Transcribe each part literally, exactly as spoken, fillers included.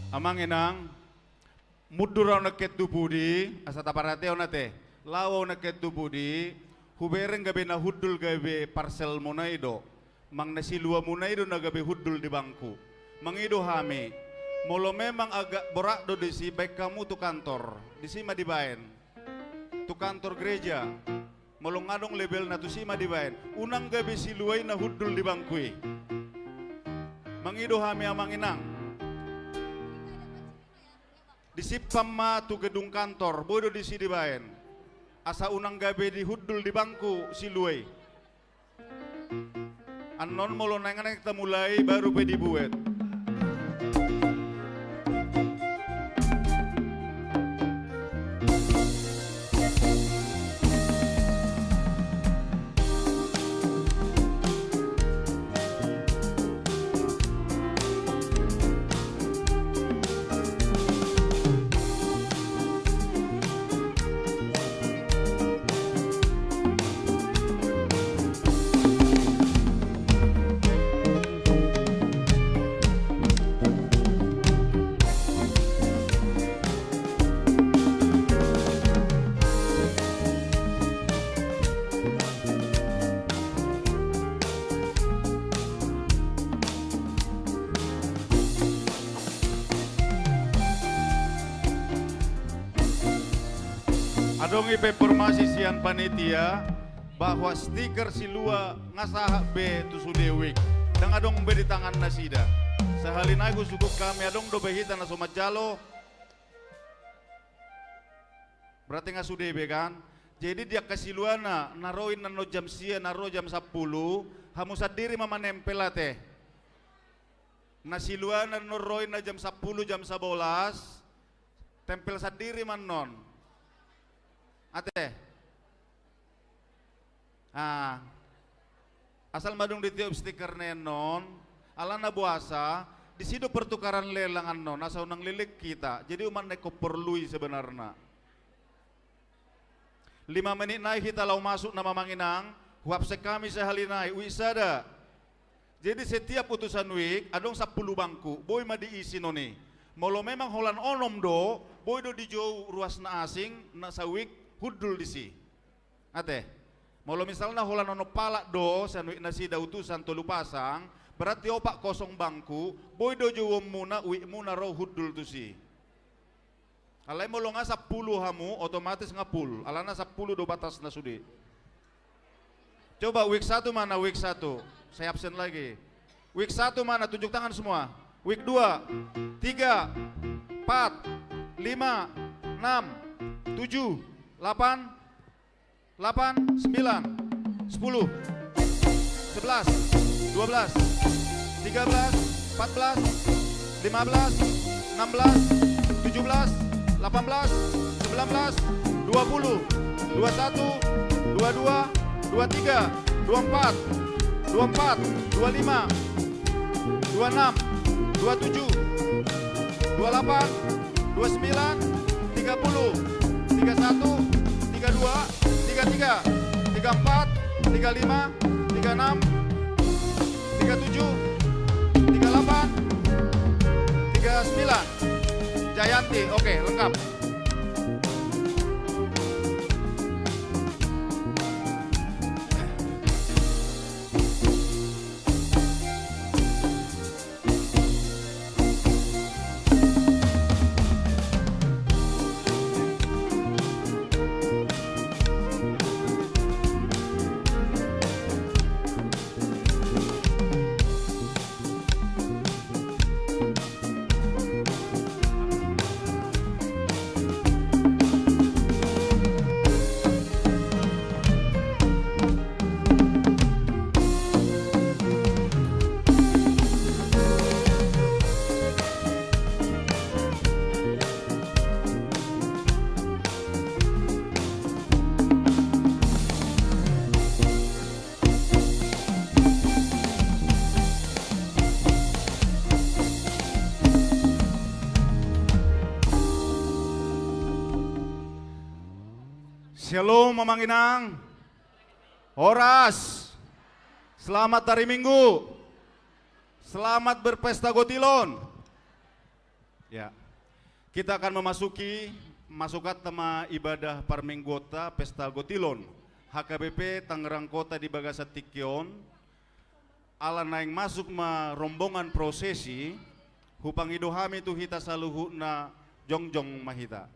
Amang inang, mundur ahu nangkin tu pudi, asa taparhatehon ate. Laho ahu nangkin tu pudi, hubereng gabe na hundul gabe parselmuna i do. Manang na siluamuna i do na gabe hundul di bangku. Mangido hami, molo memang agak borat do disi, baen hamu tu kantor. Disi ma dibaen. Tu kantor gereja. Molo nga adong labelna, tusi ma dibaen. Unang gabe silua i na hundul di bangku i. Mangido hami amang inang. Disimpan ma tu gedung kantor, boi do disi dibaen. Asa unang gabe dihundul di bangku silua i. Annon molo naeng, naeng tamulai baru pe dibuat. Adong i pe informasi sian panitia bahwa stiker silua nga sahat be tu sude wijk. Ndang adong be di tangan nasida. Sahali nai husungkun hami, adong dope hita na so manjalo. Berarti nga sude be kan? Jadi di angka siluana, na ro inna annon jam sia, na ro jam sampulu, hamu sandiri ma manempel ate. Na siluana annon ro inna jam sampulu, jam sabolas, tempel sandiri ma annon. Ate. Ah. Asal ma dung ditiop stikerna annon, alana boasa, disi do pertukaran lelang annon, asa unang leleng hita. Jadi umak na ingkon porlu i sebenarna. Lima menit nai hita laho masuk nama amang inang, huabsen hami sahali nai, wijk sada. Jadi setiap utusan wijk, adong sampulu bangku, boi ma diisi non i. Molo memang holan onom do, boi do dijou ruas na asing, na sawijk hundul disi. Ate, molo misalna holan onom halak do, sian wijk nasida utusan tolu pasang, berarti opat kosong bangku, boi do jouonmuna, wijk muna ro hundul tusi. Alai molo nga sampulu hamu, otomatis nga full. Alana sampulu do batasna sude. Coba wijk satu mana, wijk satu? Saya absen lagi. Wijk satu mana? Tunjuk tangan semua. Wijk dua, tiga, empat, lima, enam, tujuh, delapan, delapan, sembilan, sepuluh, sebelas, dua belas, tiga belas, empat belas, lima belas, enam belas, tujuh belas, delapan belas, sembilan belas, dua puluh, dua satu, dua dua, dua tiga, dua empat, dua empat, dua lima, dua enam, dua tujuh, dua delapan, dua sembilan, tiga puluh, tiga satu, tiga dua, tiga tiga, tiga empat, tiga lima, tiga enam, tiga tujuh, tiga delapan, tiga sembilan. Jayanti, oke, lengkap. Syalom, Amang Inang. Horas. Selamat hari Minggu. Selamat berpesta gotilon. Ya. Kita akan memasuki, masukanta ma ibadah parmingguonta, pesta gotilon H K B P Tangerang Kota di bagasan tingki on. Ala naeng masuk ma rombongan prosesi, hupangido hami tu hita saluhutna, jongjong ma hita.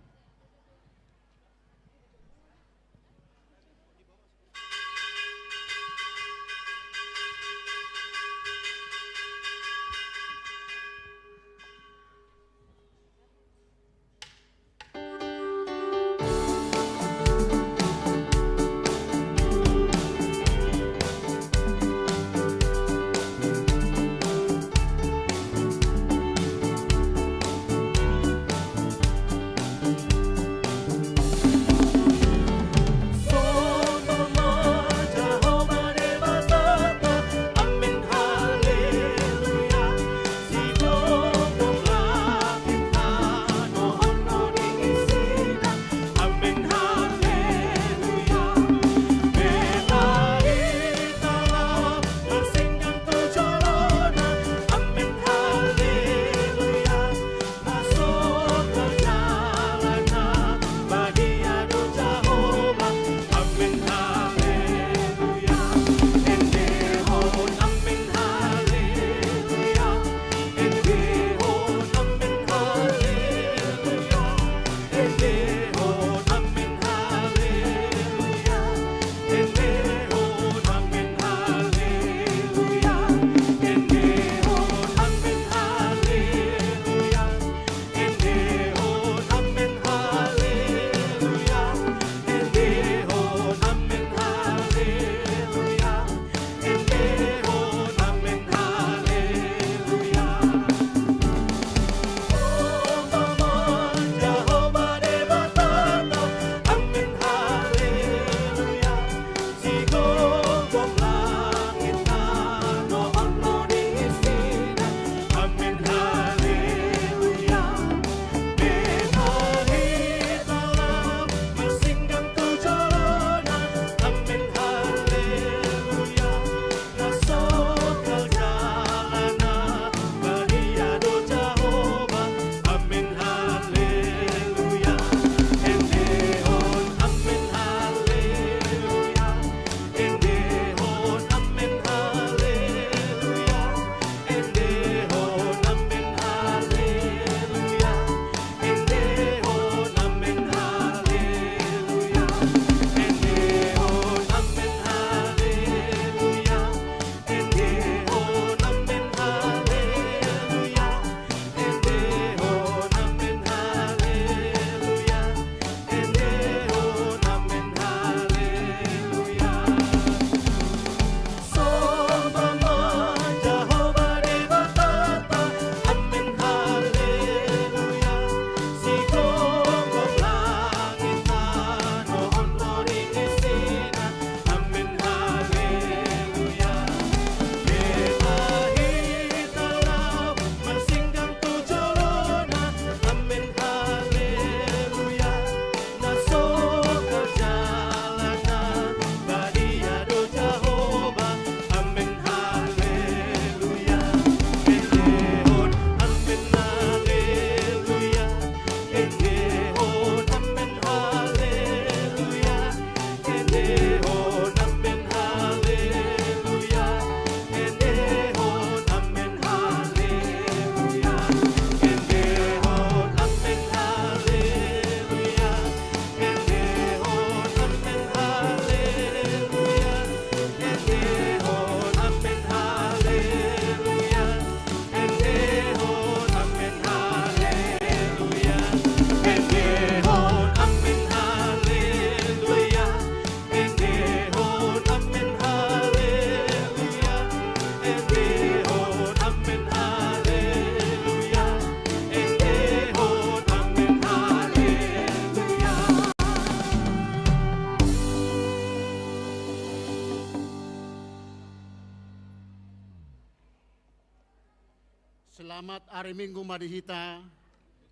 Selamat ari Minggu ma di hita,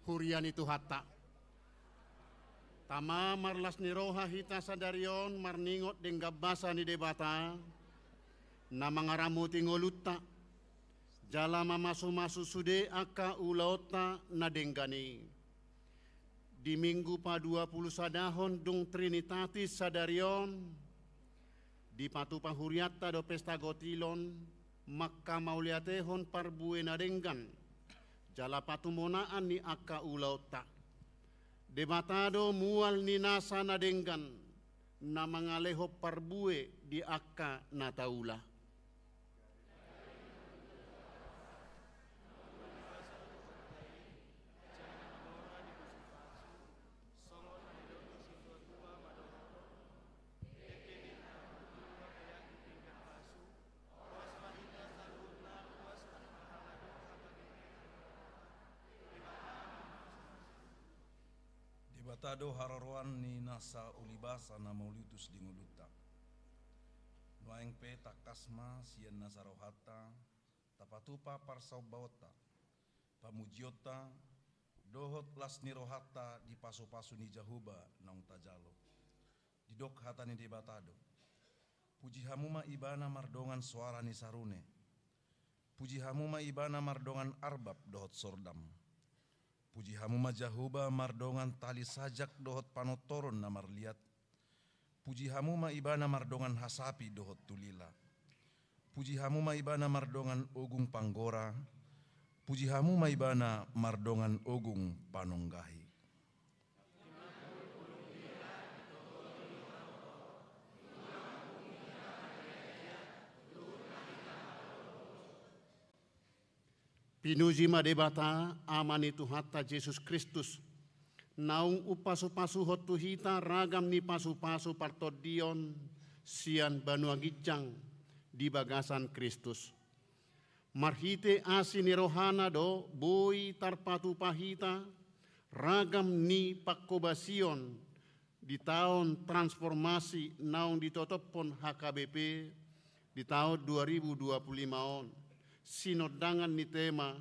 huria ni Tuhanta. Tama, marlas ni roha hita sadari on marningot denggan basa ni Debata, na mangaramoti ngolunta, jala mamasumasu sude angka ulaonta na denggan i. Di Minggu paduapulusadahon dung Trinitatis sadari on, dipatupa hurianta do pesta gotilon, mangkamauliatehon parbue na denggan, jala patumonaan ni angka ulaonta. Debata do mual ni nasa na denggan, na mangalehon parbue di angka na taula. Debata do haroroan ni nasa ulibasa na mauliutus di ngolunta. Nuaeng pe tangkas ma sian nasa rohanta, tapatupa parsaombaonta, pamujionta, dohot las ni rohanta di pasupasu ni Jahowa naung tajalo. Didok hata ni Debata do. Puji hamu ma Ibana mardongan soara ni sarune. Puji hamu ma Ibana mardongan arbab dohot sordam. Puji hamu ma Jahowa mardongan tali sajak dohot panortoron na marliat. Puji hamu ma Ibana mardongan hasapi dohot tulila. Puji hamu ma Ibana mardongan ogung panggora. Puji hamu ma Ibana mardongan ogung panonggahi. Pinuji ma Debata, Ama ni Tuhanta Jesus Kristus, naung umpasupasuhon tu hita ragam ni pasupasu partondion sian banua ginjang di bagasan Kristus. Marhite asi ni rohana do boi tarpatupa hita ragam ni pangkobasion di taon transformasi naung ditotophon H K B P di taon dua ribu dua puluh lima on, sinondangan ni tema,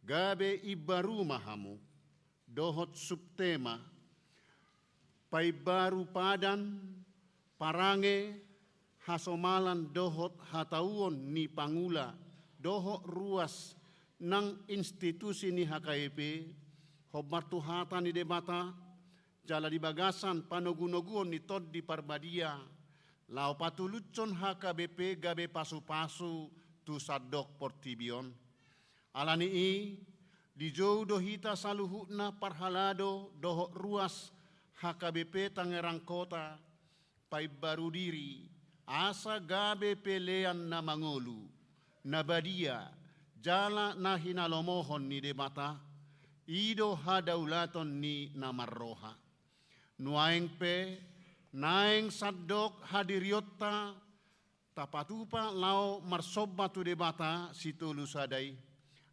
Gabe Imbaru ma Hamu, dohot subtema, Paimbaru padan, parange, hasomalan dohot hatauon ni pangula dohot ruas nang institusi ni H K B P, hombar tu hata ni Debata, jala di bagasan panogunoguon ni Tondi Parbadia, laho patulushon H K B P gabe pasupasu tu sandok portibi on. Ala ni i, dijou do hita saluhutna parhalado dohot ruas H K B P Tangerang Kota, paimbaru diri, asa gabe pelean na mangolu, na badia, jala na hinalomohon ni Debata, i do hadaulaton ni na marroha. Nuaeng pe, naeng sandok hadirionta, tapatupa laho marsomba tu Debata Sitolu Sada i,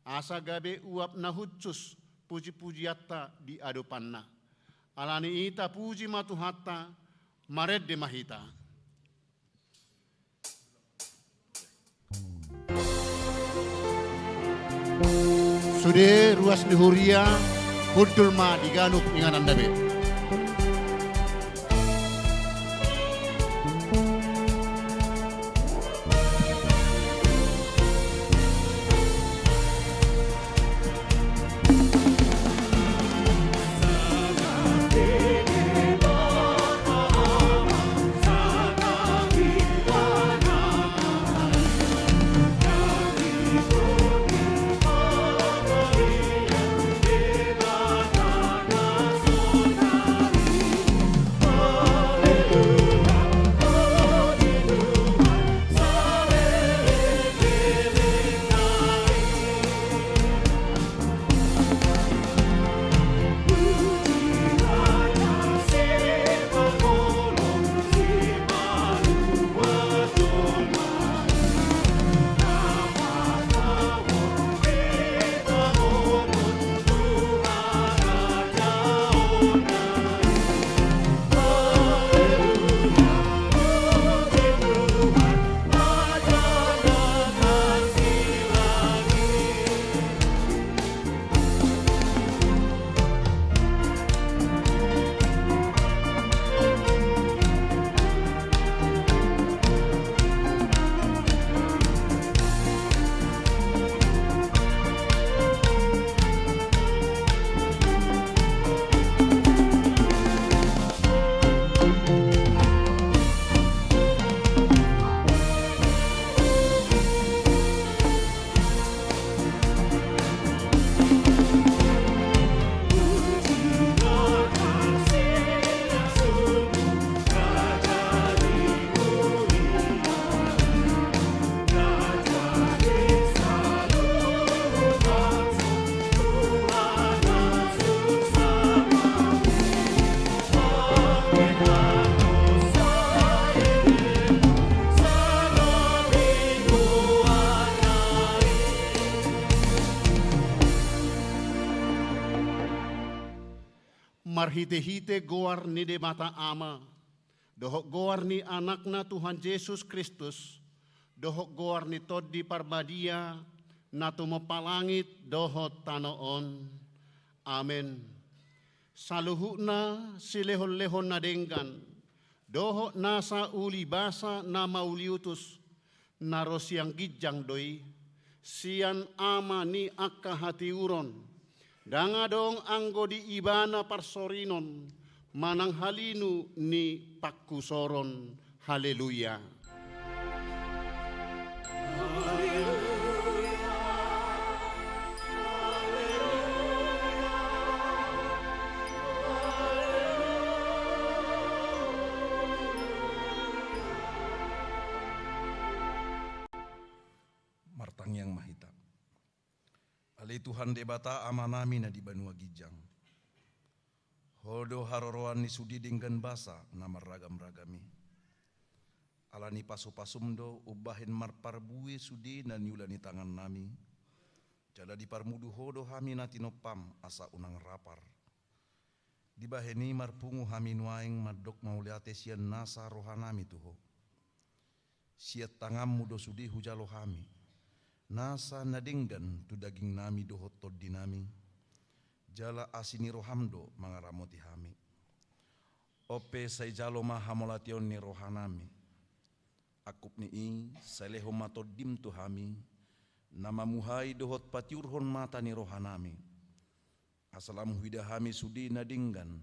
asa gabe uap na hushus pujipujianta di adopanna. Ala ni i tapuji ma Tuhanta, marende ma hita. Sude ruas ni huria, hundul ma di ganup ingananna be. Marhite-hite goar ni Debata Ama, dohot goar ni Anakna Tuhan Jesus Kristus, dohot goar ni Tondi Parbadia, na tumompa langit dohot tano on. Amen. Saluhutna silehon-lehon na denggan, dohot nasa uli basa na mauliutus, na ro sian ginjang do i, sian Ama ni angka hatiuron, ndang adong anggo di Ibana parsorinon, manang halinu ni pangkusoron. Haleluya. Martangiang ma hita. Ale Tuhan Debata Amanami na di banua ginjang, Ho do haroroan ni sude denggan basa na marragam-ragam i. Ala ni pasu-pasum do umbahen marparbue sude na niula ni tangannami, jala diparmudu Ho do hami na tinompam asa unang rapar. Dibahen i marpungu hami nuaeng mandok mauliate sian nasa rohanami tu Ho. Sian tanganmu do sude hujalo hami, nasa na denggan tu dagingnami dohot tondinami, jala asi ni roham do mangaramoti hami. On pe sai jalo ma hamauliateon ni rohanami. Angkup ni i, sai lehon ma tondim tu hami, na mamuhai dohot patiurhon mata ni rohanami. Asa lam huida hami sude na denggan,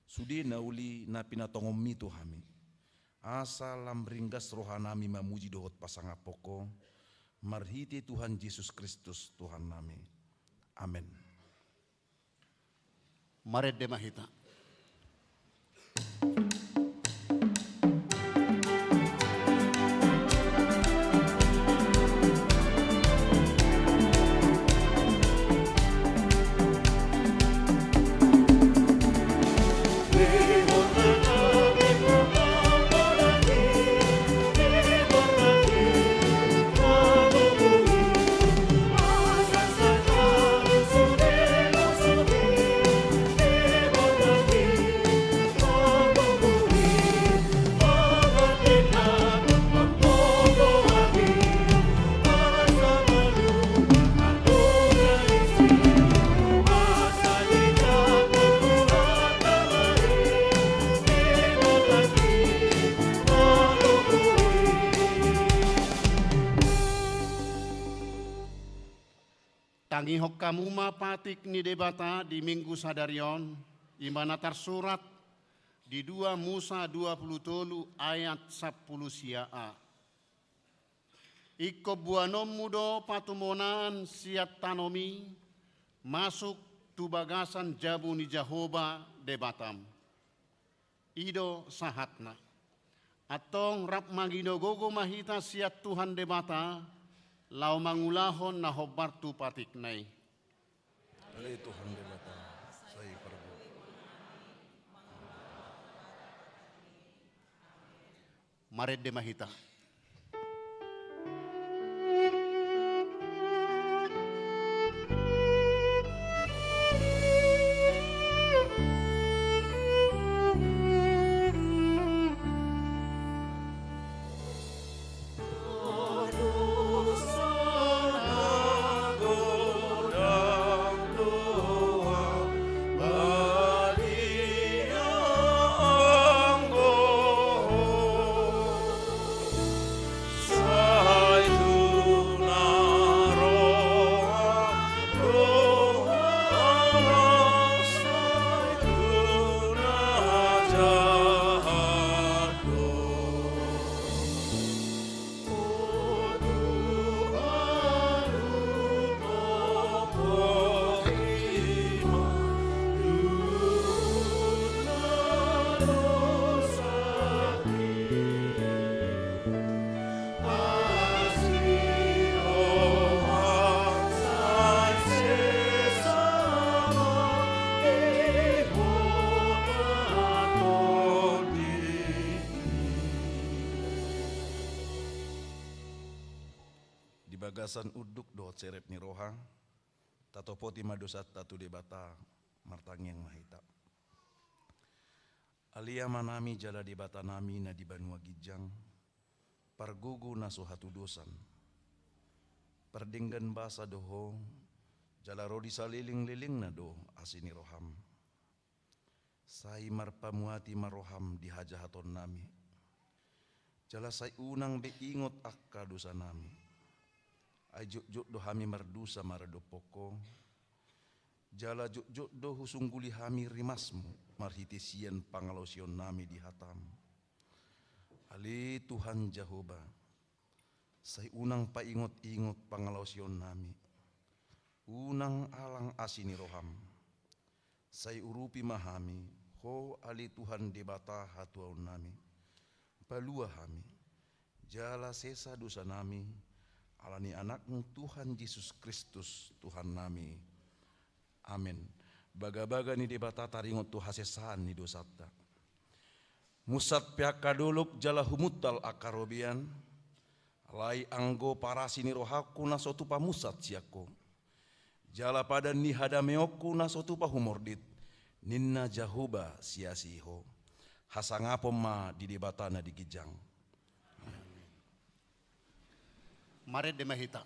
sude na uli na pinatongonmi tu hami. Asa lam ringgas rohanami mamuji dohot pasangaphon Ho, marhite Tuhan Jesus Kristus Tuhannami. Amen. Marende ma hita. Tangihon hamu ma patik ni Debata di Minggu sadari on, i ma na tarsurat di dua Musa dua pulu tolu ayat sampulu sia a. Ingkon boanonmu do patumonaan sian tanomi masuk tu bagasan jabu ni Jahowa Debatam. I do sahatna. Antong rap manginogogo ma hita sian Tuhan Debata, laho mangulahon na hombar tu patikna i. Ale Tuhan Debata, sai parbu. Marende ma hita. Di bagasan unduk dohot serep ni roha, tatopoti ma dosanta tu Debata, martangiang ma hita. Ale Amanami jala Debatanami na di banua ginjang, pargogo na so hatudosan. Pardenggan basa do Ho, jala ro di salelenglelengna do asi ni roham. Sai marpamuati ma roham di hajahatonnami. Jala sai unang be ingot angka dosanami. Ai jotjot do hami mardosa maradophon Ho. Jala jotjot do husungguli hami rimasmu marhite sian pangalaosionnami di hatam. Ale Tuhan Jahowa, sai unang paingot-ingot pangalaosionnami. Unang alang asi ni roham. Sai urupi ma hami, Ho ale Tuhan Debata hatuaonnami. Palua hami, jala sesa dosanami, ala ni Anakmu Tuhan Jesus Kristus, Tuhannami. Amen. Bagabaga ni Debata taringot tu hasesaan ni dosanta. Musat pe angka dolok jala humuntal angka robean, alai anggo parasi ni rohangku na so tupa musat sian Ho. Jala padan ni hadameonku na so tupa humordit, ninna Jahowa siasi Ho. Hasangapon ma di Debata na di ginjang. Marende ma hita.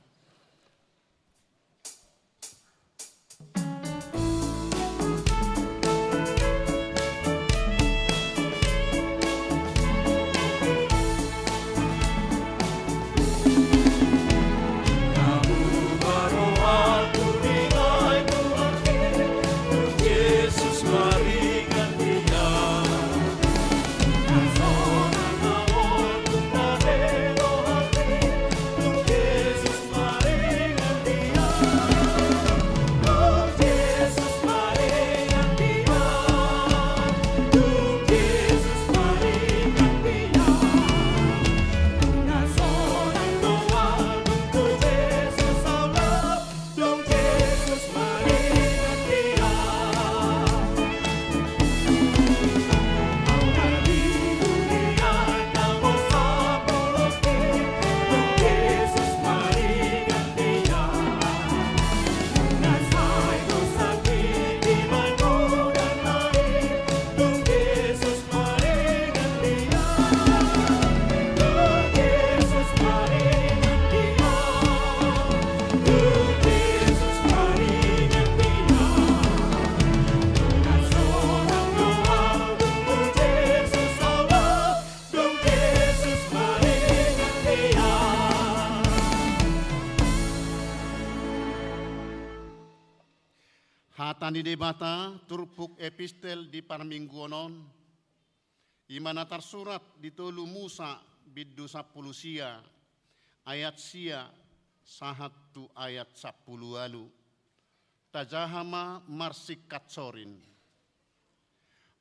Hata ni Debata, turpuk epistel di parmingguon on, i ma na tarsurat di tolu Musa bindu sampulu sia, ayat sia, sahat tu ayat sampulu ualu. Tajaha ma marsingkat sorin.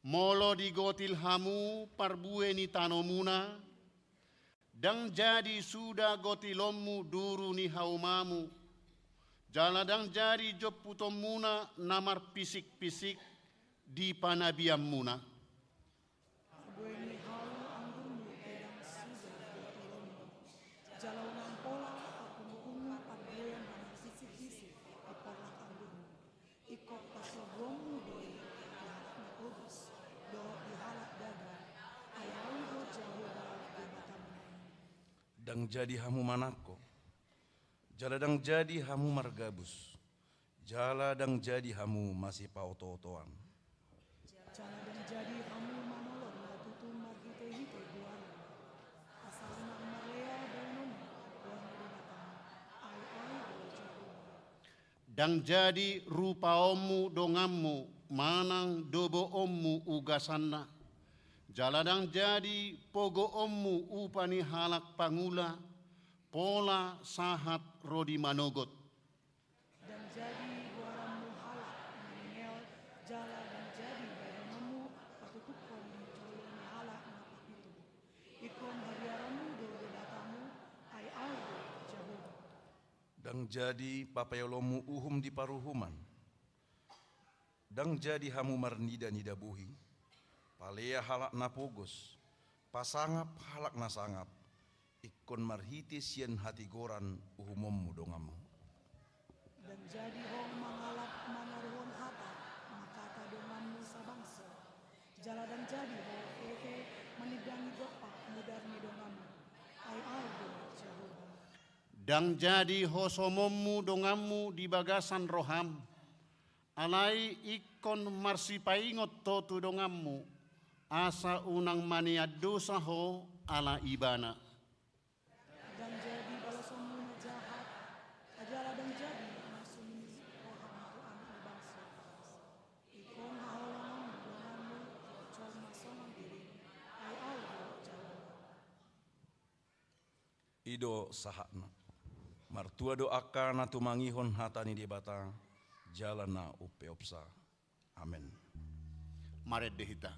Molo digotil hamu parbue ni tanomuna, ndang jadi suda gotilonmu duru ni haumamu, jala ndang jadi jomputonmuna na marpisik-pisik di panabianmuna. Parbue ni hau anggurmu pe ndang suda gotilonmu, jala unang pola pangkungkungmu parbue na marpisik-pisik di porlak anggurmu. Ingkon pasobuonmu do i di halak na pogos dohot di halak gaga, ai Ahu do Jahowa Debatamuna i. Ndang jadi hamu manangko, jala ndang jadi hamu margabus, jala ndang jadi hamu masipaotootoan. Jala ndang jadi hamu manolon na tutu marhitehite goarmu, asa unang marlea baenonmu goar ni Debatam, ai Ahu do Jahowa. Ndang jadi rupaonmu donganmu manang doboonmu ugasanna, jala ndang jadi pogoonmu upa ni halak pangula, pola sahat ro di manogot. Ndang jadi goaranmu halak na ningeot, jala ndang jadi baenonmu patutuphon di jolo ni halak na papitu. Ingkon habiaranmu do Debatamu, ai Ahu do Jahowa. Ndang jadi papaolonmu uhum di paruhuman. Ndang jadi hamu marnida-nida bohi, palea halak na pogos, pasangap halak na sangap, ingkon marhite sian hatigoran uhumonmu donganmu. Ndang jadi ho mangalap manaruhon hata, mangkata donganmu sabangso, jala ndang jadi ho Ndang jadi hosomonmu donganmu di bagasan roham, alai ingkon marsipaingot ho tu donganmu, asa unang manean dosa ho ala ibana. Ndang jadi balosonmu na jahat, jala ndang jadi na sumini roham tu anak ni bangso. Ingkon haholongon do donganmu, jolma songon dirim, ai ahu do jaloon. I do sahatna. Martua do angka na tumangihon hata ni Debata, jala na umpeopsa. Amen. Marende hita.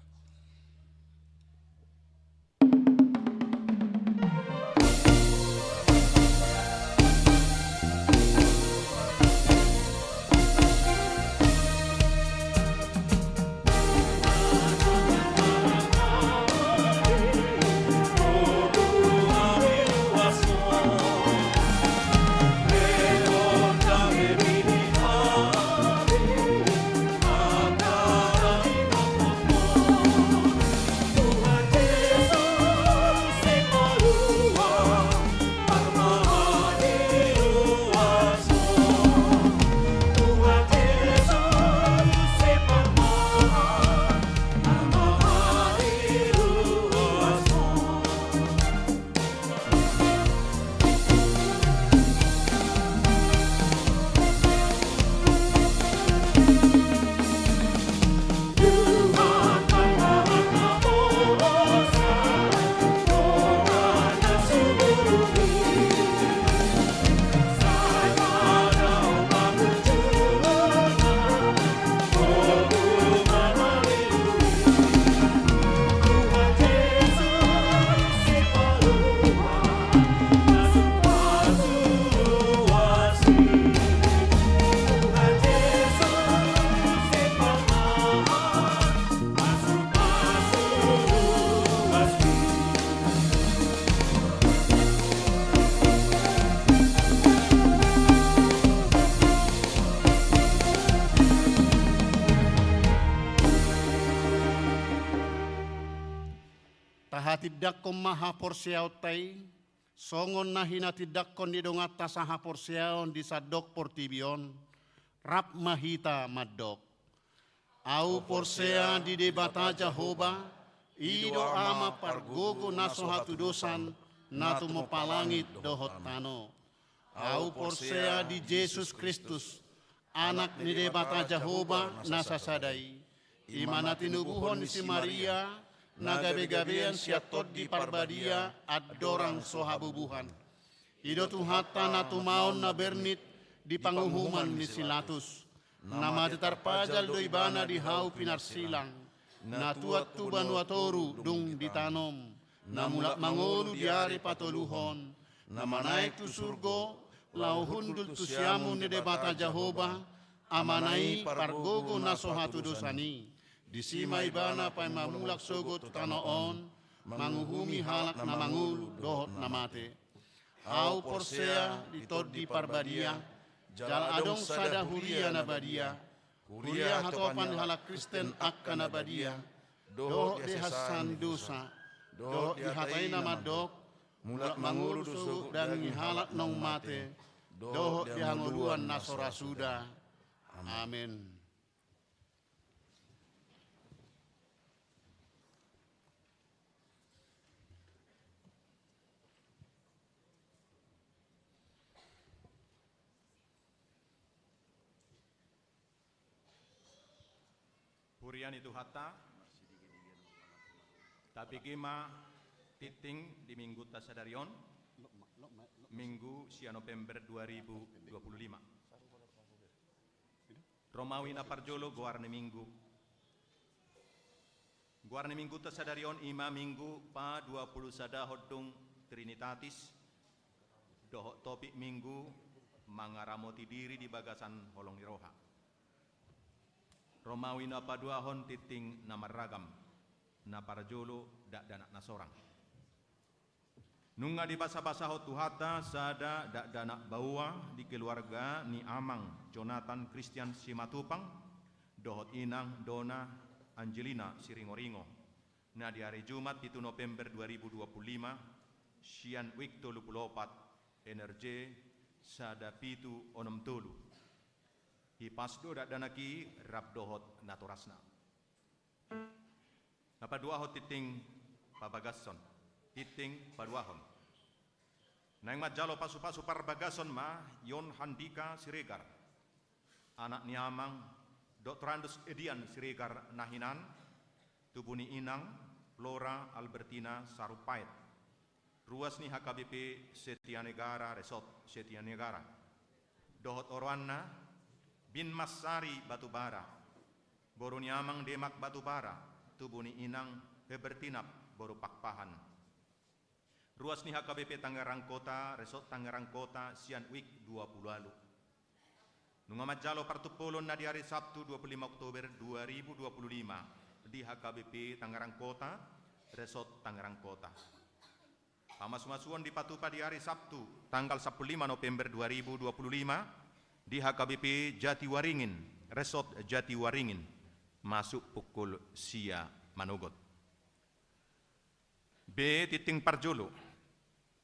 Tahatindangkon ma haporseaonta i, songon na hinatindangkon ni donganta sahaporseaon di sandok portibi on, rap ma hita mandok. Ahu porsea di Debata Jahowa, i do Ama pargogo na so hatudosan, na tumompa langit dohot tano. Ahu porsea di Jesus Kristus, Anak ni Debata Jahowa na sasada i, i ma na tinubuhon ni si Maria, na gabegabean sian Tondi Parbadia, andorang so habubuhan. I do Tuhanta na tumaon na bernit di panguhuman ni si Latus. Na mate tarpajal do Ibana di hau pinarsilang. Na tuat tu banua toru dung ditanom. Na mulak mangolu di ari patoluhon. Na manaek tu surgo, laho hundul tu siamun ni Debata Jahowa, Amana i pargogo na so hatudosan i. Disi ma Ibana paima mulak sogot tu tano on, manguhumi halak na mangolu dohot na mate. Ahu porsea di Tondi Parbadia, jala adong sada huria na badia, huria hatopan ni halak Kristen angka na badia, dohot di hasesaan dosa, dohot di hata i na mandok, mulak mangolu do sogot daging ni halak naung mate, dohot di hangoluan na so ra suda. Amen. Huria ni Tuhanta, tapigi ma tingting di Minggunta sadari on, Minggu sia November dua ribu dua puluh lima. Romawi na parjolo, goar ni Minggu. Goar ni Minggunta sadari on i ma Minggu paduapulusadahon dung Trinitatis, dohot topik Minggu, mangaramoti diri di bagasan holong ni roha. Romawi na paduahon tingting na marragam, na parjolo dakdanak na sorang. Nunga dibasabasahon Tuhanta sada dakdanak baoa di keluarga ni Amang Jonathan Christian Simatupang, dohot Inang Dona Angelina Siringoringo, na di ari Jumat pitu November dua ribu dua puluh lima, sian wik tolu puluh opat, N R J sada pitu onom tolu. Hipas do dakdanak i rap dohot natorasna. Na paduahon tinting pabagason. Tinting paduahon. Naeng manjalo pasupasu parbagason ma Yon Handika Siregar, anak ni amang Doktorandus Edian Siregar na hinan, tubu ni inang Flora Albertina Sarumpait, ruas ni H K B P Setia Negara, Resort Setia Negara, dohot oroanna Bin Massari Batubara, boru ni amang Demak Batubara, tubu ni inang Hebertinap boru Pakpahan. Ruas ni H K B P Tangerang Kota, Resort Tangerang Kota, sian wijk dua pulu ualu. Nunga manjalo partumpolon na di ari Sabtu dua pulu lima Oktober dua ribu dua pulu lima di H K B P Tangerang Kota, Resort Tangerang Kota. Pamasumasuon dipatupa di ari Sabtu tanggal sampulu lima November dua ribu dua pulu lima di H K B P Jatiwaringin, Resort Jatiwaringin, masuk pukul sia manogot. B, tinting parjolo.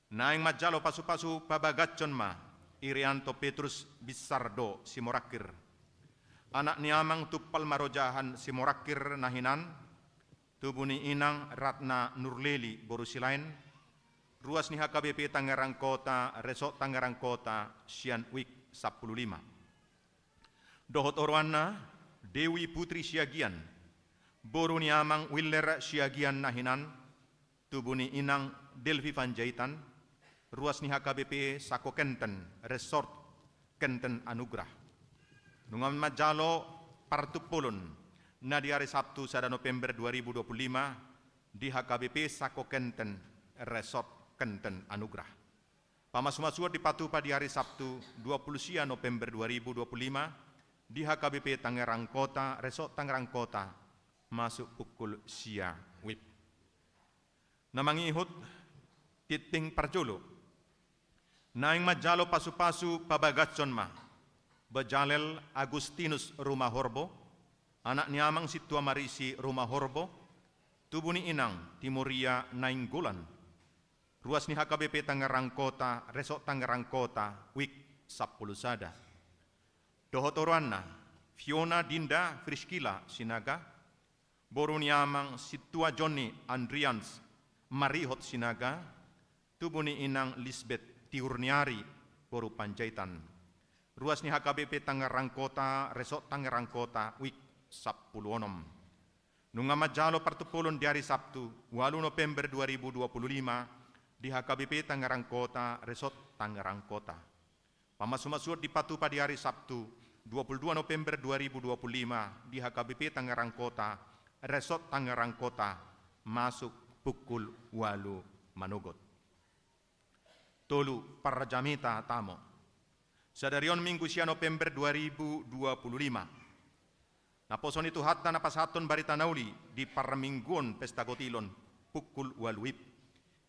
Naeng manjalo pasupasu pabagason ma Irianto Petrus Bissardo Simorangkir, anak ni amang Tumpal Marojahan Simorangkir na hinan, tubu ni inang Ratna Nurleli boru Silaen, ruas ni H K B P Tangerang Kota, Resort Tangerang Kota, sian wijk sampulu lima. Dohot oroanna Dewi Putri Siagian, boru ni amang Willer Siagian na hinan, tubu ni inang Delvi Panjaitan, ruas ni H K B P Sako Kenten, Resort Kenten Anugrah. Nunga manjalo partumpolon na di ari Sabtu sada November dua ribu dua pulu lima di H K B P Sako Kenten, Resort Kenten Anugrah. Pamasumasuon dipatupa di ari Sabtu dua pulu sia November dua ribu dua pulu lima di H K B P Tangerang Kota, Resort Tangerang Kota, masuk pukul sia wib. Na mangihut, tinting parjolo. Naeng manjalo pasupasu pabagason ma Bejalel Agustinus Rumahorbo, anak ni amang Sintua Marisi Rumahorbo, tubu ni inang Timoria Nainggolan, ruas ni H K B P Tangerang Kota, Resort Tangerang Kota, wijk sampulu sada. Dohot oroanna Fiona Dinda Friskila Sinaga, boru ni amang Sintua Jonni Andrians Marihot Sinaga, tubu ni inang Lisbet Tiurniari boru Panjaitan, ruas ni H K B P Tangerang Kota, Resort Tangerang Kota, wijk sampulu onom. Nunga manjalo partumpolon di ari Sabtu ualu November dua ribu dua pulu lima di H K B P Tangerang Kota, Resort Tangerang Kota. Pamasumasuon dipatupa di ari Sabtu dua pulu dua November dua ribu dua pulu lima di H K B P Tangerang Kota, Resort Tangerang Kota, masuk pukul ualu manogot. Tolu, parjamita tamo. Sadari on Minggu sia November dua ribu dua pulu lima. Naposo ni Tuhanta na pasahathon barita na uli di parmingguon pesta gotilon pukul ualu wib,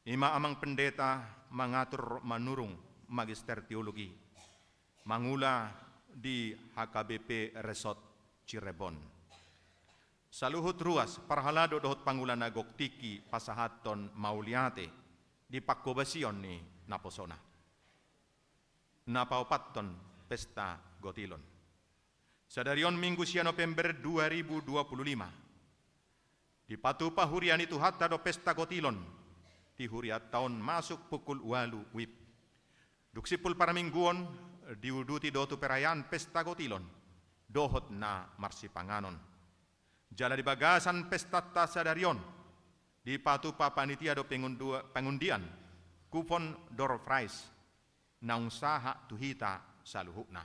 i ma amang pendeta mangatur manurung magister teologi, mangula di H K B P Resort Cirebon. Saluhut ruas parhalado dohot pangula na gok tingki pasahathon mauliate di panghobasion ni naposona. Na paopathon pesta gotilon. Sadari on Minggu sia November dua ribu dua pulu lima. Dipatupa huria ni Tuhanta do pesta gotilon di hurianta on masuk pukul ualu wib. Dung simpul parmingguon, diuduti do tu perayaan pesta gotilon dohot na marsipanganon. Jala di bagasan pestanta sadari on, dipatupa panitia do pengundu-, pengundian kupon door prize naung sahat tu hita saluhutna.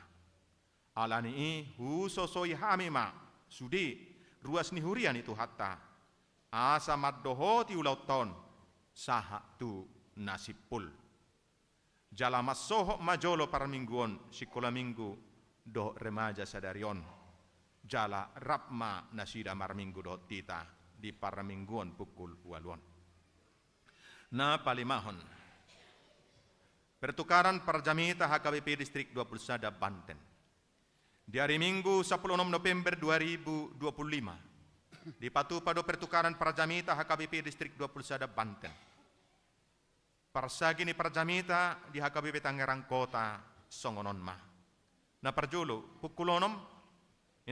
Alani i husosoi hami ma sude ruas ni huria ni Tuhanta, asa mandohoti ulaonta on sahat tu na simpul. Jala mansohot ma jolo parmingguon sikola minggu dohot remaja sadari on. Jala rap ma nasida marminggu dohot hita di parmingguon pukul ualu on. Na palimahon. Pertukaran parjamita H K B P Distrik dua pulu sada Banten. Di ari Minggu sampulu onom November dua ribu dua pulu lima, dipatupa do pertukaran parjamita H K B P Distrik dua pulu sada Banten. Parsagi ni parjamita di H K B P Tangerang Kota songon on ma. Na parjolo, pukul onom,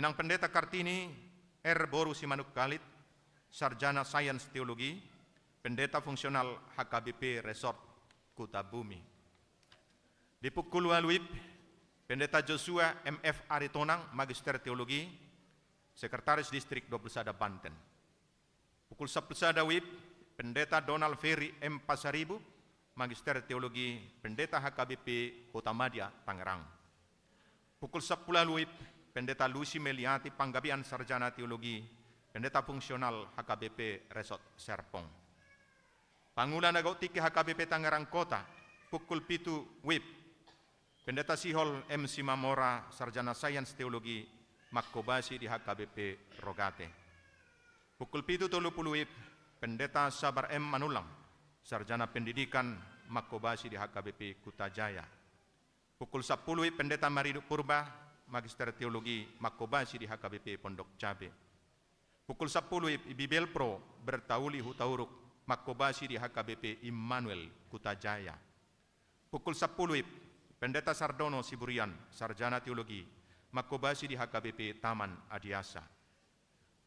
Inang Pendeta Kartini R boru Simanungkalit, Sarjana Sains Teologi, Pendeta Fungsional H K B P Resort Kutabumi. Di pukul ualu WIB, Pendeta Joshua M F Aritonang, Magister Teologi, Sekretaris Distrik dua puluh sada Banten. Pukul sampulu sada WIB, Pendeta Donald Ferry M Pasaribu, Magister Teologi, Pendeta H K B P Kota Madya, Tangerang. Pukul sampulu ualu WIB, Pendeta Lucy Meliati Panggabean, Sarjana Teologi, Pendeta Fungsional H K B P Resort Serpong. Pangula na gok tingki H K B P Tangerang Kota, pukul pitu WIB, Pendeta Sihol M Simamora, Sarjana Sains Teologi, manghobasi di H K B P Rogate. Pukul pitu tolu pulu WIB, Pendeta Sabar M Manullang, Sarjana Pendidikan, manghobasi di H K B P Kutajaya. Pukul sampulu WIB, Pendeta Maridup Purba, Magister Teologi, manghobasi di H K B P Pondok Cabe. Pukul sampulu WIB, Bibelvrouw Bertauli Hutauruk, manghobasi di H K B P Immanuel Kutajaya. Pukul sampulu WIB, Pendeta Sardono Siburian, Sarjana Teologi, manghobasi di H K B P Taman Adiasa.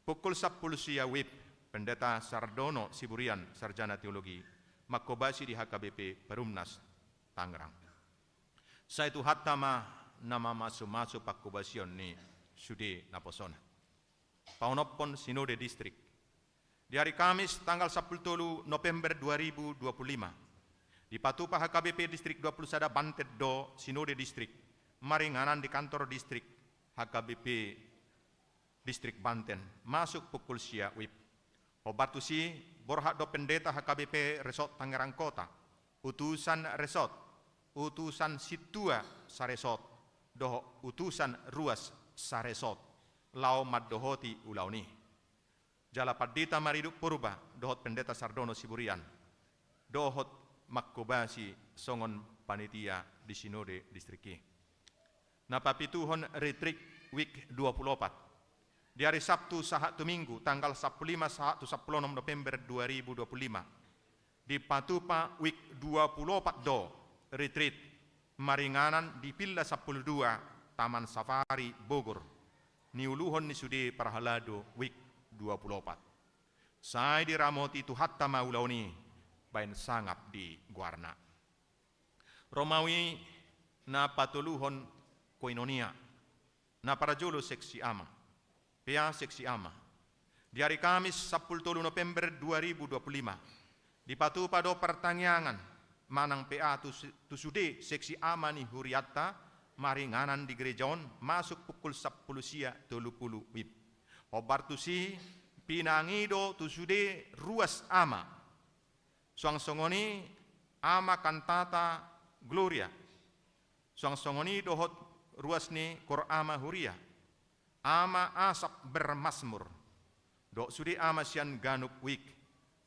Pukul sampulu sia WIB, Pendeta Sardono Siburian, Sarjana Teologi, manghobasi di H K B P Perumnas Tangerang. Sai Tuhanta ma na mamasumasu panghobasion ni sude naposona. Paonomhon Sinode Distrik. Di ari Kamis tanggal sampulu tolu November dua ribu dua puluh lima, dipatupa H K B P Distrik dua puluh sada Banten do Sinode Distrik maringanan di kantor distrik H K B P Distrik Banten, masuk pukul sia WIB. Hombar tusi, borhat do Pendeta H K B P Resort Tangerang Kota, utusan resort, utusan sintua saresort, dohot utusan ruas saresort, laho mandohoti ulaon i. Jala Pandita Maridup Purba dohot Pendeta Sardono Siburian, dohot manghobasi songon panitia di Sinode Distrik i. Na papituhon retreat WIB dua puluh opat. Di ari Sabtu sahat tu Minggu, tanggal sampulu lima sahat tu sampulu onom November dua ribu dua puluh lima, dipatupa WIB dua puluh opat do retreat maringanan di Villa sampulu dua, Taman Safari, Bogor, niuluhon ni sude parhalado WIB dua puluh opat. Sai diramoti Tuhanta ma ulaon i, baen sangap di goarna. Ro ma au i na patoluhon koinonia. Na parjolo seksi ama. P A seksi ama. Di ari Kamis sampulu tolu November dua ribu dua puluh lima, dipatupa do partangiangan manang P A tu, tu sude seksi ama ni hurianta maringanan di gereja on, masuk pukul sampulu sia tolu pulu WIB. Hombar tusi, pinangi do tu sude ruas ama. Suang songon i Ama Kantata Gloria. Suang songon i dohot ruas ni Koor Ama Huria, Ama Asap Bermazmur, dohot sude ama sian ganup WIB,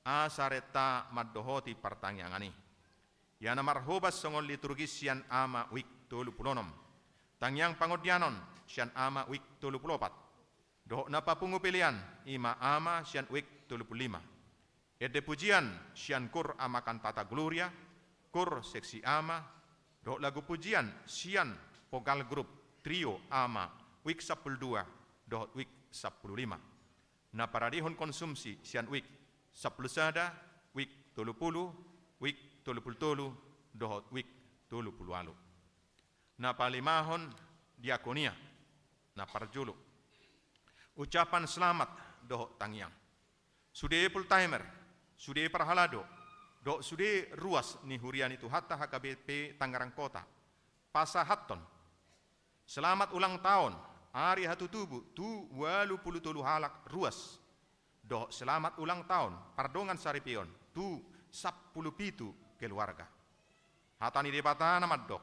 asa renta mandohoti partangiangan i. Ia na marhobas songon liturgis sian ama WIB tolu pulu onom. Tangiang pangondianon sian ama WIB tolu pulu opat. Dohot na papungu pelean, i ma ama sian WIB tolu pulu lima. Ende pujian sian Koor Ama Kantata Gloria, Koor seksi ama, dohot lagu pujian sian vokal grup trio ama WIB sampulu dua dohot WIB sampulu lima. Na paradehon konsumsi sian WIB sampulu sada, WIB tolu pulu, WIB tolu pulu tolu, dohot WIB tolu pulu ualu. Na palimahon diakonia. Na parjolo, ucapan selamat dohot tangiang. Sude full timer, sude parhalado, dohot sude ruas ni huria ni Tuhanta H K B P Tangerang Kota, pasahathon selamat ulang taon ari hatutubu tu ualu pulu tolu halak ruas, dohot selamat ulang taon pardongan saripeon tu sampulu pitu keluarga. Hata ni Debata na mandok,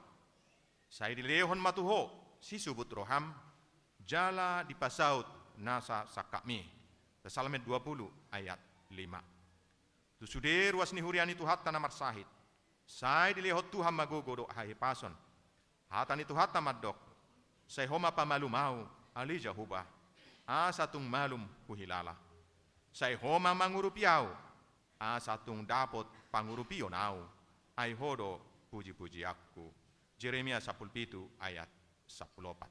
sai dilehon ma tu ho sisubut roham, jala dipasaut nasa sangkapmi. Psalmen dua pulu ayat lima. Tu sude ruas ni huria ni Tuhanta na marsahit, sai dilehon Tuhan ma gogo dohot hahipason. Hata ni Tuhanta mandok, sai ho ma pamalum au, ale Jahowa, asa tung malum huhilala. Sai ho ma mangurupi au, asa tung dapot pangurupion au. ai Ho do pujipujianku. Jeremia sampulu pitu ayat sampulu opat.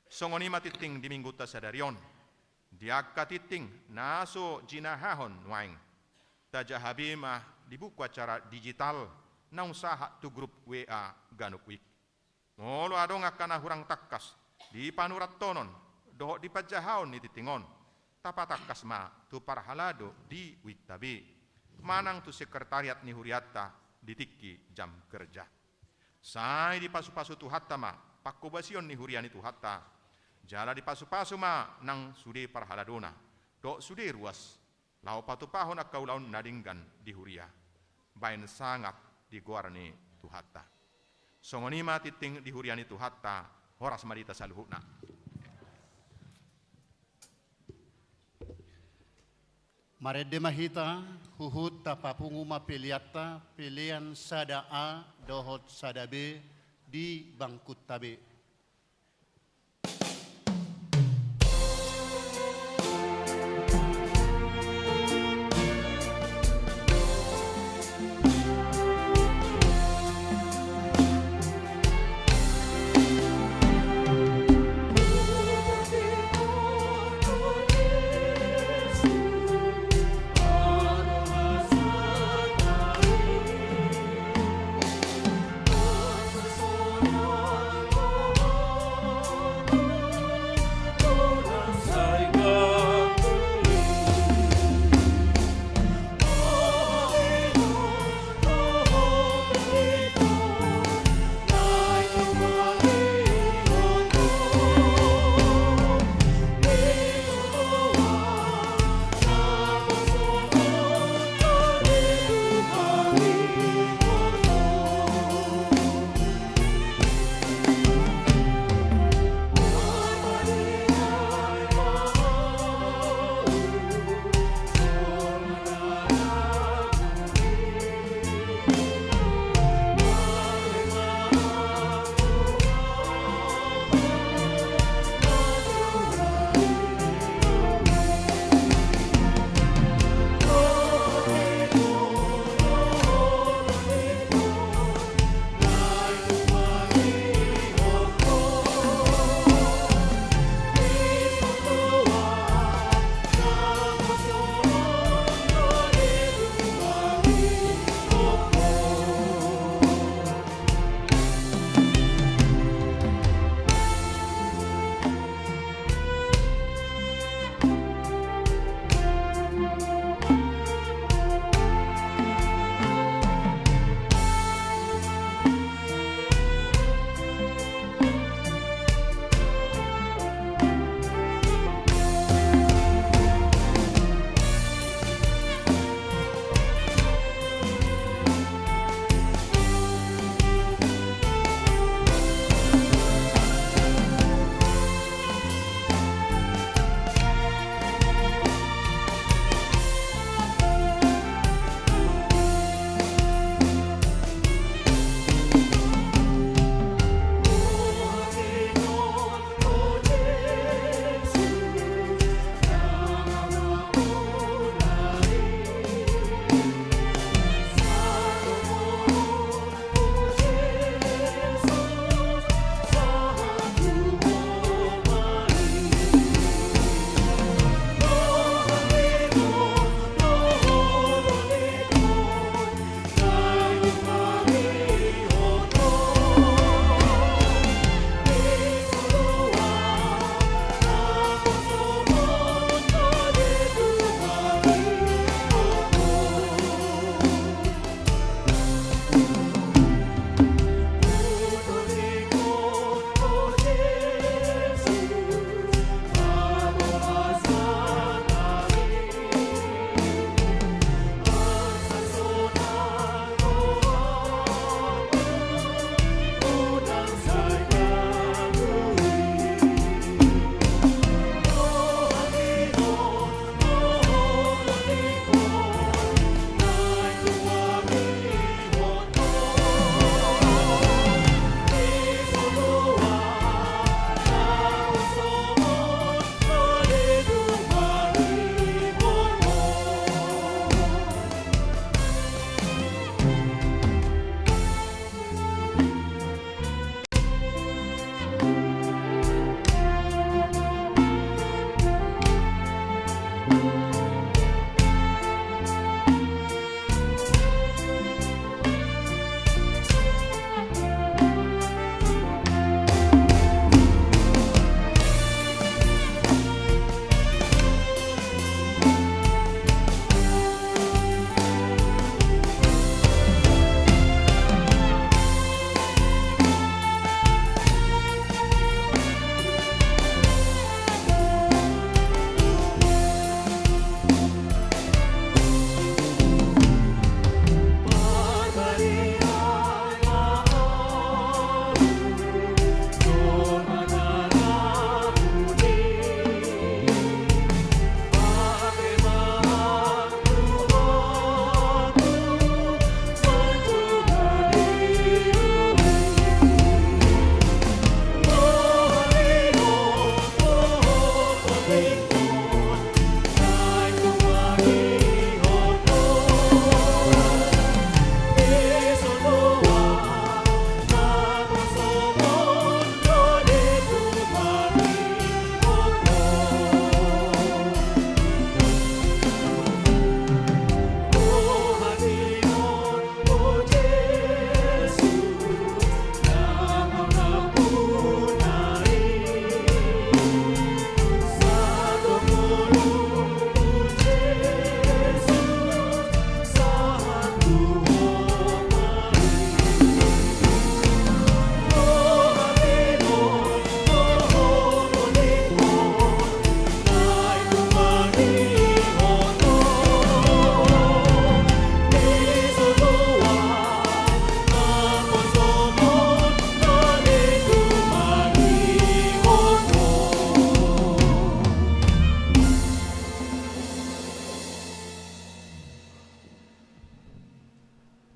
Songon i ma tinting di Minggunta sadari on, di angka tinting na so jinahahon nuaeng, tajaha be ma di buku acara digital naung sahat tu grup W A Ganup Wijk. Molo adong angka na hurang tangkas di panuratonon dohot di panjahaon ni tinting on, tapatangkas ma tu parhalado di wijk ta be manang tu sekretariat ni hurianta di tingki jam kerja. Sai dipasupasu Tuhanta ma panghobasion ni huria ni Tuhanta, jala dipasupasu ma nang sude parhaladona dohot sude ruas, laho patupahon angka ulaon na denggan di huria, baen sangap di goar ni Tuhanta. Songon i ma tinting di huria ni Tuhanta. Horas ma di hita saluhutna. Marende ma hita, huhut tapapungu ma peleanta, pelean sada A dohot sada B di bangkunta be.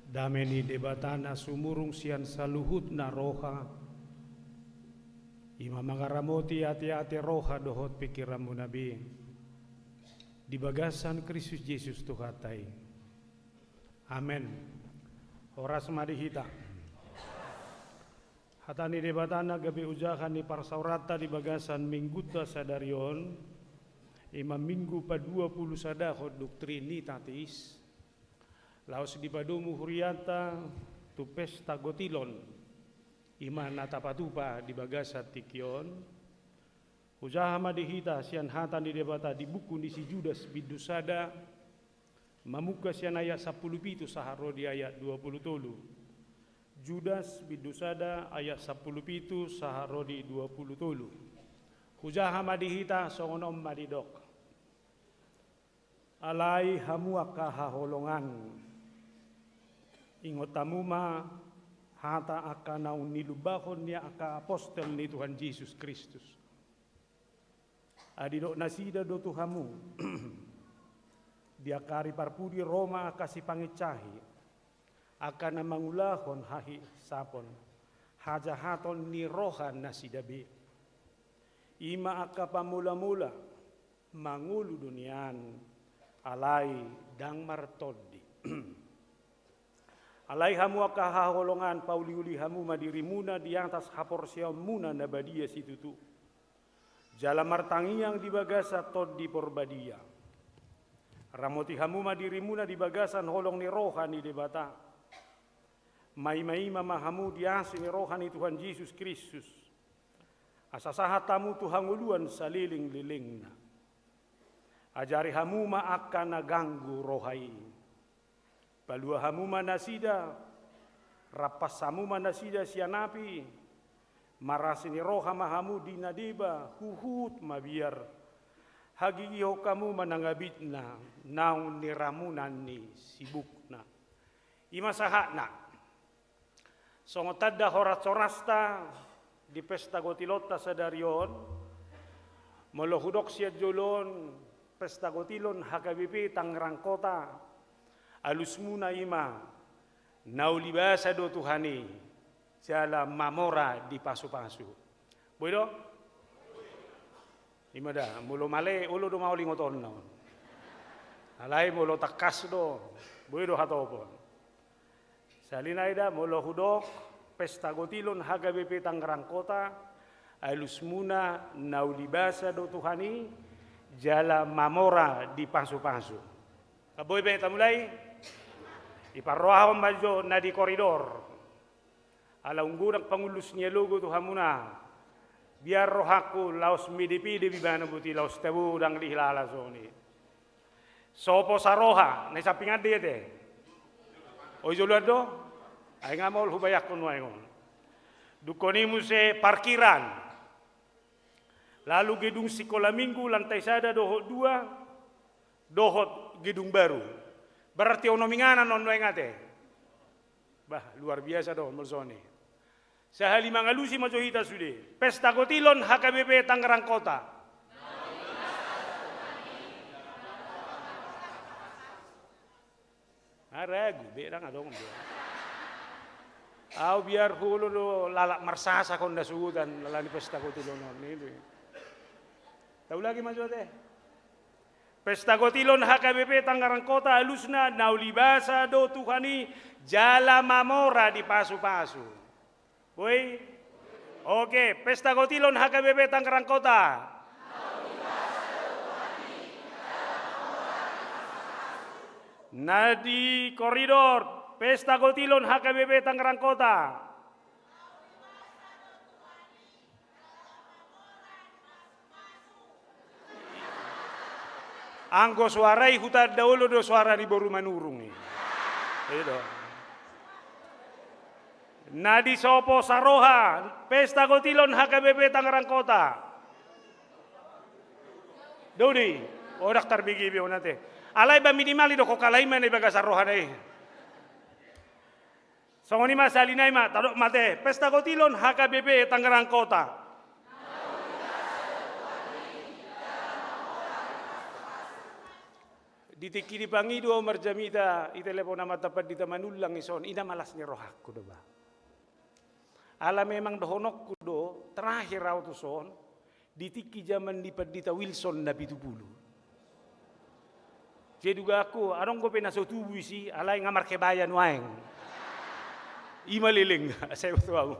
Dame ni Debata na sumurung sian saluhutna roha, i ma mangaramoti ateate roha dohot pingkiranmuna be di bagasan Kristus Jesus Tuhanta i. Amen. Horas ma di hita. Hata ni Debata na gabe ojahan ni parsaoranta di bagasan minggunta sadari on, i ma minggu paduapulusadahon dung Trinitatis, laos dipadomu hurianta tu pesta gotilon, i ma na tapatupa di bagasan tingki on. Hujaha ma di hita sian hata ni Debata di buku ni si Judas bindu sada, mamungka sian ayat sampulu pitu sahat ro di ayat dua pulu tolu. Judas bindu sada ayat sampulu pitu sahat ro di dua pulu tolu. Hujaha ma di hita, songon on ma didok. Alai hamu angka haholongan, ingot hamu ma hata angka naung nilumbahon ni angka apostel ni Tuhan Jesus Kristus. Ai didok nasida do tu hamu, di angka ari parpudi ro ma angka sipangincahi, angka na mangulahon hahisapon hajahaton ni roha nasida be. I ma angka pamolamola, mangolu do nian, alai ndang martondi. Alai hamu angka haholongan, pauliuli hamu ma dirimuna di atas haporseaonmuna na badia situtu, jala martangiang di bagasan Tondi Porbadia. Ramoti hamu ma dirimuna di bagasan holong ni roha ni Debata. Maimaima ma hamu di asi ni roha ni Tuhan Jesus Kristus, asa sahat hamu tu hangoluan salelenglelengna. Ajari hamu ma angka na ganggu roha i. Palua hamu ma nasida, rampas hamu ma nasida sian api, marasi ni roha ma hamu di na deba, huhut mabiar. Hagigihon hamu ma nang abitna, naung niramunan ni sibukna. I ma sahatna. Songon tanda horas-horasta di pesta gotilonta sadari on, molo hudok sian jolo on, pesta gotilon H K B P Tangerang Kota, alusmuna i ma, na ulibasa do Tuhan i, jala mamora di pasu-pasu. Boi do? I ma da, molo male, olo do maulingot on naon. Alai molo tangkas do, boi do hatopon. Sahali nai da, molo hudok, pesta gotilon H K B P Tangerang Kota, alusmuna na ulibasa do Tuhan i, Jala mamora di pasu-pasu. Boi be tamulai? Diparrohahon ma jo na di koridor. Ala unggodang pangullus ni alogo tu hamuna. Biar rohangku laos midepidep ibana boti laos tabo dang dihilala soni. Sopo saroha, na i sampingan dia te. Oi joloan do? Ai nga maol hubayangkon nuaeng on. Dungkon i muse parkiran. Lalu gedung sikola minggu lantai sada dohot dua, dohot gedung baru. Berarti onom inganan on nuaeng ate. Bah, luar biasa do, mol soni. Sahali mangalusi ma jo hita sude. Pesta Kotilon H K B P Tangerang Kota. Nga ragu be, dang adong be. Au biar huolo do lalap marsasak on na sugutan, alani pesta kotilon on, i do. Taulaki ma jo ate. Pesta kotilon H K B P Tangerang Kota alusna, na ulibasa do Tuhan i, jala mamora di pasu-pasu. Boi? Oke, pesta kotilon H K B P Tangerang Kota. Na di koridor, pesta kotilon H K B P Tangerang Kota. Anggo suara i hutanda olo do suara ni boru Manurung i. I do. Na di sopo saroha, pesta kotilon H K B P Tangerang Kota. Dodi, odak tarbege be on ate. Alai ba minimal i do ko kalai ma na i bagasan rohana i. Songon i ma sahali nai ma, tadok ma ate, pesta kotilon H K B P Tangerang Kota. Di tingki dipangido au marjamita, ditelepon amanta Pandita Manullang i son, i na malas ni rohangku do ba. Ala memang dohononku do, terakhir au tu son, di tingki jaman ni Pandita Wilson na pitu pulu. Jadi dugaanku, adong dope na so tubu isi, alai nga markebaya nuaeng. I ma leleng, sai tu au.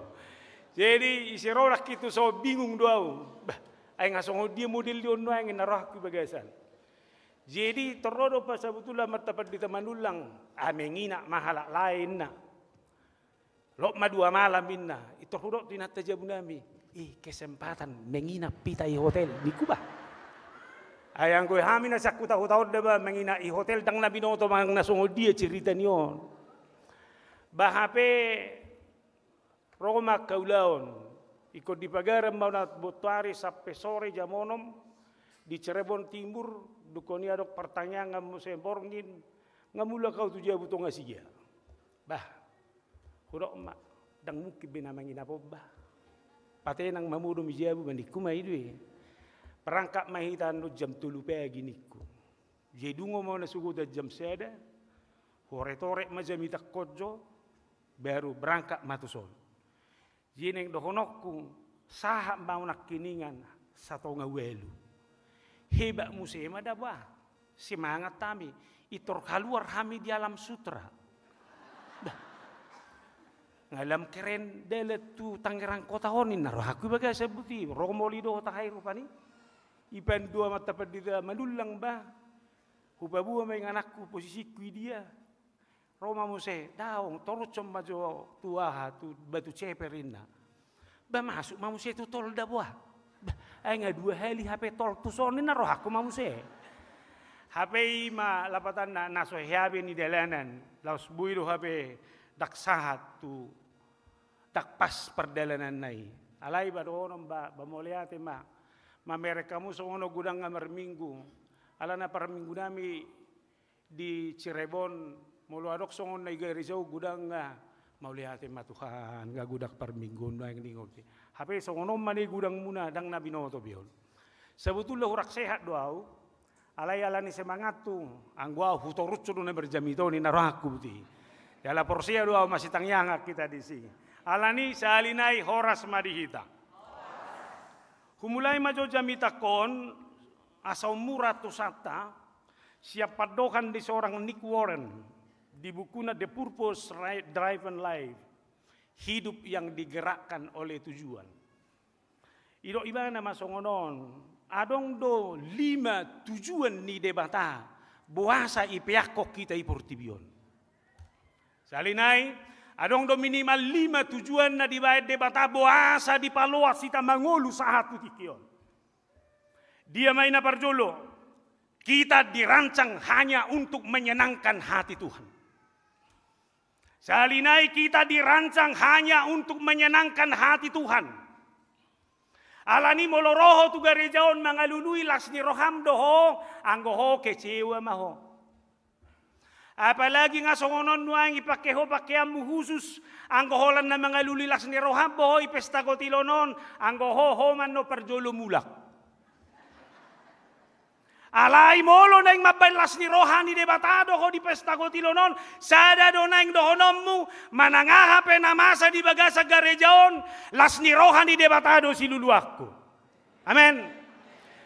Jadi, ise ro nangkin tu son bingung do au. Bah, ai nga songon dia model ni on nuaeng na rohangku i bagasan. Jadi, tor ro do pa sabotulna amanta Pandita Manullang, ah, menginap ma halak lae inna. Lot ma dua malam inna, i tor hudok tu inanta jabu nami, ih, kesempatan menginap hita i hotel, ningku ba. Ai anggo hami na sian huta-huta on da ba menginap i hotel, dang na binoto manang na songon dia cerita ni on. Ba hape ro ma angka ulaon, ingkon di pagaran ma au na bontoari sampe sore jam onom, di Cirebon Timur, dungkon i adong partangiangan muse borngin, nga mulak au tu jabu tonga sia. Bah, hudok ma, dang mungkin be na manginap on ba. Patenang ma modom i jabu ba ningku ma i do i. Berangkat ma hita annon jam tolu pagi ningku. Jadi dungo ma au na sugutan jam sada, huoret-oret ma jamitangkon jo, baru berangkat ma tu son. Jadi naeng dohononku, sahat ma au nangkiningan satonga ualu. Hebat muse ma da ba. Semangat hami. I tor kaluar hami di Alam Sutra. Bah. Nga lam keren dalan tu Tangerang Kota on, ninna rohangku i bagasan boti. Ro moli dohot aha i rupani. Ipandu amanta Pandita Manullang ba. Hupaboa ma ingananku posisingku i dia. Ro ma muse, daong, torushon ma jo tu aha, tu batu ceper inna. Ba masuk ma muse tu tol da boa. Bah, ai nga dua hali hape tol tu son ninna rohangku ma muse. Hape i ma lapatanna na so hea be ni dalanan, laos boi do hape dang sahat tu dang pas pardalananna i. Alai ba dohonon ba, ba mauliate ma. Mamereng hamu songon on godang nga marminggu. Alana parminggu nami di Cirebon, molo adong songon na i Gareja godang nga, mauliate ma Tuhan, nga godang parmingguon nuaeng ningon. Hape songon on ma na i godang muna, dang na binoto be on. Sabotulna hurang sehat do au, alai alani semangathu, anggo au hutorushon do na marjamita on ninna rohangku boti. Jala porsea do au masitangiangan hita disi. Alani sahali nai horas ma di hita. Humulai ma jo jamitangkon, asa umur atusanta, sian pandohan ni seorang Nick Warren di bukuna The Purpose Ri-, Driven Life, Hidup yang Digerakkan oleh Tujuan. Didok ibana ma songon on, Adong do lima tujuan ni Debata boasa ipeakhon hita i portibi on. Sahali nai, adong do minimal lima tujuan na dibaen Debata boasa dipaloas hita mangolu sahat tu tingki on. Dia ma i na parjolo, kita dirancang hanya untuk menyenangkan hati Tuhan. Sahali nai kita dirancang hanya untuk menyenangkan hati Tuhan. Alani molo ro ho tu gareja on mangalului las ni roham do ho, anggo ho kecewa ma ho. Apalagi nga songon on nuaeng ipake ho pakeanmu khusus, anggo holan na mangalului las ni roham do ho i pesta kotilon on, anggo ho, ho ma annon parjolo mulak. Alai molo naeng mambaen las ni roha ni Debata do ho di pesta kotilon on, sada do naeng dohononmu, manang aha pe na masa di bagasan gareja on, las ni roha ni Debata do siluluanku. Amen.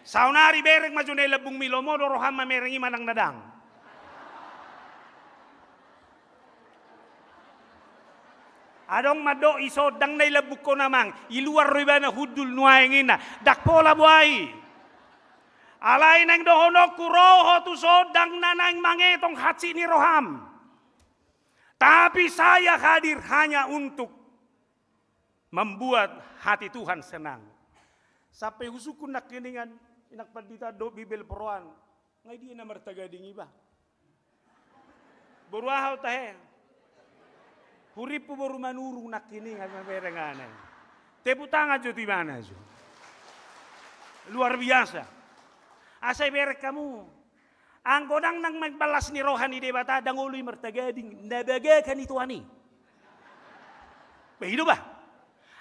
Saonari bereng ma jo na i lambungmi, lomo do roham mamereng i manang na ndang? Adong mandok i so ndang na i lambungkon amang, i luar do ibana hundul nuaeng i na, ndang pola boha i. Alai naeng dohononku, ro ho tu so ndang na naeng mangetong hansit ni roham. Tapi saya hadir hanya untuk membuat hati Tuhan senang. Sampe husungkun nangkiningan, inang pandita dohot Bibelvrouw an. Nga i dia na martagading iba? Boru aha ho tahe? Hurimpu boru Manurung nangkiningan mamereng aha na i. Tepuk tangan jo tu ibana jo. Luar biasa. Asa ibereng hamu. Anggo ndang naeng mambaen las ni roha ni Debata, ndang olo i martagading, na bagasan ni Tuhan i. Bah, i do bah.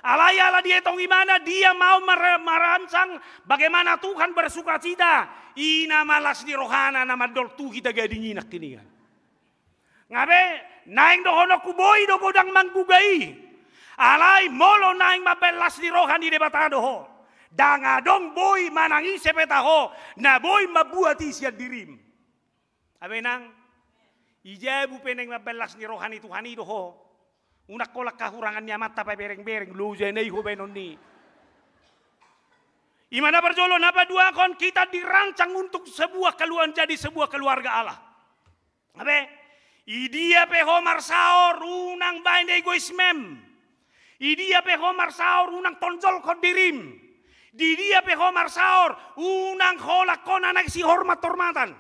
Alai ala dietong ibana, dia mau mer-, merancang bagaimana Tuhan bersukacita. I nama las ni rohana na mandok tu hita gading i nangkiningan. Nga be, naeng dohononku, boi do godang mangguga i. Alai molo naeng mambaen las ni roha ni Debata do ho, ndang adong boi manang ise pe taho na boi mambuat i sian dirim. Abe nang, i jabu pe naeng mambaen las ni roha ni Tuhan i do ho, unang holan hahurangan ni amanta pabereng-bereng, loja na i ho baenon i. I ma na parjolo, na paduahon, kita dirancang untuk sebuah keluarga, jadi sebuah keluarga Allah. Abe, i dia pe ho marsaor, unang baen egoismem. I dia pe ho marsaor, unang tonjolhon dirim. Di dia pe ho marsaor, unang holan ho na naeng sihormat-hormatan.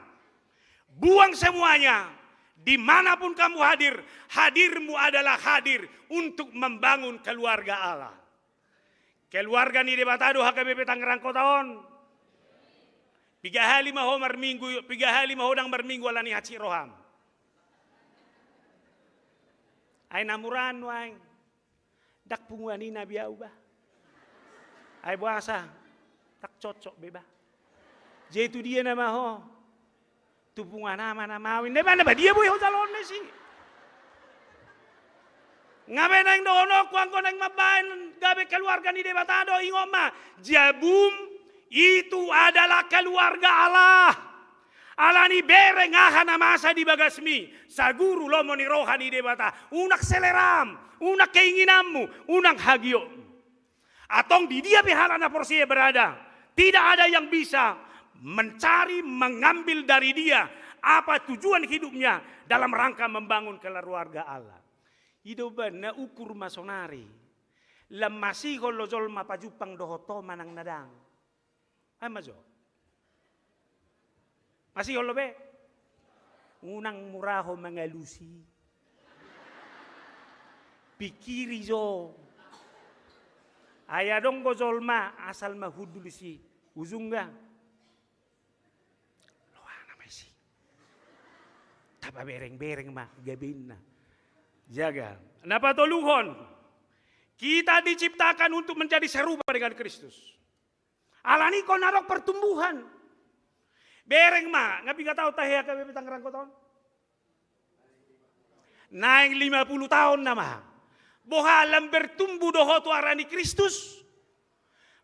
Buang semuanya, di mana pun kamu hadir, hadirmu adalah hadir untuk membangun keluarga Allah. Keluarga ni Debata do H K B P Tangerang Kota on. Piga hali ma ho marminggu, piga hali ma ho ndang marminggu alani hansit roham? Ai na muraan nuaeng. Ndang punguan i na be au bah. Ai boasa? Ndang cocok be bah. Jadi tu dia nama ho? Tu punguan ama na mawi. Na ba, na ba dia boi ho jaloon na disi? Nga be naeng dohononku, anggo naeng mambaen gabe keluarga ni Debata do, ingot ma, jabum itu adalah keluarga Allah. Alani bereng aha na masa di bagasmi, saguru lomo ni roha ni Debata. Unang seleram, unang keinginanmu, unang hagiotmu. Antong di dia pe halak na porsea berada, tidak ada yang bisa mencari, mengambil dari dia apa tujuan hidupnya dalam rangka membangun keluarga Allah. I do ba na ukur ma sonari, lam masihol do jolma pajumpang dohot ho manang na ndang? Ai ma jo. Masihol do be? Unang mura ho mangalusi. Pikiri jo. Ai adong do jolma asal ma hundul disi, ujungna loana ma disi. Tapabereng-bereng ma gabe inna. Jaga. Na patoluhon, kita diciptakan untuk menjadi serupa dengan Kristus. Alani ingkon adong pertumbuhan. Bereng ma, nga piga taon tahe H K B P Tangerang Kota on? Naeng lima puluh taon nama. Boha, lam bertumbuh do ho tu arah ni Kristus?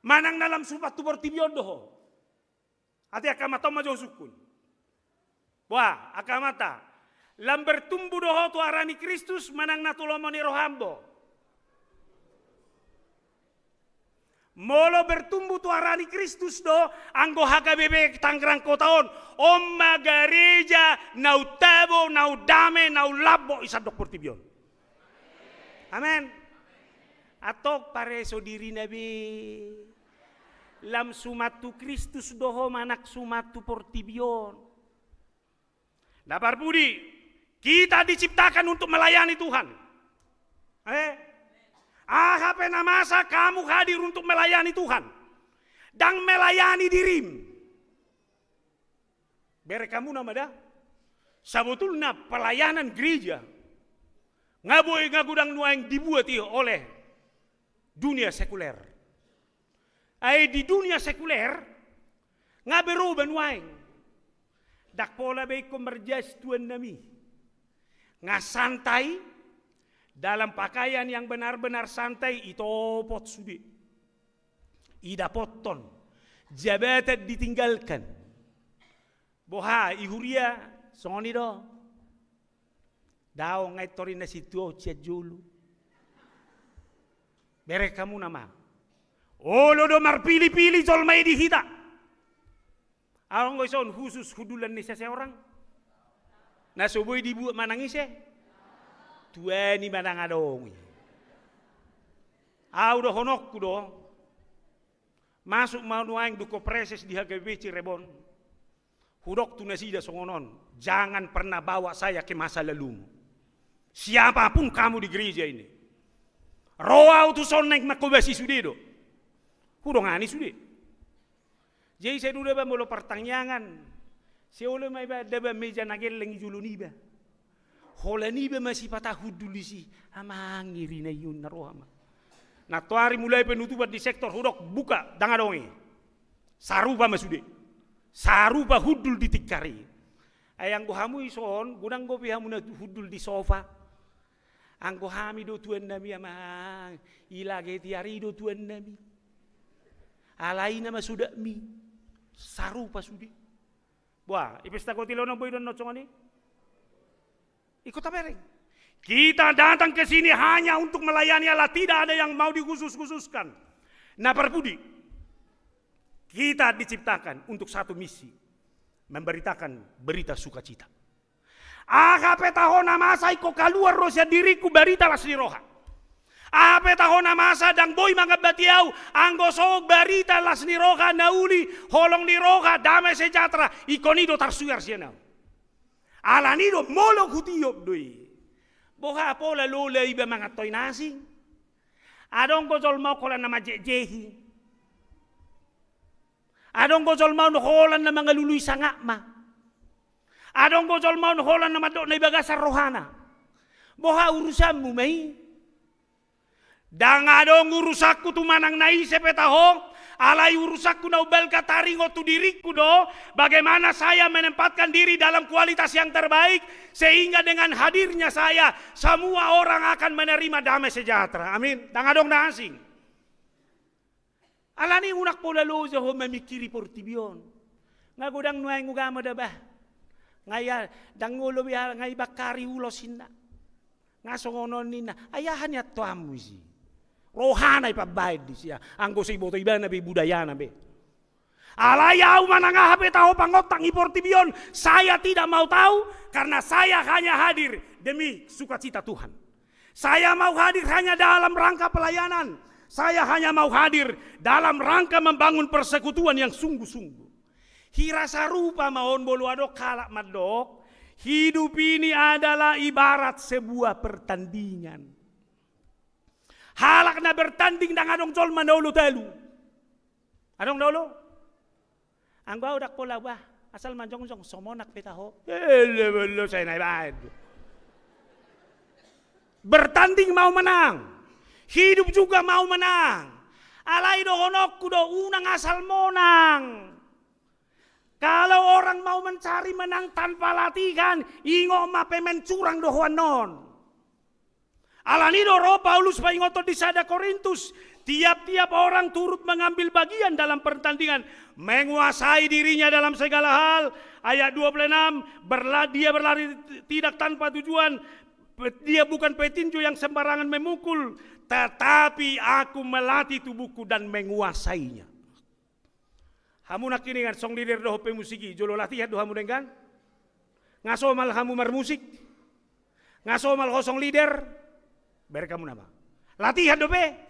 Manang na lam supat tu portibi on do ho? Ate angka amanta on ma jo husungkun. Boha, angka amanta, lam bertumbuh do ho tu arah ni Kristus manang na tu lomo ni roham do? Molo bertumbuh tu arah ni Kristus do, anggo H K B P Tangerang Kota on, on ma gareja na untabo, na undame, na unlambok i sandok portibi on. Amen. Antong pareso dirina be. Lam suman tu Kristus do ho manang suman tu portibi on. Na parpudi, kita diciptakan untuk melayani Tuhan. Eh? Aha pe na masa kamu hadir untuk melayani Tuhan. Ndang melayani dirim. Bereng hamu nama da? Sabotulna pelayanan gereja nga boi nga godang nuaeng dibuat i oleh dunia sekuler. Ai di dunia sekuler nga berubah nuaeng. Ndang pola be ingkon marjas tuan nami. Nga santai, dalam pakaian yang benar-benar santai, itopot sude. Idapothon, jabatan ditinggalkan. Boha, i huria, songon i do. Dao nga intor inna sintua on sian jolo. Bereng hamu nama. Olo do marpili-pili jolma i di hita. Anggo ison khusus hundulan ni seseorang. Na so boi dibuat manang ise. Tuani manang adong i. Au dohononku do. Masuk ma nuaeng dungkon preses di H K B P Cirebon. Hudok tu nasida songon on, jangan pernah bawa saya ke masa lalumu. Siapapun kamu di gereja ini. Ro au tu son naeng manghobasi sude do. Hudongani sude. Jadi sai do daba molo partangiangan. Sai olo ma iba daba meja na gelleng i jolo niba. Holan iba ma sipata hundul disi, amang irina i on na roha ma. Nantoari mulai penutupan di sektor hudok buka, ndang adong i. Sarupa ma sude. Sarupa hundul di tingkar i. Ai anggo hamu ison, godang dope hamu na hundul di sofa. Anggo hami do tuan nami amang, i lage tiar i do tuan nami. Alai nama suda mi. Sarupa sude. Wah, i pesta kotilonon boi do na songon i. Ikut tabereng. Kita datang ke sini hanya untuk melayani Allah, tidak ada yang mau dikhusus-khususkan. Na parpudi, kita diciptakan untuk satu misi, memberitakan berita sukacita. Aha pe taho na masa ingkon kaluar ro sian diringku barita las ni roha. Aha pe taho na masa ndang boi mangambati au, anggo so barita las ni roha na uli, holong ni roha, dame sejahtera, ingkon i do tarsuar sian au. Alani do molo hutiop do i. Boha pola lola iba mangan tondi na asing. Adong do jolma on holan na manjekjehi. Adong do jolma on holan na mangalului sangap ma. Adong do jolma on holan na mandok na di bagasan rohana. Boha urusanmu ma i. Ndang adong urusanku tu manang na ise pe taho, alai urusanku na umbalga taringot tu diringku do, bagaimana saya menempatkan diri dalam kualitas yang terbaik, sehingga dengan hadirnya saya, semua orang akan menerima damai sejahtera. Amin. Ndang adong na asing. Alani unang pola loja ho mamingkiri portibi on. Nga godang nuaeng ugama da bah. Nga ia ndang olo be nga ibangkari ulos inna. Nga songon on ninna, ai aha nian toammu isi. Rohana i pambaen disi, anggo so iboto ibana be budayana be. Alai au manang aha pe taho pangontang i portibi on, saya tidak mau tahu, karena saya hanya hadir demi sukacita Tuhan. Saya mau hadir hanya dalam rangka pelayanan. Saya hanya mau hadir dalam rangka membangun persekutuan yang sungguh-sungguh. Hira sarupa ma on molo adong halak mandok, hidup ini adalah ibarat sebuah pertandingan. Halak na bertanding ndang adong jolma na olo talu. Adong na olo? Anggo au ndang pola bah, asal manjongjong so monang pe taho. Ele belo sai na ibaen. Bertanding mau menang. Hidup juga mau menang. Alai dohononku do unang asal monang. Kalau orang mau mencari menang tanpa latihan, ingot ma pemain curang do ho annon. Alani do ro Paulus paingothon di sada Korintus, tiap-tiap orang turut mengambil bagian dalam pertandingan, menguasai dirinya dalam segala hal. Ayat dua puluh enam, berla-, dia berlari tidak tanpa tujuan, pe-, dia bukan petinju yang sembarangan memukul, Tetapi aku melatih tubuhku dan menguasainya. Hamu nangkiningan song leader dohot pemusik i, jolo latihan do hamu denggan? Nga somal hamu marmusik? Nga somal ho song leader? Bereng hamu nama. Latihan dope.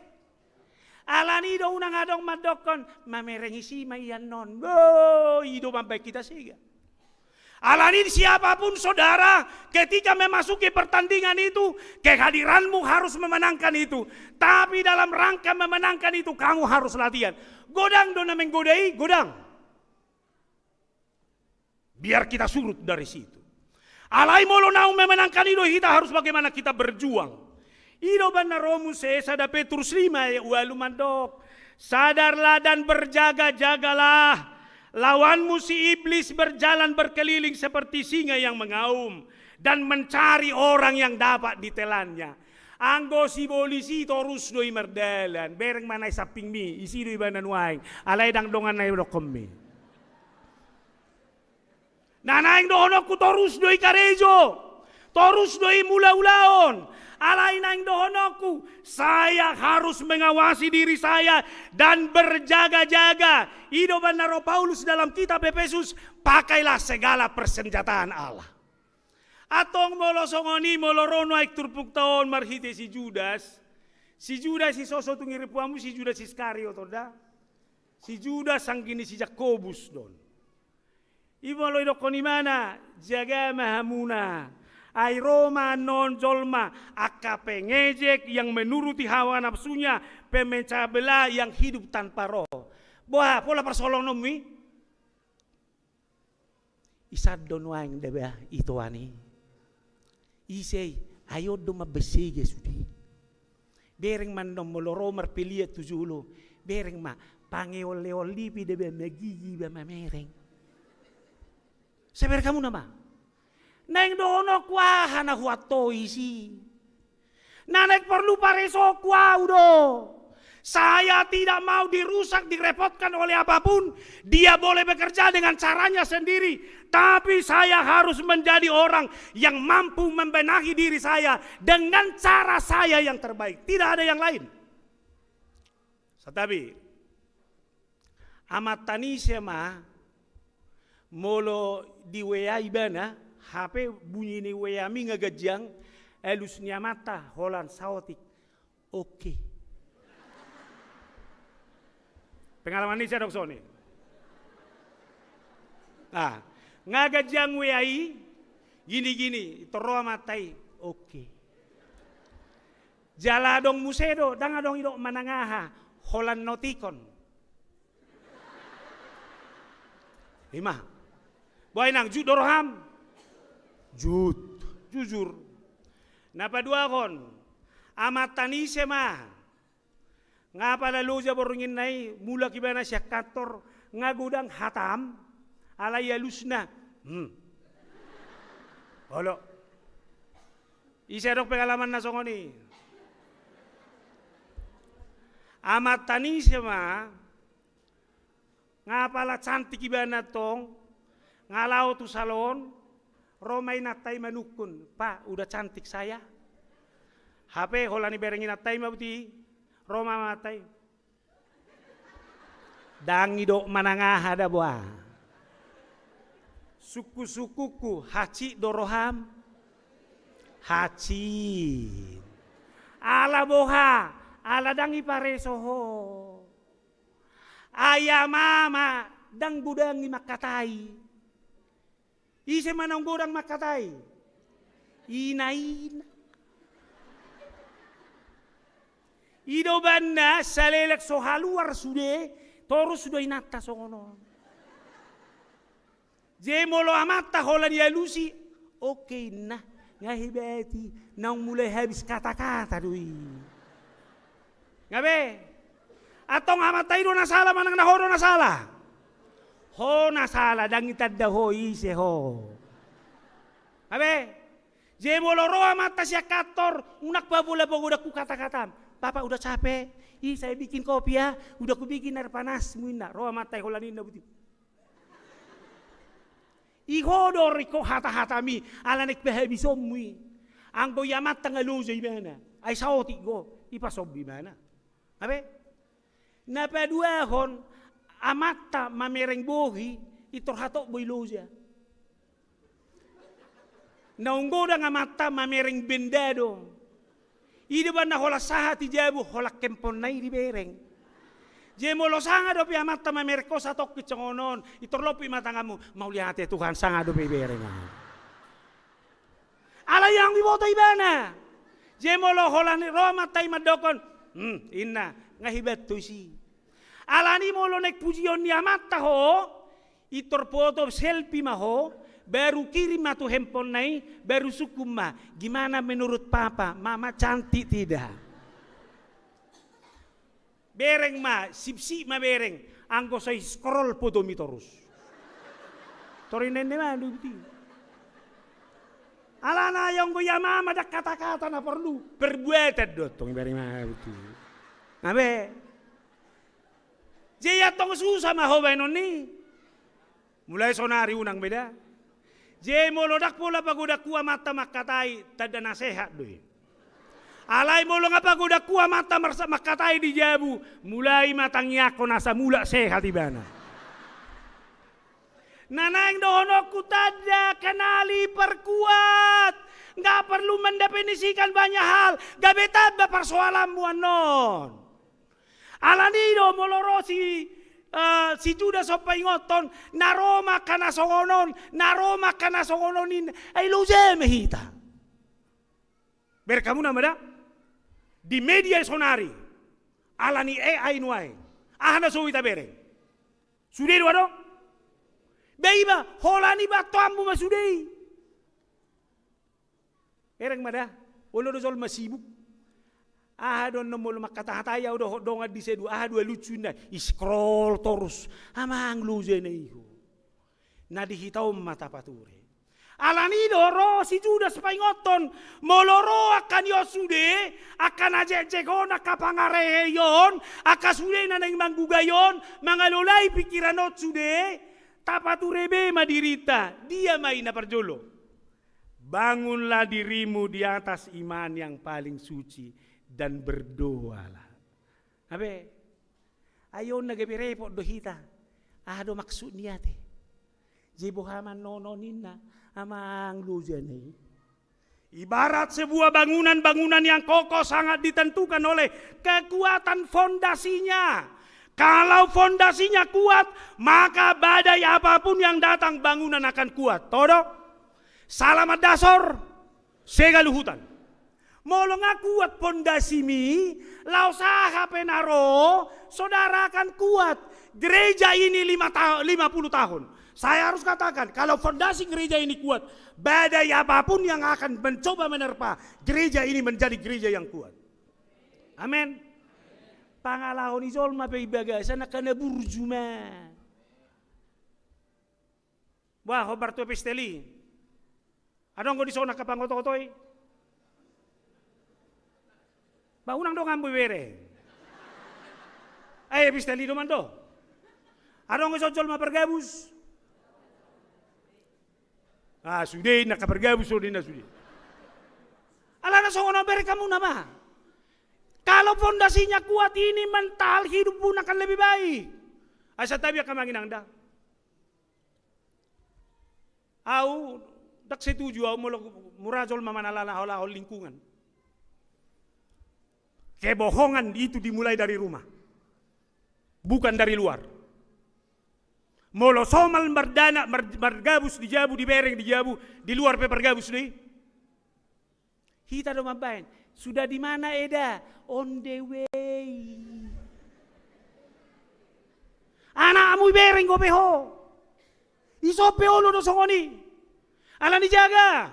Alani do unang adong mandokkon, mamereng isi ma ian non. Bo, i do mambaen hita sega. Alani siapapun saudara, ketika memasuki pertandingan itu, kehadiranmu harus memenangkan itu. Tapi dalam rangka memenangkan itu, kamu harus latihan. Godang do na menggoda i, godang. Biar kita surut dari situ. Alai molo naung memenangkan i do, hita harus bagaimana kita berjuang. I do umbahen na ro muse sada Petrus lima ayat ualu mandok. Sadarlah dan berjaga-jagalah. Lawanmu si iblis berjalan berkeliling seperti singa yang mengaum dan mencari orang yang dapat ditelannya. Anggo sibolis i torus do i mardalan, bereng ma na i sampingmi, isi do ibana nuaeng, alai ndang dongan na i dokkonmi. Na naeng dohononku torus do i karejo, torus do i mulaulaon. Alai naeng dohononku, saya harus mengawasi diri saya dan berjaga-jaga. I do umbahen na ro Paulus dalam kitab Efesus, pakailah segala persenjataan Allah. Antong molo songon i, molo ro nuaeng turpukta on marhite si Judas, si Judas i so, so tung i ripuanmu, si Judas Iskariot on da. Si Judas anggi ni si Jakobus do on. I molo idokkon ibana, jaga ma hamuna. Ai ro ma annon jolma, angka pengejek yang menuruti hawa nafsunya, pemecah belah yang hidup tanpa roh. Boha, pola parsolononmu i? Isan do nuaeng da ba itoan i. Ise i, ai on do mambaen sega sude. Bereng ma annon molo ro marpeliat tu jolo. Bereng ma, pangeol-eol i pe da ba magigi ba mamereng. Sai bereng hamu nama. Naeng dohononku aha na huantois i? Na naeng porlu paresoonku ahu do. Saya tidak mau dirusak, direpotkan oleh apapun. Dia boleh bekerja dengan caranya sendiri. Tapi saya harus menjadi orang yang mampu membenahi diri saya dengan cara saya yang terbaik. Tidak ada yang lain. Santabi. Amanta ni ise ma, molo di W A ibana, hape bunyi ni W A-mi nga ganjang, alus ni amanta holan saotik. Oke. Pengalaman ni ise adong songon i? Nah, nga ganjang W A i, gini-gini, tor ro amanta i, oke. Jala adong muse do, ndang adong idok manang aha, holan notikon. Ima. Boha inang, jut do roham? Jut. Jujur. Na paduahon, amanta ni ise ma. Nga pala loja borngin na i, mulak ibana sian kantor, nga godang hatam, alai alusna. Hmm. Olo. Ise adong pengalaman na songon i? Amanta ni ise ma, nga pala cantik ibana tong, nga laho tu salon, ro ma inanta i manungkun, "Pak, udah cantik saya?" Hape holan ibereng inanta i ma buti, ro ma amanta i. Ndang idok manang aha da boha. Sungkun-sungkunku, hansit do roham? Hansit. Ala boha, ala ndang ipareso ho. Ai ama ma ndang godang i mangkatai. Ise ma naung godang mangkatai? Inaina. I do umbahen na saleleng so haluar sude, torus do inanta songon on. Jadi molo amanta holan ialusi, oke inna, nga hebat i, naung mulai habis kata-kata do i. Nga be? Antong amanta i do na sala manang na ho do na sala? Ho na sala, ndang itanda ho ise ho. Nga be? Jadi molo ro amanta sian kantor, unang paboa-boa godang tu kata-katam. "Papa, udah capek. Ih, saya bikin kopi ya. Udah kubikin air panasmu," inna. Ro amanta i holan ninna buti. I ho do ringkot hata-hatami, ala naeng pahabisonmu i. Anggo i amanta nga loja ibana, ai saotik do. Ipasombi ibana. Ape? Na paduahon, amanta mamereng bohi, intor hatop boi loja. Naung godang amanta mamereng benda do. I do umbahen na holan sahat di jabu, holan hemponna i dibereng. Jadi molo sanga dope amanta mamereng ho satongkin songon on, intor lompit ma tanganmu, mauliate Tuhan, sanga dope ibereng ahu. Alai naung diboto ibana. Jadi molo holan ro amanta i mandokhon, hmm, inna, nga hebat tusi. Alani molo naeng pujion ni amanta ho, intor foto selfie ma ho, baru kirim ma tu hemponna i, baru sungkun ma, gimana menurut papa, mama cantik tidak? Bereng ma, sipsip ma bereng, anggo so scroll fotomi torus. Tor inna-inna ma do buti. Alana anggo ia mama ndang kata-kata na porlu, perbuatan do tong ibereng ma buti. Ape? Jadi antong susa ma ho baenon i. Mulai sonari unang be da. Jadi molo ndang pola pagodang ho amanta mangkatai, tanda na sehat do i. Alai molo nga pagodang ho amanta marsa-, mangkatai di jabu, mulai ma tangiangkon asa mulak sehat ibana. Na naeng dohononku, tanda, kenali, perkuat. Nggak perlu mendefinisikan banyak hal, gabe tamba parsoalanmu annon. Alani do molo ro si, eh, si Judas so paingothon, na ro ma angka na songon on, na ro ma angka na songon on ninna, ai loja ma hita. Bereng hamu nama da? Di media sonari, alani A I nuaeng, aha na so hita bereng? Sude do adong? Be iba, holan iba antoanmu ma sude i. Bereng ma da, olo do jolma sibuk. Aha do annon molo mangkata-hatai ahu dohot dongan di C dua, aha do alucuinna, scroll torus, amang lojana i ho. Na di hita on ma tapature. Alani do ro si Judas paingothon, molo ro angka ni on sude, angka na jekjek on, angka pangarehe on, angka sude na naeng manggugai on, mangalolai pingkiran on sude, tapature be ma dirinta, dia ma i na parjolo. Bangunlah dirimu di atas iman yang paling suci dan berdoalah. Ape? Ai on na gabe repot do hita. Aha do maksud ni ate? Jadi boha ma annon ninna, amang lojana i. Ibarat sebuah bangunan, bangunan yang kokoh sangat ditentukan oleh kekuatan fondasinya. Kalau fondasinya kuat, maka badai apapun yang datang, bangunan akan kuat. Todo? Sala mandasor, sega luhutan. Molo nga kuat pondasimi, laos aha pe na ro, saudara akan kuat. Gereja ini lima ta-, lima puluh tahun. Saya harus katakan, kalau fondasi gereja ini kuat, badai apapun yang akan mencoba menerpa, gereja ini menjadi gereja yang kuat. Amin. Pangalaho ni jolma pe i bagasan angka na burju ma. Bah, hombar tu epistel i. Adong do dison angka pangoto-oto i? Bah, unang donganmu ibere. Ai epistel i do man do. Adong do dison jolma pargabus? Ah, sude, angka pargabus do ninna sude. Alana songon on bereng hamu nama. Kalau fondasinya kuat, ini mental hidupmu akan lebih baik. Ai santabi angka amang inang da. Au ndang setuju au molo mura jolma manalana hola hol lingkungan. Kebohongan itu dimulai dari rumah. Bukan dari luar. Molo somal mardana, mar-, margabus di jabu, dibereng di jabu, di luar pe pargabus do i. Hita do mambaen, sudah di mana, Eda? On the way. Anakmu ibereng dope ho. Ison pe olo do songon i. Alani jaga.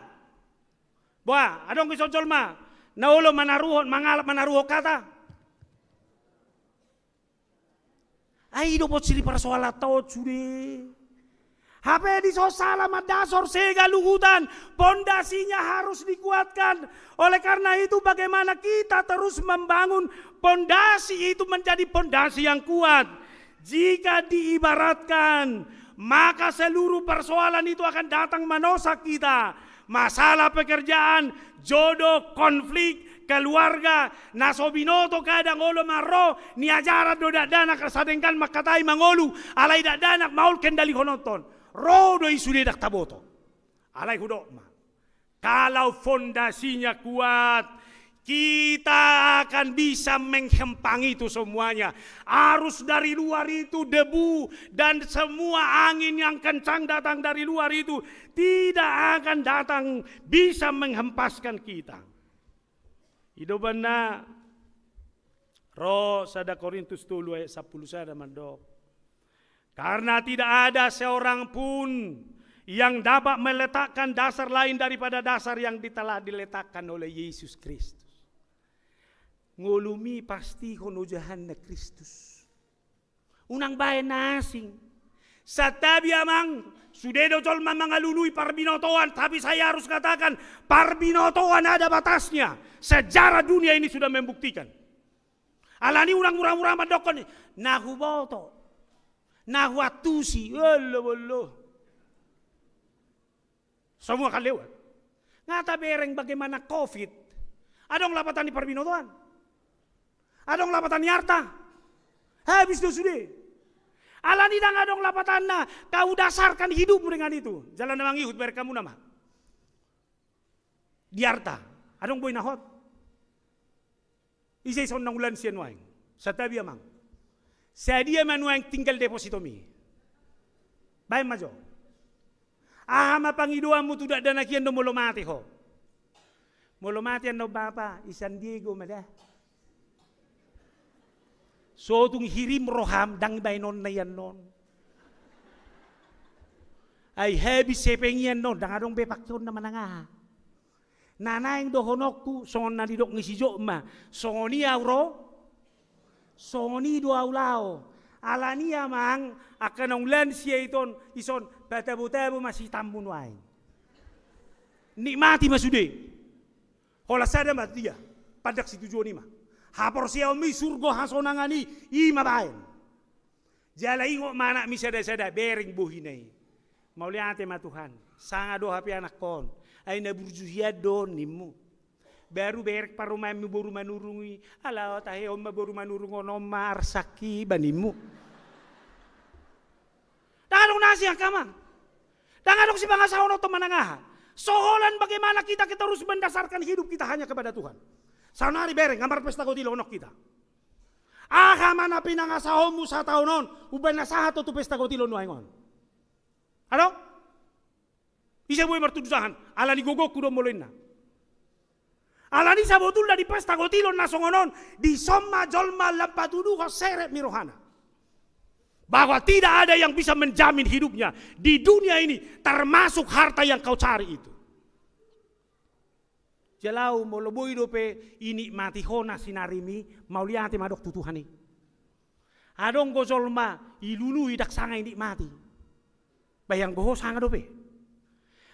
Bah, adong do dison jolma na olo manaruhon, mangalap manaruhon hata. Ai i do porsiri parsoalanta on sude. Hape dison sala mandasor, sega luhutan, pondasinya harus dikuatkan. Oleh karena itu, bagaimana kita terus membangun pondasi itu menjadi pondasi yang kuat? Jika diibaratkan, maka seluruh persoalan itu akan datang manosak kita. Masalah pekerjaan, jodoh, konflik, keluarga na so binoto kadang olo ma ro, niajaran do dakdanak sadenggan mangkatai mangolu, alai dakdanak maol kendalihononhon. Ro do i sude ndang taboto. Alai hudok ma. Kalau fondasinya kuat, kita akan bisa menghempang itu semuanya. Arus dari luar itu, debu, dan semua angin yang kencang datang dari luar itu tidak akan datang bisa menghempaskan kita. I do umbahen na ro sada Korintus tolu ayat sampulu sada mandok. Karena tidak ada seorang pun yang dapat meletakkan dasar lain daripada dasar yang telah diletakkan oleh Yesus Kristus. Ngolumi pastihon ojahanna Kristus. Unang baen na asing. Santabi amang, sude do jolma mangalului parbinotoan, tapi saya harus katakan, parbinotoan ada batasnya. Sejarah dunia ini sudah membuktikan. Alani unang mura-mura mandokkon, na huboto, na huantusi, olo, olo. Semua akan lewat. Nga tabereng bagaimana covid. Adong lapatan ni parbinotoan. Adong lapatan ni arta. Habis do sude. Alani ndang adong lapatanna, kau dasarkan hidupmu dengan itu. Jala na mangihut bereng hamu nama. Di arta. Adong boi na hot. Ise ison na ulaon sian nuaeng? Santabi amang. Sadia ma nuaeng tinggal depositomi? Baen ma jo. Aha ma pangidoanmu tu dakdanak i annon molo mate ho? Molo mate annon bapa, i San Diego ma da. So tung hirim roham, ndang baenonna i annon. Ai habis hepeng i annon, ndang adong be pakeonna manang aha. Na naeng dohononku, songon na nidok ni si Job ma, songon i ahu ro, songon i do ahu laho. Alani amang, angka na ulaon sian ison, ison, patabo-tabo ma sitammu nuaeng. Nikmati ma sude. Holan sada ma dia, pandak situjuon i ma. Haporseaonmi, surgo, hasonangan i, i ma baen. Jala ingot ma anakmi sada-sada, bereng bohina i. Mauliate ma Tuhan, sanga do hape anakkon, ai na burju hian do on nimmu. Baru bereng parumaenmu boru Manurung i, ala tahe on ma boru Manurung on, on ma arsak i ba nimmu. Ndang adong na asing angka amang. Ndang adong sipangasahononhon manang aha. So holan bagaimana kita, kita terus mendasarkan hidup kita hanya kepada Tuhan. Saonari bereng, nga marpesta kotilon on kita. Aha ma na pinangasahonmu sataon on, umbahen na sahat ho tu pesta kotilon nuaeng on? Adong? Ise boi martudusahan, alani gogongku do molo inna. Alani sabotulna di pesta kotilon na songon on, dison ma jolma lam patuduhon serep ni rohana. Bahwa tidak ada yang bisa menjamin hidupnya di dunia ini, termasuk harta yang kau cari itu. Jala ahu molo boi dope inikmati ho na sinarimi, mauliate ma dok tu Tuhan i. Adong do jolma ilului ndang sanga inikmati. Bayang do ho sanga dope.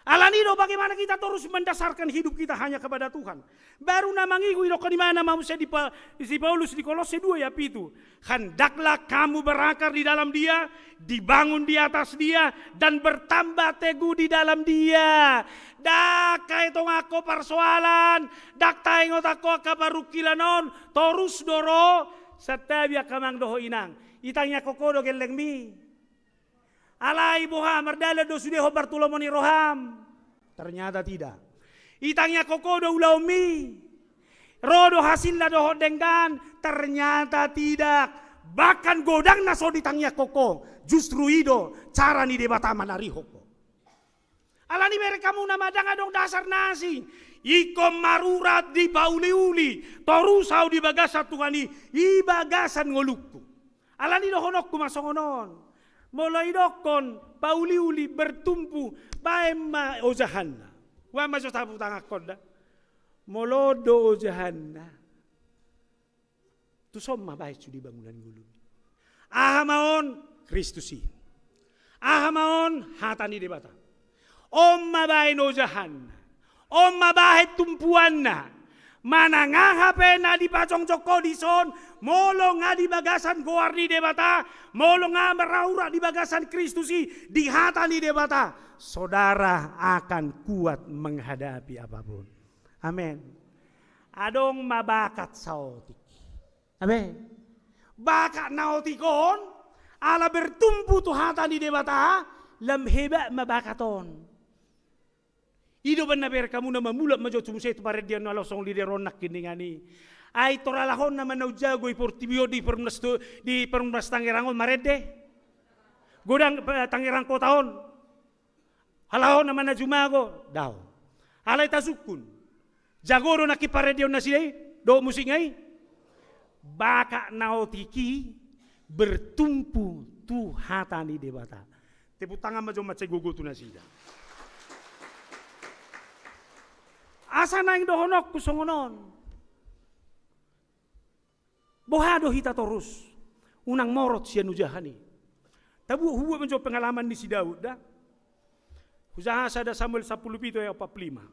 Alani do bagaimana kita terus mendasarkan hidup kita hanya kepada Tuhan. Baru na mangihut i dok, di mana ma muse di pa-, si Paulus di Kolosse dua ayat pitu. Hendaklah kamu berakar di dalam Dia, dibangun di atas Dia, dan bertambah teguh di dalam Dia. Ndang taingot angka parsoalan, ndang taingot angka parungkilon on, torus do ro, santabi angka amang dohot inang. Itangiangkon ho do gellengmi. Alai boha, mardalan do sude hombar tu lomo ni roham? Ternyata tidak. Itangiangkon ho do ulaonmi? Ro do hasilna dohot denggan? Ternyata tidak. Bahkan godang na so ditangiangkon ho, justru i do cara ni Debata manarihon ho. Alani bereng hamu nama, ndang adong dasar na asing. Ingkon marurat, dipauliuli, torus ahu di bagasan Tuhan i, di bagasan ngolungku. Alani dohononku ma songon on. Molo idokkon pauliuli, bertumpu, baen ma ojahanna. Ua ma jo tapu tangankon da. Molo on do ojahanna, tuson ma baen sude bangunan ngolumi. Aha ma on? Kristus i. Aha ma on? Hata ni Debata. On ma baen ojahanna. On ma baen tumpuanna. Manang aha pe na dipajongjong ho dison, molo nga di bagasan goar ni Debata, molo nga marurat di bagasan Kristus i, di hata ni Debata, saudara akan kuat menghadapi apapun. Amen. Adong ma bakat saotik. Amen. Bakat na otik on, ala bertumpu tu hata ni Debata, lam hebat ma bakat on. I do umbahen na bereng hamu na mamulak ma jo tu muse tu parendean na laos songon lider on nangkin ninna i. Ai tor alahonna ma na umjago i portibi on di perumnas tu, di perumnas Tangerang on marende. Godang, eh, Tangerang kota on. Alahonna ma na jumago, daong. Alai tasungkun. Jago do nangkin parendean nasida i, dohot musikna i. Bakat na otik i bertumpu tu hata ni Debata. Tepuk tangan ma jo mansai gogo tu nasida. Asa naeng dohononku songon on. Boha do hita torus unang morot sian hujahan i? Tabuat, hubuat ma jo pengalaman ni si Daud da. Hujaha sada Samuel sampulu pitu ayat opat pulu lima.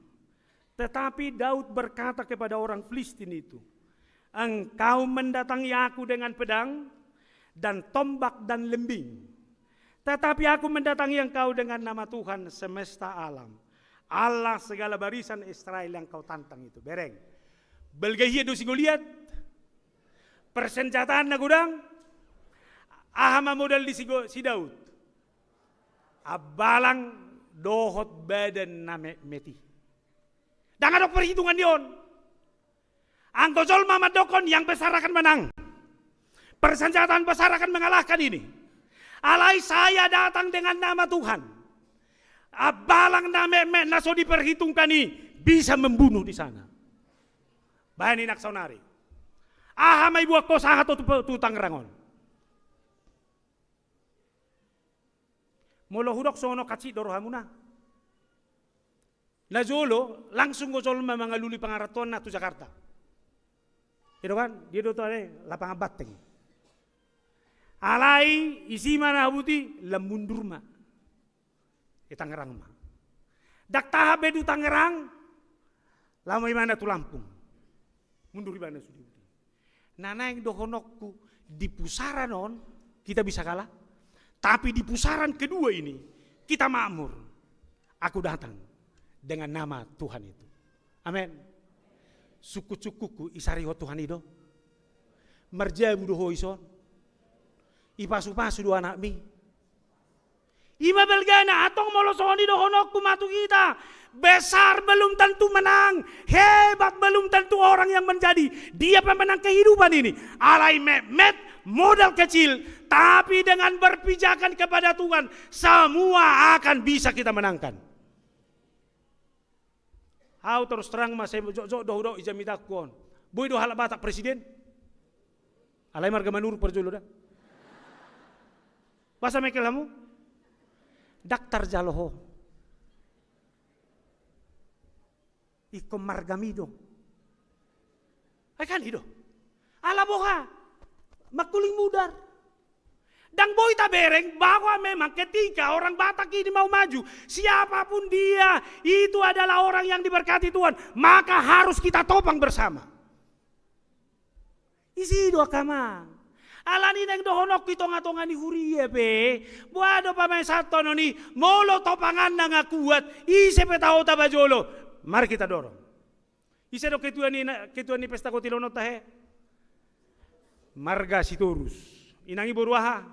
Tetapi Daud berkata kepada orang Filistin itu, "Engkau mendatangi aku dengan pedang dan tombak dan lembing. Tetapi aku mendatangi engkau dengan nama Tuhan semesta alam, Allah segala barisan Israel yang kau tantang itu." Bereng. Balga hian do si Goliat. Persenjataan na godang. Aha ma modal ni si Go-, si Daud? Ambalang dohot badan na metmet i. Ndang adong perhitungan di on. Anggo jolma mandokkon, yang besar akan menang. Persenjataan besar akan mengalahkan ini. Alai saya datang dengan nama Tuhan. Ambalang na metmet na so diperhitungkan i bisa membunuh di sana. Baen i nang saonari. Aha ma ibuat ho sahat ho tu, tu Tangerang on? Molo hudok songon on, hansit do rohamuna. Na jolo, langsung do jolma mangalului pangarantoanna tu Jakarta. I do kan, dia do tu, eh, lapangan banteng. Alai, isi ma na habot i, lam mundur ma. I Tangerang ma. Ndang tahan be tu Tangerang, laho ma ibana tu Lampung. Mundur ibana sude. Na naeng dohononku, di pusaran on, kita bisa kalah. Tapi di pusaran kedua ini, kita makmur. Aku datang dengan nama Tuhan itu. Amen. Sungkun-sungkunku, isarihon Tuhan i do. Marjabu do ho dison. Ipasupasu do anakmi. I ma balgana, antong molo songon i dohononku ma tu hita. Besar belum tentu menang, hebat belum tentu orang yang menjadi dia pemenang kehidupan ini. Alai metmet modal kecil, tapi dengan berpijakan kepada Tuhan, semua akan bisa kita menangkan. Au torus terang ma, sai jotjot do hudok i jamitangku on. Boi do halak Batak presiden? Alai marga Manurung parjolo da. Boasa mengkel hamu? Ndang tarjalo ho. Ingkon margami do. Ai kan i do. Ala boha? Mangkuling mudar. Ndang boi tabereng bahwa memang ketika orang Batak ini mau maju, siapapun dia, itu adalah orang yang diberkati Tuhan, maka harus kita topang bersama. Isi do angka amang. Alani naeng dohononku, i tongatonga ni huria pe, boha do pamesantonon i, molo topanganna nga kuat, ise pe taho taba jolo. Mari kita dorong. Ise do ketua ni, ketua ni pesta kotilon on tahe? Marga Sitorus. Inang i boru aha?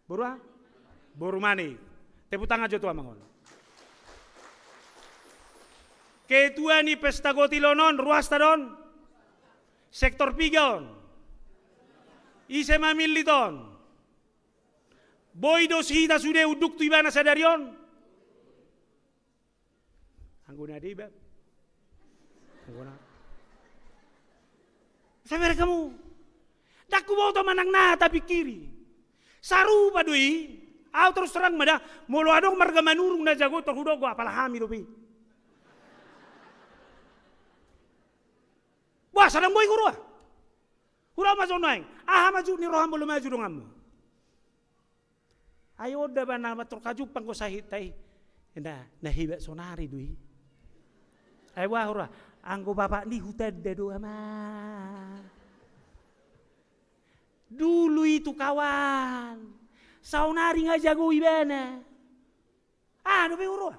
Boru aha? Boru Mane. Tepuk tangan jo tu amang on. Ketua ni pesta kotilon on, ruasta do on? Sektor piga on? Ise mamillit on? Boi do hita sude unduk tu ibana sadari on? Anggo na deba. Anggo na. Sabar kamu. Ndang huboto manang na tapingkiri. Sarupa do i. Au torus terang ma da. Molo adong marga Manurung na jago, tor hudok do, apala hami dope. Boasa ndang boi huroha? Huroha ma jo nuaeng. Aha ma jut ni roham molo maju donganmu? Ai on da ba na mator kajumpang do sahit ta i. Na, na hebat sonari do i. Ai boha huroha? Anggo bapak ni hutanda do ama. Dulu itu kawan. Saonari nga jago ibana. Aha dope huroha?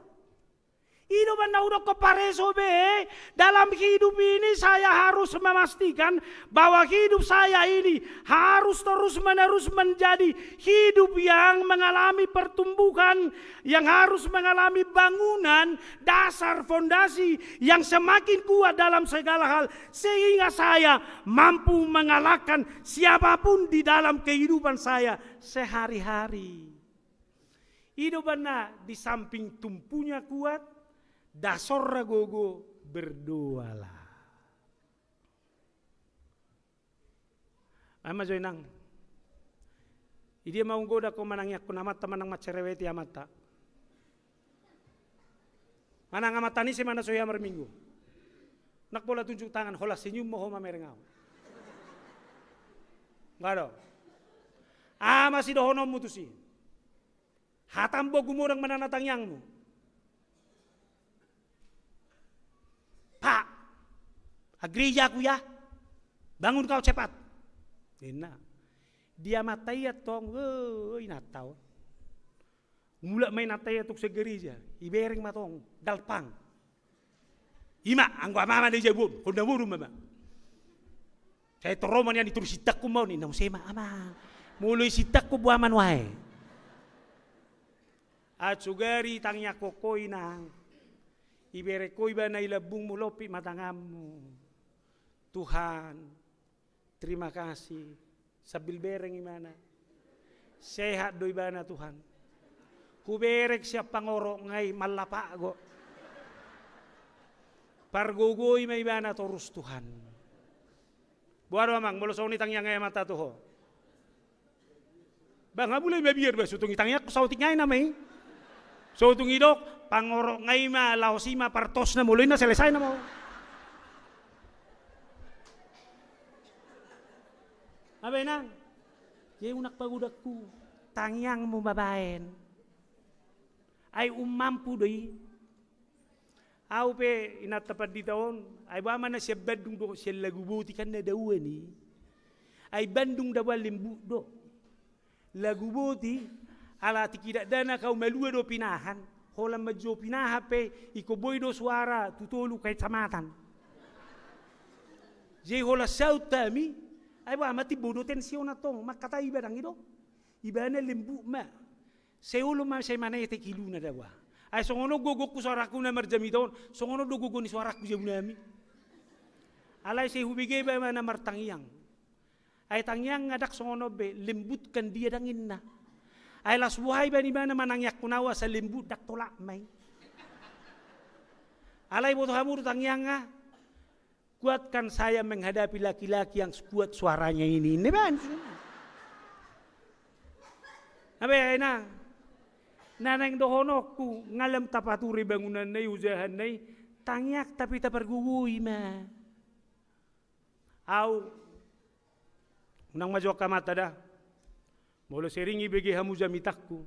I Ido umbahen na hudok pareso be, dalam hidup ini saya harus memastikan bahwa hidup saya ini harus terus-menerus menjadi hidup yang mengalami pertumbuhan, yang harus mengalami bangunan, dasar, fondasi yang semakin kuat dalam segala hal, sehingga saya mampu mengalahkan siapapun di dalam kehidupan saya sehari-hari. Ido umbahen na di samping tumpunya kuat, dasorna gogo, berdoalah. Ama jo inang. Idia ma unggoda ho manangiangkon amanta manang mancereweti amanta. Manang amanta ni si mana so hea marminggu. Ndang pola tunjuk tangan, holan senyum ma ho mamereng au. Nga do. Aha ma sidohononmu tusi? Hatam bo gumodang manang na tangiangmu. Pak, agrei ja aku ya. Bangun kau cepat. Ninna. Dia mata ia tong, woi, inanta on. Mulak ma inanta ia tong sian gareja, ibereng ma tong, dalpang. Ima, anggo amama na i jabu on, hon na boru ma ma. Sai torop ma nian i, turu sintangkon ma on, ninna muse ma ama. Molo i sintangkon boha ma nuaeng. Atsugari tangiangkon ho inang. Ibereng ho ibana i lambungmu, lompit ma tanganmu. Tuhan, terima kasih. Sambil bereng ibana. Sehat do ibana Tuhan. Hubereng sian pangorokna i, mallapakgo. Pargogoi ma ibana torus Tuhan. Boha do amang, molo songon i tangiang ni amanta tu ho? Ba nga mulai mabiar ba, so tung i tangiangkon saotik nai nama i. So tung i dok, pangorokna i ma, laos i ma partosna, molo i na selesai nama ho. Abe nang, jadi unang pagodangku, tangiangmu ma baen. Ai ummampu do i. Au pe inanta pandita on, ai boha ma na sian Bandung do, sian Laguboti kan na daoan i. Ai Bandung daoan lembut do. Laguboti, ala tingki dakdanak au malua do pinahan, holan manjou pinahan pe, ingkon boi do suara tu tolu kecamatan. Jadi holan saut hami, ai boha ma timbo do tension antong, mangkatai ibana i do. Ibana lembut ma. Sai olo ma sai manetek iluna daoa. Ai songon on gogongku suarangku na marjamita on, songon on do gogo ni suarangku jabu nami. Alai sai hubege ibana martangiang. Ai tangiangna ndang songon on be, lembutkan dia dang ninna. Ai laos boha ibana manangiangkon au asa lembut, ndang tolap ma i. Alai boto hamu do tangiangna, kuatkan saya menghadapi laki-laki yang kuat suaranya ini. Ini baen. Abe ai nang. Na naeng dohononku, nga lam tapature bangunanna i, usahanna i, tangiang tapi tapargogoi ma. Au, unang ma jo angka mata da. Molo sering ibege hamu jamitangku.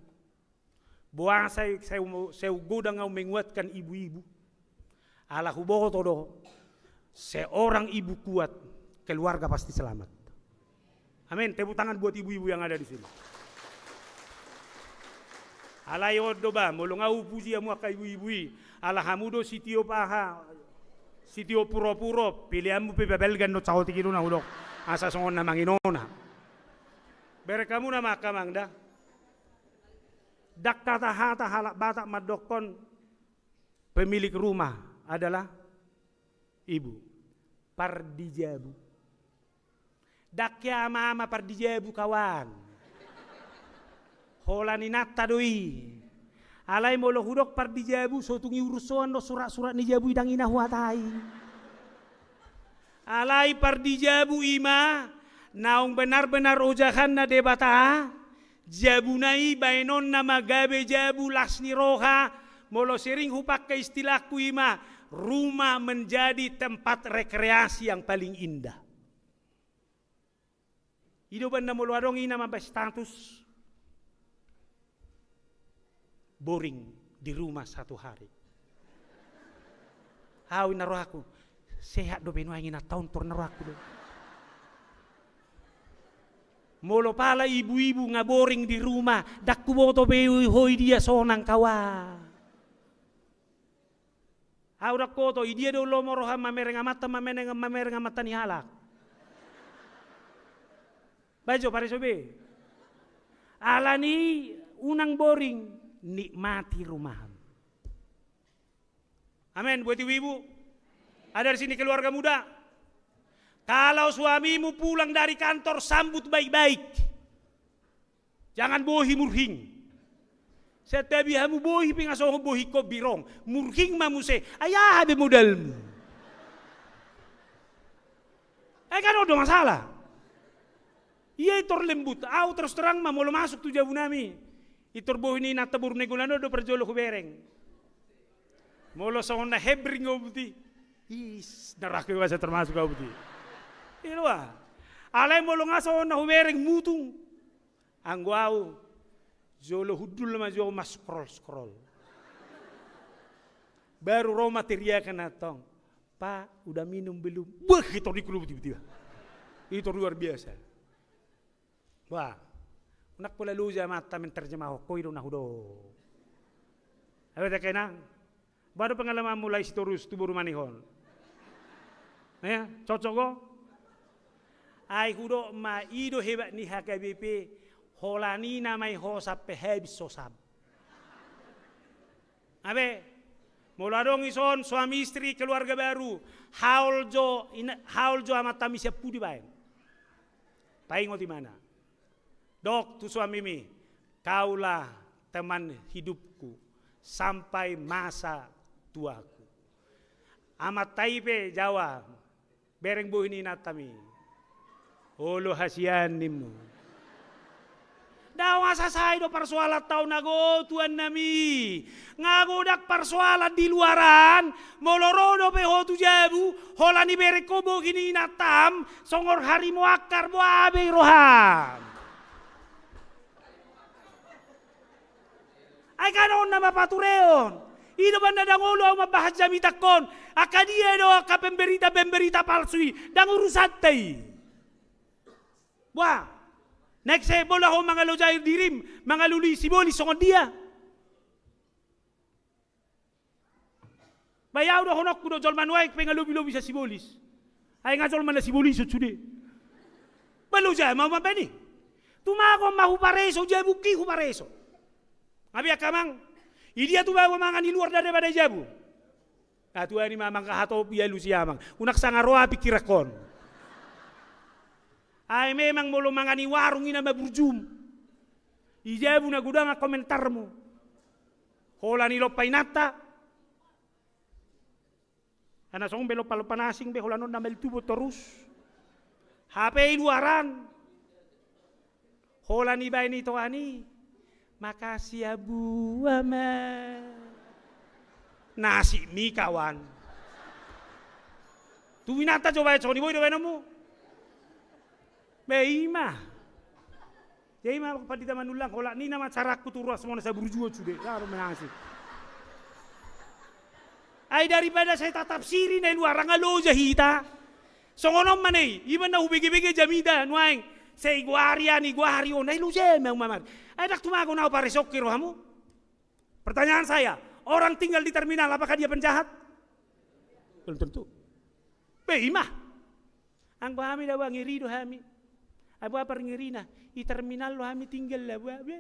Boha sai, sai, sai godang au menguatkan ibu-ibu. Ala huboto do, seorang ibu kuat, keluarga pasti selamat. Amin. Tepuk tangan buat ibu-ibu yang ada di sini. Alai on do ba, molo nga hupuji hamu angka ibu-ibu i, ala hamu do sitiop aha, sitiop puro-puro, peleanmu pe babalgan do, saotik i do na hudok. Asa songon na manginona. Bereng hamu nama angka amang da. Ndang hata-hata halak Batak mandokkon pemilik rumah adalah ibu. Pardijabu. Ndang hea ama-ama pardijabu kawan. Holan inanta do i. Alai molo hudok pardijabu, so tung i urus on do surat-surat ni jabu i, dang i na huatai. Alai pardijabu i ma naung benar-benar ojahanna Debata, jabuna i baenonna ma gabe jabu las ni roha, molo sering hupangke istilahku i ma, rumah menjadi tempat rekreasi yang paling indah. I do umbahen na molo adong ina mambaen status, boring di rumah satu hari. Au ninna rohangku, sehat dope nuaeng inanta on, tor ninna rohangku do. Molo pala ibu-ibu nga boring di rumah, ndang huboto be ho i dia sonang kawan. Au dang hoto, idia do lomo roham mamereng amanta, mamereng, mamereng amanta ni halak. Baen jo pareso be. Alani unang boring, nikmati rumahmu. Amen, buat ibu-ibu. Ada di sini keluarga muda. Kalau suamimu pulang dari kantor, sambut baik-baik. Jangan bohi murhing. Satabi hamu bohi pe nga songon bohi kombirong. Murhing ma muse. Ai aha be modalmu? Ai kan on do masalah. Ia i tor lembut. Au terus terang ma molo masuk tu jabu nami. I tor bohi ni inanta boru Nainggolan on do parjolo hubereng. Molo songon na hebring au buti. Is, naraka i asa termasuk au buti. Ilua. Alai molo nga songon na hubereng mutung. Anggo au, jolo hundul ma jo au ma scroll-scroll. Baru ro ma teriakan antong, "Pak, udah minum belum?" Wah, i tor di kulu buti-buti. I tor luar biasa. Wah, unang pola loja amanta menterjemahon, ho i do na hudok. Abe, tak kenang. Baru pengalaman mulai Sitorus tu boru Manihon. Ya, cocok go? Ai hudok ma i do hebat ni H K B P, holan i nama i ho sampe habis hosam. Abe, molo adong ison suami istri keluarga baru, haol jo, ina-, haol jo amantami sian pudi baen. Paingot imana. Dok tu suamimi, kaulah teman hidupku sampai masa tuaku. Amanta i pe Jawa, bereng bohi ni inantami. Olo hasian nimmu. Dao nga sasai do parsoalanta on ago tuannami. Nga godang parsoalan di luaran, molo ro dope ho tu jabu, holan ibereng ho bohi ni inantam, songon harimo angkar boa be i roham. Ai kan on nama patureon. I do umbahen na dang olo au mambahen jamitangkon. Angka dia do angka pemberita-pemberita palsu i. Dang urusanta i. Wah. Next, eh, bola ho mangalojai dirim, mangalului Sibolis songon dia. Ba i au dohononku do jolma nuaeng pe nga lobi-lobi sian Sibolis. Ai nga jolma na Sibolison sude. Ba loja ma au mambaen i. Tumagon ma hupareso, jabungki hupareso. Nga be angka amang. Idia tumagon mangan i luar daripada i jabu. Nga tuani ma amang, nga hatop i alusi amang. Unang sanga ro api kirangkon. Ai memang molo mangan i warung i nama burjum. I jabu na godang komentarmu. Holan i lompa inanta. Ana songon be lompa-lompa na asing be holan on na mail tubo torus. Hape i luaran. Holan i baen i toan i. Makasih ya Bu Ama. Nasib mi kawan. Tu inanta jo baen songon i boi do baenonmu. Be ima. Jadi ma pandita Manullang, holan i nama carangku tu ruas Monas saburjuon sude. Lalu menasi. Ai daripada sai tatapsiri na i luaran nga loja hita. Songon on ma na i, iba na hubege-bege jamita nuaeng. Sai goari an i goari on, ai loja ma umamari. Ai dang tumagon au paresongki rohamu. Pertanyaan saya, orang tinggal di terminal apakah dia penjahat? Belum tentu. Be ima. Anggo hami da boa ngeri do hami. Ai boa parngerina, i terminal do hami tinggal da boa. Be,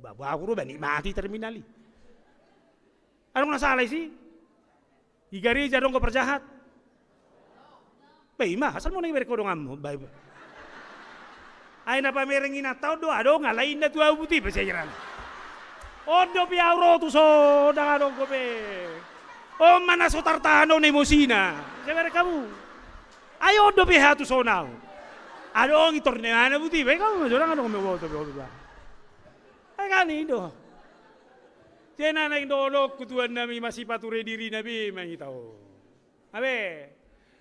ba boa hurang nikmati terminal i. Adong na sala isi? I gareja adong do parjahat? Ba ima, asal molo ibereng ho donganmu. Ba ima. Ai na pamereng inanta on do adong, alai inna tu au buti pe sian i. On dope au ro tuson, dang adong dope. On ma na so tartahan on emosina. Sibereng hamu. Ai on dope hea tuson au. Adong i tor ni mana buti, baen hamu ma jo, dang adong ma boto be on ba. Ai kan i do. Jadi na naeng dohononku tuannami, masipature dirina be ma hita on. Abe,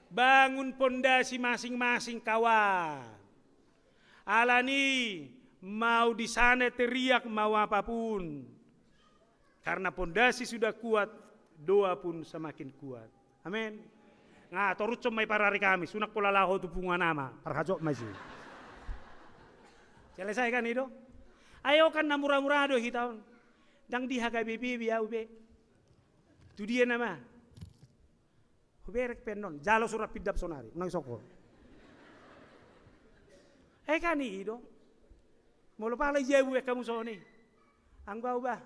bangun pondasi masing-masing kawan. Alani mau di sana teriak mau apapun. Karena pondasi sudah kuat, doa pun semakin kuat. Amin. Nga torushon ma i parari Kamis, unang pola laho tu punguan ama, parhajot ma i. Selesai kan i do? Ai on kan na mura-mura do hita on. Dang di H K B P be au be. Tu dia nama? Hubereng pe annon, jalo surat pindap sonari, unang isongkop. Eh, kan i do. Molo pala i jabu, eh, hamu songon i. Anggo au, bah.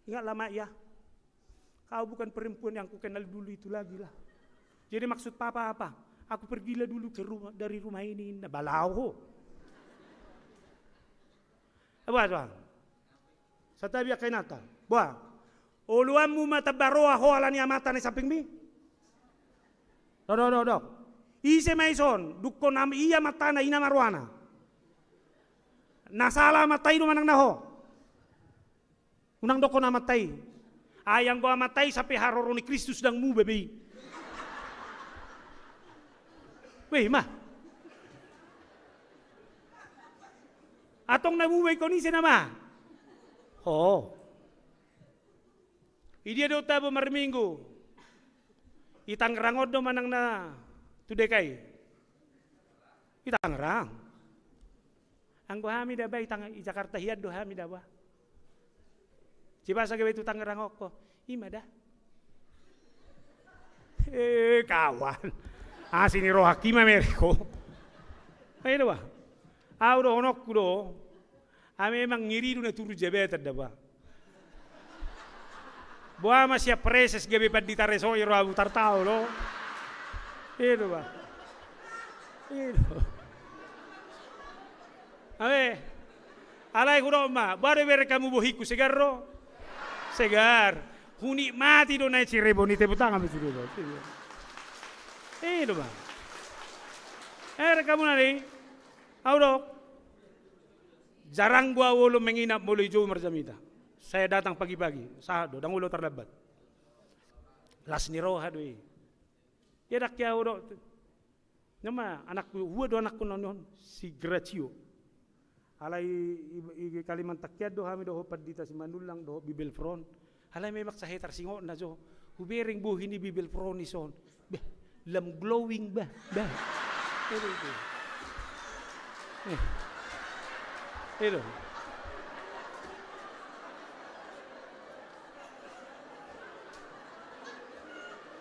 Ingatlah, Mak, ya. Kau bukan perempuan yang kukenal dulu itu lagi lah. Jadi maksud Papa apa? Aku pergilah dulu ke rumah, dari rumah ini, ninna. Balaho. Apa, apa? Santabi angka inanta. Bah. Oloanmu ma tamba roha ho ala ni amanta na di sampingmi? Dok, dok, dok, dok. Ise ma ison, dungkon am-, i amantana, ina ma rohana. Na sala amanta i do manang na ho? Unang dokkon amanta i. Ai anggo amanta i sampe haroro ni Kristus ndang muba be i. Weh, ma. Antong na muba ingkon ise nama? Ho. Idia do tabo marminggu? I Tangerang on do manang na tu D K I? I Tangerang. Anggo hami da ba i Tang-, i Jakarta hian do hami da ba. Cibasa gabe tu Tangerang on ho. Ima da. Eh, kawan. Asi ni rohaki ma mereko. Ayo da ba. Au dohononku do. Ai memang ngeri do na turun jabatan da ba. Boha ma sian praeses gabe pandita resoi ro abu tartao lo. Ido ba. Ido. Abe. Alai hudok ma, boha do ibereng hamu bohingku, segar do? Segar. Hunikmati do na i Cirebon i, tepuk tangan ma sude ba. Ido ba. Ibereng hamu na i. Au do. Jarang do au olo menginap molo i jou marjamita. Saya datang pagi-pagi, sahat do, ndang olo tarlambat. Las ni roha do i. Ia dang ke au do. Nama anakku, dua do anakku na on, si Gracio. Alai i, i, i Kalimantan hian do hami dohot Pandita Simanullang dohot Bibelvrouw on. Alai memang sahe tarsingotna jo. Hubereng bohi ni Bibelvrouw on i son. Bah, lam glowing bah, bah. Ido, ido. Eh. Ido.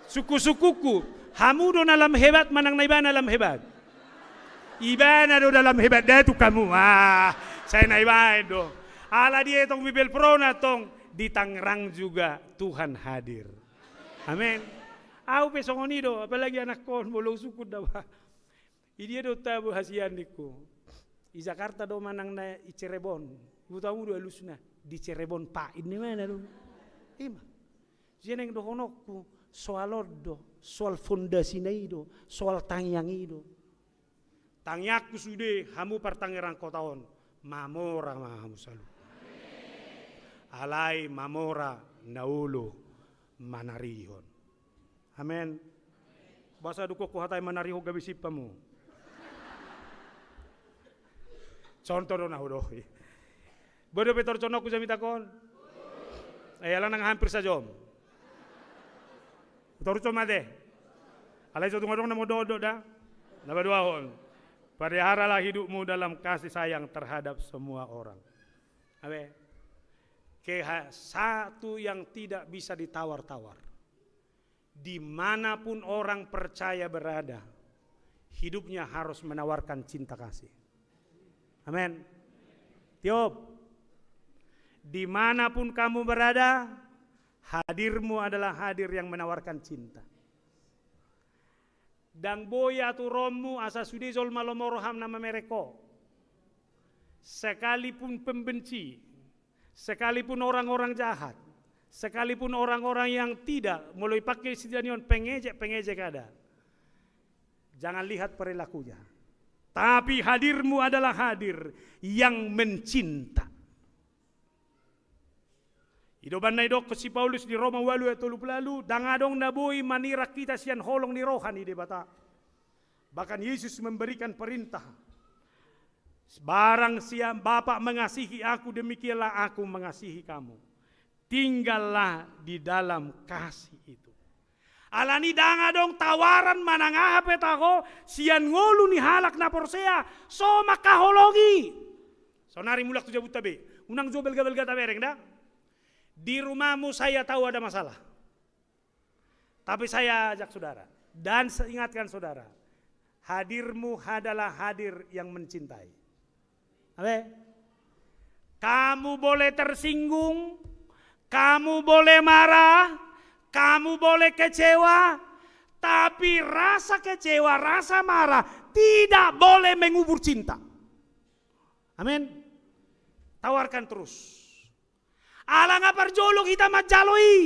Sungkun-sungkunku, hamu do na lam hebat manang na ibana lam hebat? Ibana do na lam hebat, da tung hamu. Ah, sai na ibaen do. Ala dietong Bibelvrouw na tong, di Tangerang juga Tuhan hadir. Amen. Au pe songon i do, apalagi anakku on, molo husungkun da ba. Idia do tabo hasian ningku. I Jakarta do manang na i Cirebon. Hutamu do alusna, di Cirebon Pak, inna ibana do. Ima. Jadi na dohononku, soal on do, soal fondasina i do, soal tangiang i do. Tangiangku sude hamu partangerang kota on, mamora ma hamu saluhut. Alai mamora na olo manarihon. Amen. Boasa dungkon huhatai manarihon gabe sip hamu? Contoh do na hudohi. Boha dope torusononku jamita on? Eh, ala nang hampir sajom. Toruson ma ate. Alai so tung adong na modok-dok da. Na paduahon. Peliharalah hidupmu dalam kasih sayang terhadap semua orang. Abe. Keha-, satu yang tidak bisa ditawar-tawar. Di mana pun orang percaya berada, hidupnya harus menawarkan cinta kasih. Amin. Tiop. Di mana pun kamu berada, hadirmu adalah hadir yang menawarkan cinta. Ndang boi aturonmu asa sude jolma lomo roham na mamereng ho. Sekalipun pembenci, sekalipun orang-orang jahat, sekalipun orang-orang yang tidak, molo ipake istilah ni on, pengejek-pengejek ada. Jangan lihat perilakunya. Tapi hadirmu adalah hadir yang mencinta. I do umbahen na didok si Paulus di Roma ualu ayat tolu pulu ualu, ndang adong na boi manirang hita sian holong ni roha ni Debata. Bahkan Yesus memberikan perintah, "Barang siapa Bapa mengasihi aku, demikianlah aku mengasihi kamu. Tinggallah di dalam kasih itu." Alani ndang adong tawaran manang aha pe taho sian ngolu ni halak na porsea, so mangkaholongi. Saonari mulak tu jabunta be, unang jo balga-balga tabereng da. Di rumahmu saya tahu ada masalah. Tapi saya ajak saudara dan saya ingatkan saudara, hadirmu adalah hadir yang mencintai. Amin. Kamu boleh tersinggung, kamu boleh marah, kamu boleh kecewa, tapi rasa kecewa, rasa marah tidak boleh mengubur cinta. Amin. Tawarkan terus. Ala nga parjolo hita manjalo i.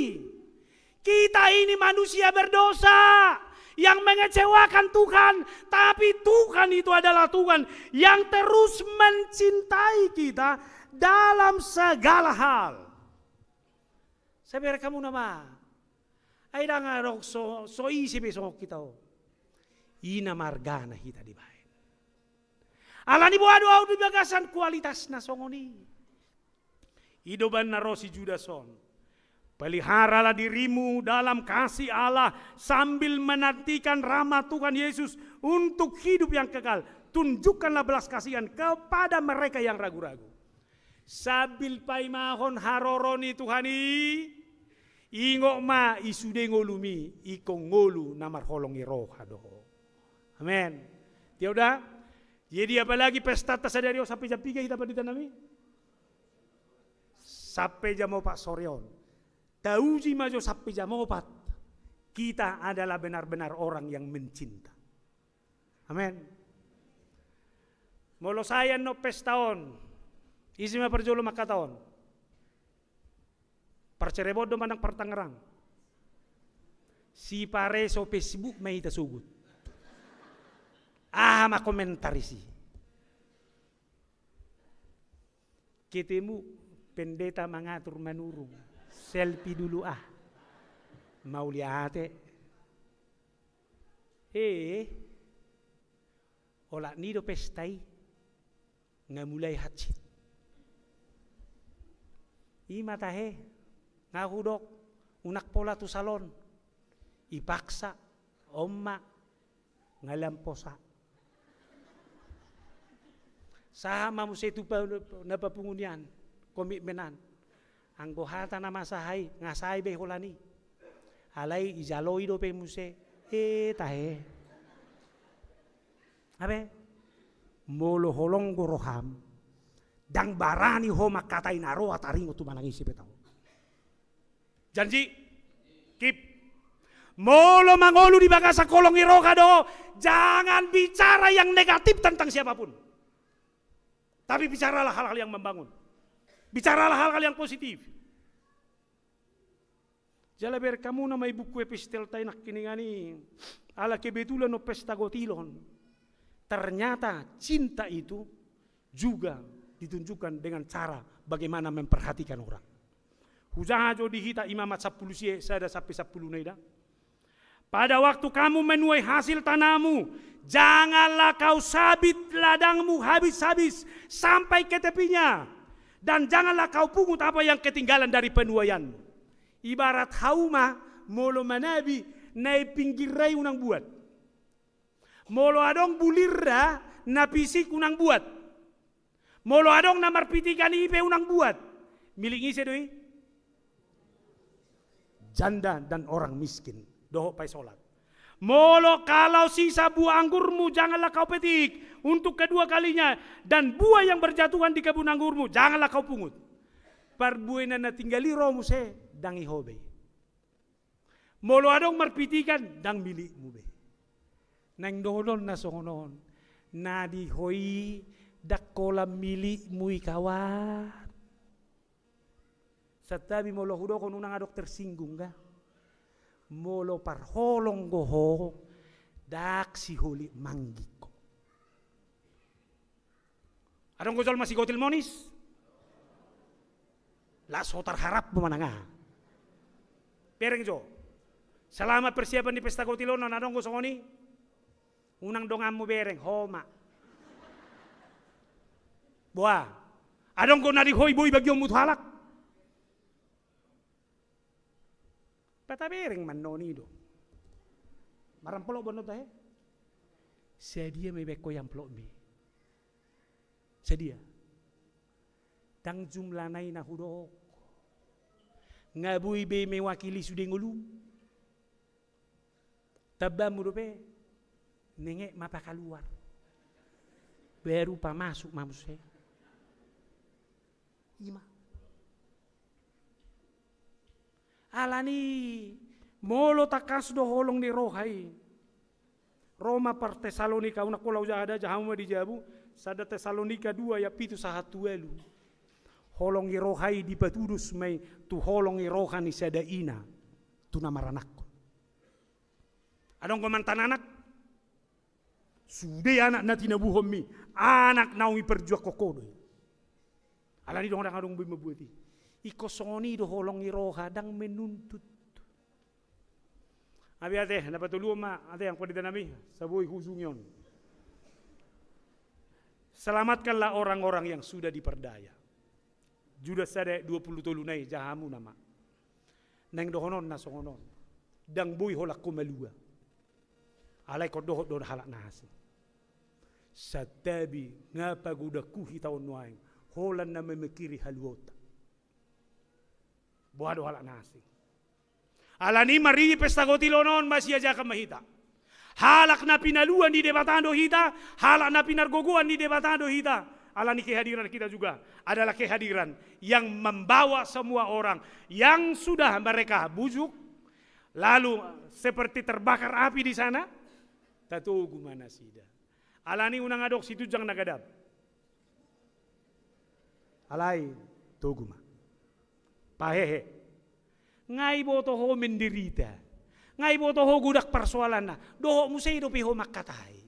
Kita ini manusia berdosa yang mengecewakan Tuhan, tapi Tuhan itu adalah Tuhan yang terus mencintai kita dalam segala hal. Sabar hamu nama. Ai ndang adong so, so ise be songon hita on. I na margana hita dibahen. Alani boha do ahu di bagasan kualitas na songon i. I do umbahen na ro si Judas on. Peliharalah dirimu dalam kasih Allah sambil menantikan rahmat Tuhan Yesus untuk hidup yang kekal. Tunjukkanlah belas kasihan kepada mereka yang ragu-ragu. Sambil paimahon haroro ni Tuhan i, ingot ma i sude ngolumi, ingkon ngolu na marholong ni roha do. Amen. Tiap da. Jadi apalagi pestanta sadari on sampe jam piga hita pandita nami? Sampe jam opat sore on. Tauji ma jo sampe jam opat. Kita adalah benar-benar orang yang mencinta. Amen. Molo sae annon pesta on, ise ma parjolo mangkatahon? Par Cirebon do manang par Tangerang? Sipareso Facebook ma hita sogot. Aha ma komentar isi? Ketemu pendeta mangatur manurung, selfie dulu ah. Mauliate. He, olat ni do pesta i. Nga mulai hansit. I ma tahe, nga hudok, unang pola tu salon. Ipaksa, on ma, nga lam posa. Sahat ma muse tu pa-, na papungu nian, komitmen an. Anggo hata na masaha i, nga sae be holan i. Alai ijaloi dope muse, e tahe. Abe, molo holong do roham, ndang barani ho mangkatai na ro taringot tu manang ise pe tahu. Janji? Keep. Molo mangolu di bagasan holong ni roha do, jangan bicara yang negatif tentang siapapun. Tapi bicaralah hal-hal yang membangun. Bicaralah hal-hal yang positif. Jala bereng hamu nama i buku epistelta i nangkiningan i, ala kebetulan on pesta gotilon. Ternyata cinta itu juga ditunjukkan dengan cara bagaimana memperhatikan orang. Hujaha jo di hita Imamat sampulu sia sada sampe sampulu na ida. Pada waktu kamu menuai hasil tanahmu, janganlah kau sabit ladangmu habis-habis sampai ke tepinya, dan janganlah kau pungut apa yang ketinggalan dari penuaianmu. Ibarat hauma molo manabi na i pinggirra i unang buat. Molo adong bulirna na pisik unang buat. Molo adong na marpitikan i pe unang buat. Milik ni ise do i? Janda dan orang miskin. Dohot paisolat. Molo kalau sisa buah anggurmu janganlah kau petik untuk kedua kalinya, dan buah yang berjatuhan di kebun anggurmu janganlah kau pungut. Parbuena na tinggal i ro muse, ndang i ho be. Molo adong marpitikan, ndang milikmu be. Naeng dohonon na songon on, na di ho i ndang holan milikmu i kawan. Santabi molo hudok on unang adong tersinggung ga. Molo parholong do ho, ndang siholit mangging ho. Adong do jolma sigotil monis? Las ho tarharap do manang aha. Bereng jo. Selama persiapan ni pesta gotil on, adong do songon i? Unang donganmu bereng, ho ma. Boa. Adong do na di ho i boi bagionmu tu halak? Pata bereng mannon i do. Maramplok bono tahe. Sadia ma ibaen ho i amplopmi? Sadia? Ndang jumlahna i na hudok. Nga boi be mewakili sude ngolum. Bamu dope, nengek ma pakaluar. Baru pamasuk ma muse. Ima. Alani molo tangkas do holong ni roha i. Ro ma par Tesalonika, unang pola hujaha da, jahamu ma di jabu, sada Tesalonika dua ayat pitu sahat tu ualu. Holong ni roha i dipatudos ma i tu holong ni roha ni sada ina tu na maranakhon. Adong do mantan anak, sude anak na tinabuhonmi, anak naung diperjuangkon ho do i. Alani dong, ndang adong boi mambuat i. Ingkon songon i do holong ni roha, ndang menuntut. Abe ate, na patoluhon ma ate, angka pandita nami, sai boi hujungi on. Selamatkanlah orang-orang yang sudah diperdaya. Judas sada dua pulu tolu na i, jaha hamu nama. Naeng dohononna songon on. Ndang boi holan ho malua. Alai ingkon dohot do halak na asing. Santabi, nga pagodanghu hita on nuaeng, holan na mamingkiri haluaonta. Boha do halak na asing. Alani marhite pesta gotilon on masiajakan ma hita. Halak na pinaluan ni Debata do hita, halak na pinargogoan ni Debata do hita. Alani kehadiran kita juga adalah kehadiran yang membawa semua orang yang sudah mereka bujuk, lalu seperti terbakar api di sana, tatogu ma nasida. Alani unang adong situnjang na gadap. Alai, togu ma. Pahehe. Nga iboto ho menderita. Nga iboto ho godang parsoalanna. Dohot muse i dope ho mangkatai.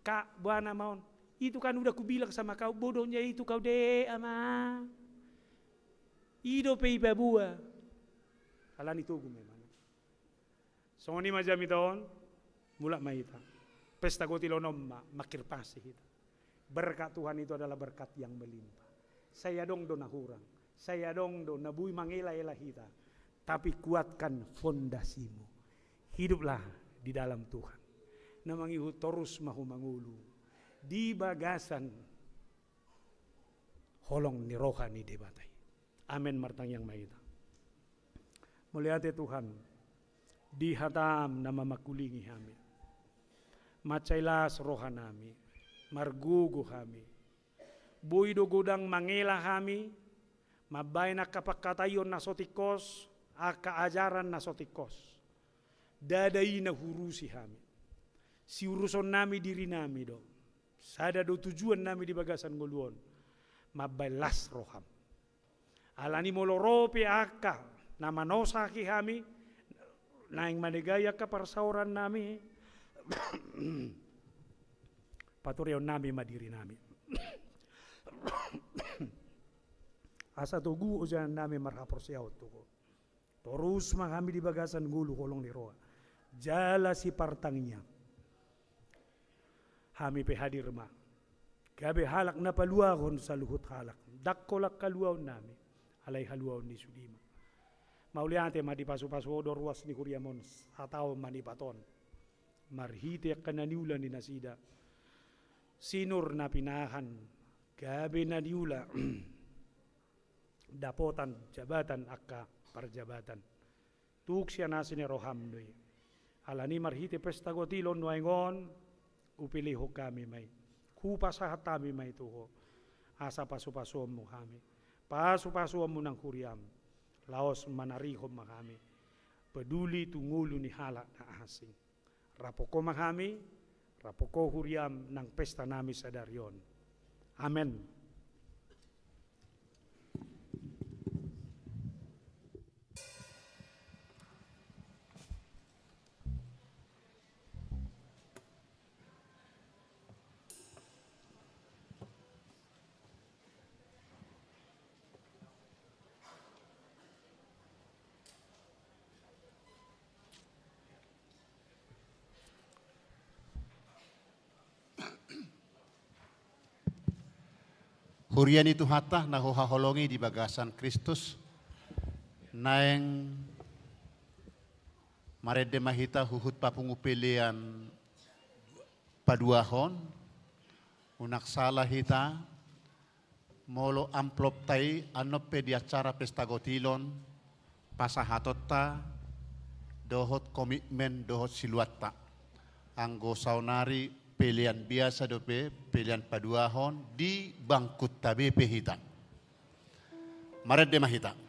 Kak, boha nama on. Itu kan udah kubilang sama kau, bodohnya itu kau dek, Ama. I dope i paboa. Alani togu memang. Songon i ma jamita on, mulak ma hita. Pesta gotilon on ma, mangkirpasi hita. Berkat Tuhan itu adalah berkat yang melimpah. Sai adong do na hurang, sai adong do na boi mangela-ela hita. Tapi kuatkan fondasimu. Hiduplah di dalam Tuhan. Na mangihut torus ma ho mangolu di bagasan holong ni roha ni Debata i. Amen, martangiang ma hita. Mauliate Tuhan, di hatam na mamangkulingi hami. Mansai las rohanami, margogo hami. Boi do godang mangela hami, mambaen angka pangkataion na so tingkos, angka ajaran na so tingkos. Ndada i na huurusi hami. Siurusonnami dirinami do. Sada do tujuannami di bagasan ngolu on. Mambaen las roham. Alani molo ro pe angka na manosaki hami, naeng manegai angka parsaorannami, paturehonnami ma dirinami. Asa togu ojanannami marhaporseaon tu ho. Torus ma hami di bagasan ngolu holong ni roha. Jala sipartangiang. Hami pe hadir ma. Gabe halak na paluahon saluhut halak. Ndang holan haluaonnami. Alai haluaon ni sude ma. Mauliate ma, dipasupasu ho do ruas ni huriam on. Sataon manipat on. Marhite angka na niula ni nasida. Sinur na pinahan. Gabe na niula. Dapotan jabatan angka parjabatan. Tuk sian asi ni roham do i. Alani marhite pesta gotilon nuaeng on, hupelehon hami ma i. Hupasahat hami ma i tu ho. Asa pasupasuonmu hami. Pasupasuonmu nang huriam. Laos manarihon ma hami. Peduli tu ngolu ni halak na asing. Rapot ho ma hami, rapot ho huriam nang pestanami sadari on. Amen. Huria ni Tuhanta na huhaholongi di bagasan Kristus, naeng marende ma hita huhut papungu pelean paduahon, unang sala hita, molo amplopta i annon pe di acara pesta gotilon, pasahatonta, dohot komitmen dohot siluanta. Anggo saonari pelean biasa dope, pelean paduahon, di bangkunta be pe hita. Marende ma hita.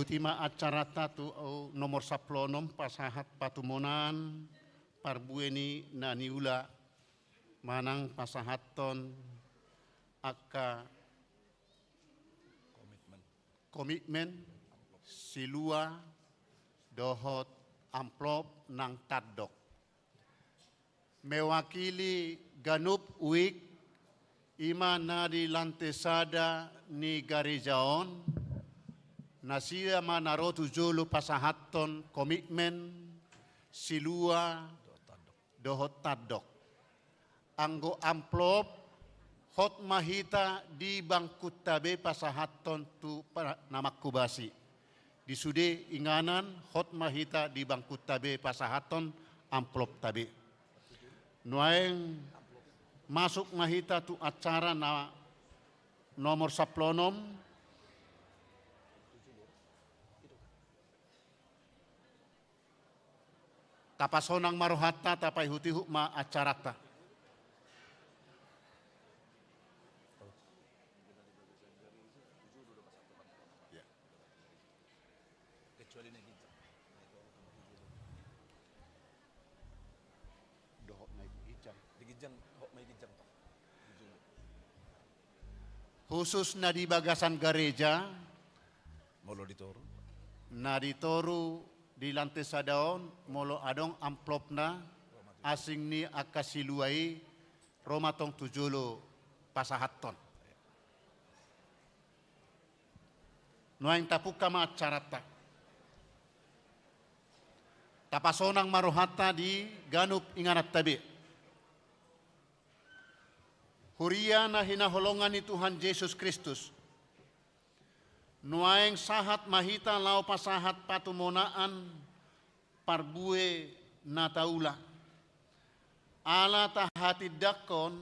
Tima acaranta tu nomor sampulu onom, pasahat patumonaan parbue ni na niula manang pasahathon angka komitmen, silua dohot amplop nang tandok. Mewakili ganup uik, ima na di lante sada ni gareja on, nasida ma na ro tu jolo pasahathon komitmen, silua dohot tandok. Anggo amplop, hot ma hita di bangkunta be pasahathon tu pa-, na manghobasi. Di sude inganan, hot ma hita di bangkunta be pasahathon amplopta be. Nuaeng masuk ma hita tu acara na nomor sampulu onom. Tapasonang ma rohanta, tapaihutihut ma acaranta. Dohot na di ginjang. Di ginjang, dohot na di ginjang, Pak. Khusus na di bagasan gareja. Molo di toru. Na di toru di lante sada on, molo adong amplopna, asing ni angka silua i, ro ma tong tu jolo pasahathon. Nuaeng tapungka ma acaranta. Tapasonang ma rohanta di ganup ingananta be. Huria na hinaholongan ni Tuhan Jesus Kristus. Nuaeng sahat ma hita laho pasahat patumonaan parbue na taula. Ala tahatindangkon,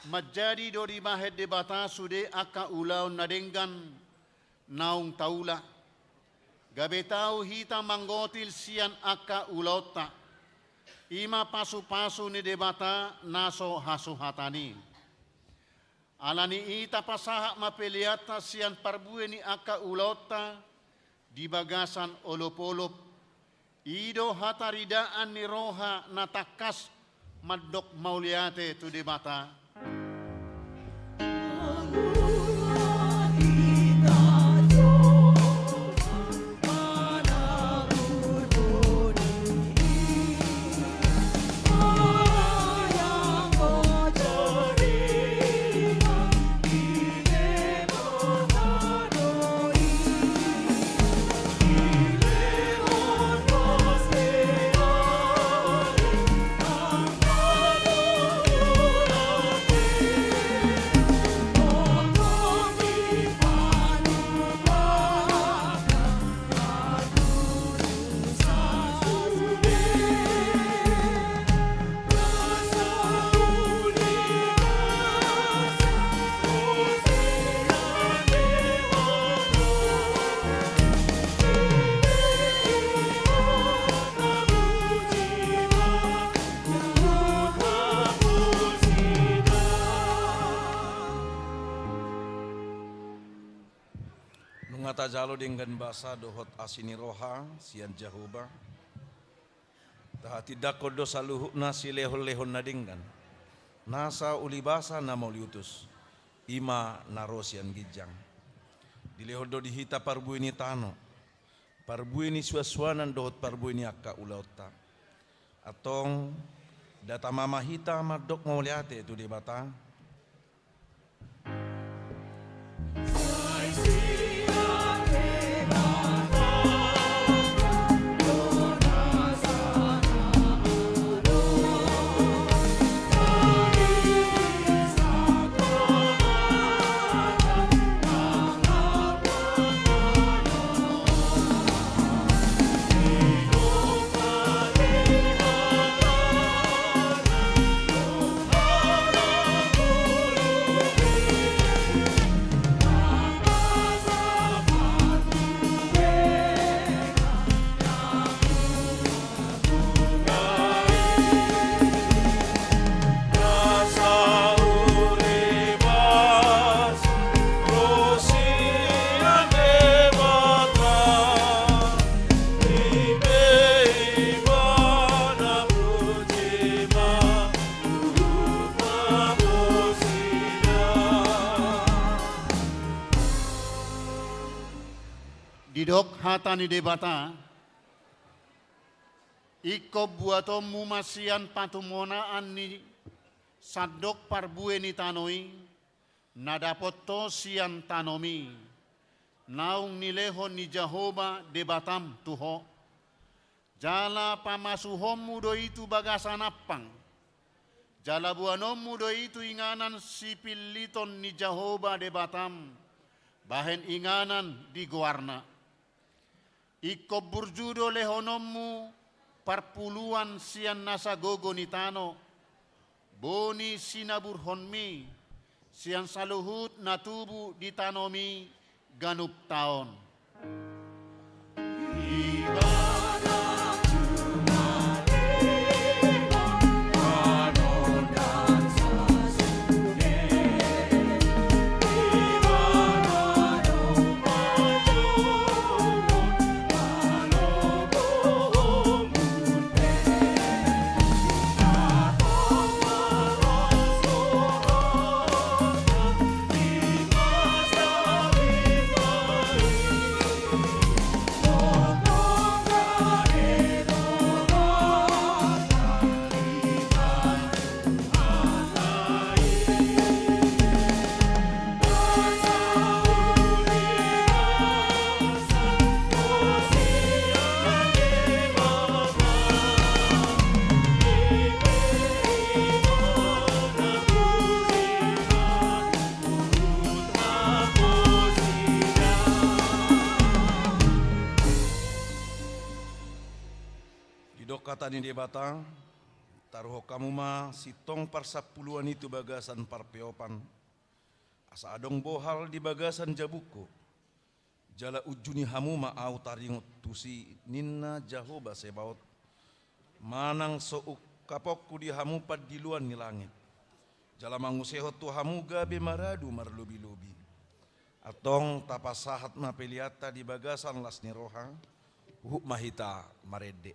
manjadi do dibahen Debata sude angka ulaon na denggan naung taula. Gabe tau hita mangotil sian angka ulaonta. Ima pasupasu ni Debata na so hasuhatan i. Ala ni i tapasahat ma peleanta sian parbue ni angka ulaonta di bagasan olopolop. I do hataridaan ni roha na tangkas mandok mauliate tu Debata. Nunga tajalo denggan basa dohot asi ni roha sian Jahowa. Tahatindangkon do saluhutna silehonlehon na denggan, nasa ulibasa na mauliutus, ima na ro sian ginjang. Dilehon do di hita parbue ni tano, parbue ni suansuanan dohot parbue ni angka ulaonta. Antong, datang ma hita mandok mauliate tu Debata. Didok hata ni Debata: Ingkon buatonmu ma sian patumonaan ni sandok parbue ni tano i, na dapot ho sian tanomi, naung nilehon ni Jahowa Debatam tu ho. Jala pamasuhonmu do i tu bagasan ampang, jala boanonmu do i tu inganan sipilliton ni Jahowa Debatam, bahen inganan di goarna. Ingkon burju do lehononmu parpuluan sian nasa gogo ni tano, boni sinaburhonmi, sian saluhut na tubu di tanomi ganup taon. Didok hata ni Debata: Taruhon hamu ma sintong parsampuluan i tu bagasan parpeopan, asa adong bohal di bagasan jabungku. Jala unjuni hamu ma ahu taringot tusi, ninna Jahowa Sebaot, manang so ungkaponku di hamu pandiloan ni langit, jala mangusehon tu hamu gabe maradu marlobilobi. Antong tapasahat ma peleanta di bagasan las ni roha, huhut ma hita marende.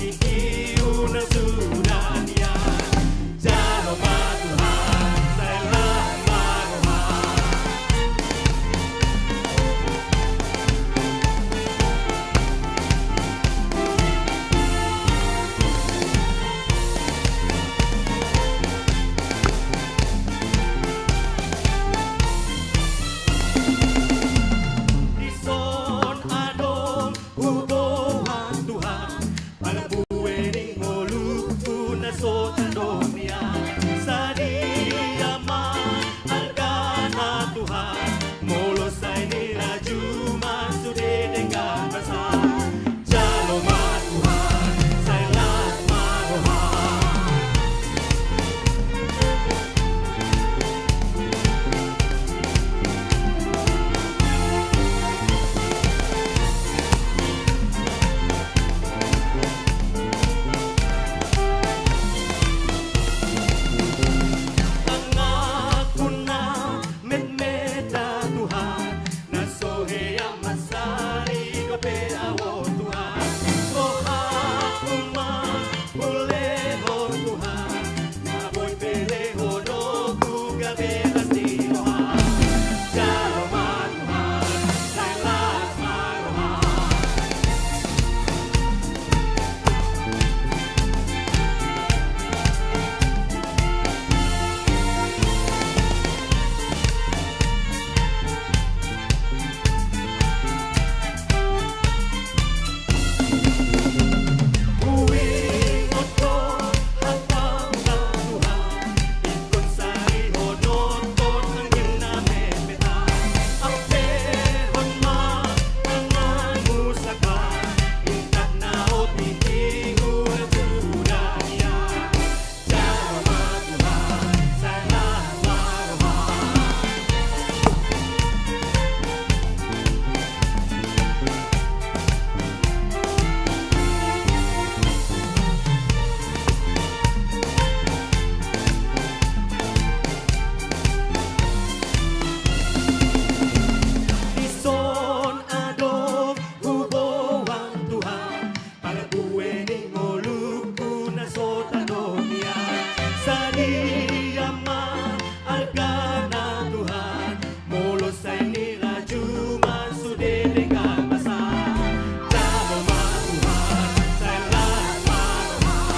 Tingki unang suda nian. Jalo ma Tuhan, sai las ma roham. Dison adong huboan Tuhan, parbue ni ngolungku na so tadong nian. Sadia ma argana Tuhan, molo sai nilaju ma sude denggan basa. Jalo ma Tuhan, sai las ma roham. Tanganku na metmet da Tuhan, na so hea mansari dope ahu Tuhan. Rohangku ma hulehon Tuhan, na boi pelehononku gabe las ni roha. Jalo ma Tuhan, sai las ma roha. Dison adong huboan Tuhan, parbue ni ngolungku na so tadong nian. Sadia ma argana Tuhan, molo sai nilaju ma sude denggan basa. Jalo ma Tuhan, sai las ma roham.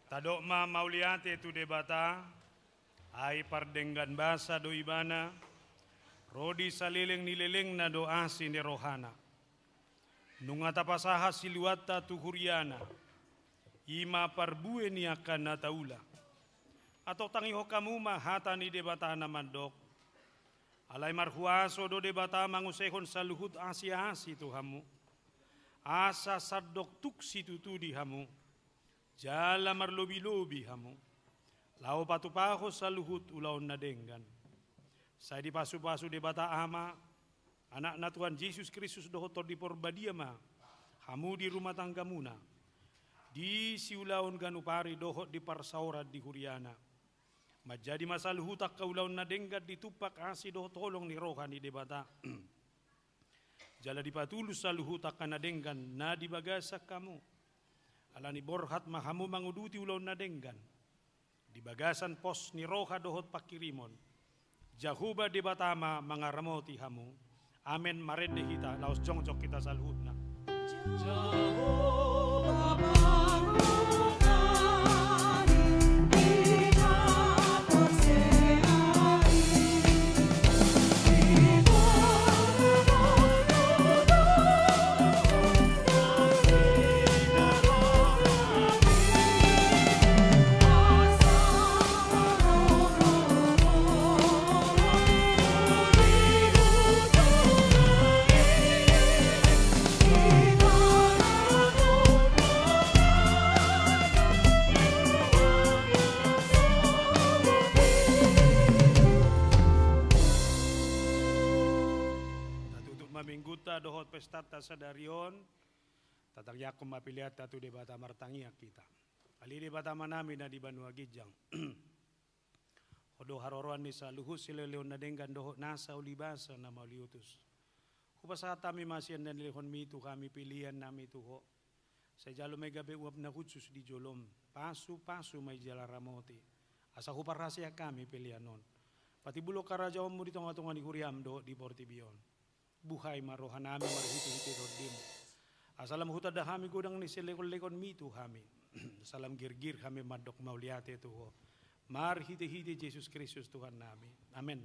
Tadok ma mauliate tu Debata, ai pardenggan basa do Ibana, ro di saleleng ni lelengna do asi ni rohana. Nunga tapasahat siluanta tu huriana, i ma parbue ni angka na taula. Antong tangihon hamu ma hata ni Debata na mandok: Alai marhuaso do Debata mangusehon saluhut asi-asi tu hamu, asa sandok tuk situtu di hamu, jala marlobi-lobi hamu, laho patupahon saluhut ulaon na denggan. Sai dipasu-pasu Debata Ama, Anakna Tuhan Jesus Kristus dohot Tondi Porbadia ma hamu di rumah tanggamuna, di siulaon ganup ari dohot di parsaoran di huriana. Manjadi ma saluhut angka ulaon na denggan di tumpak asi dohot holong ni roha ni Debata. Jala dipatulus saluhut angka na denggan na di bagasan hamu. Alani borhat ma hamu manguduti ulaon na denggan di bagasan pos ni roha dohot panghirimon. Jahowa Debata ma mangaramoti hamu. Amen. Marende hita, laos jongjong hita saluhutna. Tatutup ma minggunta dohot pestanta sadari on. Tatangiangkon ma peleanta tu Debata, martangiang hita. Ale Debata Amanami na di banua ginjang. Ho do haroroan ni saluhut silehon-lehon na denggan dohot nasa ulibasa na mauliutus. Hupasahat hami ma sian na nilehonmi tu hami pelean nami tu ho. Sai jalo ma i gabe uap na hushus di jolom. Pasu-pasu ma i jala ramoti. Asa huparhaseang hami pelean on. Patimbulhon harajaonmu di tonga-tonga ni huriam dohot di portibi on. Buhai ma rohanami marhite-hite tondim. Asa lam hutanda hami godang ni silehon-lehonmi tu hami. Asa lam girgir hami mandok mauliate tu ho. Marhite-hite Jesus Kristus Tuhannami. Amen.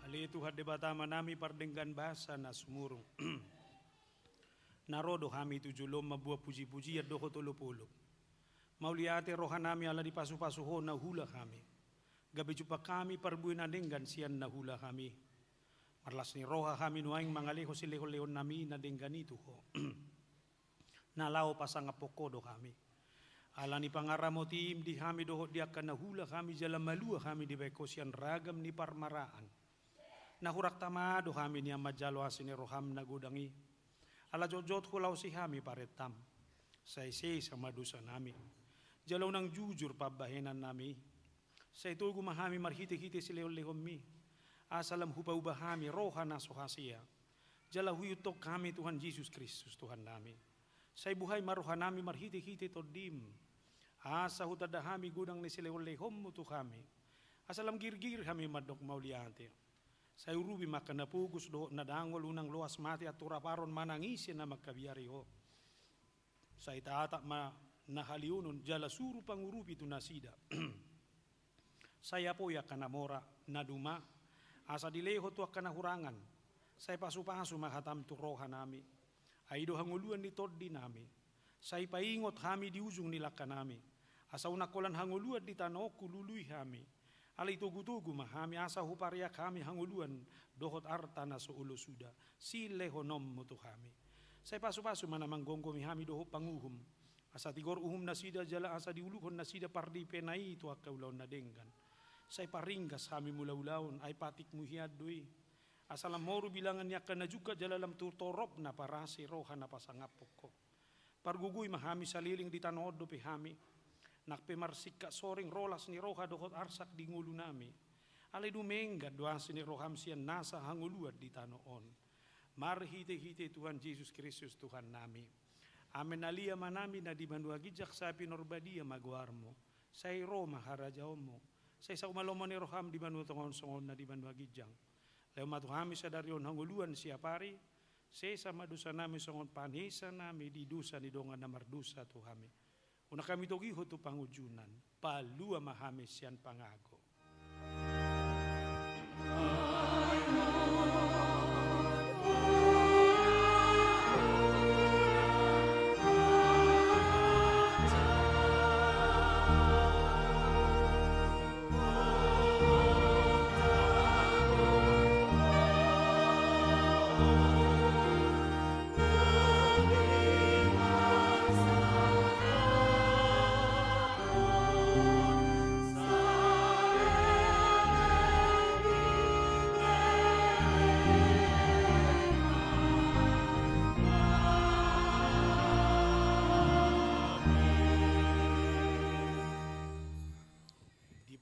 Ale Tuhan Debata Amanami pardenggan basa na sumurung. Na ro do hami tu jolom mamboan puji-pujian dohot olop-olop. Mauliate rohanami ala dipasu-pasu ho na hula hami. Gabe jumpang hami parbue na denggan sian na hula hami. Marlas ni roha hami nuaeng mangalehon silehon-lehonnami na denggan i tu ho. Na laho pasangaphon ho do hami. Alani pangaramotim di hami dohot di angka na hula hami jala malua hami dibahen ho sian ragam ni parmaraan. Na hurang tama do hami nian manjalo asi ni roham na godang i. Ala jotjot hulaosi hami parentam. Sai sesa ma dosanami. Jala unang jujur pambahenannami. Sai togu ma hami marhite-hite silehon-lehonmi. Asa lam hupauba hami roha na so hasea. Jala huihuthon hami Tuhan Jesus Kristus Tuhannami. Sai buhai ma rohanami marhite-hite tondim. Asa hutanda hami godang ni silehon-lehonmu tu hami. Asa lam girgir hami mandok mauliate. Sai urupi ma angka na pogos dohot na dangol unang loas mate anturaparon manang ise na mangkabiari ho. Sai tatap ma na haliunon jala suru pangurupi tu nasida. Sai apoi angka na mora, na duma, asa dilehon tu angka na hurangan. Sai pasu-pasu ma hatam tu rohanami. Ai i do hangoluan ni tondinami. Sai paingot hami di ujung ni langkanami. Asa unang holan hangoluan di tano on hulului hami. Alai togu-togu ma hami asa hupareak hami hangoluan dohot arta na so olo suda. Silehononmu tu hami. Sai pasu-pasu ma na manggomgomi hami dohot panguhum. Asa tigor uhum nasida jala asa diuluhon nasida pardipena i tu angka ulaon na denggan. Sai paringgas hami mula ulaon, ai patikmu hian do i. Asa lam moru bilangan ni angka na jungkat jala lam tu toropna parasi roha na pasangaphon ho. Pargogoi ma hami saleleng di tano on dope hami. Nang pe marsingkat soring ro las ni roha dohot arsak di ngolunami. Alai dumenggan do asi ni roham sian nasa hangoluan di tano on. Marhitehite Tuhan Jesus Kristus Tuhannami. Amen. Ale Amanami na di banua ginjang, sai pinarbadia ma goarmu. Sai ro ma harajaonmu. Sai saut ma lomo ni roham di banua tonga on songon na di banua ginjang. Lehon ma tu hami sadari on hangoluan siapari. Sesa ma dosanami songon panesanami di dosa ni dongan na mardosa tu hami. Unang hami togihon tu pangunjunan, palua ma hami sian pangago.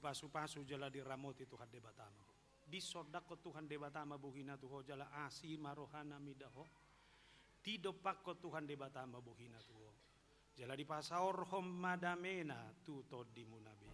Dipasupasu jala diramoti Tuhan Debata ma ho. Disondangkon Tuhan Debata ma bohina tu ho jala asi ma rohana mida ho. Didompakkon Tuhan Debata ma bohina tu ho. Jala dipasaorhon ma damena tu tondimuna be.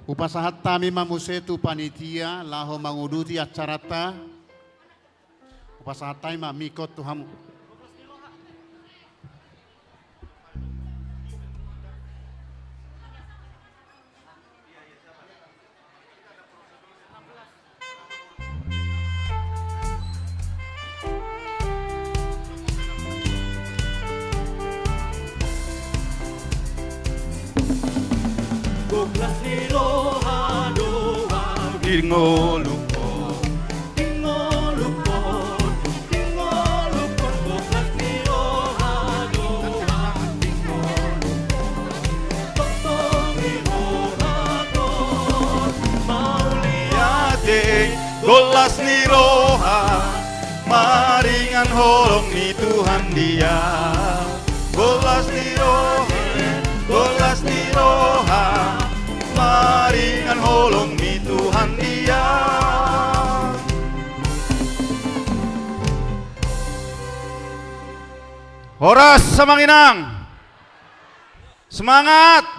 Hupasahat hami ma muse tu panitia laho manguduti acaranta. Hupasahat hami ma mik on tu hamu. Gok las ni roha do ahu di ngolungku. Gok las ni roha, maringan holong ni Tuhan di ahu. Gok las ni roha, gok las ni roha, maringan holong ni Tuhan di ahu. Horas, amang inang. Semangat.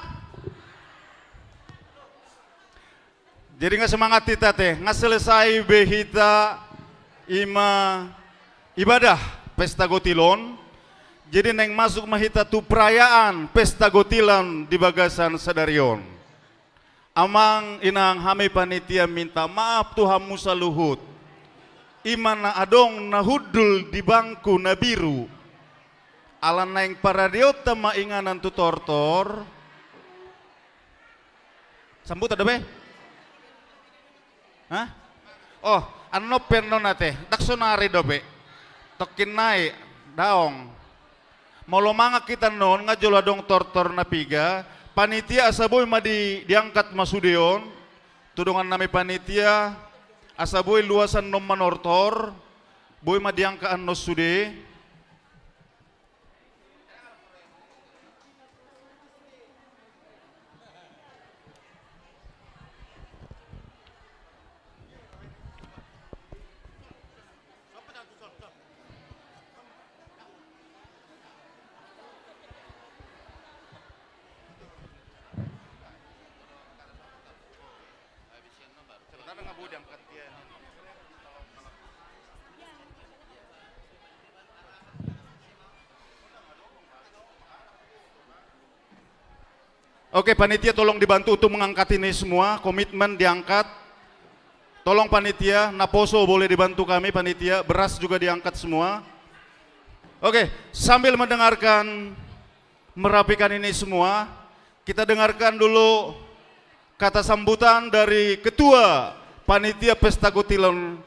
Jadi nga semangat hita ate, nga selesai be hita ima ibadah pesta gotil on. Jadi naeng masuk ma hita tu perayaan pesta gotilan di bagasan sadari on. Amang inang, hami panitia minta maaf tu hamu saluhut. Ima na adong na hundul di bangku na biru. Ala naeng paradeonta ma inganan tu tortor. Sambutan dope? Hah? Oh, annon pe annon ate, ndang sonari dope. Tongkin nai, daong. Molo mangan hita annon, nga jolo adong tortor na piga, panitia asa boi ma di, diangkat ma sude on, tu dongan nami panitia, asa boi luasan non manortor, boi ma diangkat annon sude. Oke, panitia tolong dibantu untuk mengangkat ini semua, komitmen diangkat. Tolong panitia, naposo boleh dibantu kami, panitia, beras juga diangkat semua. Oke, sambil mendengarkan, merapikan ini semua, kita dengarkan dulu kata sambutan dari Ketua Panitia Pesta Gotilan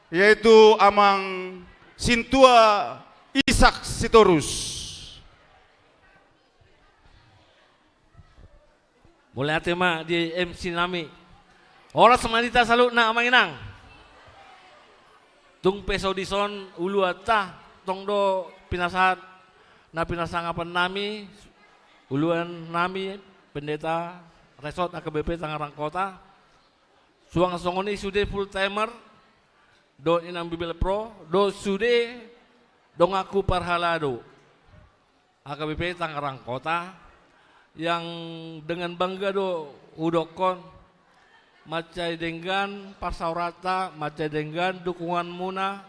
yaitu Amang Sintua Ishak Sitorus. Mauliate ma di M C nami. Horas ma di hita saluhutna, Amang Inang. Tung pe so dison uluanta, tong do pinasahat na pinasangapan nami, uluan nami, Pendeta Resort H K B P Tangerang Kota. Suang songon i sude full timer, dohot Inang Bibelvrouw, dohot sude donganku parhalado H K B P Tangerang Kota, yang dengan bangga do hudokkon, mansai denggan parsaoranta, mansai denggan dukunganmuna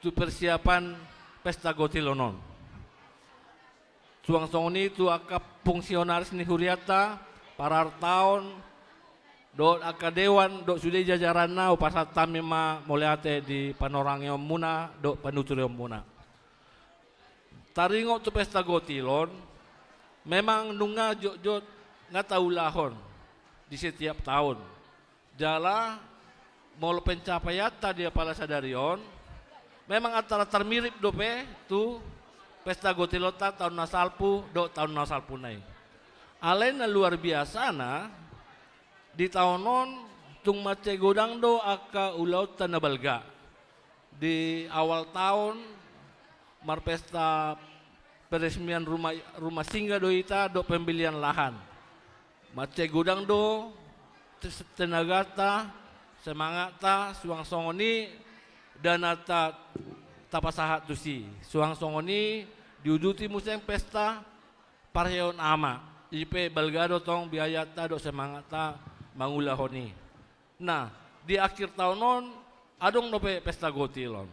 tu persiapan Pesta Gotilon on. Suang songon i tu angka fungsionaris ni hurianta, parartaon, dohot angka dewan, dohot sude jajaranna, hupasahat hami ma mauliate di panorangianmuna dohot panuturionmuna. Taringot tu Pesta Gotilon, memang nunga jotjot nga taulahon di setiap taon. Jala molo pencapaianta di apala sadari on, memang antara tarmirip dope tu Pesta Gotilonta taon na salpu dohot taon na salpuna i. Alai na luar biasana, di taon on tung mansai godang do angka ulaonta na balga. Di awal taon, marpesta peresmian rumah, rumah singgah do hita dohot pembelian lahan. Mansai godang do tes-, tenaganta, semangatta, suang songon i danata tapasahat tusi. Suang songon i diuduti muse pesta parheon ama. I pe balga do tong biayanta dohot semangatta mangulahon i. Nah, di akhir taon on, adong dope Pesta Gotilon.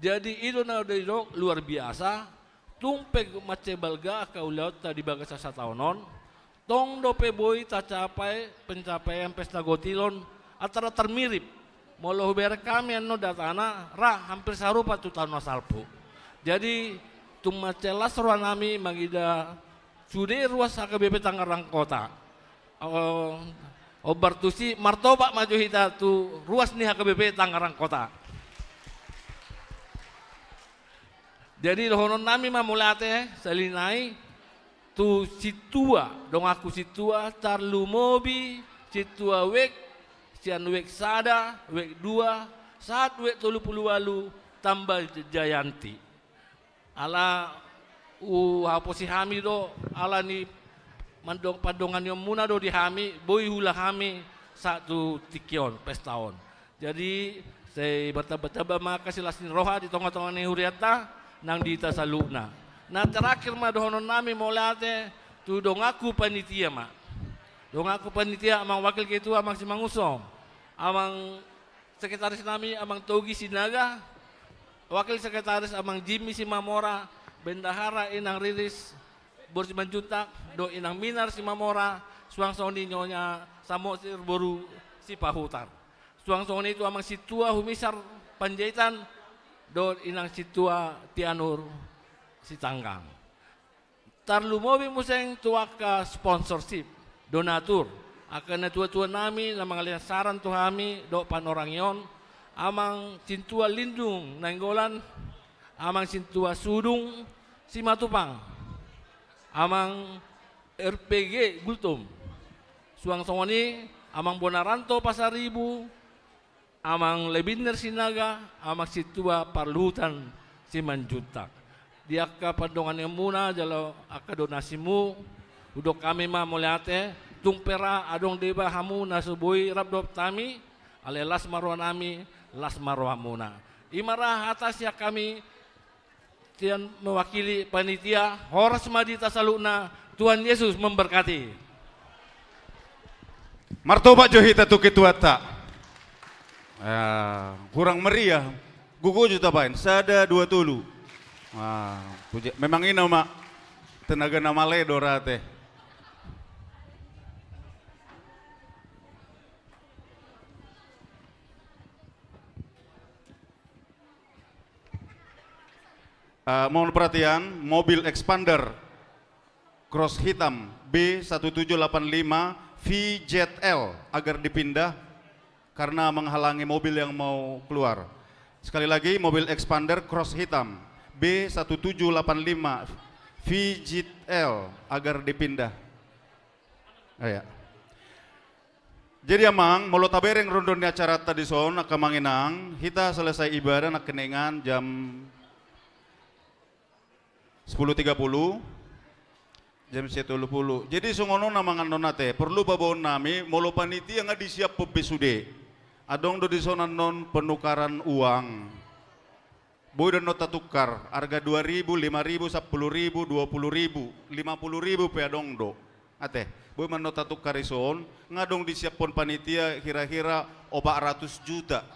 Jadi, i do na didok luar biasa, tung pe mansai balga angka ulaonta di bagasan sataon on, tong dope boi tacapai pencapaian Pesta Gotilon antara tarmirip. Molo hubereng hami annon datana, ra hampir sarupa tu taon na salpu. Jadi, tung mansai las rohanami mangida sude ruas H K B P Tangerang Kota. O, ombar tusi, martopak ma jo hita tu ruas ni H K B P Tangerang Kota. Jadi, dohononnami ma mauliate sahali nai tu sintua, donganku sintua, tarlumobi sintua wijk, sian wijk sada, wijk dua, sahat wijk tolu pulu ualu, Tamba Jayanti. Ala huhaposi hami do, ala ni mandong-, pandonganionmuna do di hami, boi huula hami sahat tu tingki on, pesta on. Jadi, sai martamba-tamba ma angka silas ni roha di tonga-tonga ni hurianta, nang di hita saluhutna. Na terakhir ma dohononnami mauliate tu donganku panitia ma. Donganku panitia, Amang Wakil Ketua, Amang Simangunsong, Amang Sekretaris nami, Amang Togi Sinaga, Wakil Sekretaris, Amang Jimmy Simamora, Bendahara Inang Riris boru Simanjuntak, dohot Inang Minar Simamora, suang songon i Nyonya Samosir boru Sipahutar. Suang songon i tu Amang Sintua Humisar Panjaitan, dohot Inang Sintua Tianur Sitanggang. Tarlumobi muse tu angka sponsorship, donatur, angka natua-tua nami na mangalean saran tu hami dohot panorangion, Amang Sintua Lindung Nainggolan, Amang Sintua Sudung Simatupang, Amang R P G Gultom, suang songon i Amang Bonaranto Pasaribu, Amang Lebiner Sinaga, Amang Sintua Parluhutan Simanjuntak. Di angka pandonganionmuna jala angka donasimu, hudok hami ma mauliate, tung pe ra adong deba hamu na so boi rap dohot hami, alai las ma rohanami, las ma rohamuna. I ma ra hata sian hami, sian mewakili panitia, horas ma di hita saluhutna, Tuhan Yesus memberkati. Martopak jo hita tu ketuanta. Eh, kurang meriah, gogo jo tabaen, sada, dua, tolu. Ah, puji, memang i nama tenaga na male do rate. Eh, mohon perhatian, mobil expander cross hitam B satu tujuh delapan lima V Z L agar dipindah karena menghalangi mobil yang mau keluar. Sekali lagi, mobil expander cross hitam B satu tujuh delapan lima V J L agar dipindah. Ah, ya. Jadi, amang, molo tabereng rondon ni acaranta dison, angka amang inang, hita selesai ibadah nangkiningan jam sepuluh tiga puluh, jam sia tolu puluh. Jadi songon on, amang, annon ate, porlu paboaonnami, molo panitia nga disiaphon be sude. Adong do dison annon penukaran uang. Boi do annon tatukar, arga dua ribu, lima ribu, sampulu ribu, dua pulu ribu, lima pulu ribu pe adong do. Ate, boi ma annon tatukar dison, nga adong disiaphon panitia hira-hira opat ratus juta.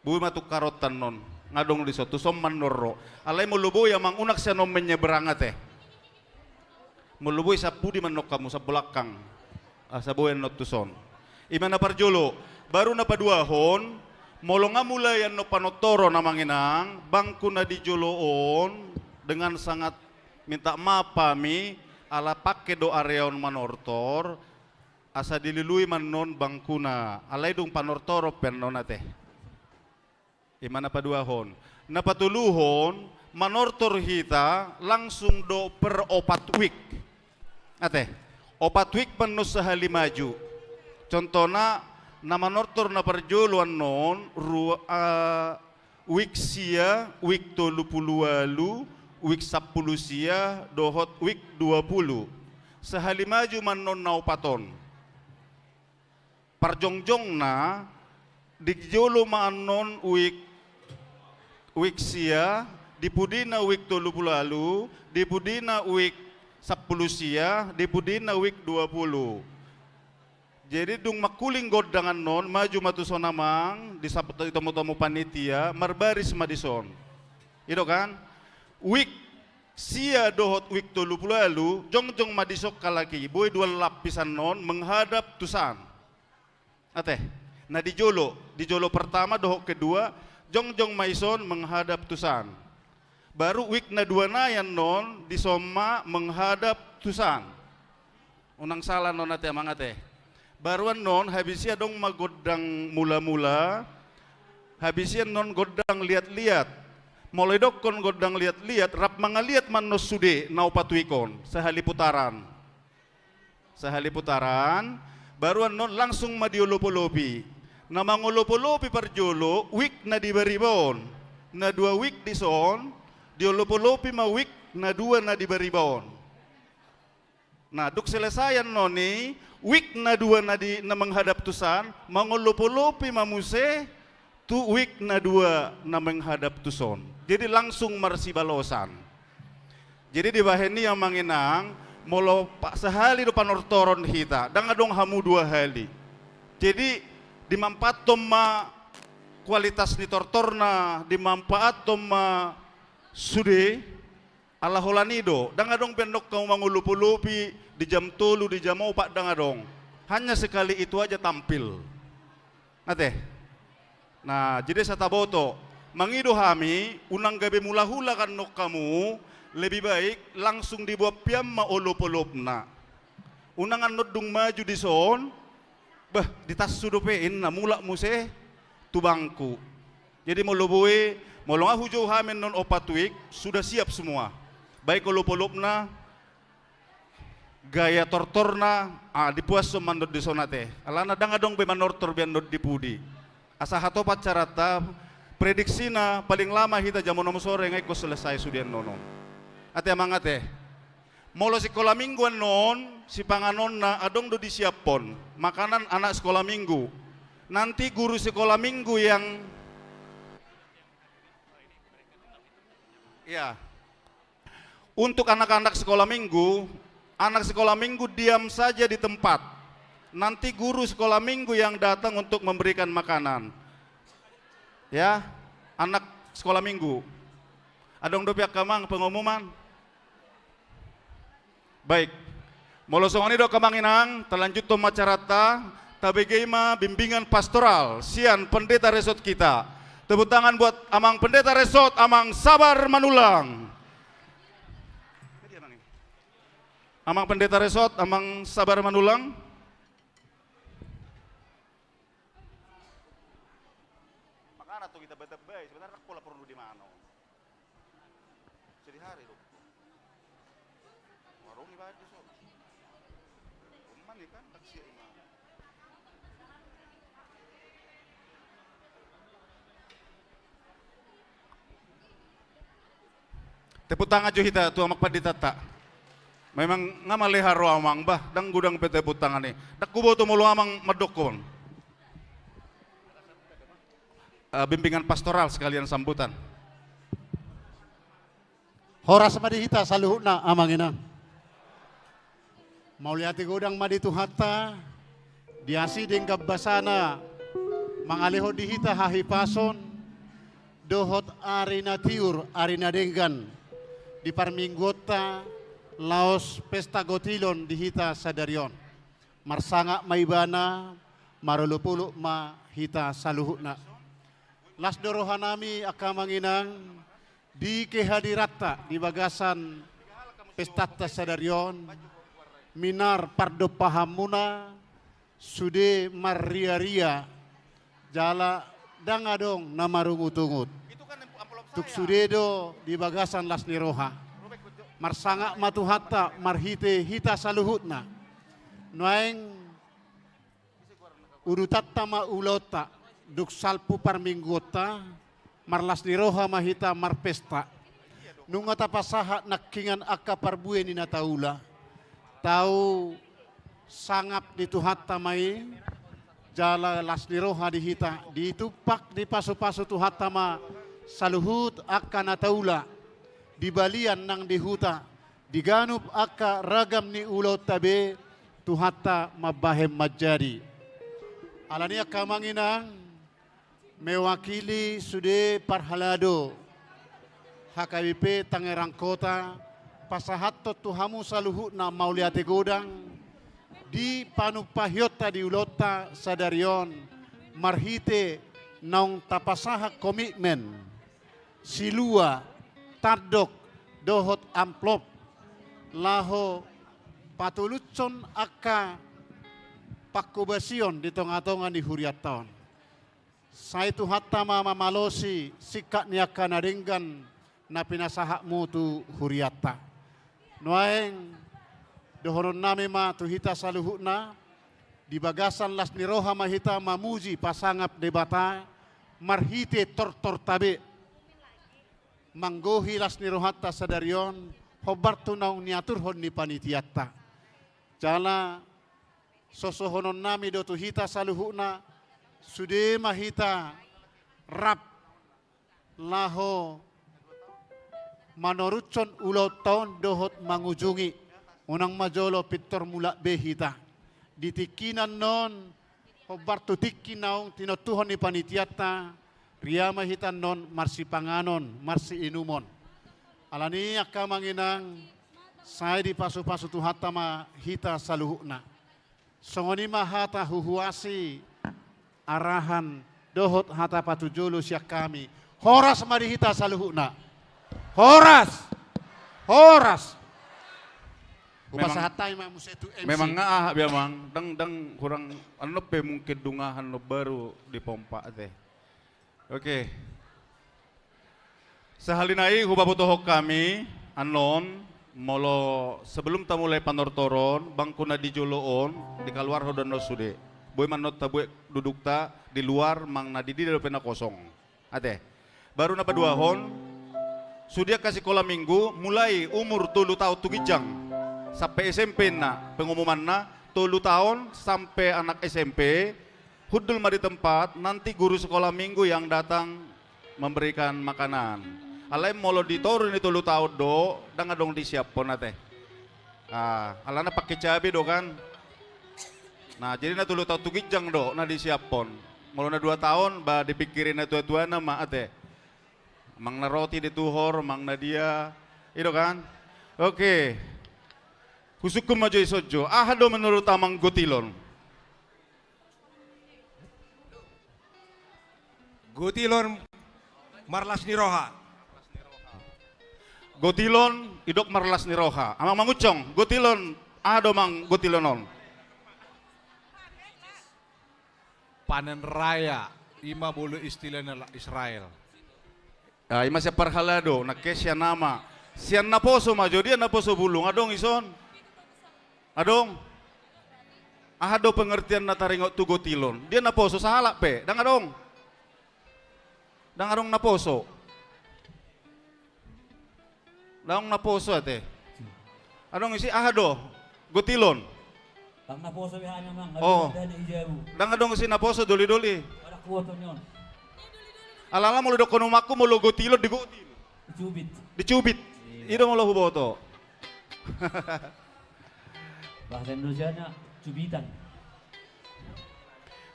Boi ma tukaronta annon, nga adong dison, tuson ma annon ro. Alai molo boi, amang, unang sian on menyeberang, ate. Molo boi, sian pudi ma annon hamu, sian bolakang. Asa boi annon tuson. I ma na parjolo, baru na paduahon, molo nga mulai annon panortoron, amang inang, bangku na di jolo on, dengan sangat minta maaf hami, ala pangke do area on manortor, asa dilului ma annon bangkuna, alai dung panortoron pe annon, ate. I ma na paduahon. Na patoluhon, manortor hita langsung do per opat wijk. Ate, opat wijk ma annon sahali maju. Contohna, na manortor na parjolo annon, rua, ah, wijk sia, wijk tolu pulu ualu, wijk sampulu sia, dohot wijk dua pulu. Sahali maju ma annon na opat on. Parjongjongna, di jolo ma annon wijk, wijk sia, di pudina wijk tolu pulu ualu, di pudina wijk sampulu sia, di pudina wijk dua pulu. Jadi dung mangkuling gondang annon, maju ma tuson, amang, di sap-, di tomu-tomu panitia, marbaris ma dison. I do kan? Wijk sia dohot wijk tolu pulu ualu, jongjong ma dison halak i, boi dua lapis annon menghadap tu san. Ate, na di jolo, di jolo pertama dohot kedua, jongjong ma dison menghadap tu san. Baru wijk na dua nai annon, dison ma menghadap tu san. Unang sala annon, ate, amang, ate. Baru annon, habis i adong ma gondang mula-mula, habis i annon gondang liat-liat. Molo idokkon gondang liat-liat, rap mangaliat ma annon sude na opat wijk on, sahali putaran. Sahali putaran, baru annon langsung ma diolop-olopi. Na mangolop-olopi parjolo, wijk na di bariba on. Na dua wijk dison, diolop-olopi ma wijk na dua na di bariba on. Nah, dung selesai annon i, wijk na dua na di, na menghadap tu san, mangolop-olopi ma muse tu wijk na dua na menghadap tu son. Jadi langsung marsibalosan. Jadi dibahen i, amang inang, molo pa-, sahali do panortoron hita, ndang adong hamu dua hali. Jadi dimanfaathon ma kualitas ni tortorna, dimanfaathon ma sude, ala holan i do, ndang adong be annon hamu mangolop-olopi di jam tolu, di jam opat, ndang adong. Hanya sekali itu aja tampil. Ate. Nah, jadi asa taboto, mangido hami, unang gabe mulak-ulak annon hamu, lebih baik langsung diboan pian ma olop-olopna. Unang annon dung maju dison, bah, ditassu dope, inna mulak muse tu bangku. Jadi molo boi, molo nga hujou hami annon opat wijk, sudah siap semua. Baik olop-olopna, gaya tortorna, ah, dipuashon ma annon dison, ate. Alana ndang adong be manortor be annon di pudi. Asa hatop acaranta, prediksina paling lama hita jam onom sore nga ingkon selesai sude annon on. Ate, amang, ate. Molo sikola minggu annon, sipanganonna adong do disiaphon. Makanan anak sekolah minggu. Nanti guru sekolah minggu yang, ya. Untuk anak-anak sekolah minggu, anak sekolah minggu diam saja di tempat. Nanti guru sekolah minggu yang datang untuk memberikan makanan. Ya, anak sekolah minggu. Adong dope, angka amang, pengumuman? Baik. Molo songon i do, angka amang inang, talanjuthon ma acaranta, tabege ma bimbingan pastoral sian Pendeta Resort kita. Tepuk tangan buat Amang Pendeta Resort, Amang Sabar Manulang. Amang Pendeta Resort, Amang Sabar Manulang. Makanan tu hita bata-, Bae, sebenarna ndang pola porlu di mana. Sedihari do. Warung ibarat di so. Umman ikan tak sia imam. Tepuk tangan jo hita tu amang panditanta. Memang nga male haroa amang bah, ndang godang pe tepuk tangan i. Ndang huboto molo amang mandok on. Eh, bimbingan pastoral sekalian sambutan. Horas ma di hita saluhutna amang inang. Mauliate godang ma di Tuhanta, di asi denggan basana, mangalehon di hita hahipason, dohot ari na tiur, ari na denggan, di parmingguonta, laos pesta gotilon di hita sadari on. Marsangap ma ibana, marolopolop ma hita saluhutna. Las do rohanami angka amang inang, di kehadiranta di bagasan pestanta sadari on, minar pardompahanmuna, sude marriaria, jala ndang adong na marungutungut. Tung sude do di bagasan las ni roha. Marsangap ma Tuhanta, marhite hita saluhutna. Nuaeng udutanta ma ulaonta, dung salpu parmingguonta, marlas ni roha ma hita marpesta. Nunga tapasahat nangkiningan angka parbue ni na taula. Tau sangap ni Tuhanta ma i, jala las ni roha di hita, ditumpak dipasupasu Tuhanta ma saluhut angka na taula, di balian nang di huta, di ganup angka ragam ni ulaonta be, Tuhanta mambahen manjadi. Alani angka amang inang, mewakili sude parhalado H K B P Tangerang Kota, pasahathon tu hamu saluhutna mauliate godang, di panumpahionta di ulaonta sadari on, marhite naung tapasahat komitmen, silua, tandok, dohot amplop, laho patulushon angka pangkobasion di tongatonga ni hurianta on. Sai Tuhanta ma mamalosi singkat ni angka na denggan na pinasahatmu tu hurianta. Nuaeng, dohononnami ma tu hita saluhutna, di bagasan las ni roha ma hita mamuji pasangap Debata, marhite tortorta be. Manggohi las ni rohanta sadari on, hombar tu naung niaturhon ni panitianta. Jala, sosohononnami do tu hita saluhutna, sude ma hita rap laho manorushon ulaonta on dohot mangujungi, unang ma jolo pintor mulak be hita. Di tingki na annon, hombar tu tingki naung tinontuhon ni panitianta, ria ma hita annon marsipanganon, marsiinumon. Alani angka amang inang, sai dipasupasu Tuhanta ma hita saluhutna. Songon i ma hata huhuasi, arahan, dohot hata patujolo sian hami. Horas ma di hita saluhutna. Horas! Horas! Memang, hupasahat hami ma muse tu M C. Memang nga aha be amang, ndang, ndang hurang, annon pe mungkin dungahan, annon baru dipompa ate. Oke. Sahali nai hupabotohon hami annon, molo sebelum tamulai panortoron, bangku na di jolo on dikaluarhon do annon sude. Boi ma annon tabuek dudukta di luar, manang na di dia dope na kosong. Ate. Baru na paduahon, sude angka sikola minggu, mulai umur tolu taon tu ginjang sampe S M P na pengumumanna, tolu taon sampe anak S M P, hundul ma di tempat, nanti guru sekolah minggu yang datang memberikan makanan. Alai molo di toru ni tolu taon do, ndang adong disiaphon ate. Ah, alana pake cabe do kan. Nah, jadi na tolu taon tu ginjang do na disiaphon. Molo na dua taon, ba dipingkiri na tuatuana ma ate. Manang na roti dituhor, manang na dia. I do kan? Oke. Husungkun ma jo i songon on. Aha do menurut amang gotilon? Gotilon marlas ni roha. Gotilon didok marlas ni roha. Amang Mangunsong, gotilon, aha do amang gotilon on? Panen raya, i ma molo istilahna halak Israel. Ah, ima sian parhalado, nangkin sian ama. Sian naposo ma jo, dia naposo bulung. Adong ison? Adong? Aha do pengertian na taringot tu gotilon? Dia naposo sahalak pe. Ndang adong? Ndang adong naposo. Ndang naposo ate. Adong isi aha do? Gotilon. Ndang naposo be hami amang. Oh. Ndang adong isi naposo doli-doli. Alala molo didokkon umakku molo gotilon digotil. Dicubit. Dicubit. Iya. I do molo huboto. Bahasa Indonesianya cubitan.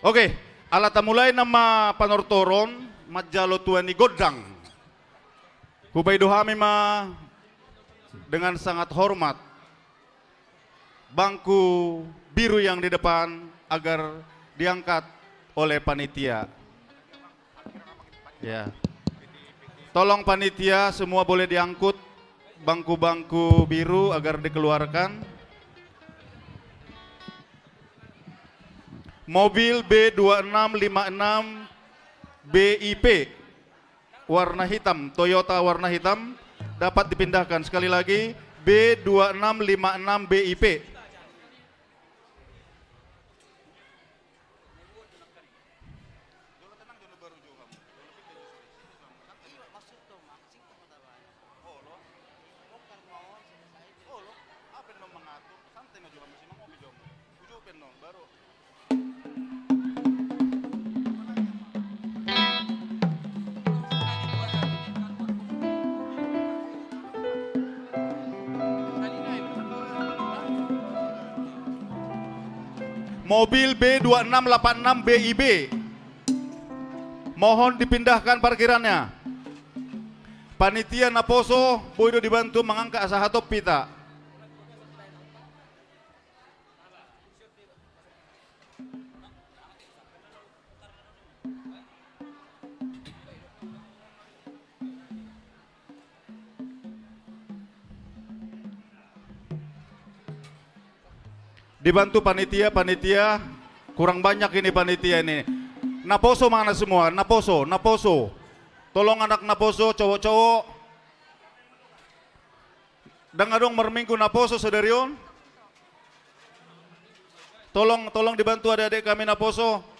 Oke, ala tamulai nama panortoron manjalo tua ni gondang. Hupaido hami ma dengan sangat hormat bangku biru yang di depan agar diangkat oleh panitia. Ya. Tolong panitia semua boleh diangkut bangku-bangku biru agar dikeluarkan. Mobil B dua enam lima enam B I P warna hitam, Toyota warna hitam, dapat dipindahkan. Sekali lagi, B dua enam lima enam B I P. Mobil B dua enam delapan enam B I B. Mohon dipindahkan parkirannya. Panitia naposo, boi do dibantu mangangkat asa hatop hita. Dibantu panitia, panitia, kurang banyak ini panitia ini. Naposo mana semua? Naposo, naposo. Tolong anak naposo, cowok-cowok. Ndang adong marminggu naposo sadari on. Tolong, tolong dibantu adik-adik kami naposo.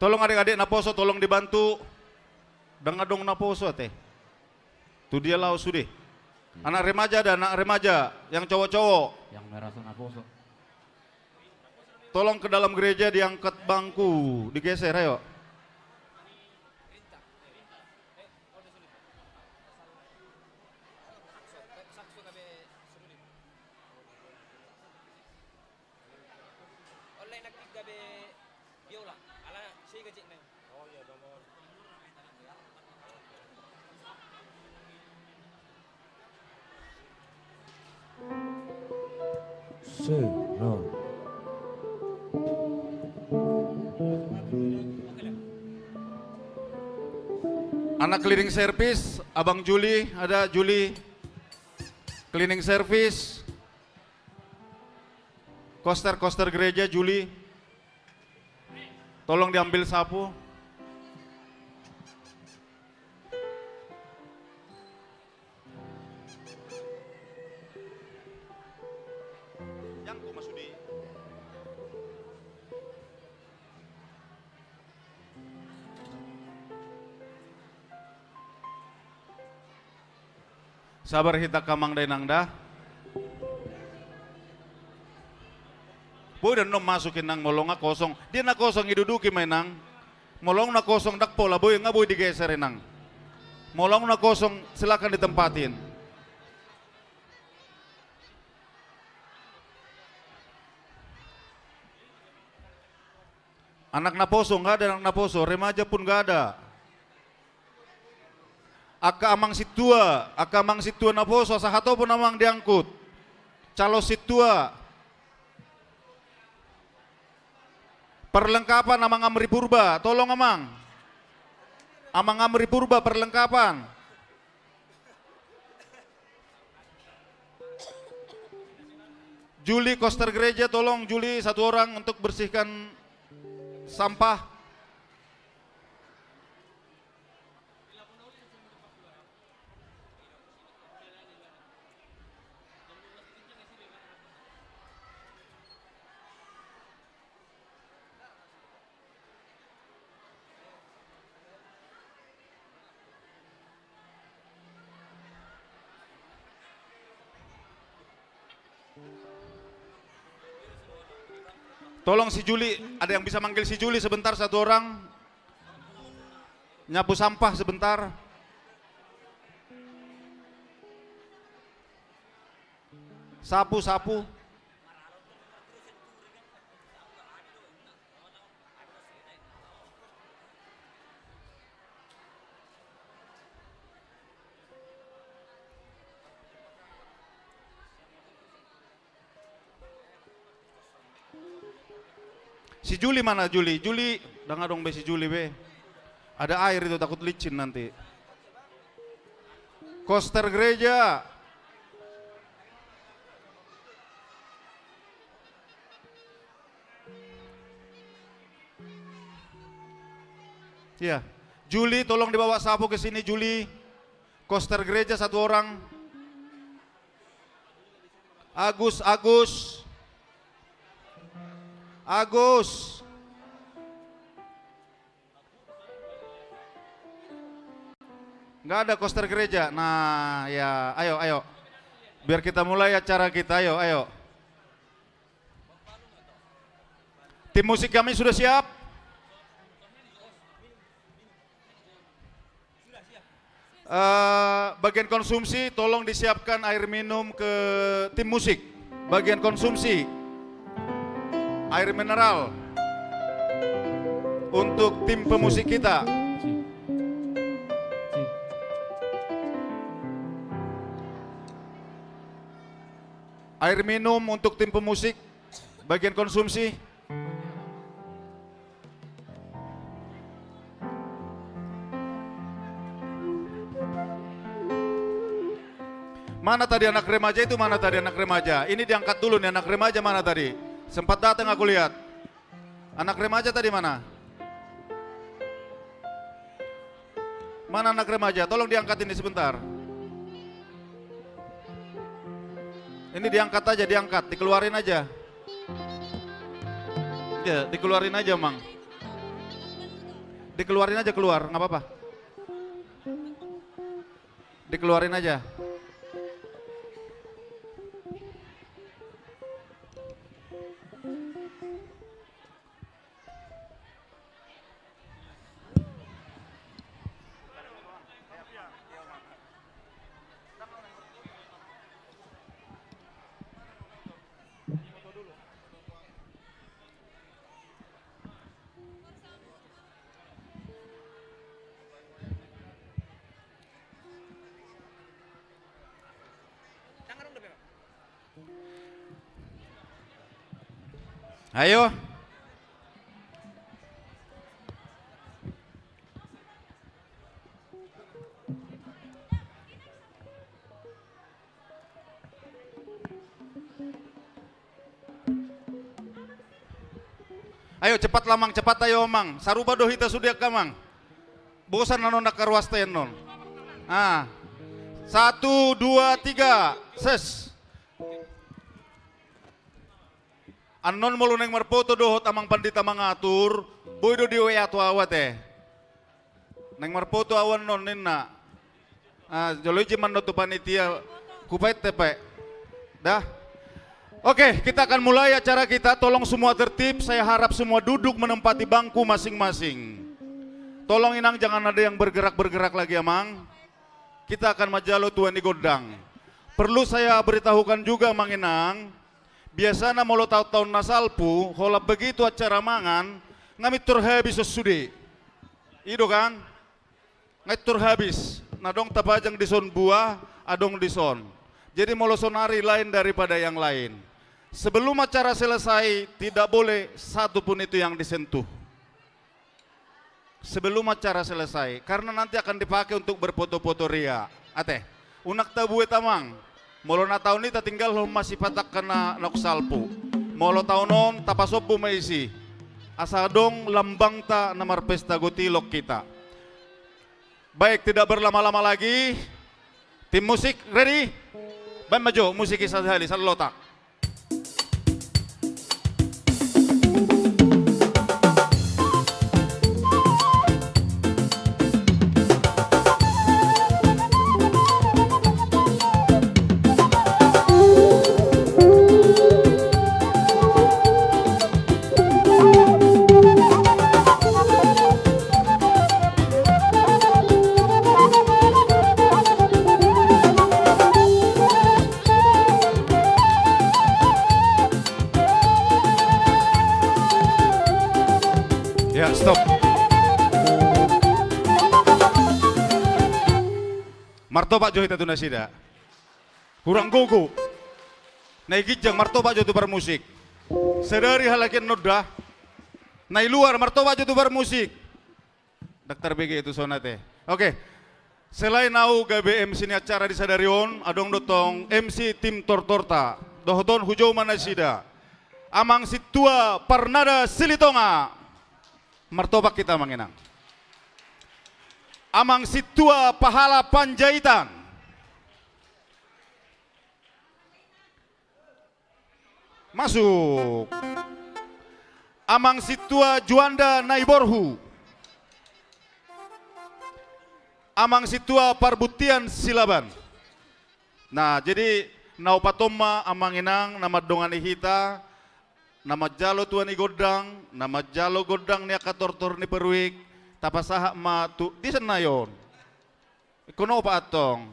Tolong adik-adik naposo, tolong dibantu. Ndang adong naposo ate. Tu dia laho sude? Anak remaja ada, anak remaja yang cowok-cowok. Yang merasa naposo. Tolong ke dalam gereja diangkat bangku, digeser, ayo. Anak cleaning service, Abang Juli, ada Juli. Cleaning service. Koster, koster gereja, Juli. Tolong diambil sapu. Sabar hita amang da inang da. Boi da annon masuk inang, molo nga kosong. Dia na kosong i duduki ma inang. Molo nga na kosong ndang pola, boi nga boi digeser inang. Molo nga na kosong silakan ditempatin. Anak naposo, nggak ada anak naposo, remaja pun nggak ada. Angka amang sintua, angka amang sintua naposo, asa hatop on amang diangkut. Calon sintua. Perlengkapan amang Amri Purba, tolong amang. Amang Amri Purba, perlengkapan. Juli, koster gereja, tolong Juli satu orang untuk bersihkan sampah. Tolong si Juli, ada yang bisa manggil si Juli sebentar, satu orang? Nyapu sampah sebentar. Sapu, sapu. Si Juli mana, Juli? Juli, dang adong be si Juli be. Ada air itu, takut licin nanti. Koster gereja. Iya. Juli, tolong dibawa sapu ke sini, Juli. Koster gereja satu orang. Agus, Agus. Agus. Nggak ada koster gereja. Nah, ya, ayo, ayo. Biar kita mulai acara kita, ayo, ayo. Tim musik kami sudah siap? Eh, bagian konsumsi, tolong disiapkan air minum ke tim musik. Bagian konsumsi, air mineral untuk tim pemusik kita. Air minum untuk tim pemusik, bagian konsumsi. Mana tadi anak remaja itu, mana tadi anak remaja? Ini diangkat dulu nih, anak remaja mana tadi? Sempat datang aku lihat. Anak remaja tadi mana? Mana anak remaja? Tolong diangkat ini sebentar. Ini diangkat aja, diangkat, dikeluarin aja. Ya, dikeluarin aja, Mang. Dikeluarin aja keluar, nggak apa-apa. Dikeluarin aja. Ayo. Ayo, cepat lah, Mang, cepat, ayo, Mang. Sarupa do hita sude angka, Mang. Bosan annon angka ruas ta annon. Ah. Satu, dua, tiga. Ses. Annon molo naeng marfoto dohot amang pandita mangatur, boi do di W A tu au ate. Naeng marfoto au annon ninna. Ah, jolo ijin ma annon tu panitia, hupaete pe. Dah. Oke, kita akan mulai acara kita. Tolong semua tertib, saya harap semua duduk menempati bangku masing-masing. Tolong, Inang, jangan ada yang bergerak-bergerak lagi, Amang. Kita akan manjalo tua ni gondang. Perlu saya beritahukan juga, Amang Inang, biasana molo taon-taon na salpu, holan begitu acara mangan, nga mintor habis on sude. I do kan? Nga mintor habis. Na adong tapajang dison buah, adong dison. Jadi molo sonari lain daripada yang lain. Sebelum acara selesai, tidak boleh satu pun itu yang disentuh. Sebelum acara selesai, karena nanti akan dipakai untuk berfoto-foto ria. Ate, unang tabuat amang. Molo na taon i tatinggalhon ma sipata angka na naung salpu. Molo taon on tapasombu ma isi. Asa adong lambangta na marpesta gotilok hita. Baik, tidak berlama-lama lagi. Tim musik, ready? Baen ma jo musik i sahali, salotak. Ya, stop. Martopak jo hita tu nasida. Hurang gogo. Na i ginjang, martopak jo tu parmusik. Sadari halak i nonda. Na i luar, martopak jo tu parmusik. Dokter B G itu sonate. Oke. Selain au gabe M C ni acara di sadari on, adong do tong M C tim tortorta. Dohot on hujou ma nasida. Amang Sintua Parnada Silitonga. Martopak hita, Amang Inang. Amang Sintua Pahala Panjaitan. Masuk. Amang Sintua Juanda Naiborhu. Amang Sintua Parbutian Silaban. Nah, jadi na opat on ma, Amang Inang, na mandongani hita, na manjalo tua ni gondang, na manjalo gondang ni angka tortor ni peruik, tapasahat ma tu, di sana on. Ingkon opat antong.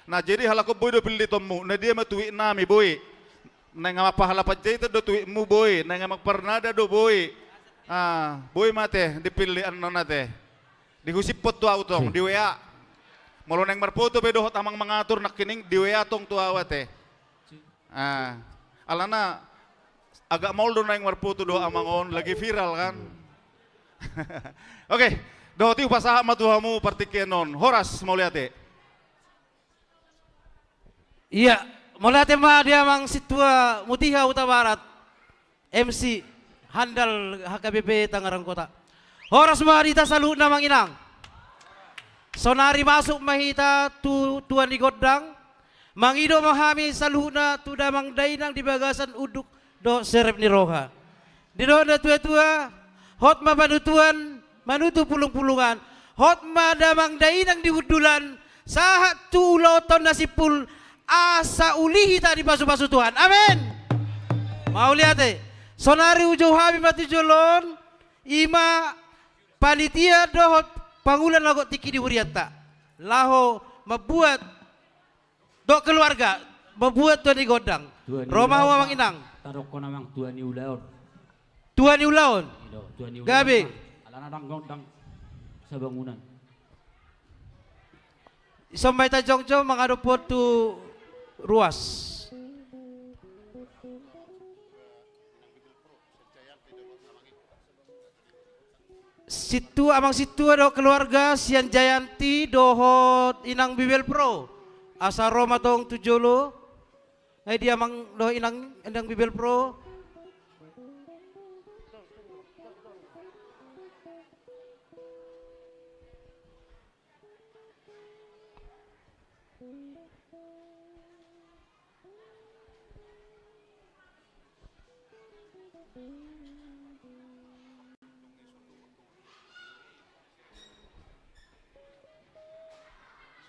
Nah, jadi halak on boi do pillitonmu, na dia ma tu uik nami, boi. Naeng Amang Pahala Panjaitan do tu uikmu, boi. Naeng Amang Parnada do, boi. Ah, boi ma ate, dipilli annon ate. Dihusip tu au tong, di W A. Molo naeng marfoto be dohot amang mangatur nangkining, di W A tong tu au ate. Ah, alana agak maol do naeng marfoto dohot amang on, lagi viral kan. Oke, dohot i hupasahat ma tu hamu partingkian on. Horas, mauliate. Iya, mauliate ma di Amang Sintua Mutiha Hutabarat, M C handal H K B P Tangerang Kota. Horas ma di hita saluhutna, Amang Inang. Sonari masuk ma hita tu tua ni gondang. Mangido ma hami saluhutna tu damang dainang di bagasan unduk dohot serep ni roha. Didok na tua-tua, hot ma panutuan, manutu pulung-pulungan, hot ma damang dainang di hundulan, sahat tu ulaonta on na simpul, asa uli hita dipasu-pasu Tuhan. Amin. Mauliate. Sonari hujou hami ma tu jolo on, i ma panitia dohot pangula na gok tingki di hurianta. Laho mambuat dohot keluarga, mambuat tua ni gondang. Tua ni ulaon. Ro ma hamu, Amang Inang. Tadokkon, Amang, tua ni ulaon. Tua ni ulaon. I do, tua ni ulaon. Gabe. Alana ndang gondang sabangunan. Dison ma hita jongjong mangadophon tu ruas. Sintua, Amang Sintua dohot keluarga, Sian Jayanti dohot Inang Bibel Pro. Asa ro ma tong tu jolo. Ai di Amang dohot Inang, Inang Bibel Pro.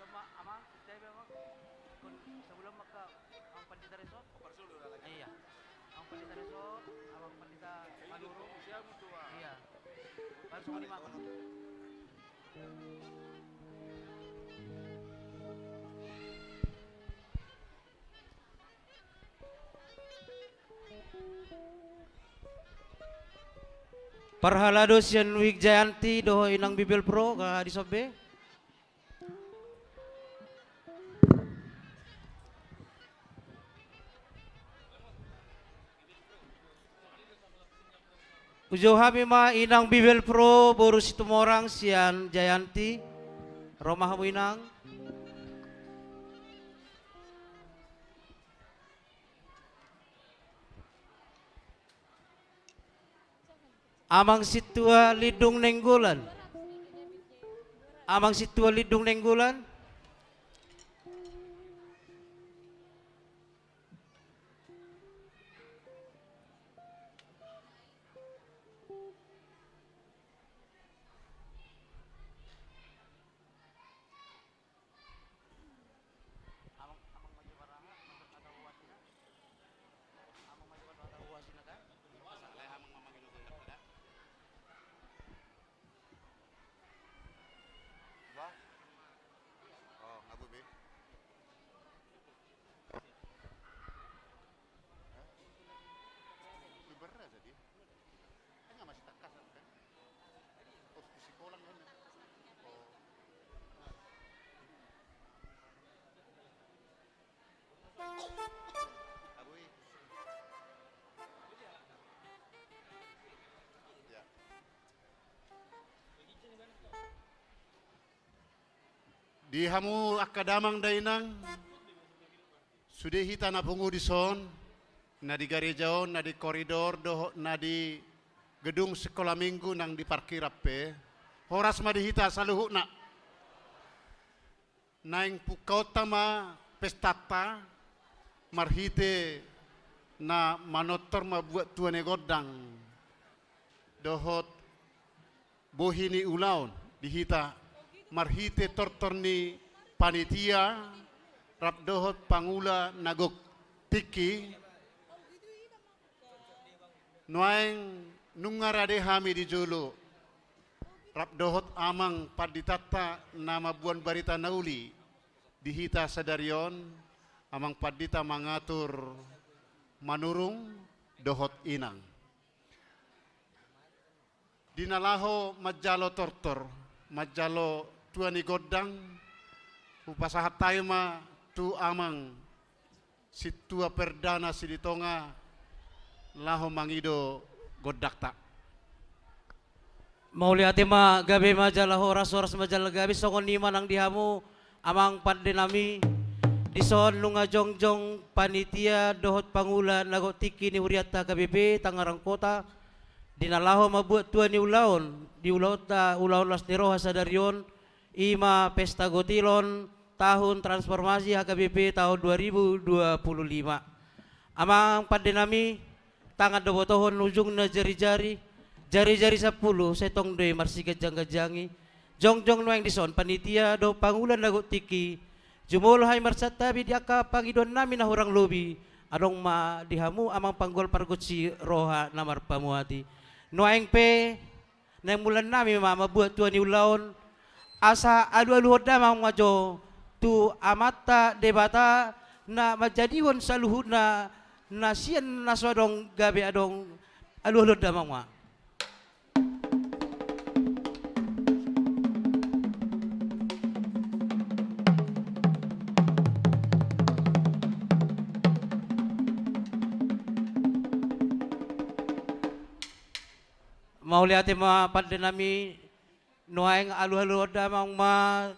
Sama, Amang, saya memang kon sebulan maka Amang Pandita Resort. Iya. Amang Pandita Resort, Amang Pandita Manurung. Iya. Langsung lima. Parhalado sian Wik Jayanti dohot Inang Bibel Pro, ka dison be. Hujou hami ma Inang Bibelvrouw boru Situmorang sian Jayanti. Ro ma hamu Inang. Amang Sintua Lindung Nainggolan. Amang Sintua Lindung Nainggolan. Di hamu angka damang dainang, sude hita na pungu dison, na di gareja on, na di koridor dohot na di gedung sikola minggu nang di parkiran pe, horas ma di hita saluhutna. Naeng pungkaonta ma pestanta marhite na manortor mambuat tua ni gondang dohot bohi ni ulaon di hita marhite tortor ni panitia rap dohot pangula na gok tingki. Nuaeng nunga rade hami di jolo rap dohot amang panditanta na mamboan barita na uli di hita sadari on, amang pandita Mangatur Manurung dohot Inang. Di na laho manjalo tortor, manjalo tua ni gondang, hupasahat hami ma tu amang Sintua Perdana Silitonga laho mangido gondangta. Mauliate ma, gabe ma jala horas, horas ma jala gabe. Songon i ma nang di hamu amang pande nami, dison nunga jongjong panitia dohot pangula na gok tingki ni hurianta H K B P Tangerang Kota, di na laho mambuat tua ni ulaon di ulaonta, ulaon las ni roha sadari on, i ma pesta gotilon tahun transformasi H K B P tahun dua ribu dua puluh lima. Amang pande nami, tangan do botohon ujungna jarijari, jarijari sampulu sai tong do i marsiganjangganjangi. Jongjong nuaeng dison panitia dohot pangula na gok tingki, jumolo hami marsantabi di angka pangidoan nami na hurang lobi. Adong ma di hamu amang panggual pargonsi roha na marpamuati. Nuaeng pe naeng mulaan nami ma mambuat tua ni ulaon, asa alualuhon damang ma jo tu Amanta Debata na manjadihon saluhutna na sian na so adong gabe adong. Alualuhon damang ma. Mauliate ma pande nami. Nuaeng alualuhon damang ma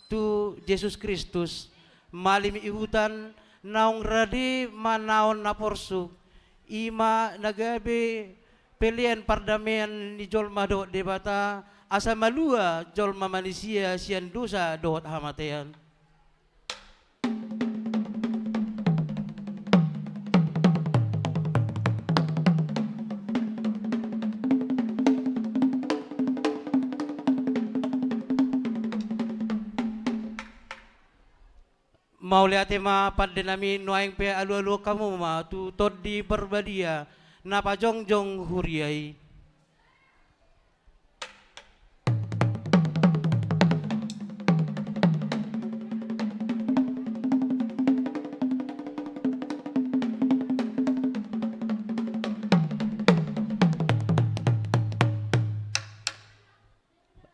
tu Jesus Kristus, malim i hutan, naung rade manaon na porsuk, i ma na gabe pelean pardamean ni jolma dohot Debata, asa malua jolma manisia sian dosa dohot hamatean. Mauliate ma pande nami, nuaeng pe alualuhon hamu ma tu Tondi Parbadia na pajongjong huria i.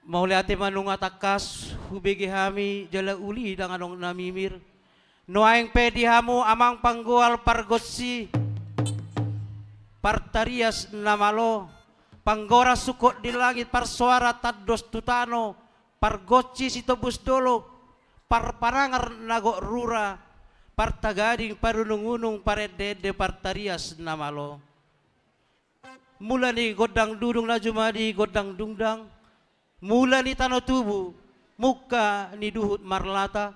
Mauliate ma, nunga tangkas hubege hami jala uli ndang adong na mimir. Nuaeng pe di hamu amang panggual pargonsi, partarias na malo, Panggora sungkot di langit, parsoara tandos tu tano, pargonsi sitombus dolok, parparangar na gok rura, partagading parunung-unung, parende-ende partarias na malo. Mula ni gondang dudung na jumadi gondang dungdang, mula ni tano tubu, mungka ni duhut marlata,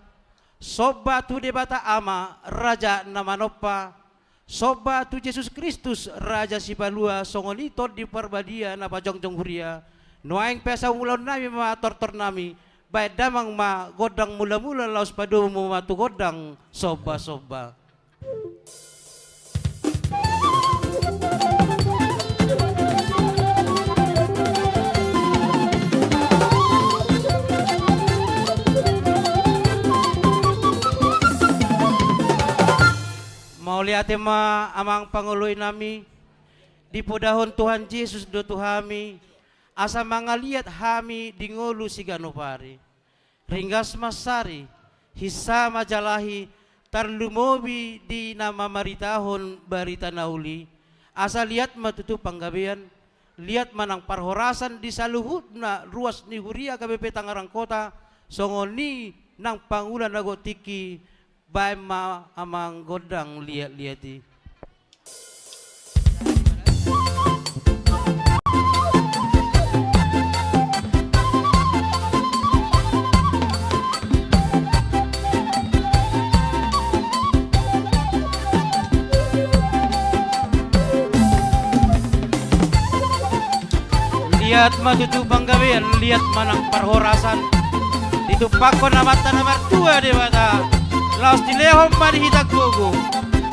somba tu Debata Ama, Raja na manompa, somba tu Jesus Kristus, Raja Sipalua, songon i Tondi Parbadia na pajongjong huria. Nuaeng pe asa ulaon nami ma tortor nami, baen damang ma gondang mula-mula, laos padomu ma tu gondang somba-somba. Mauliate ma amang pangoloi nami, dipodahon Tuhan Jesus do tu hami, asa mangaliat hami di ngolu siganup ari. Ringgas ma sari, hinsa ma jalahi, tarlumobi di na mamaritahon barita na uli, asa liat ma tutu panggabean, liat ma nang parhorasan di saluhutna ruas ni huria K B P Tangerang Kota, songon i nang pangula na gok tingki, baen ma amang gondang liat-liat i. Liat ma tutu panggabean, liat ma nang parhorasan. Ditumpakkon Amanta na martua Debata, laos dilehon ma di hita gogo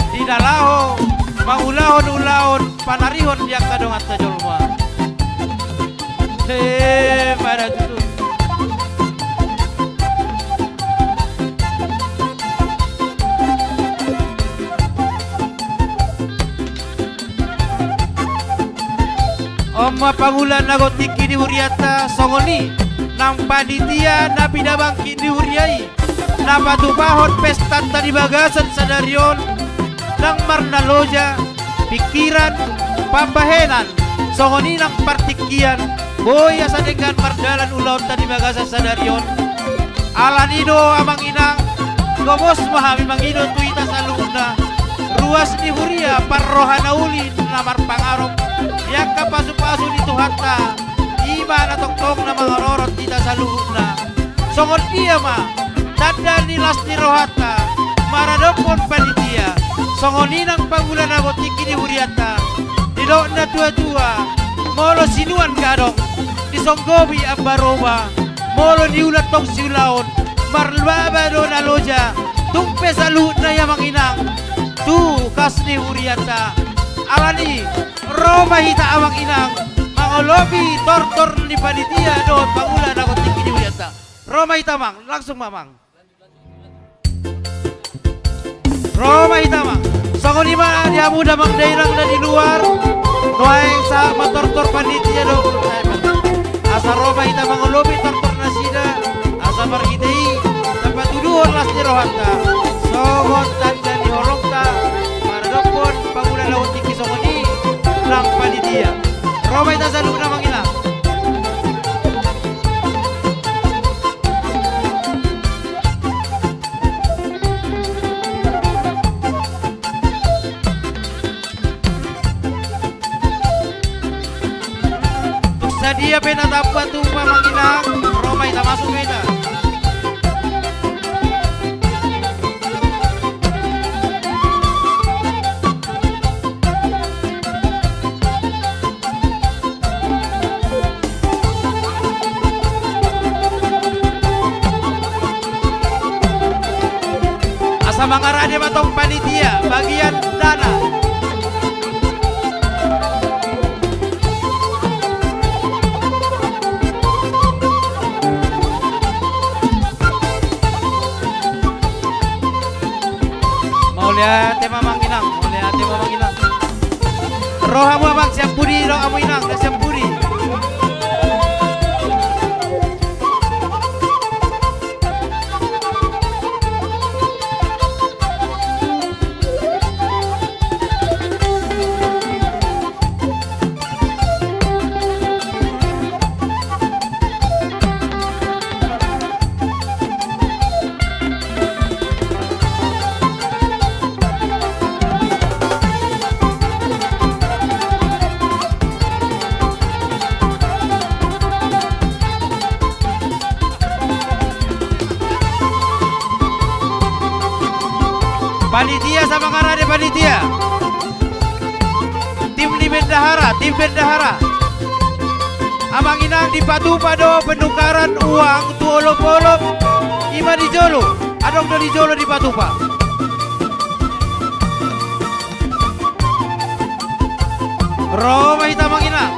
di na laho mangulahon ulaon panarihon di angka donganta jolma. He, pada tutu. On ma pangula na gok tingki di hurianta, songon i nang panitia na pinabangkit ni huria i, na patupahon pestanta di bagasan sadari on, nang marnaloja, pingkiran, pambahenan, songon i nang partingkian, boi asa denggan mardalan ulaonta di bagasan sadari on. Alani do amang inang, gomos ma hami mangido tu hita saluhutna, ruas ni huria parroha na uli na marpangarop di angka pasupasu ni Tuhanta, i ma na tongtong na mangorot hita saluhutna. Songon dia ma tanda ni las ni rohanta maradophon panitia, songon i nang pangula na gok tingki di hurianta, didok na tua-tua, molo sinuan gadong, disonggomi ambaroba, molo niula tong siulaon, marlaba do na loja, tung pe saluhutna i amang inang, tu kas ni hurianta. Alani, ro ma hita amang inang, mangolopi tortor ni panitia dohot pangula na gok tingki di hurianta. Ro ma hita amang, langsung ma amang. Ro ma hita amang. Songon i ma di hamu damang dainang na di luar. Nuaeng sahat ma tortor panitia dohot. Asa ro ma hita mangolopi tortor nasida. Asa marhite i tapatuduhon las ni rohanta, songon tanda ni holongta maradophon pangula na gok tingki songon i nang panitia. Ro ma hita saluhutna amang inang. Tung sadia pe na tamba tu amang inang, ro ma hita masuk ma hita. Asa mangarade ma tong panitia bagian dana. Mauliate ma amang inang, mauliate ma amang inang. Ro hamu amang sian pudi, ro hamu inang sian pudi. Panitia. Tim ni bendahara, tim bendahara. Amang inang, dipatupa do penukaran uang tu olop-olop. I ma di jolo, adong do di jolo dipatupa. Ro ma hita, amang inang.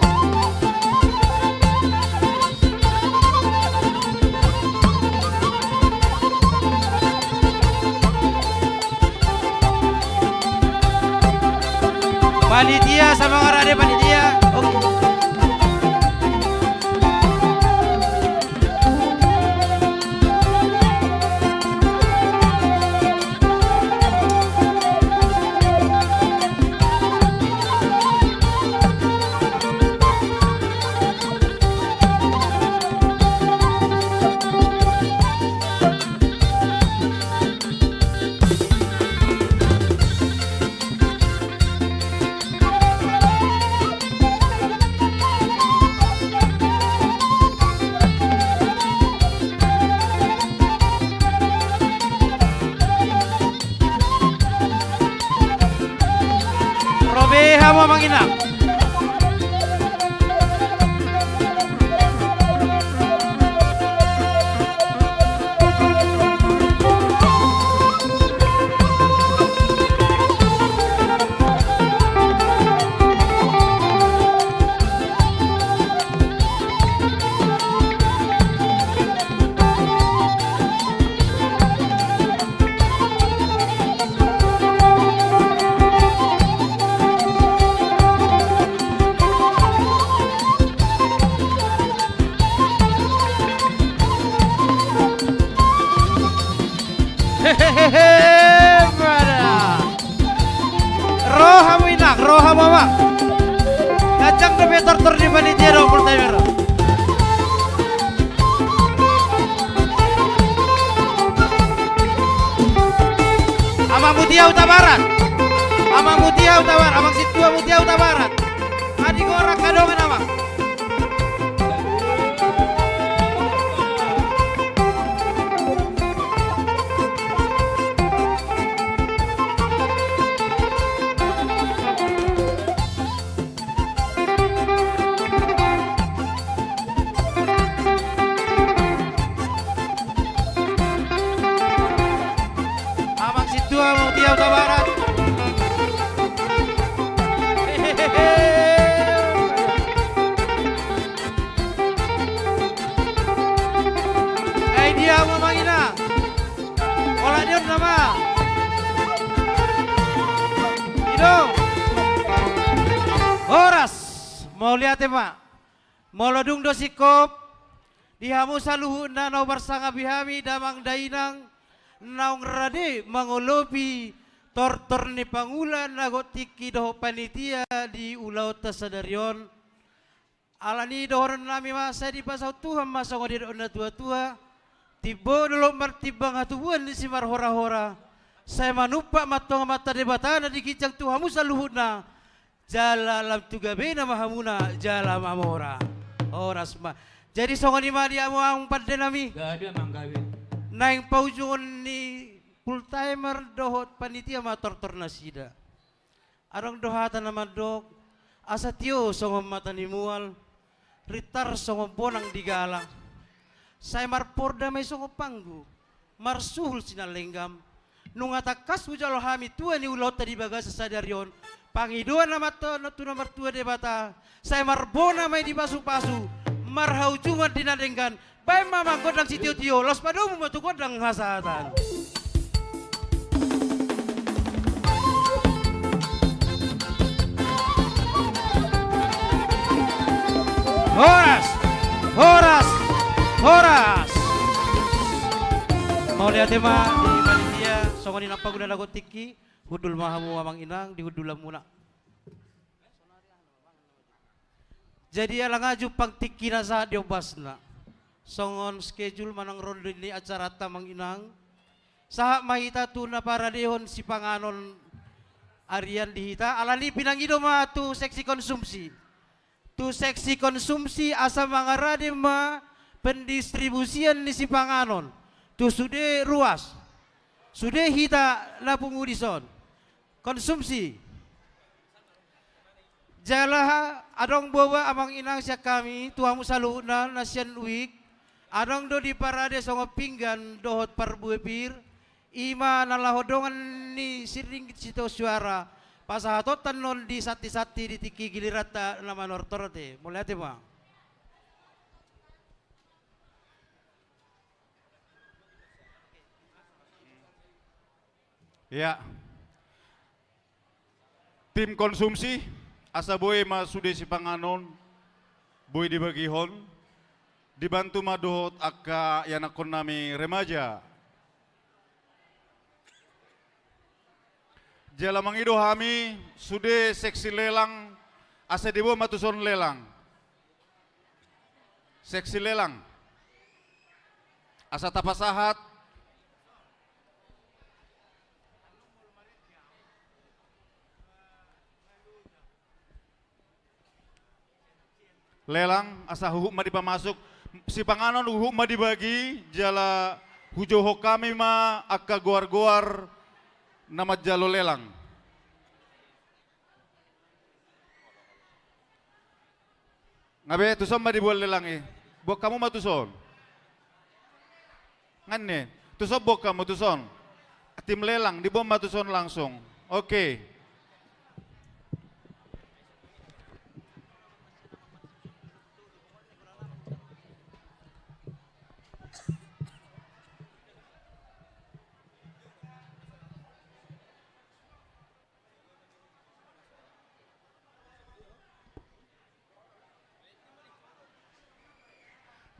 Panitia, samangar ade panitia. Oke. Ro be hamu, amang inang. Hehehe, mana? Ro hamu inang, ro hamu amang. Ganjang dope tortor ni panitia dohot full timer. Amang Mutia Hutabarat. Amang Mutia Hutabarat, amang sintua Mutia Hutabarat. Adi gorak kadongan amang. Amang sintua Mutia Hutabarat. Ai dia ma, amang inang. Olat ni on nama. Ido. Horas. Mauliate ma. Molo dung do singkop di hamu saluhutna na huparsangapi hami damang dainang naung rade mangolopi tortor ni pangula na gok tingki dohot panitia di ulaonta sadari on. Alani i dohonon nami ma, sai dipasaut Tuhan ma songon didok ni na tua-tua: Timbo dolok martimbang, hatubuan ni simarhora-hora. Sai manumpak ma antong Amanta Debata na di ginjang tu hamu saluhutna. Jala lam tu gabena ma hamuna jala mamora. Horas ma. Jadi songon i ma di hamu amang pande nami. Gabe amang, gabe. Naeng paujungon ni full timer dohot panitia ma tortor nasida. Adong do hata na mandok: Asa tio songon mata ni mual, rintar songon bonang di gala. Sai marporda ma i songon panggu, marsuhul sian lenggam. Nunga tangkas hujalo hami tua ni ulaonta di bagasan sadari on. Pangidoan ma tu na martua Debata, sai marbona ma i di pasu-pasu, marhaujungan di na denggan. Baen ma amang gondang sitio-tio, laos padomu ma tu gondang hasahatan. Horas, horas, horas. Mauliate ma di panitia, songon i nang pangula na gok tingki. Hundul ma hamu amang inang, dihundulanmuna. Jadi ala nga jumpang tingki na sahat di ombasna. Songon schedule manang ronde ni acaranta amang inang, sahat ma hita tu na paradehon sipanganon arian di hita. Alani i pinangido ma tu seksi konsumsi. Tu seksi konsumsi asa mangarade ma pendistribusian ni sipanganon tu sude ruas, sude hita na pungu dison. Konsumsi. Jala adong boha amang inang sian hami tu hamu saluhutna na sian Wijk, adong do diparade songon pinggan dohot parbue pir, i ma na laho dongan ni siringgit sitio suara, pasahatonta annon di santi-santi di tingki giliranta na manortor ate. Mauliate ma. Ia. Tim konsumsi, asa boi ma sude sipanganon, boi dibagihon, dibantu ma dohot angka ianakhonnami remaja. Jala mangido hami, sude seksi lelang, asa diboan ma tuson lelang. Seksi lelang. Asa tapasahat. Lelang, asa huhut ma dipamasuk. Sipanganon huhut ma dibagi, jala hujouhon hami ma angka goar-goar na manjalo lelang. Nga be, tuson ma diboan lelang i. Boan hamu ma tuson. Nga ne, tuson boan hamu tuson. Tim lelang, diboan ma tuson langsung. Oke.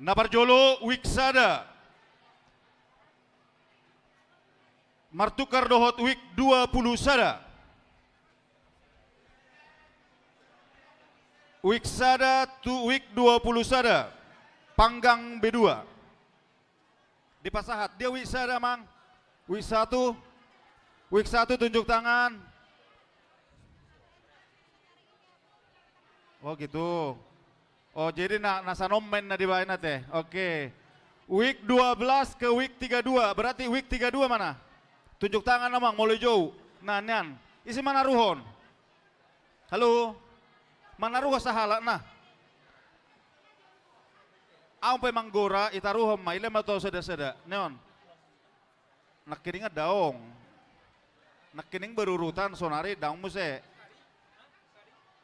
Na parjolo Wijk sada. Martukar dohot Wijk dua pulu sada. Wijk sada tu Wijk dua pulu sada. Panggang B dua. Dipasahat. Dia Wijk sada, Mang. Wijk satu. Wijk satu tunjuk tangan. Oh gitu. Oh jadi na, na sanommen na dibaen ate. Oke. Wijk dua belas ke Wijk tiga dua. Berarti Wijk tiga dua mana? Tunjuk tangan, Amang, molo jou. Nah, nian. Ise manaruhon? Halo. Manaruhon sahalak na. Ahu pe manggora, itaruhon ma, i lema tu sada-sada. Nion. Nangkiningan daong. Nangkining berurutan, sonari daong muse.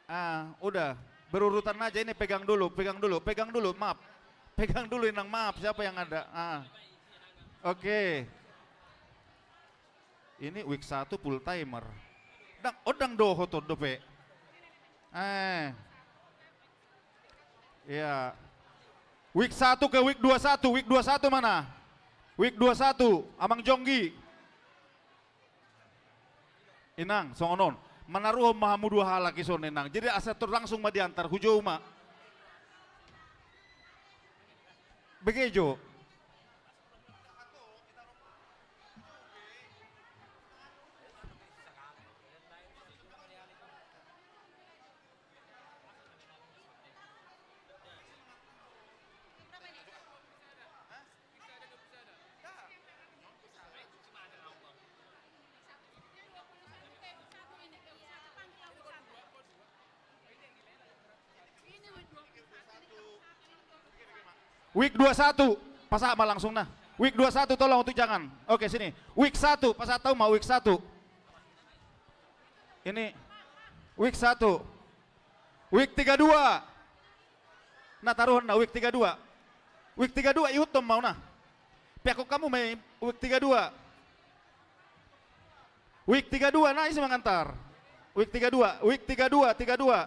Ah, udah. Berurutan aja ini, pegang dulu, pegang dulu, pegang dulu, maaf. Pegang dulu, Inang, maaf, siapa yang ada? Ah. Oke. Ini Wijk satu full timer. Dang, oh, dang dohot on dope. Eh. Iya. Wijk satu ke Wijk dua satu, Wijk dua satu mana? Wijk dua satu, Amang Jonggi. Inang, songon on. Manaruhon ma hamu dua halak i son, Inang. Jadi asa tor langsung ma diantar, hujou ma. Bege jo. Wijk dua satu, pasahat ma langsung na. Wijk dua satu, tolong untuk jangan. Oke, sini. Wijk satu, pasahat hamu ma Wijk satu. Ini Wijk satu. Wijk tiga dua. Na taruhon na Wijk tiga dua. Wijk tiga dua, ihuthon ma au na. Peakhon hamu ma i Wijk tiga dua. Wijk tiga dua, na ise mangantar? Wijk tiga dua, Wijk tiga dua, tiga dua.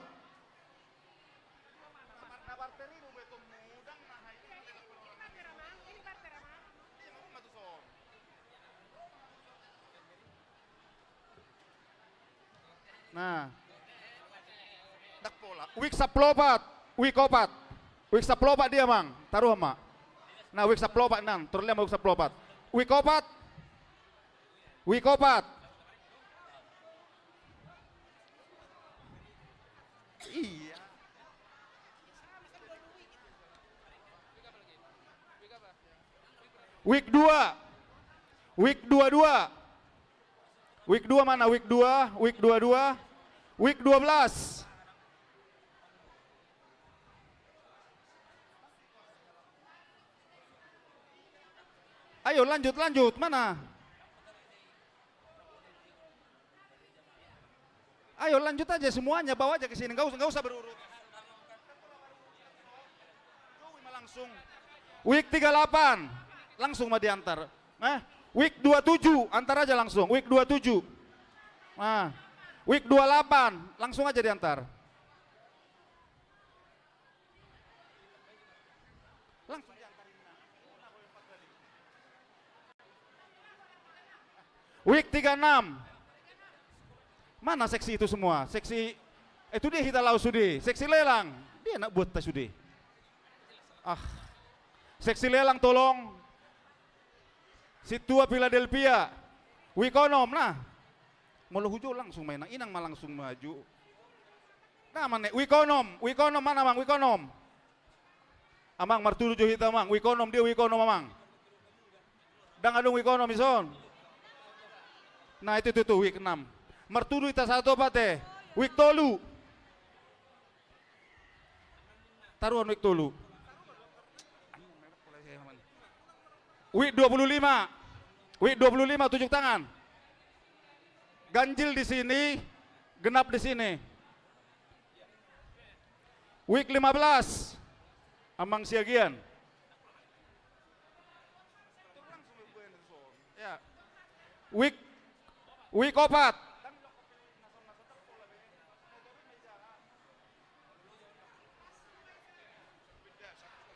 Nah. Dang pola. Wijk sampulu opat. Wijk opat. Wijk sampulu opat dia, Mang. Taruhon ma. Nah, Wijk sampulu opat, Inang. Torus lean ma Wijk sampulu opat. Wijk opat. Wijk opat. Iya. Wijk dua. Wijk dua dua. Week dua mana? Week dua, week dua dua, week dua belas. Ayo, lanjut, lanjut. Mana? Ayo, lanjut aja semuanya, bawa aja ke sini. Nggak usah, nggak usah berurut. Langsung. Week tiga delapan, langsung ma diantar. Eh, week dua tujuh, antar aja langsung. Week dua tujuh. Nah, week dua delapan, langsung aja diantar. Langsung diantarin. Week tiga enam. Mana seksi itu semua? Seksi, eh, itu dia hita laus sude. Seksi lelang. Dia anak buat ta sude. Ah. Seksi lelang tolong. Sintua Philadelphia. Week onom, nah. Molo hujou langsung ma inang, inang ma langsung maju. Nah, mana? Week onom, week onom, mana, Amang? Week onom. Amang, martudu jo hita, Amang. Week onom, dia week onom, Amang. Ndang adong week onom dison. Nah, itu, itu, itu, week enam. Martudu hita sahat opat, eh. Week tolu. Taruhon week tolu. Week dua puluh lima. Week dua puluh lima, tunjuk tangan. Ganjil di sini, genap di sini. Week lima belas, Amang Siagian. Ya. Week, week opat.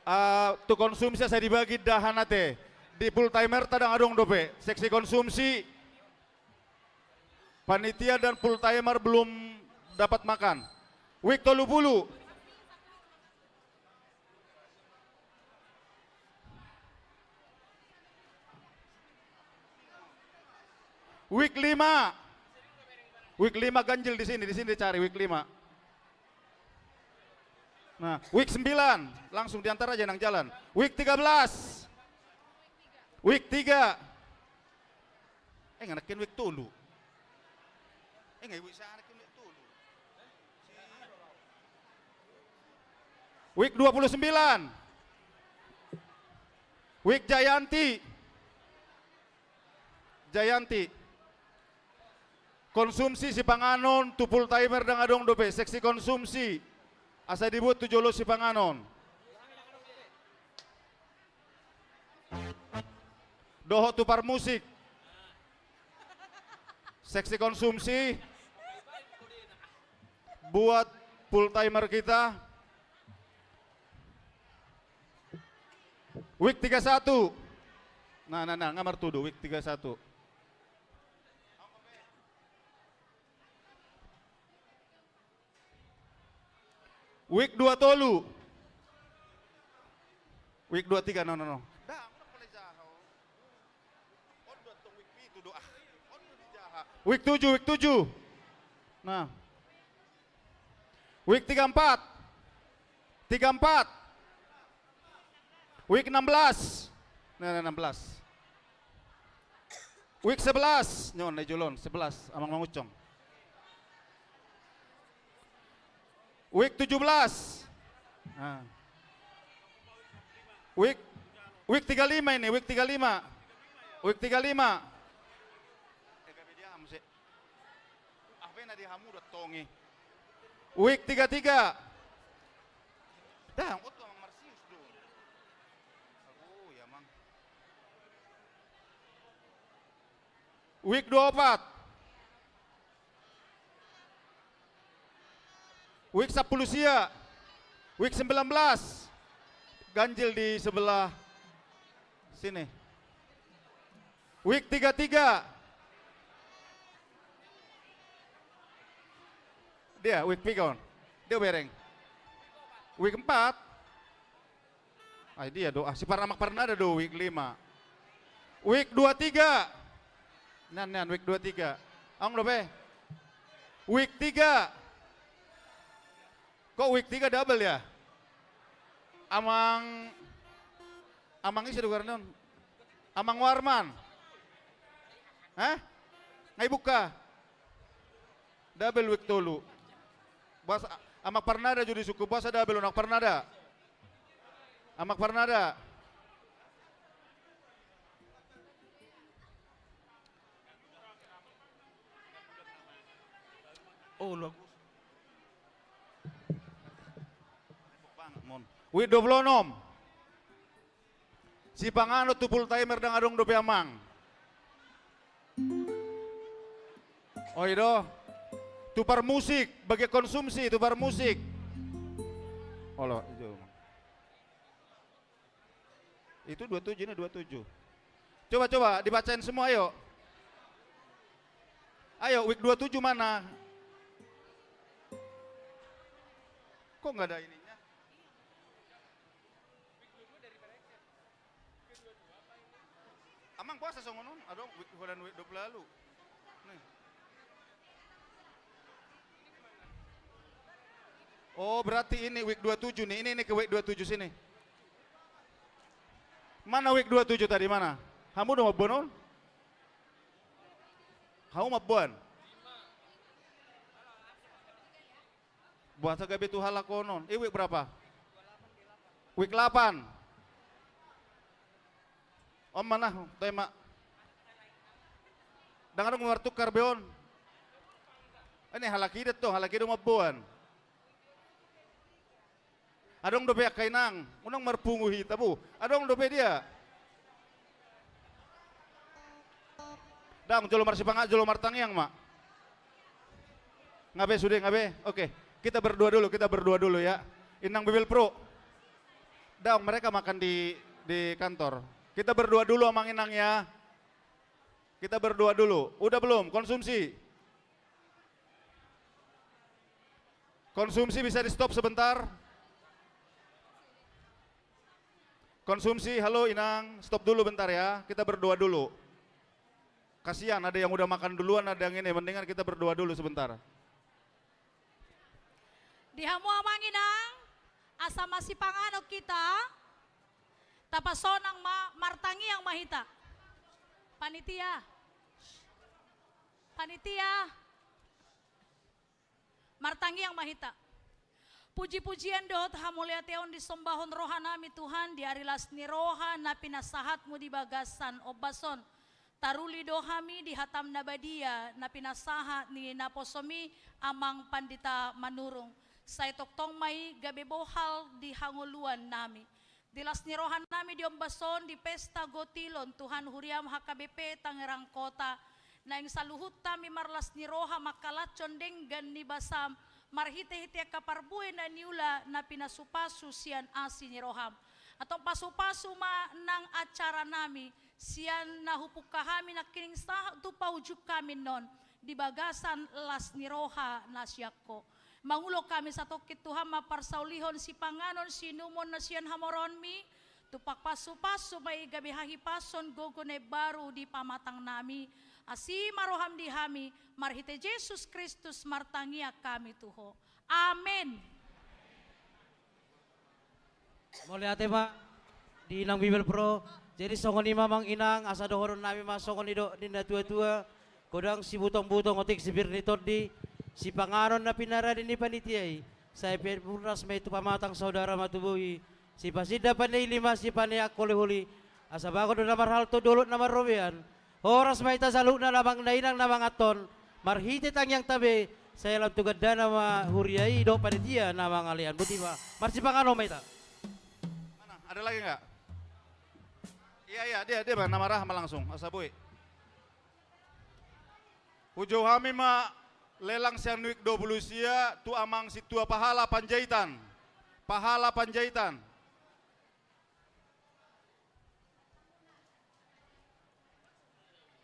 Ah, tu konsumsi asa dibagi dahan ate. Di full timer ta ndang adong dope. Seksi konsumsi, panitia dan full timer belum dapat makan. Week tolu pulu. Week lima. Week lima ganjil di sini, di sini dicari week lima. Nah, week sembilan, langsung diantar aja nang jalan. Week tiga belas. Week tiga. Eh, nggak nangkin week tolu. Eh, nggak, week sana nangkin week tolu. Week dua puluh sembilan. Week Jayanti. Jayanti. Konsumsi sipanganon tu full timer ndang adong dope, seksi konsumsi. Asa dibuat tu jolo sipanganon. Dohot tu parmusik. Seksi konsumsi. Buat full timer kita. Week tiga satu. Nah, nah, nah, nggak martudu, week tiga satu. Week dua tolu. Week dua tiga, no, no, no. Week tujuh, week tujuh. Nah. Week tiga empat. Tiga empat. Week enam belas. Nah, nah, enam belas. Week sebelas, nyon, na jolon, sebelas, Amang Mangucong. Week tujuh belas. Nah. Week, week tiga lima ini, week tiga lima. Week tiga lima. Apa yang ada hamu udah tongi? Week tiga tiga. Dah, oto Amang Marsius do. Aduh, ya, Mang. Week dua opat. Week sampulu sia. Week sembilan belas. Ganjil di sebelah sini. Week tiga tiga. Dia, week piga on. Dia bereng. Week empat. Ai dia do, ah, si Parnamak Parnada do, week lima. Week dua tiga. Nian, nian, week dua tiga. Adong dope. Week tiga. Kok week tiga double ya? Amang, Amang ise do goarna on? Amang Warman. Hah? Nga dibuka. Double week tolu. Boasa, Amang Parnada jo disungkun, boasa double on, Amang Parnada? Amang Parnada. Oh, lagu. Week dua puluh enam. Sipanganon tu full timer ndang adong dope, Amang. Oi do. Tu parmusik, bagian konsumsi, tu parmusik. Olo, ijo. Itu dua tujuh, ini dua tujuh. Coba, coba, dibacain semua, ayo. Ayo, week dua tujuh mana? Kok nggak ada ininya? Amang boasa songon on, adong week, holan week dua puluh lalu. Nih. Oh, berarti ini week dua tujuh nih. Ini, ini ke week dua tujuh sini. Mana week dua tujuh tadi, mana? Hamu do mamboan on? Hamu mamboan? Boasa gabe tu halak on on. Eh, week berapa? Week delapan. On ma na, toe ma. Ndang adong martukar be on. Ini halak i do tong, halak i do mamboan. Adong dope angka inang, unang marpungu hita, bo. Adong dope dia. Daong, jolo marsipanganon, jolo martangiang ma. Nga be, sude, nga be. Oke, kita berdua dulu, kita berdua dulu ya. Inang Bibelvrouw. Daong, mereka makan di, di kantor. Kita berdua dulu, Amang Inang ya. Kita berdua dulu. Udah belum konsumsi? Konsumsi bisa di-stop sebentar? Konsumsi, halo Inang, stop dulu bentar ya, kita berdua dulu. Kasihan, ada yang udah makan duluan, ada yang ini, mendingan kita berdua dulu sebentar. Di hamu Amang Inang, asa masipanganon hita, tapasonang ma, martangiang ma hita. Panitia. Panitia. Martangiang ma hita. Puji-pujian dohot hamauliateon disombahon rohanami Tuhan, di ari las ni roha na pinasahatmu di bagasan ombas on. Taruli do hami di hatam na badia na pinasahat ni naposomi Amang Pandita Manurung. Sai tongtong ma i gabe bohal di hangoluannami. Di las ni rohanami di ombas on di pesta gotilon Tuhan huriam H K B P Tangerang Kota, naeng saluhut hami marlas ni roha mangkalashon denggan ni basam, marhite-hite angka parbue na niula na pinasupasu sian asi ni roham. Antong pasupasu ma nang acaranami, sian na hupungka hami nangkining sahat tu paujung hami annon, di bagasan las ni roha na sian Ho. Mangulon hami satongkin Tuhan ma parsaulihon sipanganon siinumon na sian hamoraonmi, tumpak pasupasu ma i gabe hahipason gogo na imbaru di pamatangnami. Asi ma roham di hami, marhite Jesus Kristus martangiang hami tu Ho. Amen. Mauliate ma di Inang Bibelvrouw. Jadi songon i ma Amang Inang, asa dohononnami ma songon nidok ni na tua-tua, godang sibutong-butong otik sipir ni tondi, sipanganon na pinarade ni panitia i, sai purnas ma i tu pamatang saudara ma tu bohi, sipasinda panili ma sipaneang holi-holi, asa bagot do na marhalto, dolok na marrobean, horas ma hita saluhutna na Amang na Inang na manganhon, marhite tangiangta be, sai lam tu gandana ma huria i dohot panitia na mangalean. Boti ma, marsipanganon ma hita. Mana? Ada lagi nggak? Iya, iya, dia, dia ma na marhaha ma langsung, asa boi. Hujou hami ma lelang sian week dua puluh sia tu Amang Sintua Pahala Panjaitan. Pahala Panjaitan.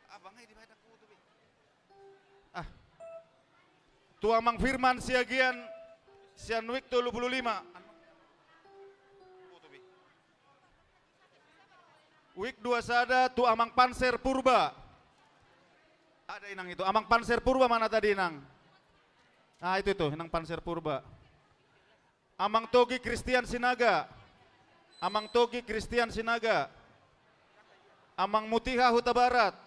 Abang, eh, di mana foto, Bi? Ah. Tu Amang Firman Siagian, sian week tolu pulu lima. Foto, Bi. Week dua sada tu Amang Panser Purba. Ada Inang itu. Amang Panser Purba mana tadi, Inang? Ah, itu, itu, Inang Panser Purba. Amang Togi Kristian Sinaga. Amang Togi Kristian Sinaga. Amang Mutiha Hutabarat.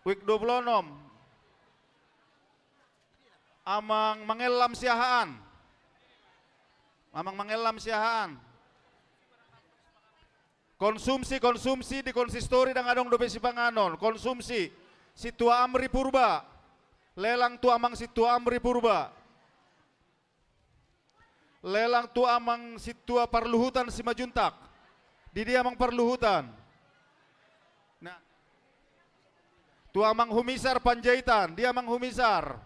Week dua pulu onom. Amang Mangellam Siahaan. Amang Mangellam Siahaan. Konsumsi, konsumsi di konsistori ndang adong dope sipanganon. Konsumsi. Sintua Amri Purba. Lelang tu Amang Sintua Amri Purba. Lelang tu Amang Sintua Parluhutan Simanjuntak. Di dia Amang Parluhutan? Nah. Tu Amang Humisar Panjaitan, di dia Amang Humisar?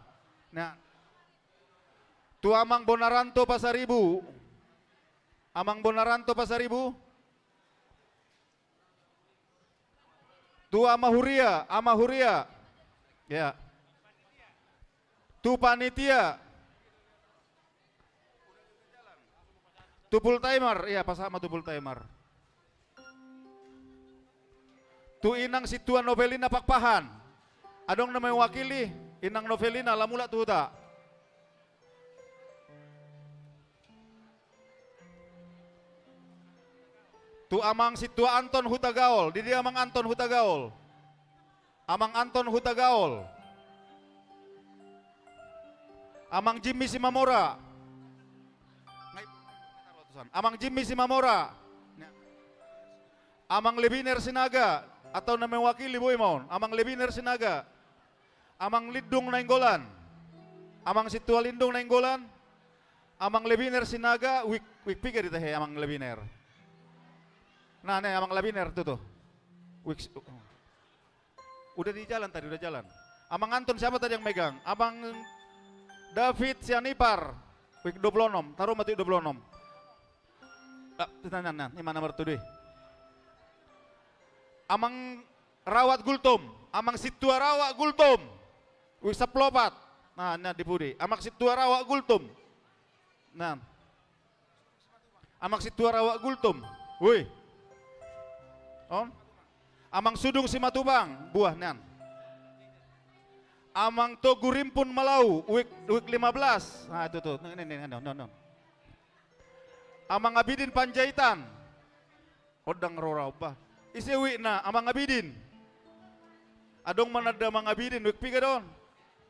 Nah. Tu Amang Bonaranto Pasaribu. Amang Bonaranto Pasaribu. Tu Ama Huria, Ama Huria. Ya. Tu panitia. Tu full timer, ya, pasahat ma tu full timer. Tu Inang Sintua Novelina Pakpahan. Adong na mewakili Inang Novelina, lam mulak tu huta. Tu Amang Sintua Anton Hutagaol, di dia Amang Anton Hutagaol? Amang Anton Hutagaol. Amang Jimmy Simamora. Amang Jimmy Simamora. Amang Lebiner Sinaga, atau na mewakili boi ma on. Amang Lebiner Sinaga. Amang Lindung Nainggolan. Amang Sintua Lindung Nainggolan. Amang Lebiner Sinaga, wik, wik piga ditahe Amang Lebiner? Nah, ne Amang Lebiner tutu. Wik si-, udah di jalan tadi, udah jalan. Amang Anton siapa tadi yang megang? Amang David Sianipar. Wik dua puluh enam, taruh mati dua puluh enam. Ah, nah, nah, nah, ini mana mertu deh? Amang Rawat Gultom, Amang Sintua Rawat Gultom. Wih, sampulu opat. Nah, nah, di pudi. Amang Sintua Rawat Gultom. Nah. Amang Sintua Rawat Gultom. Wih. On. Amang Sudung Simatupang, buah nan. Amang Togu Rimpun Malau, wik, wik lima belas. Nah, itu tuh. Nih, nih, nih, nih, nih, nih. Amang Abidin Panjaitan. Ondang rora, bah. Ise wikna, Amang Abidin? Adong mananda Amang Abidin, wik piga don?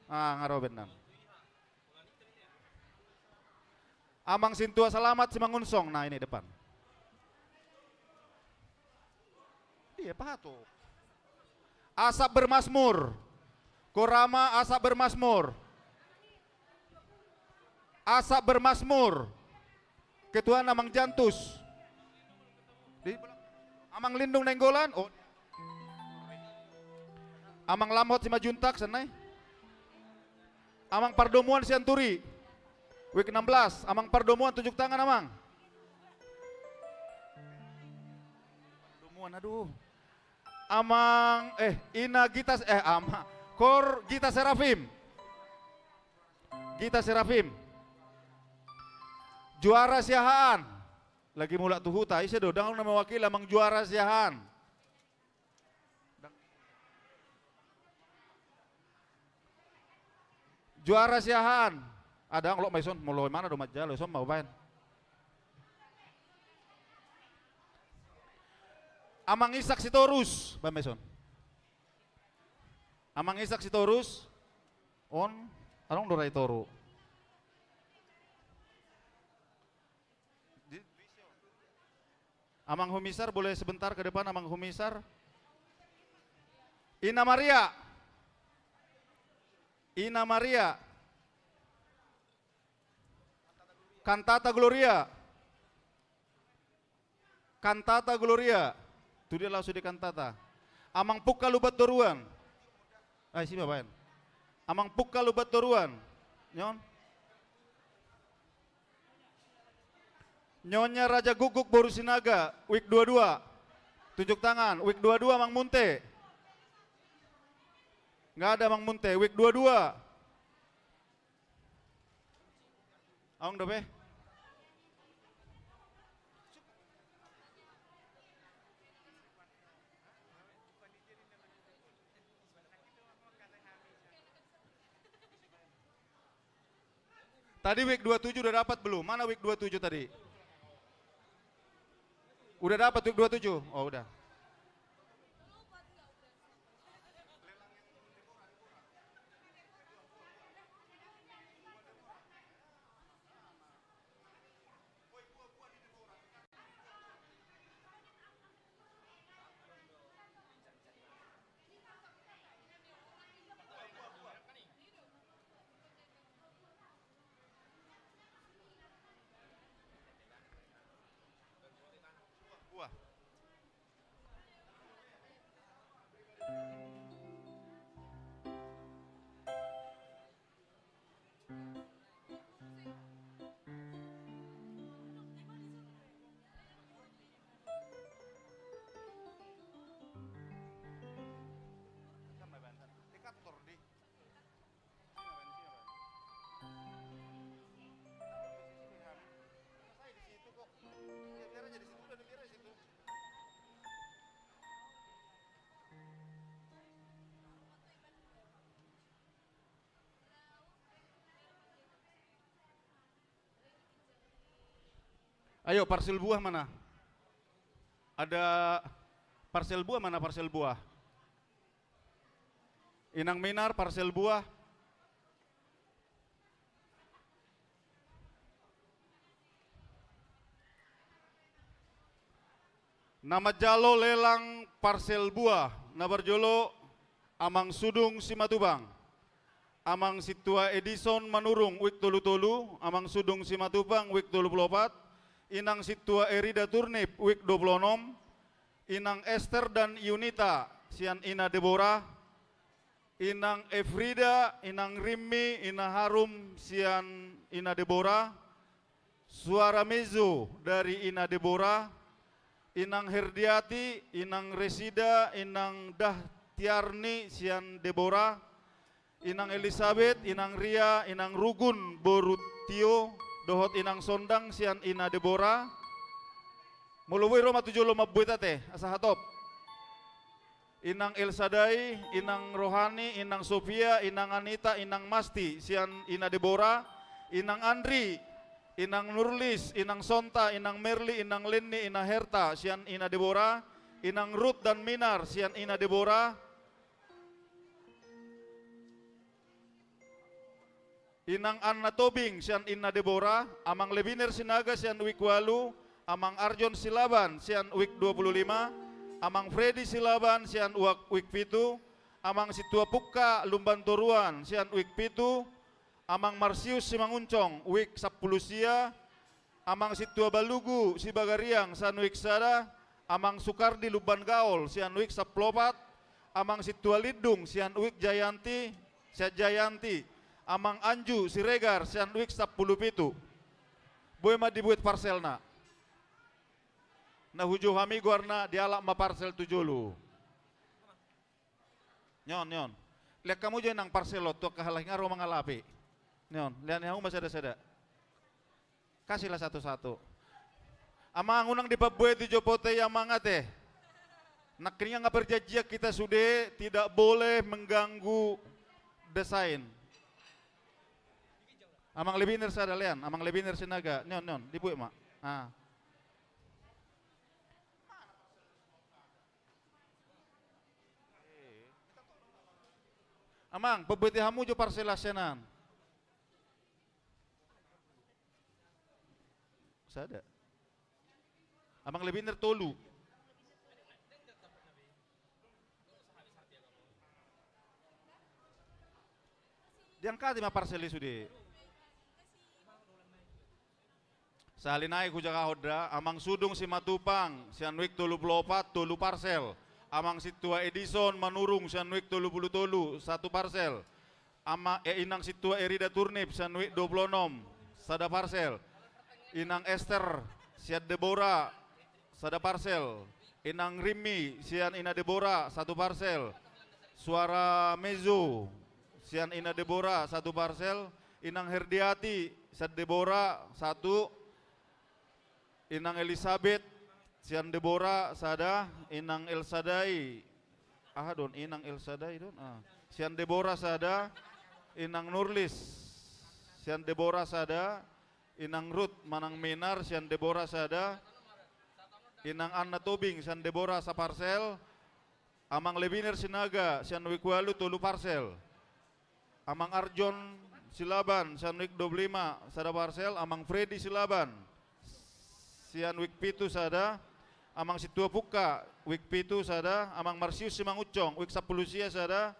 Ah, nga ro benan. Amang Sintua Salamat Simangunsong, nah, ini depan. Iya, pahato. Asap Bermasmur. Korama Asap Bermasmur. Asap Bermasmur. Ketuana Amang Jantus. Di, Amang Lindung Nainggolan. Oh. Amang Lamhot Simanjuntak, senai. Amang Pardomuan Sianturi. Wik enam belas, Amang Pardomuan, tunjuk tangan, Amang. Pardomuan, aduh. Amang, eh, Ina Gita, eh, Ama. Kor Gita Serafim. Gita Serafim. Juara Siahaan. Lagi mulak tu huta, ise do, ndang na mewakili Amang Juara Siahaan. Juara Siahaan. Ada ngelok maison, molo mana do manjalo, ison ma baen. Amang Isak Sitorus, baen maison. Amang Isak Sitorus, on, adong do ra i toru. Amang Humisar, boleh sebentar ke depan, Amang Humisar. Ina Maria. Ina Maria. Kantata Gloria. Kantata Gloria. Tu dia laos di kantata. Amang Pungka Lumbantoruan. Ai, si babaen. Amang Pungka Lumbantoruan. Nyon. Nyonya Raja Guguk boru Sinaga, wik dua dua. Tunjuk tangan, wik dua dua, Mang Munte. Nggak ada Mang Munte, wik dua dua. Aung dope. Tadi wik dua tujuh udah dapat belum? Mana wik dua tujuh tadi? Udah dapat wik dua tujuh? Oh, udah. Ayo, parsel buah mana? Ada parsel buah mana, parsel buah? Inang Minar, parsel buah. Na manjalo lelang parsel buah, na parjolo, Amang Sudung Simatupang. Amang Sintua Edison Manurung, wijk tolu tolu, Amang Sudung Simatupang, wijk tolu pulu opat, Inang Sintua Erida Turnip, wijk dua pulu onom, Inang Ester dan Yunita, sian Ina Debora, Inang Efrida, Inang Rimmi, Ina Harum, sian Ina Debora, Suara Mezzo dari Ina Debora, Inang Herdiati, Inang Resida, Inang Dahtiarni, sian Debora, Inang Elisabet, Inang Ria, Inang Rugun, boru Tio, dohot Inang Sondang, sian Ina Debora. Molo boi ro ma tu jolo mambuat ate, asa hatop. Inang Elsadai, Inang Rohani, Inang Sofia, Inang Anita, Inang Masti, sian Ina Debora, Inang Andri, Inang Nurlis, Inang Sonta, Inang Merli, Inang Lenni, Inang Herta, sian Ina Debora, Inang Rut dan Minar, sian Ina Debora, Inang Anna Tobing sian Ina Debora, Amang Lebiner Sinaga sian wijk ualu, Amang Arjon Silaban sian wijk dua pulu lima, Amang Fredi Silaban sian wijk pitu, Amang Sintua Pungka Lumban Toruan sian wijk pitu, Amang Marsius Simangunsong wijk sampulu sia, Amang Sintua Balugu Sibagariang sian wijk sada, Amang Sukardi Lumban Gaol sian wijk sampulu opat, Amang Sintua Lindung sian wijk Jayanti, sian Jayanti, Amang Anju Siregar sian wijk sampulu pitu. Boi ma dibuat parselna. Na hujou hami goarna, dialap ma parsel tu jolo. Nion, nion. Lean hamu jo inang parsel on tu angka halak i, nga ro mangalapi. Nion, lean hamu ma sada-sada. Kasihlah satu-satu. Amang, unang dipambuati jo pote i, Amang, ate. Nangkiningan nga perjanjian kita sude, tidak boleh mengganggu desain. Amang Lebiner sada, lean, Amang Lebiner Sinaga. Nion, nion, dibuat ma. Ah. Amang, pambuati hamu jo parsel sian an. Sada. Amang Lebiner tolu. Diangkati ma parsel i sude. Sahali nai hujahahon da, Amang Sudung Simatupang sian wijk tolu pulu opat, tolu parsel. Amang Sintua Edison Manurung sian wijk tolu pulu tolu, satu parsel. Ama, eh, Inang Sintua Erida Turnip sian wijk dua pulu onom, sada parsel. Inang Ester sian Debora, sada parsel. Inang Rimmi sian Ina Debora, satu parsel. Suara Mezzo sian Ina Debora, satu parsel. Inang Herdiati sian Debora, satu. Inang Elisabet sian Debora, sada. Inang Elsadai, aha do on, Inang Elsadai do on, ah. Sian Debora, sada. Inang Nurlis sian Debora, sada. Inang Rut manang Minar sian Debora, sada. Inang Anna Tobing sian Debora, saparsel. Amang Lebiner Sinaga sian wijk ualu, tolu parsel. Amang Arjon Silaban sian wijk dua pulu lima, sada parsel. Amang Fredi Silaban sian wijk pitu, sada. Amang Sintua Pungka wijk pitu, sada. Amang Marsius Simangunsong wijk sampulu sia, sada.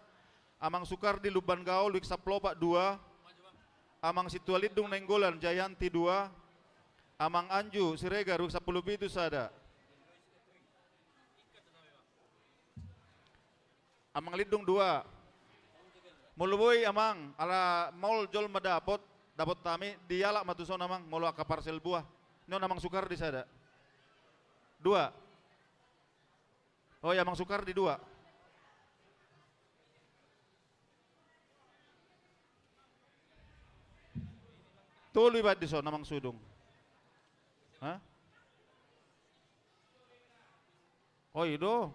Amang Sukardi Lumban Gaol wijk sampulu opat, dua. Amang Sintua Lindung Nainggolan Jayanti, dua. Amang Anju Siregar wijk sampulu pitu, sada. Amang Lindung, dua. Molo boi, Amang, ala maol jolma dapot, dapot hami, dialap ma tuson, Amang, molo angka parsel buah. Nion Amang Sukardi sada. Dua. Oi, Amang Sukardi, dua. Tolu iba dison, Amang Sudung. Hah? Oi do.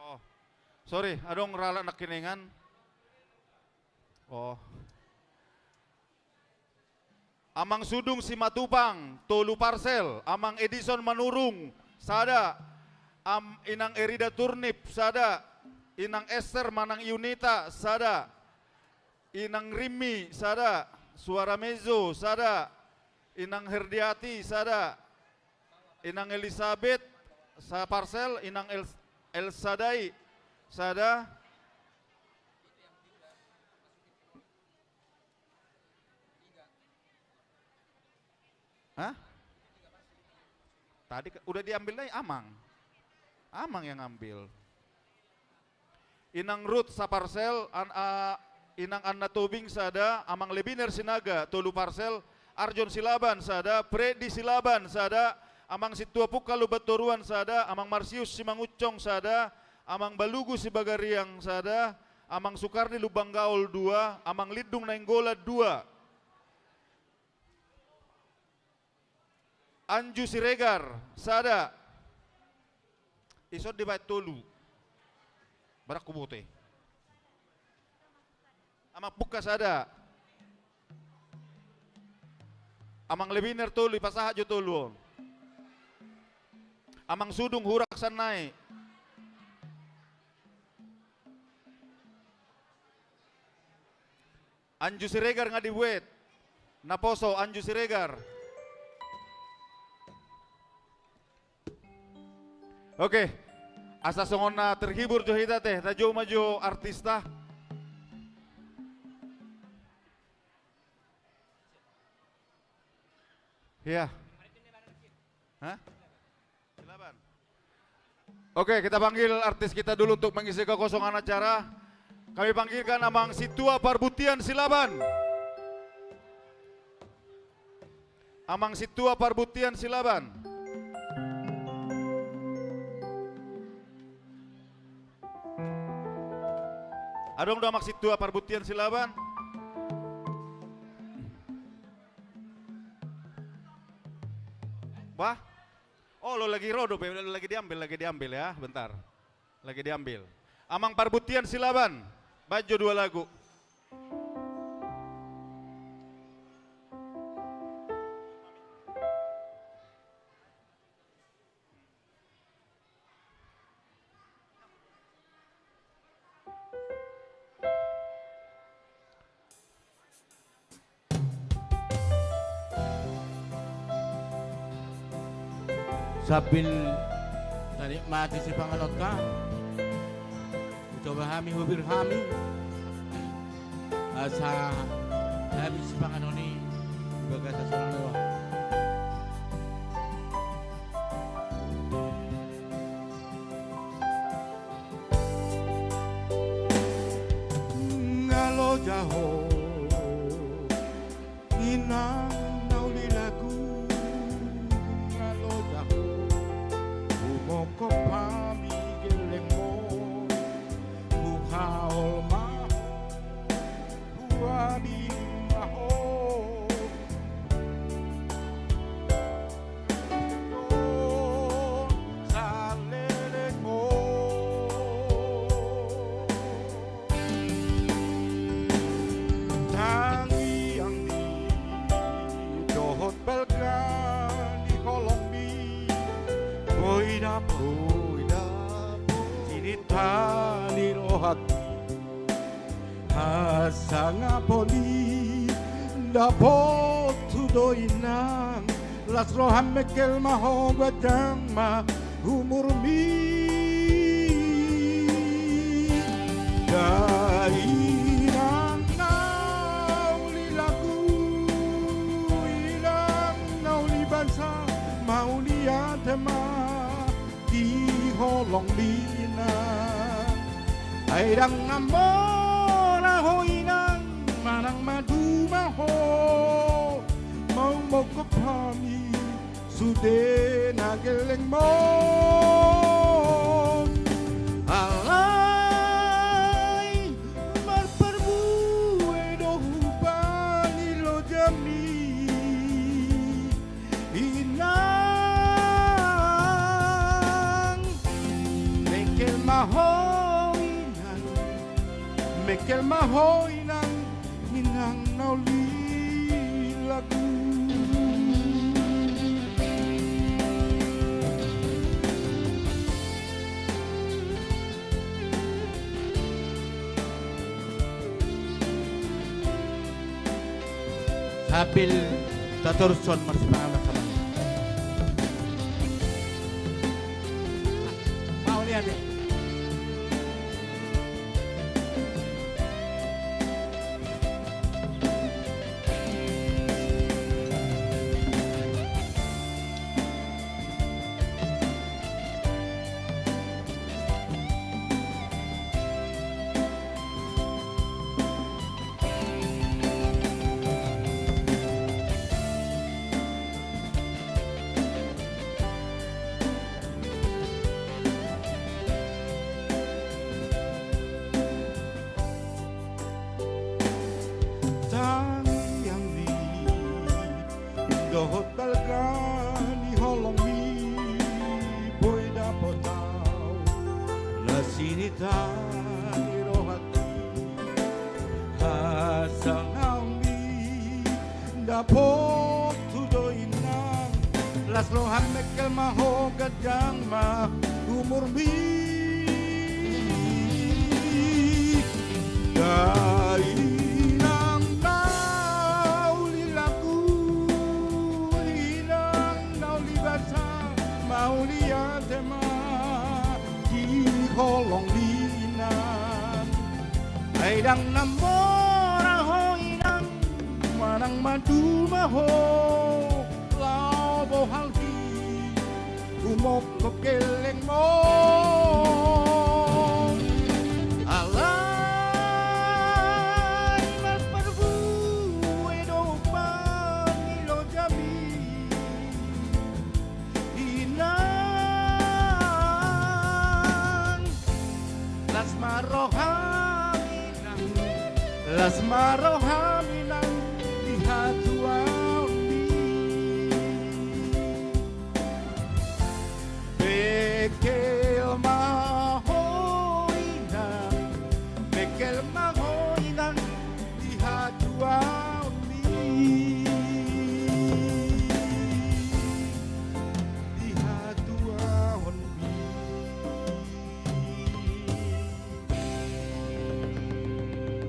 Oh. Sorry, adong ra halak nangkiningan. Oh. Amang Sudung Simatupang, tolu parsel. Amang Edison Manurung, sada. Am-, Inang Erida Turnip, sada. Inang Ester manang Yunita, sada. Inang Rimmi, sada. Suara Mezzo, sada. Inang Herdiati, sada. Inang Elisabet, sa parsel. Inang El-, El Sadai, sada. Hah? Tadi ke-, udah diambil dari Amang. Amang yang ngambil. Inang Ruth saparsel, an-, a-, Inang Anna Tobing sada, Amang Lebiner Sinaga tolu parsel, Arjon Silaban sada, Freddy Silaban sada, Amang Sintua Pungka Lumbantoruan sada, Amang Marsius Simangunsong sada, Amang Balugu Sibagariang sada, Amang Sukarni Lumban Gaol dua, Amang Lindung Nainggolan dua. Anju Siregar, sada. Ison dibaen tolu. Barang huboto. Amang Pungka sada. Amang Lebiner tolu, ipasahat jo tolu on. Amang Sudung Hurak Sannai. Anju Siregar nga dibuat. Naposo Anju Siregar. Oke. Asa songon na terhibur jo hita te, tajou ma jo artista. Iya. Hah? Silaban. Oke, kita panggil artis kita dulu untuk mengisi kekosongan acara. Kami panggilkan Amang Sintua Parbutian Silaban. Amang Sintua Parbutian Silaban. Adong do Amang Sintua Parbutian Silaban? Bah? Oh, lo lagi ro dope, lagi diambil, lagi diambil ya, bentar. Lagi diambil. Amang Parbutian Silaban, baen jo dua lagu. Sambil tanikmati sipanganonta, hucoba hami, hubir hami asa habis panganon i di bagasan songon on. Nga loja ho, inang na uli lagu, nga loja ho, humongkop hami gellengmon, huhaol ma ho, huabing ma ho. Tangiang ni dohot balga di holongmi, boi dapot, boi dapot, cinta ni rohangki. Hasangapon i dapothu do inang, las roham mengkel ma ho, ganjang ma umurmi. Da inang na uli lagu, inang na uli basa, mauliate ma di holongmi inang. Ai ndang na mora ho inang, manang maduma ho, humongkop hami sude na gellengmon. Alai marparbue do hupaluhon lojami. Inang, mengkel ma ho inang, mengkel ma ho inang, Inang na uli lagu. Sambil tatorus on marsipanganon. Mau lihat deh. Tangiang ni dohot balga ni holong ni boi dapot au, na sinitai rohangki. Hasangapon ni dapot tu do inang, las roham mengkel ma ho, ganjang ma umurmi. Dai inang na uli lagu, inang na uli basa, mauliate ma di holong ni inang. Ai ndang na mora ho inang, manang mandul ma ho laho bohalhi, umongkop gellengmon. Alai marparbue do umbahen ni lojami. Inang, las ma roham inang, las ma roham inang, di hatuaonmi. Mengkel ma ho inang, mengkel ma ho inang, di hatuaonmi. Di hatuaonmi.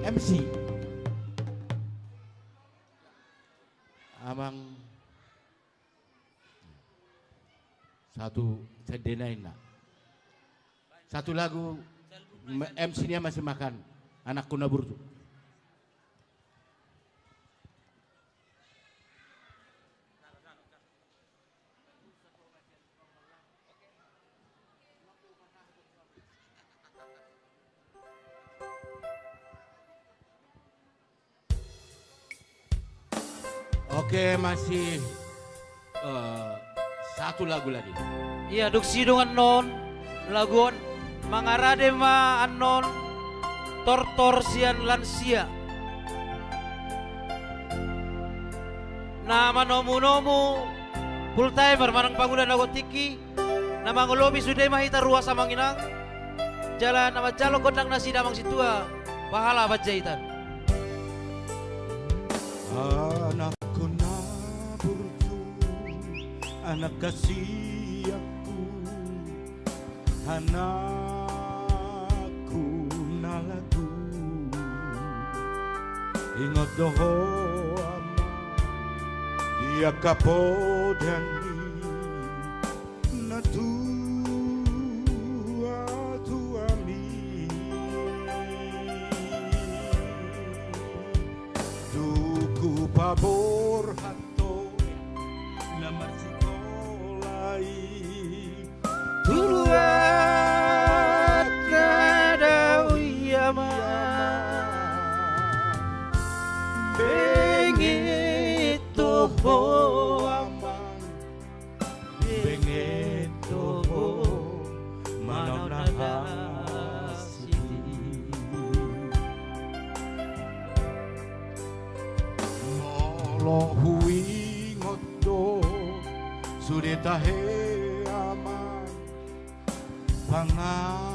M C. Amang. Satu sedenai na. Satu lagu, M C-nia masih makan. Anakku na burju. Oke, masih, eh, satu lagu lagi. Ia, dung sidung annon lagu on, mangarade ma annon tortor sian lansia. Na manomunomu full timer manang pangula na got tingki, na mangolopi sude ma hita ruas amang inang, jala na manjalo gondang nasida amang sintua, pahala panjaitan. Anakku na burju, anak hasianku, anakku na lagu. Ingot do ho amang, di angka podang ni natuatuami. Dung hupaborhat ho na marsikola i, tu luat na dao i amang. Benget do ho amang, benget do ho, manaon na hasidi. Molo huingot do sude tahe amang, pangalahom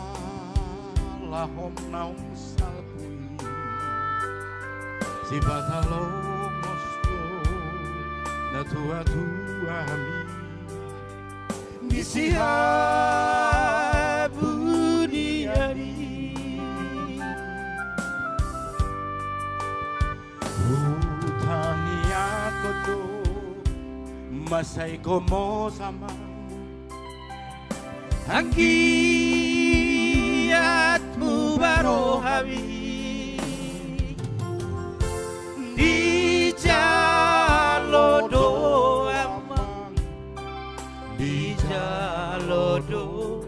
naung salpu i. Sipata longos do natuatuami di sihabunian i. Hutangiangkon do mansai gomos amang. Anggiat muba rohami, dijalo do amang, dijalo do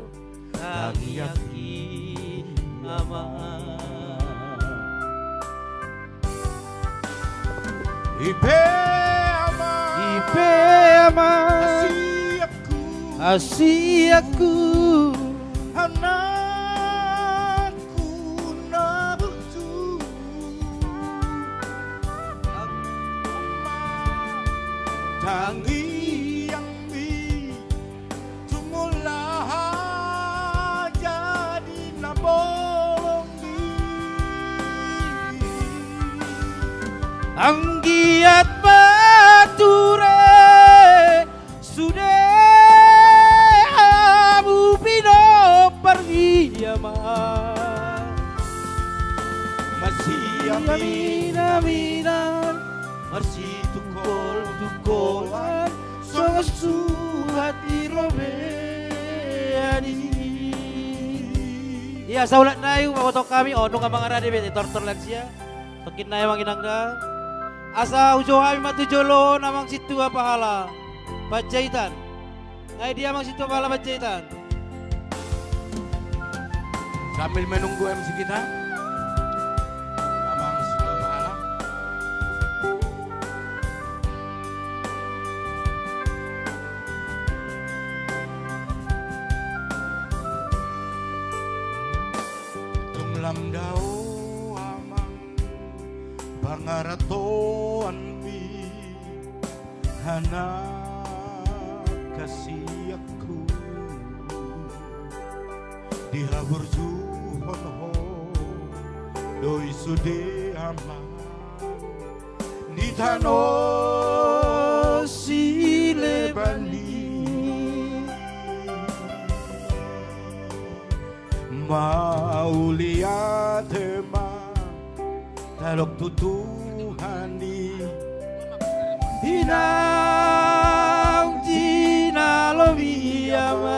tangiang i amang. I pe amang. I pe amang. Hasianku. Hasianku. Anakku na burju. Amang. Tangiang i. Tung laho jadi na bolon i. Anggiat ma ture sude hamu pinompar i amang. Masiam i na minan, marsitungkoltungkolan songon suhat di robean i. Ia saulak nai hupaboto hami, o nunga mangarade be tortor lansia. Tongkin nai amang inang da. Asa hujou hami ma tu jolo on amang sintua pahala Panjaitan. Ngai dia amang sintua pahala Panjaitan? Sambil menunggu M C kita, amang sintua pahala. Tung lam dao amang pangarantoanmi, anak hasianku. Dihaburjuhon ho do i sude amang di tano Sileban i. Mauliate ma tadok tu Tuhan i, di naung jinalomi amang.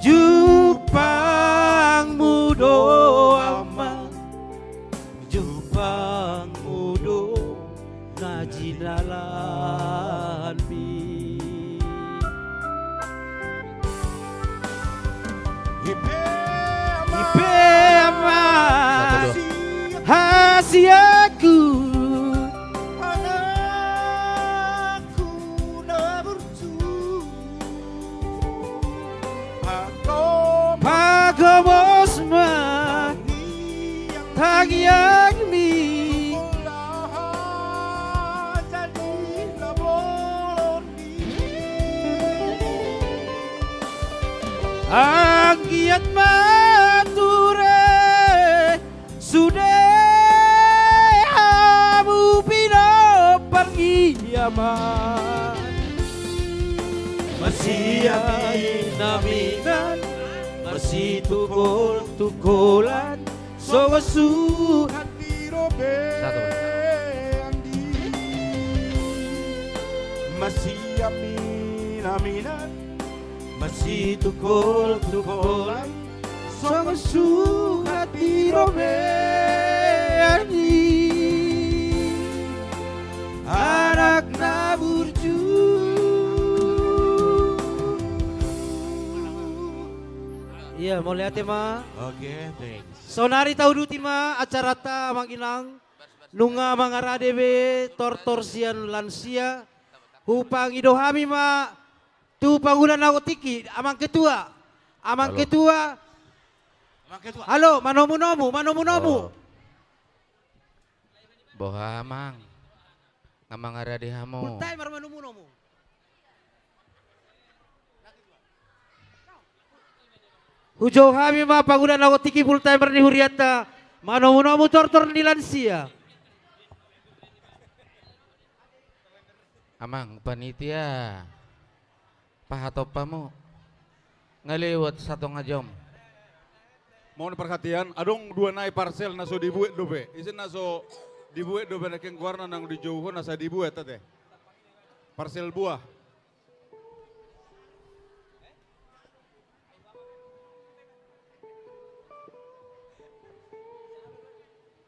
Jumpangmu do amang, jumpangmu do na jinalanmi. I pe amang. I pe amang. Satu, dua. Hasianku. Anakku na burju. Pagomos ma tangiangmi. Anggiat ma ture sude hamu pinompar i amang. Masiam i na minan, marsitungkoltungkolan songon suhat di robean i. Masiam i na minan, marsitungkoltungkolan songon suhat di robean i. Anak na burju. Ia, mauliate ma. Oke, thanks. Saonari tauduti ma acaranta amang inang. Nunga mangarade be tortor sian lansia. Hupangido hami ma tu pangula na tingki, amang ketua. Amang ketua. Amang ketua. Halo, manomunomu, manomunomu. Oh. Boha amang? Nga mangarade hamu? Full timer manomunomu. Hujou hami ma pangula na tingki full timer ni hurianta. Manomu-nomu tortor ni lansia. Amang panitia, pahatop hamu. Nga lewat satonga jom. Mohon perhatian, adong dua nai parsel na so dibuat dope. Ise na so dibuat dope nangkin goarna nang dijouhon asa dibuat ate. Parsel buah.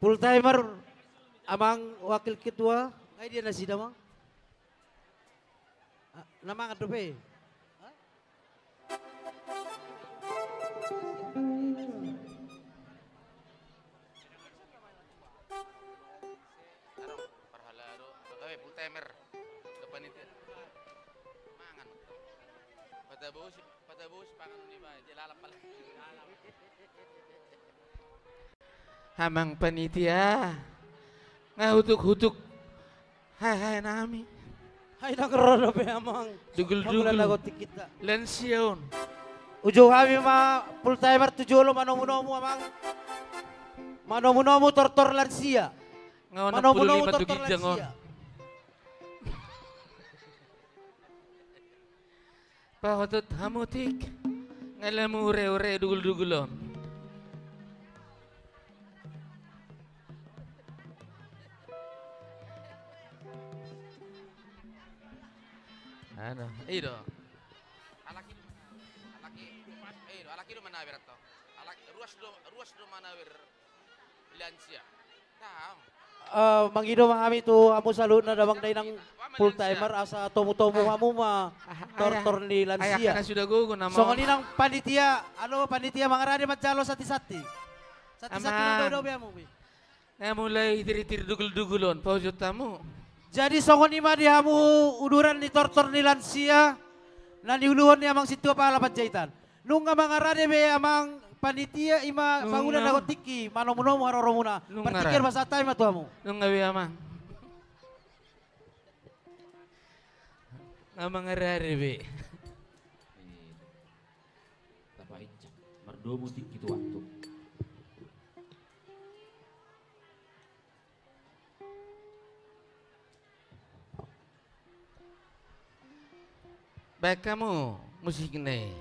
Full timer, amang wakil ketua, nga dia nasida, Mang? Ah, na mangan dope. Adong parhalado, eh, full timer. Depan itu. Mangan. Patabosi, patabosi pangan ni ba, je lalap pala. Amang panitia, nga hutuk-hutuk. Hai, hai, nami. Hai, nang ro dope, Amang. Dugul-dugul. Lansia on. Ujou hami ma full timer tu jolo manomu-nomu, Amang. Manomu-nomu tortor lansia. Nga onom puluh lima tu ginjang on. Pahotot hamu tik, nga lam ure-ure dugul-dugul on. Anu, i do. Alak i do manawer. Alak i, i do, alak i do manawer to. Alak, ruas do, ruas do manawer. Lansia. Eh, mangido ma hami tu hamu saluhutna damang dainang full timer asa tomu-tomu hamu ma tortor ni lansia. Songon i nang panitia, alo panitia mangarade manjalo santi-santi. Santi-santi na dope hamu be. Na mulai itir-itir dugul-dugul on, paujut hamu. Jadi songon i ma di hamu uduran ni tortor ni lansia na niuluhon ni amang sintua pala Panjaitan. Nunga mangarade be amang panitia, ima pangula na gontingki manomu-nomu haroromuna. Partingkian ma sahat hami ma tu hamu. Nunga be amang. Nga mangarade be. Tapainjak mardomu tingki tu waktu. Baen hamu musikna i.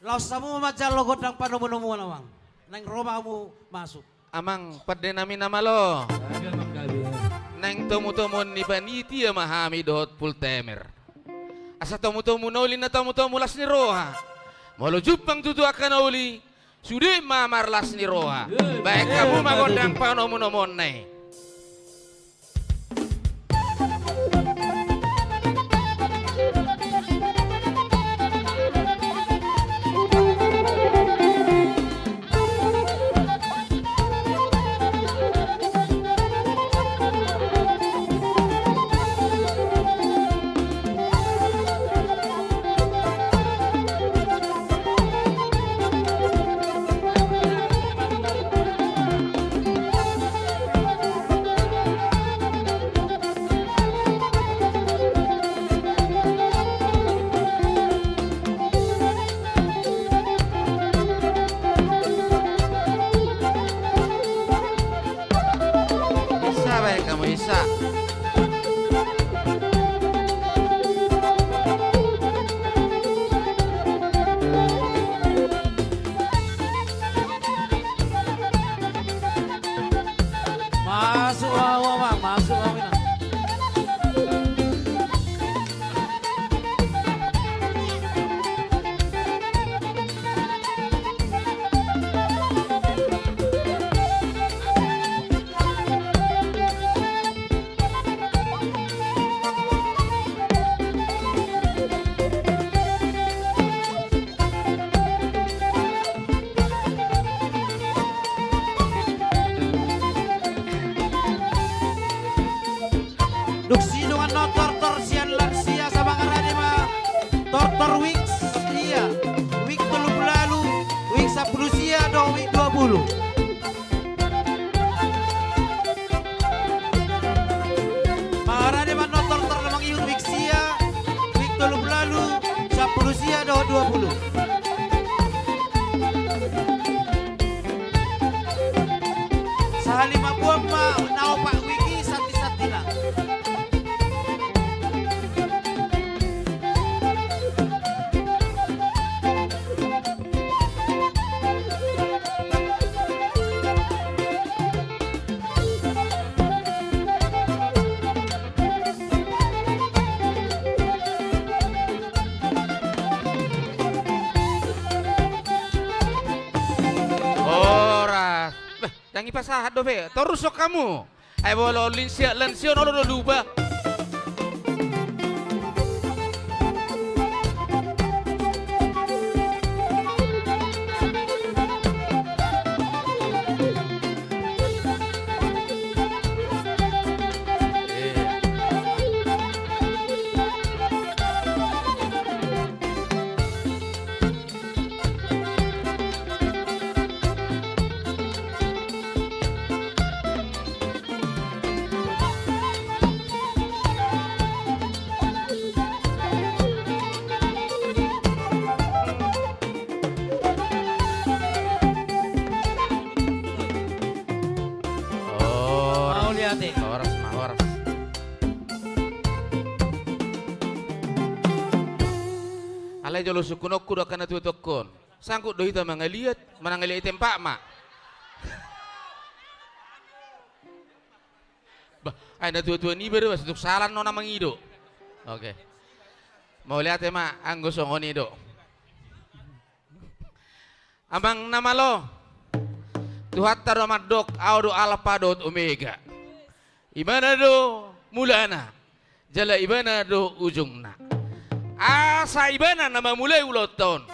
Laos hamu ma manjalo gondang panomu-nomuan amang. Naeng ro ma hamu masuk. Amang pande nami na malo. Naeng tomu-tomuon ni panitia ma hami dohot full timer. Asa tomu-tomu na uli na tomu-tomu las ni roha. Molo jumpang tutu angka na uli. Sude ma marlas ni roha. Baen hamu ma gondang panomu-nomuonna i. Isa baen hamu isa. Masuk, wah, wah, wah, masuk, wah, wina. Dung sidung annon tortor sian lansia, asa mangarade ma tortor wings, ia wings tolu pulu ualu, wings sampulu sia dohot wings dua pulu. Mangarade ma annon tortor na mangihut wings sia, wings tolu pulu ualu, sampulu sia dohot dua pulu. Lima buah ma na opat wiki santi-santina. Horas. Beh, ndang dipasahat dope. Torus hamu. Ai molo lingsiat lansia on olo do lupa. Horas. Mauliate. Horas ma, horas. Alai jolo sungkunonku do angka na tuatua on. Sanggup do hita mangaliat, manang mangaliat i tempat ma. Bah, ai na tuatua niba do, bah, satuk salan no na mangido. Oke. Mauliate ma, anggo songon i do. Amang na malo, Tuhanta do mandok, au do Alpa dohot Omega. Ibana do mulana, jala ibana do ujungna. Asa ibana na mamulai ulaonta on,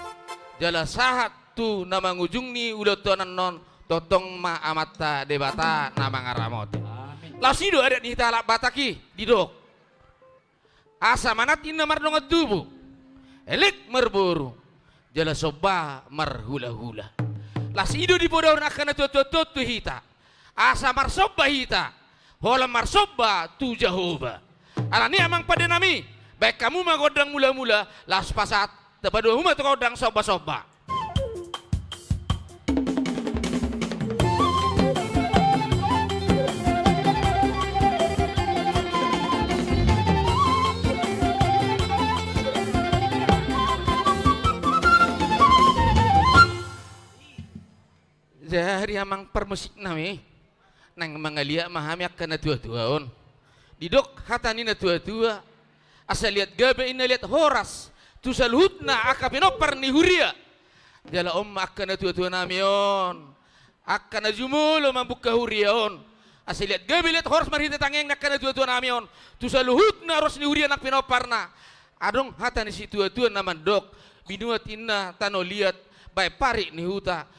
jala sahat tu na mangujungi ulaonta on annon, tongtong ma Amanta Debata na mangaramoti. Amin. Laos i do adat ni hita halak Batak i, didok. Asa manat inna mardongan tubu, elek marboru, jala somba marhulahula. Laos i do dipodahon angka na tuatua on tu hita. Asa marsomba hita, holan marsomba tu Jahowa. Alani i amang pandenami, baen hamu ma gondang mulamula, laos pasahat, tapadomu ma tu gondang sombasomba. Jadi amang parmusiknami, naeng mangaliat ma hami angka na tuatua on. Didok hata ni na tuatua, asa liat gabe inna liat horas tu saluhutna angka pinompar ni huria. Jala on ma angka na tuatuanami on, angka na jumolo mambuka huria on, asa liat gabe liat horas marhite tangiang ni angka na tuatuanami on tu saluhutna ruas ni huria nang pinomparna. Adong hata ni situatua na mandok, binuat inna tano liat, baen parik ni huta.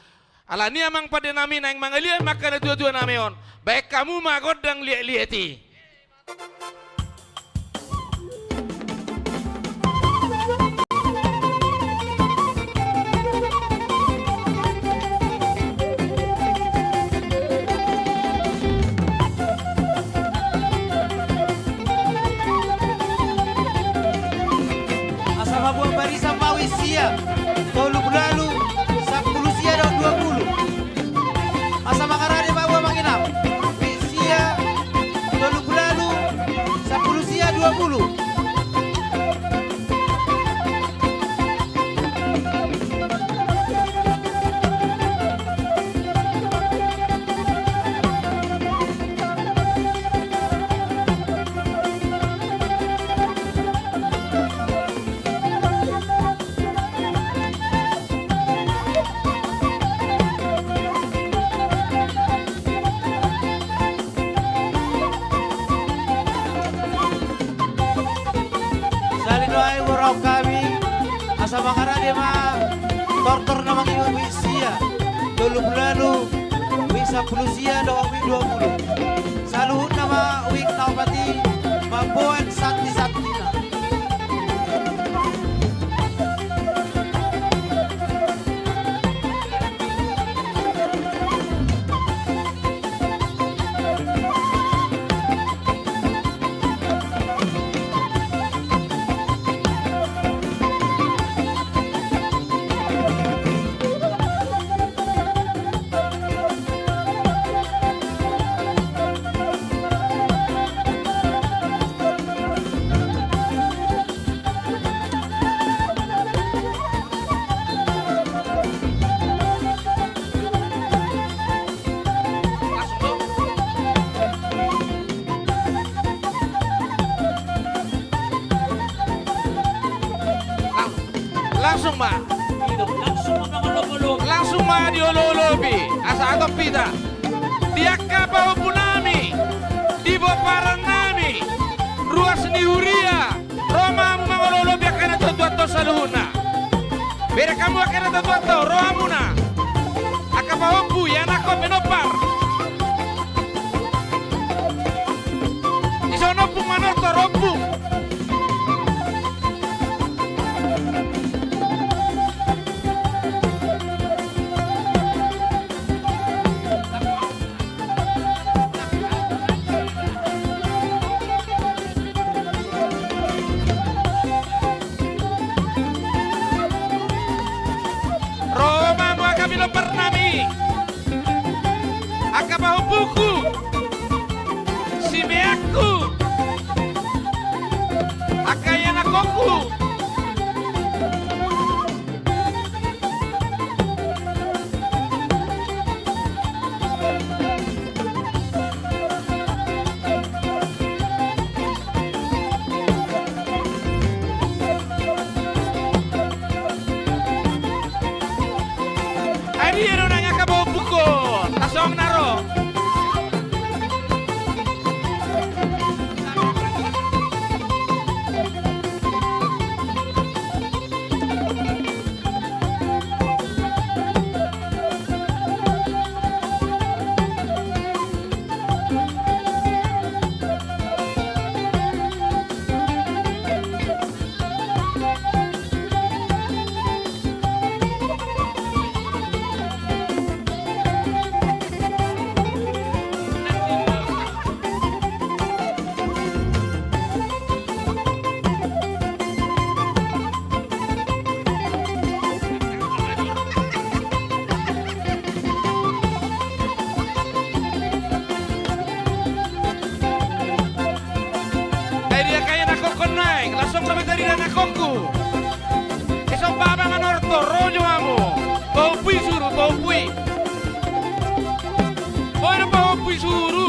Alani i amang pandenami, naeng mangaliat ma angka na tuatuanami on, baen hamu ma gondang liatliat i. Asa mamboan barisan ma uin sia, tolu pulu ualu, sampulu sia dohot dua pulu. Asa mangarade ma ua manginam. Uin sia, tolu pulu ualu, sampulu sia, dua pulu. Sahali nai huroha hami, asa mangarade ma tortor na mangihut uin sia, tolu pulu ualu, uin sampulu sia dohot uin dua pulu. Saluhutna ma uin na opat i mamboan santisantina. Langsung ma mangolopolopi. Langsung ma diolopolopi. Asa hatop hita. Di angka pahompunami, di pomparanami, ruas ni huria, ro ma hamu mangolopolopi angka natuatuanta on saluhutna. Bereng hamu angka natuatuanta on, ro hamuna. Angka pahompu, ianakhon, pinompar. Dison ompung, manortor ompung. Ro ma hamu angka pinomparnami. Angka pahompungku, simeangku, angka ianakhonku. Ai dia do nang angka pahompungku, tasong na ro. Ai dia angka ianakhonku naeng, langsung na mencari ianakhonku. Isomba mangan orto, ro jo hamu. Pahompu i suru, pahompu i. Oi, na pahompu i suru.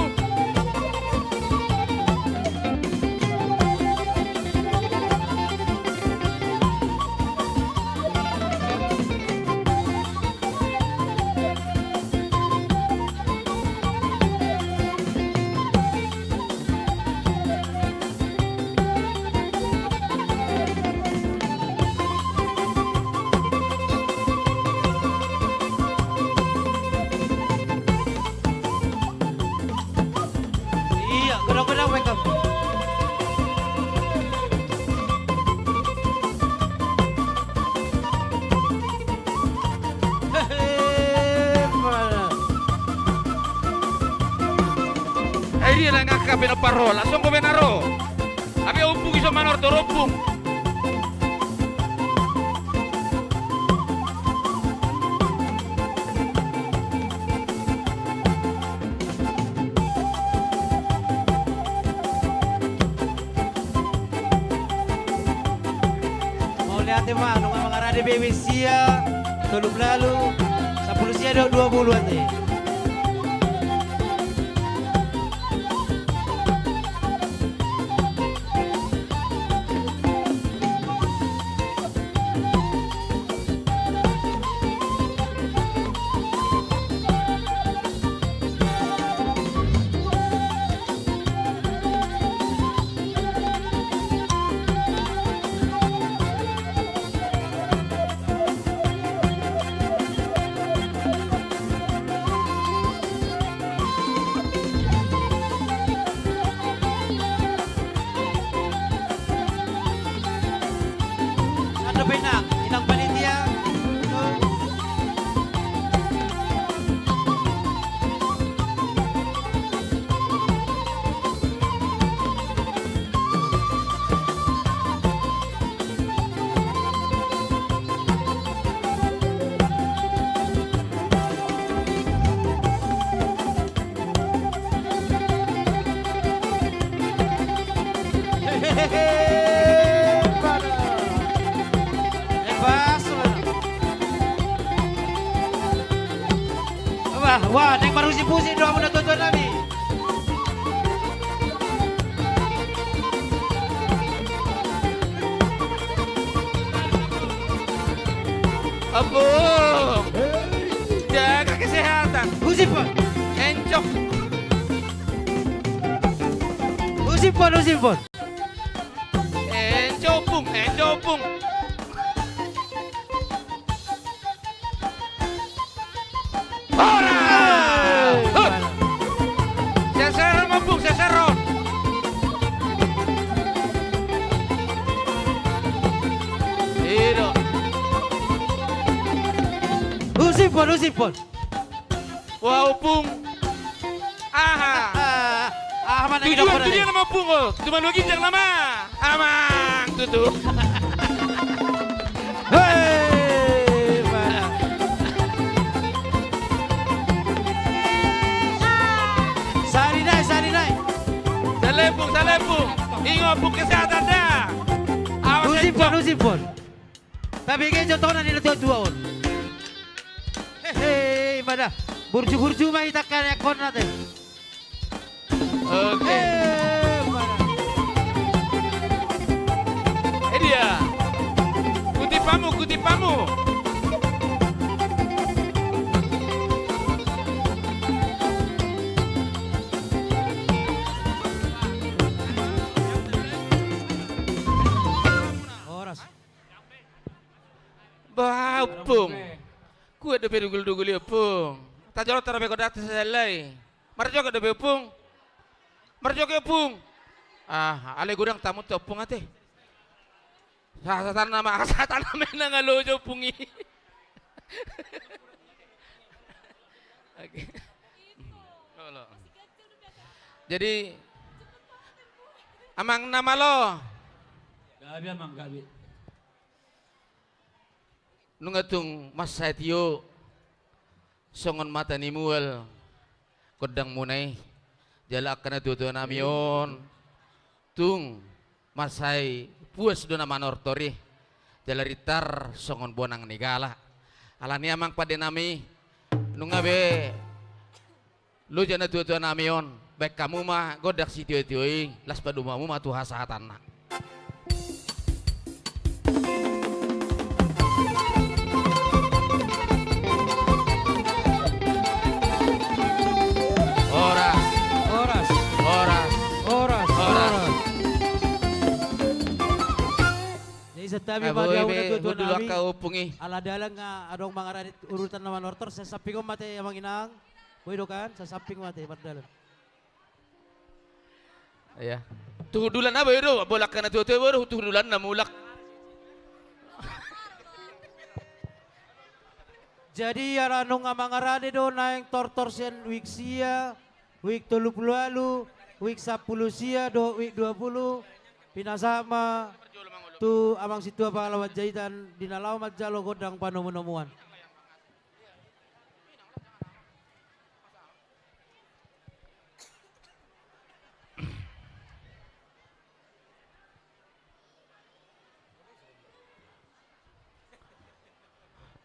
Iya, godang-godang, welcome. Hehe, mana? Ai dia nang angka pinompar ro, langsung ho be na ro. Ai ompung i so manortor ompung. Mauliate ma, nunga mangarade be sia, tolu pulu lalu, sampulu sia do dua pulu ate. Ando pe inang, inang panitia. Wah, wah, naeng marhusip-husip do hamu natuatuanami. Ompung. Jaga kesehatan. Husimpon. Encok. Husimpon, husimpon. Encok, Ompung, encok, Ompung. Horas! Eh, hut! Seseron, Ompung, seseron. I do. Husimpon, husimpon. Wah, Ompung. Aha. Aha, mana tujuan tu dia nama Ompung, o? Tu malua ginjang nama. Amang tutu. Hei, mana? Sari nai, sari nai. Salempung, salempung. Ingot, Ompung, kesehatan da. Awas. Husimpon, husimpon. Tapi ge jo tona ni natuatua on. Hehe, ima da. Burju-burju ma hita angka na ekhon na te. Oke. Eh, ima da. Eh, dia. Kutip hamu, kutip hamu. Horas. Bah, Ompung. Kuat dope dugul-dugul i, Ompung. Tajolo taro be godang te sahali. Marjoget dope, Ompung. Marjoget, Ompung. Ah, alai godang tamu te, Ompung, ate. Sa-, satan nama, satan nama nang alo jo, Ompung, i. Oke. Olo. Jadi, amang na malo. Gabe, amang, gabe. Nunga tung mansai tio songon mata ni mual gondangmuna i, jala angka natuatua nami on tung mansai puas do na manortor i, jala ritar songon bonang ni gala. Alani i, amang pande nami, nunga be loja natuatua nami on, baen hamu ma gondang sitiotio i, laos padomu hamu ma tu hasahatanna. Horas. Horas. Horas. Horas. Horas. Jadi santabi ma di hamu natuatua nami. Ala dalan nga adong mangarade urutan na manortor, sasampingon ma ate, amang inang. Boi do kan, sasamping ma ate mardalan. Iya. Tu hundulan na boi do, bola angka natuatua boi do, tu hundulan na mulak. Jadi, ala nunga mangarade do naeng tortor sian wijk sia, wijk tolu pulu ualu, wijk sampulu sia dohot wijk dua pulu, pinasahat ma tu amang sintua Pahlawan Jaitan di na laho manjalo gondang panomunomuan.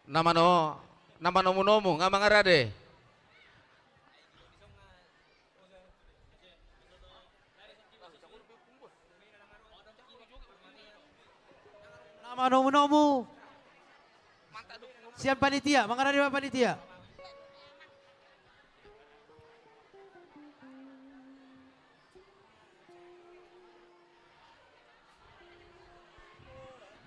Na mano, na manomunomu, nga mangarade. Na manomunomu sian panitia, mangarade ma panitia.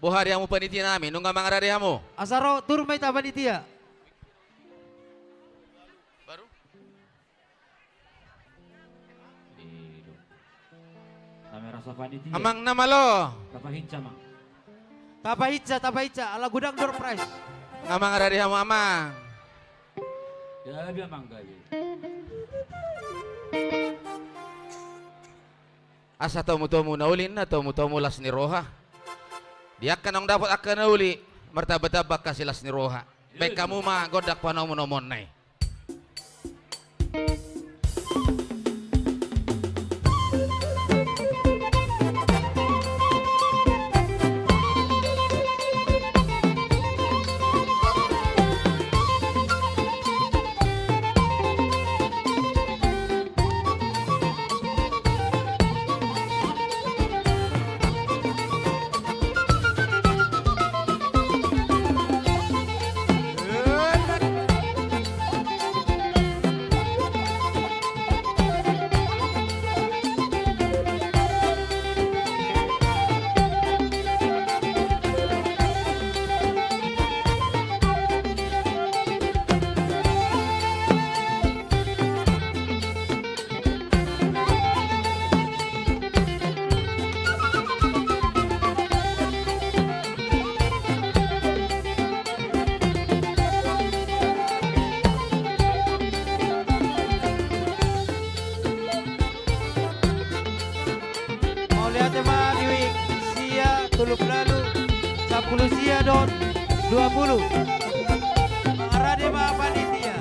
Boha di hamu panitia nami, nunga mangarade hamu? Asa ro, turun ma hita panitia. Baru? Nami rasa panitia. Amang na malo. Tapahinsa, amang. Tapahinsa, tapahinsa. Ala godang door prize. Nga mangarade hamu, amang? Gabe, amang, gabe. Asa tomutomu na uli, na tomutomu las ni roha. Di angka naung dapot angka na uli, martambatamba angka silas ni roha. Baen hamu ma gondang panomunomuonna i. Puluh sia dohot dua puluh. Mangarade ma panitia.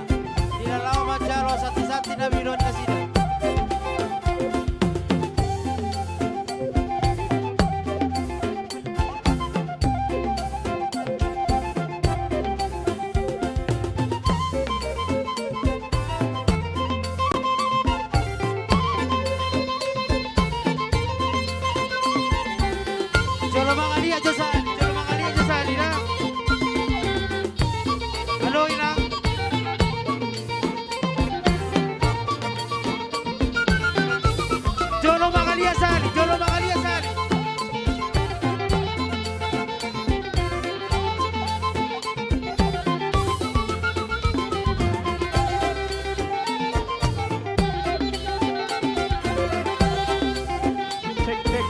Di na laho manjalo santi-santi na binoan nasida. Jolo mangaliat jo sahali, jolo mangaliat jo sahali, na. Halo, Inang. Jolo mangaliat sahali, jolo mangaliat sahali. Cek, cek.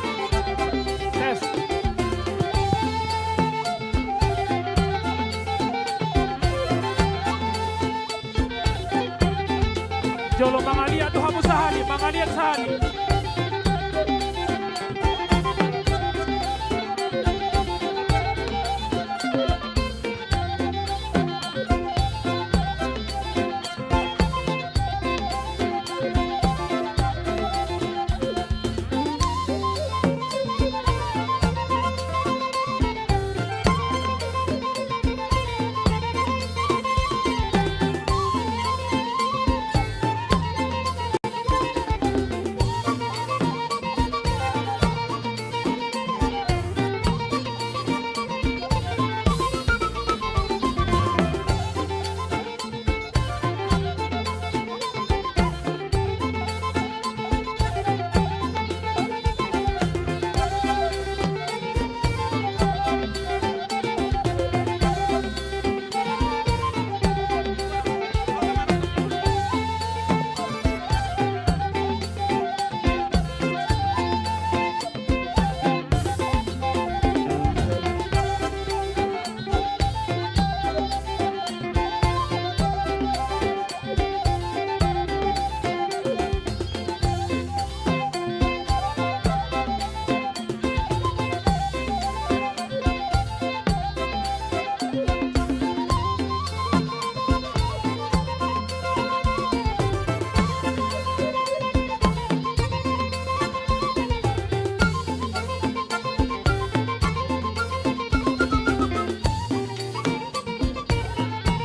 Tes. Jolo mangaliat do hamu sahali, mangaliat sahali.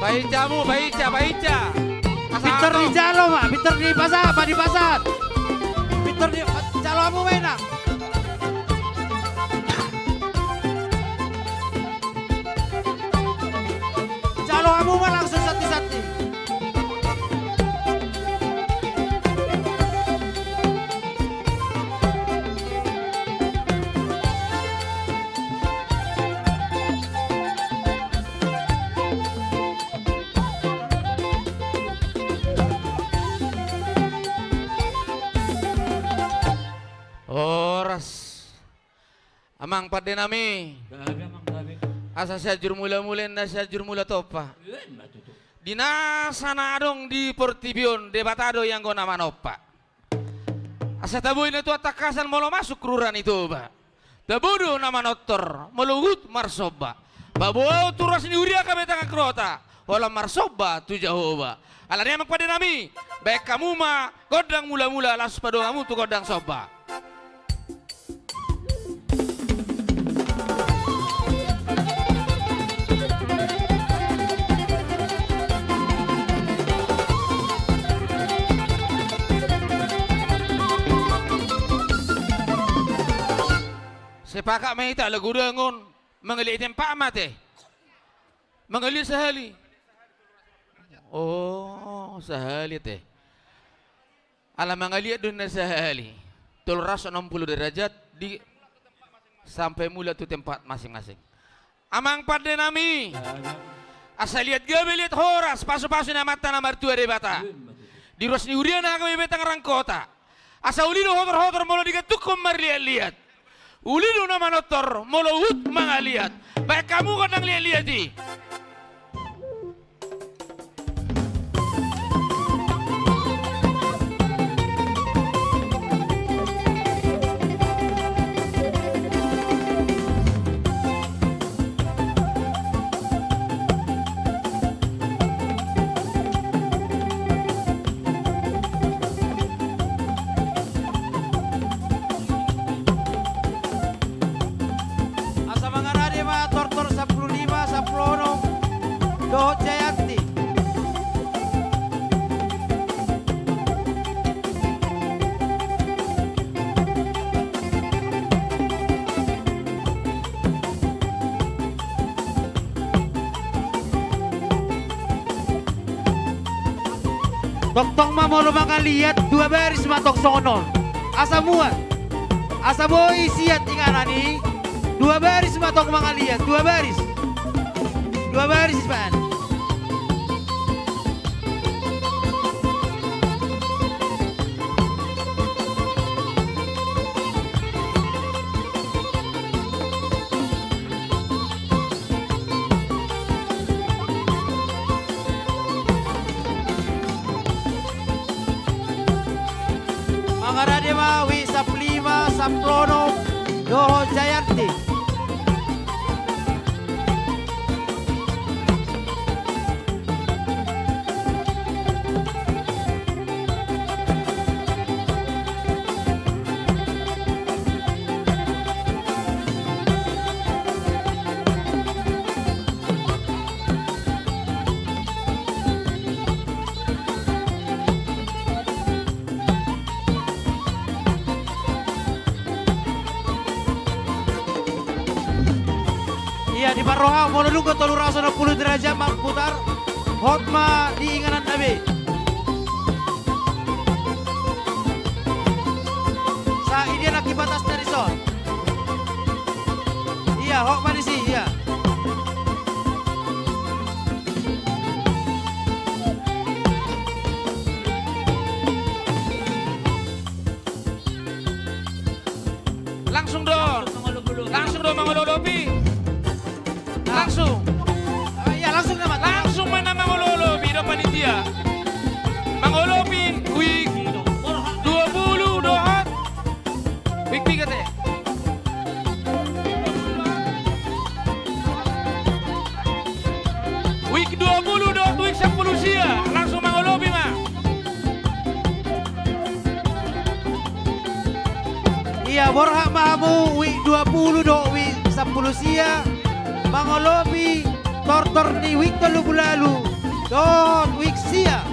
Painca hamu, painca, painca. Pintor dijalo ma, pintor dipasahat, ma dipasahat. Pintor di, jalo hamu ma, Inang. Jalo hamu ma langsung santi-santi. Horas. Amang pande nami. Gaga, Amang, gabe. Asa Sianjur Mulamula, na Sianjur Mula Tompa. Ima tutu. Di nasa na adong di portibi on, Debata do i anggo na manompa. Asa tabo i na tuat tangkasan molo masuk rura ni Toba. Tabo do na manortor molo huhut marsomba. Paboa tu ruas ni huria gabe tangan rota, holan marsomba tu Jahowa. Alani i, Amang pande nami, baen hamu ma gondang mulamula, laos padomu hamu tu gondang somba. Sepakat ma hita, ala godang on. Mangaliat i tempat ma ate. Mangaliat sahali. Oh, sahali ate. Ala mangaliat do na sahali. Tolu ratus enam puluh derajat di, sampai mulak tu tempat masing-masing. Amang pande nami. Asa liat gabe liat horas, pasu-pasu ni Amanta na martua Debata. Di ruas ni huria na gabe tangan rota. Asa uli do hotor-hotor molo digantungkon marliat-liat. Uli do na manortor molo huhut mangaliat. Baen hamu gondang liat-liat i. Tongtong ma molo mangaliat, dua baris ma tong songon on. Asa muat. Asa boi siat inganan i. Dua baris ma tong mangaliat, dua baris. Dua baris, Pak. Mangarade ma Wi Saplima, Saplono, dohot Jayanti. Ia, di parroha, molo dung tolu ratus onom pulu derajat mamputar, hot ma di inganan na be. Sa i dia nangkin batasna dison. Ia, hot ma disi, ia. Langsung do. Langsung do mangololopi. Langsung. Ah, ia, langsung nama. Langsung ma na mangololopi do panitia. Mangolopi wijk dua pulu dohot wijk piga te? Wijk dua pulu dohot wijk sampulu sia, langsung mangolopi ma. Ia, borhat ma hamu wijk dua pulu dohot wijk sampulu sia, mangolopi tortor ni wijk tolu pulu ualu dohot wijk sia.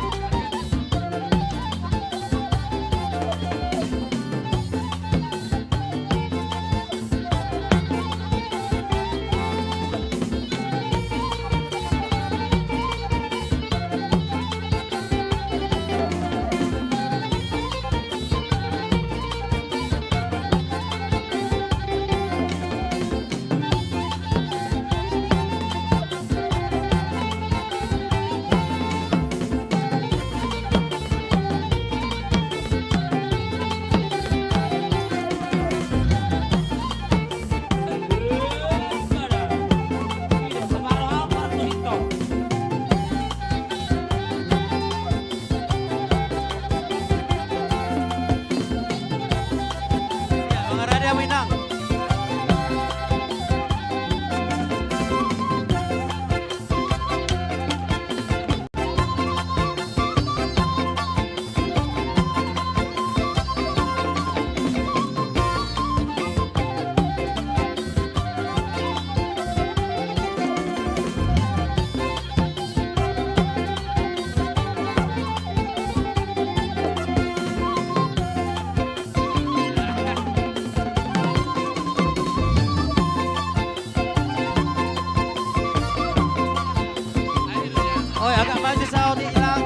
Oi, agak maju saotik, Ilang.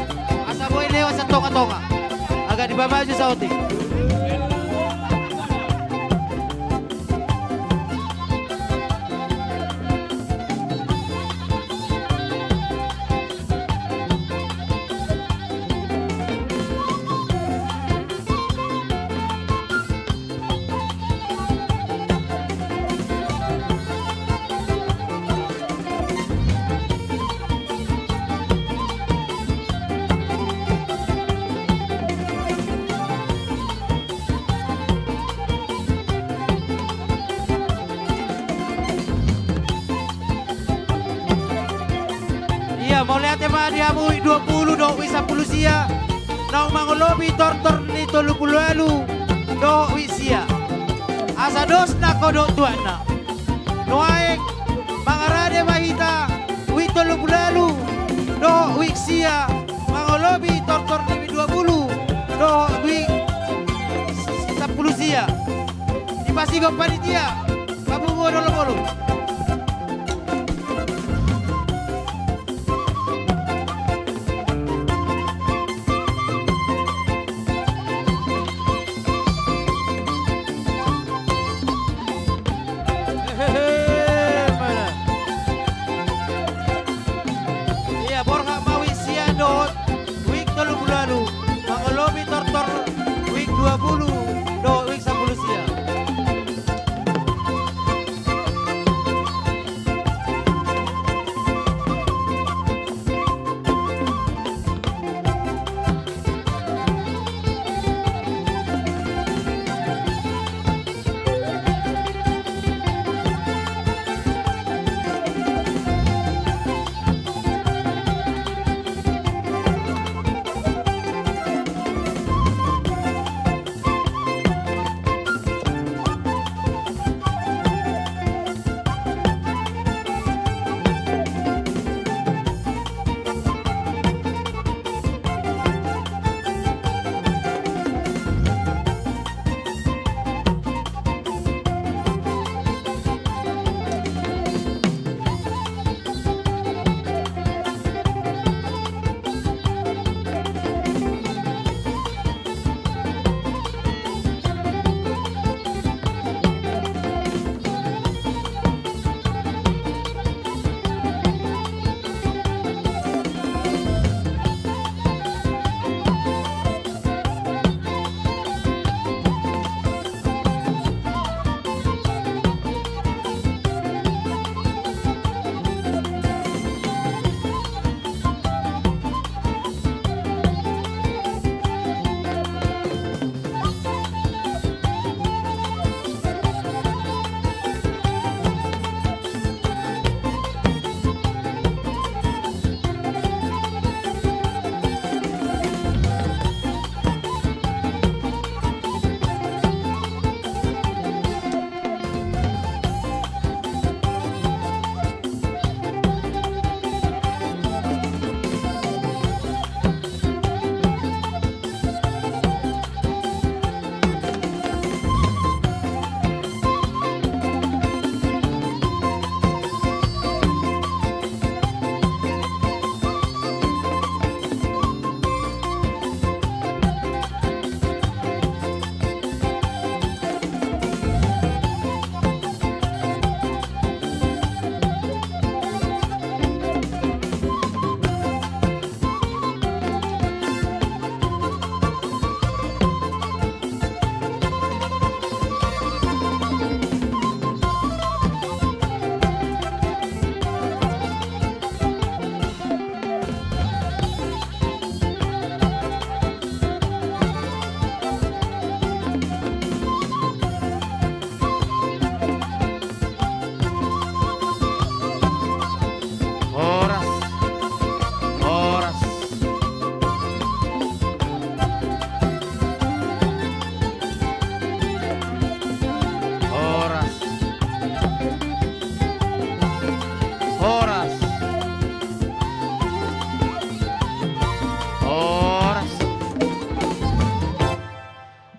Asa boi lewat sian tonga-tonga. Agak dipamaju saotik. Ia, mauliate ma di hamu wijk dua pulu dohot wijk sampulu sia, naung mangolopi tortor ni tolu pulu ualu dohot wijk sia. Asa dos nangkin dohot tuatna. Nuaeng mangarade ma hita wijk tolu pulu ualu dohot wijk sia, mangolopi tortor ni wijk dua pulu dohot wijk sampulu sia. Dipasigot panitia, papungu on olopolop.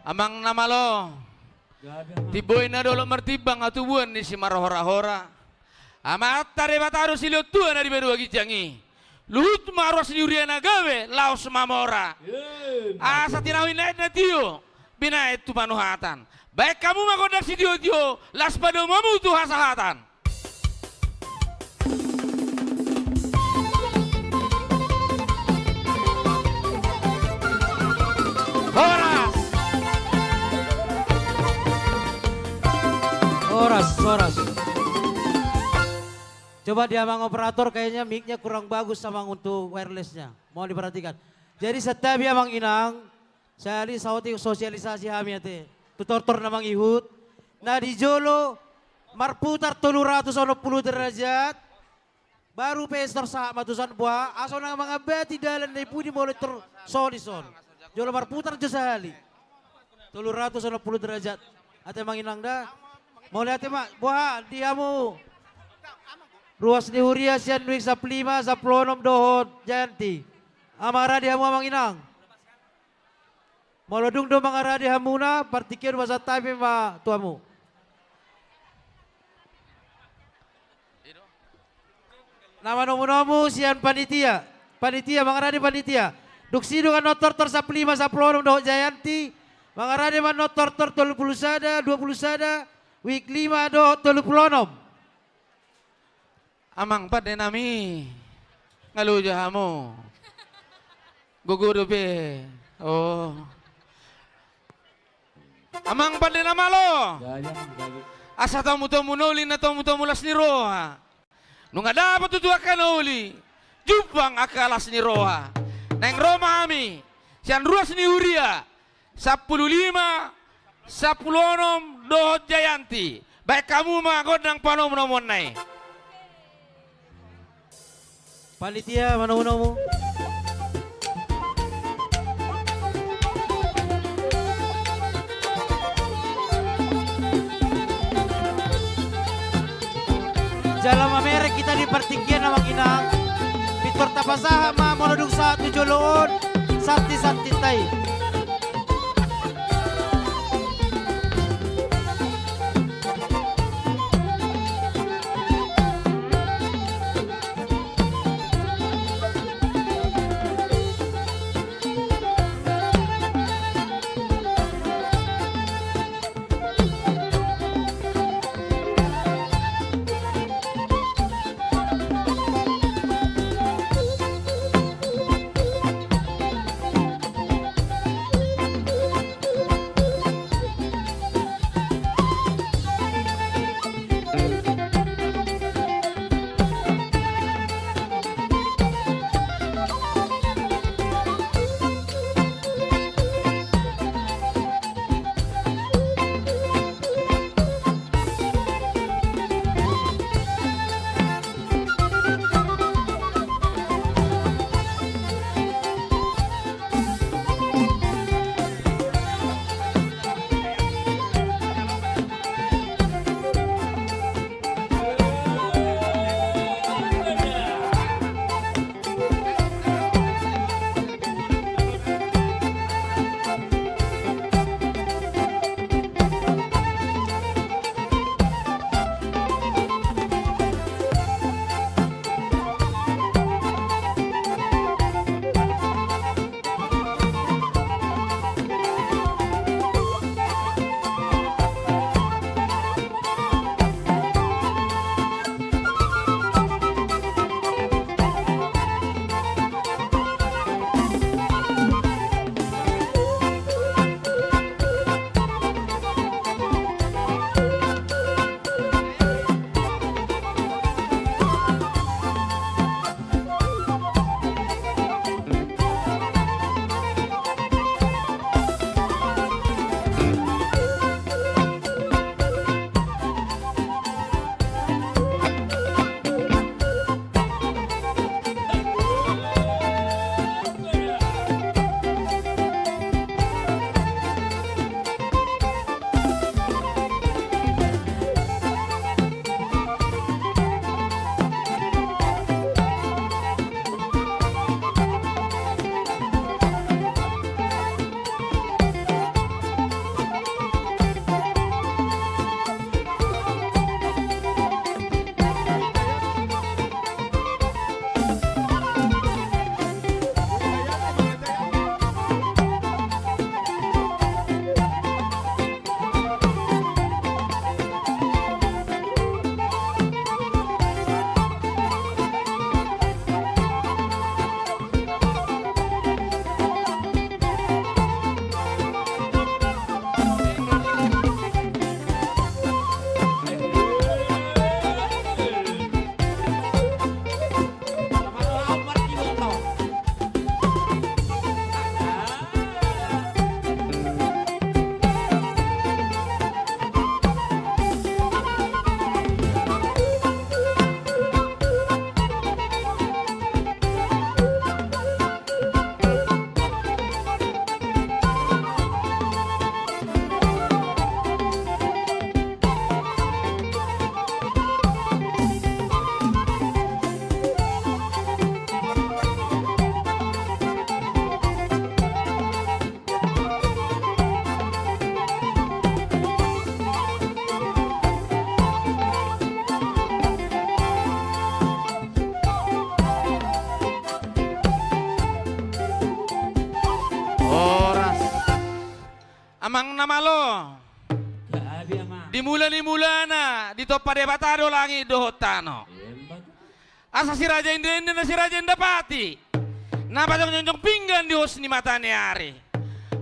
Amang na malo. Timbo i na dolok martimbang, hatubuan ni simarhorahora. Amanta Debata do silehon tua na di banua ginjang i. Luhut ma ruas ni huria na gabe laos mamora. Asa tinahu i na tio, binahen tu panuhatan. Baen hamu ma gondang sitiotio, laos padomu hamu tu hasahatan. Horas. Horas, horas. Coba di amang operator, kayaknya mic-nya kurang bagus amang untuk wireless-nya. Mohon diperhatikan. Jadi santabi amang inang, sahali saotik sosialisasi hami ate tu tortor na mangihut. Na di jolo marputar tolu ratus onom pulu derajat. Baru pe tor sahat ma tuson, boha, asa unang mangambati dalan na i pudi molo tor solis on. Jolo marputar jo sahali. Tolu ratus onom pulu derajat. Ate amang inang da. Mauliate ma, boha di hamu ruas ni huria sian wik sampulu lima, sampulu onom dohot Jayanti. Aha mangarade hamu amang inang? Molo dung do mangarade hamuna, partingkian ma santabi ma tu hamu. Na manomunomu sian panitia. Panitia, mangarade panitia. Dung sidung annon tortor sampulu lima, sampulu onom dohot Jayanti. Mangarade ma annon tortor tolu pulu sada, dua pulu sada, wik lima dohot tolu pulu onom. Amang pande nami, nga loja hamu. Gogo dope. Oh. Amang pande na malo. Asa tomutomu na uli, na tomutomu las ni roha. Nunga dapot tutu angka na uli, jumpang angka las ni roha. Naeng ro ma hami sian ruas ni huria sampulu lima, sampulu onom dohot Jayanti. Baen hamu ma gondang panomunomuonna i. Panitia manomunomu. Jala mamereng hita di partingkian amang inang. Pintor tapasahat ma molo dung sahat tu jolo on santisantinta i. Amang na malo. Di mula ni mulana ditompa Debata do langit dohot tano. Asa si Raja Indainda na si Raja Indapati, na pajongjong pinggan di hos ni mata ni ari.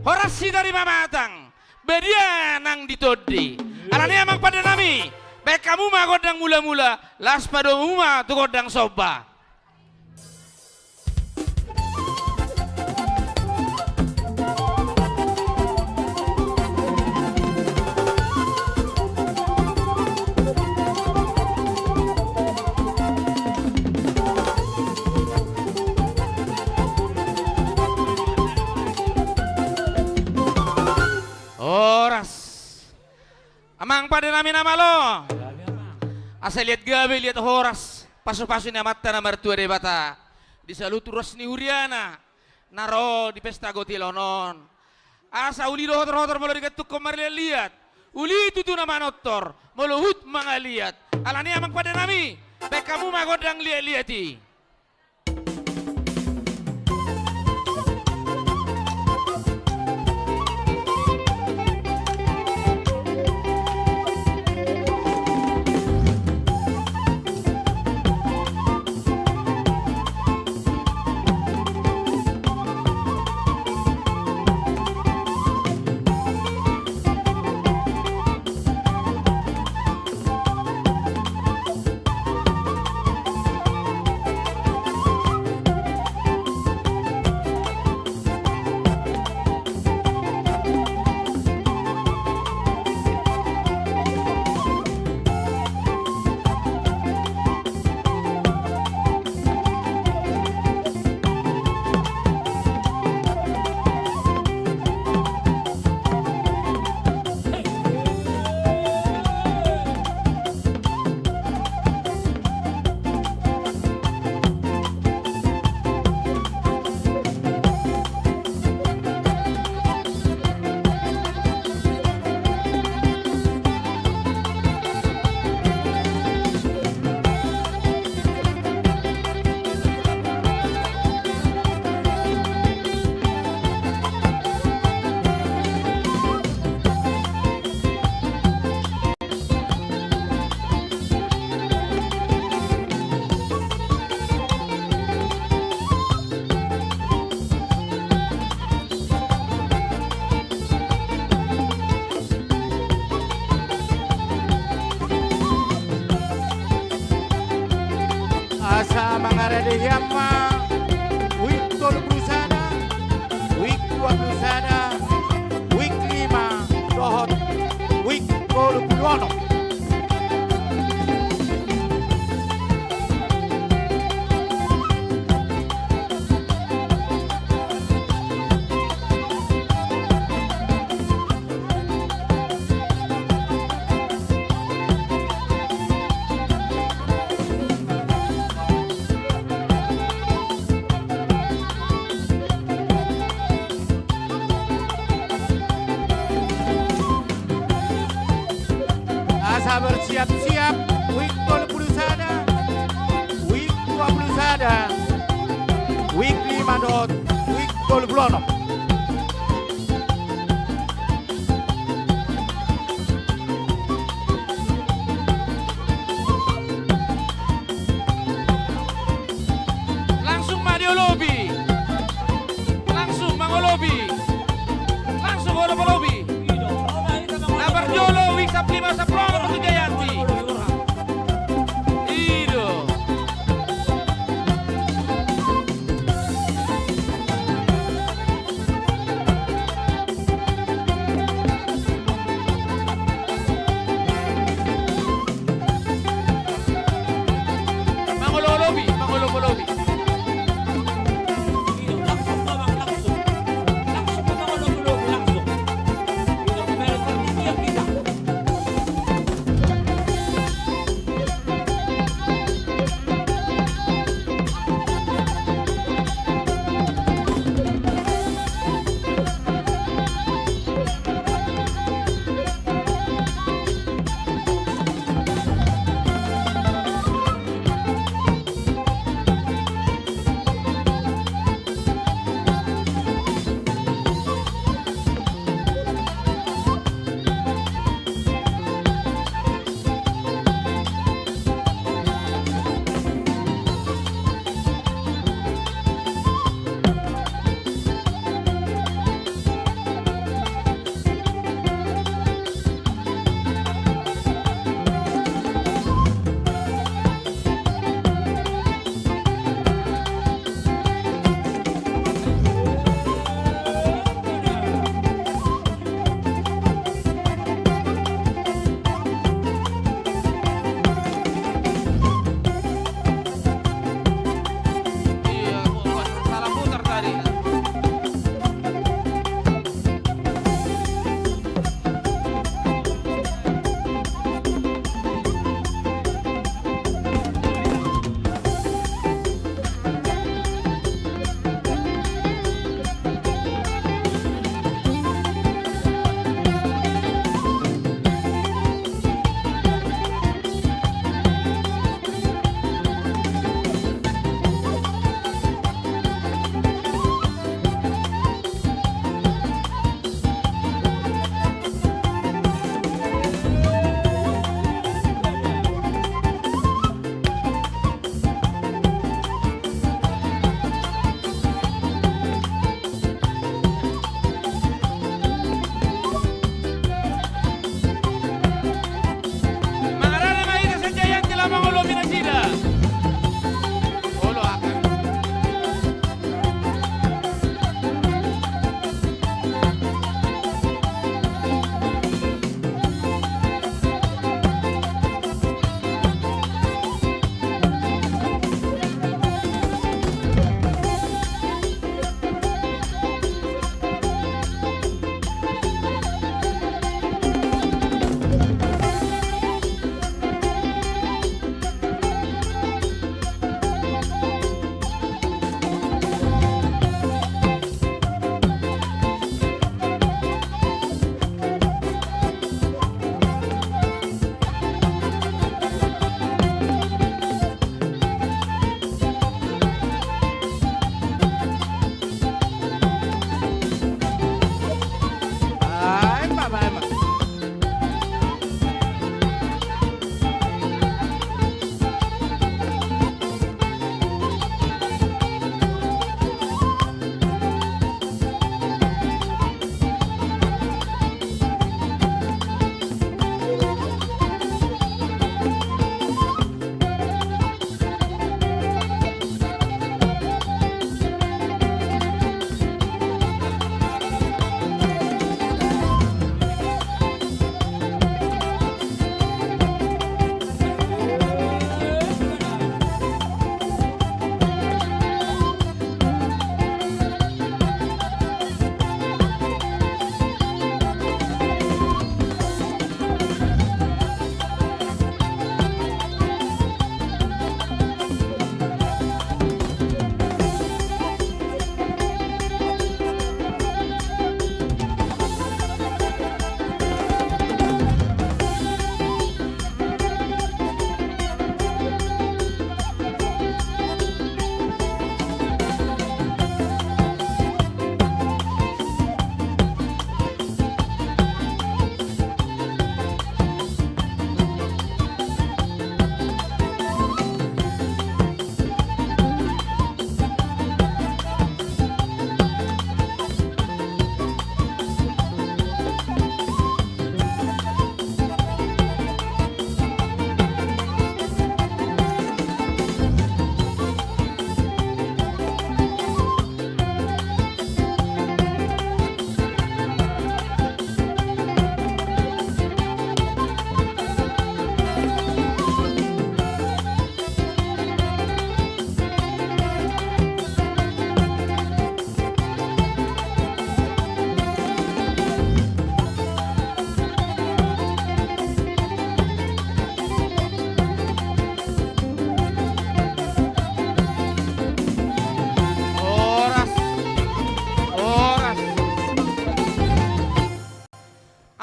Horas hita di pamatang, badia nang di tondi. Alani i amang pande nami, baen hamu ma gondang mula-mula, laos padomu ma tu gondang somba. Horas. Amang pande nami na malo. Asa liat gabe, liat horas, pasu-pasu ni Amanta na martua Debata di saluhut ruas ni huriana na ro di pesta gotilon on. Asa uli do hotor-hotor molo digantungkon marliat-liat, uli tutu na manortor molo huhut mangaliat. Alani i amang pande nami, baen hamu ma gondang liat-liat i. Asa mangarade hian ma wijk tolu pulu sada, wijk dua pulu sada, wijk lima dohot wijk tolu pulu onom. Asa bersiap-siap, wijk tolu pulu sada, wijk dua pulu sada, wijk lima dohot wijk tolu pulu onom. Langsung ma diolopi. Langsung mangolopi. Langsung olop-olopi. Na parjolo wijk sampulu lima, sampulu onom Batu Jayanti. I do.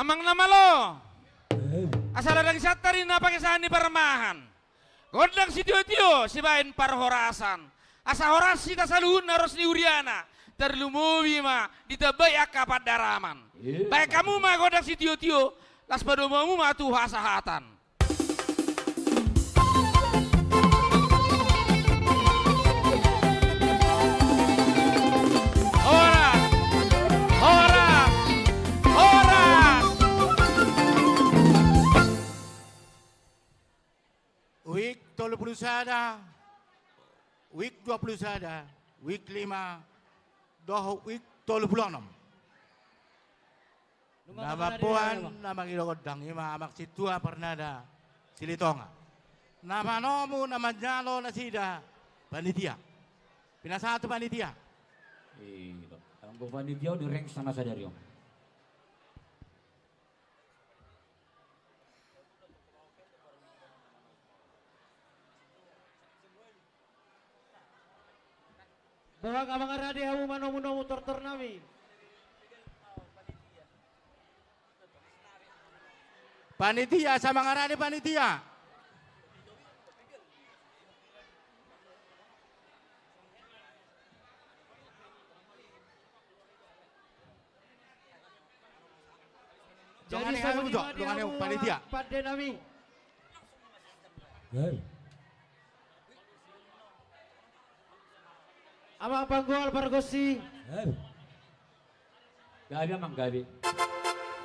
Amang na malo. Asa ladang santari na pakesahan ni parmahan. Gondang sitiotio sibaen parhorasan. Asa horas hita saluhutna ros ni huriana. Tarlumobi ma ditambai angka pandaraman. Baen hamu ma gondang sitiotio, laos padomu hamu ma tu hasahatan. Horas! Horas! Horas! Wijk tolu pulu sada, wijk dua pulu sada, wijk lima, dohot wijk tolu pulu onom. Na mamboan, na mangido gondang, i ma amang sintua parnada Silitonga. Na manomu, na manjalo nasida panitia. Pinasahat tu panitia. Iya, anggo panitia on direng sama sadari on. Boha nga mangarade hamu manomu-nomu tortor nami? Panitia, asa mangarade panitia. Jadi dongani hamu jo, dongani hamu panitia. Pande nami. Amang panggual pargonsi. Gabe amang gabe.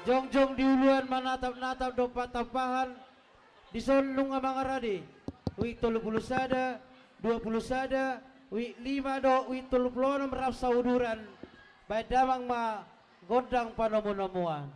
Jongjong di uluan manatap-natap dohot patampahan. Dison nunga mangarade wijk tolu pulu sada, dua pulu sada, wijk lima dohot wijk tolu pulu onom rap sauduran. Baen damang ma gondang panomu-nomuan.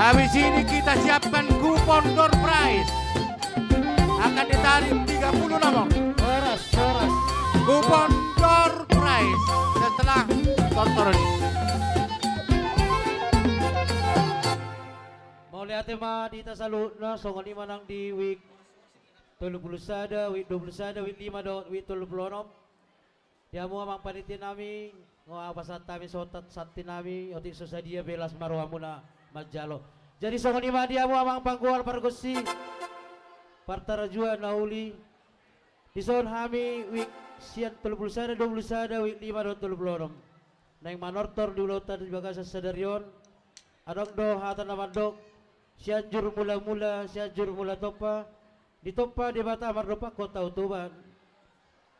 Habis ini kita siapkan kupon door prize. Akan ditarik tiga puluh nomor. Horas, horas. Kupon door prize setelah tortor ini. Mauliate ma di hita saluhutna, songon i ma nang di wijk tolu pulu sada, wijk dua pulu sada, wijk lima dohot wijk tolu pulu onom. Di hamu amang panitia nami, nunga hupasahat hami songon santi nami, otik so sadia pe las ma rohamuna manjalo. Jadi songon i ma di hamu amang panggual pargonsi, partarajua na uli. Dison hami wijk sian tolu pulu sada, dua pulu sada, wijk lima dohot tolu pulu onom. Naeng manortor di ulaonta di bagasan sadari on. Adong do hata na mandok, Sianjur Mula-mula, Sianjur Mula Tompa, ditompa Debata mardompakkon Tao Toba.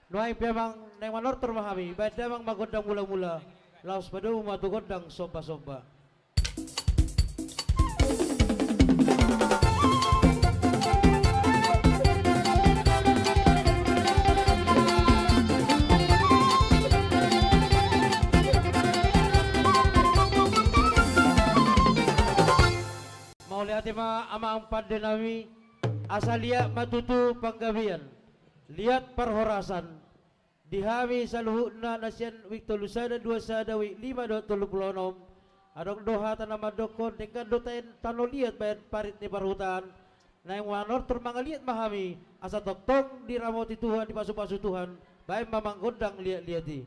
Nuaeng pe amang, naeng manortor ma hami, baen damang ma gondang mula-mula, laos padomu ma tu gondang somba-somba. Mauliate ma amang pande nami, asa liat ma tutu panggabean, liat parhorasan, di hami saluhutna na sian wijk tolu sada, dua sada, wijk lima dohot tolu pulu onom. Adong do hata na mandokkon, denggan do taen tano liat baen parit ni parhutaan. Naeng manortor mangaliat ma hami, asa tongtong diramoti Tuhan, dipasu-pasu Tuhan, baen ma amang gondang liat-liat i.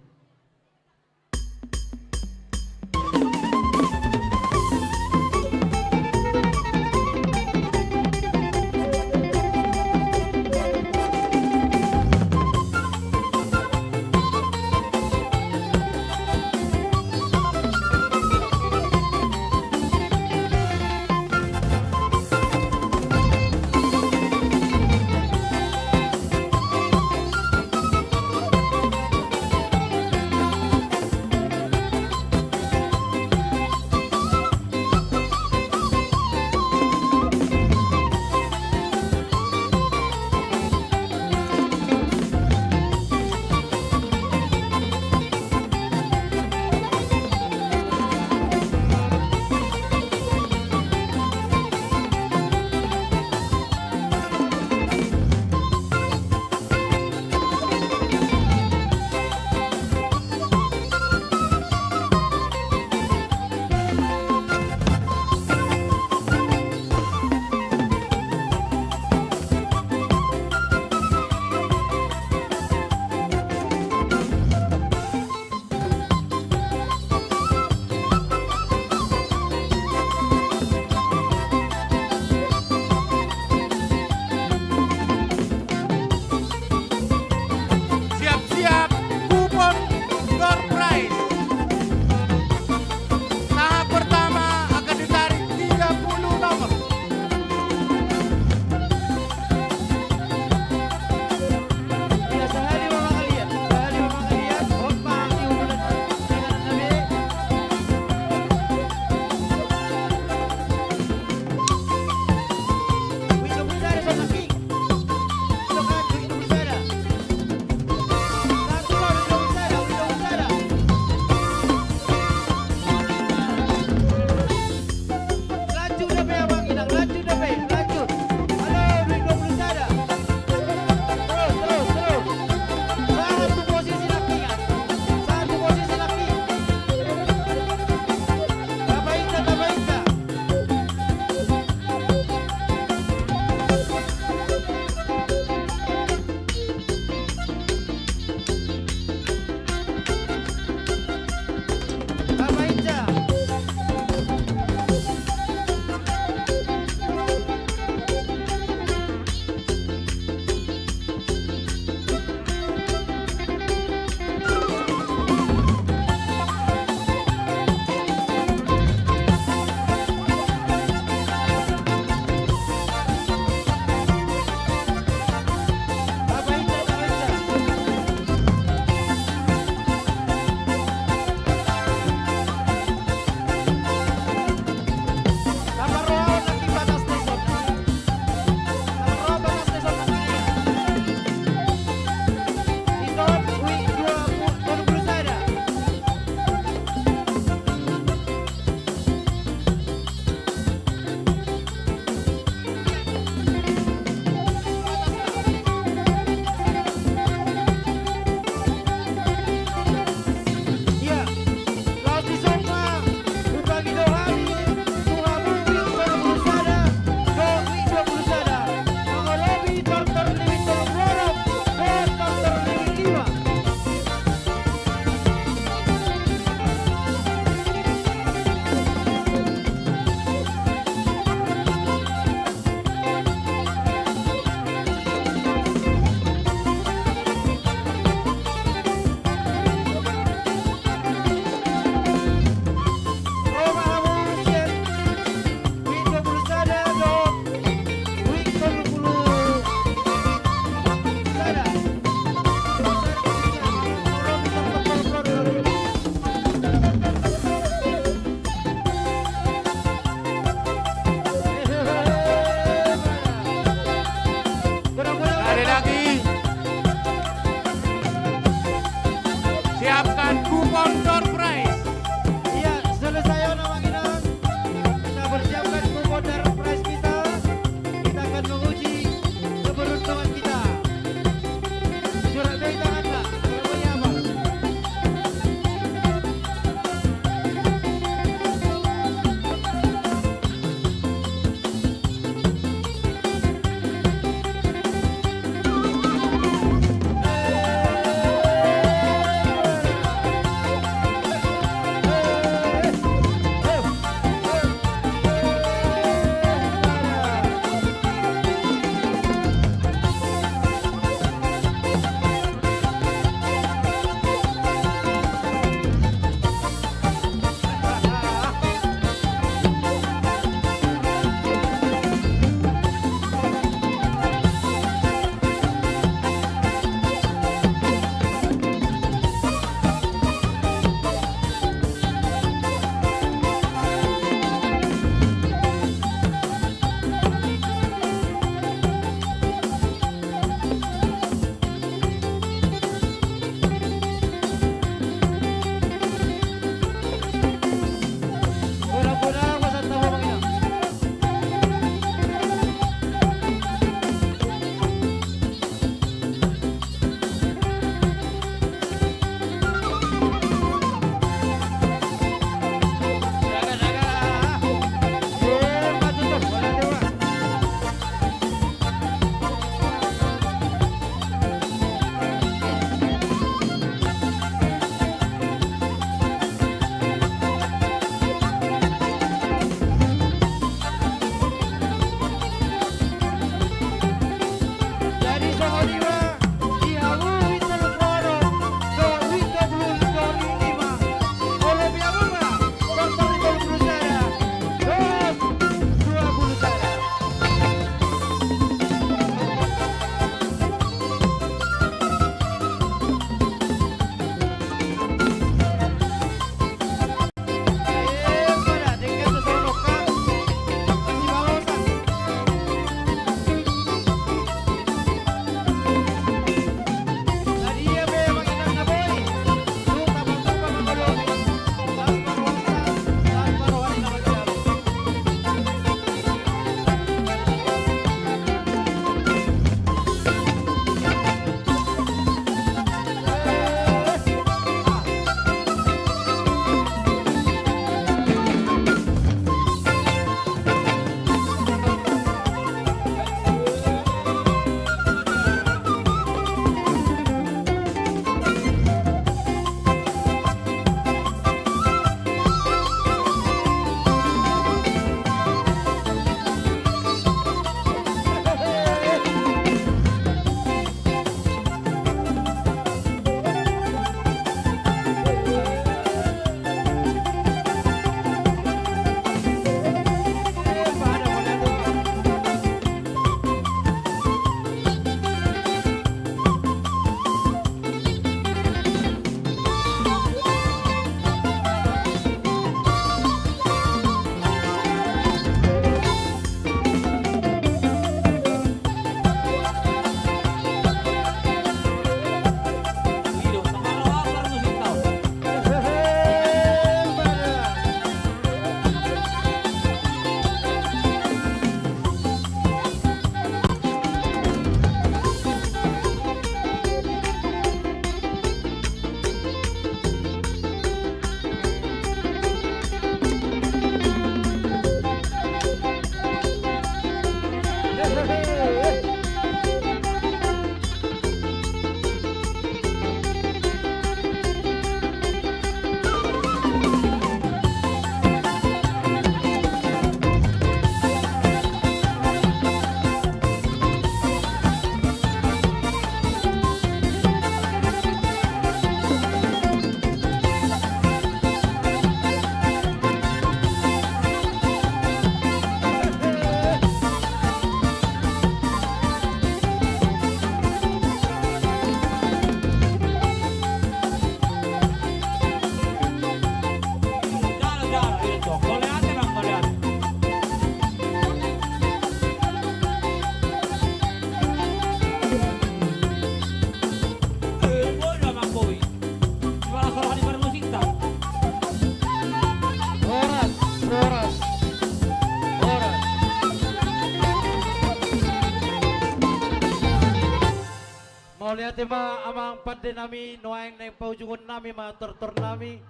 Mauliate ma amang pande nami, nuaeng naeng paujungon nami ma tortor nami.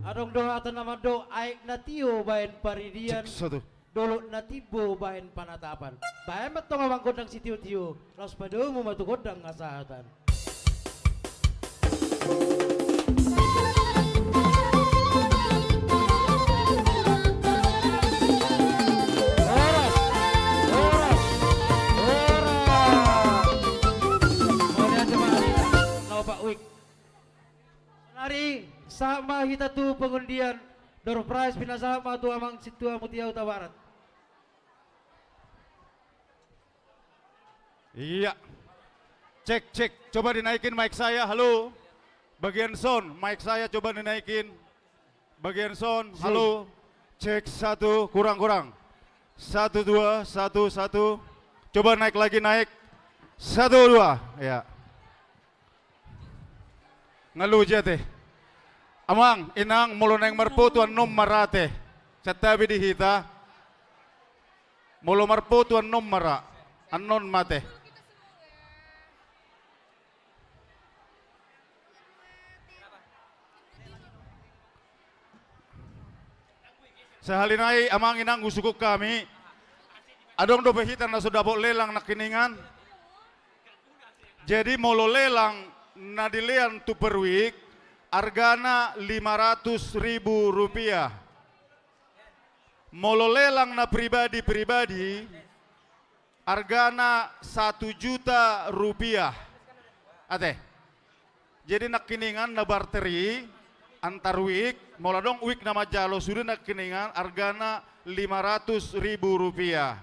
Adong do hata na mandok, aek na tio baen paridian, cek satu, dolok na timbo baen panatapan. Baen ma tong amang gondang sitio-tio, laos padomu ma tu gondang hasahatan. Horas, horas, horas. Mauliate ma, na opat wijk. Sonari sahat ma hita tu pengundian, door prize pinasahat ma tu amang sintua Mutia Hutabarat. Iya. Cek, cek. Coba dinaikin mic saya. Halo. Bagian sound, mic saya coba dinaikin. Bagian sound, halo. Cek satu, kurang, kurang. Satu, dua, satu, satu. Coba naik lagi, naik. Satu, dua. Ya. Nga loja ate. Amang, inang, molo naeng marfoto annon ma ra ate. Santabi di hita. Molo marfoto annon ma ra. Annon ma ate. Sahali nai amang inang, husungkun hami. Adong dope hita na so dapot lelang nangkiningan. Jadi molo lelang na dilean tu per wijk, argana lima ratus ribu rupiah. Molo lelang na pribadi-pribadi, argana satu juta rupiah. Ate. Jadi nangkiningan na barter i antar wijk, molo adong wijk na manjalo sude nangkiningan argana lima ratus ribu rupiah.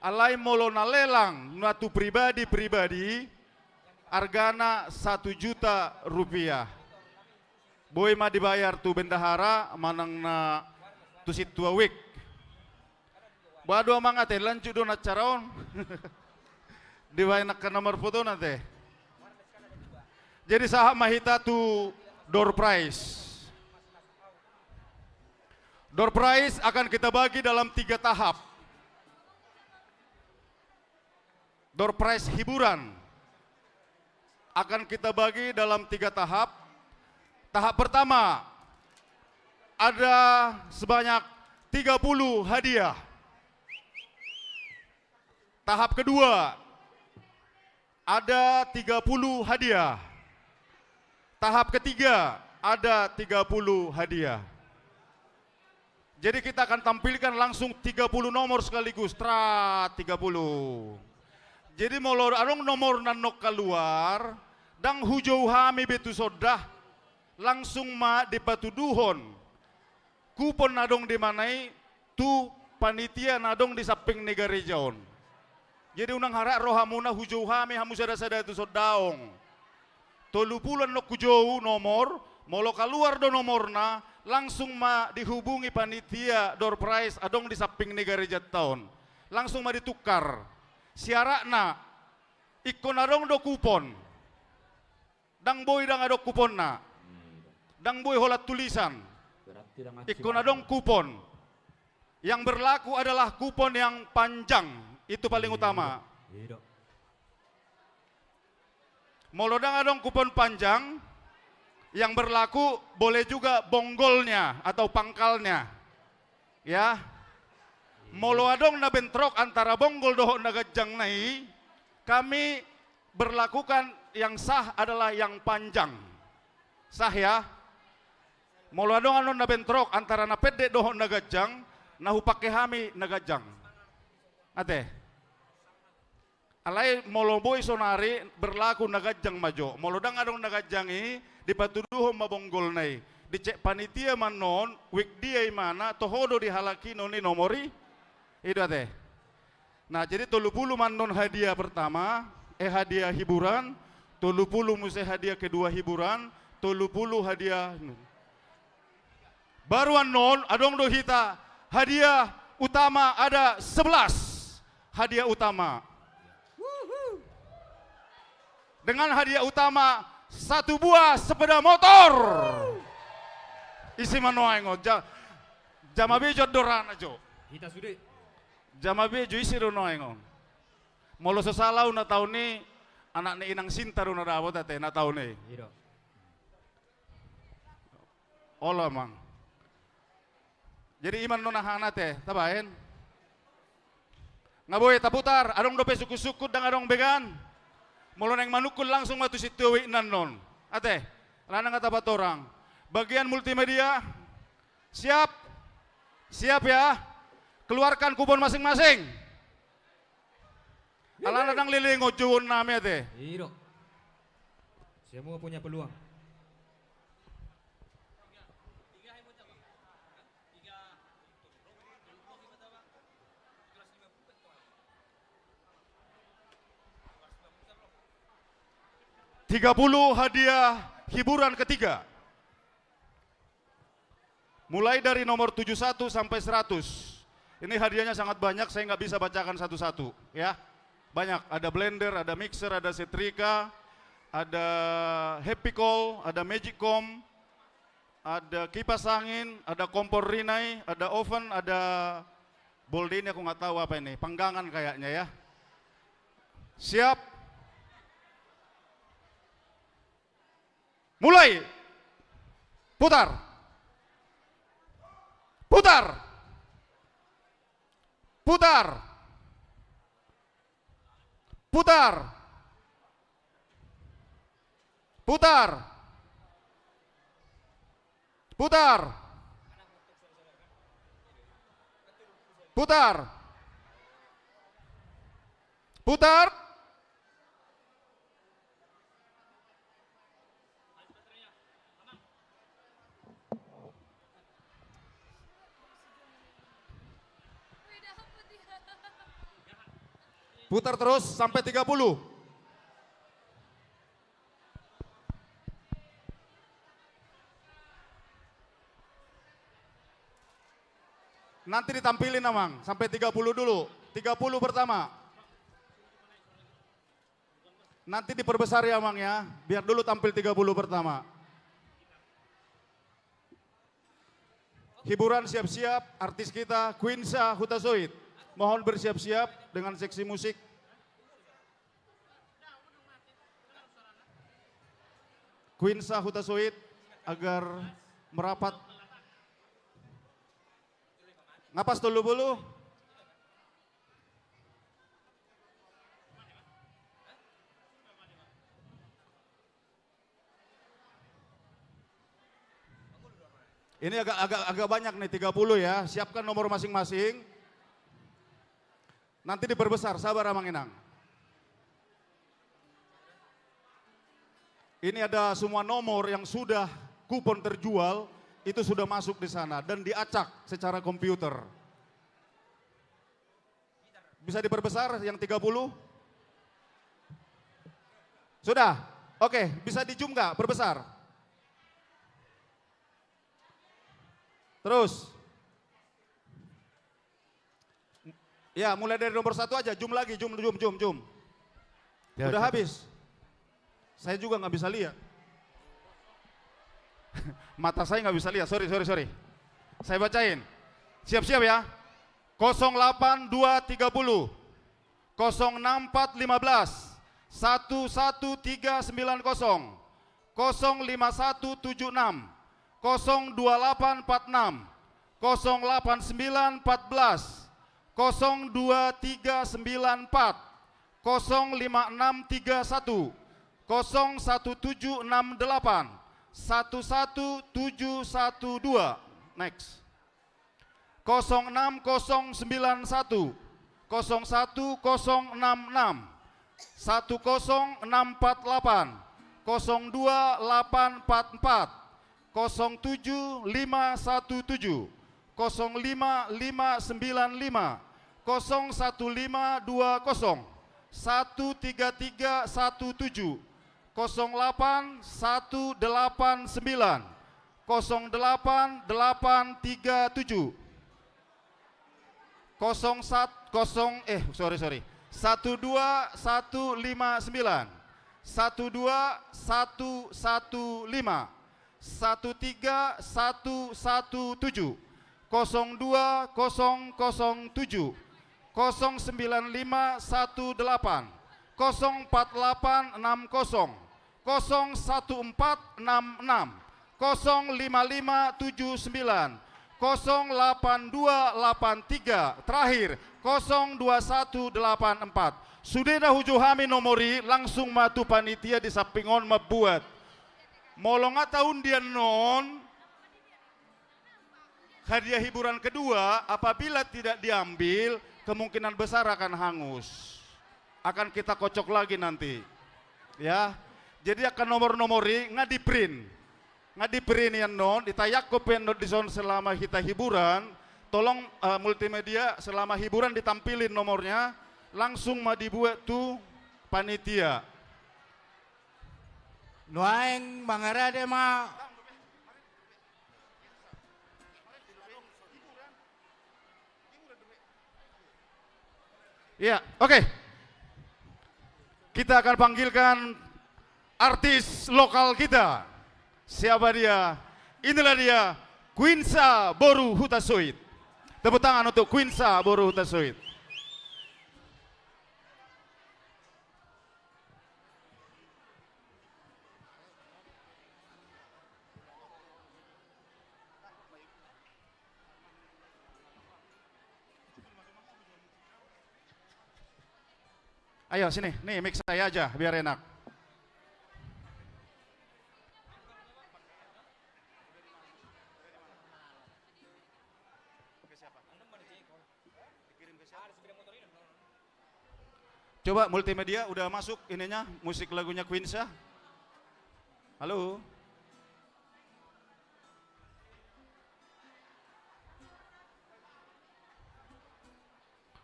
Alai molo na lelang na tu pribadi-pribadi, argana satu juta rupiah. Boi ma dibayar tu bendahara manang na tu sintua wijk. Boha do amang ate, lanjut do na acara on. Dibaen angka na marfoto na ate. Jadi sahat ma hita tu door prize. Door prize akan kita bagi dalam tiga tahap. Door prize hiburan akan kita bagi dalam tiga tahap. Tahap pertama, ada sebanyak tiga puluh hadiah. Tahap kedua, ada tiga puluh hadiah. Tahap ketiga, ada tiga puluh hadiah. Jadi kita akan tampilkan langsung tiga puluh nomor sekaligus. Trat, tiga puluh. Jadi molo adong nomor na annon kaluar, ndang hujou hami be tu sonda, langsung ma dipatuduhon kupon na adong di mana i tu panitia na adong di samping ni gareja on. Jadi unang harat rohamuna hujou hami hamu sada-sada tu sondaong. Tolu pulu annon hujou nomor, molo kaluar do nomorna, langsung ma dihubungi panitia door prize adong di samping ni garejanta on. Langsung ma ditukar. Syaratna, ingkon adong do kupon. Ndang boi ndang adong kuponna. Ndang boi holan tulisan. Ingkon adong kupon. Yang berlaku adalah kupon yang panjang, itu paling utama. Molo ndang adong kupon panjang, yang berlaku boleh juga bonggolnya atau pangkalnya. Ya. Molo adong na bentrok antara bonggol dohot na ganjang na i, kami berlakukan yang sah adalah yang panjang. Sah ya? Molo adong annon na bentrok antara na pendek dohot na ganjang, na hupake hami na ganjang. Ate. Alai molo boi sonari berlaku na ganjang ma jo. Molo ndang adong na ganjang i, dipatuduhon ma bonggolna i. Dicek panitia ma annon, wijk dia imana, toho do di halak i annon i nomor i. I do ate. Nah, jadi tolu pulu ma annon hadiah pertama, eh, hadiah hiburan, tolu pulu muse hadiah kedua hiburan, tolu pulu hadiah. Baru annon, adong do hita hadiah utama ada sebelas hadiah utama. Dengan hadiah utama satu buah sepeda motor. Isi ma nuaeng on. Ja-, jama bejo andorana jo. Hita sude. Jama bejo isi do nuaeng on. Molo so sala au na taon i, Anak ni inang Sinta do na dapot ate, na taon i. I do. Olo, Amang. Jadi i ma annon aha na ate, tabaen. Nga boi taputar, adong dope sungkun-sungkun, ndang adong began. Molo naeng manungkun langsung ma tu sintua uik na annon. Ate, alana nga tapatorang. Bagian multimedia, siap? Siap ya? Keluarkan kupon masing-masing. Alana ndang leleng on jouon nami ate. I do. Semua punya peluang. Tiga puluh hadiah hiburan ketiga. Mulai dari nomor tujuh satu sampai seratus. Ini hadiahnya sangat banyak, saya nggak bisa bacakan satu-satu, ya. Banyak, ada blender, ada mixer, ada setrika, ada Happy Call, ada Magic Com, ada kipas angin, ada kompor Rinnai, ada oven, ada bolde ini aku nggak tahu apa ini, panggangan kayaknya ya. Siap? Mulai. Putar. Putar. Putar. Putar. Putar. Putar. Putar. Putar. Putar terus sampai tiga puluh. Nanti ditampilin, Amang, sampai tiga puluh dulu. Tiga puluh pertama. Nanti diperbesar ya, Amang, ya. Biar dulu tampil tiga puluh pertama. Hiburan siap-siap, artis kita, Quinsa Hutasoit. Mohon bersiap-siap dengan seksi musik. Quinsa Hutasoit agar merapat. Nga pas tolu puluh? Ini agak, agak, agak banyak nih, tiga puluh ya. Siapkan nomor masing-masing. Nanti diperbesar, sabar Amang Inang. Ini ada semua nomor yang sudah kupon terjual, itu sudah masuk di sana dan diacak secara komputer. Bisa diperbesar yang tiga puluh? Sudah? Oke, bisa di-zoom nggak? Perbesar. Terus. Ya, mulai dari nomor satu aja. Zoom lagi, zoom, zoom, zoom, zoom. Ya, sudah habis. Saya juga nggak bisa lihat. Mata saya nggak bisa lihat. Sorry, sorry, sorry. Saya bacain. Siap-siap ya. Kosong delapan dua tiga puluh, kosong enam empat lima belas, satu satu tiga sembilan kosong, kosong lima satu tujuh enam, kosong dua delapan empat enam, kosong delapan sembilan empat belas, kosong dua tiga sembilan empat, kosong lima enam tiga satu, kosong satu tujuh enam delapan, satu satu tujuh satu dua. Next. Kosong enam kosong sembilan satu, kosong satu kosong enam enam, satu kosong enam empat delapan, kosong dua delapan empat empat, kosong tujuh lima satu tujuh, kosong lima lima sembilan lima, kosong satu lima dua kosong, satu tiga tiga satu tujuh, kosong delapan satu delapan sembilan, kosong delapan delapan tiga tujuh, kosong satu, kosong, eh, sorry, sorry, satu dua satu lima sembilan, satu dua satu satu lima, satu tiga satu satu tujuh, kosong dua kosong kosong tujuh, kosong sembilan lima satu delapan, kosong empat delapan enam kosong, kosong satu empat enam enam, kosong lima lima tujuh sembilan, kosong delapan dua delapan tiga, terakhir, kosong dua satu delapan empat. Sude na hujo hami nomor i, langsung ma tu panitia di samping on mambuat. Molo nga taundian on, hadiah hiburan kedua, apabila tidak diambil, kemungkinan besar akan hangus. Akan kita kocok lagi nanti. Ya. Jadi angka nomor-nomor i nga di-print. Nga di-print i annon, ditayangkon pe annon dison selama hita hiburan. Tolong, eh, multimedia selama hiburan ditampilin nomornya, langsung ma dibuat tu panitia. Nuaeng mangarade ma. Iya, oke. Kita akan panggilkan artis lokal kita. Siapa dia? Inilah dia, Quinsa boru Hutasoit. Tepuk tangan untuk Quinsa boru Hutasoit. Ayo sini, nih, mix saya aja biar enak. Coba multimedia, udah masuk ininya, musik lagunya Quinsa? Halo?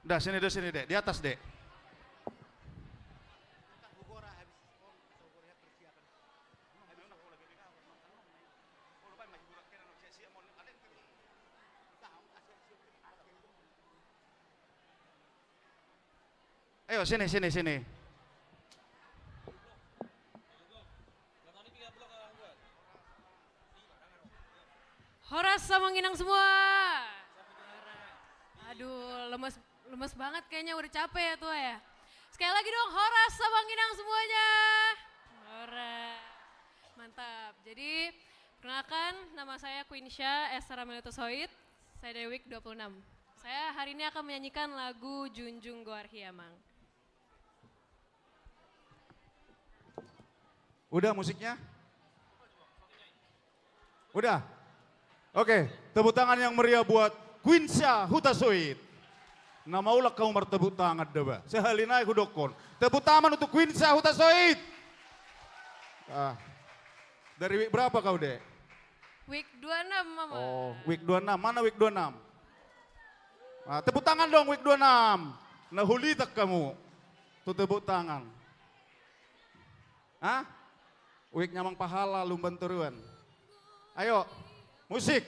Udah, sini deh, sini deh, di atas deh. Ayo, sini, sini, sini. Horas Samanginang semua. Aduh, lemes, lemes banget kayaknya, udah capek ya tua ya. Sekali lagi dong, horas Samanginang semuanya. Horas. Mantap. Jadi, perkenalkan, nama saya Quinsa Esther Amelia Hutasoit. Saya dari Wik dua puluh enam. Saya hari ini akan menyanyikan lagu Junjung Goar Hiamang. Udah musiknya? Udah? Oke, tepuk tangan yang meriah buat Quinsa Hutasoit. Na maulang hamu martepuk tangan da ba. Sahali nai hudokkon. Tepuk tangan untuk Quinsa Hutasoit. Ah. Dari wik berapa kau, Dek? Wik dua enam, Mama. Oh, wik dua enam. Mana wik dua enam? Ah, tepuk tangan dong, wik dua enam. Na hulitak hamu. Tu tepuk tangan. Hah? Wik Amang Pahala, Lumban Toruan. Ayo, musik.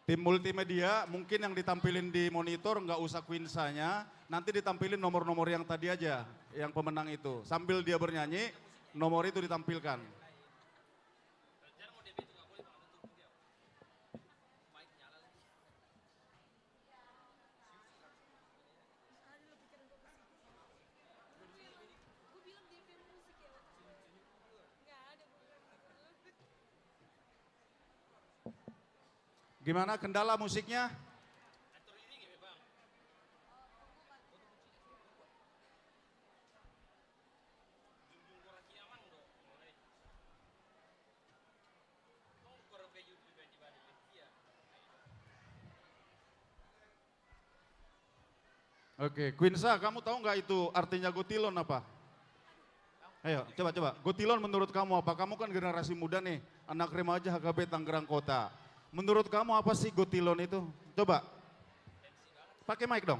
Tim multimedia, mungkin yang ditampilin di monitor nggak usah Quinsa-nya, nanti ditampilin nomor-nomor yang tadi aja, yang pemenang itu. Sambil dia bernyanyi, nomor itu ditampilkan. Gimana kendala musiknya? Oke, Quinsa, kamu tahu nggak itu artinya gotilon apa? Ayo, coba, coba. Gotilon menurut kamu apa? Kamu kan generasi muda nih, anak remaja H K B Tangerang Kota. Menurut kamu apa sih gotilon itu? Coba. Pakai mic dong.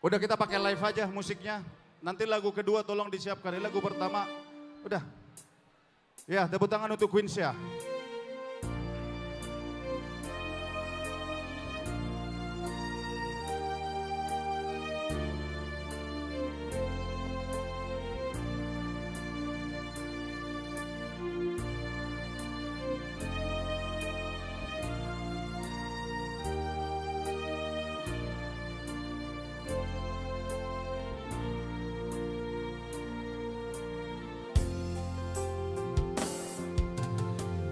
Udah, kita pakai live aja musiknya. Nanti lagu kedua tolong disiapkan. Ini lagu pertama. Udah. Ya, tepuk tangan untuk Queens ya.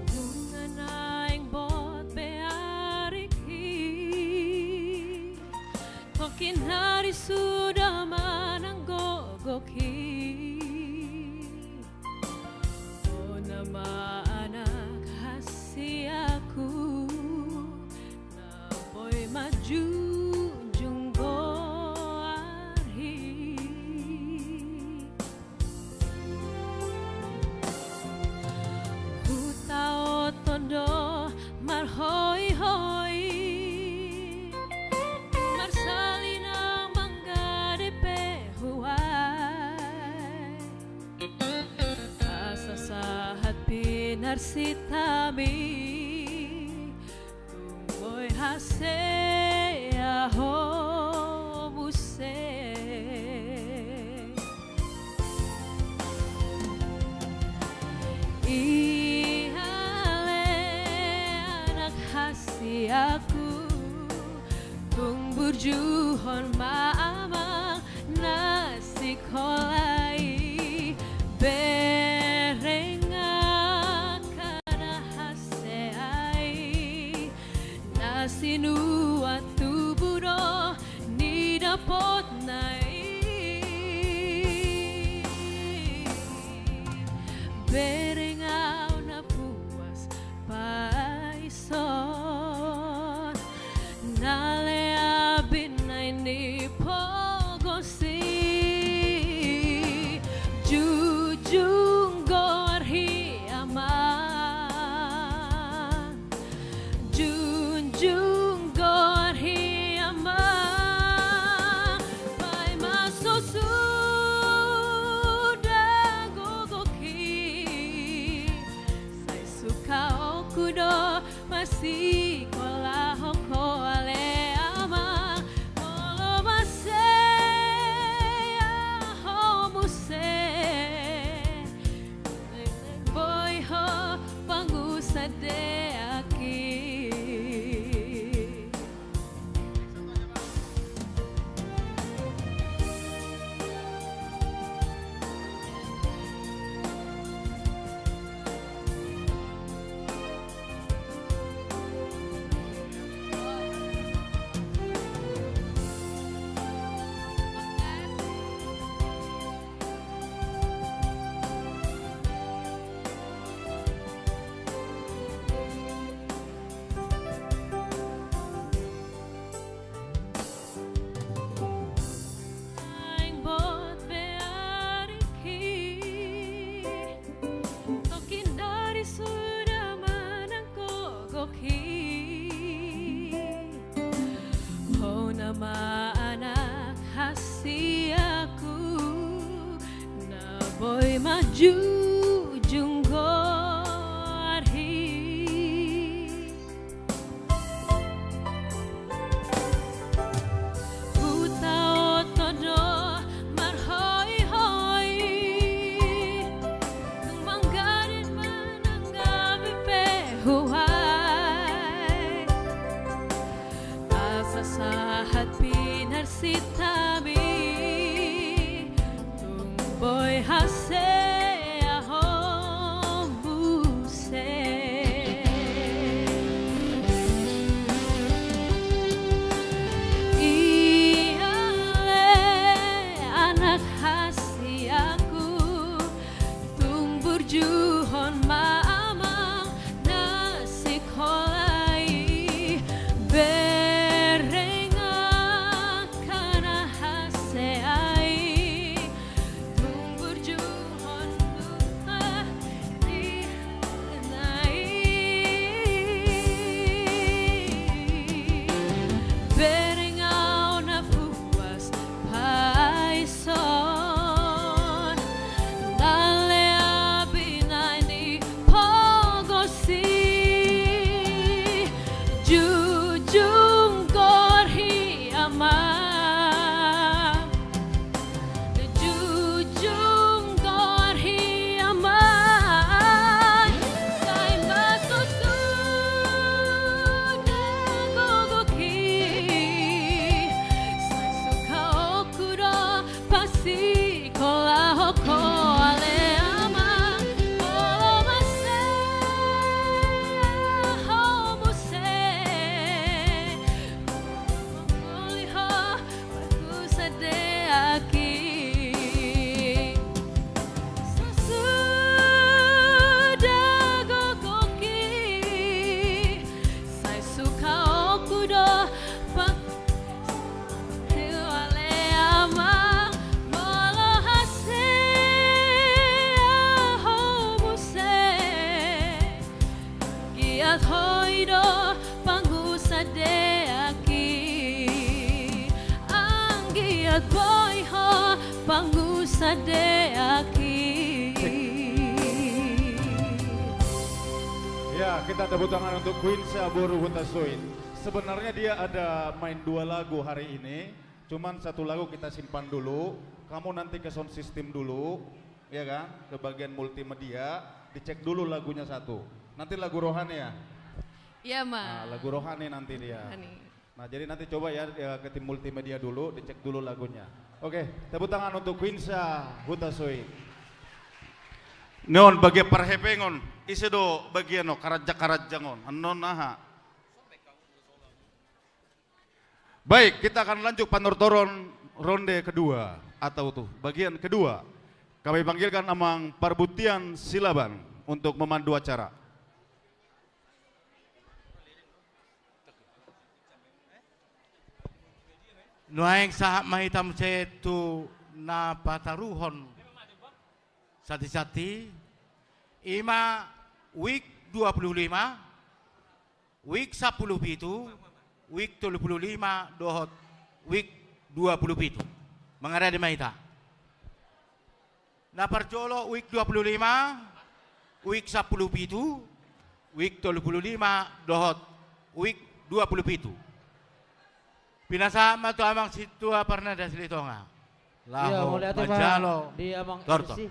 Nunga naeng bot be ari i, tongkin ari suda manang gogok i. Bona ma anak hasiaku, na boi manjunjung goar i. Hutaothon do marhoihoi, marsalinang manggade pe huai. Asa sahat pinarsitami, tung boi hasea ho muse. Ia ale anak hasiaku, tung burjuhon ma amang na sikola i, bereng angka na hasea i, na sinuan tubu do nidapotna i. Bereng ahu na puas paison, na lean binai ni pogos i. Junjung goar i amang, junjung goar i amang. Paima so suda gogok i, sai sukaonku do masikolahon ho ale amang. Molo marsea ho muse, boi ho pangusan deak i. Ia ahu na boi manjujung goarhi. Hutaoto do marhoihoi, tung manggarin manang gabe pe huhai. Asa sahat pinarsinta mi, tung boi hasea ho muse. Ia ale anak hasiahu, tung burjuhon ma amang na sikola i, bereng angka na hasea i, tung burjuhon nunga di huna i. Bereng ahu na puas paison, na lea binaen ni pogos i. Jujung goarhi amang, jujung goarhi amang, sai masusuda gogok i, sai suka oku do pasikolahon ho ale amang, olo mansea ho muse, mangoli ho pangusadeak i. Sasuda gogok i, sai suka oku do pa- Hu ale amang, molo hasea ho muse, anggiat boi do pangusadeak i, anggiat boi ho pangusadeak i. Ya, kita tepuk tangan untuk Quinsa boru Hutasoit. Sebenarnya dia ada main dua lagu hari ini, cuman satu lagu kita simpan dulu. Kamu nanti ke sound system dulu, ya kan? Ke bagian multimedia, dicek dulu lagunya satu. Nanti lagu rohani ya? Iya, Ma. Nah, lagu rohani nanti dia. Rohani. Nah, jadi nanti coba ya, ya, ke tim multimedia dulu, dicek dulu lagunya. Oke, tepuk tangan untuk Quinsa Hutasoit. Non bagian parhepengon, ise do bagian on, karanjang-karanjang on. Annon aha? Baik, kita akan lanjut panortoron ronde kedua atau tuh bagian kedua. Kami panggilkan Amang Parbutian Silaban untuk memandu acara. Nuaeng sahat ma hita muse tu na pataruhon santi-santi, i ma week dua puluh lima, week sampulu pitu, week tolu puluh lima dohot week dua puluh pitu. Mangarade ma hita. Na parjolo week dua puluh lima, week sampulu pitu, week tolu puluh lima dohot week dua puluh pitu. Pinasahat ma tu Amang Sintua Parnanda Silitonga. Iya, laho mauliate ma manjalo di Amang tortor. M C.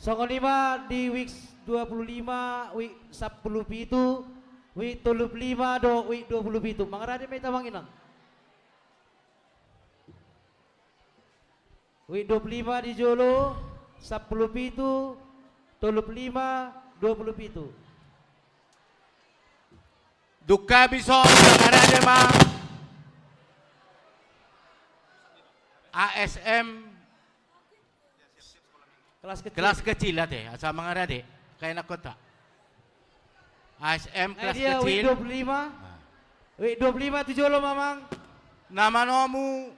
Songon i ma di week dua puluh lima, week sampulu pitu, week tolu puluh lima dohot week dua puluh pitu. Mangarade ma hita, Amang Inang. Week dua puluh lima di jolo, sampulu pitu, tolu puluh lima, dua puluh pitu. Dung hami dison, mangarade ma A S M kelas kecil. Kelas kecil ate, asa mangarade. Kayak anak kota. A S M kelas kecil. Week dua puluh lima. Nah. Week dua puluh lima tu jolo ma, Amang. Na manomu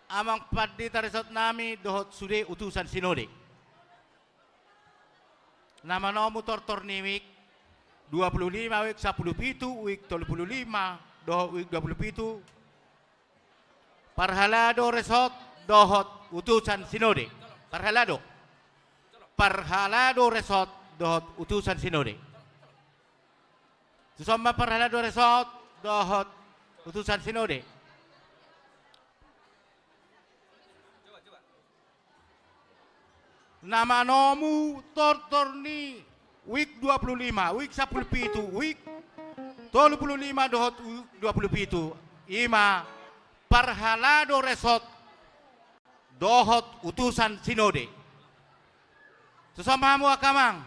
Amang Pandita Resort nami dohot sude utusan sinode. Na manomu tortor ni week dua puluh lima, week sampulu pitu, week tolu puluh lima dohot week dua puluh pitu. Parhalado Resort dohot utusan sinode. Parhalado. Parhalado resort dohot utusan sinode. Tuson ma parhalado resort dohot utusan sinode. Na manomu tortor ni wijk dua pulu lima, wijk sampulu pitu, wijk tolu pulu lima dohot wijk dua pulu pitu, i ma parhalado resort dohot utusan sinode. Tuson ma hamu angka amang.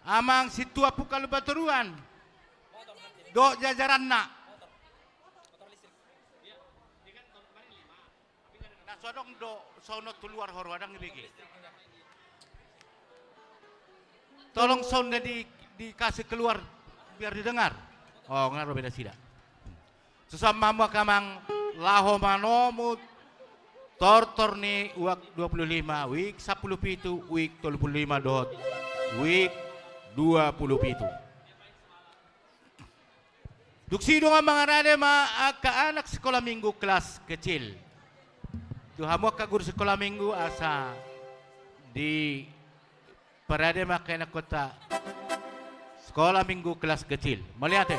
Amang sintua pungkalup hatoruan dohot jajaranna. Na so adong do sono tu luar ho ro, ndang dibege. Tolong soundnya di, dikasih keluar biar didengar. Oh, nggak ro be nasida. Tuson ma hamu angka amang, laho manomu tortor ni wijk dua pulu lima, wijk sampulu pitu, wijk tolu pulu lima dohot wijk dua pulu pitu. Dung i dongan, mangarade ma angka anak sikola minggu kelas kecil. Tu hamu angka guru sikola minggu, asa diparade ma angka anakkonta sikola minggu kelas kecil. Mauliate.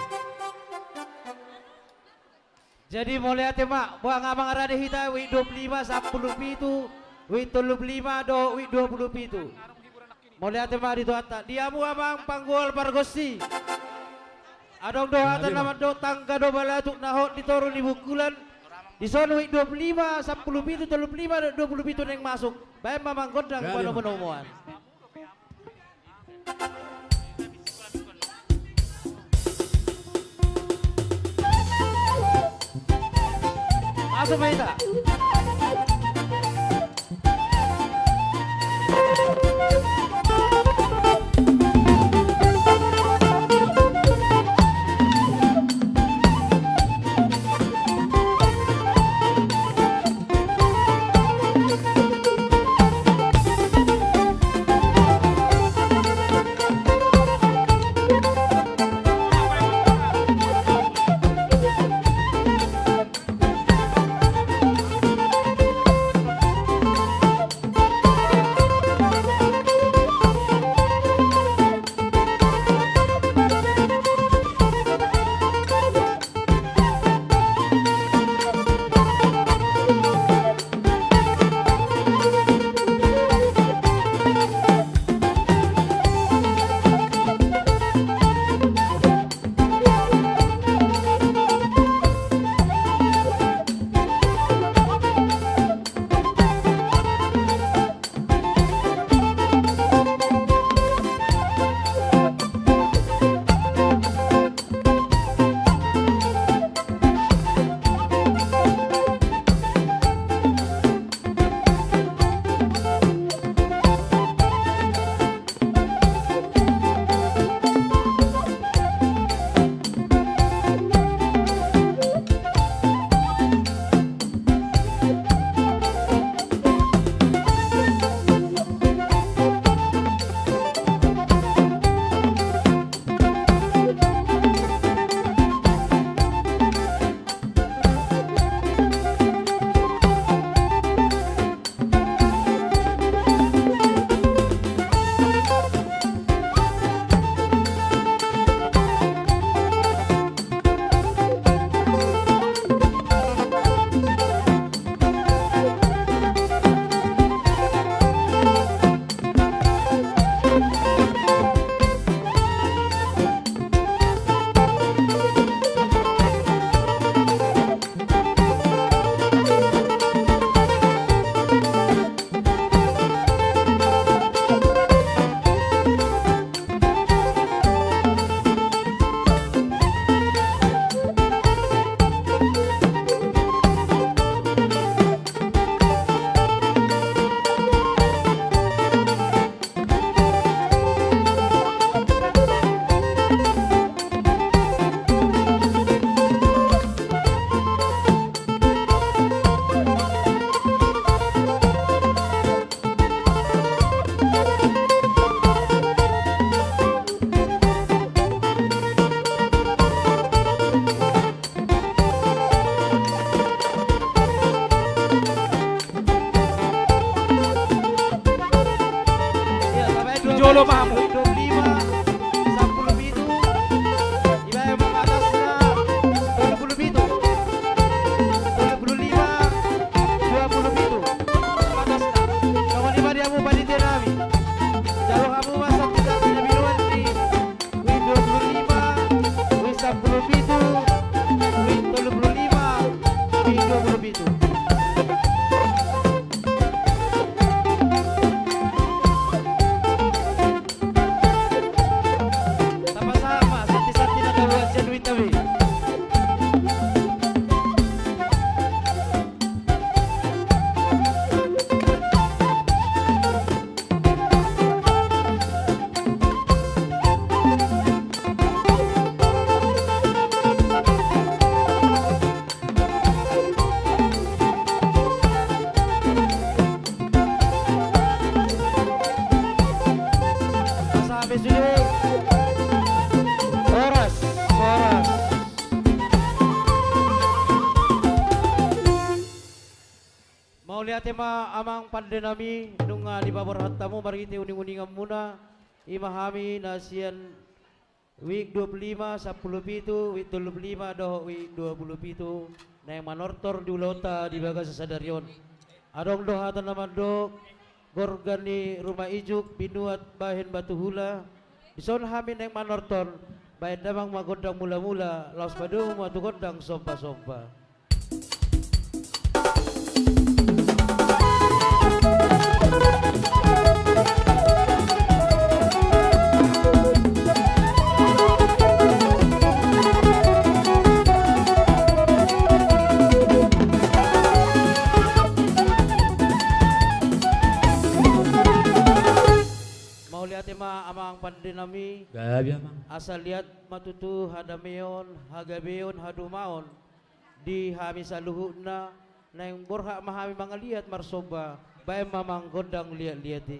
Jadi mauliate ma, boha nga mangarade hita wijk dua pulu lima, sampulu pitu, wijk tolu pulu lima dohot wijk dua pulu pitu. Mauliate ma di Tuhanta. Di hamu amang panggual pargonsi, adong do hata na mandok, tangga do balatuk na hot di toru ni bungkulan. Dison wijk dua pulu lima, sampulu pitu, tolu pulu lima, dua pulu pitu naeng masuk. Baen ma amang gondang panomunomuan. Masuk ma hita. Dua pulu lima, sampulu pitu, dibaen ma batasna, dua pulu pitu, dua pulu lima, dua pulu pitu, batasna. Songon i ma di hamu panitia nami. Jalo hamu ma santi-santi na binuan ni wijk dua pulu lima, wijk sampulu pitu, wijk tolu pulu lima, wijk dua pulu pitu. Tapasahat ma santi-santi na tabuat sian wijk nami. Pasahat ma sude. Horas, horas. Mauliate ma amang pande nami, nunga dipaborhat hamu marhite uning-uninganmuna, i ma hami na sian wijk dua pulu lima, sampulu pitu, wijk tolu pulu lima dohot wijk dua pulu pitu, naeng manortor di ulaonta di bagasan sadari on. Adong do hata na mandok, gorga ni ruma ijuk, binuat bahen batu hula, dison hami naeng manortor, bahen damang ma gondang mula-mula, laos padomu ma tu gondang somba-somba. Mauliate ma amang pande nami. Gabe amang. Asa liat ma tutu hadameon, hagabeon, hadumaon di hami saluhutna, naeng borhat ma hami mangaliat marsomba, baen ma amang gondang liat-liat i.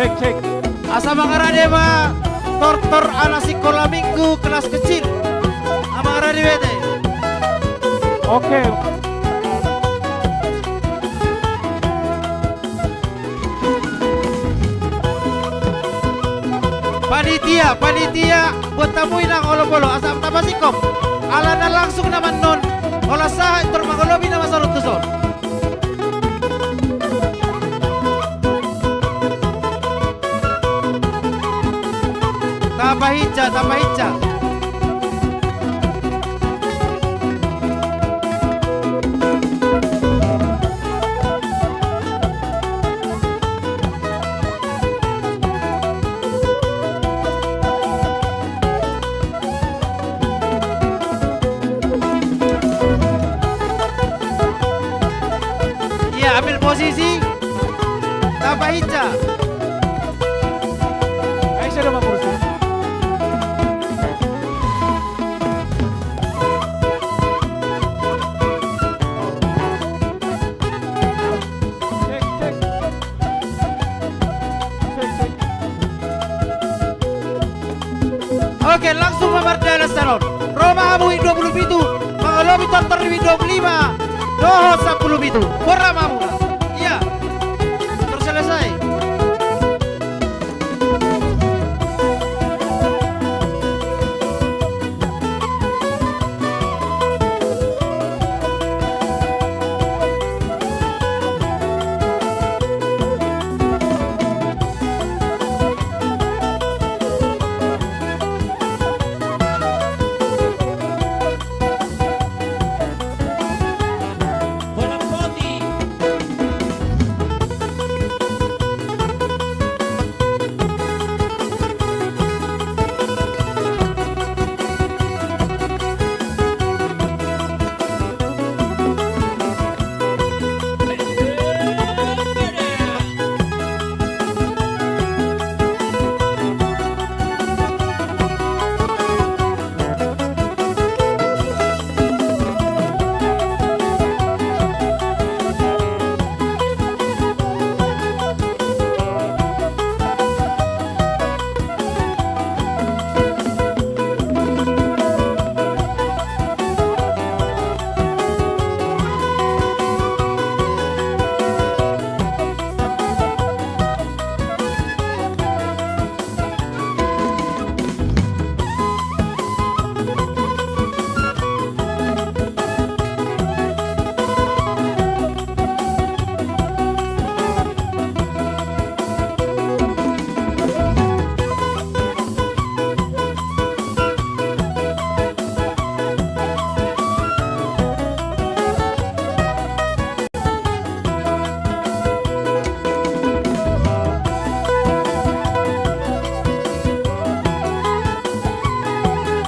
Cek, cek. Asa mangarade ma tortor anak sikola minggu kelas kecil. Asa mangarade bete. Oke. Panitia, panitia, buat tamu inang olo-olo, asa tamba singkop. Alana langsung nama non, holan sahat tor mangolopi nama sarutus on. Tapahinsa, tapahinsa. Iya, ambil posisi. Tapahinsa. Ai, sudah mau kursi. Oke, langsung ma mardalan sian on. Ro ma hamu i dua pulu pitu, mangolopi tortor i dua pulu lima dohot sampulu pitu. Boha ma hamu? Iya. Terselesai.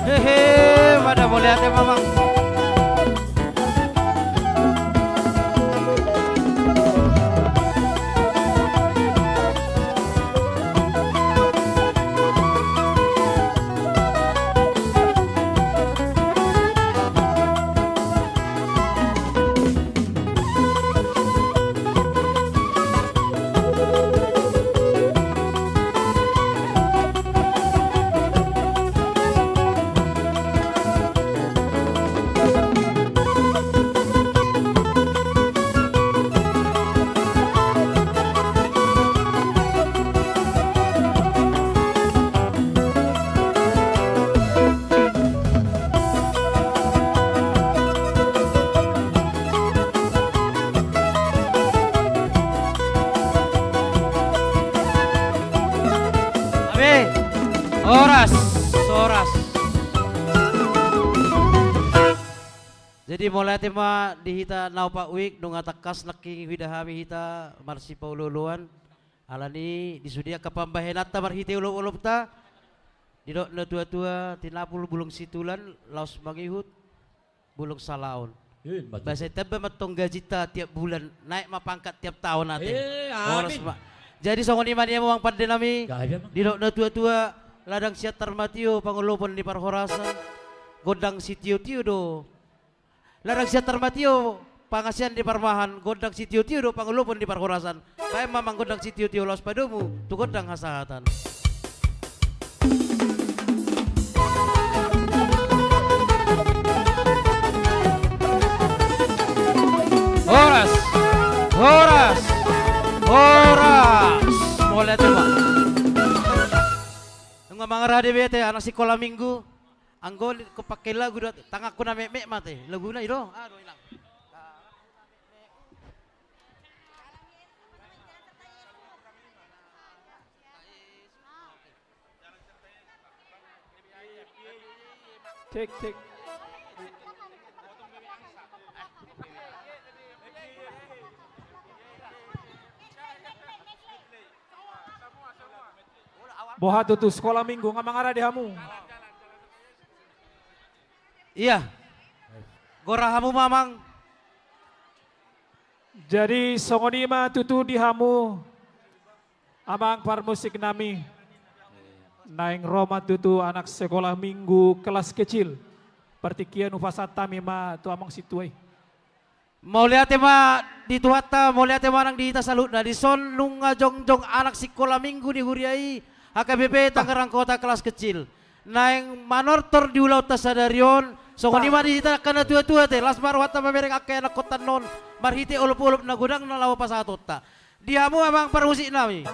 Hehe, pada mauliate ma amang. Abe, horas, horas. Jadi mauliate ma di hita na opat wijk, nunga tangkas nangkin huida hami hita marsipaolooloan. Alani di sude angka pambahenanta marhite olopolopta, didok na tuatua, tinapul bulung situlan, laos mangihut bulung salaon. Eh, ma tutu. Bahasa i tamba mantong gajinta tiap bulan, naek ma pangkat tiap taon ate. Eh, horas amin. Ma. Jadi songon i ma nian amang pande nami. Gabe, amang. Didok na tuatua, ladang siantar ma tio pangolopon ni parhorasan, gondang sitiotio do. Ladang siantar ma tio Pangasian di parmahan, gondang sitiotio do pangulupon di parhorasan. Baen ma amang gondang sitiotio, laos padomu tu gondang hasahatan. Horas, horas, horas. Mauliate ma. Nunga mangarade be ate anak sikola minggu. Anggo ni, ko pake lagu do, tanganku na metmet ma ate. Laguna i do. Ah, do inang. Cek, cek. Boha tutu, sikola minggu nga mangarade hamu? Ia. Gora hamu ma amang. Jadi songon i ma tutu di hamu amang parmusik nami. Naeng ro ma tutu anak sikola minggu kelas kecil. Partingkian hupasahat hami ma tu amang sintua i. Mauliate ma di Tuhanta, mauliate ma nang di hita saluhutna. Dison nunga jongjong anak sikola minggu ni huria i, H K B P Tangerang Kota kelas kecil. Naeng manortor di ulaonta sadari on, songon i ma di hita angka na tuatua ate, las ma rohanta mamereng angka ianakhonta on, marhite olopolop na godang na laho pasahatonta. Di hamu amang parmusik nami.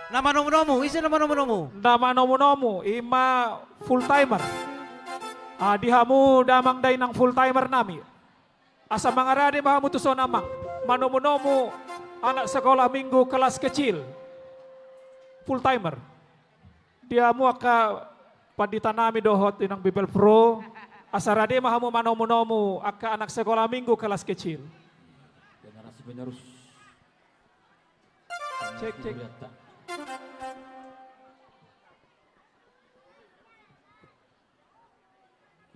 Na manomunomu, ise na manomunomu? Na manomunomu, i ma full timer. Ah, di hamu damang dainang full timer nami. Asa mangarade ma hamu tuson amang. Manomunomu anak sekolah minggu kelas kecil. Full timer. Di hamu angka pandita nami dohot inang Bibel Pro. Asa rade ma hamu manomunomu angka anak sekolah minggu kelas kecil. Generasi penerus. Cek, cek.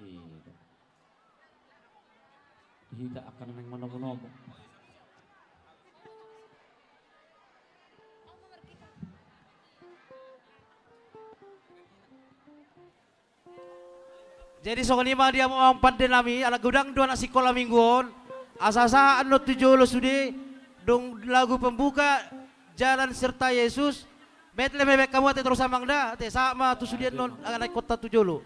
Iya. Hita akan naeng manomunomu. Jadi songon i ma di hamu amang pande nami, ala godang do anak sikola minggu on, asa sahat annon tu jolo sude, dung lagu pembuka, Jalan Serta Yesus, Betlem, baen hamu ate torus amang da, ate sahat ma tu sude annon, angka ianakhonta tu jolo.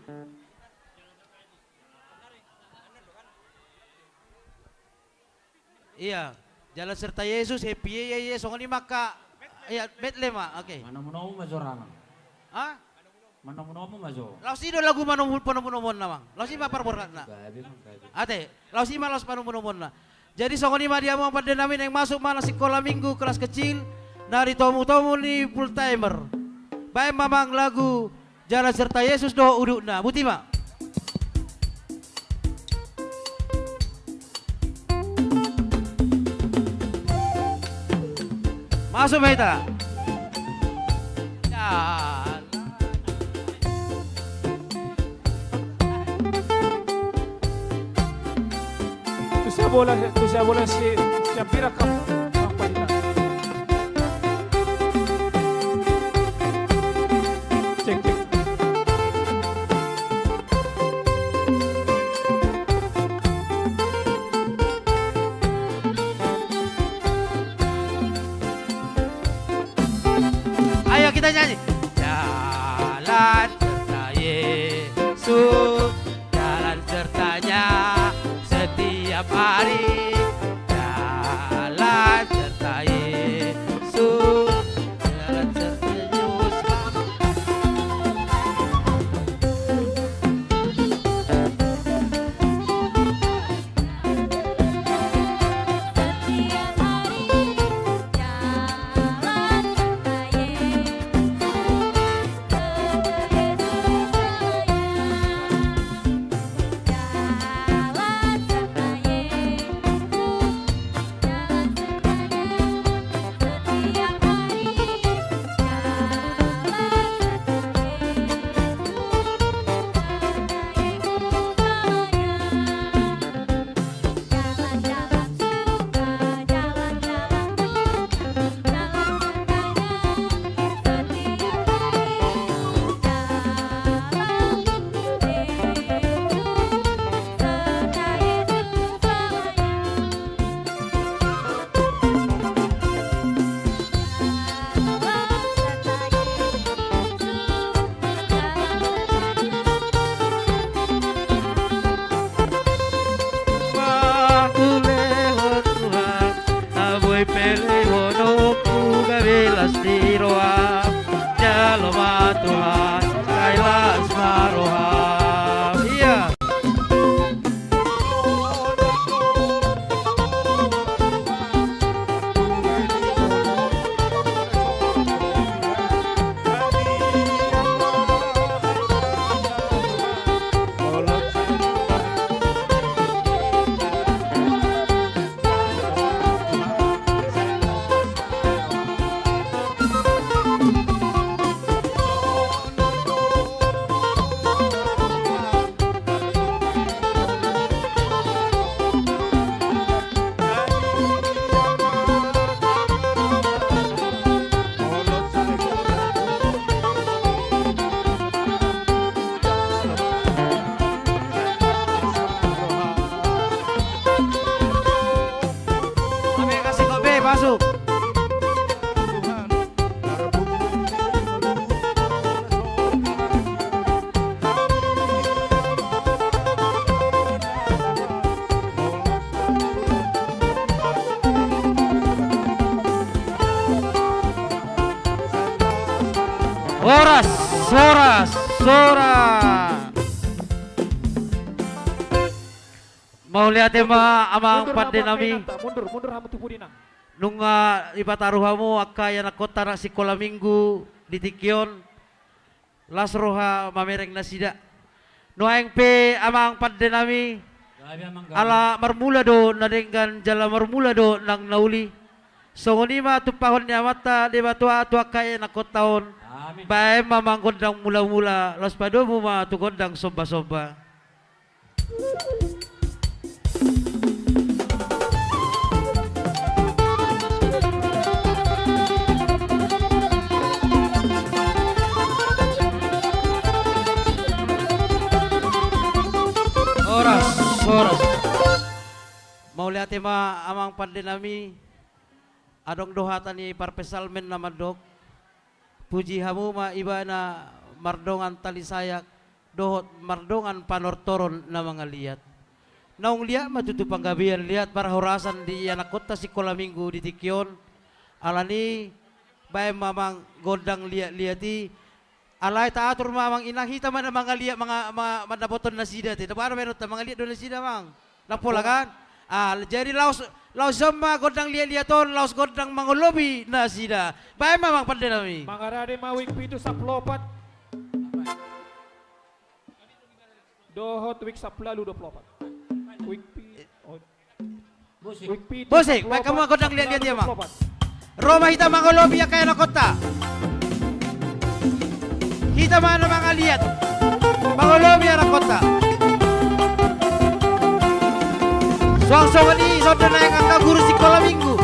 Iya, Jalan Serta Yesus, Happy Ye Ye Ye, songon i ma angka, iya, Betlem ma, oke. Manomunomu ma jo ra amang. Ha? Manomunomu ma jo. Laos i do lagu manomu-, panomunomuonna amang. Laos i ma parborhatna. Gabe, gabe. Ate, laos i ma laos panomunomuonna. Jadi songon i ma di hamu amang pande nami, naeng masuk ma anak sikola minggu kelas kecil, na ditomutomu ni full timer. Baen ma amang lagu Jalan Serta Yesus dohot udutna. Boti ma. Masuk ma hita. Jalan. Tu sia bola, tu sia bola si, sian pira kam, kam panita. Cek, cek. Ayo kita nyanyi. Jalan serta Yesus, jalan sertanya setiap hari. Jalan Di roham, jalo ma Tuhan, sai las ma roham. Ia. Ame kasih kau be, masuk. Horas, horas, horas. Mauliate ma amang pande nami. Mundur, mundur hamu tu pudi, Nang. Nunga dipataru hamu angka ianakkonta na sikola minggu di tingki on, las roha mamereng nasida. Nuaeng pe amang pande nami, ala marmula do na denggan jala marmula do nang na uli. Songon i ma tumpahon ni Amanta Debata tu angka ianakkonta on. Amin. Baen ma amang gondang mulamula, laos padomu ma tu gondang sombasomba. Horas, horas. Mauliate ma amang pande nami. Adong do hata ni parpsalmen na mandok, puji hamu ma Ibana mardongan tali sayak dohot mardongan panortoron na mangaliat. Naung liat ma tutu panggabean liat parhorasan di ianakkonta sikola minggu di tingki on. Alani baen ma amang gondang liat-liat i. Alai taatur ma amang inang, hita ma na mangaliat, manga-, ma-, mandapothon nasida te. Dapot baenonta mangaliat do nasida, Amang. Ndang pola kan? Ah, jadi laos, laos on ma gondang liat-liat on, laos gondang mangolopi nasida. Baen ma amang pande nami. Mangarade ma wijk pitu sampulu opat. Dohot wijk sampulu ualu dua pulu opat. Wijk pi-, oh. Musik. Musik, baen hamu ma gondang liat-liat i, Amang. Ro ma hita mangolopi angka ianakkonta. Hita ma na mangaliat. Mangolopi ianakkonta. Suang songon i songon na naeng angka guru sikola minggu.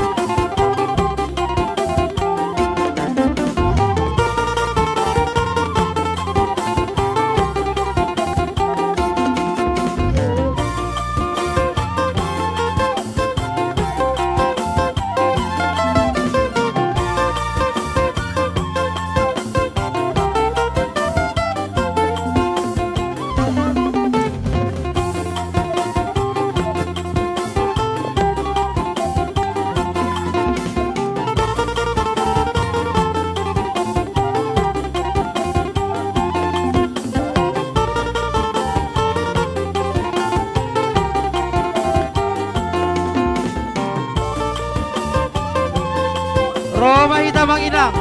Ro ma hita amang inang.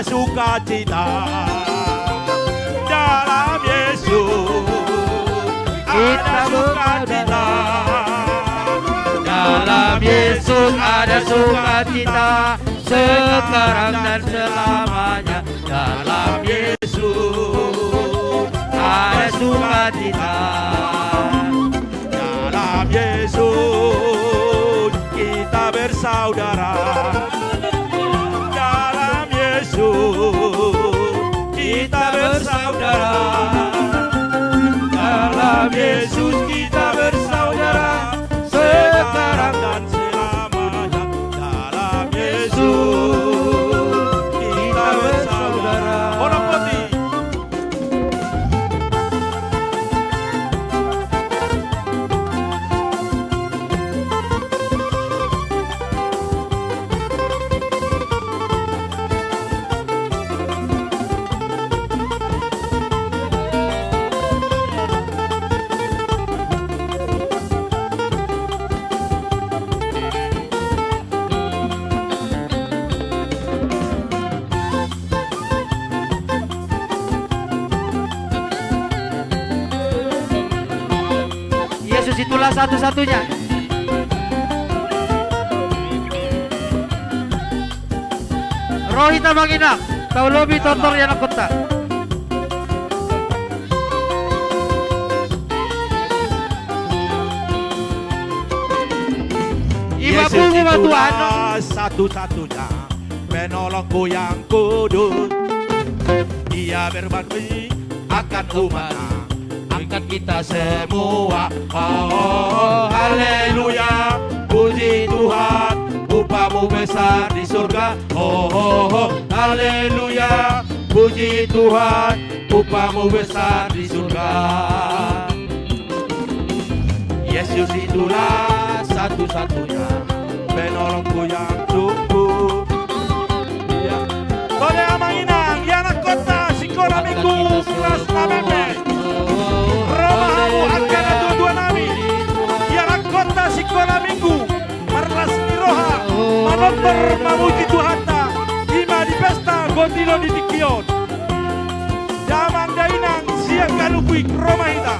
sukacita. Dalam Yesus ada sukacita. Dalam Yesus ada sukacita, sekarang dan selamanya. Dalam Yesus ada sukacita. Dalam Yesus kita bersaudara. Dalam Yesus kita bersaudara. Dalam Yesus kita bersaudara. Sekarang dan selamanya. Dalam Yesus kita bersaudara. Orang putih. Yesus itulah satu-satunya. Ro hita manginang, tau lobi tortor ianakhonta. Iba Yesus pungu ma itulah Tuhan. Satu-satunya penolongku yang kudus. Dia berbakti akan umatnya, angkat kita semua. Oh, haleluya, puji Tuhan, upamu besar di surga. Oh, haleluya, puji Tuhan, upamu besar di surga. Yesus itulah satu-satunya penolongku yang sungguh. Iya. Tole amang inang, ianakhonta sikola minggu kelas enam M. Ro ma hamu angka na tua-tua nami. Ianakhonta sikola minggu. Marlas ni roha, manortor mamuji Tuhanta, ima di pesta gotilo di tingki on. Damang dainang sian ganup i ro ma hita.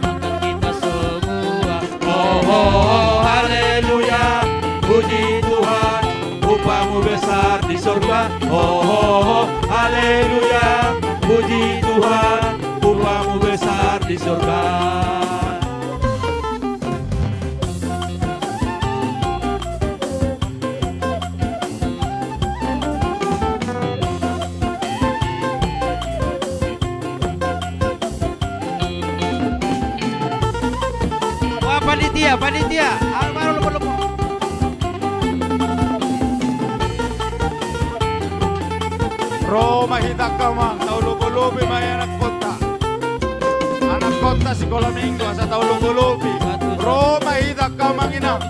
Angkat kita semua. Oh, oh, oh, haleluya, puji Tuhan, upamu besar di surga. Oh, oh, oh, haleluya, puji Tuhan, upamu besar di surga. Wah, panitia, panitia. Alvaro, lopo, lopo. Ro ma hita angka amang, tau lobo-lobi ma ianakhonta. Anakhonta sikola minggu asa tau lobo-lobi. Ro ma hita angka amang inang.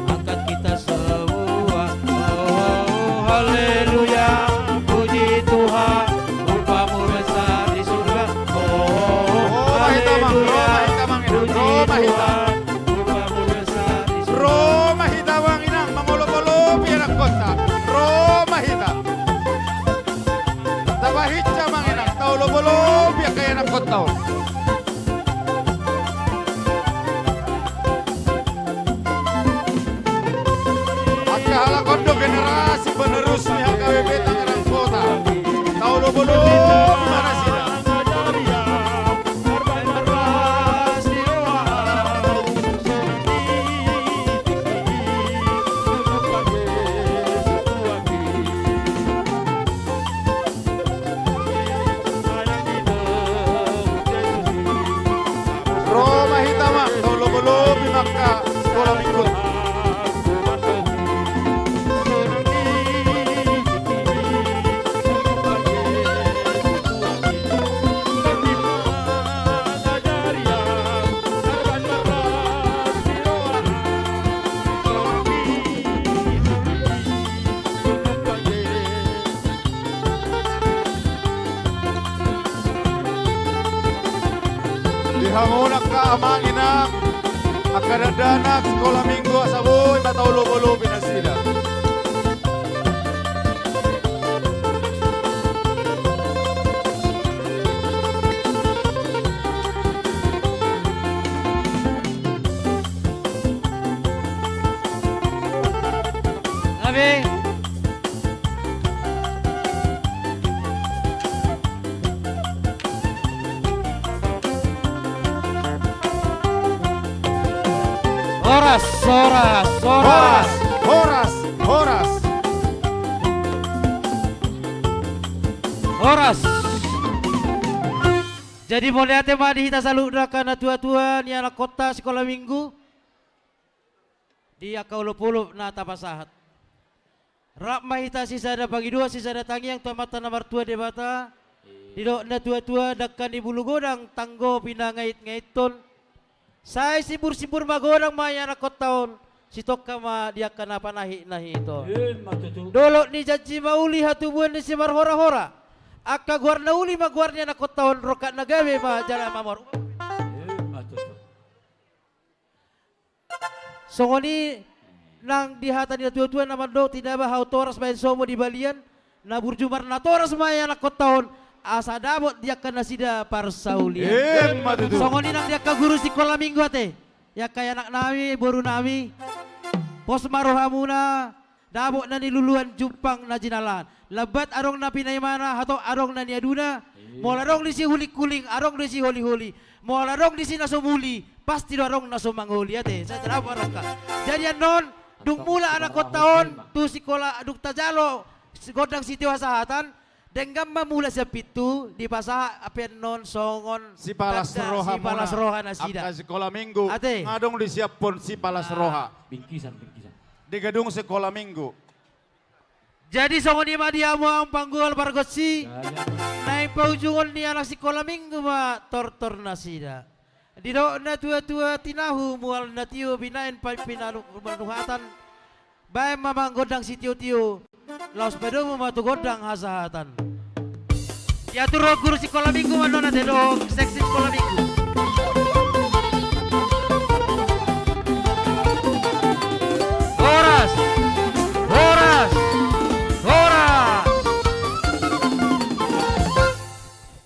Angkat kita semua. Oh, haleluya, puji Tuhan, upamu besar di surga. Oh, haleluya, puji Tuhan, upamu besar di surga. Ro ma hita amang inang, mangolop-olopi anakhonta. Ro ma hita. Tapahinsa amang inang, tau lobo-lobi angka anakhonta on. Mangulak ka amang inang, angka dakdanak sikola minggu asa boi ma taolopolopi nasida. Gabe. Horas, horas, horas. Horas, horas, horas. Horas. Jadi mauliate ma di hita saluhutna angka natuatua ni anakkonta sikola minggu. Di angka olopolop na tapasahat. Rap ma hita sisada pangidoan, sisada tangiang tu Amanta na martua Debata. Didok natuatua, dangka ni bulu godang, tanggo pinangaitngaithon. Sai simbursimbur magodang ma i anakkonta on, sitongka ma di angka na panahitnahit on. Emma tutu. Dolok ni janji ma uli, hatubuan ni simarhorahora. Angka goar na uli ma goar ni anakkonta on, rongkap na gabe ma jala mamor. Emma tutu. Songon i nang di hata ni natuatua na mandok, tinaba hau toras bahen somo di balian, na burju marnatoras ma i anakkonta on, asa dapot di angka nasida parsaulian. Emma tutu. Songon i nang di angka guru sikola minggu ate, i angka ianaknami, borunami, pos ma rohamuna, dapot na niluluan, jumpang na jinalahan. Lambat adong na pinaimana, hatop adong na niaduna. Iya. Molo adong disi hulinghuling, adong disi holiholi. Molo adong disi na so muli, pasti do adong na so mangoli ate. Sai tadapot adong ka. Jadi annon, dung mulak anakkonta on tu sikola, dung tajalo gondang sitio hasahatan, denggan ma mulak sian pintu, dipasahat pe annon songon sipalas roha, sipalas roha nasida. Angka sikola minggu. Ate. Nga adong disiaphon sipalas roha. Bingkisan, bingkisan. Di gedung sikola minggu. Jadi songon i ma di hamu amang panggual pargonsi, naeng paujungon ni anak sikola minggu ma tortor nasida. Didok natuatua, tinahu mual na tio, binahen pa-, pinalu-, panuhatan, bahen ma amang gondang sitiotio, laos padomu ma tu gondang hasahatan. Diatur guru sikola minggu ma annon ate dohot seksi sikola minggu. Horas, horas, horas.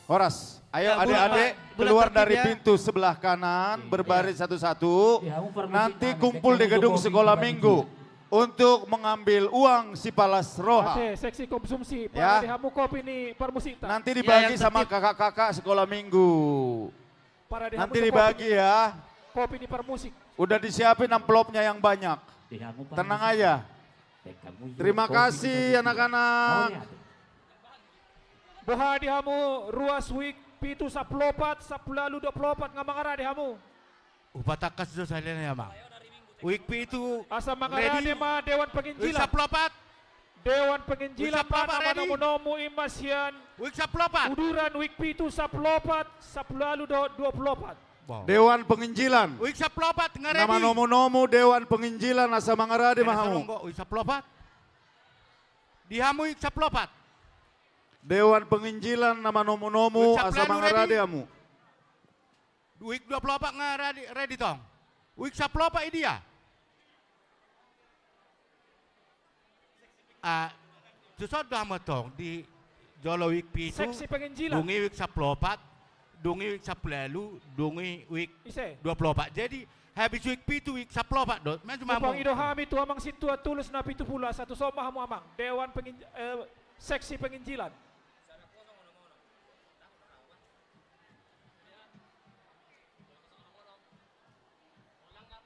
Horas. Ayo, adek-adek, keluar dari pintu sebelah kanan, berbaris satu-satu. Nanti kumpul di gedung sikola minggu untuk mengambil uang sipalas roha. Ate, seksi konsumsi, ya. Parade hamu kopi ni parmusikta. Nanti dibagi sama kakak-kakak sikola minggu. Parade hamu kopi ni parmusik. Nanti dibagi ya. Udah disiapin amplopnya yang banyak. Tenang aja. Terima kasih, anak-anak. Boha di hamu ruas wijk pitu sampulu opat, sampulu ualu dua pulu opat, nga mangarade hamu? Hupatangkas do sahali nai, amang. Wijk pitu. Asa mangarade ma Dewan Penginjilan. Wijk sampulu opat. Dewan Penginjilan. Wijk sampulu opat, na manomunomu i ma sian. Wijk sampulu opat. Uduran wijk pitu sampulu opat, sampulu ualu dohot dua pulu opat. Dewan Penginjilan. Wijk sampulu opat, nga redi. Na manomunomu Dewan Penginjilan asa mangarade ma hamu. Wijk sampulu opat. Di hamu wijk sampulu opat. Dewan Penginjilan na manomunomu asa mangarade hamu. Wijk dua pulu opat nga redi, redi tong. Wijk sampulu opat i dia? Ah, tuson do hamu tong di jolo wijk pitu. Seksi penginjilan. Dung i wijk sampulu opat, dung i wijk sampulu ualu, dung i wijk dua pulu opat. Jadi habis wijk pitu, wijk sampulu opat do. Mangido hami tu amang sintua tulus na pitu pulu, asa tuson ma hamu amang. Dewan pengin-, eh, seksi penginjilan.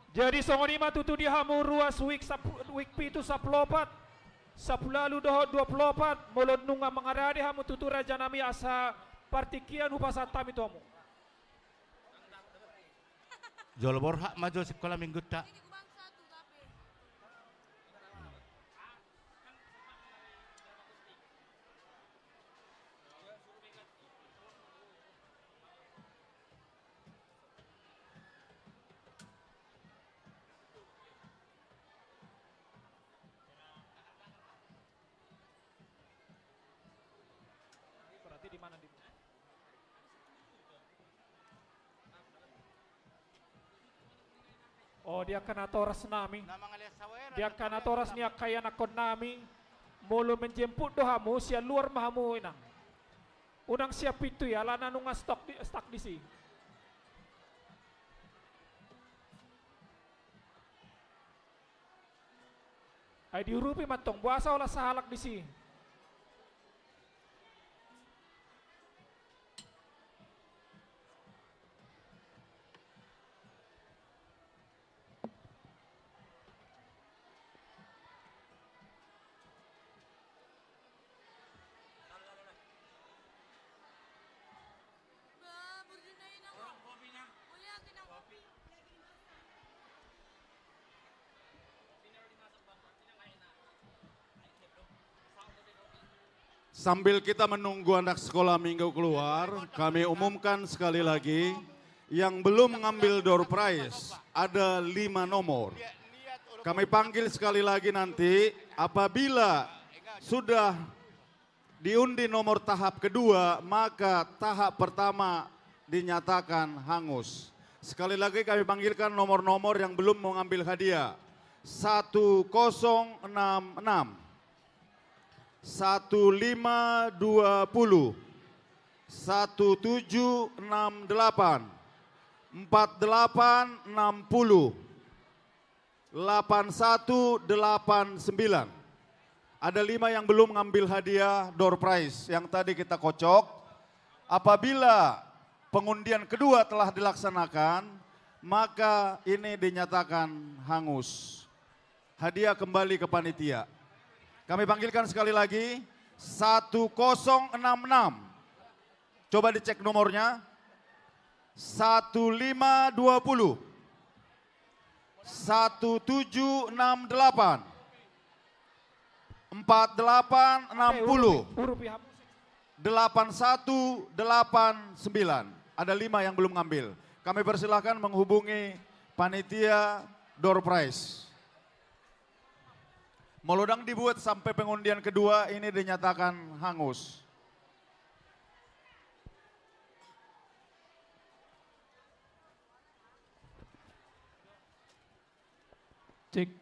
Jadi songon i ma tutu di hamu ruas wijk sap-, wijk pitu sampulu opat, sampulu ualu dohot dua pulu opat, molo nunga mangarade hamu tutu rajanami asa partingkian hupasahat hami tu hamu. Jolo borhat ma jo sikola minggunta. Berarti di mana, di? O, di angka natoras nami, di angka natoras ni angka ianakkon nami, molo menjemput do hamu, sian luar ma hamu, Inang. Unang sian pintu i, alana nunga stok di, stuck disi. Ai diurupi ma antong, boasa holan sahalak disi. Sambil kita menunggu anak sekolah minggu keluar, kami umumkan sekali lagi, yang belum mengambil door prize, ada lima nomor. Kami panggil sekali lagi nanti, apabila sudah diundi nomor tahap kedua, maka tahap pertama dinyatakan hangus. Sekali lagi kami panggilkan nomor-nomor yang belum mengambil hadiah. Satu kosong enam enam, satu lima dua puluh, satu tujuh enam delapan, empat delapan enam puluh, delapan satu delapan sembilan. Ada lima yang belum ngambil hadiah door prize yang tadi kita kocok. Apabila pengundian kedua telah dilaksanakan, maka ini dinyatakan hangus. Hadiah kembali ke panitia. Kami panggilkan sekali lagi, satu kosong enam enam. Coba dicek nomornya. Satu lima dua puluh, satu tujuh enam delapan, empat delapan enam puluh, delapan satu delapan sembilan. Ada lima yang belum ngambil. Kami persilahkan menghubungi panitia door prize. Molo ndang dibuat sampai pengundian kedua, ini dinyatakan hangus. Cek.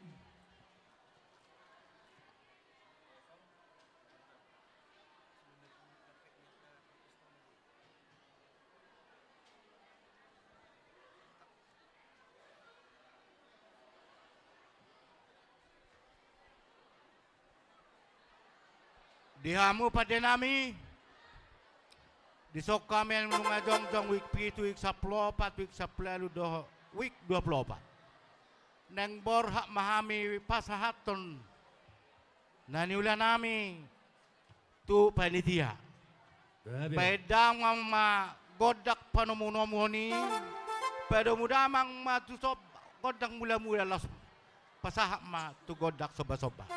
Di hamu pande nami, dison hami nunga jongjong wijk pitu, wijk sampulu opat, wijk sampulu ualu dohot wijk dua pulu opat. Naeng borhat ma hami pasahathon na niula nami tu panitia. Baen damang ma gondang panomunomuhon i, padomu damang ma tu somba gondang mulamula, laos pasahat ma tu gondang sombasomba.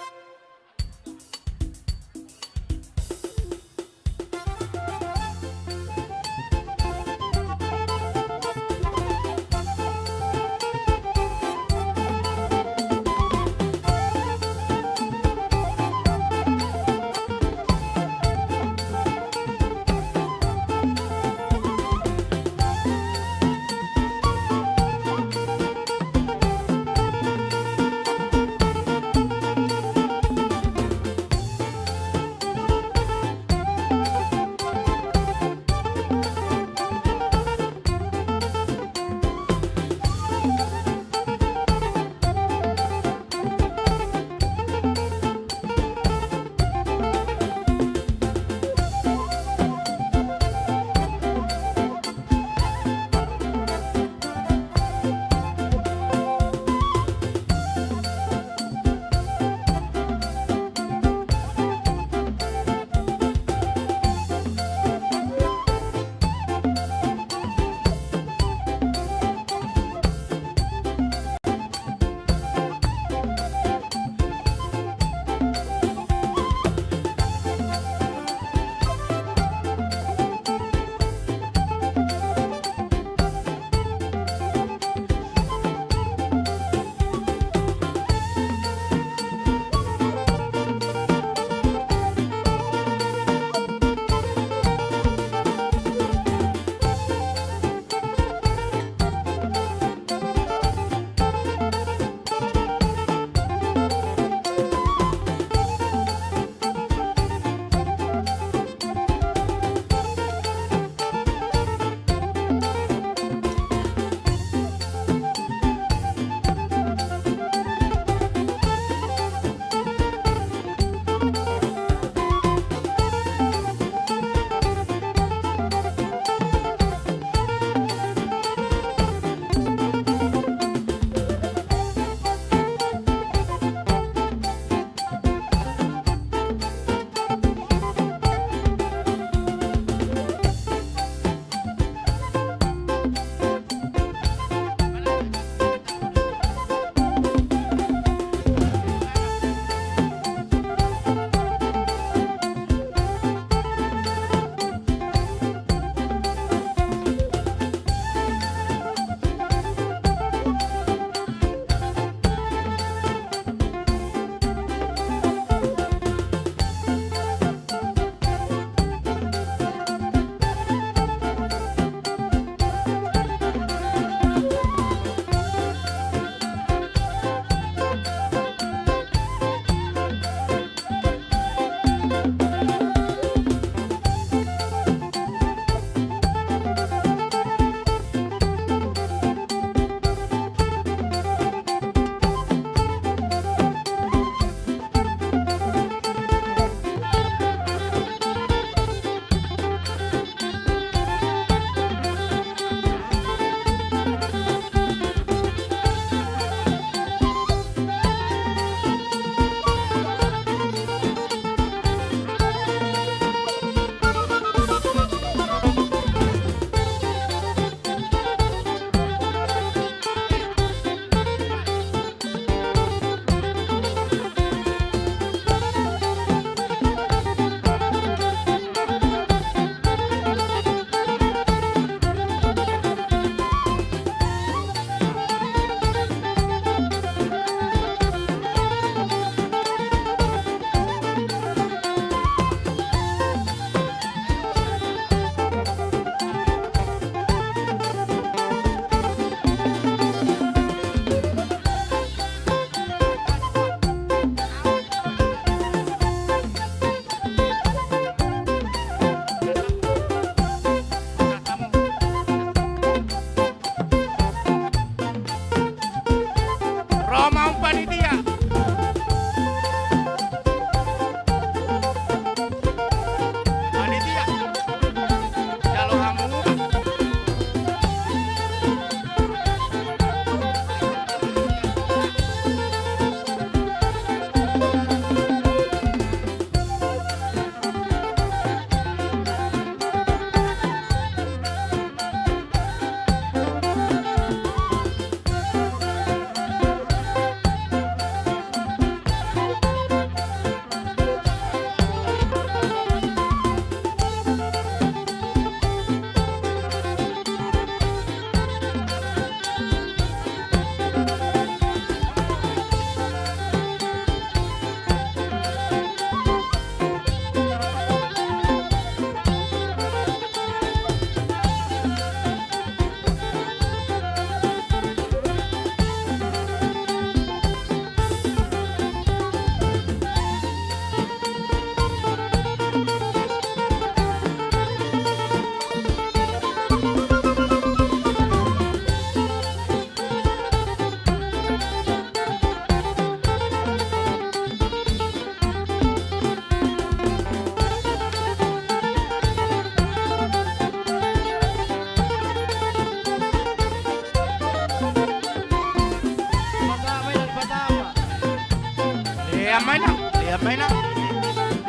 Lean ma inang, lean ma inang.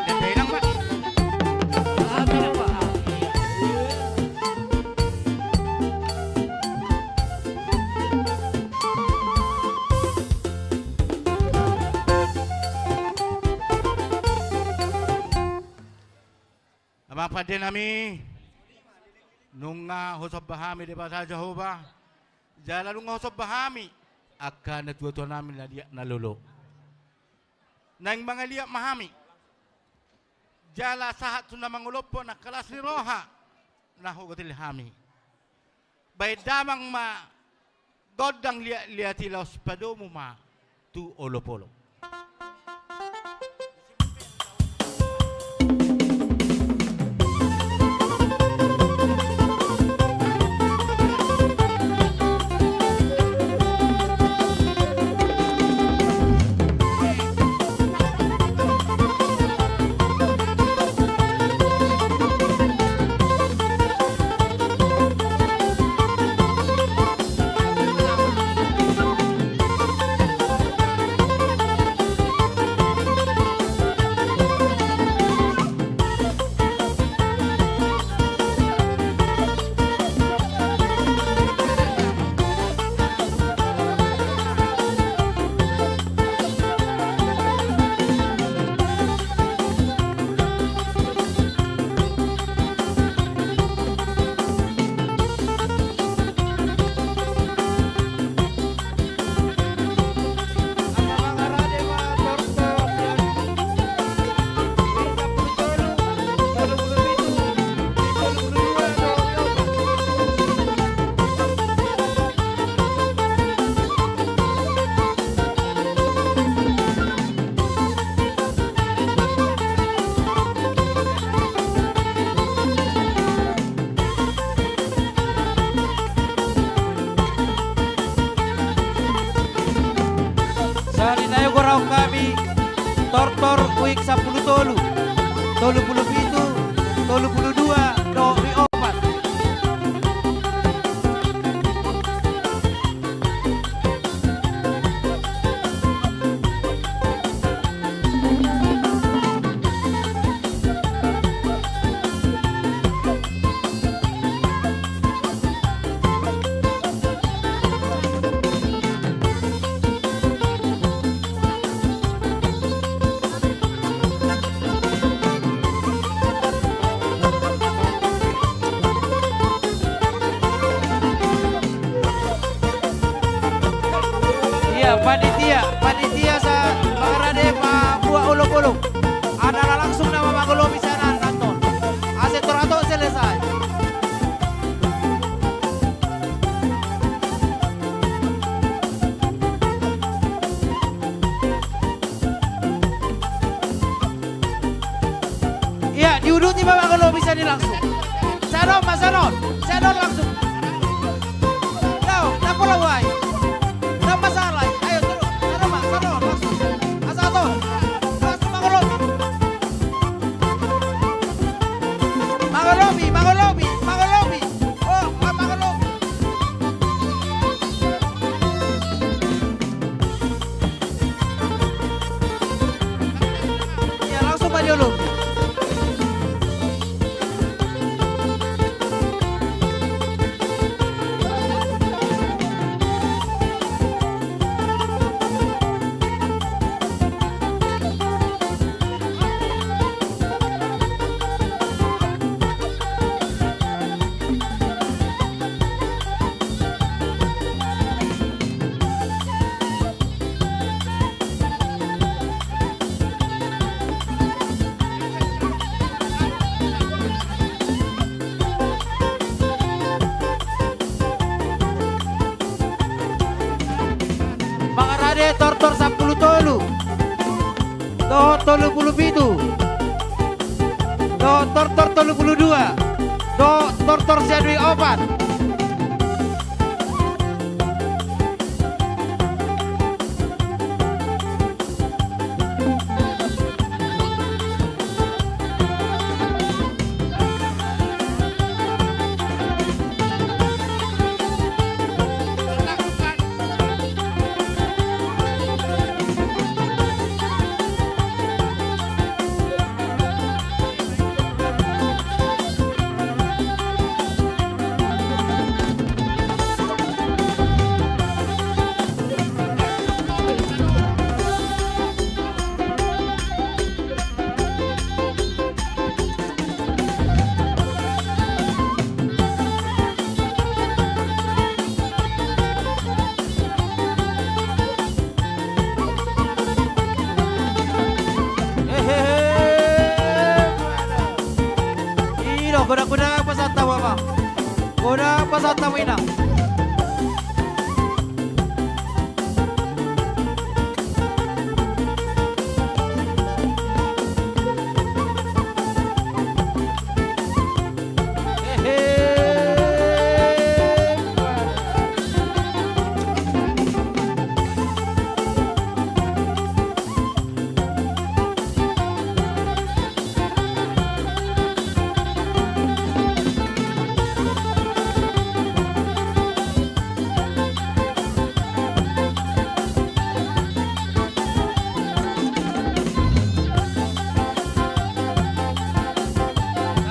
Lean ma inang ma. Amang pande nami, nunga husomba hami Debata Jahowa, jala nunga husomba hami angka natuatua nami na liat na lolo. Naeng mangaliat ma hami, jala sahat tu na mangolop on angka las ni roha na hugotil hami. Baen damang ma gondang liatliat i laos padomu ma tu olopolop. Sahali nai gorahon hami tortor uik sampulu tolu, tolu pulu pitu, tolu pulu dua, dohot ri opat. Ia, panitia, panitia sa mangarade pabuat olopolop. Ala na langsung nama mangolopi sian an annon. Asa tor atok selesai. Ia, diuduti ma mangolopi sian i langsung. Sian on ma, sian on. Sian on langsung. Lao, na pola uai. Na masalah. Ayo, terus. Sian on ma, sian on langsung. Asa atok. Langsung mangolopi. Mangolopi, mangolopi, mangolopi. Oh, mangolopi. Ia, langsung ma diolop. Mangarade tortor sampulu tolu dohot tolu pulu pitu dohot tortor tolu pulu dua dohot tortor sia dui opat. Godang, godang pasahat hamu, Amang. Godang pasahat hamu, Inang.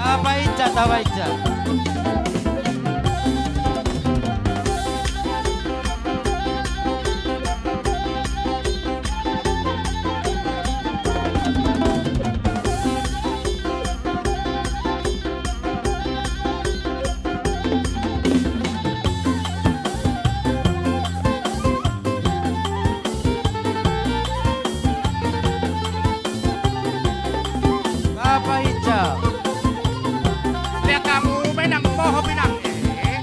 Tapainca, tapainca. Tapainca. Leak hamu ma, Inang, pohop, Inang. Eh,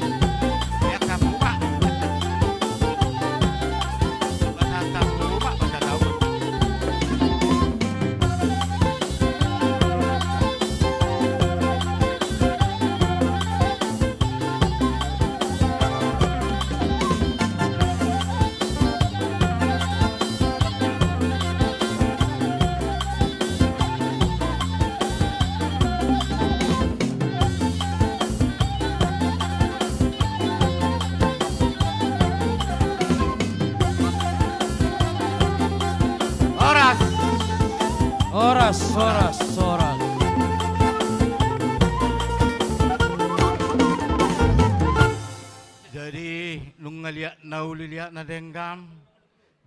leak hamu ma. Pasahat hamu ma, pasahat hamu ma. Horas. Horas, horas, horas. Jadi, nunga liat na uli, liat na denggan,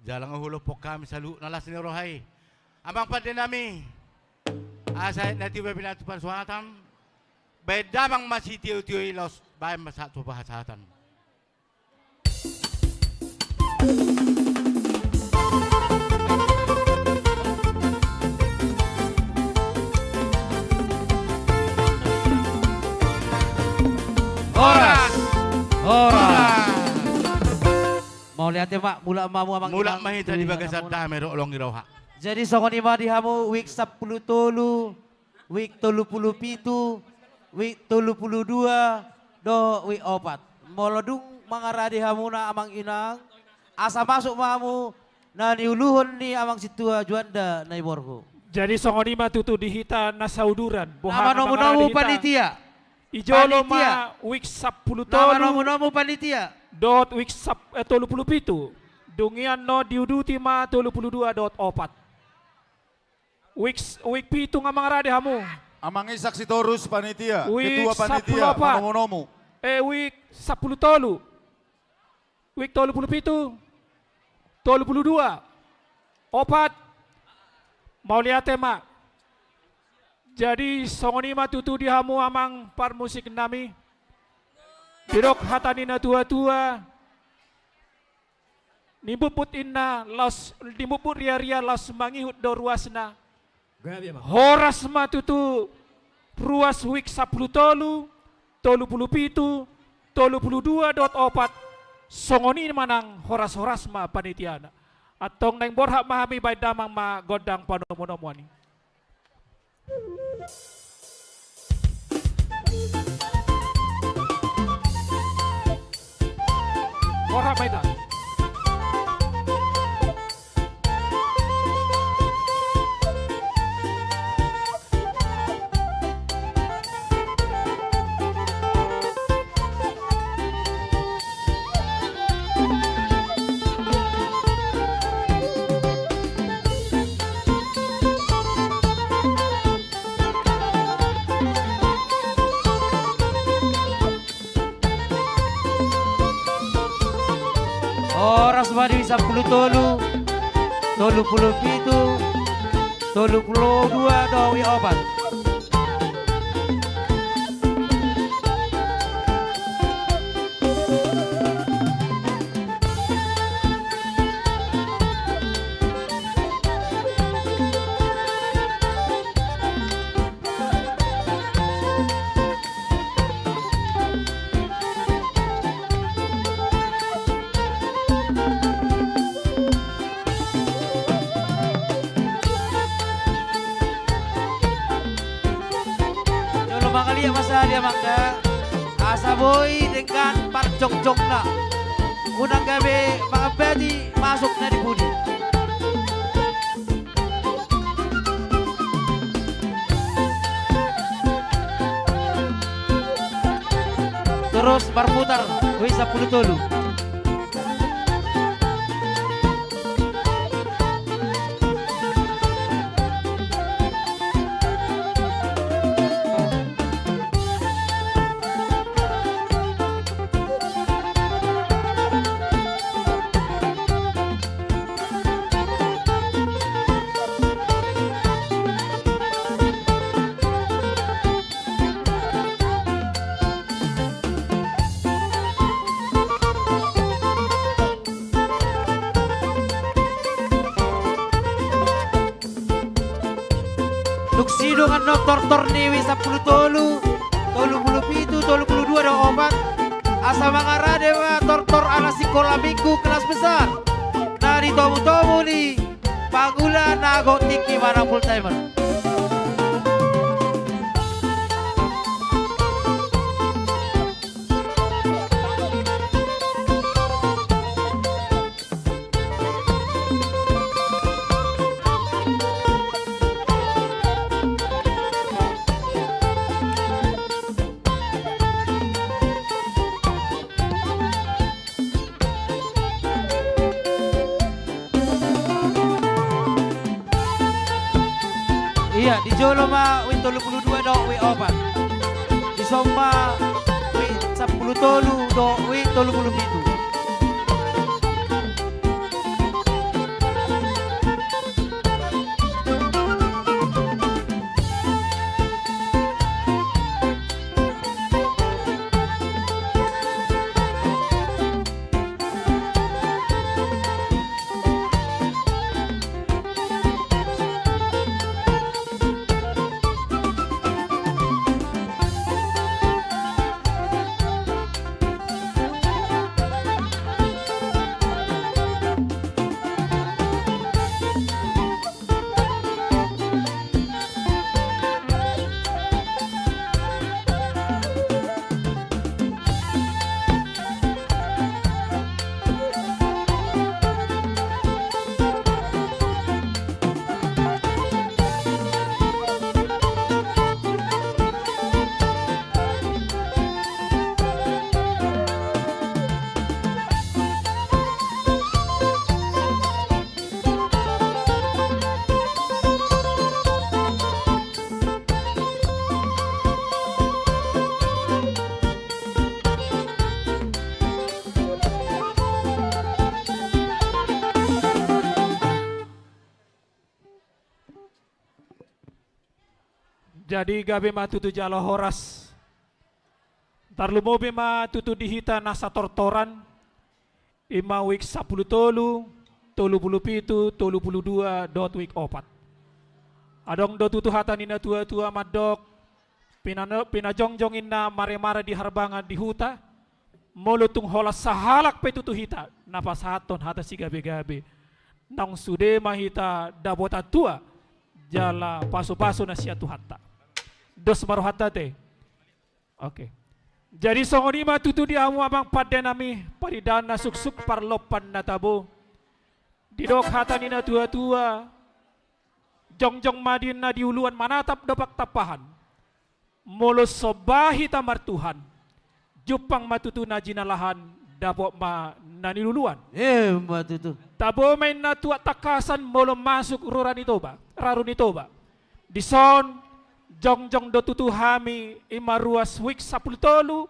jala nga hulompok hami saluhutna las ni roha i. Amang pande nami, asa aek na tiur ma binatang tu parsuhatan, baen damang ma sitiotio i laos baen ma sahat tu pasahaton. Horas. Horas. Mauliate ma, mulak ma hamu, Amang Inang. Mulak ma hita di bagasan dame dohot holong ni roha. Jadi songon i ma di hamu wijk sampulu tolu, wijk tolu pulu pitu, wijk tolu pulu dua, dohot wijk opat. Molo dung mangarade hamuna, Amang Inang, asa masuk ma hamu na niuluhon ni Amang Sintua Juanda na i borngku. Jadi songon i ma tutu di hita na sauduran. Boha na manomunomu panitia. I jolo ma wijk sampulu tolu. Na manomunomu panitia. Dohot wijk sap-, eh, tolu pulu pitu. Dung i annon diuduti ma tolu pulu dua dohot opat. Wijk, wijk pitu nga mangarade hamu. Amang Ishak Sitorus panitia, ketua panitia, manomunomu. Eh, wijk sampulu tolu. Wijk tolu pulu pitu, tolu pulu dua, opat. Mauliate ma. Jadi songon i ma tutu di hamu, Amang parmusik nami. Didok hata ni natuatua, nimbutbut inna laos, nimbutbut riaria laos mangihut do ruasna. Horas ma tutu ruas wijk sampulu tolu, tolu pulu pitu, tolu pulu dua dohot opat. Songon i ma nang, horas-horas ma panitiana. Antong naeng borhat ma hami, baen damang ma gondang panomunomuan i. Borhat ma hita. Horas ma di wijk sampulu tolu, tolu pulu pitu, tolu pulu dua dohot wijk opat. Ia masa dia mangga, asa boi dengan parjongjongna. Unang gabe mangambati masuk na di pudi. Terus marputar, W sampulu tolu. Dung sidung annon tortor ni W sampulu tolu, tolu pulu pitu, tolu pulu dua dohot opat. Asa mangarade ma tortor anak sikola minggu kelas besar na di tomutomu ni pangula na godang tingki manang full timer. Ia, di jolo ma W tolu pulu dua dohot W opat. Dison ma W sampulu tolu dohot W tolu pulu pitu. Jadi gabe ma tutu jala horas. Tarlumobi ma tutu di hita na satortoran, i ma wik sampulu tolu, tolu pulu pitu, tolu pulu dua dohot wik opat. Adong do tutu hata ni na tuatua mandok, pinano-, pinajongjong inna maremare di harbangan di huta, molo tung holan sahalak pe tutu hita na pasahathon hata sigabegabe, naung sude ma hita dapotan tua jala pasupasu na sian Tuhanta. Dos ma rohanta te. Oke. Jadi songon i ma tutu di hamu amang pandenami, panindahan na suksuk, parlompan na tabo. Didok hata ni na tuatua, jongjong ma di na di uluan, manatap dompak tampahan. Molo somba hita martuhan, jumpang ma tutu na jinalahan, dapot ma na niluluan. Emma tutu. Tabo ma inna tuak tangkasan molo masuk rura ni Toba, raru ni Toba. Dison, jongjong do tutu hami i ma ruas wik sampulu tolu,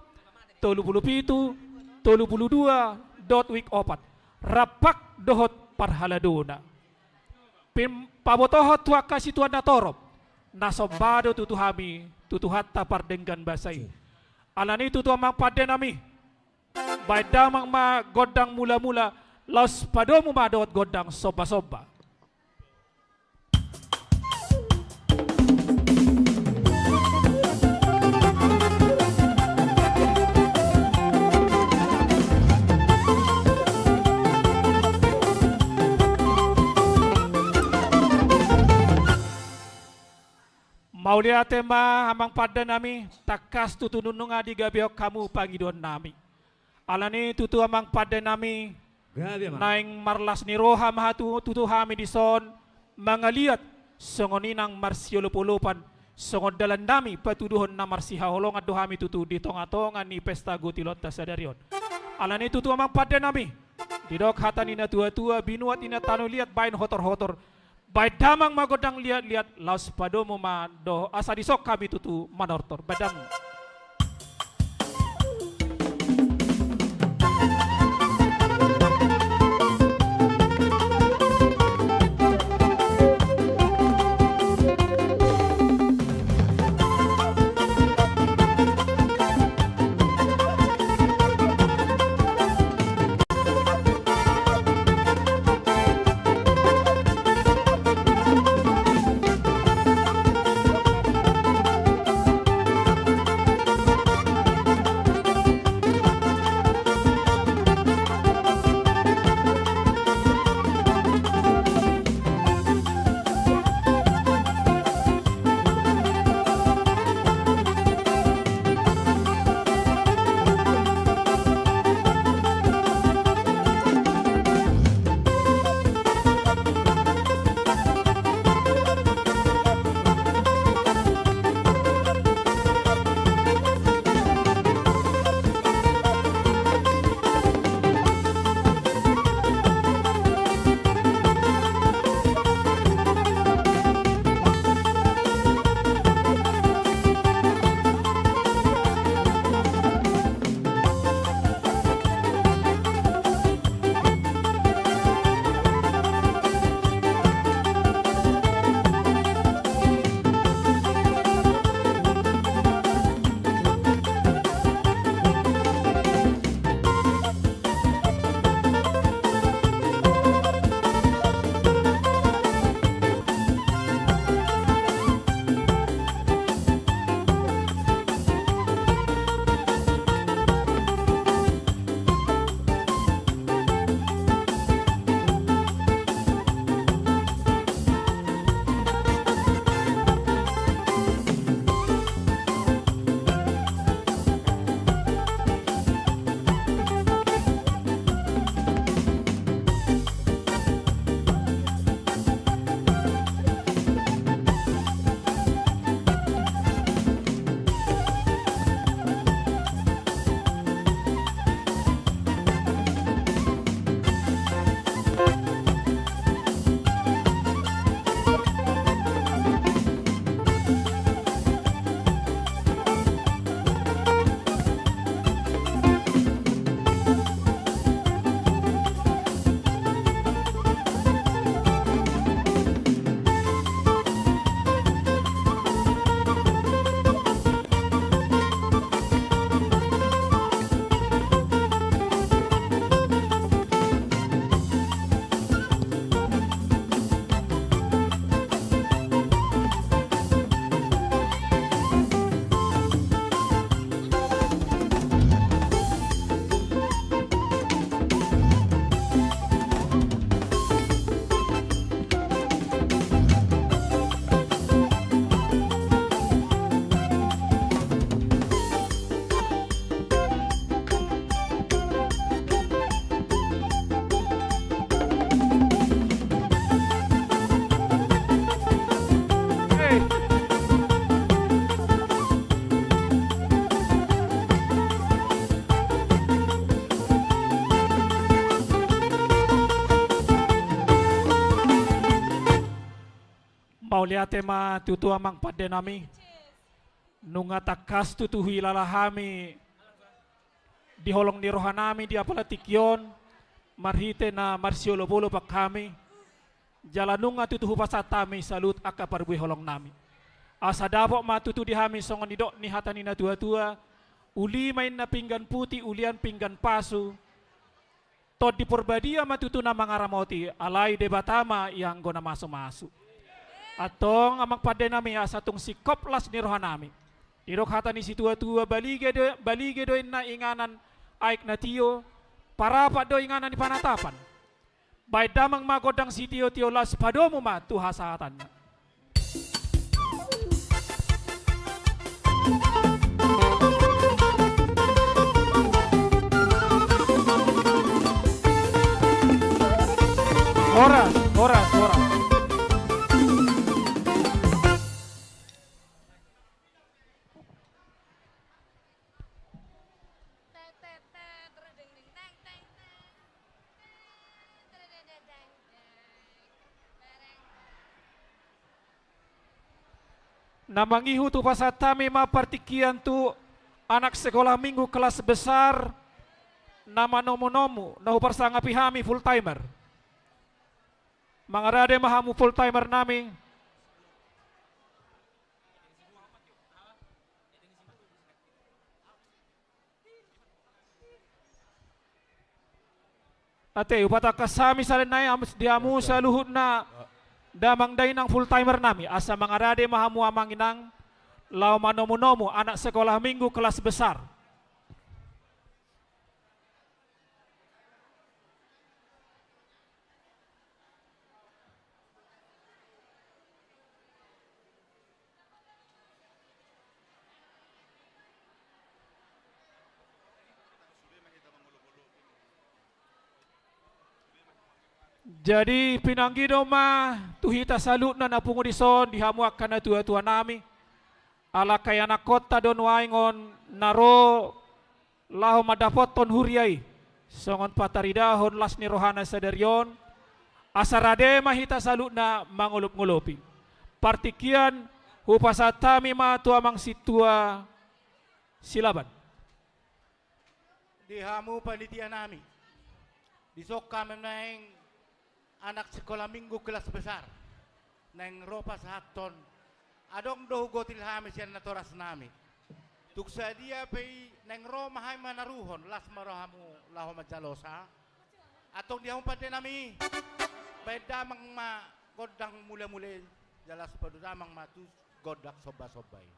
tolu pulu pitu, tolu pulu dua dohot wik opat. Rampak dohot parhaladona. Pin-, pabotohon tu angka situan na torop, na somba do tutu hami tu Tuhanta pardenggan basa i. Alani i tutu amang pandenami, baen damang ma gondang mulamula, laos padomu ma dohot gondang sombasomba. Mauliate ma amang pande nami, tangkas tutu nunga digabehon hamu pangidoan nami. Alani tutu amang pande nami, gabe ma. Naeng marlas ni roha ma tutu hami dison, mangaliat songon i nang marsiolopolopan, songon dalan nami patuduhon na marsihaholongan do hami tutu di tongatonga ni pesta gotilonta sadari on. Alani tutu amang pande nami, didok hata ni natuatua, binuat ni na tano liat baen hotorhotor, baen damang ma gondang liatliat, laos padomu ma dohot asa dison hami tutu manortor. Baen damang. Mauliate ma tutu amang pande nami. Nunga tangkas tutu huhilala hami di holong ni roha nami di apala tingki on, marhite na marsiolopolop hami, jala nunga tutu hupasahat hami saluhut angka parbue holong nami. Asa dapot ma tutu di hami songon nidok ni hata ni natuatua, uli ma inna pinggan puti, ulian pinggan pasu, Tondi Porbadia ma tutu na mangaramoti, alai Debata ma ianggo na masumasu. Antong amang pande nami, asa tung singkop las ni roha nami. Didok hata ni situatua, balige do, balige do inna inganan aek na tio, parapat do inganan ni panatapan. Baen damang ma gondang sitiotio, laos padomu ma tu hasahatanna. Horas, horas, horas. Na mangihut hupasahat hami ma partingkian tu anak sekolah minggu kelas besar na manomunomu, na huparsangapi hami full timer. Mangarade ma hamu full timer nami. Ate, hupatangkas hami salen nai am-, di hamu saluhutna damang dainang full timer nami, asa mangarade ma hamu amang inang, laho manomunomu anak sekolah minggu kelas besar. Jadi, pinangido ma tu hita saluhutna na pungu dison, di hamu angka natuatua nami, ala angka ianakkonta do nuaeng on na ro laho mandapothon huria i, songon pataridahon las ni rohana sadari on, asa rade ma hita saluhutna mangolopngolopi. Partingkian, hupasahat hami ma tu amang sintua Silaban. Di hamu panitia nami, dison hami naeng anak sekolah minggu kelas besar naeng ro pasahathon. Adong do hugotil hami sian natoras nami. Tung sadia pe i naeng ro ma hami manaruhon, las ma rohamu laho manjalosa. Antong di hamu pande nami, baen damang ma gondang mulemule, jala padu damang ma tu gondang sombasomba i.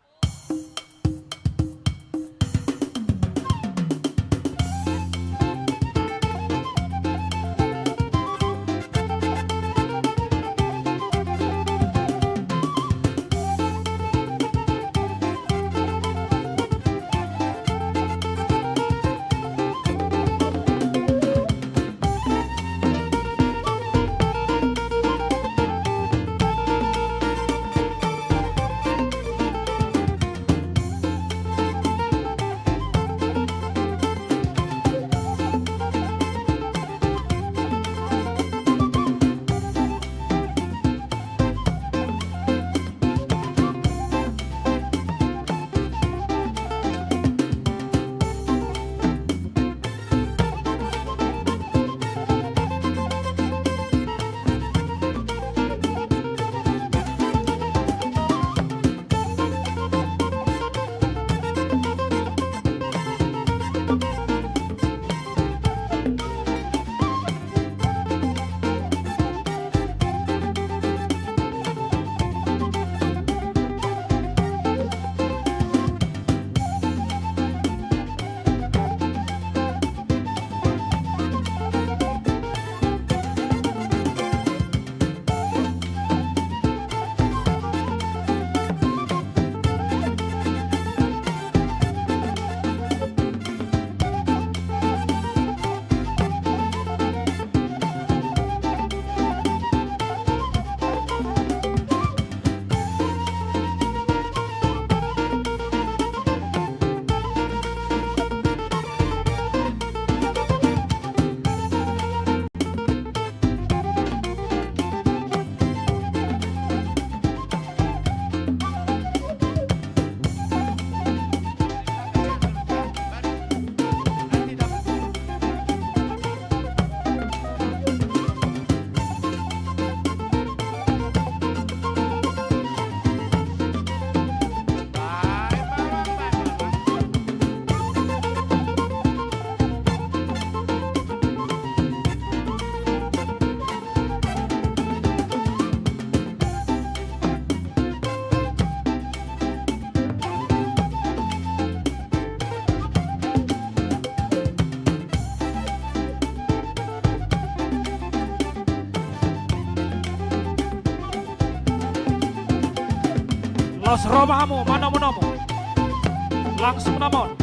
Laos ro ma hamu manomunomu. Langsung nama on.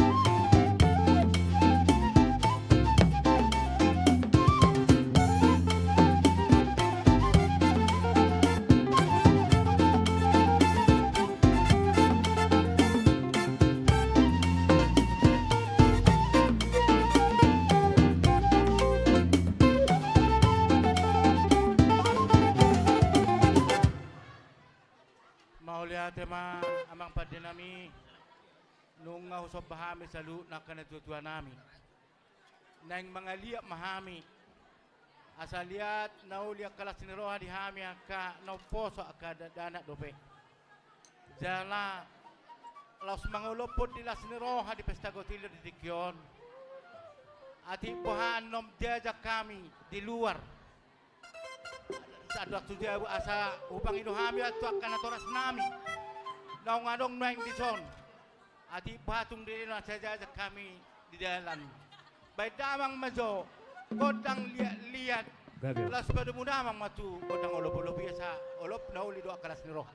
Mauliate ma amang pande nami. Nunga husomba hami saluhutna angka natuatua nami. Naeng mangaliat ma hami. Asa liat na uli angka las ni roha di hami angka na umposo angka dakdanak dope. Jala laos mangolophon di las ni roha di pesta gotilo di tingki on. Atik boha annon jajak hami di luar. Sandok tu jabu asa hupangido hami tu angka natoras nami. Naung adong nuaeng dison. Atik boha tung didok na sai jajak hami di dalan. Baen damang ma jo gondang liatliat. Gabe. Laos padomu damang ma tu gondang olopolop i asa olop na uli do angka las ni roha.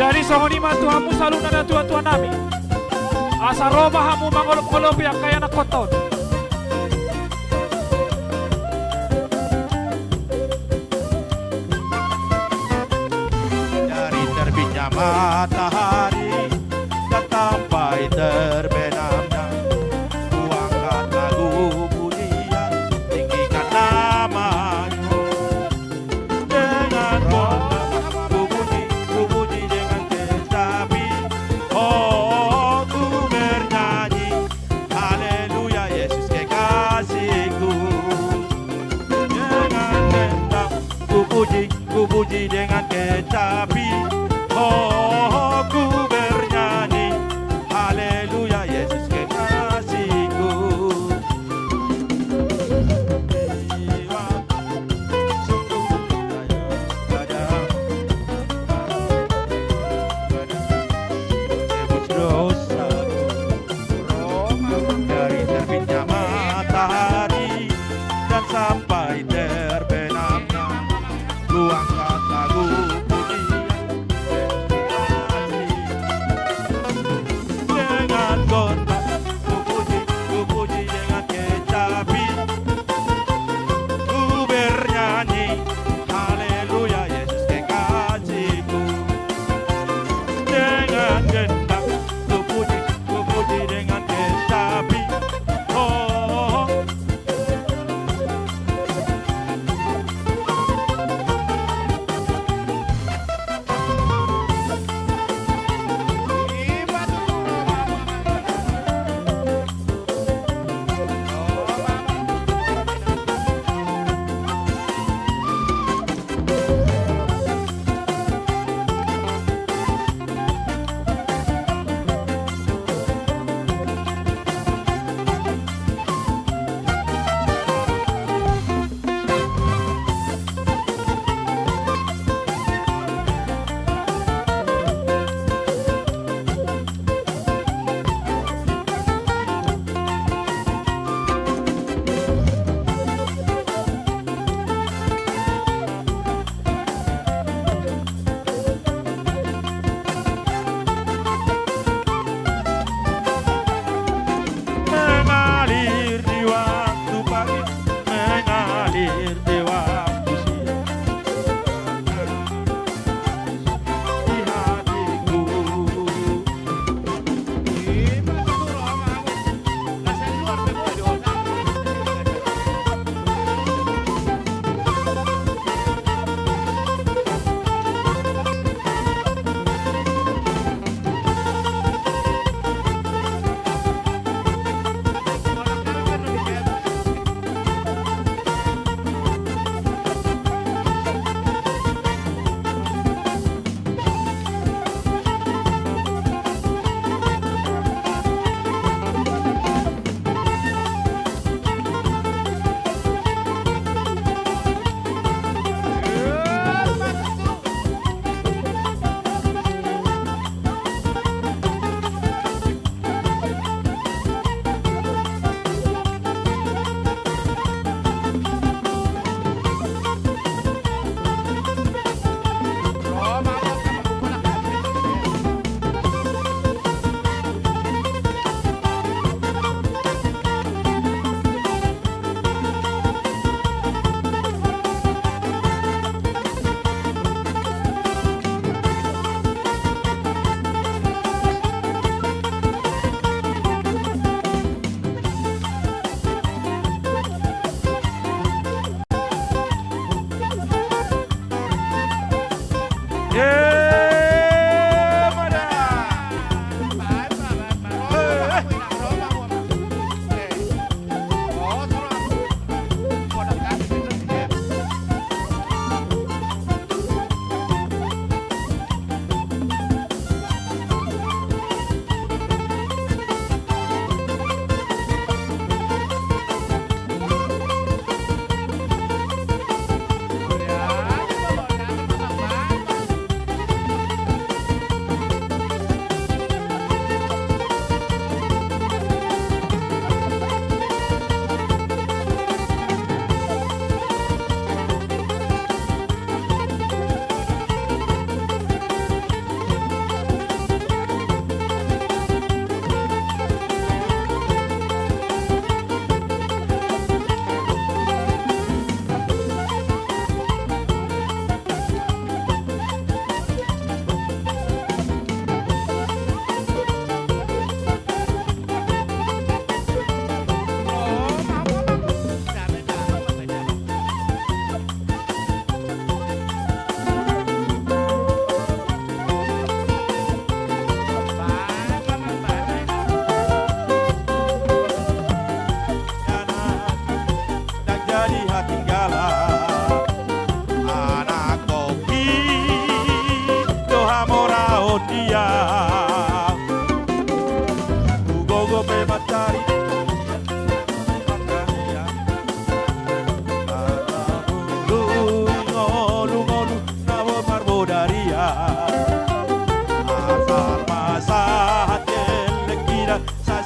Jadi songon i ma tu hamu saluhutna natuatua nami. Asa ro ma hamu mangolopolopi angka ianakhonta on. Dari terbitnya matahari dan sampai terbenamnya, kuangkat lagu pujian, tinggikan nama-Mu. Dengan gondang ku puji, ku puji dengan kecapi. Oh, ku bernyanyi, haleluya, Yesus kekasihku. Dengan dendang ku puji, ku puji dengan kecapi. Oh, ku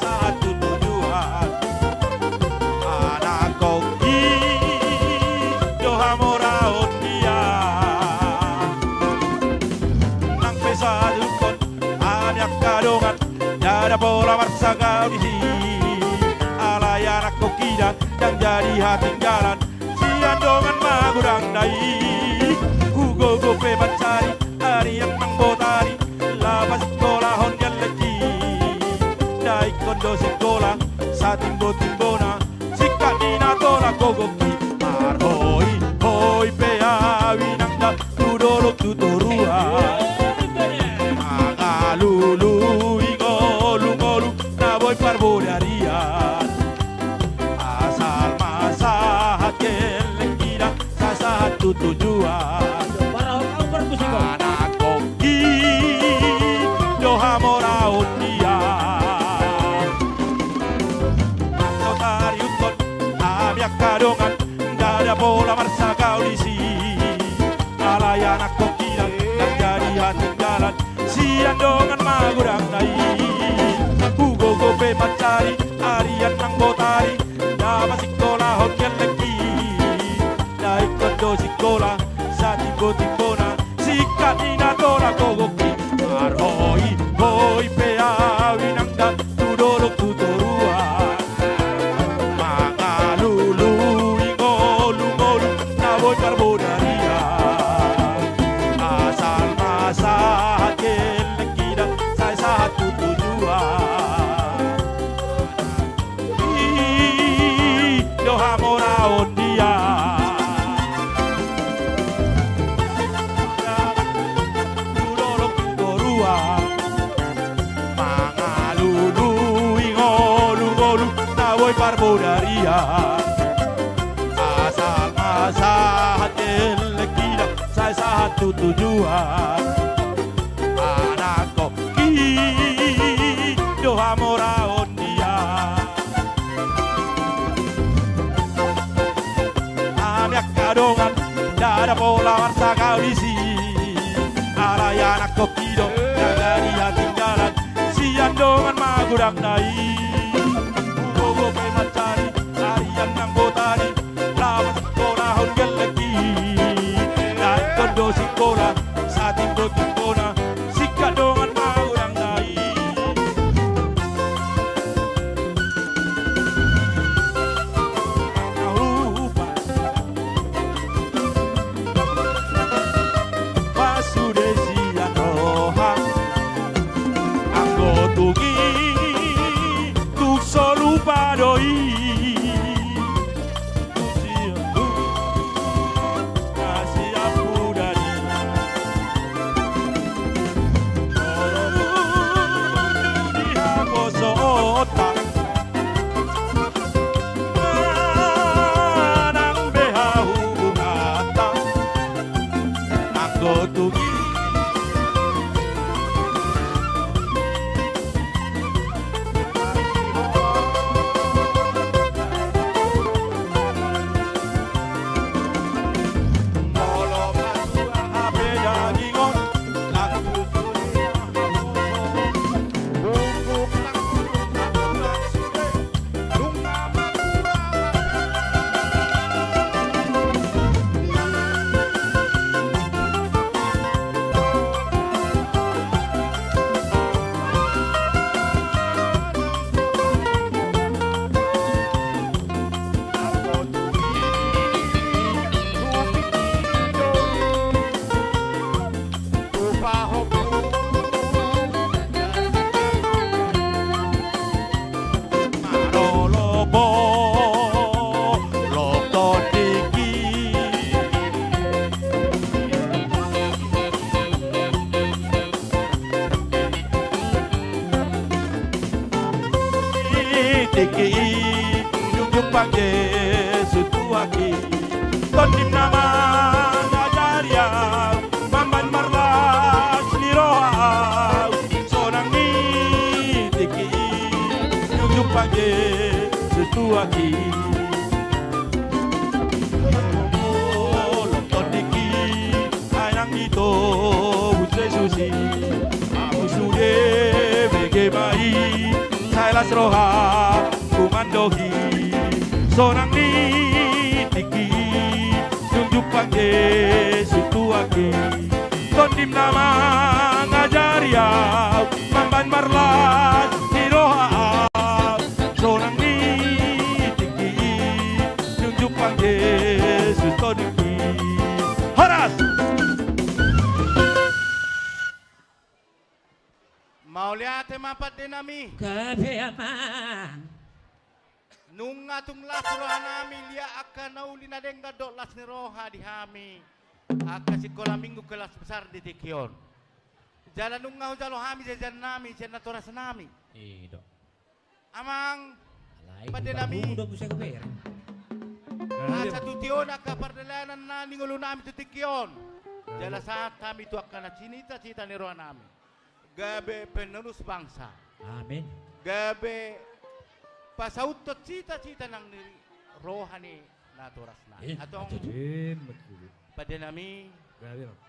sahat tu tujuan. Anakkon i do hamoraon ni an. Nang pe sahat hudok hami angka dongan, ndada pola marsangkap disi. Alai anakkon i ndang jadi hatinggalan sian dongan magodangna i. Hugogo pe mansari arian nang botari, laho pasikkolahon gellengki. Ndang ingkon do sikola satimbotimbona, singkat ni na tolap gogongki. Marhoihoi pe hami nang da tu dolok tu toruan, mangalului ngolungolu na boi parbodarian. Asal ma sahat gellengkina, sai sahat tu tujuan. Anakkon i do hamoraon ni an. Nang so tariuthon hami angka dongan, ndada pola marsangkap disi. Alai anakkon i ndang jadi hatinggalan sian dongan magodangna i. Hugogo pe mansari arian nang botari, laho pasikkolahon gellengki. Ndang ingkon do sikola satimbotimbona, singkat ni na tolap gogongki. Marhoihoi pe hami nang da tu dolok tu toruan, mangalului ngolungolu na boi parbodarian. Asal ma sahat gellengkina, sai sahat tu tujuan. I do hamoraon ni an. Tu dolok tu toruan, mangalului ngolungolu na boi parbodarian. Asal ma sahat gellengkina, sai sahat tu tujuan. Anakkon i do hamoraon ni an. Hami angka dongan, ndada pola marsangkap disi. Alai anakkon i do ndang jadi hatinggalan sian dongan magodangna i. Hugogo pe mansari arian nang botari, laho pasikkolahon gellengki. Ndang ingkon do sikola satimbotimbona, singkat dongan magodangna i. Hupa pasude sian roha, anggo tung i tung so lupa do i. Tingki i, jungjung pangge, sutuaki. Tondim na mangajari au, mambahen marlas ni roha au. Sonang ni tingki i, jungjung pangge, sutuaki. Olo tondim i, ai nang ditobus Jesus i. Ahu sude bege ma i, sai la rohangku mandohi, sonang ni tingki i, dung jumpang Jesus Tuhanki. Tondim na mangajari au, mambahen marlas ni roha au, sonang ni tingki i, dung jumpang Jesus Tondim i. Horas! Mauliate ma pande nami. Gabe, Amang. Nunga tung las roha nami liat angka na uli na denggan dohot las ni roha di hami angka sikola minggu kelas besar di tingki on. Jala nunga hujalo hami jajan nami sian natoras nami. I do. Amang, alai pande nami. Udah bisa kebereng. Asa tuti on angka pardalanan na ningolu nami tu tingki on. Jala sahat hami tu angka na cinita-cinta ni roha nami. Gabe penerus bangsa. Amin. Gabe pasauthon cita-cita nang ni roha ni natoras nami. Eh, antong. Amin. Pande nami. Gabe, Bang.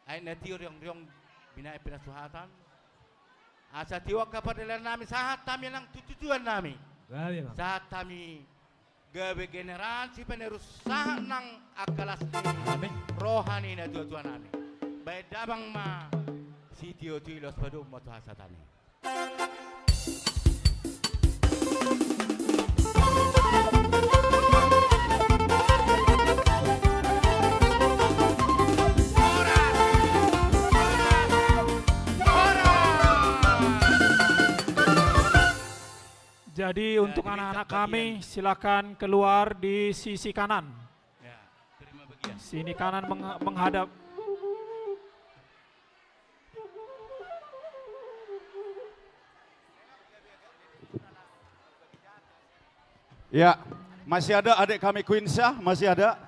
Ai na tio riong-riong binahen pinasuhatan. Asa tio angka pardalanan nami sahat hami nang tu tujuan nami. Gabe, Bang. Sahat hami gabe generasi penerus sahat nang angka las ni, amin, roha ni natua-tua nami. Bahen damang ma sitio-tio i, laos padomu ma tu hasahatan i. Jadi, untuk anak-anak kami, silakan keluar di sisi kanan. Ya, terima bagian. Sini kanan meng-, menghadap. Ya, masih ada adik kami Quinsa, masih ada?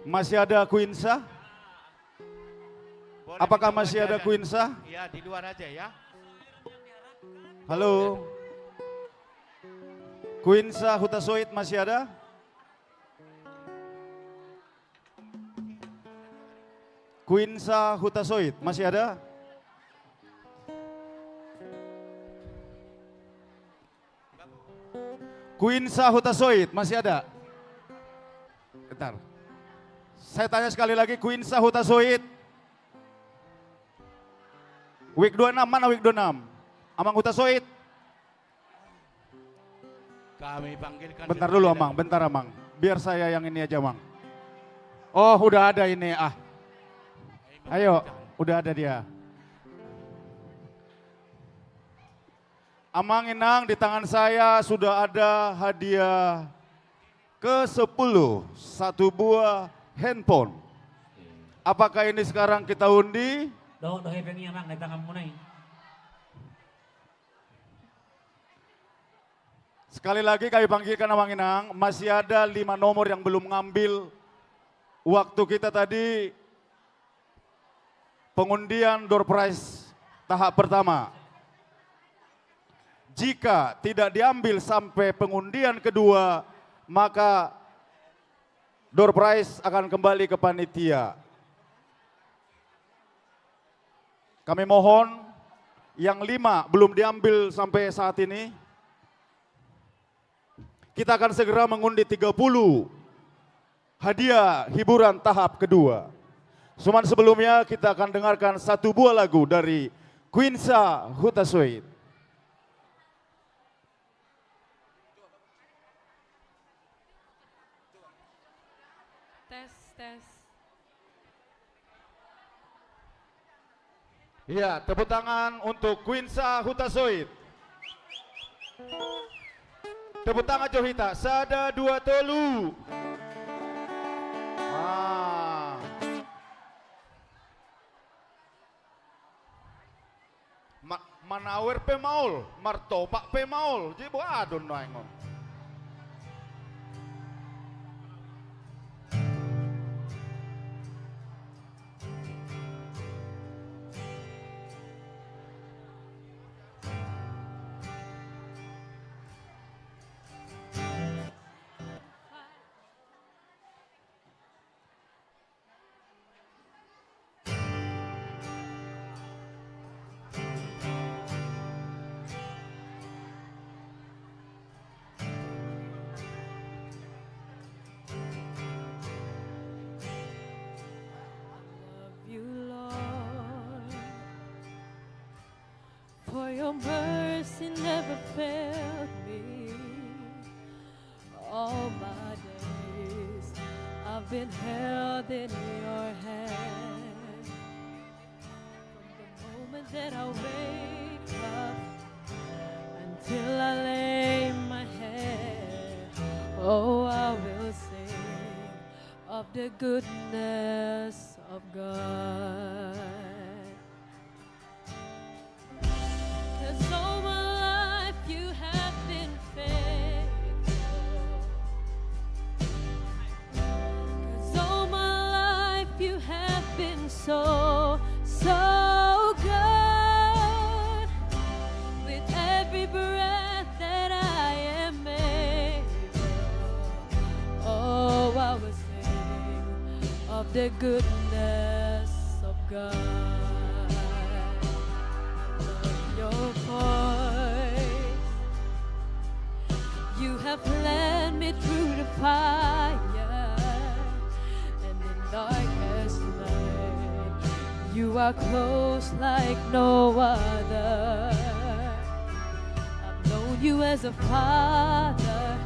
Masih ada Quinsa? Boleh. Apakah masih ada Quinsa? Ya, di luar aja ya. Halo. Quinsa Hutasoit masih ada? Quinsa Hutasoit, masih ada? Quinsa Hutasoit, masih ada? Bentar. Saya tanya sekali lagi, Quinsa Hutasoit. Wik dua enam, mana Wik dua enam? Amang Hutasoit. Kami panggilkan. Bentar dulu, Amang, bentar, Amang. Biar saya yang ini aja, Amang. Oh, udah ada ini, ah. Ayo, udah ada dia. Amang Inang, di tangan saya sudah ada hadiah kesepuluh, satu buah handphone. Apakah ini sekarang kita undi? Dohot do hepeng i, Amang, di tanganmuna i. Sekali lagi kami panggilkan Amang Inang, masih ada lima nomor yang belum ngambil. Waktu kita tadi pengundian door prize tahap pertama. Jika tidak diambil sampai pengundian kedua, maka door prize akan kembali ke panitia. Kami mohon, yang lima belum diambil sampai saat ini. Kita akan segera mengundi tiga puluh hadiah hiburan tahap kedua. Cuman sebelumnya kita akan dengarkan satu buah lagu dari Quinsa Hutasoit. Tes, tes. Iya, tepuk tangan untuk Quinsa Hutasoit. Tepuk tangan jo hita, sada, dua, tolu. Ah. Ma-, manawer pe maol, martopak pe maol, jadi boha do nuaeng on. Your mercy never failed me. All my days I've been held in your hand. From the moment that I wake up until I lay my head, oh, I will sing of the goodness of God. 'Cause all my life you have been faithful. 'Cause all my life you have been so, so good. With every breath that I am able, oh, I will sing of the goodness of God. I love your voice. You have led me through the fire and in darkest night. You are close like no other. I've known you as a father.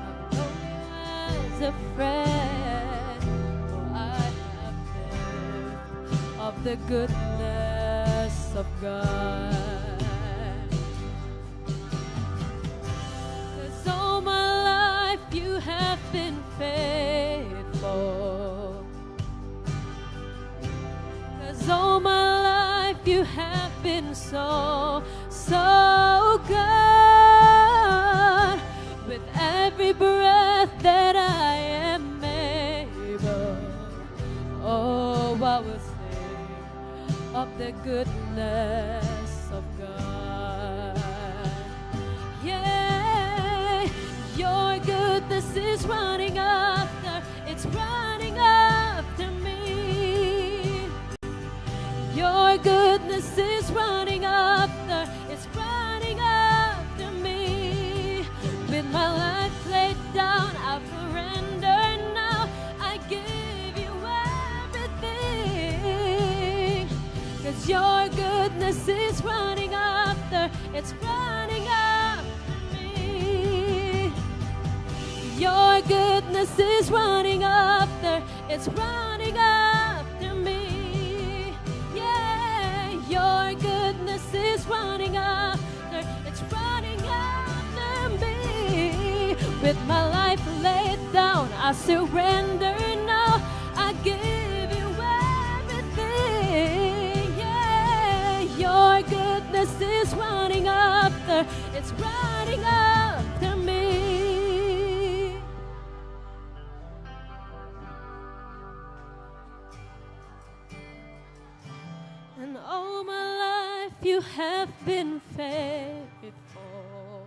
I've known you as a friend. Oh, I have lived of the goodness of God. 'Cause all my life you have been faithful. 'Cause all my life you have been so, so good. With every breath that I am able, oh, I will sing of the goodness of God. Yeah, your goodness is running after, it's running after me. Your goodness is running after, it's running after me. With my life laid down, I surrender now. I give you everything. 'Cause your goodness is running after, it's running after me. Your goodness is running after, it's running after me. Yeah, your goodness is running after, it's running after me. With my life laid down, I surrender now. I give you everything. Yeah, your goodness is running after, it's running after me. And all my life you have been faithful.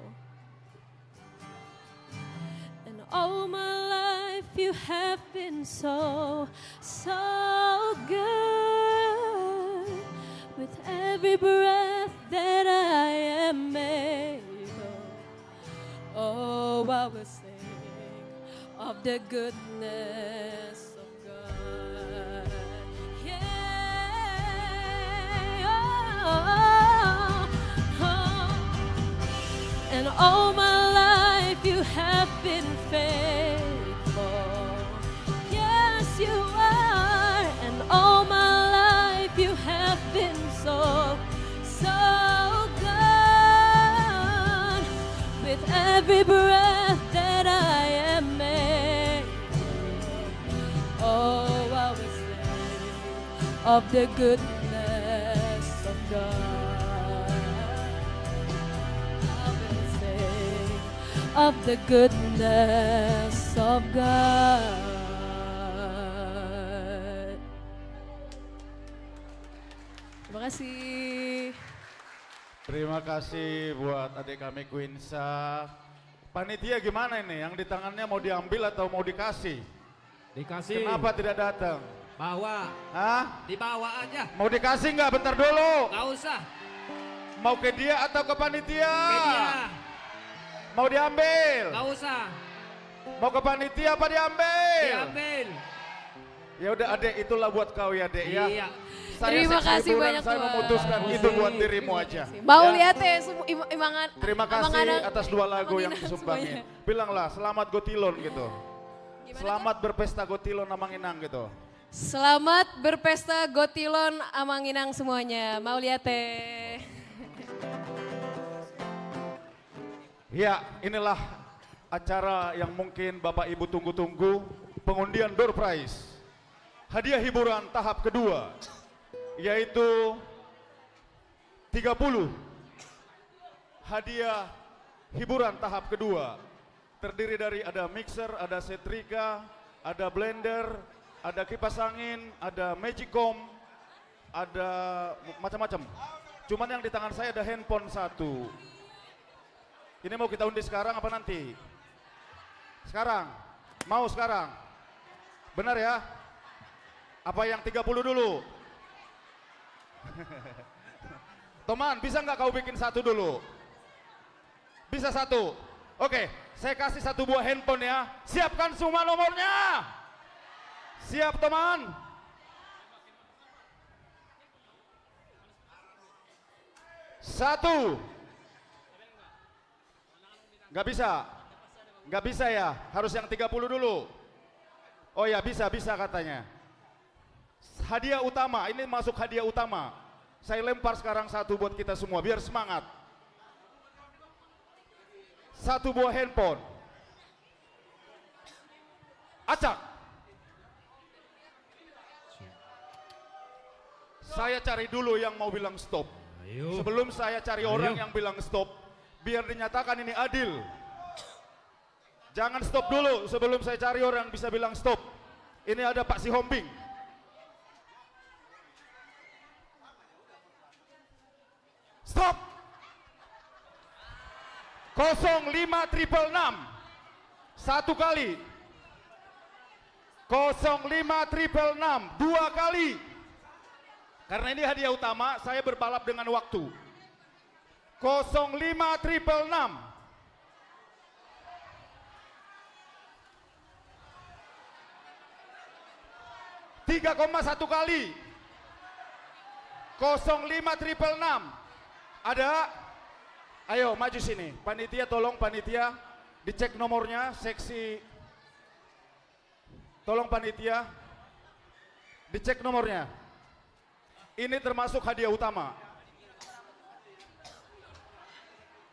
And all my life you have been so, so good. With every breath that I am able, oh, I will sing of the goodness of God. Yeah. Oh, oh, oh. And all my life you have been faithful. Yes, you are. And all my life you have been so, so good. With every breath that I am able, oh, I will sing of the goodness of God. I will sing of the goodness of God. Terima kasih. Terima kasih buat adik kami Quinsa. Panitia gimana ini? Yang di tangannya mau diambil atau mau dikasih? Dikasih. Kenapa tidak datang? Bawa. Hah? Dibawa aja. Mau dikasih nggak? Bentar dulu. Nggak usah. Mau ke dia atau ke panitia? Ke dia. Mau diambil? Nggak usah. Mau ke panitia apa diambil? Diambil. Ya udah, Adek, itulah buat kau ya, Dek, ya. Iya. Saya seksi hiburan, saya memutuskan itu buat dirimu aja. Terima kasih banyak, Bos. Iya. Terima kasih. Mau lihat ya, sem-, im-, imangan, terima kasih atas dua lagu yang disumbangin. Bilanglah, "Selamat Gotilon," gitu. Gimana tuh? "Selamat berpesta Gotilon, Amang Inang," gitu. Selamat berpesta Gotilon, Amang Inang semuanya. Mau lihat ya. Ya, inilah acara yang mungkin Bapak Ibu tunggu-tunggu, pengundian door prize. Hadiah hiburan tahap kedua, yaitu tiga puluh. Hadiah hiburan tahap kedua terdiri dari ada mixer, ada setrika, ada blender, ada kipas angin, ada magicom, ada macam-macam. Cuman yang di tangan saya ada handphone satu. Ini mau kita undi sekarang apa nanti? Sekarang. Mau sekarang? Benar ya? Apa yang tiga puluh dulu? Toman, bisa nggak kau bikin satu dulu? Bisa satu? Oke, saya kasih satu buah handphone ya. Siapkan semua nomornya. Siap, Toman? Satu. Nggak bisa. Nggak bisa ya. Harus yang tiga puluh dulu. Oh ya, bisa, bisa katanya. Hadiah utama, ini masuk hadiah utama. Saya lempar sekarang satu buat kita semua, biar semangat. Satu buah handphone. Acak. Saya cari dulu yang mau bilang stop. Ayo. Sebelum saya cari orang yang bilang stop, biar dinyatakan ini adil. Jangan stop dulu sebelum saya cari orang bisa bilang stop. Ini ada Pak Sihombing. Stop. Kosong lima triple enam. Satu kali. Kosong lima triple enam. Dua kali. Karena ini hadiah utama, saya berbalap dengan waktu. Kosong lima triple enam. Tiga koma satu kali. Kosong lima triple enam. Ada? Ayo, maju sini. Panitia, tolong panitia. Dicek nomornya, seksi. Tolong panitia. Dicek nomornya. Ini termasuk hadiah utama.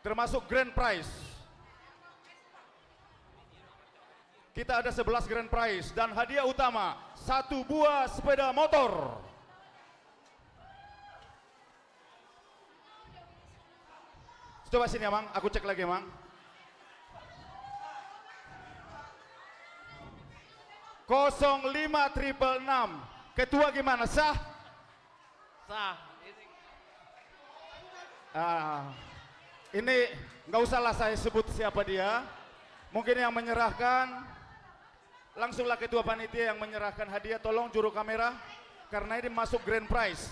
Termasuk grand prize. Kita ada sebelas grand prize dan hadiah utama satu buah sepeda motor. Coba sini, Amang, aku cek lagi, Amang. Kosong lima triple enam. Ketua gimana? Sah? Sah. Ah, ini nggak usahlah saya sebut siapa dia. Mungkin yang menyerahkan, langsunglah ketua panitia yang menyerahkan hadiah. Tolong juru kamera, karena ini masuk grand prize.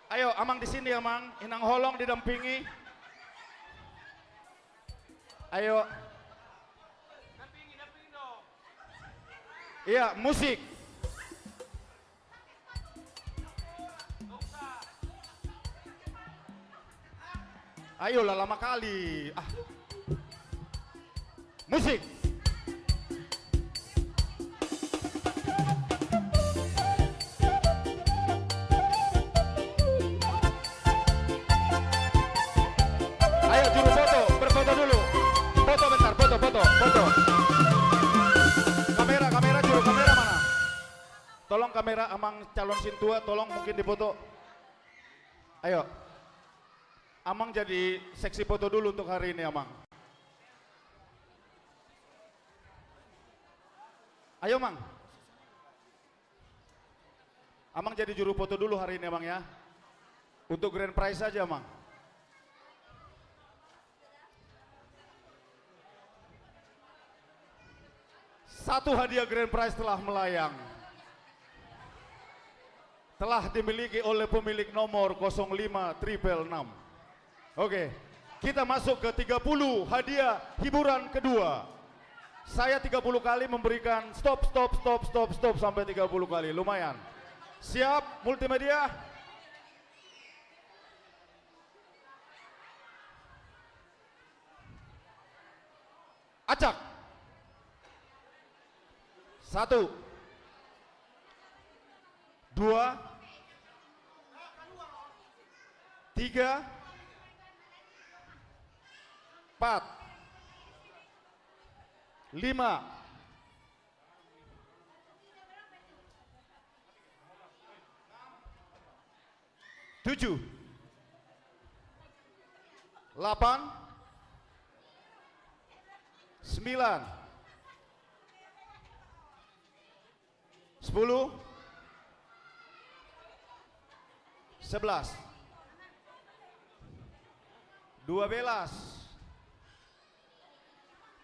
Ayo, Amang di sini, Amang. Inang Holong didampingi. Ayo. Iya, musik. Ayolah, lama kali. Ah. Musik. Ayo, juru foto, berfoto dulu. Foto bentar, foto, foto, foto. Kamera, kamera, juru kamera mana? Tolong kamera, Amang calon sintua, tolong mungkin dipoto. Ayo. Amang jadi seksi foto dulu untuk hari ini, Amang. Ayo, Mang. Amang jadi juru foto dulu hari ini, Amang, ya. Untuk grand prize saja, Amang. Satu hadiah grand prize telah melayang. Telah dimiliki oleh pemilik nomor kosong lima triple enam. Oke, kita masuk ke tiga puluh, hadiah hiburan kedua. Saya tiga puluh kali memberikan stop, stop, stop, stop, stop sampai tiga puluh kali. Lumayan. Siap, multimedia? Acak. Satu. Dua. Tiga. Empat. Lima. Tujuh. Lapan. Sembilan. Sepuluh. Sebelas. Dua belas.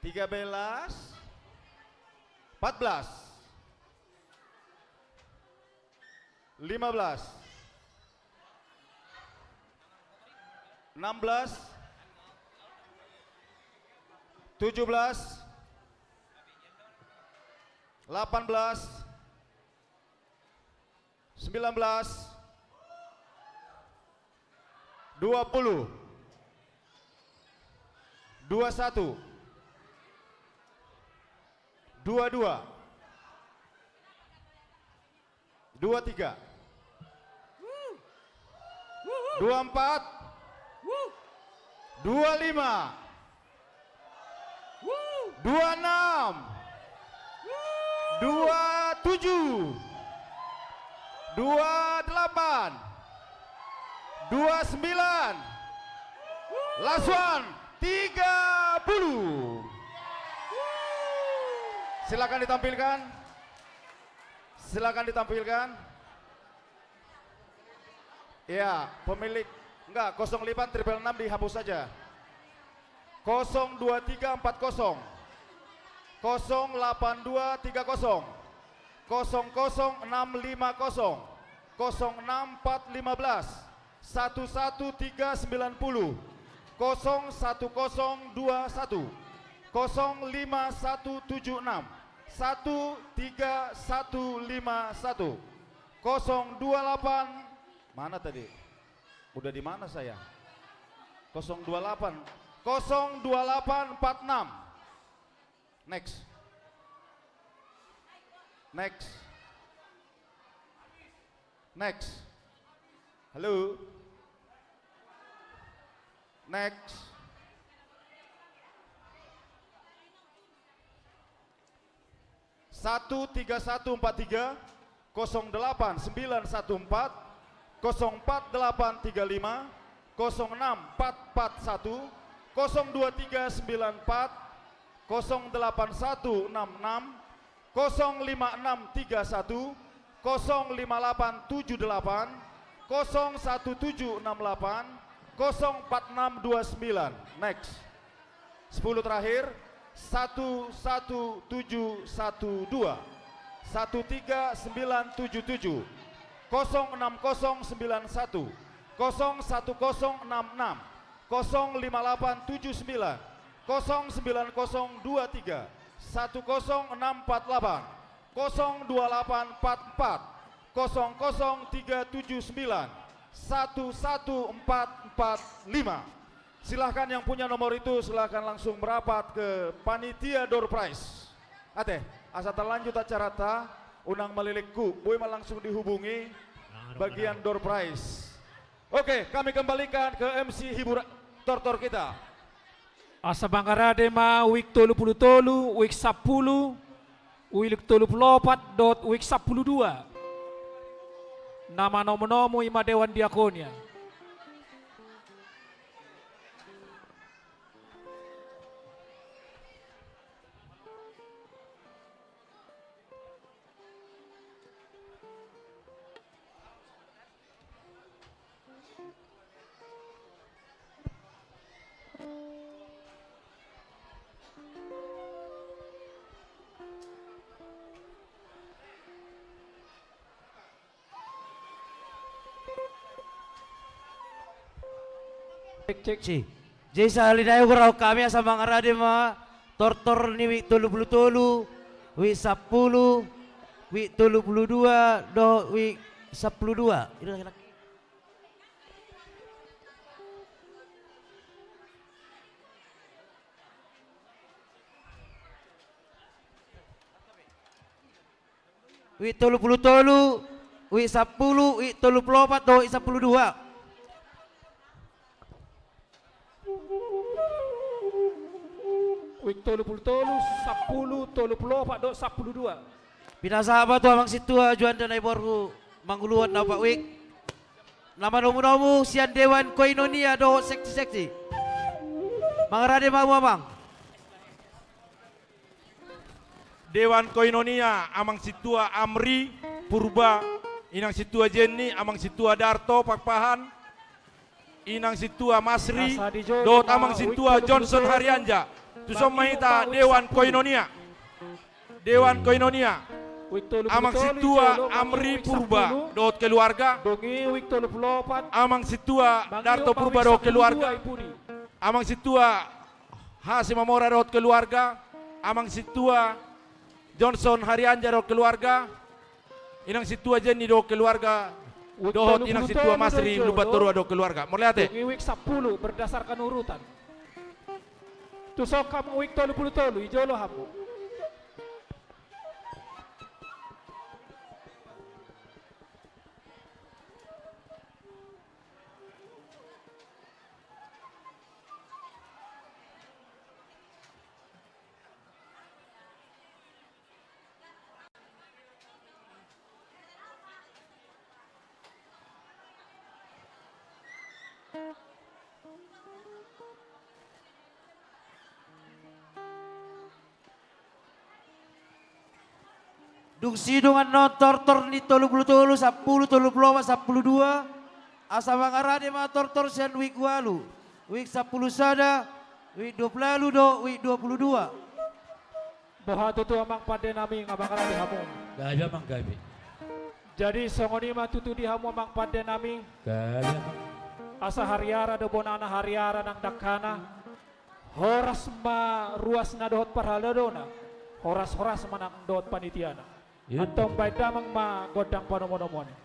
Tiga belas. Empat belas. Lima belas. Enam belas. Tujuh belas. Lapan belas. Sembilan belas. Dua puluh. Dua satu. Dua dua. Dua tiga. Dua empat. Dua lima. Dua enam. Dua tujuh. Dua delapan. Dua sembilan. Last one, tiga puluh. Silakan ditampilkan. Silakan ditampilkan. Ya, pemilik, enggak, kosong lima triple enam dihapus saja. Kosong dua tiga empat kosong. Kosong delapan dua tiga kosong. Kosong kosong enam lima kosong. Kosong enam empat lima belas. Satu satu tiga sembilan puluh. Kosong satu kosong dua satu. Kosong lima satu tujuh enam. Satu tiga satu lima satu. Kosong dua delapan, mana tadi? Udah di mana saya? Kosong dua delapan, kosong dua delapan empat enam. Next. Next. Next. Halo. Next. Satu tiga satu empat tiga, kosong delapan sembilan satu empat, kosong empat delapan tiga lima, kosong enam empat empat satu, kosong dua tiga sembilan empat, kosong delapan satu enam enam, kosong lima enam tiga satu, kosong lima delapan tujuh delapan, kosong satu tujuh enam delapan, kosong empat enam dua sembilan. Next. Sepuluh terakhir, satu satu tujuh satu dua, satu tiga sembilan tujuh tujuh, kosong enam kosong sembilan satu, kosong satu kosong enam enam, kosong lima delapan tujuh sembilan, kosong sembilan kosong dua tiga, satu kosong enam empat delapan, kosong dua delapan empat empat, kosong kosong tiga tujuh sembilan, satu satu empat empat lima. Silahkan yang punya nomor itu, silahkan langsung merapat ke panitia door prize. Ate, asa talanjut acaranta, unang malelengku, boi ma langsung dihubungi bagian door prize. Oke, kami kembalikan ke M C hiburan tortor kita. Asa mangarade ma wijk tolu pulu tolu, wijk sampulu, wijk tolu pulu opat dohot wijk sampulu dua. Na manomu-nomu i ma Dewan Diakonia. Cek, cek. Si. Jadi sahali nai hugoarhon hami asa mangarade ma Tortor ni wijk tolu pulu tolu, wijk sampulu, wijk tolu pulu dua, dohot wijk sampulu dua. Wijk tolu pulu tolu, wijk sampulu, wijk tolu pulu opat, dohot wijk sampulu dua. Wijk tolu pulu tolu, sampulu, tolu pulu opat, dohot sampulu dua. Pinasahat ma tu amang sintua Juanda Naiborhu manguluhon na opat wijk. Na manomunomu sian Dewan Koinonia dohot seksi-seksi. Mangarade ma hamu amang. Dewan Koinonia, amang sintua Amri Purba, inang sintua Jenny, amang sintua Darto Pakpahan, inang sintua Masri, dohot amang sintua Johnson Harianja. Tuson ma hita Dewan Koinonia. Dewan Koinonia, amang sintua Amri Purba dohot keluarga, amang sintua Darto Purba dohot keluarga, amang sintua Hasi Mamora dohot keluarga, amang sintua Johnson Harianja dohot keluarga, inang sintua Jenny dohot keluarga, dohot inang sintua Masri Lumbantoruan dohot keluarga. Mauliate. Wijk sampulu berdasarkan urutan. Tuson hamu wijk tolu pulu tolu, di jolo hamu. Dung sidung annon tortor ni tolu pulu tolu, sampulu, tolu pulu opat, sampulu dua. Asa mangarade ma tortor sian wijk ualu, wijk sampulu sada, wijk dua pulu ualu dohot wijk dua pulu dua. Boha tutu amang pande nami, nga mangarade hamu? Gabe amang, gabe. Jadi songon i ma tutu di hamu amang pande nami. Gabe amang. Asa hariara do bonana, hariara nang dangkana. Horas ma ruasna dohot parhaladona, horas-horas ma nang dohot panitiana. Antong baen damang ma gondang panomunomuon i.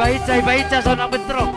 Baitsa, baitsa, sonang bentrok.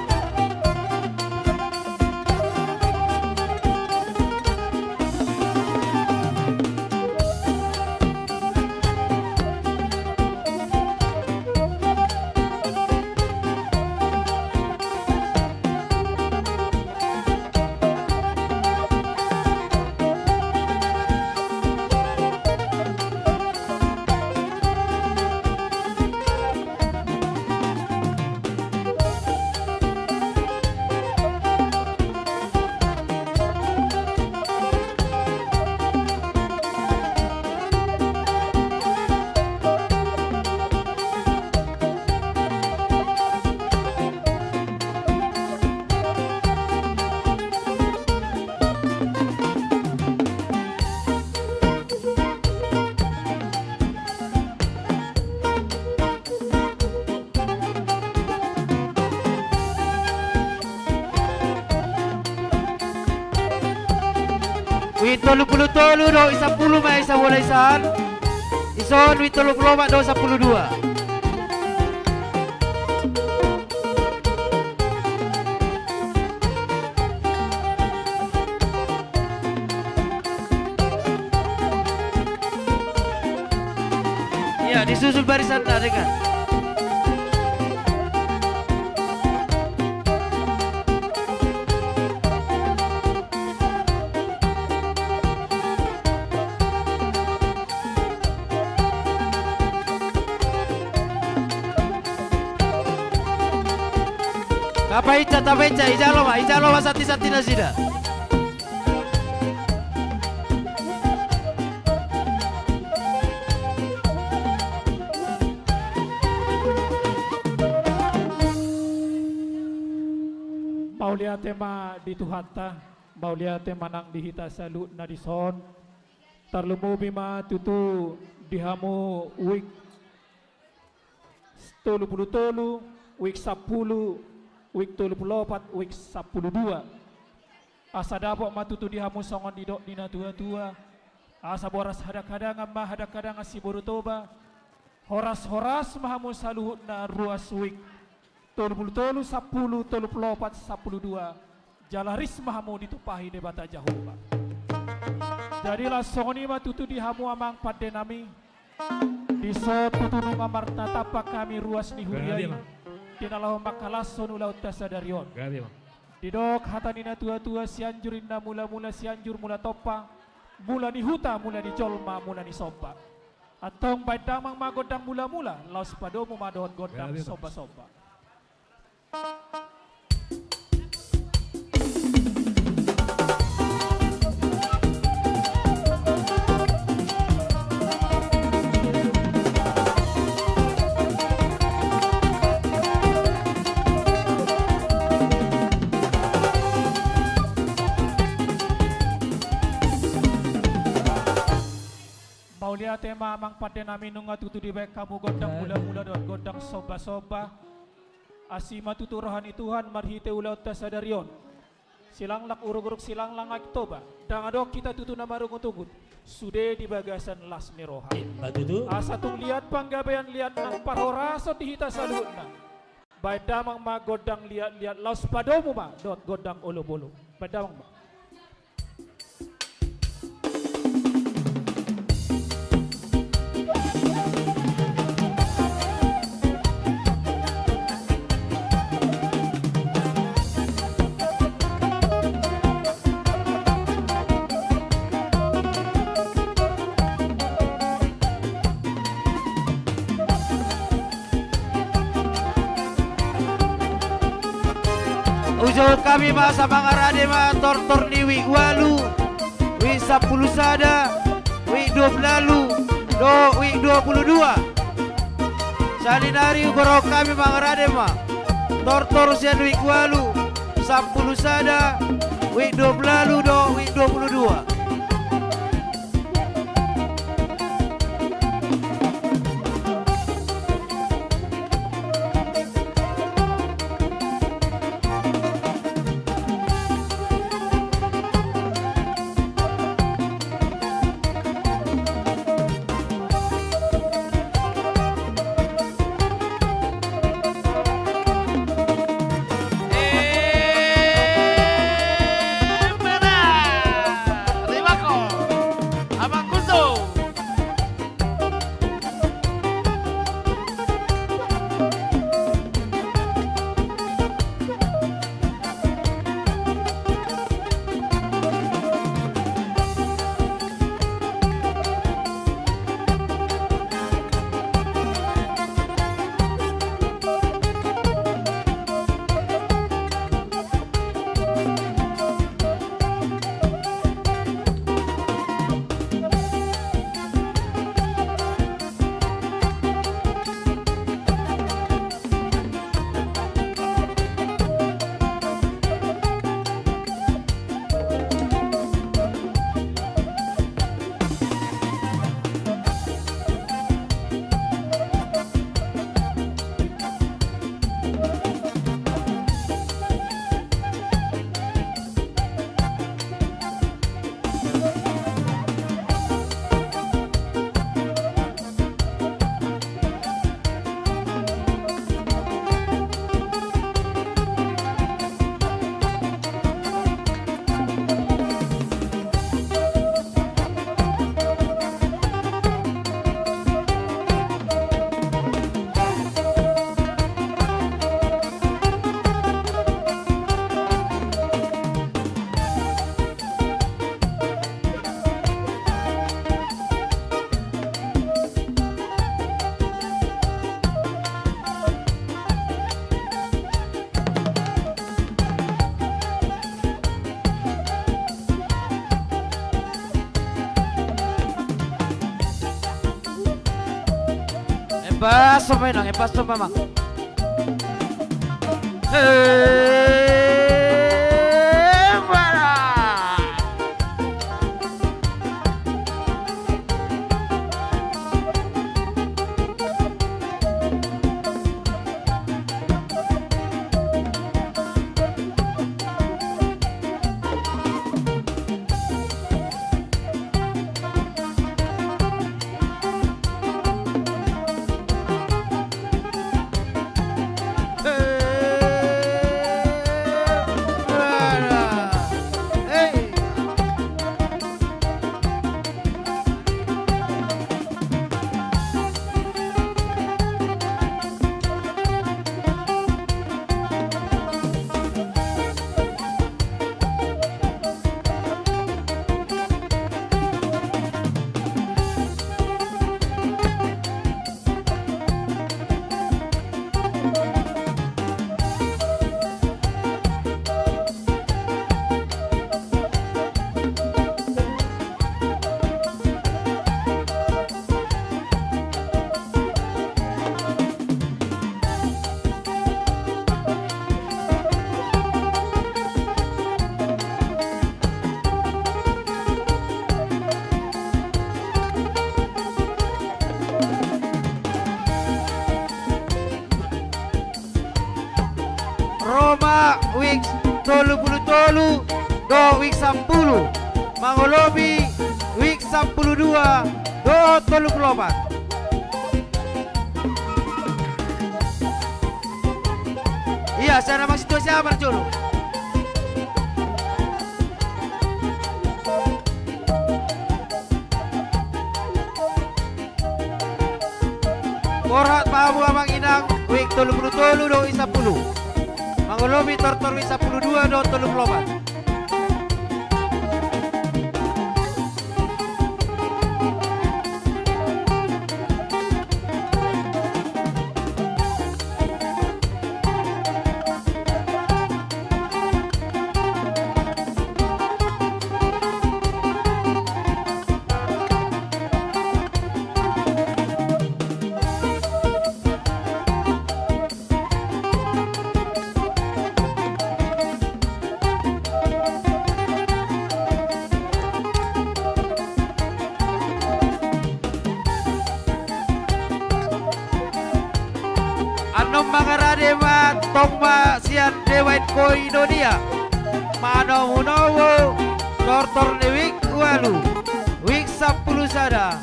Wijk tolu pulu tolu dohot wijk sampulu ma i, sabola i sian. Dison wijk tolu pulu opat dohot sampulu dua. Iya, disusun barisanna dengan. Tapainsa, tapainsa, ijalo ma, ijalo ma santi-santi nasida. Mauliate ma di Tuhanta, mauliate ma nang di hita saluhutna dison. Tarlumobi ma tutu di hamu wijk tolu pulu tolu, wijk sampulu, wijk tolu pulu opat, wijk sampulu dua. Asa dapot ma tutu di hamu songon didok ni na tua-tua. Asa boras hadang-hadangan ma hadang-hadangan siboru Toba. Horas-horas ma hamu saluhutna ruas wijk tolu pulu tolu, sampulu, tolu pulu opat, sampulu dua. Jala ris ma hamu ditumpahi Debata Jahowa. Jadi laos songon i ma tutu di hamu amang pandenami. Dison tutu nunga marnatampak hami ruas ni huria i. Gabe ma. Di na laho mangkalashon ulaonta sadari on. Gabe ma. Didok hata ni na tua-tua, Sianjur inna mula-mula, Sianjur mula tompa, mula ni huta, mula ni jolma, mula ni somba. Antong baen damang ma gondang mula-mula, laos padomu ma dohot gondang somba-somba. Mauliate ma amang pandenami, nunga tutu dibaen hamu gondang mula-mula dohot gondang somba-somba. Asi ma tutu roha ni Tuhan marhite ulaonta sadari on. Silanglang uruk-uruk, silanglang Aek Toba. Ndang adong hita tutu na marungut-ungut sude di bagasan las ni roha. Ima tutu. Asa tung liat panggabean, liat nang parhorason di hita saluhutna. Baen damang ma gondang liat-liat, laos padomu ma dohot gondang olom-olom. Baen damang ma. Ujou hami ma asa mangarade ma tortor ni wijk ualu, wijk sampulu sada, wijk dua pulu ualu, dohot wijk dua pulu dua. Saonari huborhat hami mangarade ma tortor sian wijk ualu, sampulu sada, wijk dua pulu ualu, dohot wijk dua pulu dua. Pas ma inang, eh, pas ma, Amang. Eh, mana? Ro ma wijk tolu pulu tolu dohot wijk sampulu, mangolopi wijk sampulu dua dohot tolu pulu opat. Ia, sai na masitua siapa jolo? Borhat ma hamu amang inang, wijk tolu pulu tolu dohot wijk sampulu. Mangolopi tortor wijk sampulu dua dohot tolu pulu opat. Annon mangarade ma tong ma sian Dewa Inkoidonia. Manomunomu tortor ni wijk ualu, wijk sampulu sada,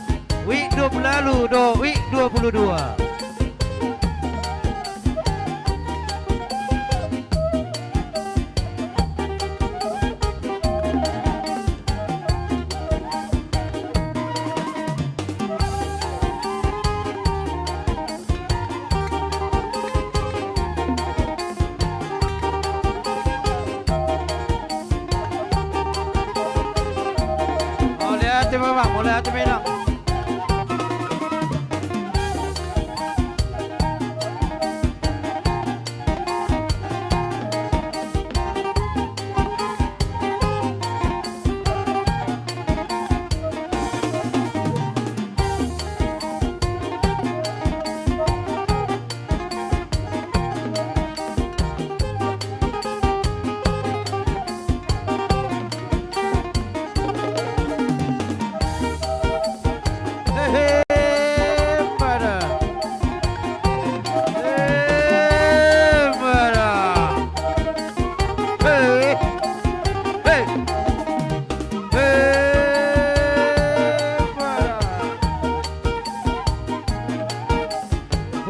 wijk dua pulu ualu dohot wijk dua pulu dua. Mauliate ma, mauliate ma inang.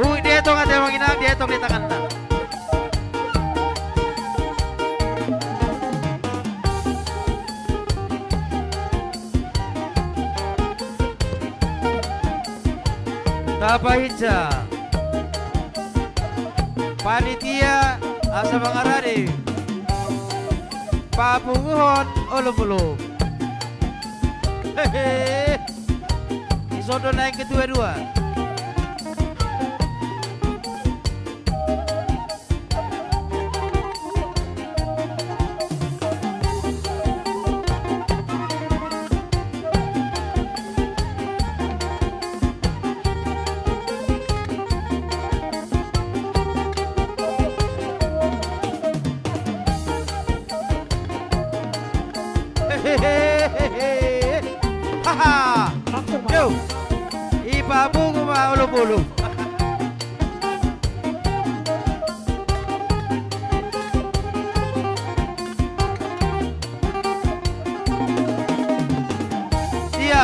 Ui, dietong ate amang inang, dietong di tanganna. Tapahinsa. Panitia asa mangarade. Papunguhon olopolop. Hehe. Dison do naeng ketua dua.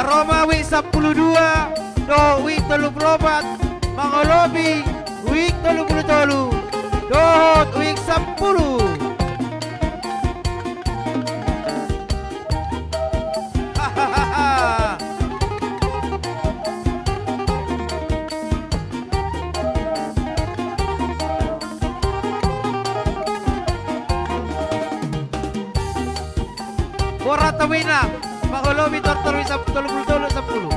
Roma wijk sampulu dua dohot wijk tolu pulu opat, mangolopi wijk tolu pulu tolu dohot wijk sampulu. Borat tamu ina, mangolopi tortor wijk tolu pulu tolu sampulu.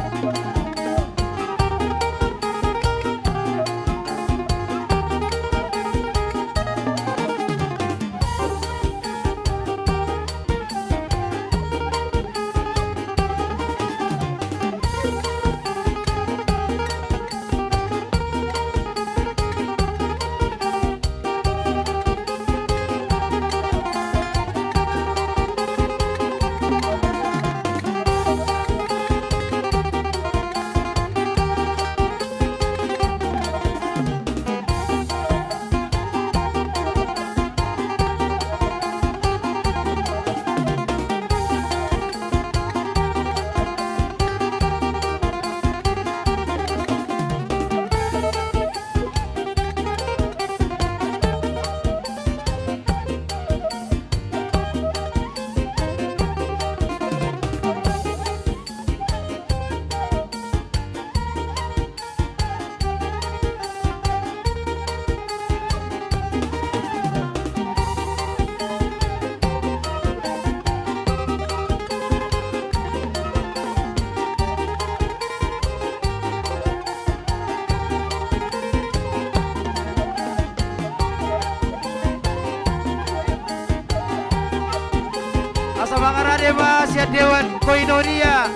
Asa mangarade ma sian Dewan Koinonia.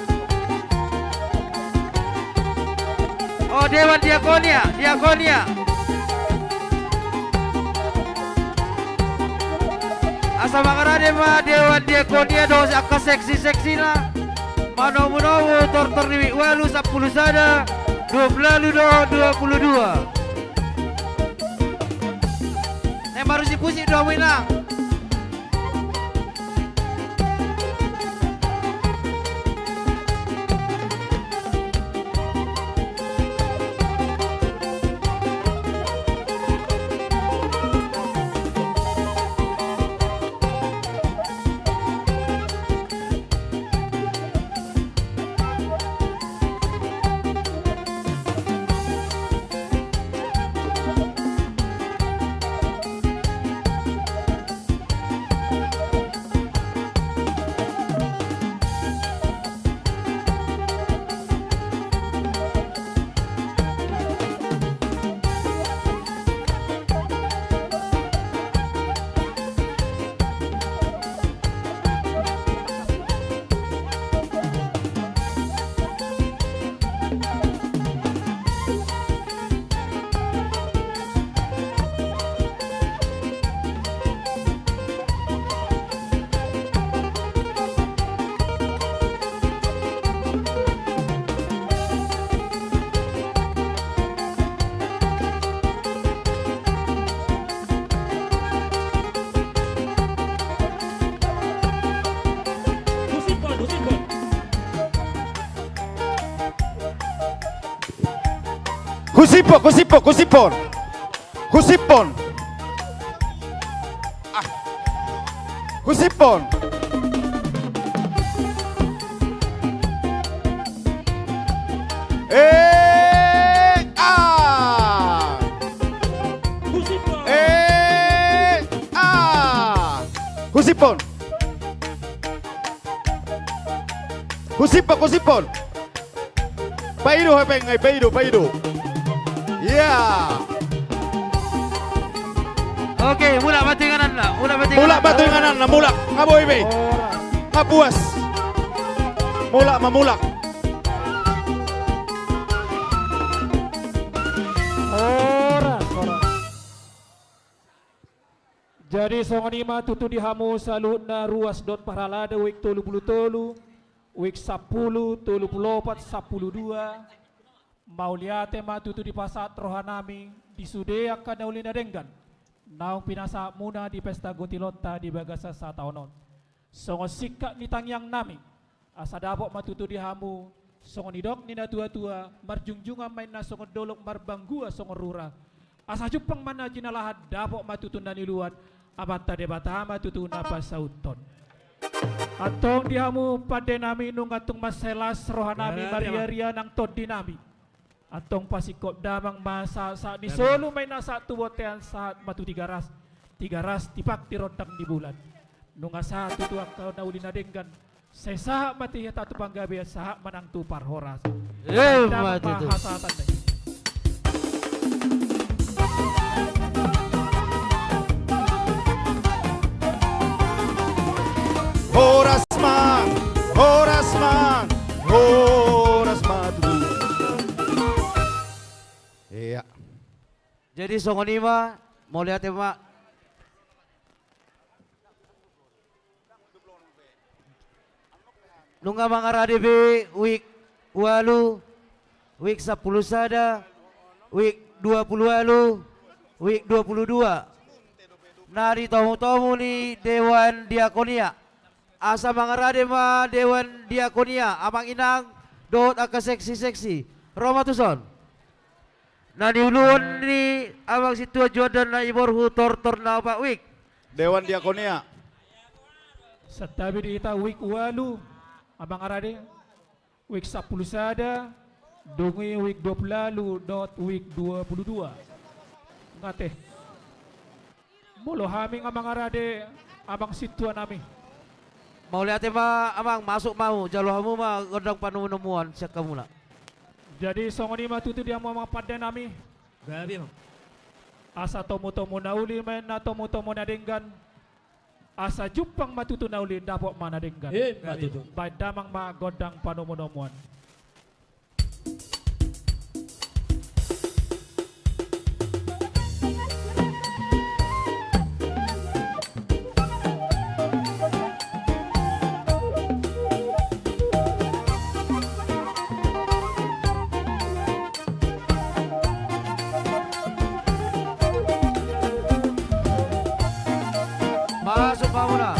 O, Dewan Diakonia, Diakonia. Asa mangarade ma Dewan Diakonia dohot angka seksi-seksina. Manomu-nomu tortor ni wijk ualu, sampulu sada, dua pulu ualu dohot dua pulu dua. Naeng marusik-usik do hamu, Inang. Husipon, husipon. Husipon, husipon, husipon. Husipon. Ah. Husipon. Eh, ah. Husipon. Eh, ah. Husipon. Husipon, husipon. Paido hepeng ai, paido, paido. Ia. Oke, mulak ma tu ingananna, mulak ma tu ingananna. Mulak ma tu ingananna, mulak. Nga boi be. Horas. Nga puas. Mulak ma, mulak. Horas, horas. Jadi songon i ma tutu di hamu saluhutna ruas dohot parhalado wijk tolu pulu tolu, wijk sampulu, tolu pulu opat, sampulu dua. Mauliate ma tutu dipasahat rohanami di sude angka na uli na denggan naung pinasahatmuna di pesta gotilonta di bagasan sataon on. Songon singkat ni tangiangnami, asa dapot ma tutu di hamu Songon nidok ni na tua-tua, marjungjungan ma inna songon dolok, marbanggua songon rura. Asa jumpang ma na jinalahan, dapot ma tutu na niuluan, Amanta Debata ma tutu na pasauthon. Antong di hamu pande nami, nunga tung mansai las roha nami, mariaria nang tondi nami. Antong pasingkop damang ma sahat-sahat ni solu ma inna, sahat tu bontean, sahat ma tu Tigaras. Tigaras tipak di rondang ni bulan. Nunga sahat tutu angka na uli na denggan. Sai sahat ma tu hita tu panggabean, sahat ma nang tu parhorasan. Ima tutu. Hasahatan na i. Horas ma, horas ma, horas ma tutu. Iya. Jadi songon i ma, mauliate ma. Nunga mangarade be wijk ualu, wijk sampulu sada, wijk dua pulu ualu, wijk dua pulu dua. Na ditomu-tomu ni Dewan Diakonia. Asa mangarade ma Dewan Diakonia, amang inang, dohot angka seksi-seksi. Ro ma tuson. Na niuluan ni amang sintua Juanda na iborhu tortor na opat wijk. Dewan Diakonia. Santabi di hita wijk ualu, amang arade, wijk sampulu sada, dung i wijk dua pulu ualu, dohot wijk dua pulu dua. Nga te. Molo hami nga mangarade, amang sintua nami. Mauliate ma amang, masuk ma hamu, jalo hamu ma gondang panomunomuan sian hamuna. Jadi songon i ma tutu di hamu amang pande nami. Gabe ma. Asa tomutomu na uli ma inna tomutomu na denggan. Asa jumpang ma tutu na uli, dapot ma na denggan. Ima tutu. Baen damang ma gondang panomunomuan. Masuk ma hamuna.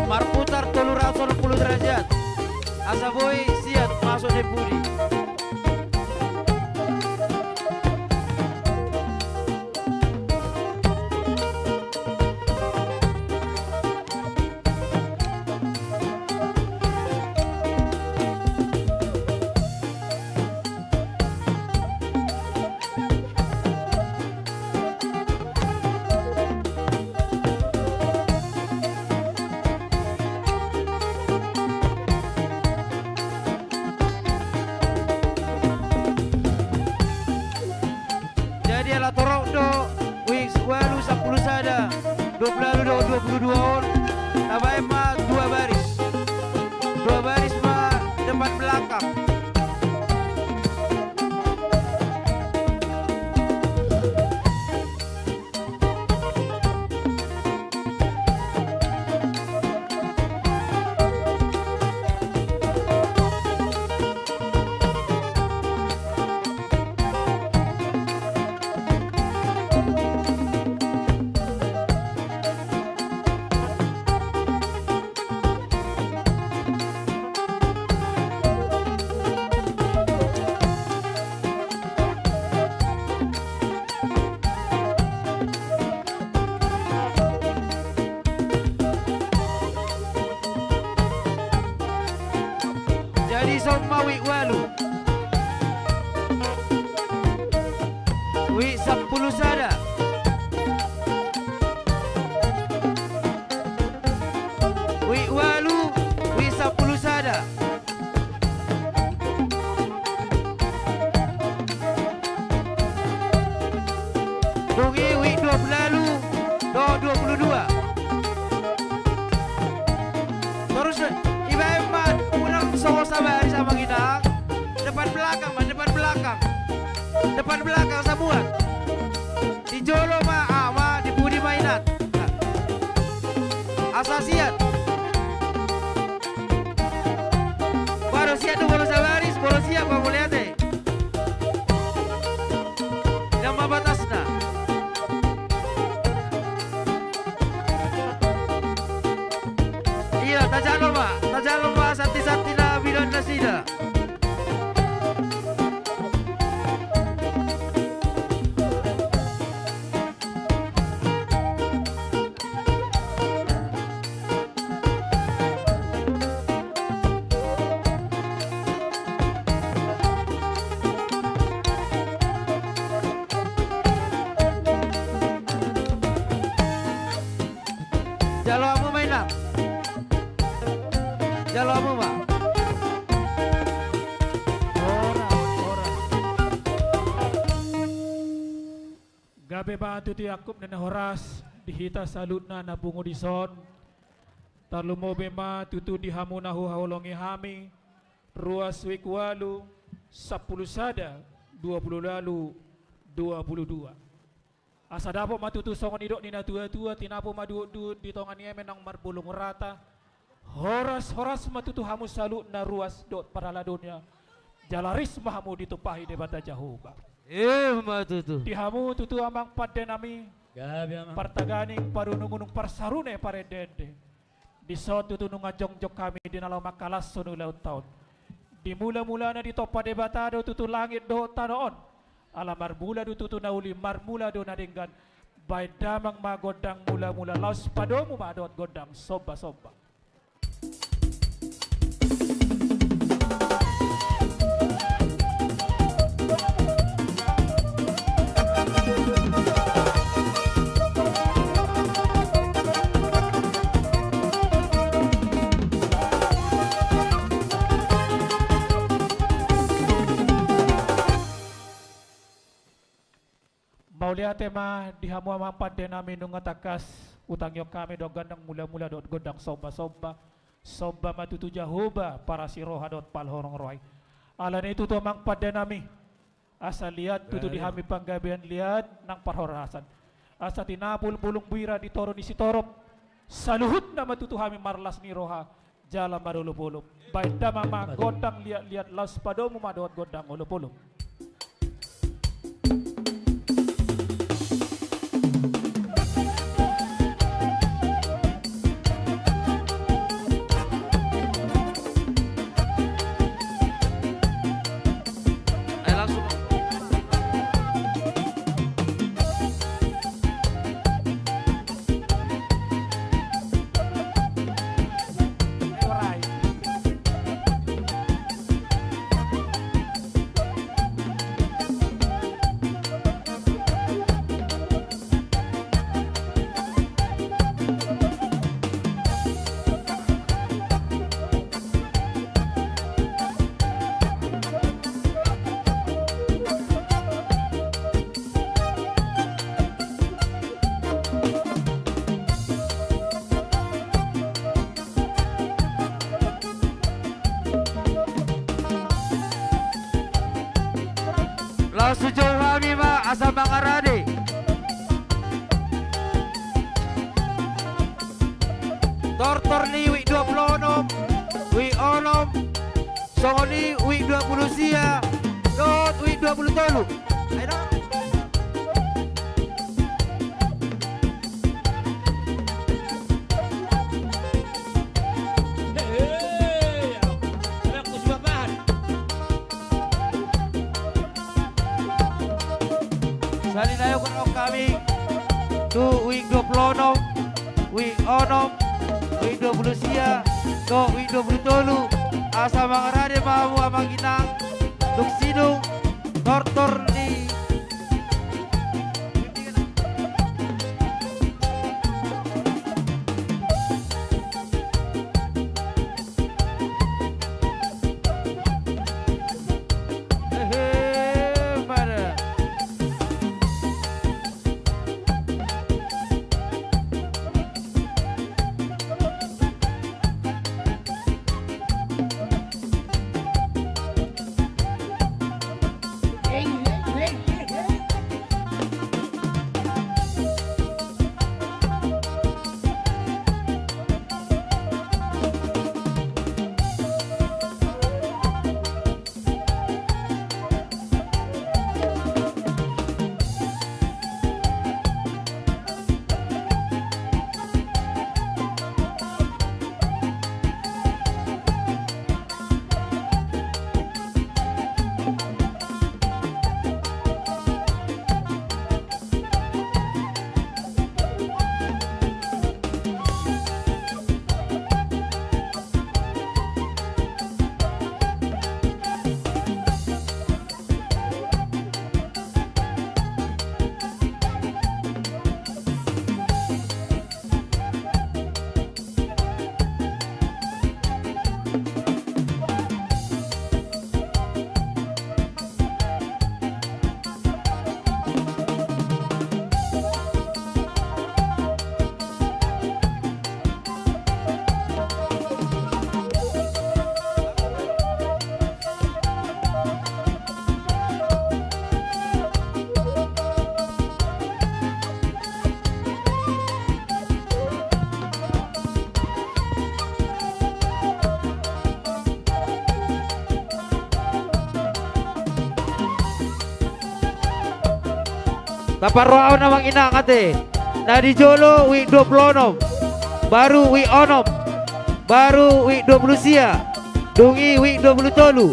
Marputar tolu ratus onom pulu derajat. Asa boi siat masuk di pudi. Tong ma wijk ualu. Wijk sampulu sada. Wijk ualu, wijk sampulu sada. Dung i wijk dua pulu ualu dohot dua pulu dua. Torus, ibaen ma, unang songon sabar, sama kita. Depan belakang ma, depan belakang. Depan belakang semua. Di jolo ma, ah, ma, di pudi ma inat. Asa siat. Baru siat tu bola sabaris, bola siat, bola mauliate. Nama batasna. Iya, tajalo ma, tajalo ma, santi-santi na bidon nasida. Jalo hamu ma, inang. Jalo hamu ma. Horas, horas. Gabe ma tutu angkup na horas di hita saluhutna na pungu dison. Tarlumobi ma tutu di hamu na huhaholongi hami, ruas wijk ualu, sampulu sada, dua pulu ualu, dua pulu dua. Asa dapot ma tutu songon nidok ni na tua-tua, tinapu ma duhut-duhut di tonga ni eme naung marbulung rata. Horas-horas ma tutu hamu saluhutna ruas dohot parhalado nia. Jala ris ma hamu ditumpahi Debata Jahowa. Emma tutu. Di hamu tutu amang pande nami. Gabe, amang. Partaganing, parunung-unung, parsarune, parende-ende. Dison tutu nunga jongjong hami di na laho mangkalashon ulaonta on. Di mula-mulana ditompa Debata do tutu langit dohot tano on. Ala marmula do tutu na uli, marmula do na denggan. Baen damang ma gondang mula-mula, laos padomu ma dohot gondang somba-somba. Mauliate ma di hamu amang pande nami, nunga tangkas hutangihon hami dohot gondang mula-mula dohot gondang somba-somba. Somba ma tutu Jahowa parasi roha dohot parhorong roha i. Alani i tutu amang pande nami, asa liat tutu di hami panggabean, liat nang parhorasan. Asa tinapu bulung bira di toru ni sitorop. Saluhutna ma tutu hami marlas ni roha jala marolop-olop. Baen damang ma gondang liat-liat, laos padomu ma dohot gondang olop-olop. Ayo langsung. Laos hujou hami ma asa mangarade. Tortor ni wijk dua pulu onom, wijk onom, songon i wijk dua pulu sia, dohot wijk dua pulu tolu. Ayo, dong. Hei, hei, hei. Sahali nai huhut hami tu wijk dua pulu onom, wijk onom, wijk dua pulu sia, dohot wijk dua pulu tolu. Asa mangarade ma hamu amang inang, dung sidung tortor ni Taparrohahon amang inang ate. Na di jolo wijk dua pulu onom, baru wijk onom, baru wijk dua pulu sia, dung i wijk dua pulu tolu.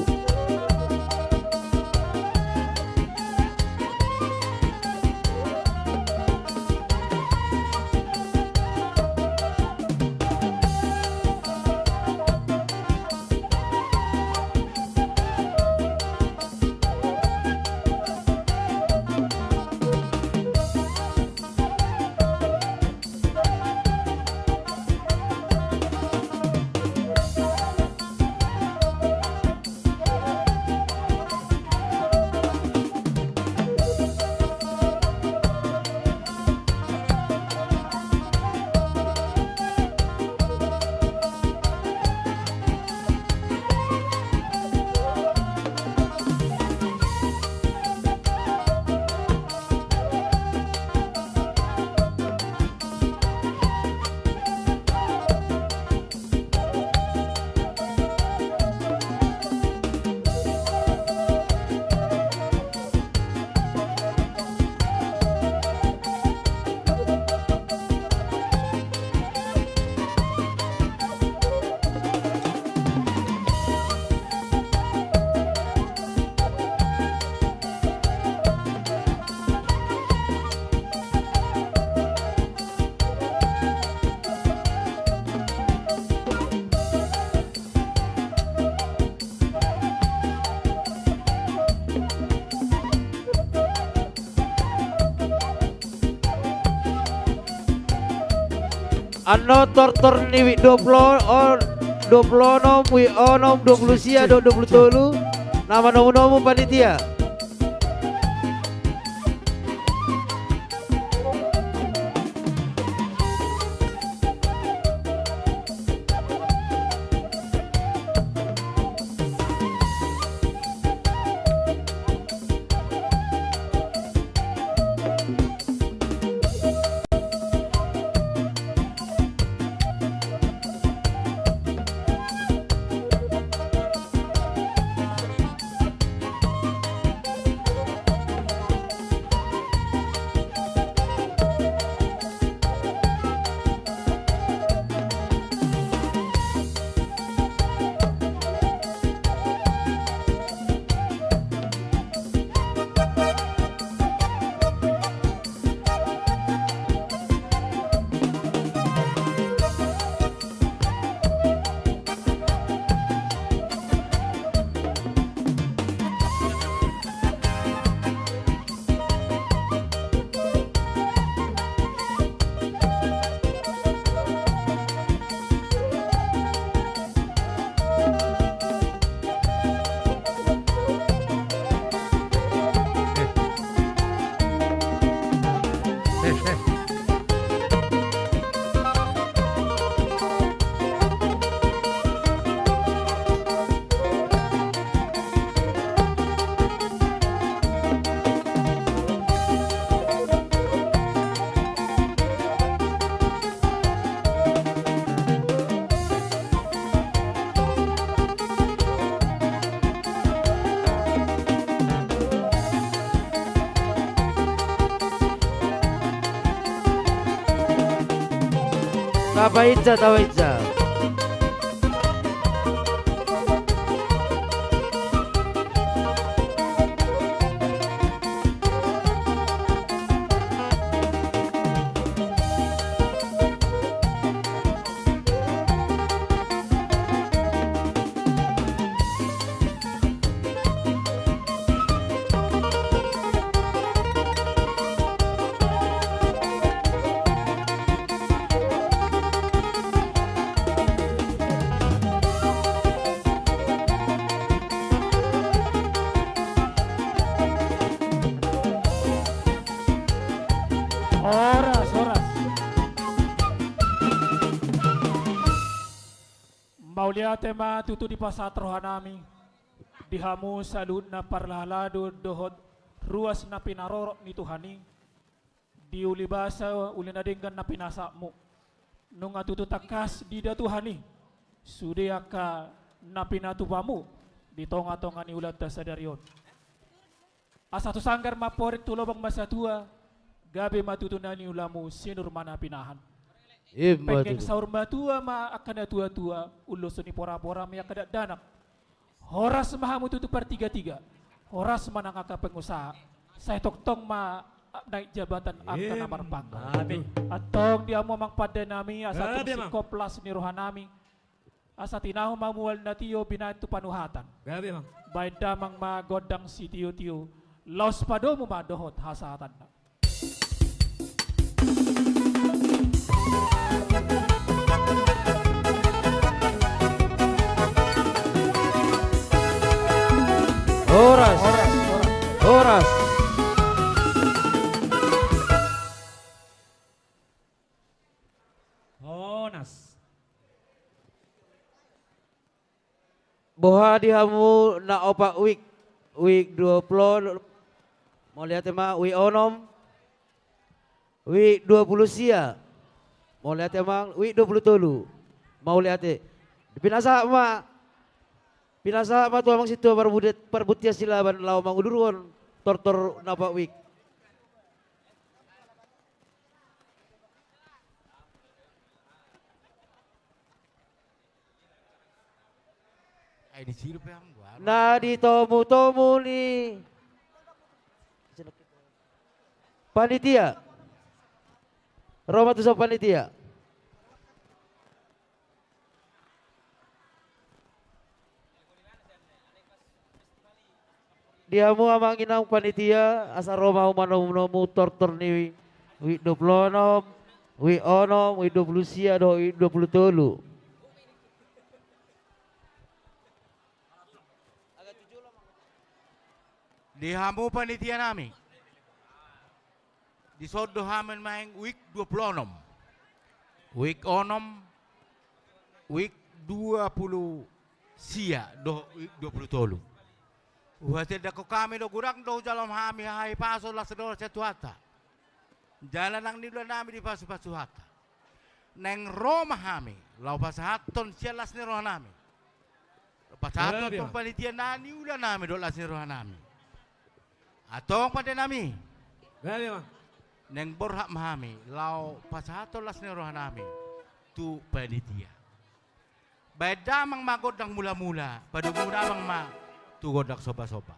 Annon tortor ni wijk dua pulu on, dua pulu onom, wijk onom, dua pulu sia, dua pulu tolu. Na manomu-nomu panitia. Tapainsa, tapainsa. Horas, horas. Mauliate ma tutu dipasahat rohanami di hamu saluhutna parhalado dohot ruas na pinarorot ni Tuhan i, di uli basa uli na denggan na pinasahatmu. Nunga tutu tangkas diida Tuhan i sude angka na pinatupamu di tongatonga ni ulaonta sadari on. Asa tu sanggar ma amporik, tu lobang ma satua, gabe ma tutu na niulamu, sinur ma na pinahan. Ima tutu. Penggeng saur matua ma angka natuatua, ulos ni poraporam i angka dakdanak. Horas ma hamu tutu partigatiga, horas ma nang angka pengusaha, sai tongtong ma naik jabatan angka na marpangkat. Ima tutu. Amin. Antong di hamu amang pandenami, asa tung singkop las ni rohanami. Asa tinahu ma mual na tio binahen tu panuhatan. Gabe, Amang. Baen damang ma gondang sitiotio, laos padomu ma dohot hasahatanna. Horas. Horas. Horas. Boha di hamu na opat wijk, wijk dua pulu onom, mauliate ma, wijk onom, wijk dua pulu sia, mauliate ma, wijk dua pulu tolu, mauliate. Pinasahat ma, pinasahat ma tu amang sintua parbut-, parbuttian Silaban laho mangudurhon tortor na opat wijk. Ai, disiru pe hamu, gua. Na di tomutomu ni panitia. Ro ma tu son panitia. Di hamu amang inang panitia, asa ro ma hamu manomunomu tortor ni wijk dua pulu onom, wijk onom, wijk dua pulu sia dohot wijk dua pulu tolu. Di hamu panitia nami. Dison do hami naeng wijk dua pulu onom, wijk onom, wijk dua pulu sia dohot wijk dua pulu tolu. Huhatindangkon hami do godang do hujalo hami hahipason las ni roha sian Tuhanta. Jala nang niula nami dipasupasu Tuhanta. Naeng ro ma hami laho pasahathon sian las ni roha nami. Pasahathon tu panitia na niula nami dohot las ni roha nami. Antong pande nami. Gabe, Amang. Naeng borhat ma hami laho pasahathon las ni roha nami tu panitia. Baen damang ma gondang mulamula, padomu damang ma tu gondang sombasomba.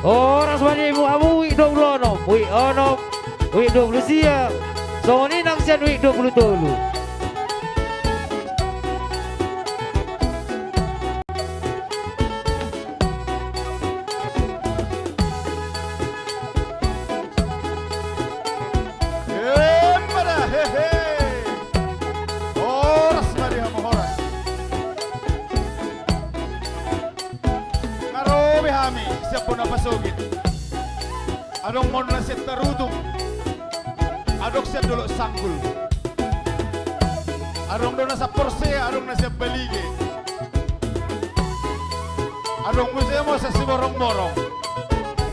Horas ma di hamu, hamu wijk dua pulu onom, wijk onom, wijk dua pulu sia, songon i nang sian wijk dua pulu tolu. Emma da, hehe. Horas ma di hamu, horas. Nga ro be hami sian bona pasogit. Adong ma on na sian Tarutung. Adong sian Dolok Sanggul. Adong do na sian Porsea, adong na sian Balige. Adong muse ma sian Siborongborong.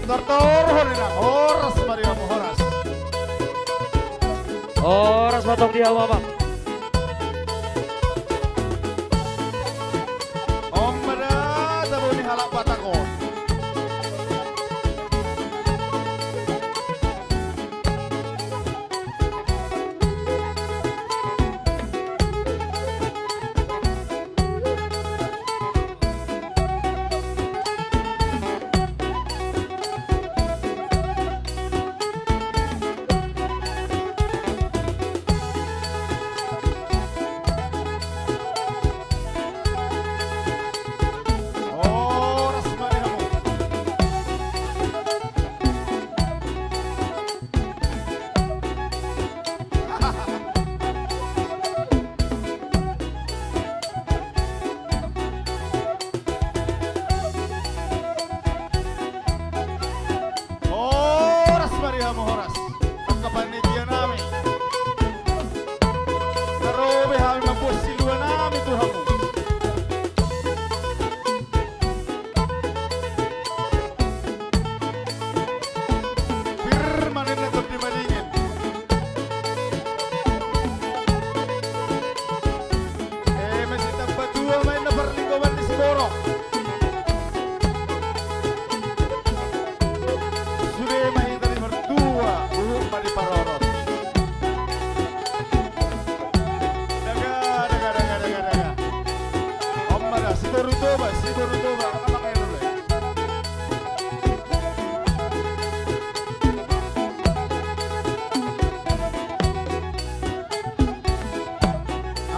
Tortorhon inang, horas ma di hamu, horas. Horas ma tong di hamu amang. On ma da tabo ni halak Batak on. Horas ma di hamu. Horas ma di hamu, horas. Angka panitia nami. Nga ro be hami mamboan silua nami tu hamu. Pir ma ninna Tondi Madingin. Eme sitamba tua ma ninna parlinggoman ni siborok. Sude ma hita di martua, huhut ma diparorot. Daga, daga, daga, daga, daga. On ma da, si Boru Toba, si Boru Toba, amang elule.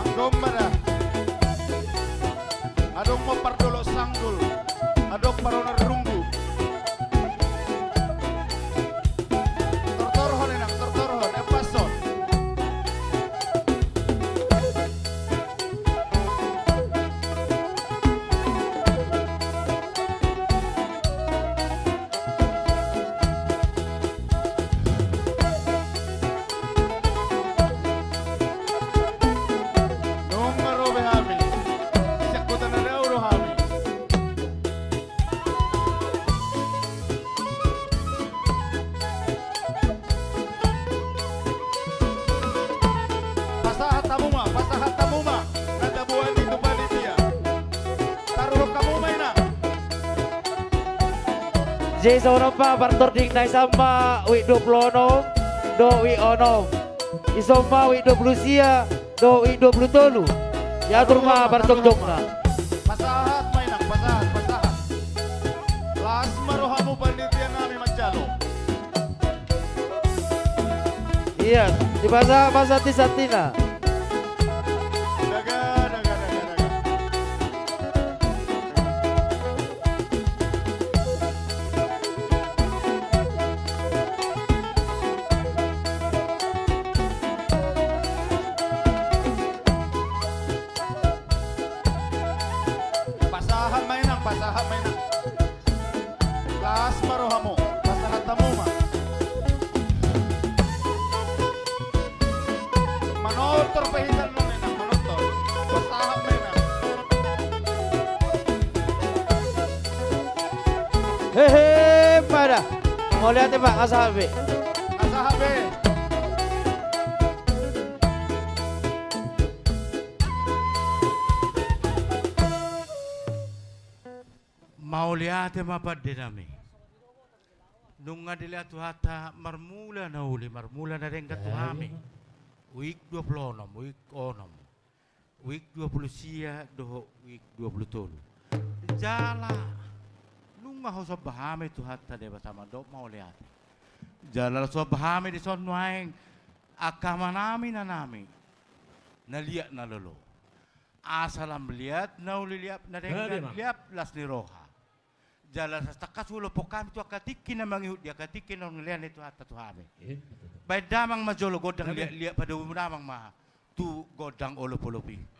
Anggo on ma da. Adong ma par Dolok Sanggul. Adong par Onan Runggu. Tortorhon inang, tortorhon, epashon. Nunga ro be hami. Sian Kota Nadao do hami. Pasahat hamu ma, pasahat hamu ma na taboan i tu panitia. Taruhon hamu ma inang. Jadi songon on ma partording na i, sama wijk dua pulu onom dohot wijk onom. Ison ma wijk dua pulu sia dohot wijk dua pulu tolu. Diatur ma parjongjongna. Pasahat ma inang, pasahat, pasahat. Las ma rohamu panitia nami manjalo. Iya, dipasahat ma santisantina. Daga, daga, daga, daga. Pasahat ma inang, pasahat ma inang. Las ma rohamu, pasahat hamu ma. Manortor pe hita nuaeng, manortor. Pasahat ma inang. Hehe, emma da. Mauliate ma, nga sahat be. Nga sahat be. Mauliate ma pande nami. Nunga dilehon Tuhanta marmula na uli, marmula na denggan tu hami. Wijk dua pulu onom, wijk onom, wijk dua pulu sia dohot wijk dua pulu tolu. Jala nung Nunga husomba hami Tuhanta Debata mandok mauliate. Jala laos somba hami dison nuaeng angka amanami, inanami na liat na lolo. Asa lam liat na uli, liat na denggan, liat las ni roha. Jala asa tangkas hulompok hami tu angka tingki na mangihut di angka tingki na nilehon ni Tuhanta tu hami. Baen damang ma jolo gondang liat-liat, padomu damang ma tu gondang olop-olop i.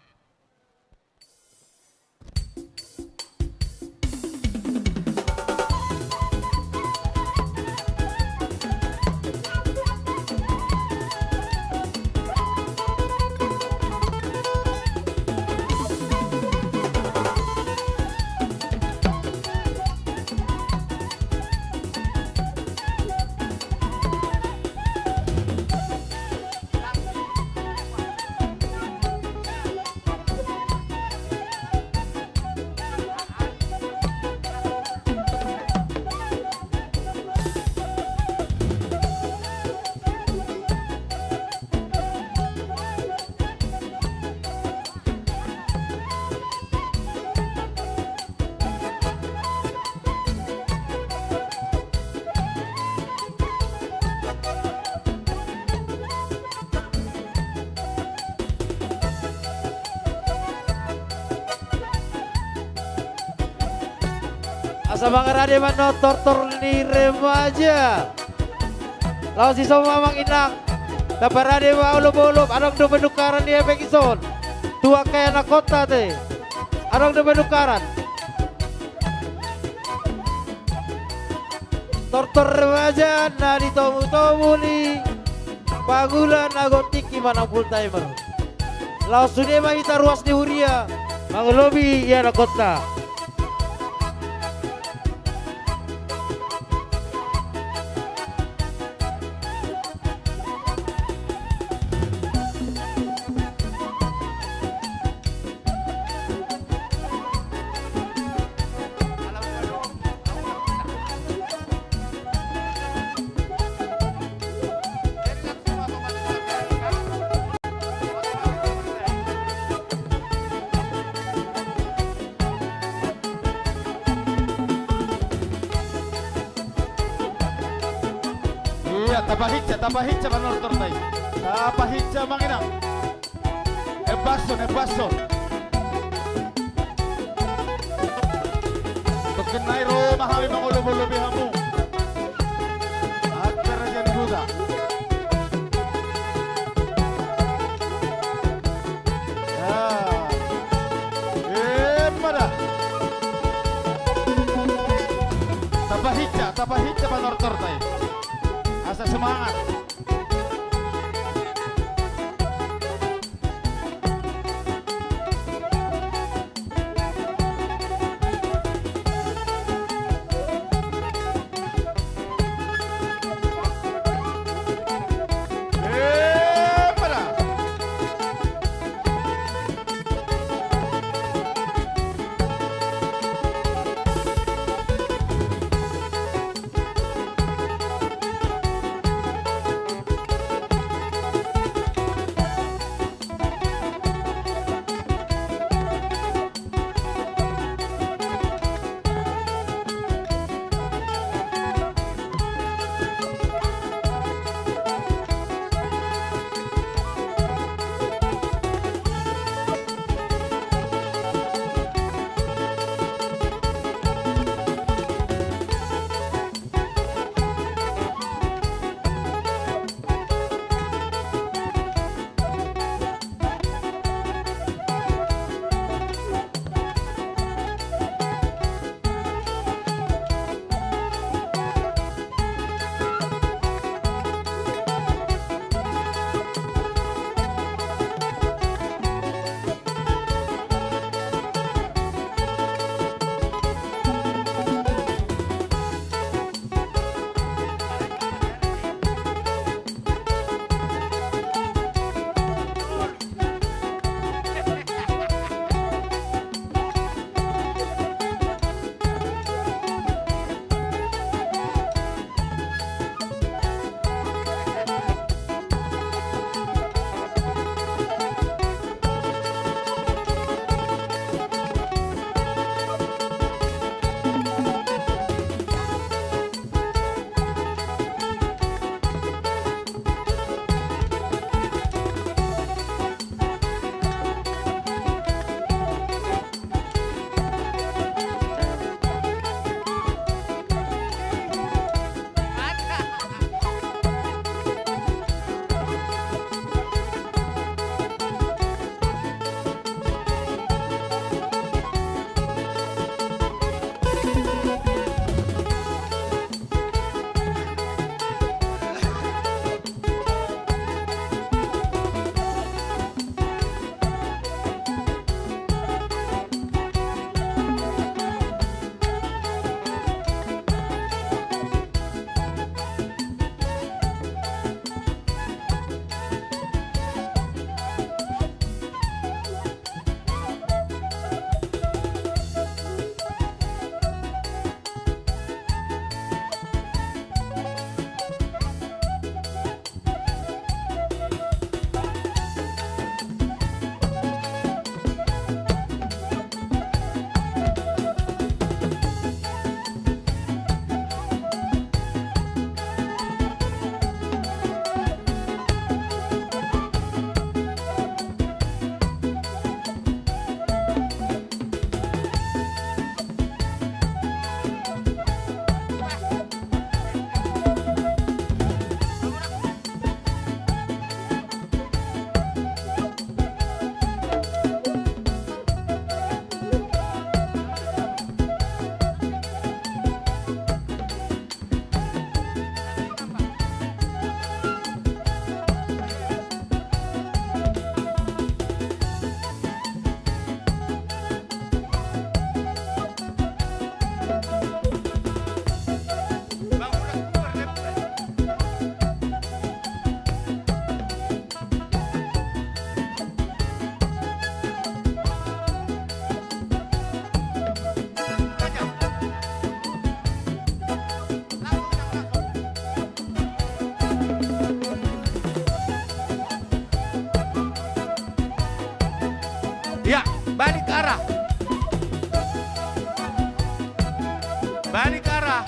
Asa mangarade ma annon tortor ni remaja. Laos dison ma amang inang, taparade ma olop-olop, adong do panukaran ni hepeng dison tu angka ianakhonta ate. Adong do panukaran. Tortor remaja na di tobu-tobu ni pangula na gondang tingki manang full timer. Laos sude ma hita ruas ni huria mangolopi ianakhonta. Iya, tapahinsa, tapahinsa panortor tai. Tapahinsa amang inang. Embashon, embashon. Tongkin nai ro ma hami mangolop-olopi hamu. Agar aja di huta. Ya. Emma da. Tapahinsa, tapahinsa panortor tai. Asa semangat. Balik arah. Balik arah.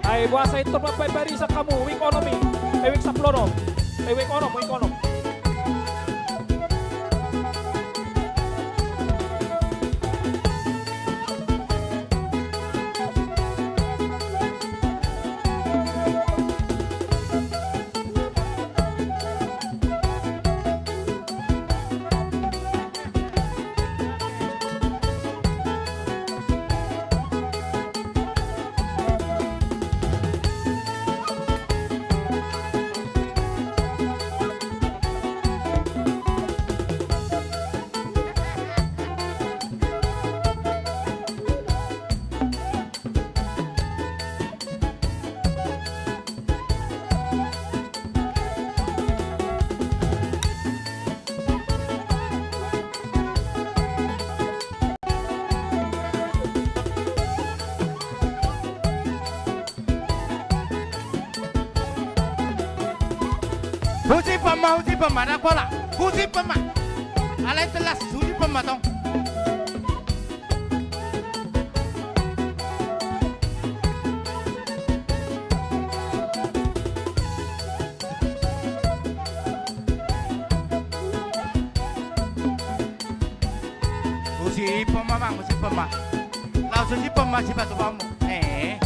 Ai boasa intor mambaen barisan hamu, wijk onom i, eh, wijk sampulu onom, eh, wijk onom, wijk onom. Husimpan ma, husimpan ma, ndang pola. Husimpan ma. Alai telas, husimpan ma tong. Husimpan ma, Amang, husimpan ma. Laos husimpan ma sipatupaonmu. Eh.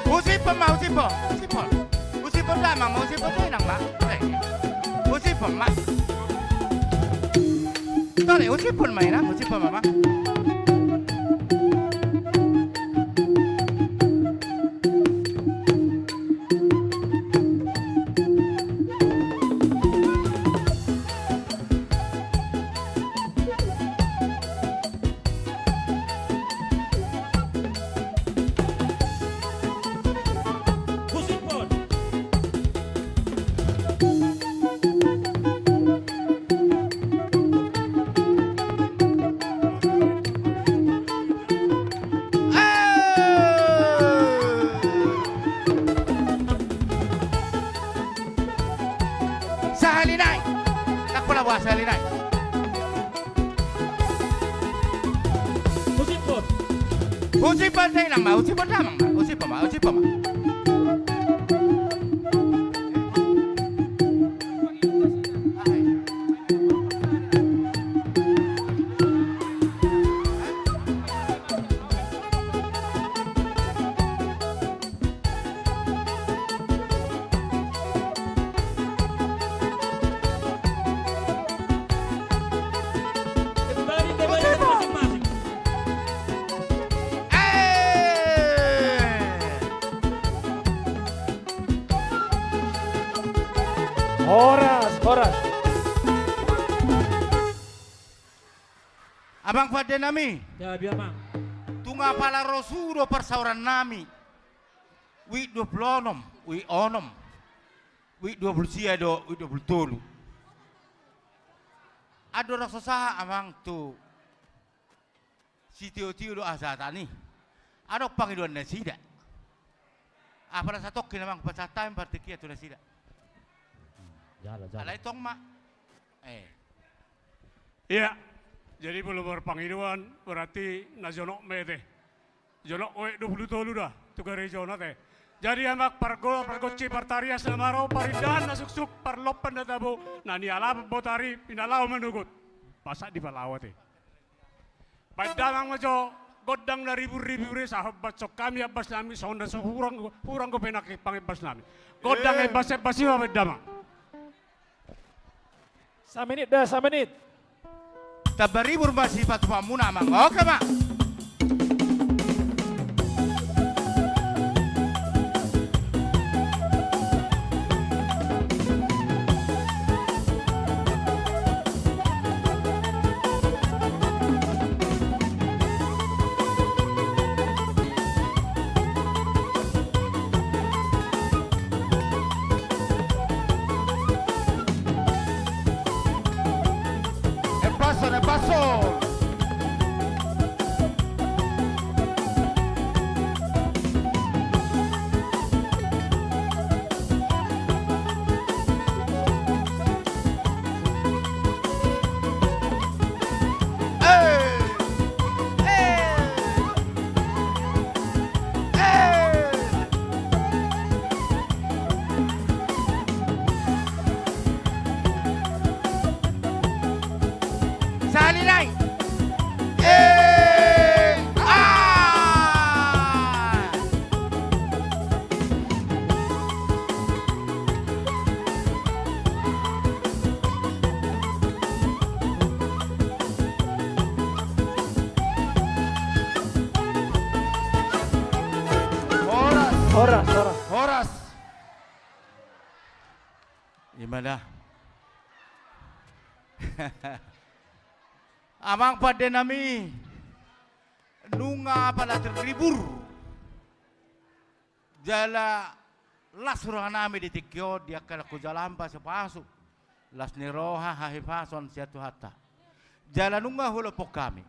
Husimpan ma, husimpan, husimpan. Husimpan damang ma, husimpan dainang ma. Eh. Husimpan ma. Tole, husimpan ma, Inang, husimpan ma, Amang. Sahali nai. Ndang pola boha, sahali nai. Husimpan. Husimpan dainang ma, husimpan damang ma, husimpan ma, husimpan ma. Horas, horas. Amang pande nami. Gabe, Amang. Tung apala ro sude parsaoran nami. Wijk dua pulu onom, wijk onom. Wijk dua pulu sia do, wijk dua pulu tolu. Andorang so sahat, Amang, tu sitiotio do hasahatan i. Adong pangidoan nasida. Apala satongkin, Amang, pasahat hami partingkian tu nasida. Jala, jala. Alai tong ma. Eh. Iya. Jadi molo marpangidoan berarti na jonok ma i ate. Jonok oe dua pulu tolu da tu garejona ate. Jadi amang pargonsi partarias na marau, parindahan na suksuk, parlompan na tabo, na nialapan botari pinalaho manogot. Pasahat di palaho ate. Baen damang ma jo gondang na ribur-ribur i, sahat baen songon hami ambasnami, songon na so hurang, hurang dope nangkin pangembasnami. Gondang embas-embas i ma baen damang. Samenit da, samenit. Tamba ribur ma sipatupaonmuna amang. Oke ma. Empason, empason. Sahali nai. Eh, ah. Horas. Horas, horas. Horas. Ima da. Amang pandenami, nunga apala terhibur. Jala las rohanami di tingki on di angka na hujalo hami pasupasu. Las ni roha, hahipason sian Tuhanta. Jala nunga hulompok hami.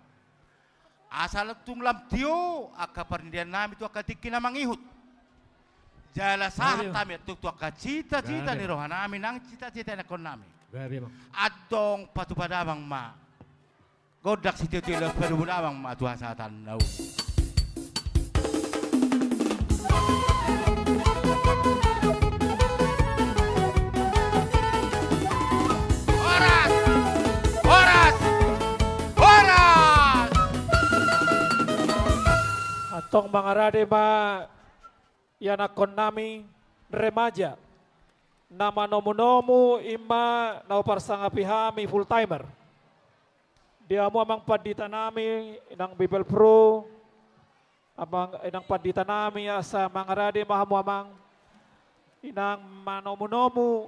Asa lam tung lam tio angka parindaannami tu angka tingki na mangihut. Jala sahat hami antong tu angka cita-cita ni rohanami nang cita-cita ni anakkonnami. Antong patupa damang ma. Gondang sitio-tio, laos padomu damang ma tu hasahatanna. Horas! Horas! Horas! Antong mangarade ma ianakkonnami remaja. Na manomunomu ima na huparsangapi hami full timer. Di hamu amang panditanami, inang Bibel Pro, amang, inang panditanami, asa mangarade ma hamu amang, inang manomunomu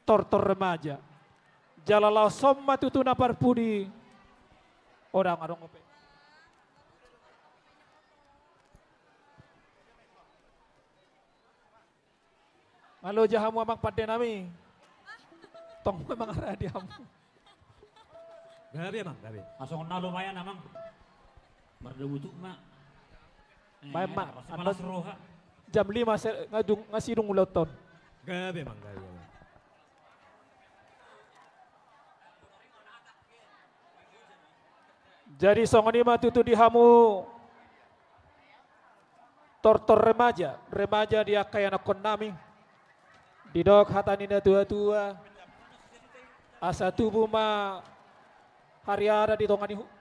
tortor remaja. Jala laos on ma tutu na parpudi. Odang adong ope. Nga loja hamu amang pandenami. Tong ma mangarade hamu. Gabe amang, gabe. Asongon na lumayan amang. Mardabutuk ma. Baen ma. Jam lima se, nga dung, nga sidung ulaonta on. Gabe amang, gabe amang. Jadi songon i ma tutu di hamu tortor remaja, remaja di angka ianakkonnami. Didok hata ni na tua-tua, asa tubu ma hariara di tonga ni hu-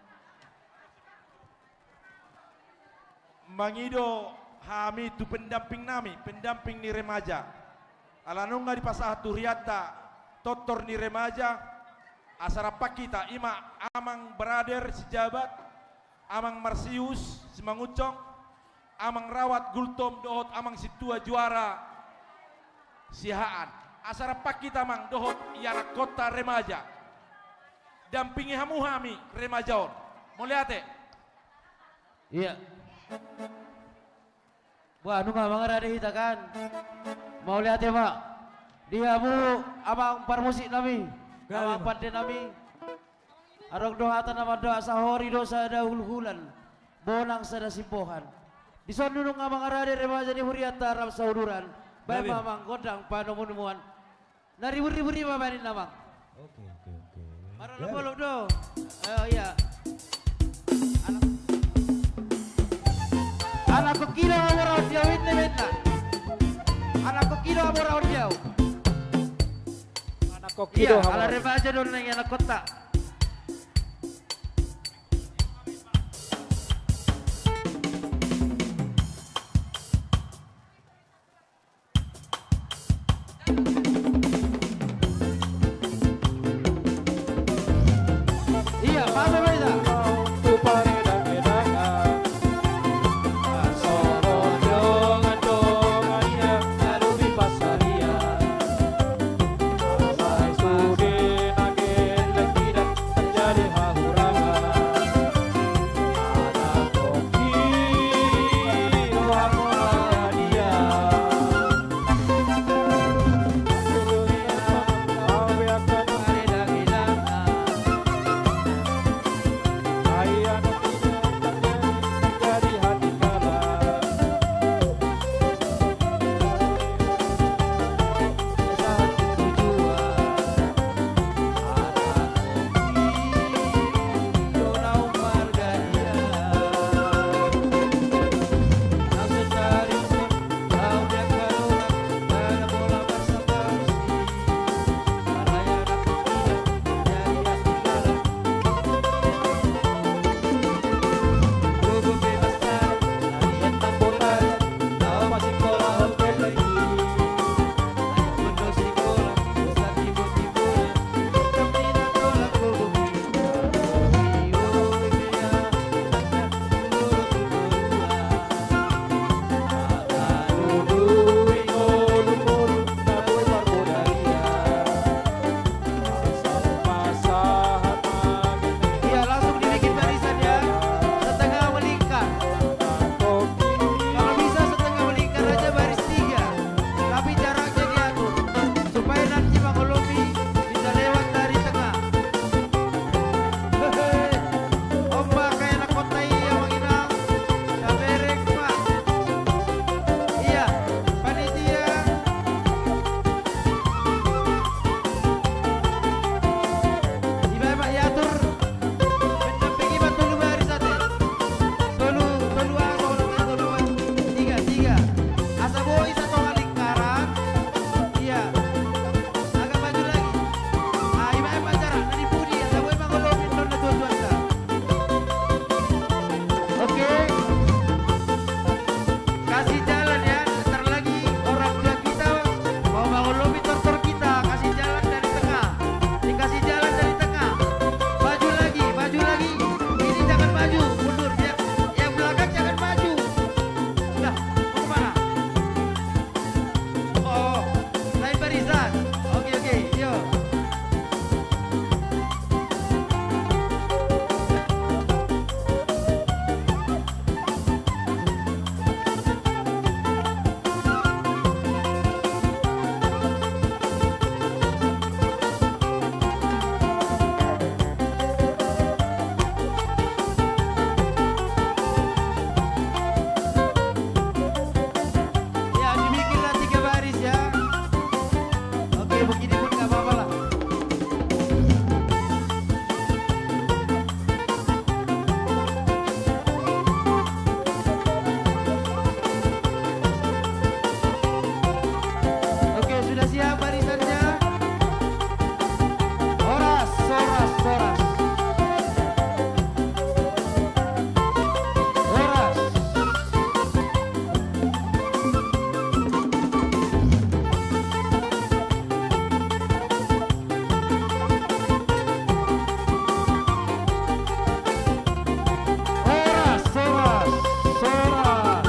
Mangido hami tu pendampingnami, pendamping ni remaja. Ala nunga dipasahat tu hurianta tortor ni remaja, asa rap hita, ima amang Brader Sijabat, amang Marsius Simangunsong, amang Rawat Gultom dohot amang Sintua Juara Siahaan. Asa rap hita amang dohot ianakkon ta remaja. Dampingi hamu hami remaja on. Mauliate. Iya. Wah, nunga mangarade hita kan. Mauliate ma. Di hamu amang parmusiknami, amang pandenami. Adong do hata na mandok, sahori do sada hulhulan, bonang sada simbohan. Dison nunga mangarade remaja ni hurianta rap sauduran. Baen ma amang gondang panomunomuan. Na ribur-ribur i ma baen ninna amang. Oke, oke, oke. Marolop-olop do. Eh, iya. Anak, anak kok kilo amora on diau ini, Menna. Anak kok kilo amora on diau. Anak kok kilo. Iya, amora ala on. Remaja do na i anak kota. Iya, paham ya, Pak Ida? Iya, langsung dibikin barisan ya. Setengah melingkar. Kalau bisa setengah melingkar aja baris tiga. Tapi jaraknya diatur. Supaya nanti Bang Olomi bisa lewat dari tengah. Hehe. Ombak kayak anak kota iya, Bang Inang. Taberek, Pak. Iya, panitia. Iba, Pak, iatur. Mendampingi, Pak, tolu baris ate. Tolu, tolu, ah, tolu, tolu, tolu, tiga, tiga. Asa boi satonga lingkaran. Iya. Agak maju lagi. Ah, iba, Pak, jarak. Nanti pudi, asa boi mangolomit non na tua-tua sa. Oke. Kasih jalan ya, sebentar lagi orang tua kita mau mangolomi tortor kita, kasih jalan dari tengah. Dikasih jalan dari tengah. Maju lagi, maju lagi. Ini jangan maju, mundur ya. Yang belakang jangan maju. Sudah, mau kemana? Oh, lain barisan. Oke, oke, yo. Ya, dibikinlah tiga baris ya. Oke, begini pun nggak apa-apa lah. Oke, sudah siap barisannya? Horas, horas, horas. Horas. Horas, horas, horas.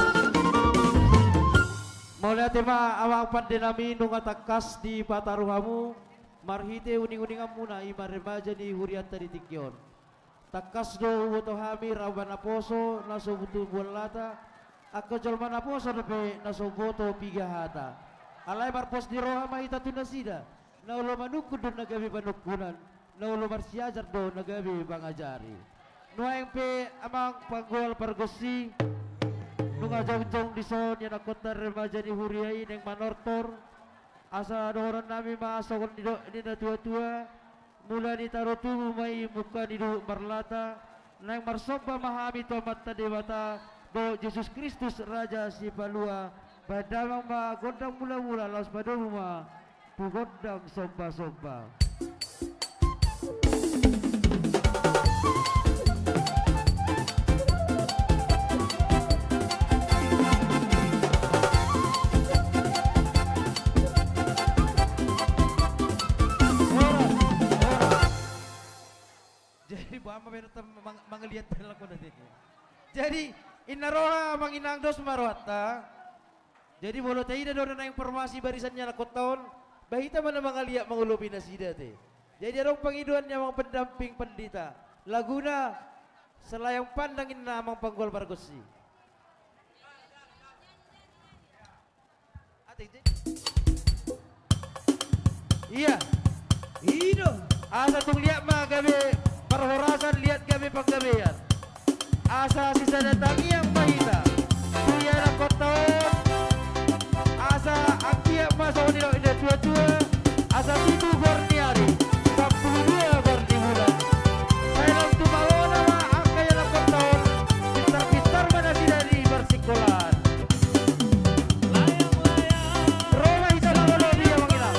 Mauliate ma amang pande nami, nunga tangkas dipataru hamu marhite uning-uninganmuna, i ma remaja ni hurianta di tingki on. Tangkas do huboto hami ramba naposo na so tubuan lata, angka jolma naposo dope na so boto piga hata. Alai marpos ni roha ma hita tu nasida, na olo manungkun do na gabe panungkunan, na olo marsiajar do na gabe pangajari. Nuaeng pe amang panggual pargonsi, nunga jongjong dison ianakhonta remaja ni huria i naeng manortor, asa dohonon nami ma songon nidok ni na tua-tua, Mula ni taro tubu ma i mungka ni duhut marlata, naeng marsomba ma hami tu Amanta Debata dohot Jesus Kristus Raja Sipalua, bahen damang ma gondang mula-mula, laos padomu ma tu gondang somba-somba. Horas, horas. Jadi, boha ma baen on, mang-, mangaliat pe laku na teke. Jadi, inna roha, amang inang, dos ma rohanta. Jadi, molo taida do na naeng formasi barisan ni anakkonta on, ba hita ma na mangaliat mangulopi nasida te. Jadi, adong pangidoan ni amang pendamping pandita. Laguna Selayang Pandang inna amang panggual pargonsi. Ate, ate. Ia. I do. Asa tung liat ma gabe parhorasan, liat gabe panggabean. Asa sisada tangiang ma hita tu ianakhonta on. Asa anggiat ma songon nidok ni natuatua, asa pitu goar ni ari, sampulu dua goar ni bulan. Sai lam tu malona ma angka ianakhonta on, pintar-pintar ma nasida di parsingkolaan. Ro ma hita mangalobi, amang inang.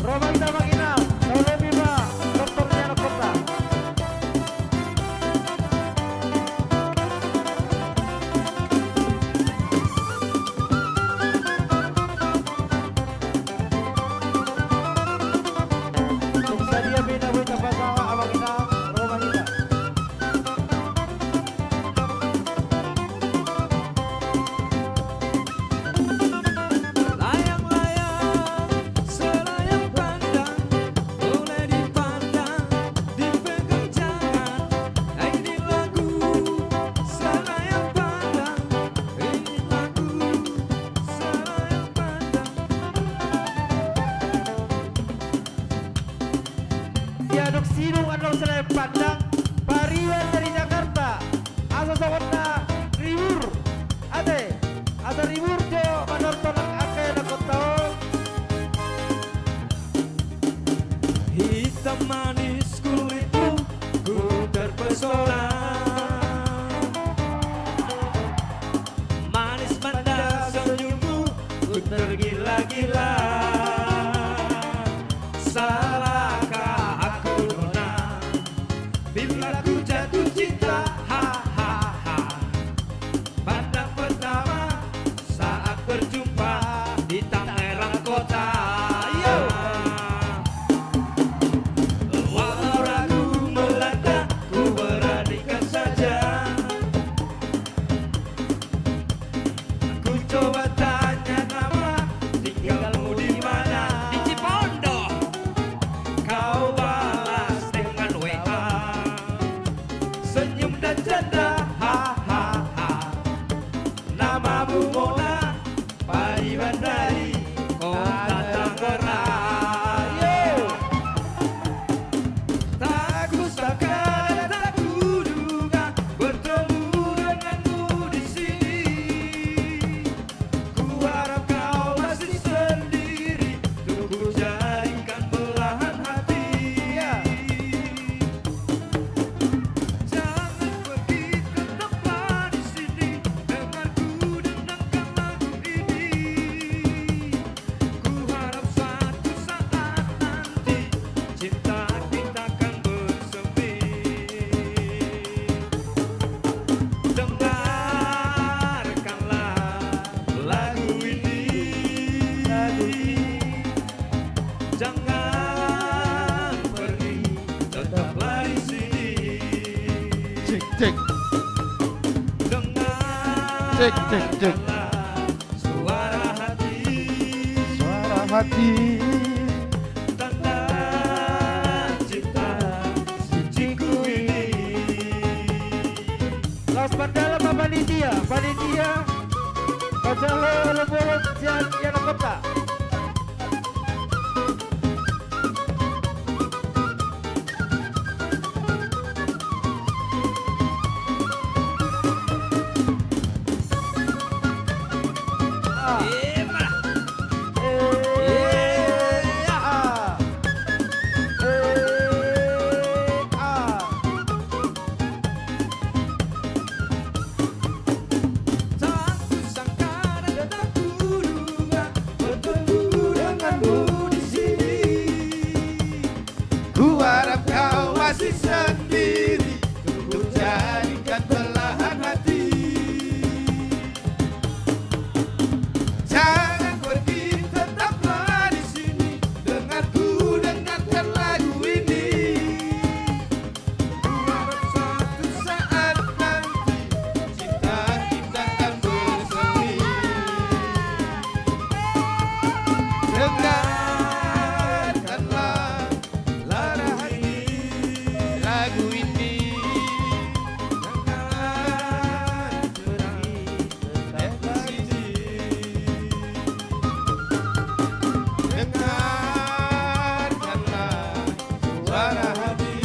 Ro ma hita, amang inang, taolopi ma dokter ni anakhonta. Tung sadia pe na boi tapasahat, amang inang, ro ma hita. Ia dung sidung annon Selayang Pandang, pariban dari Jakarta, asa songon na ribur, ate, asa ribur jo manortor angka ianakhonta on. Hitam manis kulitmu, ku terpesona. Manis manda senyummu, ku tergila-gila. Salahkah aku, nona, bila ku jatuh cinta? Ha, ha, ha. Pandang pertama saat berjumpa di Tangerang kota. Ayo. Walau ragu melangkah, ku beranikan Cek, cek, cek. Suara hati. Suara hati. Tanda cinta suciku ini. Laos pardalan ma panitia, panitia. Pajalo olopolop sian Yana Kota. Ku harap kau masih sendiri, untuk jadikan belahan hati. Jangan pergi, tetaplah di sini, dengar ku dengarkan lagu ini. Ku harap suatu saat nanti cinta kita akan bersemi. Dengarkanlah lagu ini, lagu ini. Dengarkanlah lagu ini. Dengarkanlah suara hati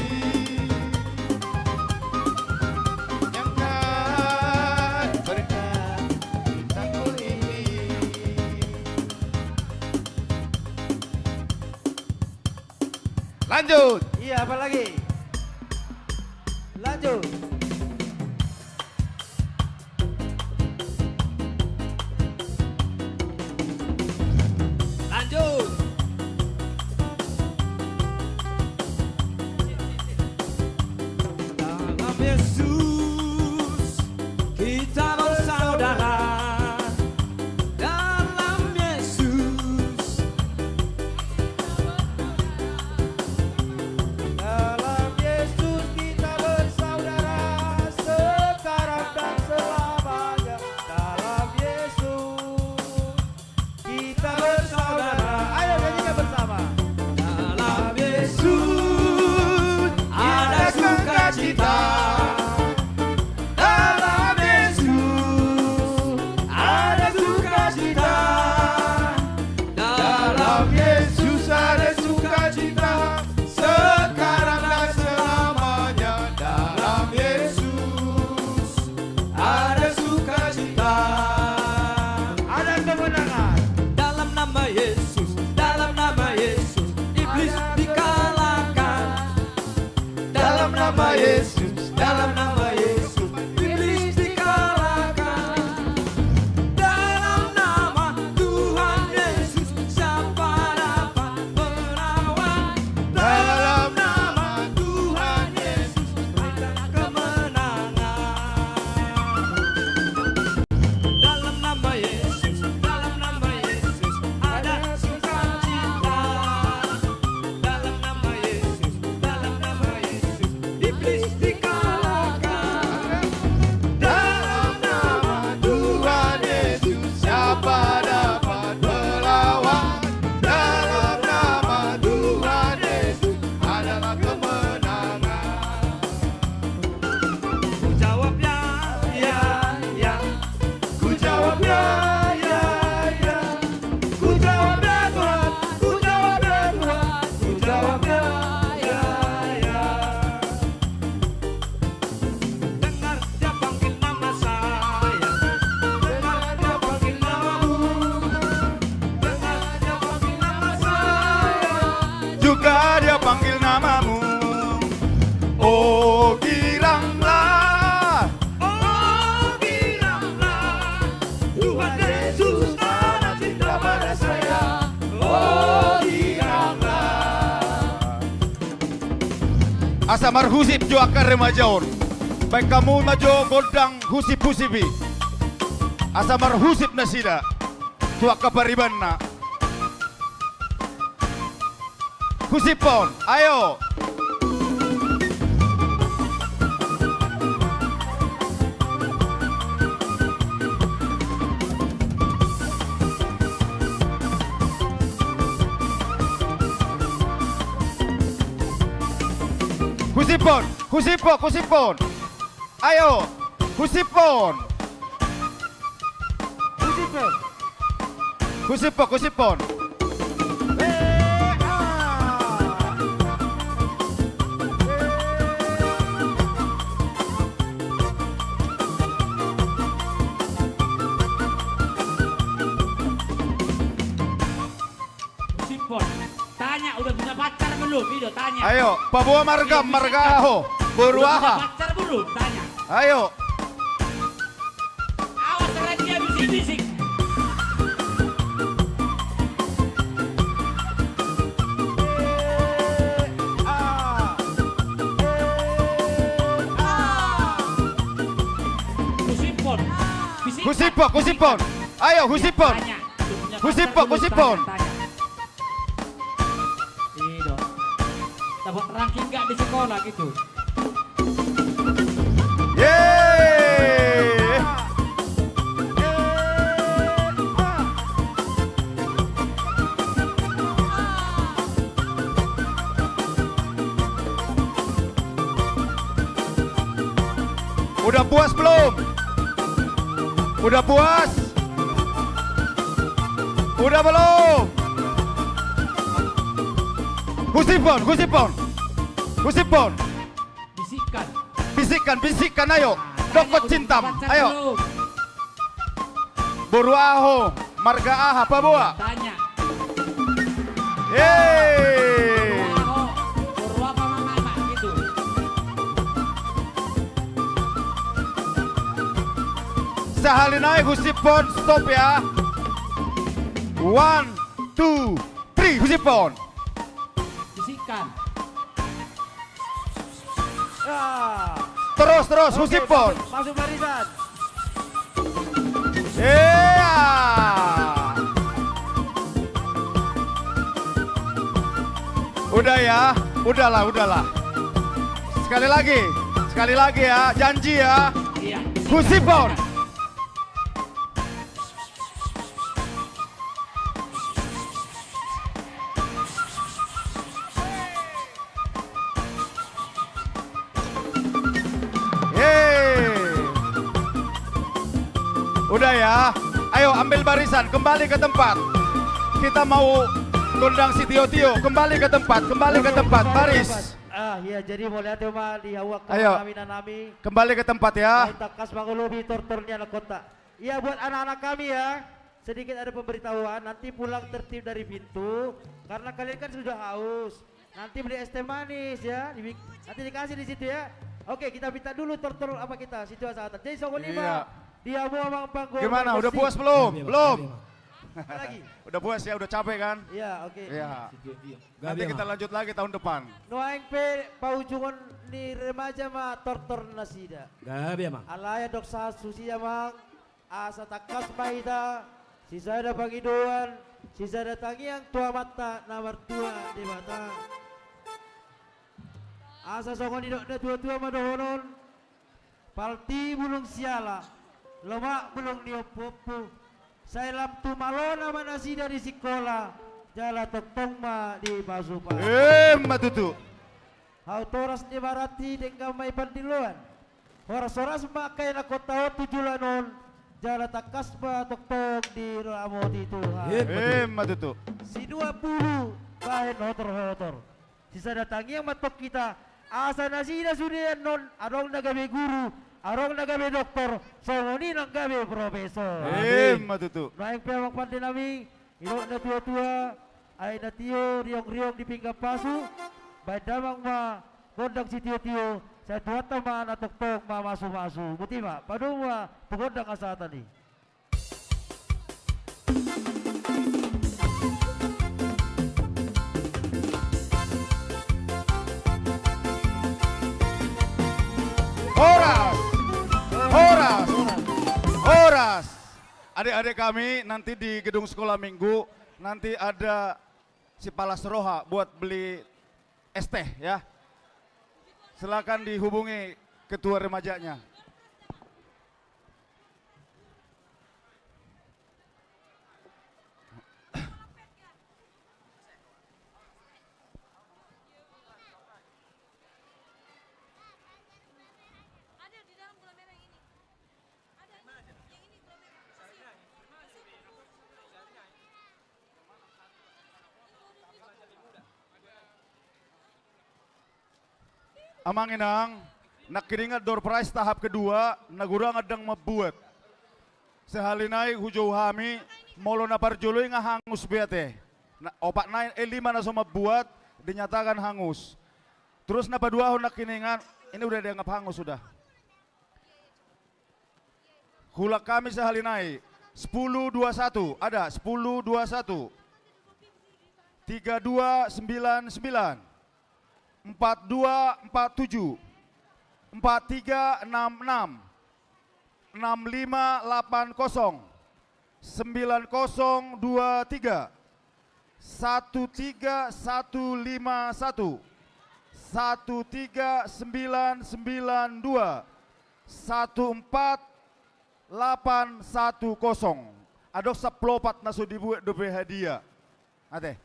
yang kan berkata cintaku ini. Lanjut. Iya, apa lagi? Lanjut. Lanjut. Dalam Yesus kita bersaudara. Dalam Yesus. Dalam Yesus kita bersaudara sekarang dan selamanya. Dalam Yesus kita bersaudara. Ayo nyanyikan bersama. Dalam Yesus ada sukacita. Dalam Yesus ada sukacita. Dalam Yesus ada sukacita, sekarang dan selamanya. Dalam Yesus ada sukacita. Ada kemenangan. Dalam nama Yesus, dalam nama Yesus, iblis dikalahkan. Dalam nama Yesus, dalam nama Yesus, iblis dikalahkan. Dalam nama Tuhan Yesus, siapa dapat melawan? Dalam nama Tuhan Yesus, ada kemenangan. Dalam nama Yesus, dalam nama Yesus, ada sukacita. Dalam nama Yesus, dalam nama Yesus, iblis dikalahkan. Dalam nama Tuhan Yesus, siapa dapat melawan? Dalam nama Tuhan Yesus adalah kemenangan. Ku jawab ya, ya, ya. Ku jawab ya, ya, ya. Ku jawab ya Tuhan, ku jawab ya Tuhan, ku jawab ya, ya, ya. Dengar dia panggil nama saya, dengar dia panggil namamu, dengar dia panggil nama saya, juga dia panggil namamu. Oh giranglah. Oh giranglah, Tuhan Yesus ada cinta pada saya. Oh giranglah. Asa marhusip jo angka remaja on. Baen hamu ma jo gondang husip-husip i. Asa marhusip nasida tu angka paribanna. Husipon, ayo. Husiphon, husiphon, husiphon. Ayo, husiphon. Husiphon. Husiphon, husiphon. Eh, ah. Eh. Husiphon. Tanya, udah punya pacar belum? Itu tanya. Ayo, paboa marga, marga aha ho? Boru aha? Udah punya pacar belum? Tanya. Ayo. Awas, raja bisik-bisik. Husiphon. Husiphon, husiphon. Ayo, husiphon. Tanya. Husiphon, husiphon. Tanya. Iya dong. Dapat ranking nggak di sekolah gitu. Yeay. Udah puas belum? Udah puas? Udah belum? Husiphon, husiphon. Husiphon. Bisikkan. Bisikkan, bisikkan, ayo. Nah, dokot cintam, ayo. Boru aha ho, marga aha, paboa? Tanya. Yeay. Boru aha ho, boru aha ho, boru aha ho, mama, mama, gitu. Sahali nai husiphon, stop ya. One, two, three, husiphon. Bisikkan. Ya. Terus, terus, oke, husiphon. Masuk, masuk barisan. Iya. Udah ya, udahlah, udahlah. Sekali lagi, sekali lagi ya, janji ya. Iya. Husiphon. Yeay. Udah ya. Ayo ambil barisan, kembali ke tempat. Kita mau gondang si Tio-Tio, kembali ke tempat, kembali ke tempat, baris. Ah, iya, jadi mauliate ma di hamu angka, ayo, nami, na nami. Kembali ke tempat ya. Tangkas mangolopi tortor ni anakhonta. Iya, buat anak-anak kami ya. Sedikit ada pemberitahuan, nanti pulang tertib dari pintu, karena kalian kan sudah haus. Nanti beli es teh manis ya, di, nanti dikasih di situ ya. Oke, kita minta dulu tortor apa kita, si Tio Hasahatan. Jadi songon i ma, iya, di hamu amang panggual. Gimana, udah puas belum? Belum. Lagi. Udah puas ya, udah capek kan? Iya, oke. Iya. Nanti kita lanjut lagi tahun depan. Nuaeng pe paujungon ni remaja ma tortor nasida. Gabe, Amang. Alai adong sahat susi, Amang. Asa tangkas ma hita sisada pangidoan, sisada tangiang tu Amanta na martua Debata. Asa songon nidok natua-tua ma dohonon, palti bulung siala, lomak bulung ni ompu-ompu, sai lam tumalona ma nasida di sikola, jala tongtong ma dipasu-pasu. Emma tutu. Hau toras ni baranti denggan ma i pandiloan. Horas-horas ma angka anakhonta on tu joloan on, jala tangkas ma tongtong diramoti Tuhan. Emma tutu. Sinuan bulu bahen hotor-hotor. Sisada tangiang ma antong hita, asa nasida sude annon adong na gabe guru, adong na gabe doktor, songon i nang gabe profesor. Emma tutu. Nuaeng pe amang pande nami, didok natua-tua, ai na tio riong-riong di pinggan pasu, baen damang ma gondang sitio-tio, sai Tuhanta ma na tongtong mamasu-masu. Boti ma, padomu ma tu gondang hasahatan i. Horas! Horas! Horas! Adik-adik kami, nanti di gedung sekolah minggu, nanti ada si Palas Roha buat beli es teh, ya. Silakan dihubungi ketua remajanya. Amang inang, nangkiningan door prize tahap kedua, na godang ndang mambuat. Sahali nai hujou hami, molo na parjolo i nga hangus be ate. Na, opat nai, eh, lima na so mambuat, dinyatakan hangus. Terus na paduahon nangkiningan, ini udah dianggap hangus sudah. Hulak hami sahali nai. Sepuluh dua satu, ada, sepuluh dua satu. Tiga dua sembilan sembilan. Empat dua empat tujuh. Empat tiga enam enam. Enam lima delapan kosong. Sembilan kosong dua tiga. Satu tiga satu lima satu. Satu tiga sembilan sembilan dua. Satu empat delapan satu kosong. Adong sampulu opat na so dibuat dope hadiah. Ate.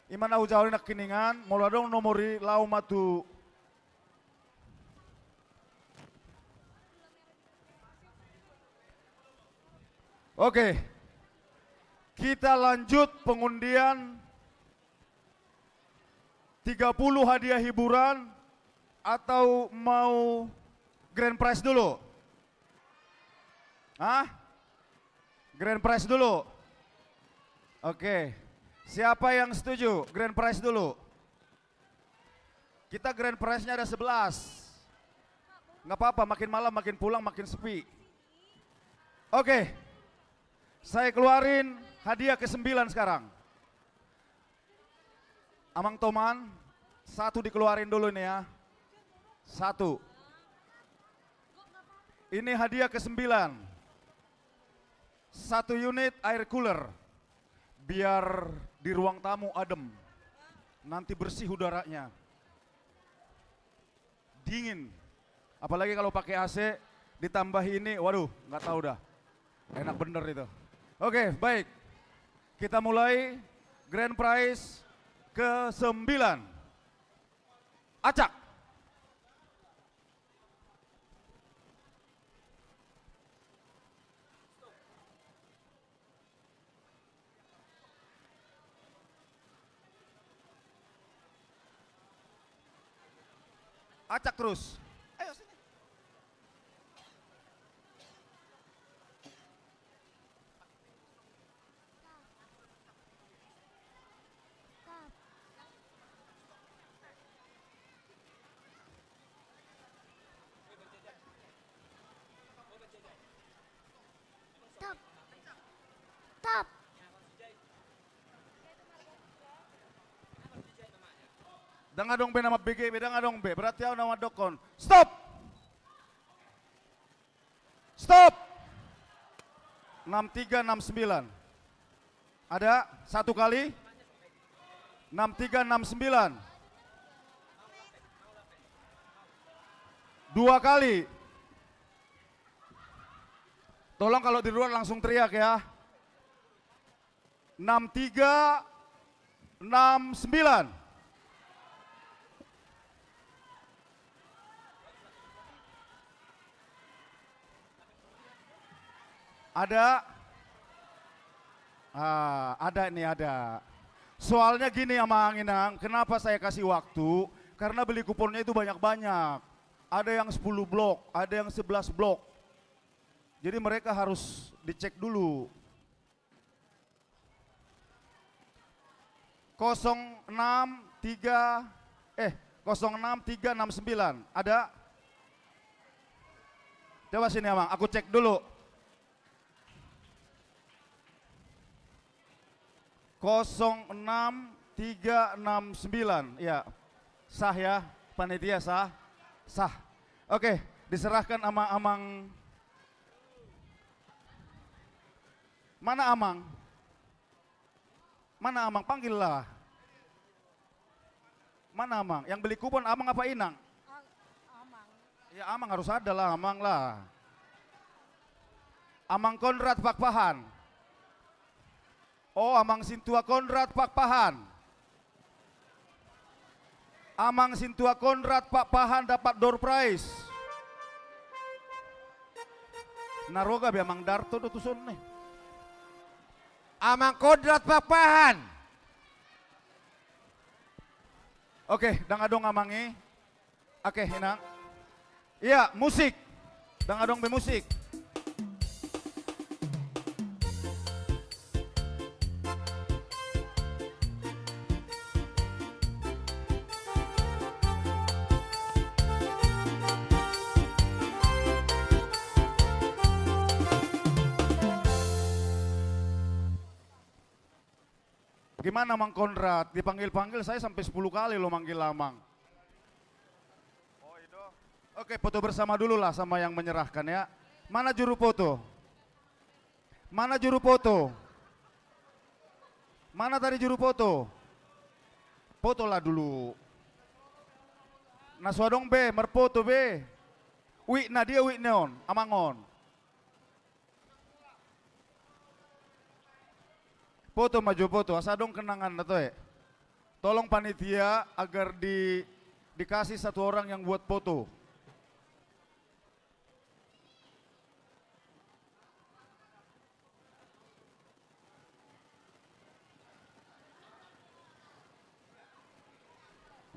I ma na hujahahon nangkiningan, molo adong nomor i laho ma tu. Oke. Kita lanjut pengundian tiga puluh hadiah hiburan atau mau grand prize dulu? Hah? Grand prize dulu. Oke. Siapa yang setuju? Grand prize dulu. Kita grand prize-nya ada sebelas. Nggak apa-apa, makin malam makin pulang makin sepi. Oke. Saya keluarin hadiah kesembilan sekarang. Amang Toman, satu dikeluarin dulu ini ya. Satu. Ini hadiah kesembilan. Satu unit air cooler. Biar di ruang tamu adem. Nanti bersih udaranya. Dingin. Apalagi kalau pakai A C, ditambah ini, waduh, nggak tahu dah. Enak bener itu. Oke, baik. Kita mulai grand prize kesembilan. Acak. Acak terus. Ayo sini. Stop. Stop. Ndang adong be na mambege be, ndang adong be. Berarti ahu na mandokkon. Stop. Stop. Enam tiga enam sembilan. Ada satu kali. Enam tiga enam sembilan. Dua kali. Tolong kalau di luar langsung teriak ya. Enam tiga enam sembilan. Ada? Ah, ada nih, ada. Soalnya gini, Amang Inang, kenapa saya kasih waktu? Karena beli kuponnya itu banyak-banyak. Ada yang sepuluh blok, ada yang sebelas blok. Jadi mereka harus dicek dulu. Kosong enam tiga, eh, kosong enam tiga enam sembilan. Ada? Coba sini, Amang, aku cek dulu. Kosong enam tiga enam sembilan. Ya. Sah ya, panitia sah? Sah. Oke, diserahkan sama Amang. Mana Amang? Mana Amang? Panggillah. Mana Amang? Yang beli kupon Amang apa Inang? Amang. Ya, Amang harus ada lah, Amang lah. Amang Konrad Pakpahan. Oh, Amang Sintua Konrad Pakpahan. Amang Sintua Konrad Pakpahan dapat door prize. Na ro gabe Amang Darto do tuson nih. Amang Konrad Pakpahan. Oke, ndang adong Amang i. Oke, Inang. Iya, musik. Ndang adong be musik. Gimana, Mang Konrad? Dipanggil-panggil, saya sampai sepuluh kali lo manggil Amang. Oke, foto bersama dulu lah sama yang menyerahkan, ya. Mana juru foto? Mana juru foto? Mana tadi juru foto? Foto lah dulu. Na so adong be, marfoto be. Uikna, dia uikna on, Amang on. Foto ma jo, foto, asa adong kenanganna, toe. Tolong panitia agar di, dikasih satu orang yang buat foto.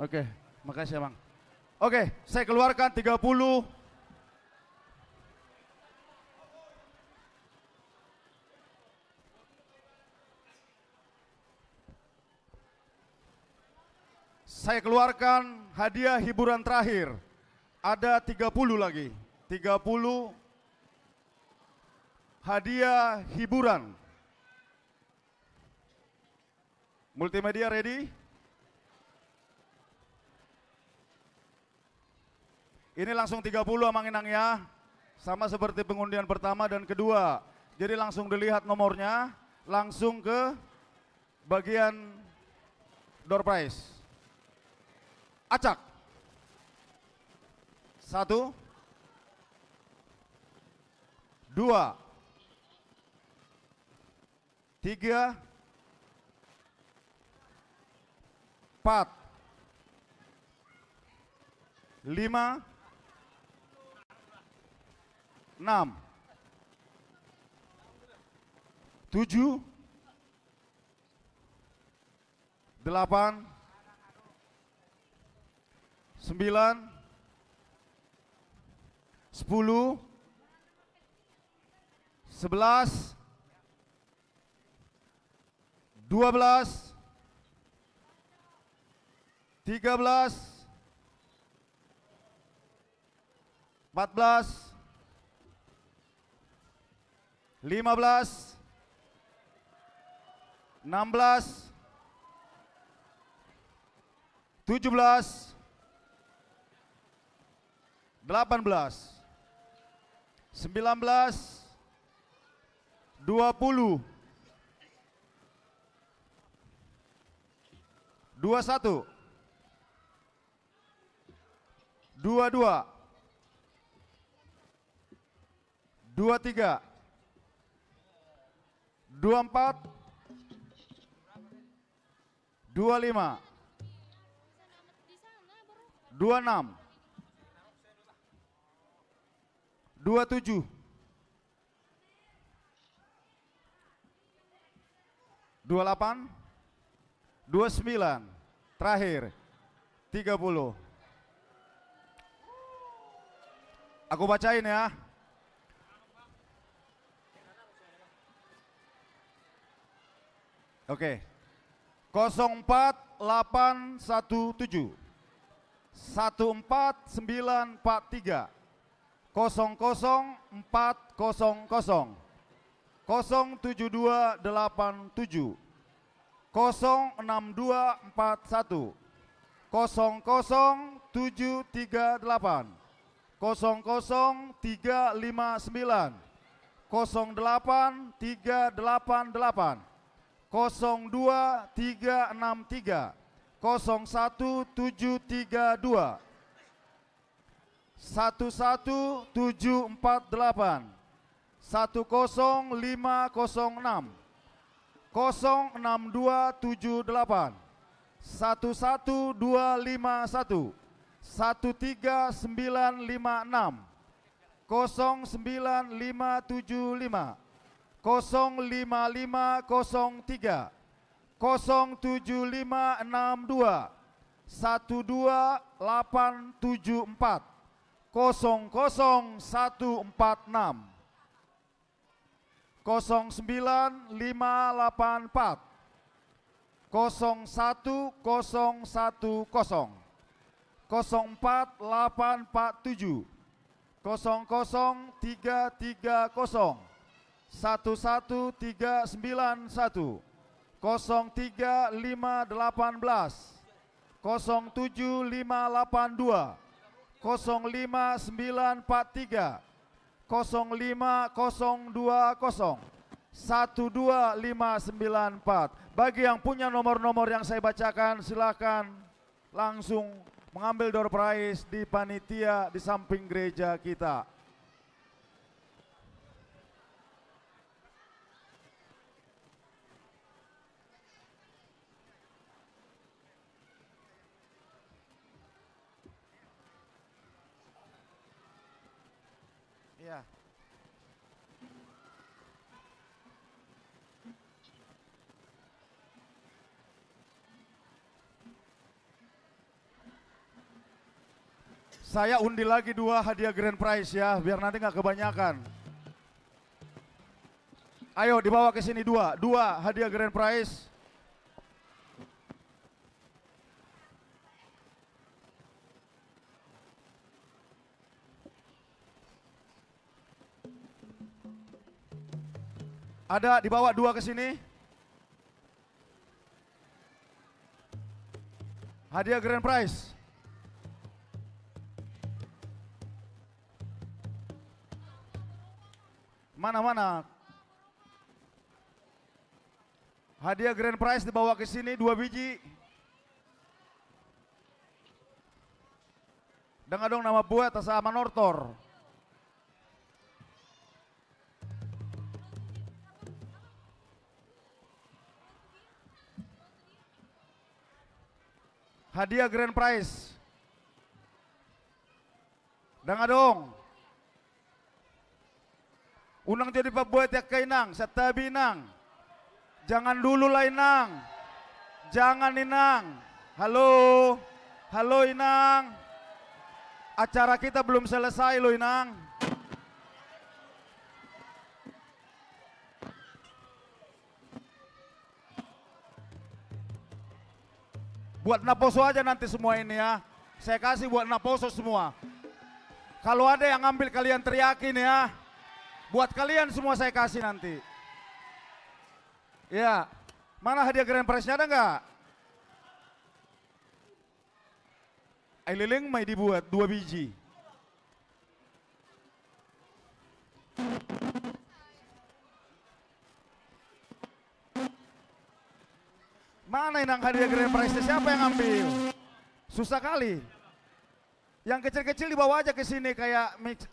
Oke, makasih, Amang. Oke, saya keluarkan tiga puluh. Saya keluarkan hadiah hiburan terakhir. Ada tiga puluh lagi. Tiga puluh hadiah hiburan. Multimedia ready? Ini langsung tiga puluh, Amang Inang, ya. Sama seperti pengundian pertama dan kedua. Jadi langsung dilihat nomornya, langsung ke bagian door prize. Acak. Satu. Dua. Tiga. Empat. Lima. Enam. Tujuh. Delapan. Sembilan. Sepuluh. Sebelas. Dua belas. Tiga belas. Empat belas. Lima belas. Enam belas. Tujuh belas. Delapan belas. Sembilan belas. Dua puluh. Dua satu. Dua dua. Dua tiga. Dua empat. Dua lima. Dua enam. Dua tujuh. Dua delapan. Dua sembilan. Terakhir. Tiga puluh. Aku bacain, ya. Oke. Kosong empat delapan satu tujuh. Satu empat sembilan empat tiga. Kosong kosong empat kosong kosong. Kosong tujuh dua delapan tujuh. Kosong enam dua empat satu. Kosong kosong tujuh tiga delapan. Kosong kosong tiga lima sembilan. Kosong delapan tiga delapan delapan. Kosong dua tiga enam tiga. Kosong satu tujuh tiga dua. Satu satu tujuh empat delapan. Satu kosong lima kosong enam. Kosong enam dua tujuh delapan. Satu satu dua lima satu. Satu tiga sembilan lima enam. Kosong sembilan lima tujuh lima. Kosong lima lima kosong tiga. Kosong tujuh lima enam dua. satu dua delapan tujuh empat, kosong kosong satu empat enam, kosong sembilan lima delapan empat, kosong satu kosong satu kosong, kosong empat delapan empat tujuh, kosong kosong tiga tiga kosong, satu satu tiga sembilan satu, kosong tiga lima delapan belas, kosong tujuh lima delapan dua, kosong lima sembilan empat tiga, kosong lima kosong dua kosong, satu dua lima sembilan empat. Bagi yang punya nomor-nomor yang saya bacakan, silakan langsung mengambil door prize di panitia di samping gereja kita. Iya. Saya undi lagi dua hadiah grand prize ya, biar nanti nggak kebanyakan. Ayo, dibawa ke sini dua, dua hadiah grand prize. Ada, dibawa dua ke sini. Hadiah grand prize. Mana, mana? Hadiah grand prize dibawa ke sini dua biji. Ndang adong na mambuat asa manortor. Hadiah grand prize. Ndang adong. Unang jadi pambuat i angka inang, santabi inang. Jangan dulu lah inang. Jangan inang. Halo. Halo inang. Acara kita belum selesai loh inang. Buat naposo aja nanti semua ini ya. Saya kasih buat naposo semua. Kalau ada yang ngambil, kalian teriakin ya. Buat kalian semua saya kasih nanti. Ya. Mana hadiah grand prize-nya, ada nggak? Ai leleng ma i dibuat dua biji. Mana inang hadiah grand prize-nya? Siapa yang ambil? Susah kali. Yang kecil-kecil dibawa aja ke sini kayak mix.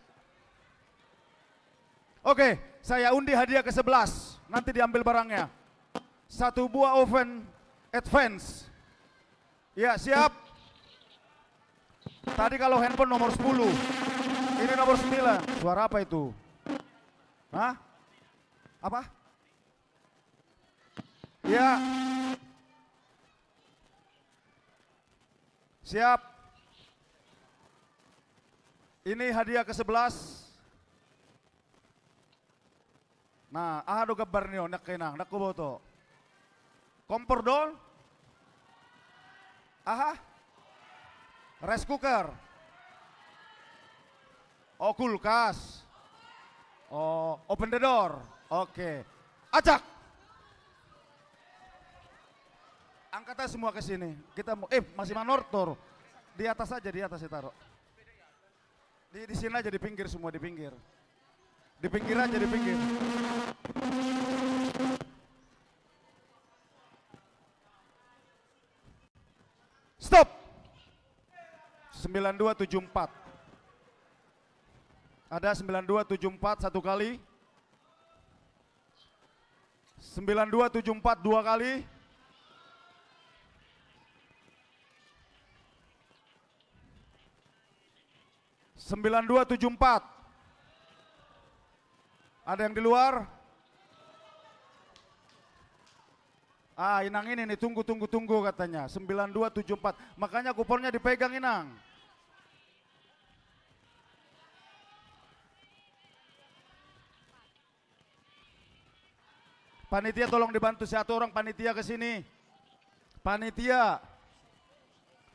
Oke, saya undi hadiah ke sebelas. Nanti diambil barangnya. Satu buah oven advance. Ya, siap. Tadi kalau handphone nomor sepuluh. Ini nomor sembilan. Suara apa itu? Hah? Apa? Ya. Siap. Ini hadiah ke sebelas. Nah, aha do gambar ni on, angka inang, ndang huboto. Kompor do on? Aha? Rice cooker. Oh, kulkas. Oh, open the door. Oke. Acak. Angkat aja semua ke sini. Kita mau, eh, masih manortor. Di atas aja, di atas saya taruh. Di, di sini aja, di pinggir semua, di pinggir. Di pinggir aja, di pinggir. Stop. Sembilan dua tujuh empat. Ada sembilan dua tujuh empat satu kali. Sembilan dua tujuh empat dua kali. Sembilan dua tujuh empat. Ada yang di luar? Ah, inang ini nih, tunggu, tunggu, tunggu katanya. Sembilan dua tujuh empat. Makanya kuponnya dipegang, inang. Panitia, tolong dibantu satu orang panitia ke sini. Panitia.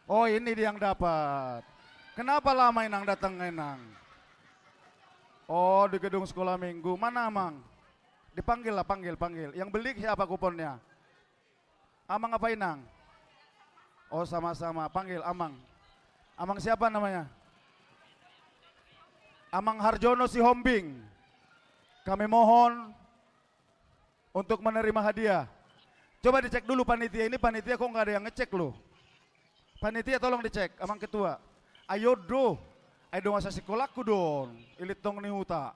Oh, ini dia yang dapat. Kenapa lama, inang, datang, inang? Oh, di gedung sekolah minggu. Mana, amang? Dipanggil lah, panggil, panggil. Yang beli siapa kuponnya? Amang apa inang? Oh, sama-sama. Panggil amang. Amang siapa namanya? Amang Harjono Sihombing. Kami mohon untuk menerima hadiah. Coba dicek dulu panitia. Ini panitia kok nggak ada yang ngecek loh. Panitia, tolong dicek, amang ketua. Ayo do. Ayo dong, asa sekolahku dong. Ilitong ni huta.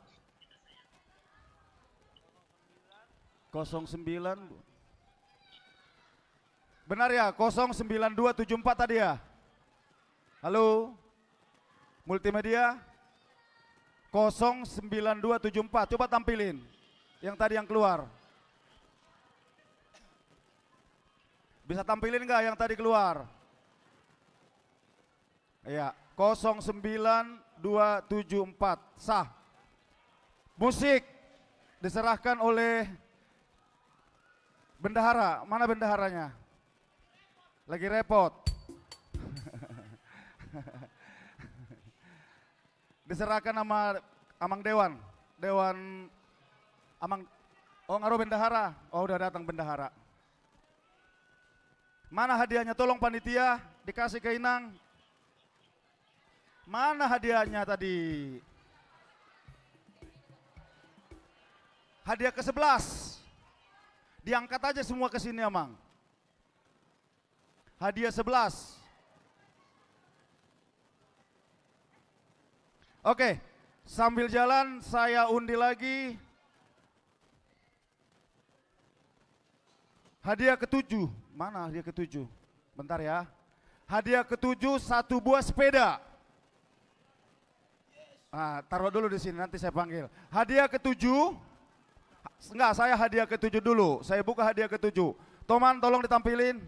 Kosong sembilan. Benar ya, kosong sembilan dua tujuh empat tadi ya? Halo? Multimedia? Kosong sembilan dua tujuh empat, coba tampilin. Yang tadi yang keluar. Bisa tampilin nggak yang tadi keluar? Iya, kosong sembilan dua tujuh empat. Sah. Musik diserahkan oleh bendahara. Mana bendaharanya? Lagi repot. Diserahkan sama Amang Dewan. Dewan Amang. Oh, nga ro bendahara. Oh, udah datang bendahara. Mana hadiahnya? Tolong panitia, dikasih ke inang. Mana hadiahnya tadi? Hadiah ke sebelas. Diangkat aja semua ke sini, amang. Hadiah sebelas. Oke, sambil jalan saya undi lagi. Hadiah ketujuh. Mana hadiah ketujuh? Bentar ya. Hadiah ketujuh, satu buah sepeda. Ah, taruh dulu di sini, nanti saya panggil. Hadiah ketujuh. Enggak, saya hadiah ketujuh dulu. Saya buka hadiah ketujuh. Toman, tolong ditampilin.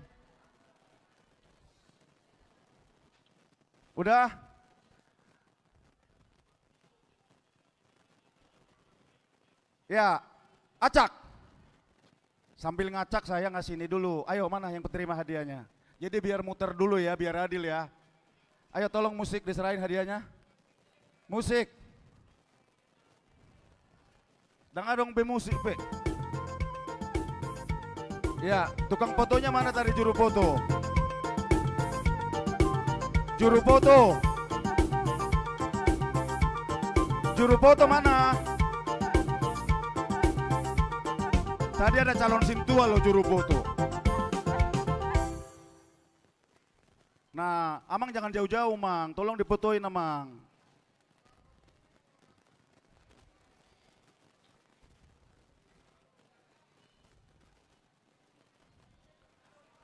Udah? Ya, acak. Sambil ngacak, saya ngasih ini dulu. Ayo, mana yang penerima hadiahnya? Jadi biar muter dulu ya, biar adil ya. Ayo, tolong musik diserahin hadiahnya. Musik. Dang adong be musik pe. Ya, tukang fotonya mana tadi, juru foto? Juru foto. Juru foto mana? Tadi ada calon sintua loh, juru foto. Nah, amang jangan jauh-jauh, mang. Tolong difotoin, amang.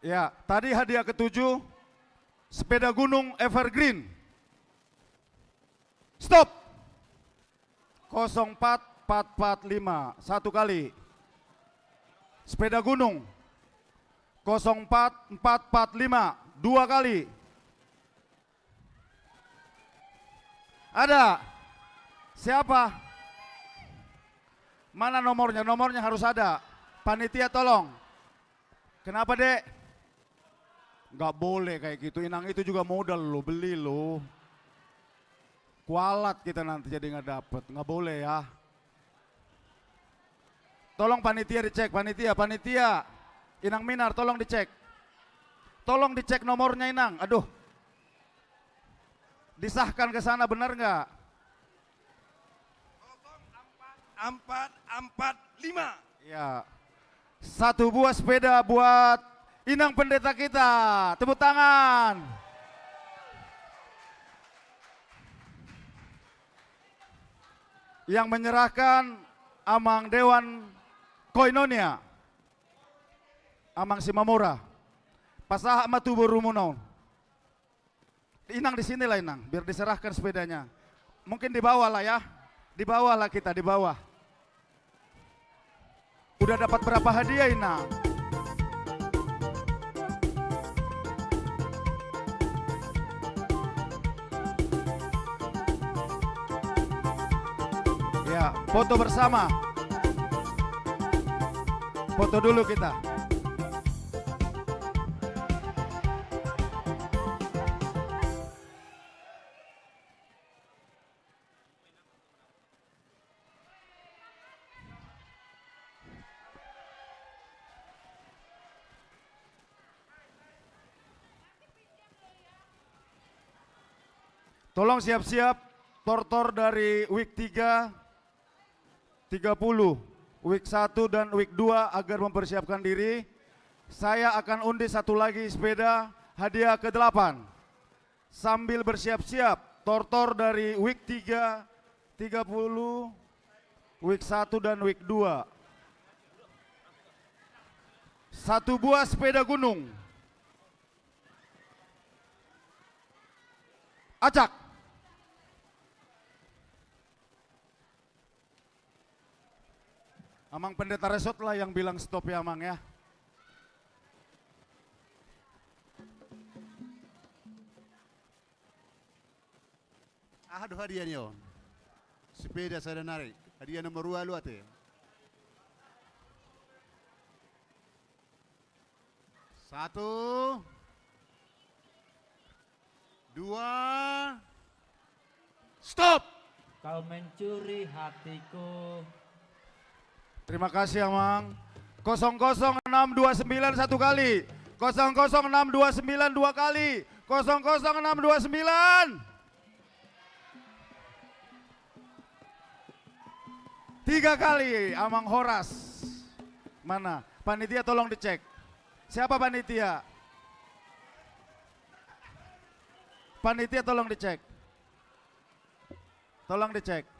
Ya, tadi hadiah ketujuh, sepeda gunung Evergreen. Stop. Kosong empat empat empat lima, satu kali. Sepeda gunung. Kosong empat empat empat lima, dua kali. Ada? Siapa? Mana nomornya? Nomornya harus ada. Panitia, tolong. Kenapa, Dek? Nggak boleh kayak gitu. Inang itu juga modal lo, beli lo. Kualat kita nanti jadi nggak dapet. Nggak boleh ya. Tolong panitia dicek, panitia, panitia. Inang Minar, tolong dicek. Tolong dicek nomornya, Inang. Aduh. Disahkan ke sana, benar nggak? Kosong empat empat empat lima. Iya. Satu buah sepeda buat Inang Pendeta kita. Tepuk tangan. Yang menyerahkan Amang Dewan Koinonia, Amang Simamora. Pasahat ma tu borumuna on. Inang, di sinilah, Inang, biar diserahkan sepedanya. Mungkin di bawah lah ya. Di bawah lah kita, di bawah. Udah dapat berapa hadiah, Inang? Foto bersama. Foto dulu kita. Tolong siap-siap, tortor dari wik tiga, tiga puluh, wik satu dan wik dua agar mempersiapkan diri. Saya akan undi satu lagi sepeda hadiah kedelapan. Sambil bersiap-siap, tortor dari wik tiga, tiga puluh, wik satu dan wik dua. Satu buah sepeda gunung. Acak. Amang Pendeta Resort lah yang bilang stop ya, Amang, ya. Aha do hadiah ni on? Sepeda sada nari. Hadiah nomor dua lu ate. Satu. Dua. Stop. Kau mencuri hatiku. Terima kasih, Amang. Kosong kosong enam dua sembilan satu kali. Kosong kosong enam dua sembilan dua kali. Kosong kosong enam dua sembilan. Tiga kali, Amang Horas. Mana? Panitia, tolong dicek. Siapa panitia? Panitia, tolong dicek. Tolong dicek.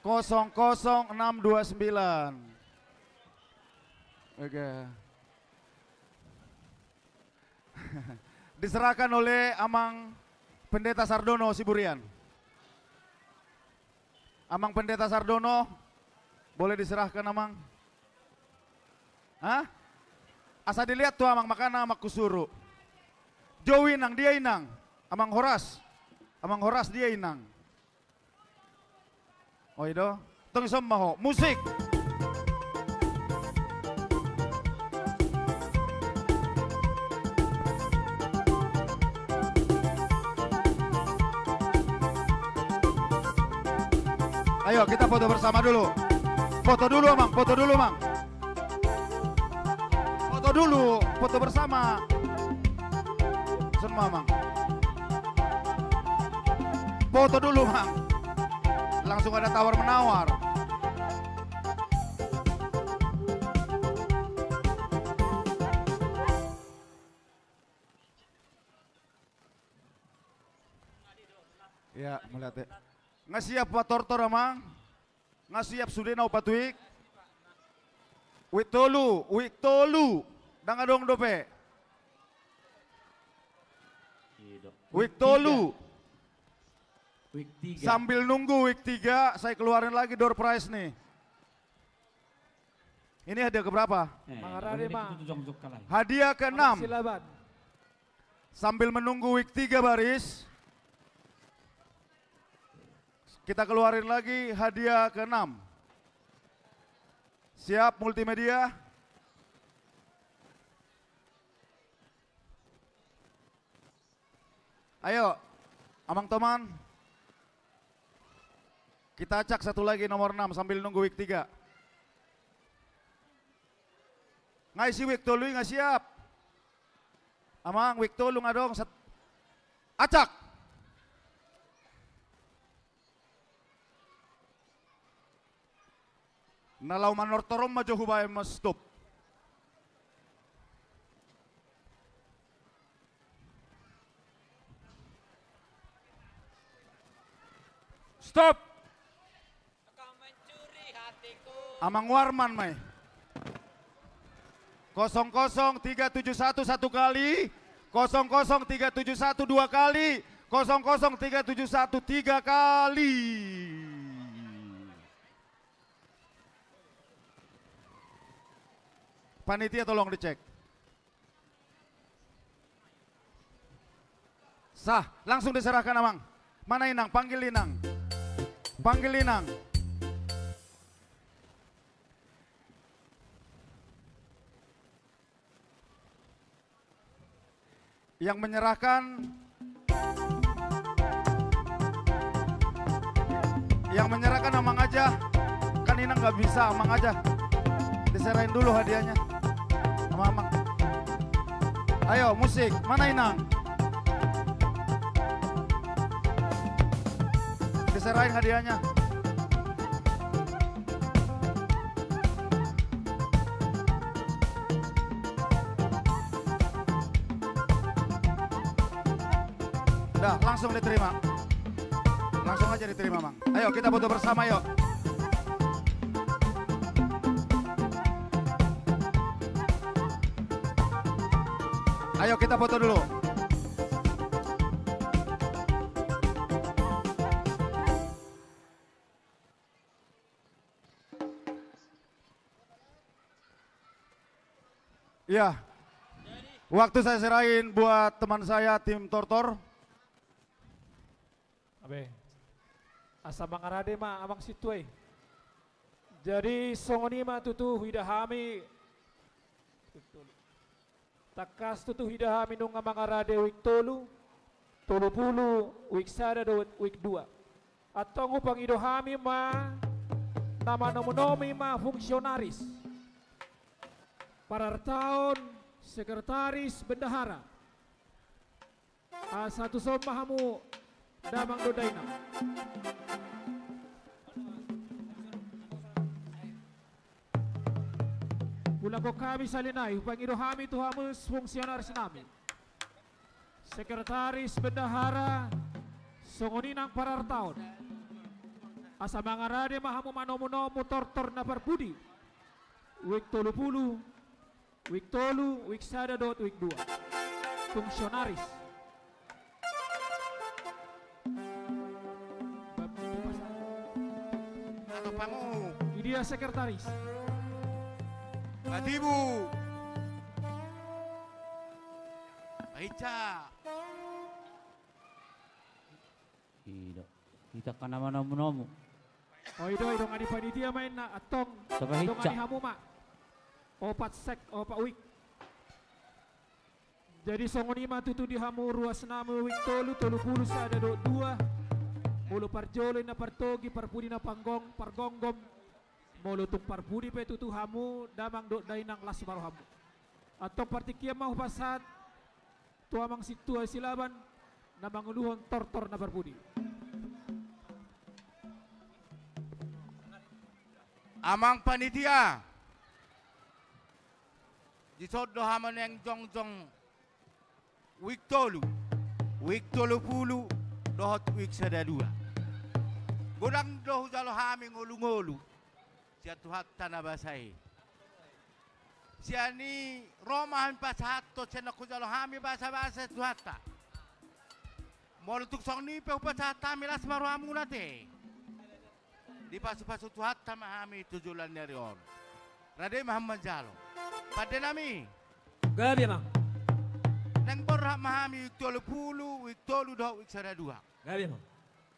Kosong kosong enam dua sembilan. Oke. Diserahkan oleh Amang Pendeta Sardono Siburian. Amang Pendeta Sardono, boleh diserahkan, Amang? Hah? Asa dilihat tu Amang, makana Amang husuru. Jou, Inang, dia Inang? Amang Horas. Amang Horas, dia Inang? Oi do. Tong dison ma ho. Musik. Ayo, kita foto bersama dulu. Foto dulu, Amang. Foto dulu, Amang. Foto dulu, foto bersama. Sun ma, Amang. Foto dulu, Amang. Langsung ada tawar-menawar. Ya, melihat ya. Nga siap patortor, Amang? Nga siap sude na upat wik? Wik tolu, wik tolu. Ndang adong dope. Wik tolu. Wik tiga. Sambil nunggu wik tiga, saya keluarin lagi door prize nih. Ini hadiah keberapa? Eh, mangarade ma. Hadiah keenam. Silaban. Sambil menunggu wik tiga, baris. Kita keluarin lagi hadiah keenam. Siap, multimedia? Ayo, Amang Toman. Kita acak satu lagi, nomor enam, sambil nunggu wik tiga. Nga isi wik tolu i nga siap? Amang, wik tolu nga adong sat-, acak. Na laho manortor on ma jo hubaen ma stop. Stop. Amang Warman ma i. Kosong kosong tiga tujuh satu satu kali, kosong kosong tiga tujuh satu dua kali, kosong kosong tiga tujuh satu tiga kali. Panitia, tolong dicek. Sah, langsung diserahkan, Amang. Mana Inang? Panggil Inang. Panggil Inang. Yang menyerahkan, yang menyerahkan Amang aja. Kan Inang nggak bisa, Amang aja. Diserahin dulu hadiahnya sama Amang. Ayo, musik. Mana Inang? Diserahin hadiahnya. Dah, langsung diterima. Langsung aja diterima, Mang. Ayo, kita foto bersama, yuk. Ayo, kita foto dulu. Iya. Waktu saya serahin buat teman saya, tim Tortor. Abe. Asa mangarade ma, Amang Sintua i. Jadi, songon i ma tutu huida hami. Tangkas tutu huida hami nunga mangarade uik tolu, tolu pulu, uik sada dohot uik dua. Antong hupangido hami ma na manomunomu i ma fungsionaris, parartaon, sekretaris, bendahara. Asa tuson ma hamu damang dohot dainang. Ulakhon hami sahali nai, hupangido hami tu hamu fungsionaris nami, sekretaris, bendahara, songon i nang parartaon. Asa mangarade ma hamu manomunomu tortor na parpudi. Uik tolu pulu, uik tolu, uik sada dohot uik dua. Fungsionaris. Atau pamu. Idia sekretaris? Batibu. Aica. Ido. Hita kan na manomunomu. O, ido, ido, dongani panitia ma inna, antong. Dongani hamu ma. Opat sek, opat uik. Jadi songon i ma tutu di hamu ruas nami uik tolu, tolu pulu, sada dohot dua. Molo parjolo i na partogi, parpudi na panggong, pargonggom. Molo tung parpudi pe tutu hamu damang dohot dainang, las ma rohamu. Antong partingkian ma hupasahat tu Amang Sintua Silaban na manguluhon tortor na parpudi. Amang panitia, dison do hamu naeng jongjong uik tolu, uik tolu pulu dohot uik sada dua. Godang do hujalo hami ngolungolu sian Tuhanta na basa i. Sian i ro ma hami pasahathon, sian na hujalo hami basabasa sian Tuhanta. Molo tung songon i pe hupasahat hami, las ma rohamuna te. Dipasupasu Tuhanta ma hami tu joloan ni ari on. Rade ma hamu manjalo. Pande nami. Gabe, Amang. Naeng borhat ma hami uik tolu pulu, uik tolu dohot uik sada dua. Gabe, Amang.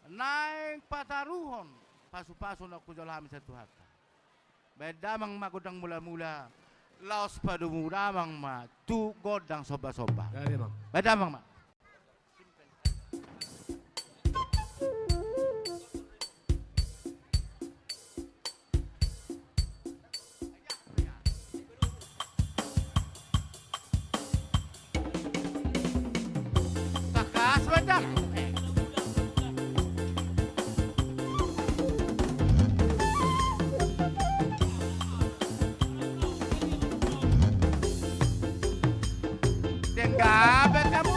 Naeng pataruhon pasupasu na hujalo hami sian Tuhanta. Baen damang ma gondang mulamula, laos padomu damang ma tu gondang sombasomba. Gabe, Amang. Baen damang ma. Tangkas ma da. Denggan be hamu.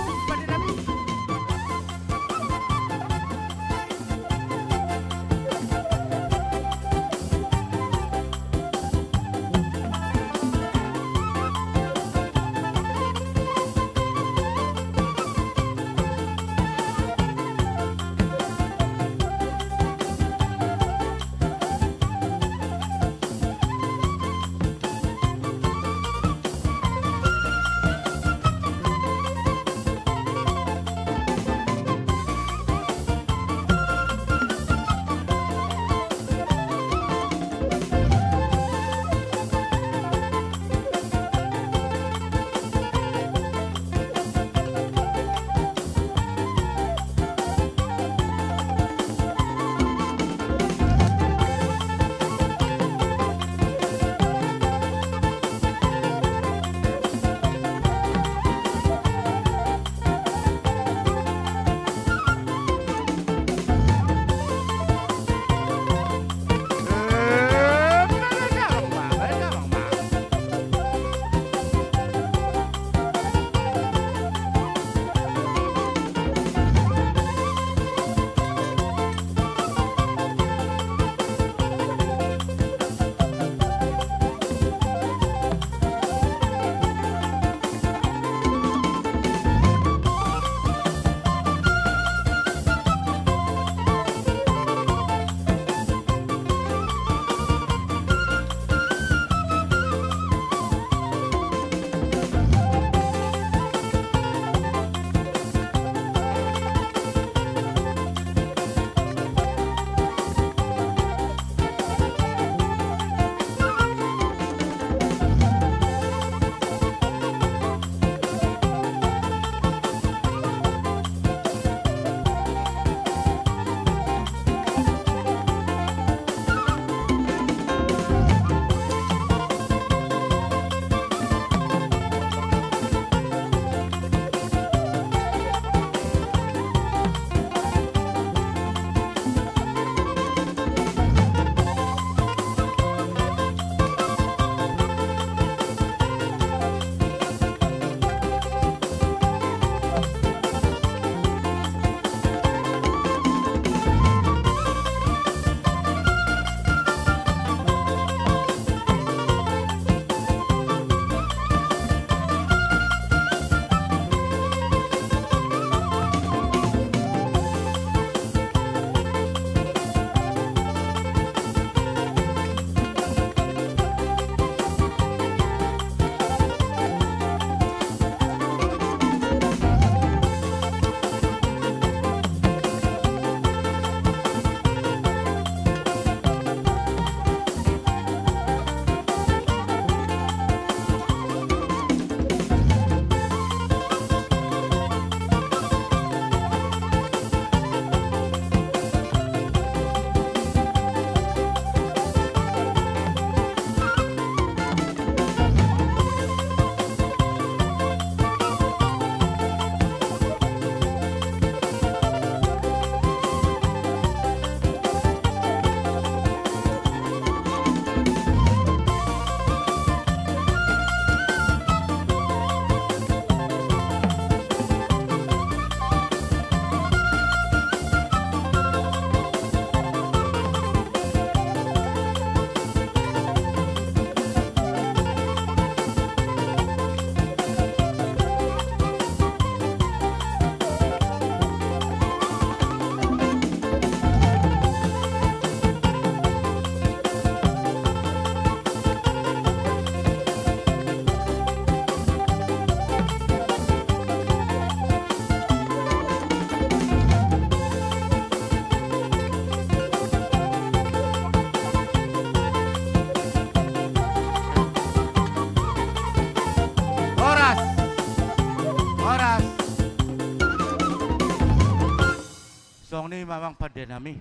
Amang pande nami,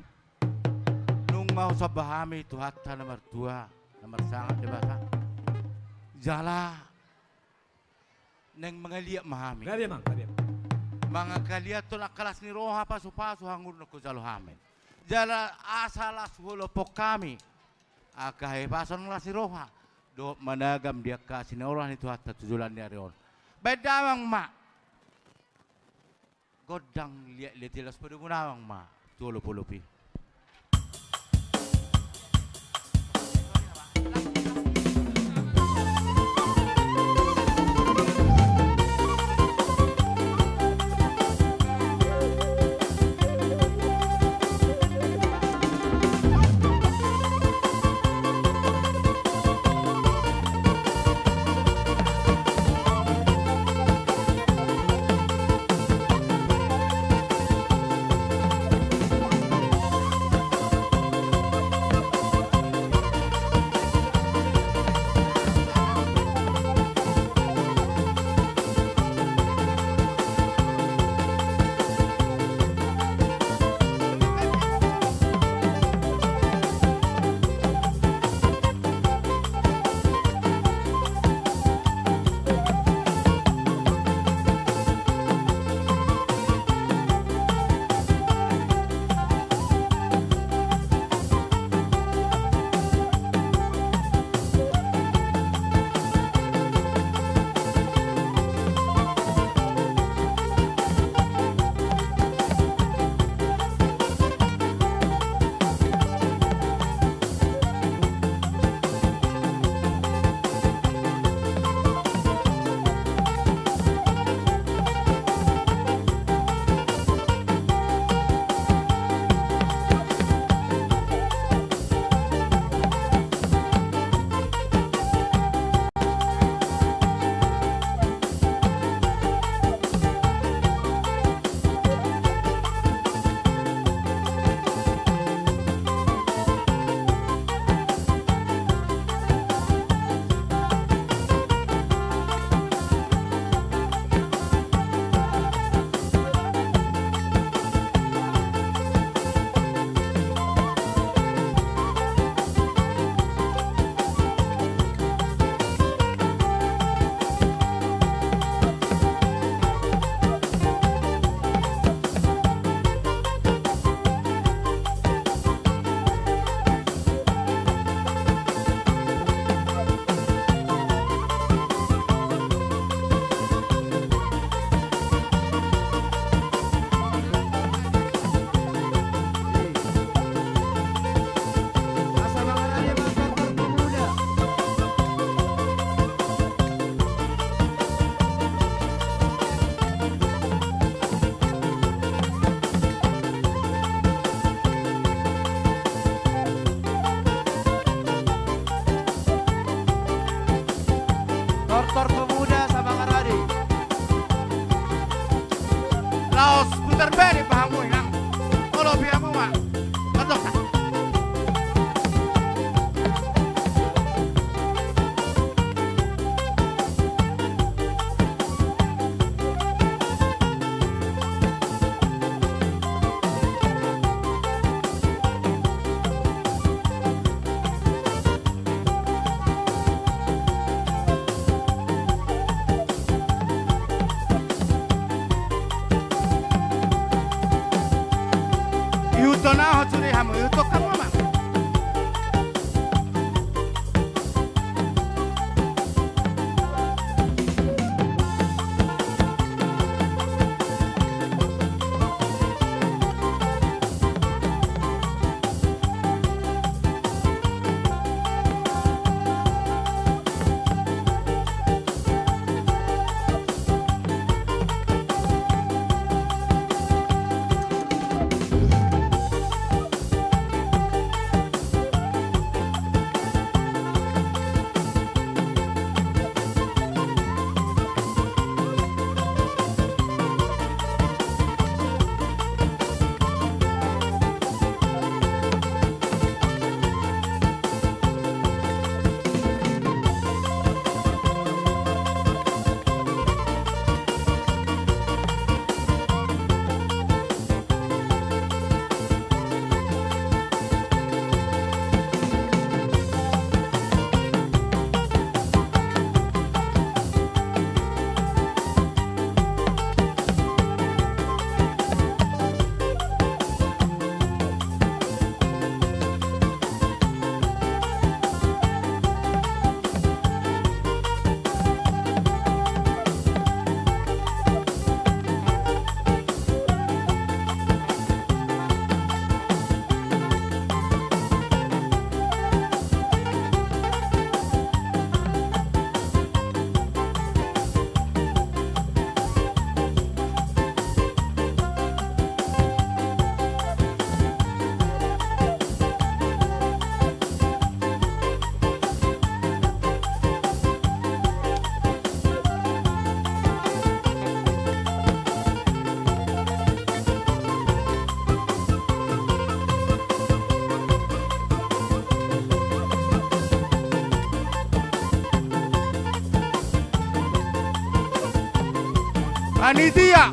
nunga husomba hami Tuhanta na martua, na marsangap Debata. Jala naeng mangaliat ma hami. Gabe, Amang, gabe, Amang. Mangaliathon angka las ni roha, pasupasu hangoluan hujalo hami. Jala asa las hulophon hami angka hahipason, las ni roha dohot managam di angka asi ni roha ni Tuhanta tu joloan ni ari on. Baen damang ma gondang liat-liat i, laos padomu damang ma tu olopolop i. Tortor pemuda Sabangan Radi. Laos putar balik ma hamu, Inang. Olo, pia hamu ma. Mantap. Ihuthon ahu, suri hamu, ihuthon hamu ma. Panitia.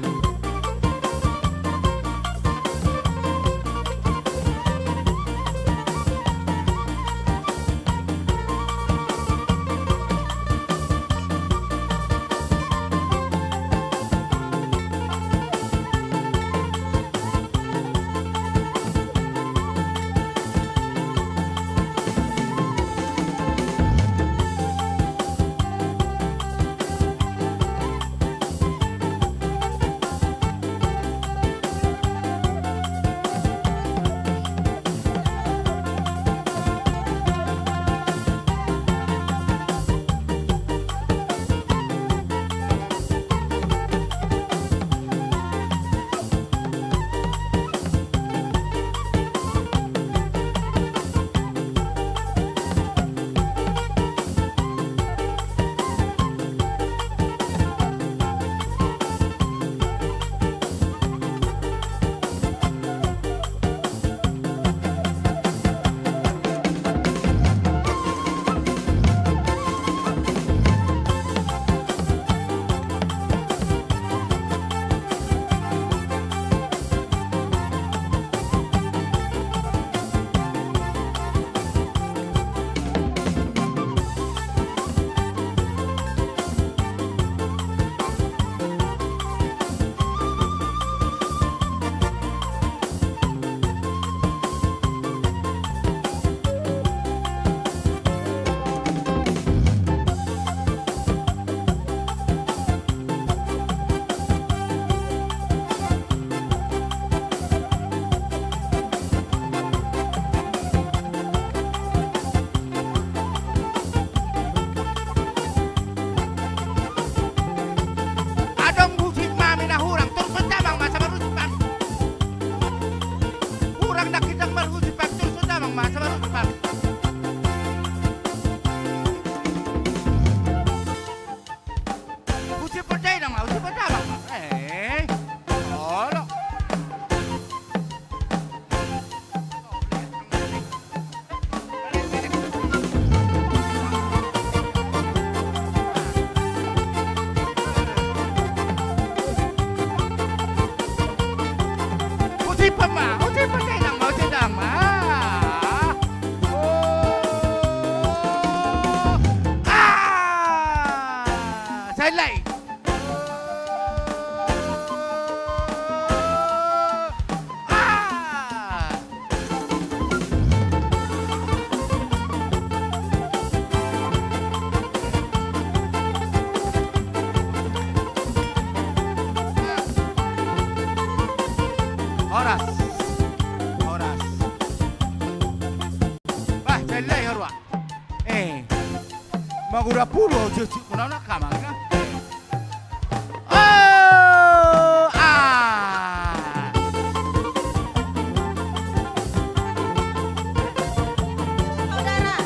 Adong husip ma hami na hurang, torus ma damang ma sabar husip ma. Hurang na hindang marhusip ma, torus ma damang ma sabar husip ma. Husip ma damang ma, husip ma damang ma. Eh. Olo. Husip ma, husip ma, husip ma. Oh. Ah! Sai lai. Ah! Horas. Horas. Bah, sai lai haroa. Eh. Magodang pulu au, jujur, muna na kamang, kan? Oh, ah. Saudara.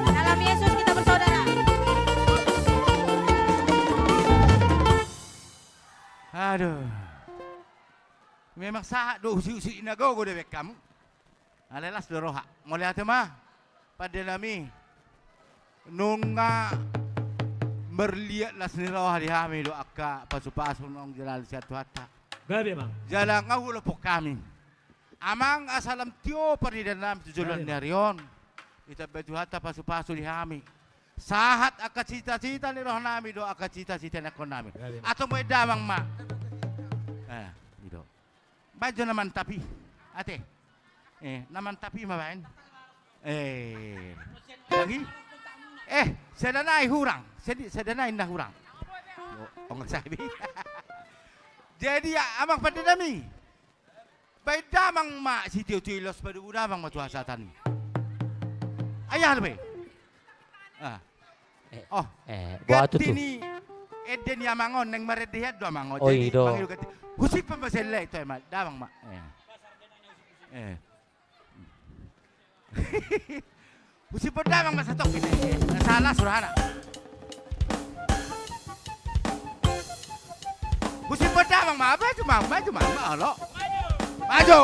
Dalam Yesus kita bersaudara. Aduh. Memang sahat do, husip-husip na gogo do baen hamu. Alai las do roha. Mauliate ma, pande nami. Nunga marliat las ni roha di hami do angka pasu-pasu naung dilehon sian Tuhanta. Gabe, Amang. Jala nga hulompok hami, Amang, asa lam tio parnidaan nami tu joloan ni ari on. Ditambai Tuhanta pasu-pasu di hami. Sahat angka cita-cita ni roha nami do angka cita-cita ni angka on nami. Gabe, Amang. Antong baen damang ma. Eh, i do. Baen jo na mantap i. Ate. Eh, na mantap i ma baen. Eh. Lagi. Eh, sada nai hurang. Sada, sada nai na hurang. Oh, ongol sabi. Jadi, ya, Amang, pande nami. Baen damang ma sitio-tio i, laos padomu damang ma tu hasahatan i. Ai aha dope? Ah. Eh, oh, eh, ganti ni ende ni Amang on, naeng marende hian do Amang on. Oh, jadi i do. Mangido ganti. Husip ma, sai lai, toe ma damang ma. Eh. Eh. Husip ma damang ma satongkin. Salah surahana. Husip ma damang ma, maju ma, maju ma, olo. Maju.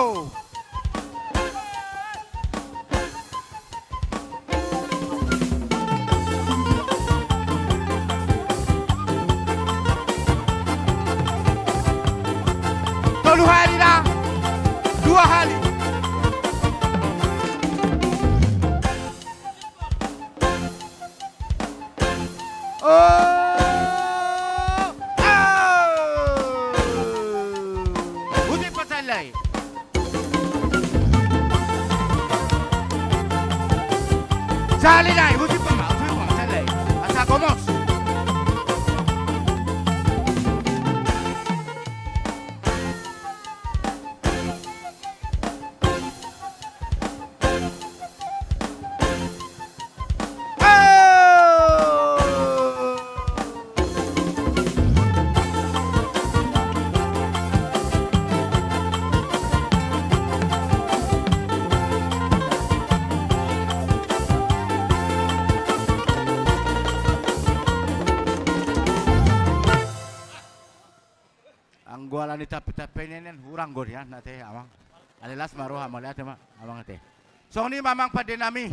Sali nai, husip ma, husip ma, sali nai. Asa gomos. Anggo ala ni tampe-tampe nian hurang do dia na te amang. Alai las ma roha, mauliate ma amang te. Songon i ma amang pande nami.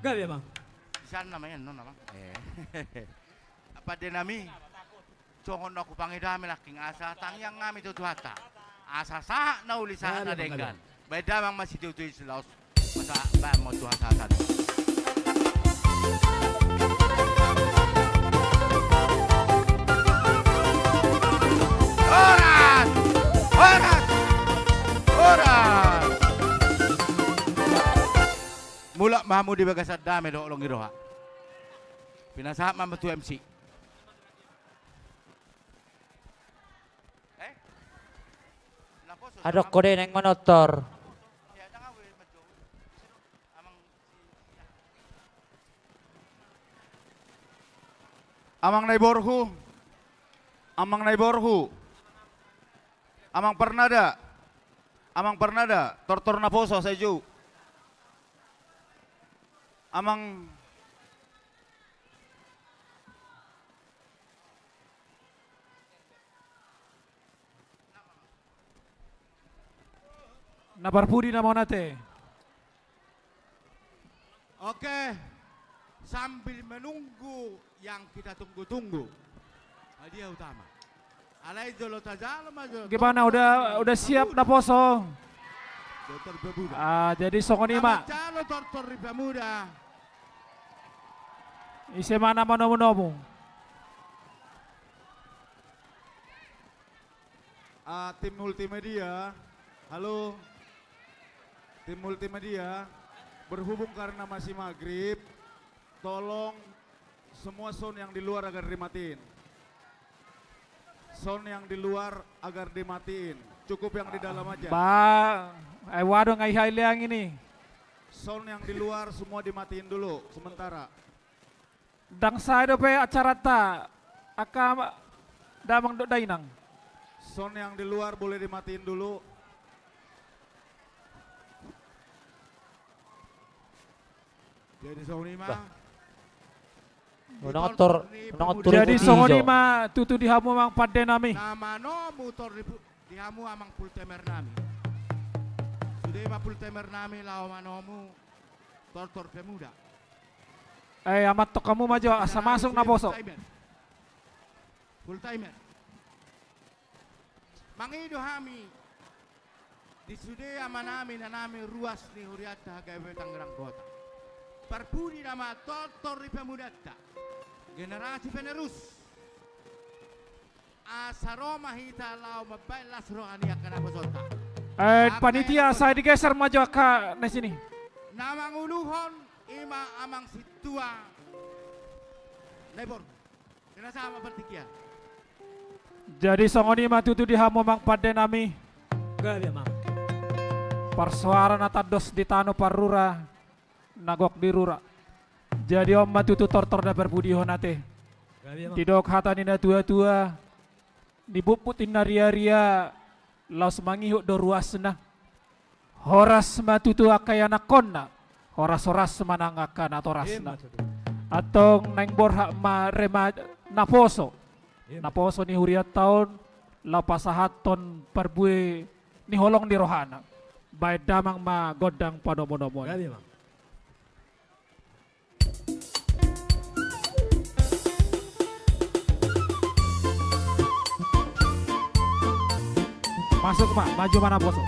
Gabe amang. Di sana ma ian non amang. Eh. Pande nami. Songon na hupangida hami nangkin asa tangiang hami tu Tuhanta. Asa sahat na uli sahat na denggan. Baen damang ma sitiotio i laos. Masa baen ma tu hasahatan. Horas! Horas! Horas! Mulak ma hamu di bagasan dame dohot holong ni roha. Pinasahat ma hamu tu M C. Adong kode neng manortor. Amang Naiborhu, Amang Naiborhu, Amang Parnada, Amang Parnada, tortor naposo sai jou. Amang Na parpudi nama on ate. Oke, sambil menunggu yang kita tunggu-tunggu, hadiah utama. Alai jolo tajalo ma jolo. Gimana, udah, udah siap naposo? Dokter Pemuda. Ah, jadi songon i ma. Jalo tortor ni Pemuda. Ise ma na manomu-nomu? Ah, tim multimedia, halo. Tim multimedia, berhubung karena masih maghrib, tolong semua sound yang di luar agar dimatiin. Sound yang di luar agar dimatiin. Cukup yang di dalam aja. Ba, eh, waduh, ngai hai leang ini. Sound yang di luar semua dimatiin dulu sementara. Ndang sae dope acaranta, angka damang dohot dainang. Sound yang di luar boleh dimatiin dulu. Jadi songon i ma. Bah. Unang atur, unang atur. Jadi songon i ma tutu di hamu amang pande nami. Na manomu tor di pu-, di hamu amang pultemer nami. Sude ma pultemer nami laho manomu tortor Pemuda. Eh, amantok hamu ma jo, asa masuk naposo. Full timer. Full timer. Mangido hami di sude amanami, inanami, ruas ni hurianta H K B P Tangerang Kota. Parpudi nama tortor ni pemudanta. Generasi penerus. Asa ro ma hita laho mambaen las roha ni angka naposonta. Eh, panitia, sai digeser ma jo angka na sini. Na manguluhon i ma amang sintua Naiborhu. Kena sama partingkian. Jadi songon i ma tutu di hamu amang pande nami. Gabe amang. Parsoara na tandos di tano parrura. Na gok di rura. Jadi on ma tutu tortor na parpudihon ate. Gabe amang. Didok hata ni na tua-tua, nibutbut ninna riaria, laos mangihut do ruasna. Horas ma tutu angka ianakhonna, horas-horas ma nang angka natorasna. Ima tutu. Antong naeng borhat ma rema naposo. Ima. Naposo ni hurianta on, laho pasahathon parbue ni holong ni rohana. Baen damang ma gondang panomunomuon. Gabe amang. Masuk ma, maju ma naposo.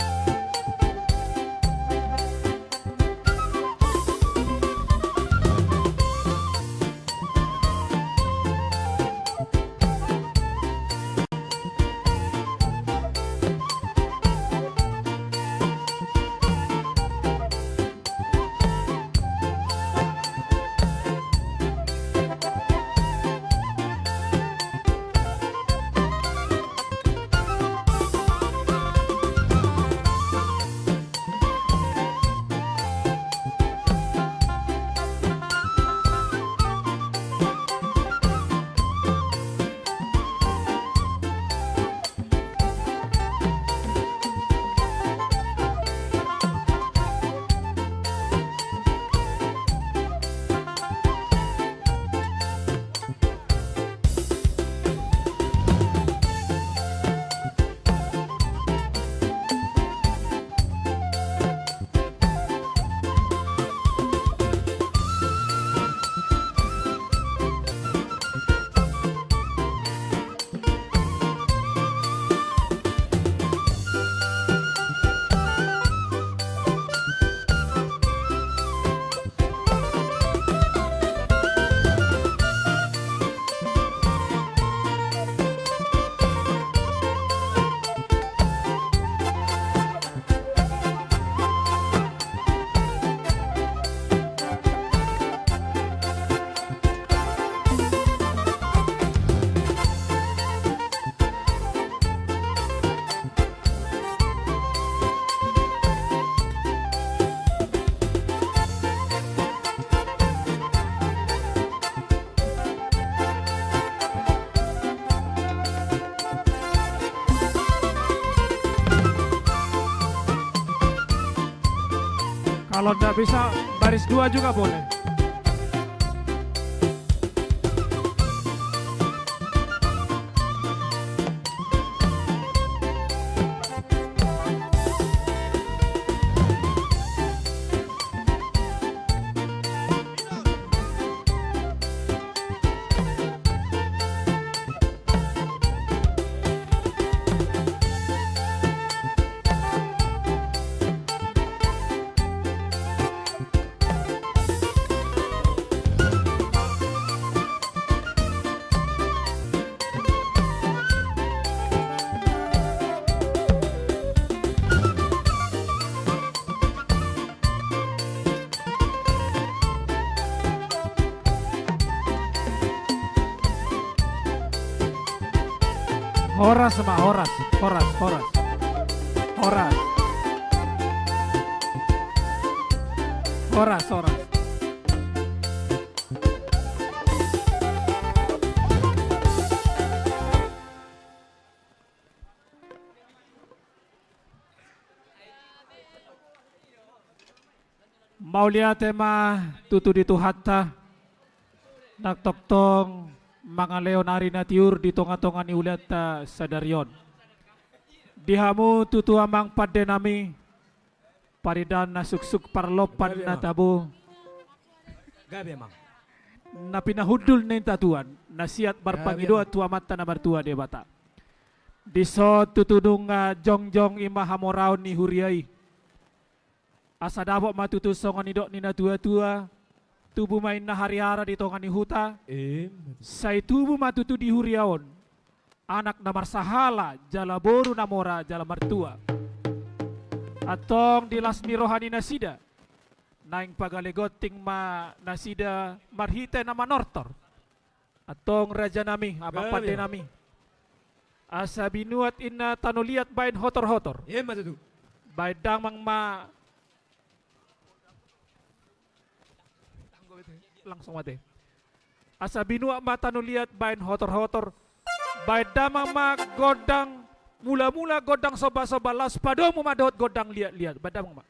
Kalau nggak bisa, baris dua juga boleh. Horas ma, horas, horas, horas. Horas. Horas, horas. Mauliate ma tutu di Tuhanta, nang tongtong mangalehon ari na tiur di tonga-tonga ni ulaonta sadari on. Di hamu tutu amang pande nami, paridaan na suksuk parlompan na tabo. Gabe, Amang. Na pinahundul ninta tuan, na siat marpangidoan tu Amanta na martua Debata. Dison tutu nunga jongjong i ma hamoraon ni huria i. Asa dapot ma tutu songon nidok ni na tua-tua, tubu ma inna hariara di tonga ni huta, sai tubu ma tutu di huria on anak na marsahala, jala boru na mora, jala martua. Antong di las ni roha ni nasida, naeng pagale gonting ma nasida marhite na manortor. Antong raja nami, amang pande nami. Asa binuat inna tano liat baen hotor-hotor. Ima tutu. Baen damang ma. Langsung mate. Asa binuat ma tano liat baen hotor-hotor. Baen damang ma gondang mula-mula, gondang somba-somba, laos padomu ma dohot gondang liat-liat. Baen damang ma.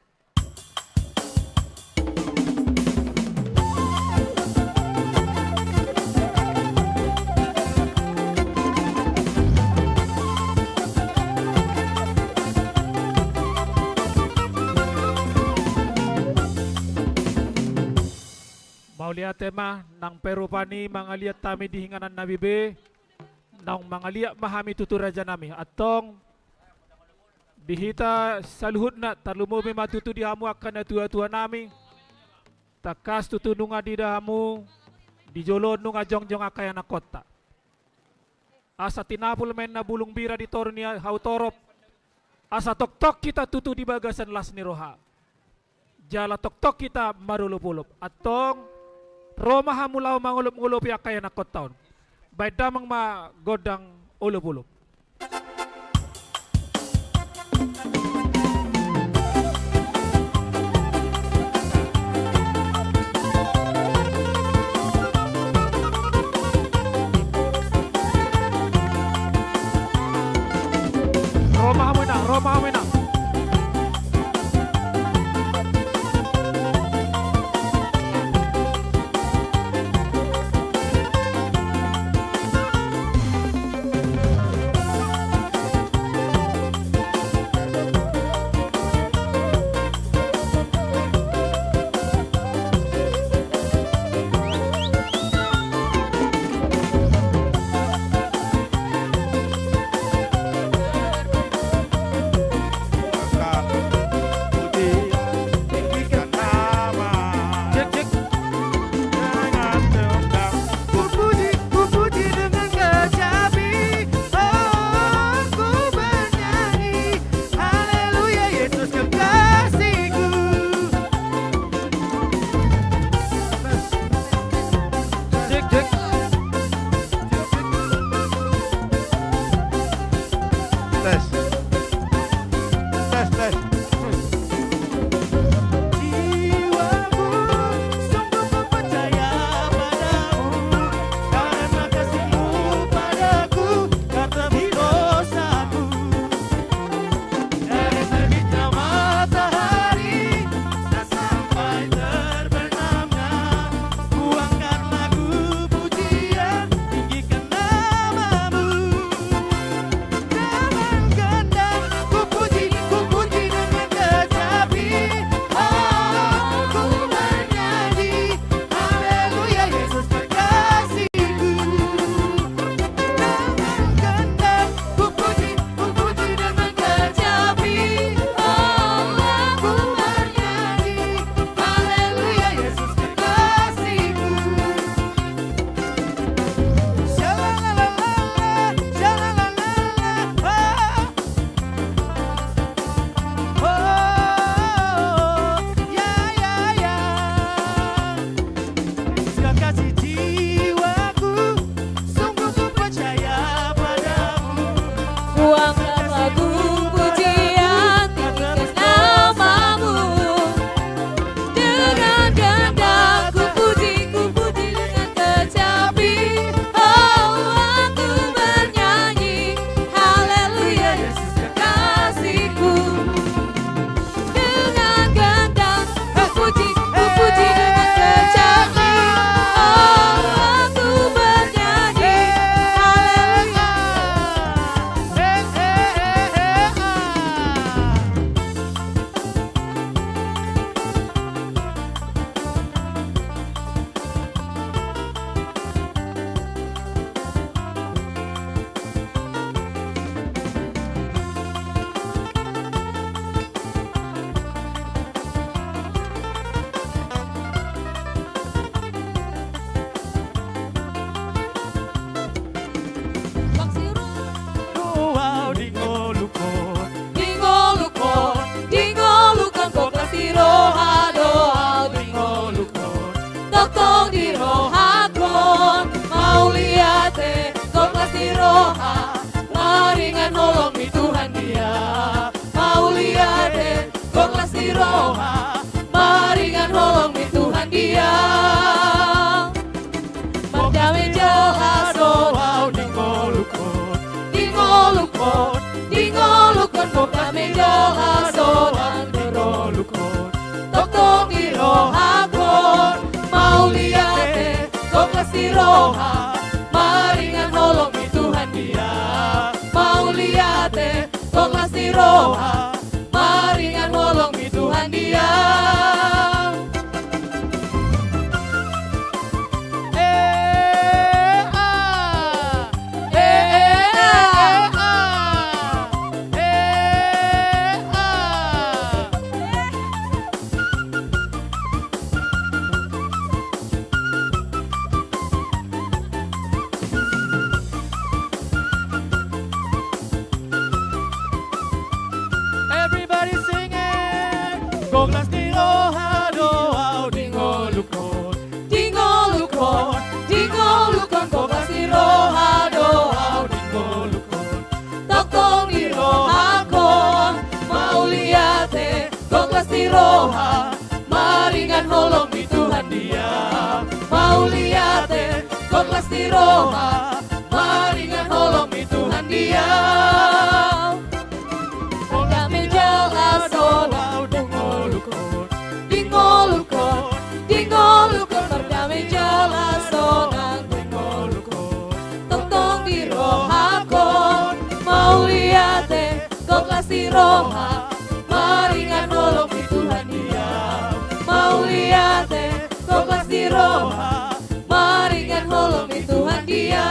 Mauliate ma, nang pe rupani mangaliat hami di inganan nami be, naung mangaliat ma hami tutu raja nami. Antong di hita saluhutna, tarlumobi ma tutu di hamu angka na tua-tua nami. Tangkas tutu nunga diida hamu, di jolo on nunga jongjong angka ianakhonta. Asa tinapul ma inna bulung bira di toru ni hau torop. Asa tongtong hita tutu di bagasan las ni roha. Jala tongtong hita marolop-olop. Antong, ro ma hamu laho mangolop-olopi angka ianakhonta on. Baen damang ma gondang olop-olop. Ro ma hamu inang, ro ma hamu inang. Maringan holong ni Tuhan dia. Mauliate, gok las ni roha. Maringan holong ni Tuhan dia. Mardame jala so au di ngolungkon, di ngolungkon, di ngolungkon. Mardame jala so au di ngolungkon. Tongtong di rohakon. Mauliate, gok las ni roha. Maringan holong ni Tuhan dia. Mauliate, gok las ni roha. Maringan holong ni Tuhan dia. Eh, ah. Eh, eh, ah. Eh, ah. Everybody singing. Gok las ni roha do au di ngolungkon, di ngolungkon, di ngolungkon. Gok las ni roha do au di ngolungkon. Tongtong di rohakon. Mauliate, gok las ni roha. Maringan holong ni Tuhan dia. Mauliate, gok las ni roha. Maringan holong ni Tuhan dia. Mardame jala so au di ngolungkon, di ngolungkon, di ngolungkon. Mardame jala so au di ngolungkon. Tongtong di rohakon. Mauliate, gok las ni roha. Maringan holong ni Tuhan dia. Mauliate, gok las ni roha. Maringan holong ni Tuhan dia.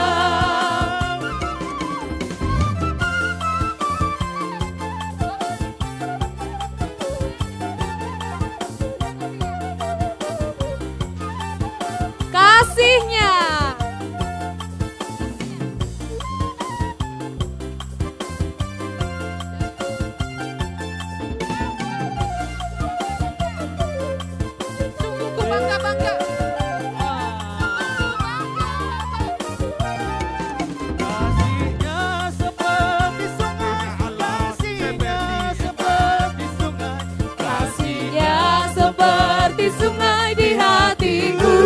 Kasihnya. Sungguh ku bangga-bangga. Kasihnya seperti sungai, kasihnya seperti sungai, kasihnya seperti sungai di hatiku.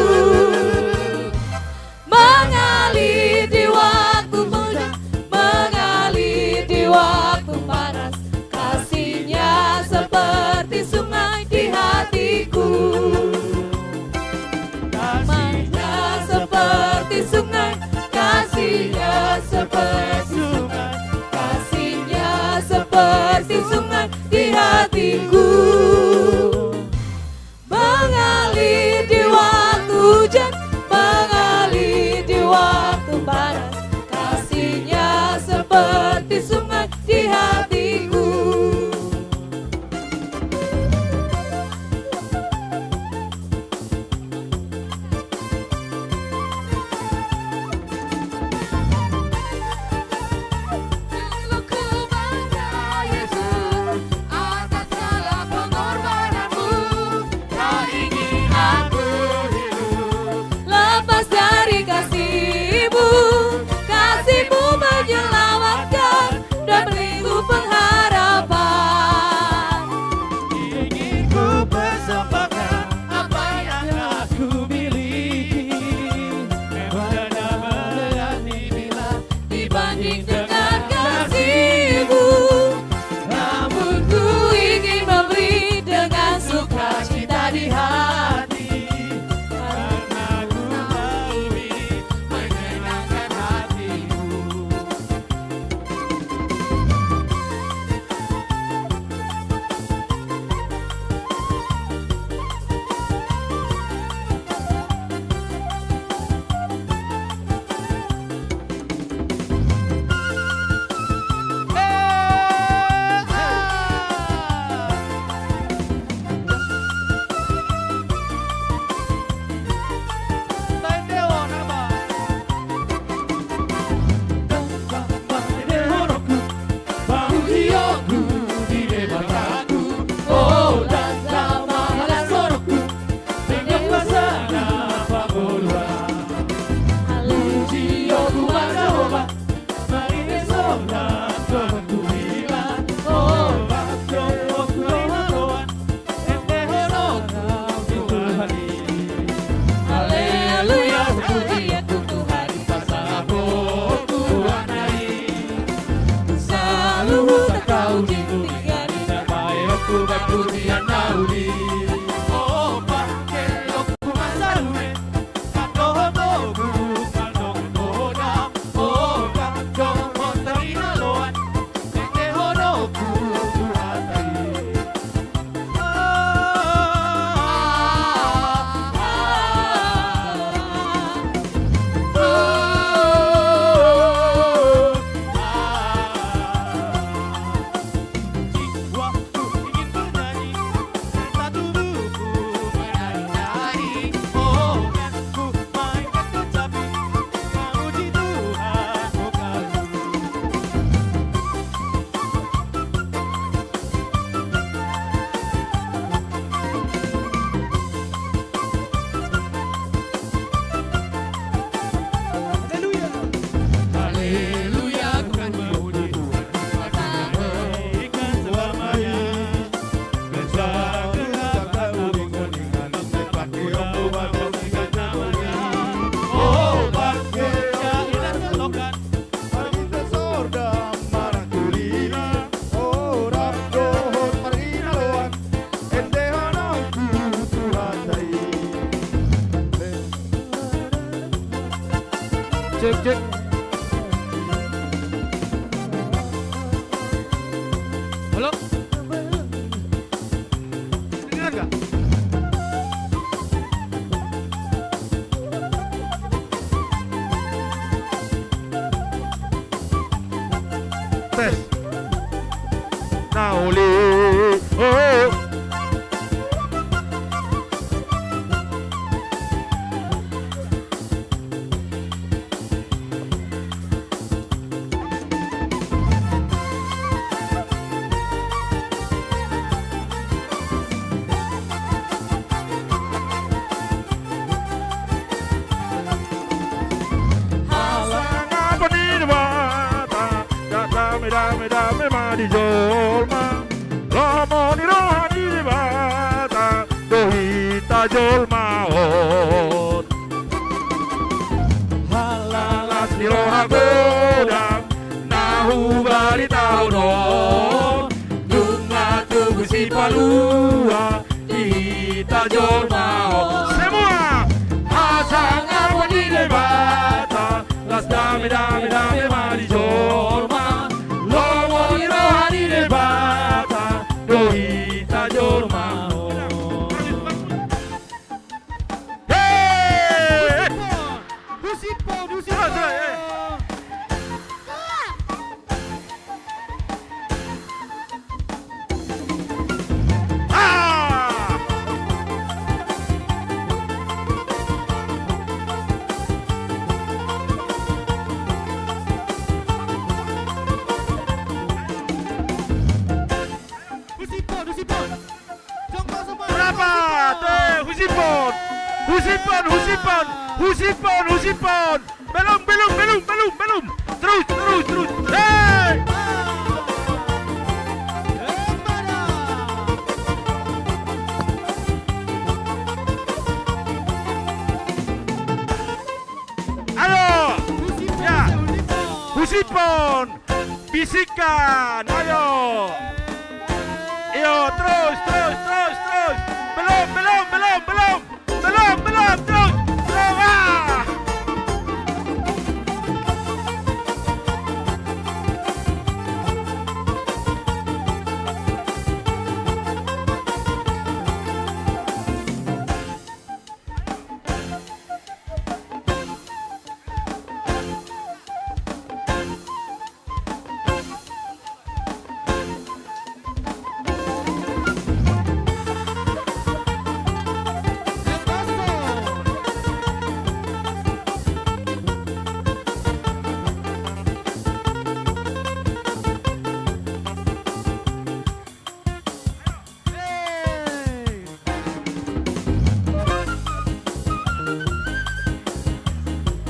Cek, cek. Halo? Dengar nggak? Tes. Na uli. Oh. Hasangapon ni Debata, dame, dame, dame ma di jolma. Lomo ni roha ni Debata do hita jolma on. Halalas ni roha godang na hubaritahon on, nunga tubu sipalua di hita jolma on. Semua. Hasangapon ni Debata, las dame, dame, dame ma di jolma. Lomo ni roha ni Debata do hita jolma on. Hei! Husipon, husipon. Ah! Husipon, husipon. Berapa? Teh, husipon. Husipon, husipon. Husipon, husipon. Belum, belum, belum, belum, belum. Terus, terus, terus. Hei! Ayo. Ya. Husipon. Bisikan, ayo. Iyo, terus, terus, terus, terus. Belum, belum, belum, belum. Belum, belum, terus. Belum, ah.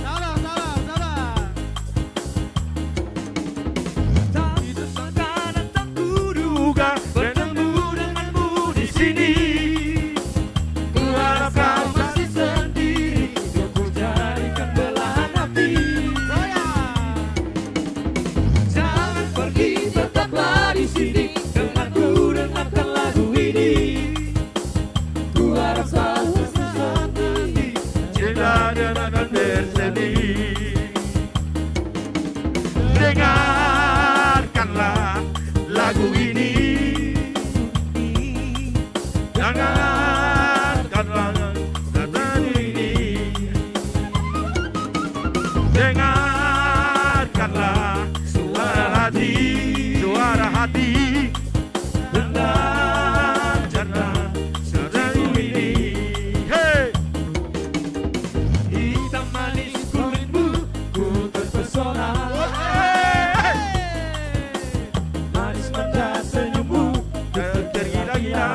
Sabar, sabar, sabar. Tapi tersangka dan tak kuduga bertemu denganmu di sini. Kuharap kau masih sendiri, biar ku jadikan belahan hati. Jangan pergi, tetaplah di sini, denganku dengarkan lagu ini. Ku harap kau masih sendiri, cinta dan akan bersemi. Dengarkanlah lagu ini. Dengarkanlah lagu ini. Dengarkanlah suara hati, suara hati. Dengarkanlah lagu ini. Hei! Hitam manis kulitmu, ku terpesona. Hei! Manis manja senyummu, tergila-gila.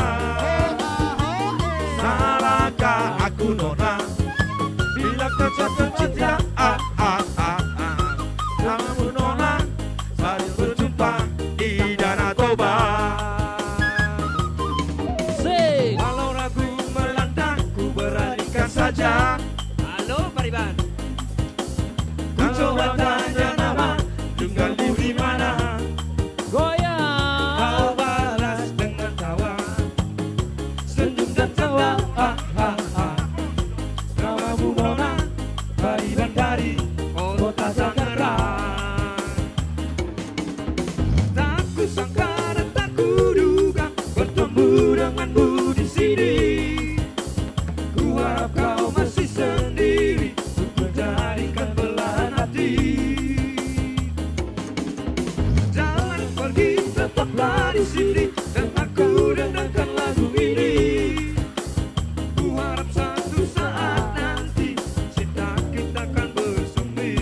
Salahkah aku, Nona, bila kau jatuh cinta? Ah, ah, ah, ah. Namun, Nona, baru berjumpa di Danau Toba. Sing. Walau ragu melanda, ku beranikan saja. Halo, Pariban. Ku coba tanya nama, tinggal di mana. Goyang. Kau balas dengan tawa, senyum dan tawa. Ha, ha, ha. Namamu, Nona, Pariban dari Kota Sebab kau masih sendiri untuk jadikan belahan hati. Jangan pergi, tetaplah di sini dan aku dengarkan lagu ini. Ku harap satu saat nanti cinta kita akan bersemi.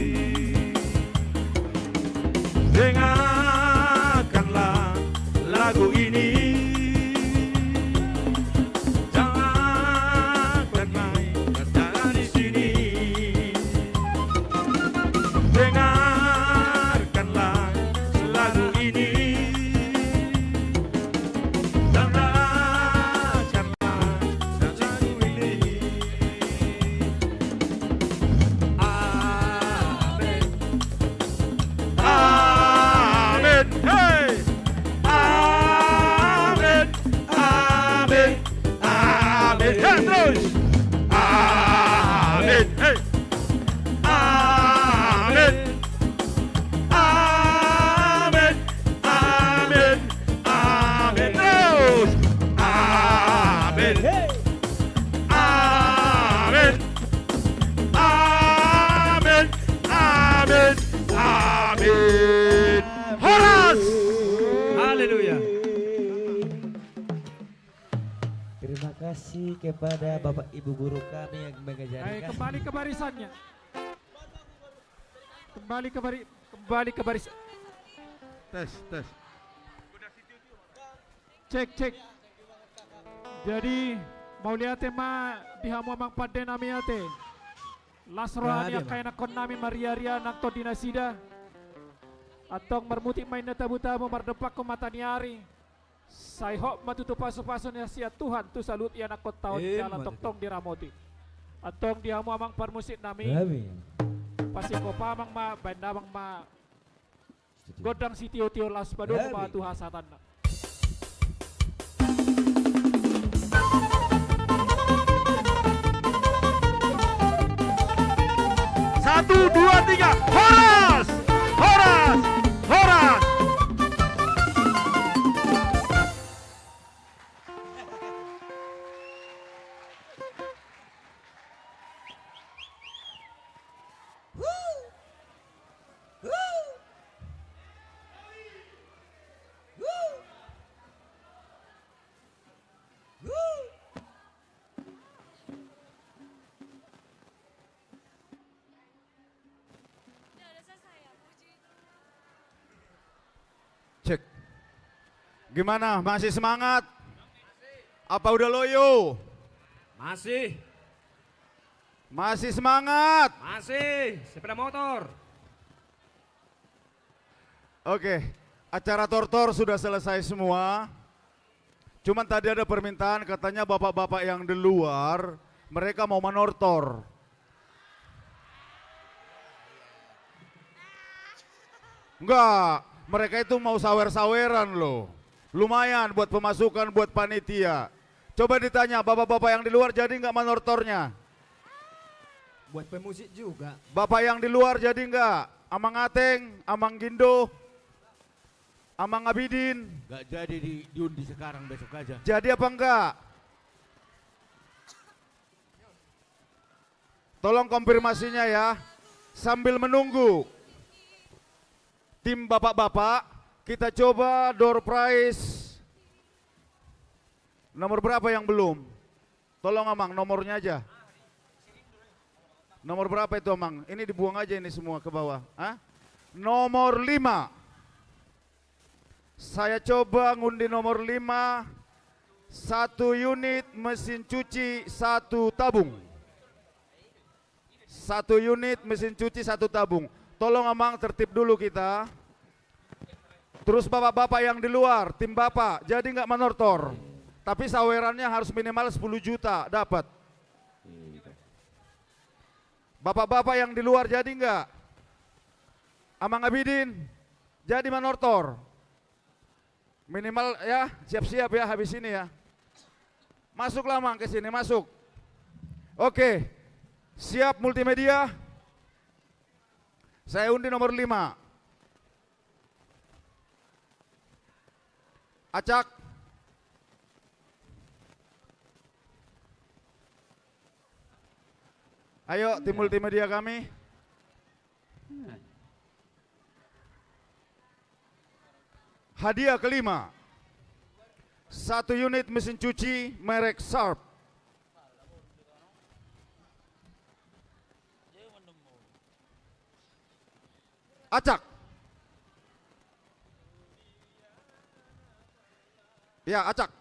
Dengarkanlah lagu ini. Jangan pergi dari sini. Dengarkanlah lagu ini. Dengarkanlah lagu ini. Amin. Amin. Hei. Amin. Amin. Amin. Hei, terus. Amin. Hei. Amin. Amin. Amin. Amin. Terus. Amin. Amin. Amin. Amin. Amin. Horas. Haleluya. Terima kasih kepada Bapak Ibu Guru kami yang mengajari kami. Kembali ke barisannya. Kembali ke bari-, kembali ke baris. Tes, tes. Cek, cek. Jadi, mauliate ma di hamu amang pande nami ate. Las roha ni angka ianakkon nami marria-ria nang tondi nasida. Antong marmutik ma inna tabu-tabu mardompakkon mata ni ari. Sai hot ma tutu pasu-pasu ni sian Tuhan tu saluhut ianakkon ta on jala tongtong diramoti. Antong di hamu amang parmusik nami. Amin. Pasingkop amang ma, baen damang ma. Gondang sitio-tio laos padomu ma tu hasahatanna. Satu, dua, tiga. Horas! Horas! Horas! Cek. Gimana? Masih semangat? Apa udah loyo? Masih. Masih semangat? Masih. Sepeda motor. Oke, acara tortor sudah selesai semua. Cuman tadi ada permintaan, katanya bapak-bapak yang di luar, mereka mau manortor. Enggak, mereka itu mau sawer-saweran loh. Lumayan buat pemasukan buat panitia. Coba ditanya, bapak-bapak yang di luar jadi enggak manortornya? Buat pemusik juga. Bapak yang di luar jadi enggak? Amang Ateng, Amang Gindo, Amang Abidin. Enggak jadi di, diundi sekarang, besok aja. Jadi apa enggak? Tolong konfirmasinya ya. Sambil menunggu tim bapak-bapak, kita coba door prize. Nomor berapa yang belum? Tolong Amang, nomornya aja. Nomor berapa itu Amang? Ini dibuang aja ini semua ke bawah. Hah? Nomor lima. Saya coba ngundi nomor lima. Satu unit mesin cuci, satu tabung. Satu unit mesin cuci, satu tabung. Tolong Amang tertib dulu kita. Terus bapak-bapak yang di luar, tim bapak, jadi nggak manortor. Tapi sawerannya harus minimal sepuluh juta dapat. Bapak-bapak yang di luar jadi nggak? Amang Abidin, jadi manortor. Minimal ya, siap-siap ya habis ini ya. Masuklah Amang ke sini, masuk. Oke, siap multimedia. Saya undi nomor lima. Acak. Ayo, tim multimedia kami. Hadiah kelima. Satu unit mesin cuci merek Sharp. Acak. Ya, acak.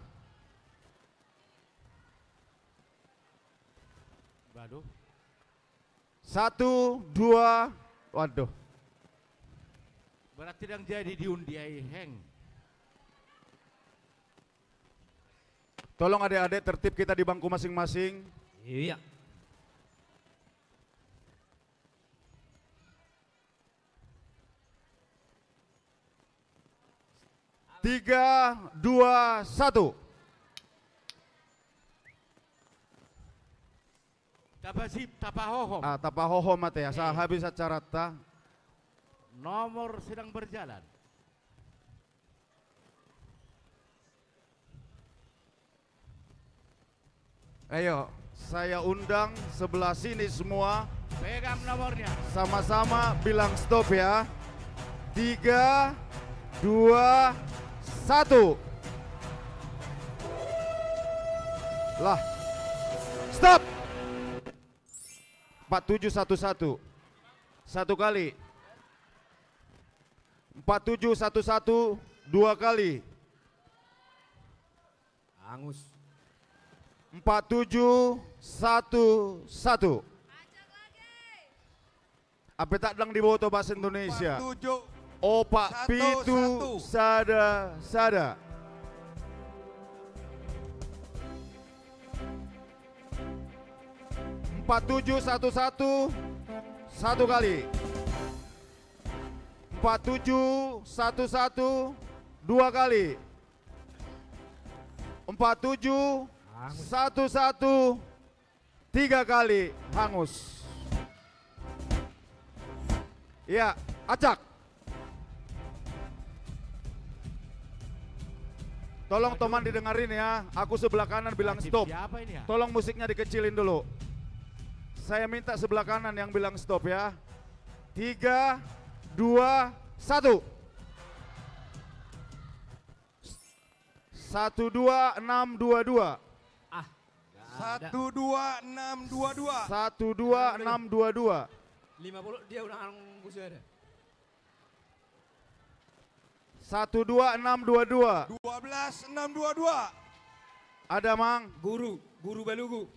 Waduh. Satu, dua, waduh. Berarti dang jadi diundi ai, Heng. Tolong adek-adek tertib kita di bangku masing-masing. Iya. Tiga, dua, satu. Tapasip, tapahohom. Ah, tapahohom ate ya, asa habis acaranta. Nomor sedang berjalan. Ayo, saya undang sebelah sini semua. Pegang nomornya. Sama-sama bilang stop ya. Tiga, dua, satu. Lah. Stop. Empat tujuh satu satu. Satu kali. Empat tujuh satu satu, dua kali. Angus. Empat tujuh satu satu. Ape tak dang diboto bahasa Indonesia? Empat tujuh. Opat pitu sada sada. Empat tujuh satu satu, satu kali. Empat tujuh satu satu, dua kali. Empat tujuh satu satu, tiga kali, hangus. Iya, acak. Tolong teman didengarin ya, aku sebelah kanan bilang stop. Tolong musiknya dikecilin dulu. Saya minta sebelah kanan yang bilang stop ya. Tiga, dua, satu. Satu dua enam dua dua. Ah, nggak ada. Satu dua enam dua dua. Satu dua enam dua dua. Lima puluh dia ulang angkus ada. Satu dua enam dua dua. Dua belas enam dua dua. Ada, Mang? Guru, Guru Balugu.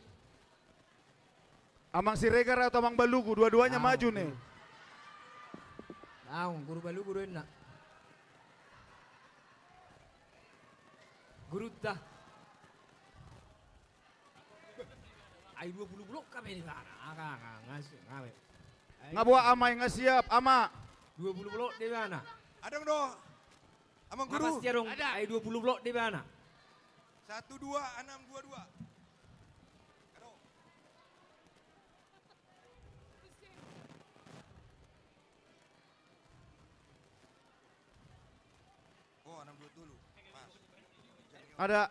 Amang Siregar atau Amang Balugu, dua-duanya maju nih. Naung, Guru Balugu do inna. Guru ta. Ai dua puluh blok kami di mana? Nga, nga, nga, nga, nga. Nga buat amai nga siap, ama. Dua puluh blok di mana? Adong do. Amang Guru. Ada. Ai dua puluh blok di mana? Satu dua enam dua dua. Aduh. Oh, enam dua dulu. Mas. Ada.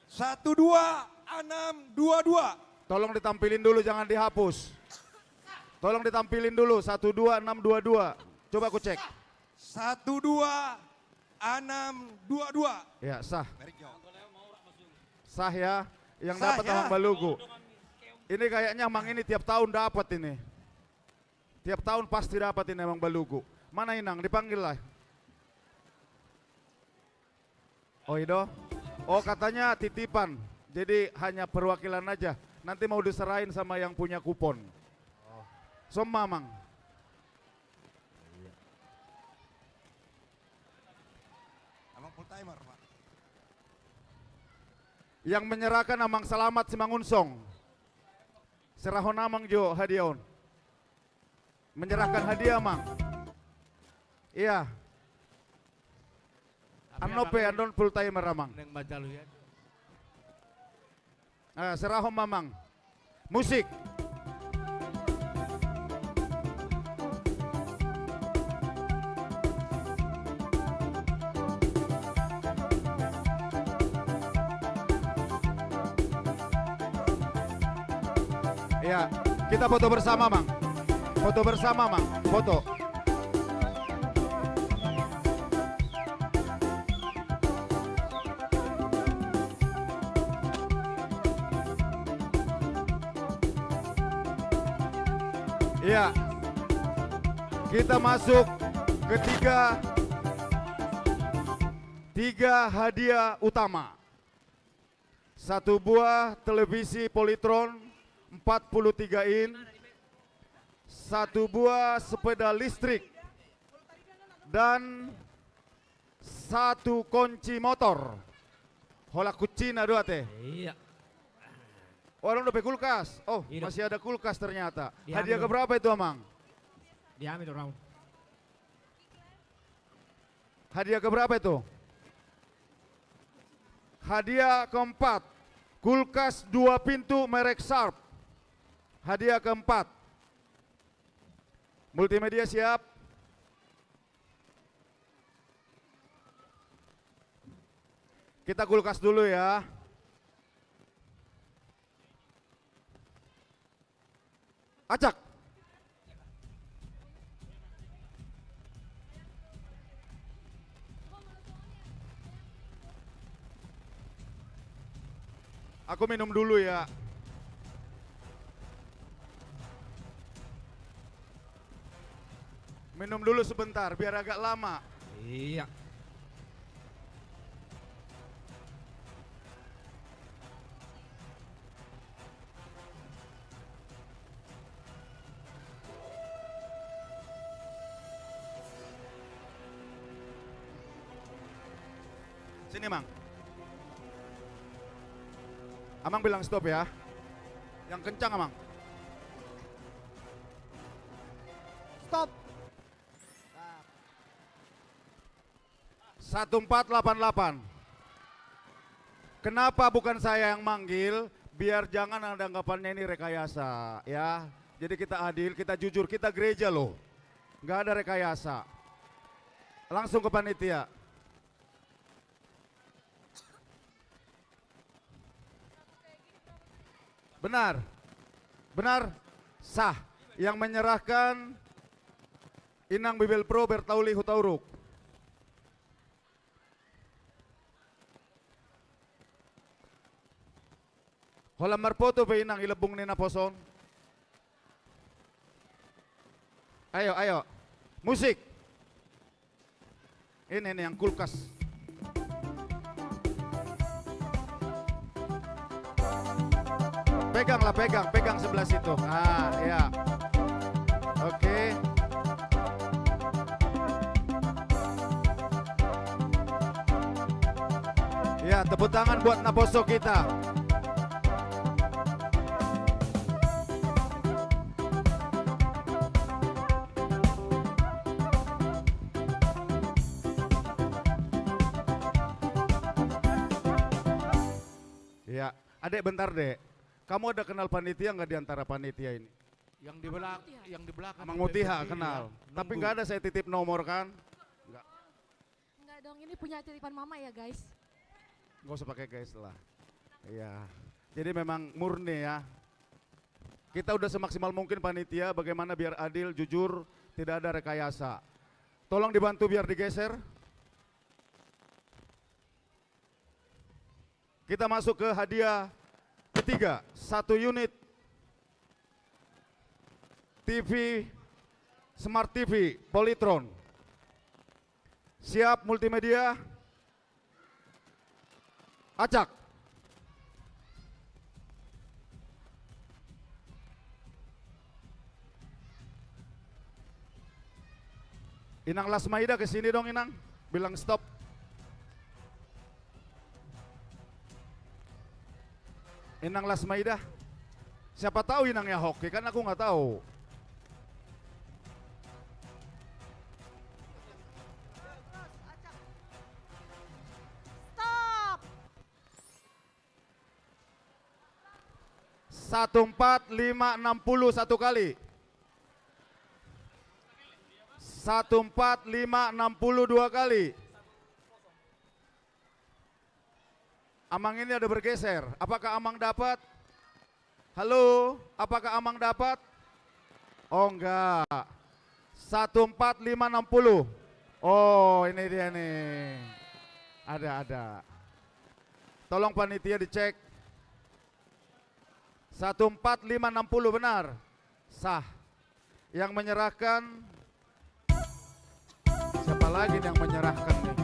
Satu dua enam dua dua. Tolong ditampilin dulu, jangan dihapus. Tolong ditampilin dulu, satu dua enam dua dua. Coba aku cek. Satu dua enam dua dua. Ya, sah. Merek Jo. Sah ya. Yang dapat Amang Balugu. Ini kayaknya Amang ini tiap tahun dapat ini. Tiap tahun pasti dapat ini Amang Balugu. Mana Inang? Dipanggil lah. Oh, ido. Oh, katanya titipan. Jadi hanya perwakilan aja. Nanti mau diserahin sama yang punya kupon. Som, Amang. Amang full timer, Pak. Yang menyerahkan Amang Selamat Simangunsong. Serahon Amang jo hadiah on. Menyerahkan hadiah, Amang. Iya. Annon pe, annon full timer, Amang. Neng majalu ya. Ah, serahon ma, Amang. Musik. Ya, kita foto bersama, Mang. Foto bersama, Mang. Foto. Iya. Kita masuk ketiga, tiga hadiah utama. Satu buah televisi Polytron empat puluh tiga in, satu buah sepeda listrik, dan satu kunci motor. Holan kuncina do ate. Iya. Oh, adong dope kulkas. Oh, masih ada kulkas ternyata. Hadiah keberapa itu, Amang? Diambil orang. Hadiah keberapa itu? Hadiah keempat, kulkas dua pintu merek Sharp. Hadiah keempat. Multimedia siap? Kita kulkas dulu ya. Acak. Aku minum dulu ya. Minum dulu sebentar, biar agak lama. Iya. Sini, Mang. Amang bilang stop ya. Yang kencang, Amang. Stop. Satu empat delapan delapan. Kenapa bukan saya yang manggil? Biar jangan ada anggapannya ini rekayasa, ya. Jadi kita adil, kita jujur, kita gereja loh. Nggak ada rekayasa. Langsung ke panitia. Benar. Benar. Sah. Yang menyerahkan Inang Bibelvrouw Bertauli Hutauruk. Holan marfoto pe Inang i lambung ni naposo on. Ayo, ayo. Musik. Ini nih yang kulkas. Peganglah, pegang, pegang sebelah situ. Ah, ya. Oke. Ya, tepuk tangan buat naposo kita. Ya, adek, bentar, Dek. Kamu ada kenal panitia nggak di antara panitia ini? Yang di belak-, yang di belakang. Amang Mutiha kenal. Tapi nggak ada saya titip nomor kan? Nggak. Enggak dong, ini punya titipan mama ya, guys. Nggak usah pakai guys lah. Iya. Jadi memang murni ya. Kita udah semaksimal mungkin panitia, bagaimana biar adil, jujur, tidak ada rekayasa. Tolong dibantu biar digeser. Kita masuk ke hadiah ketiga, satu unit T V, Smart T V, Polytron. Siap multimedia? Acak. Inang Lasmaida ke sini dong, Inang. Bilang stop. Inang Lasmaida. Siapa tahu Inang ya hoki, kan aku nggak tahu. Stop. Satu empat lima enam puluh satu kali. Satu empat lima enam puluh dua kali. Amang ini ada bergeser. Apakah Amang dapat? Halo, apakah Amang dapat? Oh, enggak. Satu empat lima enam puluh. Oh, ini dia nih. Ada, ada. Tolong panitia dicek. Satu empat lima enam puluh, benar? Sah. Yang menyerahkan, siapa lagi nih yang menyerahkan nih?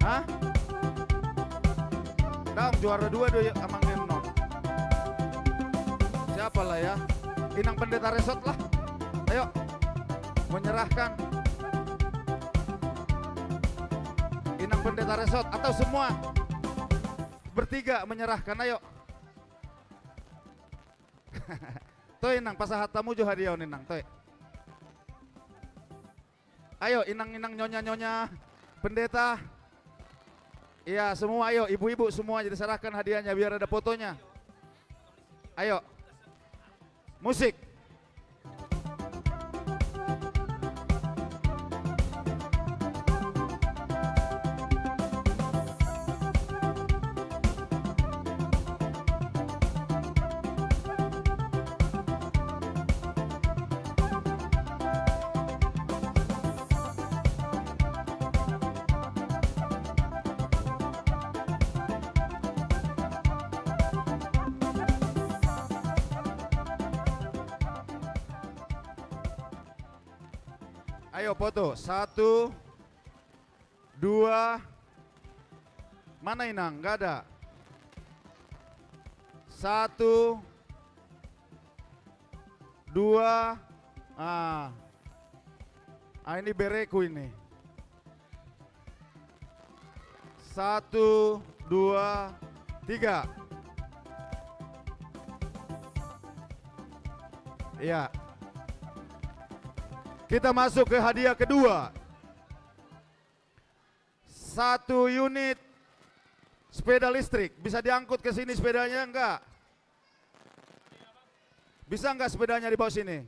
Hah? Dong, juara dua do ya, Amang Neno. Siapa lah ya? Inang Pendeta Resort lah. Ayo. Menyerahkan. Inang Pendeta Resort atau semua bertiga menyerahkan, ayo. Toe, Inang, pasahat hamu jo hadiah on, Inang, toe. Ayo, inang-inang, nyonya-nyonya, pendeta. Iya, semua, ayo, ibu-ibu semua, jadi serahkan hadiahnya biar ada fotonya. Ayo. Musik. Ayo foto. Satu, dua. Mana Inang? Nggak ada. Satu, dua. Ah. Ah, ini bereku ini. Satu, dua, tiga. Iya. Kita masuk ke hadiah kedua. Satu unit sepeda listrik. Bisa diangkut ke sini sepedanya, enggak? Bisa enggak sepedanya dibawa sini?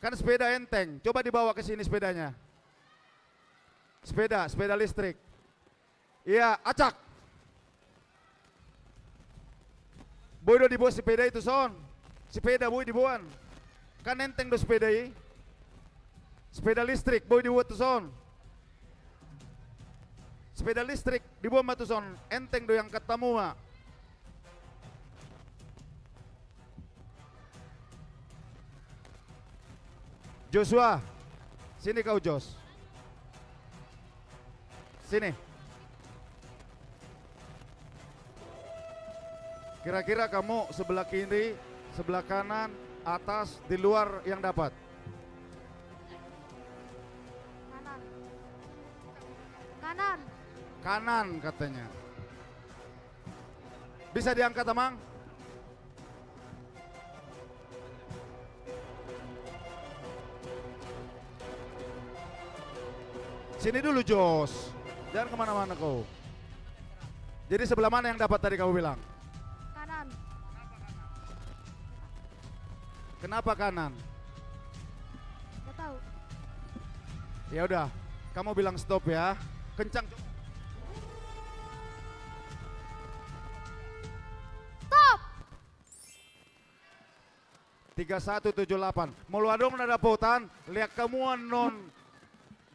Kan sepeda enteng. Coba dibawa ke sini sepedanya. Sepeda, sepeda listrik. Iya, acak. Boi do diboan sepeda i tuson. Sepeda boi diboan. Kan enteng do sepeda i. Sepeda listrik boi diboan tuson. Sepeda listrik diboan ma tuson. Enteng do, iangkat hamu ma. Joshua, sini kau, Jos. Sini. Kira-kira kamu sebelah kiri, sebelah kanan, atas, di luar yang dapat? Kanan. Kanan. Kanan katanya. Bisa diangkat, Amang? Sini dulu, Jos. Jangan kemana-mana kau. Jadi sebelah mana yang dapat tadi kamu bilang? Kanan. Kenapa kanan? Nggak tahu. Ya udah, kamu bilang stop ya. Kencang. Stop. Tiga satu tujuh delapan. Molo adong na dapotan, lean hamu annon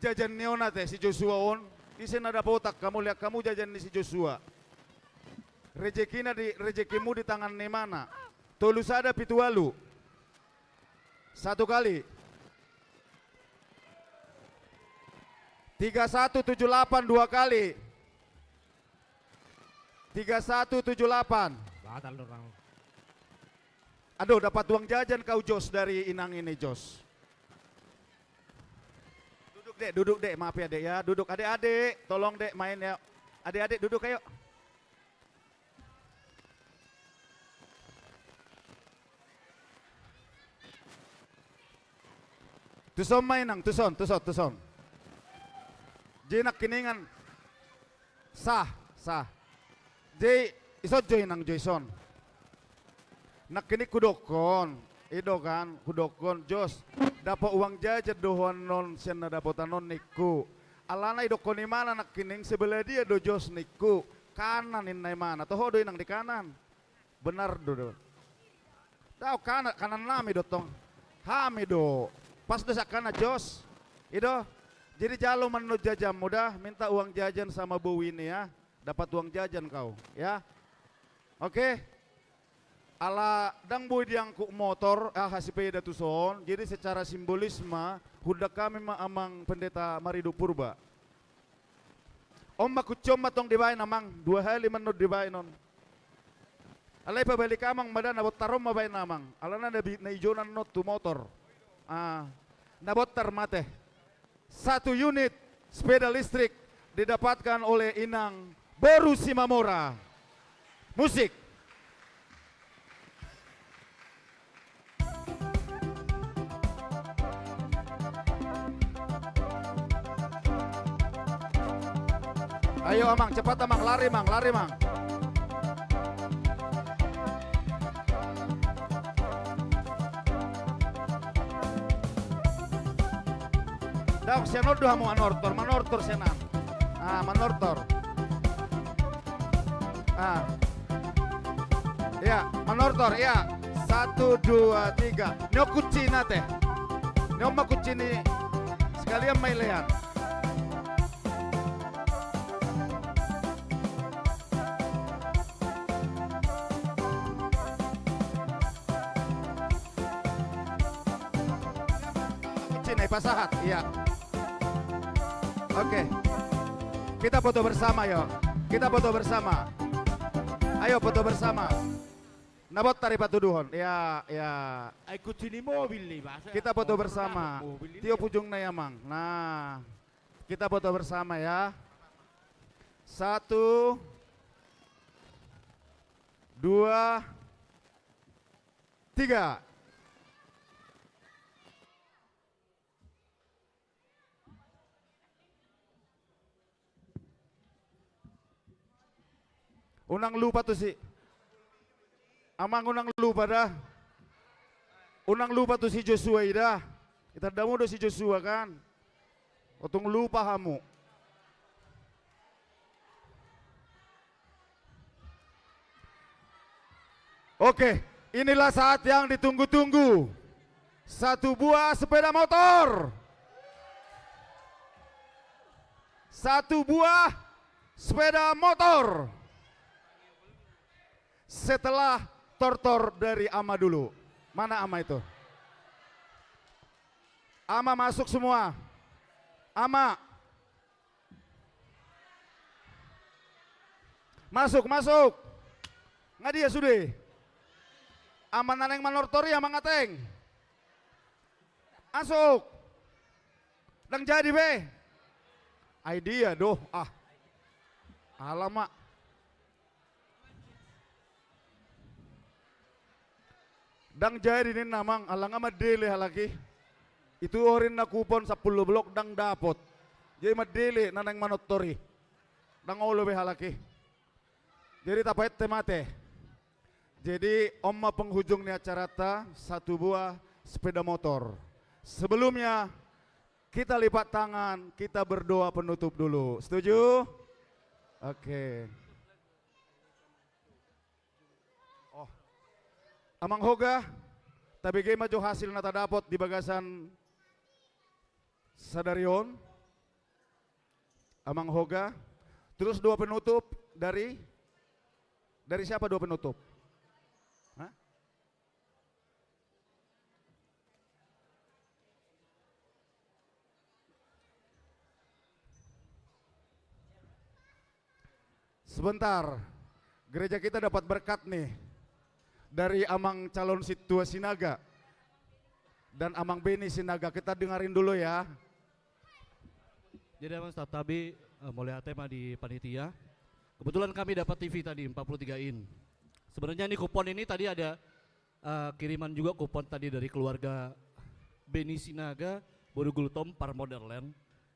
jajan ni on ate, si Joshua on. Ise na dapotan hamu, lean hamu jajan ni si Joshua. Rejekina di, rejekimu di tangan ni Ibana. Tolu sada pitu ualu. Satu kali. Tiga satu tujuh delapan dua kali. Tiga satu tujuh delapan. Batal do, Rang. Aduh, dapat uang jajan kau, Jos, dari Inang ini, Jos. Duduk, Dek, duduk, Dek. Maaf ya, Dek, ya. Duduk, adik-adik. Tolong, Dek, main ya. Adik-adik, duduk, ayo. Tuson ma, Inang, tuson, tuson, tuson. Jadi nangkiningan. Sah, sah. Jadi ison jo, Inang, jo ison. Nangkining hudokkon, i do kan, hudokkon, Jos, dapot uang jajan do ho annon sian na dapotan on, ningku. Alana didokkon Ibana nangkining, sebelah dia do, Jos, ningku. Kanan ninna imana, toho do inang di kanan. Benar do do. Dao kanan, kanan nami do tong. Hami do. Pas do sian kanan jos. I do. Jadi jalo ma annon jajanmu da, minta uang jajan sama Bowi ini ya. Dapat uang jajan kau ya. Oke. Ala ndang boi diangkut motor, aha, sepeda tuson. Jadi secara simbolis ma, huundang hami ma Amang Pendeta Marido Purba. On ma kunci on ma tong dibaen Amang, dua hali ma annon dibaen on. Alai pabalik Amang ma da, na bontar on ma baen Amang. Alana na bi-, na ijonan on tu motor. Ah, na bontar ma ate. Satu unit sepeda listrik didapatkan oleh Inang Boru Simamora. Musik. Ayo Amang, cepat Amang, lari Mang, lari Mang. Dao sian on do hamu manortor, manortor sian an. Ah, manortor. Ah. Iya, manortor, iya. Satu, dua, tiga. Ni on kuncina ate. Ni on ma kunci ni, sekalian ma ilean. Kunci na ipasahat, iya. Oke. Kita foto bersama yo. Kita foto bersama. Ayo foto bersama. Na bontar ipatuduhon. Ya, ya. Ai kunci ni mobil ni, Bas. Kita foto bersama. Mobil ni. Tiop ujungna i Amang. Nah. Kita foto bersama ya. Satu, dua, tiga. Unang lupa tusi. Amang, unang lupa da. Unang lupa tusi Joshua i da. Itandamu do si Joshua kan. Otung lupa hamu. Oke, inilah saat yang ditunggu-tunggu. Satu buah sepeda motor. Satu buah sepeda motor. Setelah tortor dari Ama dulu. Mana Ama itu? Ama masuk semua. Ama. Masuk, masuk. Nga dia sude? Ama na naeng manortor i, Ama nga teng. Masuk. Ndang jadi be. Ai dia do, ah. Alamak. Ndang jadi ninna Amang, ala nga mandele halak i. Itu orinna kupon sampulu blok ndang dapot. Jadi mandele na naeng manortor i. Ndang olo be halak i. Jadi tapaete ma ate. Jadi on ma penghujung ni acaranta, satu buah sepeda motor. Sebelumnya kita lipat tangan, kita berdoa penutup dulu. Setuju? Oke. Oh. Amang Hoga, tabege ma jo hasil na tadapot di bagasan sadari on. Amang Hoga. Terus doa penutup dari, dari siapa doa penutup? Hah? Sebentar. Gereja kita dapat berkat nih dari Amang calon sintua Sinaga dan Amang Beni Sinaga. Kita dengarin dulu ya. Jadi Amang Staf Tabi, eh, mauliate ma di panitia. Kebetulan kami dapat T V tadi, empat puluh tiga in. Sebenarnya ini kupon ini tadi ada eh, kiriman juga kupon tadi dari keluarga Beni Sinaga, Boru Gultom, Par Modern Land.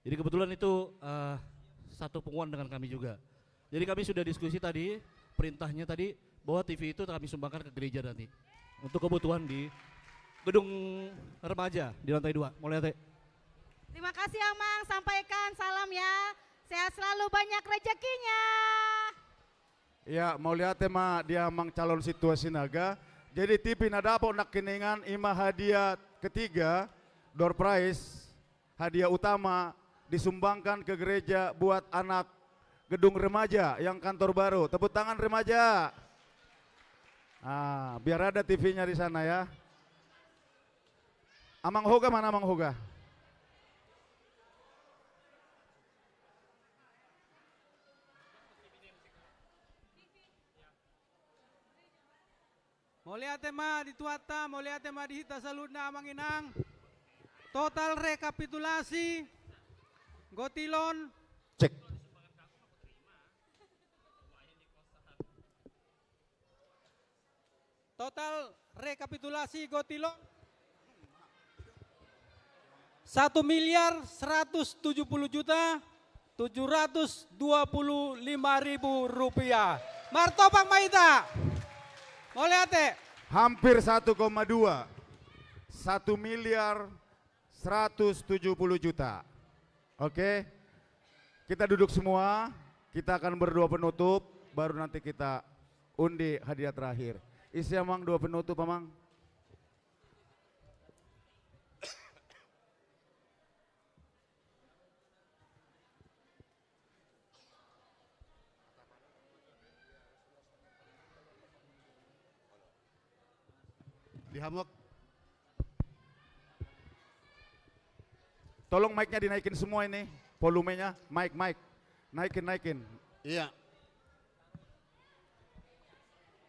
Jadi kebetulan itu, eh, satu punguan dengan kami juga. Jadi kami sudah diskusi tadi, perintahnya tadi, bahwa T V itu kami sumbangkan ke gereja nanti. Untuk kebutuhan di gedung remaja di lantai dua. Mauliate. Terima kasih Amang, sampaikan salam ya. Sehat selalu, banyak rezekinya. Ya, mauliate ma di amang calon sintua Sinaga. Jadi T V na dapot nangkiningan i ma hadiah ketiga, door prize, hadiah utama disumbangkan ke gereja buat anak gedung remaja yang kantor baru. Tepuk tangan remaja. Ah, biar ada T V-nya di sana ya. Amang Hoga mana Amang Hoga? Mauliate ma di Tuhanta, mauliate ma di hita saluhutna amang inang. Total rekapitulasi, gotilon. Cek. Total rekapitulasi gotilon. Satu miliar seratus tujuh puluh juta tujuh ratus dua puluh lima ribu rupiah. Martopak ma hita. Mauliate. Hampir satu koma dua. Satu miliar seratus tujuh puluh juta. Oke. Kita duduk semua, kita akan berdoa penutup, baru nanti kita undi hadiah terakhir. Isi amang doa penutup, amang. Di hamu. Tolong mic-nya dinaikin semua ini, volumenya, mic, mic. Naikin, naikin. Iya.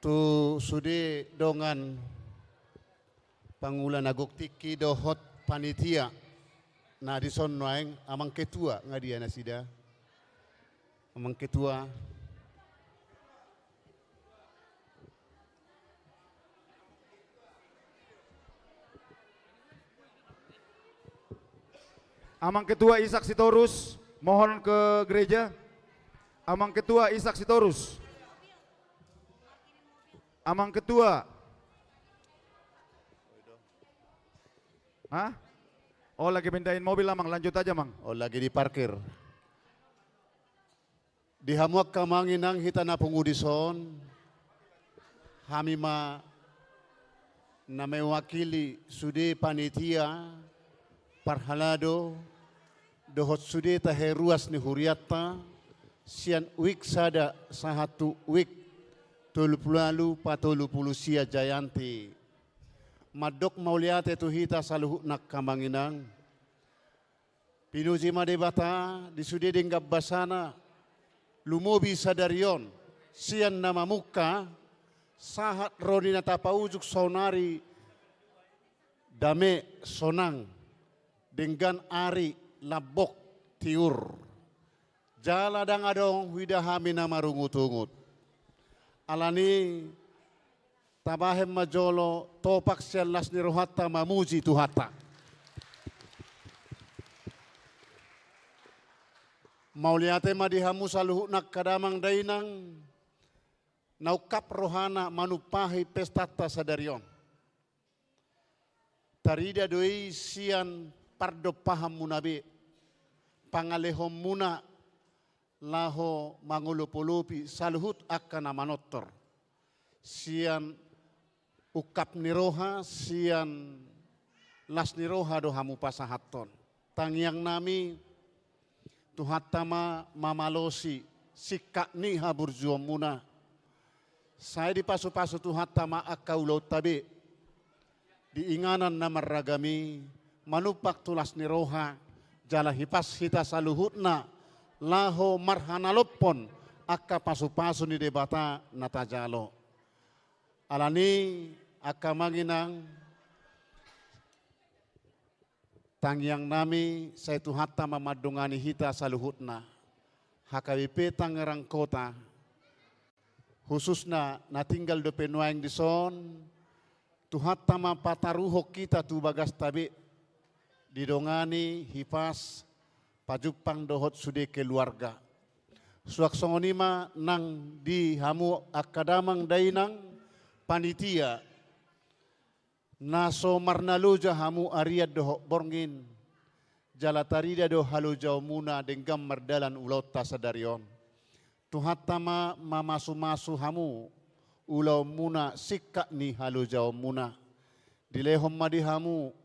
Tu sude dongan pangula na gok tingki dohot panitia. Na dison nuaeng amang ketua nga dia nasida. Amang ketua. Amang ketua Ishak Sitorus, mohon ke gereja. Amang ketua Ishak Sitorus. Amang ketua. Hah? Oh, lagi pindahin mobil, Amang. Lanjut aja, Mang. Oh, lagi diparkir. Di hamu angka amang inang hita na pungu dison, hami ma na mewakili sude panitia, parhalado, dohot sude tahe ruas ni hurianta, sian wik sada sahat tu wik tolu pulu ualu patolu pulu sia Jayanti. Mandok mauliate tu hita saluhutna angka amang inang. Pinuji ma Debata di sude denggan basana, lumobi sadari on, sian na mamungka, sahat ro di na tapaujung saonari, dame sonang, denggan ari lambok tiur. Jala ndang adong huida hami na marungutungut. Alani, tabahen ma jolo topak sian las ni rohanta mamuji Tuhanta. Mauliate ma di hamu saluhutna angka damang dainang, na ungkap rohana manumpahi pestanta sadari on. Tarida do i sian pardompahanmuna be, pangalehonmuna laho mangolopolopi saluhut angka na manortor. Sian ungkap ni roha, sian las ni roha do hamu pasahathon. Tangiangnami, Tuhanta ma mamalosi singkat ni haburjuonmuna. Sai dipasupasu Tuhanta ma angka ulaonta be di inganan na marragam i, manumpak tu las ni roha, jala hipas hita saluhutna laho marhanalophon angka pasupasu ni Debata na tajalo. Alani, angka amang inang, tangiangnami sai Tuhanta ma mandongani hita saluhutna. H K B P Tangerang Kota, khususna na tinggal dope nuaeng dison, Tuhanta ma pataruhon hita tu bagasta be, didongani hipas pajumpang dohot sude keluarga. Suang songon i ma nang di hamu angka damang dainang panitia, na so marnaloja hamu arian dohot borngin, jala tarida do halojaonmuna denggan mardalan ulaonta sadari on. Tuhanta ma mamasumasu hamu ulaonmuna singkat ni halojaonmuna. Dilehon ma di hamu,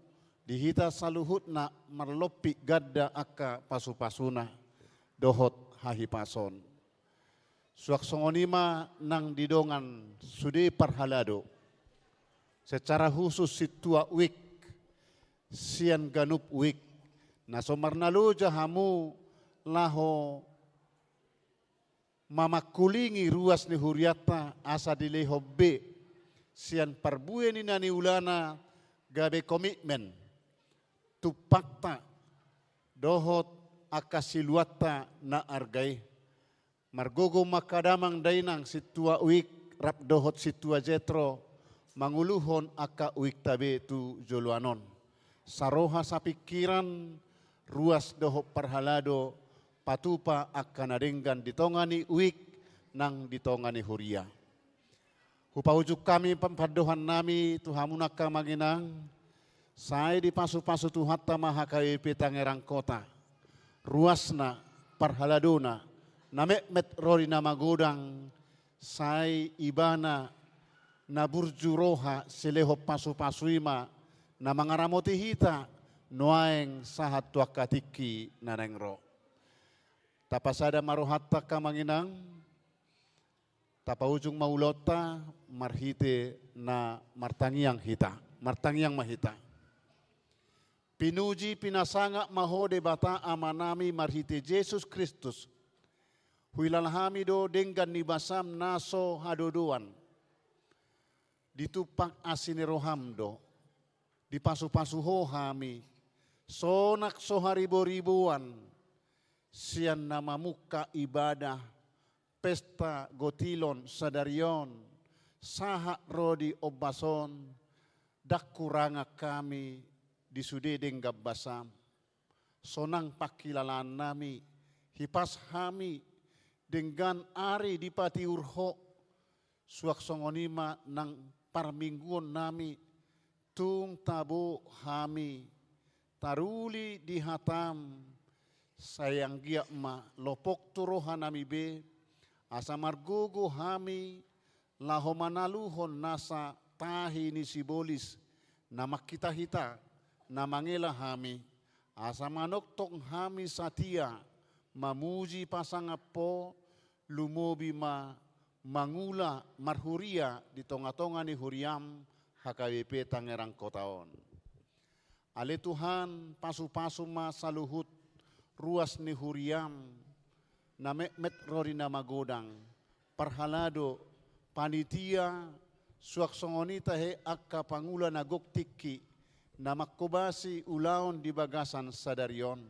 di hita saluhutna marlompit ganda angka pasupasuna dohot hahipason. Suang songon i ma nang di dongan sude parhalado. Secara khusus sintua uik, sian ganup uik, na so marnaloja hamu laho mamangkulingi ruas ni hurianta asa dilehon be sian parbue ni na niulana gabe komitmen tumpakta dohot angka siluanta na arga i. Margogo ma angka damang dainang sintua uik rap dohot sintua Jetro manguluhon angka uikta be tu joloan on. Saroha sapingkiran, ruas dohot parhalado, patupa angka na denggan di tonga ni uik nang di tonga ni huria. Hupaujung hami pam-, pandohan nami tu hamu angka amang inang, sai dipasupasu Tuhanta ma H K B P Tangerang Kota, ruasna, parhaladona, na metmet ro di na magodang, sai Ibana na burju roha silehon pasupasu i ma na mangaramoti hita nuaeng sahat tu angka tingki na naeng ro. Tapasada ma rohanta angka amang inang, tapaujung ma ulaonta marhite na martangiang hita. Martangiang ma hita. Pinuji pinasangap ma Ho Debata Amanami marhite Jesus Kristus. Huhilala hami do denggan ni basam na so hadodoan. Ditumpak asi ni roham do. Dipasupasu Ho hami. Sonang so hariboriboan. Sian na mamungka ibadah, pesta gotilon sadari on, sahat ro di ombas on, ndang hurangan hami di sude denggan basam. Sonang pangkilalaan nami, hipas hami, denggan ari dipatiur Ho, suang songon i ma nang parmingguon nami, tung tabo hami, taruli di hatam, sai anggiat ma lopok tu roha nami be, asa margogo hami, laho manaluhon nasa tahi ni sibolis, na manghitahita, na mangela hami, asa manongtong hami satia, mamuji pasangap Ho, lumobi ma mangula marhuria di tongatonga ni huriam H K B P Tangerang Kota on. Ale Tuhan, pasupasu ma saluhut ruas ni huriam, na metmet ro di na magodang, parhalado, panitia, suang songon i tahe angka pangula na gok tingki, na manghobasi ulaon di bagasan sadari on.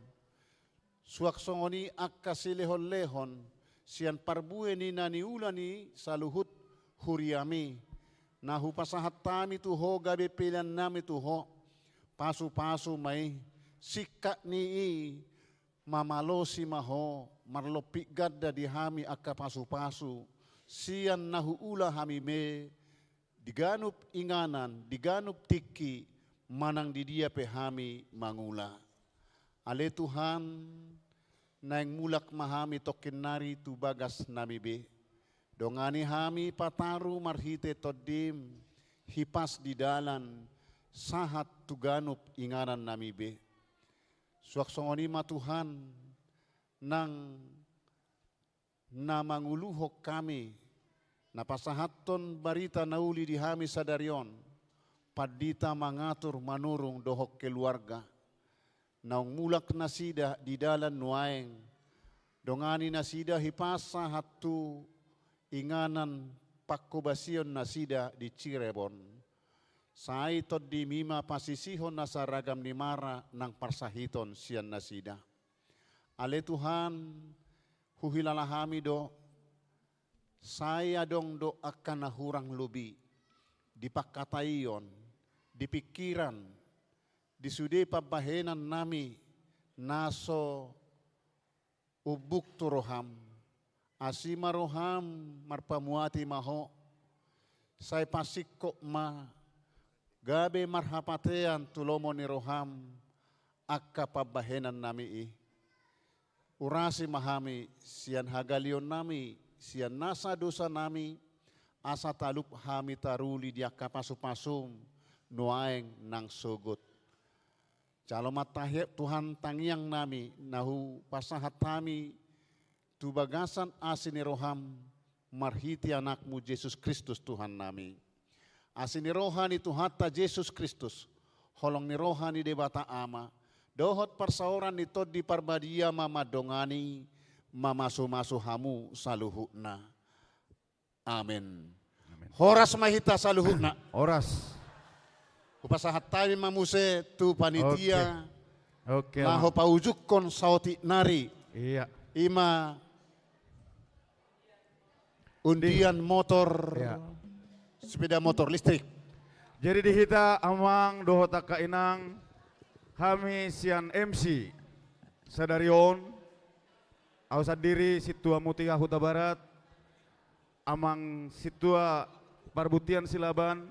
Suang songon i angka silehonlehon sian parbue ni na niula ni saluhut huriami, na hupasahat hami tu Ho gabe pelean nami tu Ho, pasupasu ma i, singkat ni i, mamalosi ma Ho, marlompit ganda di hami angka pasupasu, sian na huula hami be, di ganup inganan, di ganup tingki, manang di dia pe hami mangula. Ale Tuhan, naeng mulak ma hami tongkin nari tu bagas nami be. Dongani hami pataru marhite Tondim, hipas di dalan, sahat tu ganup inganan nami be. Suang songon i ma Tuhan, nang na manguluhon hami, na pasahathon barita na uli di hami sadari on, pandita mangatur manurung dohot keluarga, naung mulak nasida di dalan nuaeng, dongani nasida hipas sahat tu inganan panghobasion nasida di Cirebon. Sai Tondimi ma pasisihon nasa ragam ni mara nang parsahiton sian nasida. Ale Tuhan, huhilala hami do, sai adong do angka na hurang lobi, di pangkataion, di pingkiran, di sude pambahenan nami, na so umbuk tu roham. Asi ma roham, marpamuati ma Ho, sai pasingkop ma, gabe marhapatean tu lomo ni roham, angka pambahenan nami i. Urasi ma hami sian hagaleonnami, sian nasa dosanami, asa talup hami taruli di angka pasu-pasum nuaeng nang sogot. Jalo ma tahe-, Tuhan, tangiangnami na hupasahat hami tu bagasan asi ni roham marhite Anakmu Jesus Kristus Tuhannami. Asi ni roha ni Tuhanta Jesus Kristus, holong ni roha ni Debata Ama, dohot parsaoran ni Tondi Parbadia ma mandongani, mamasu-masu hamu saluhutna. Amen. Amen. Horas ma hita saluhutna. Horas. Hupasahat hami ma muse tu panitia. Oke. Oke, laho paujungkon saotik nari. Iya. I ma undian motor, iya, sepeda motor listrik. Jadi di hita amang dohot angka inang, hami sian M C sadari on, au sandiri Sintua Mutia Hutabarat, Amang Sintua Parbutian Silaban,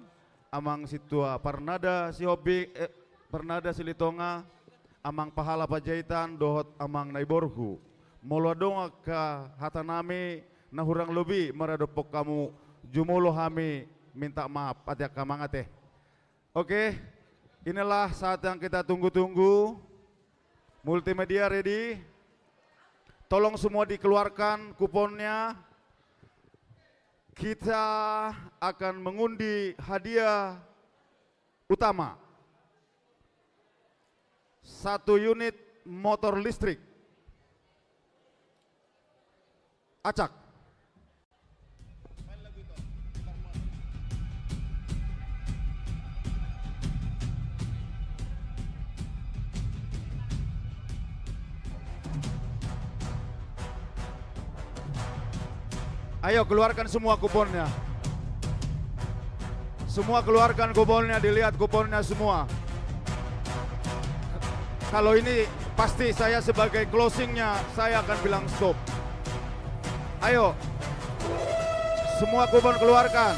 Amang Sintua Parnada Sihombing, eh, Parnada Silitonga, Amang Pahala Panjaitan, dohot Amang Naiborhu. Molo adong angka hatanami na hurang lobi maradophon hamu, jumolo hami minta maaf, ate angka amang ate. Oke, inilah saat yang kita tunggu-tunggu. Multimedia ready. Tolong semua dikeluarkan kuponnya. Kita akan mengundi hadiah utama. Satu unit motor listrik. Acak. Ayo, keluarkan semua kuponnya. Semua keluarkan kuponnya, dilihat kuponnya semua. Kalau ini pasti saya sebagai closingnya, saya akan bilang stop. Ayo. Semua kupon keluarkan.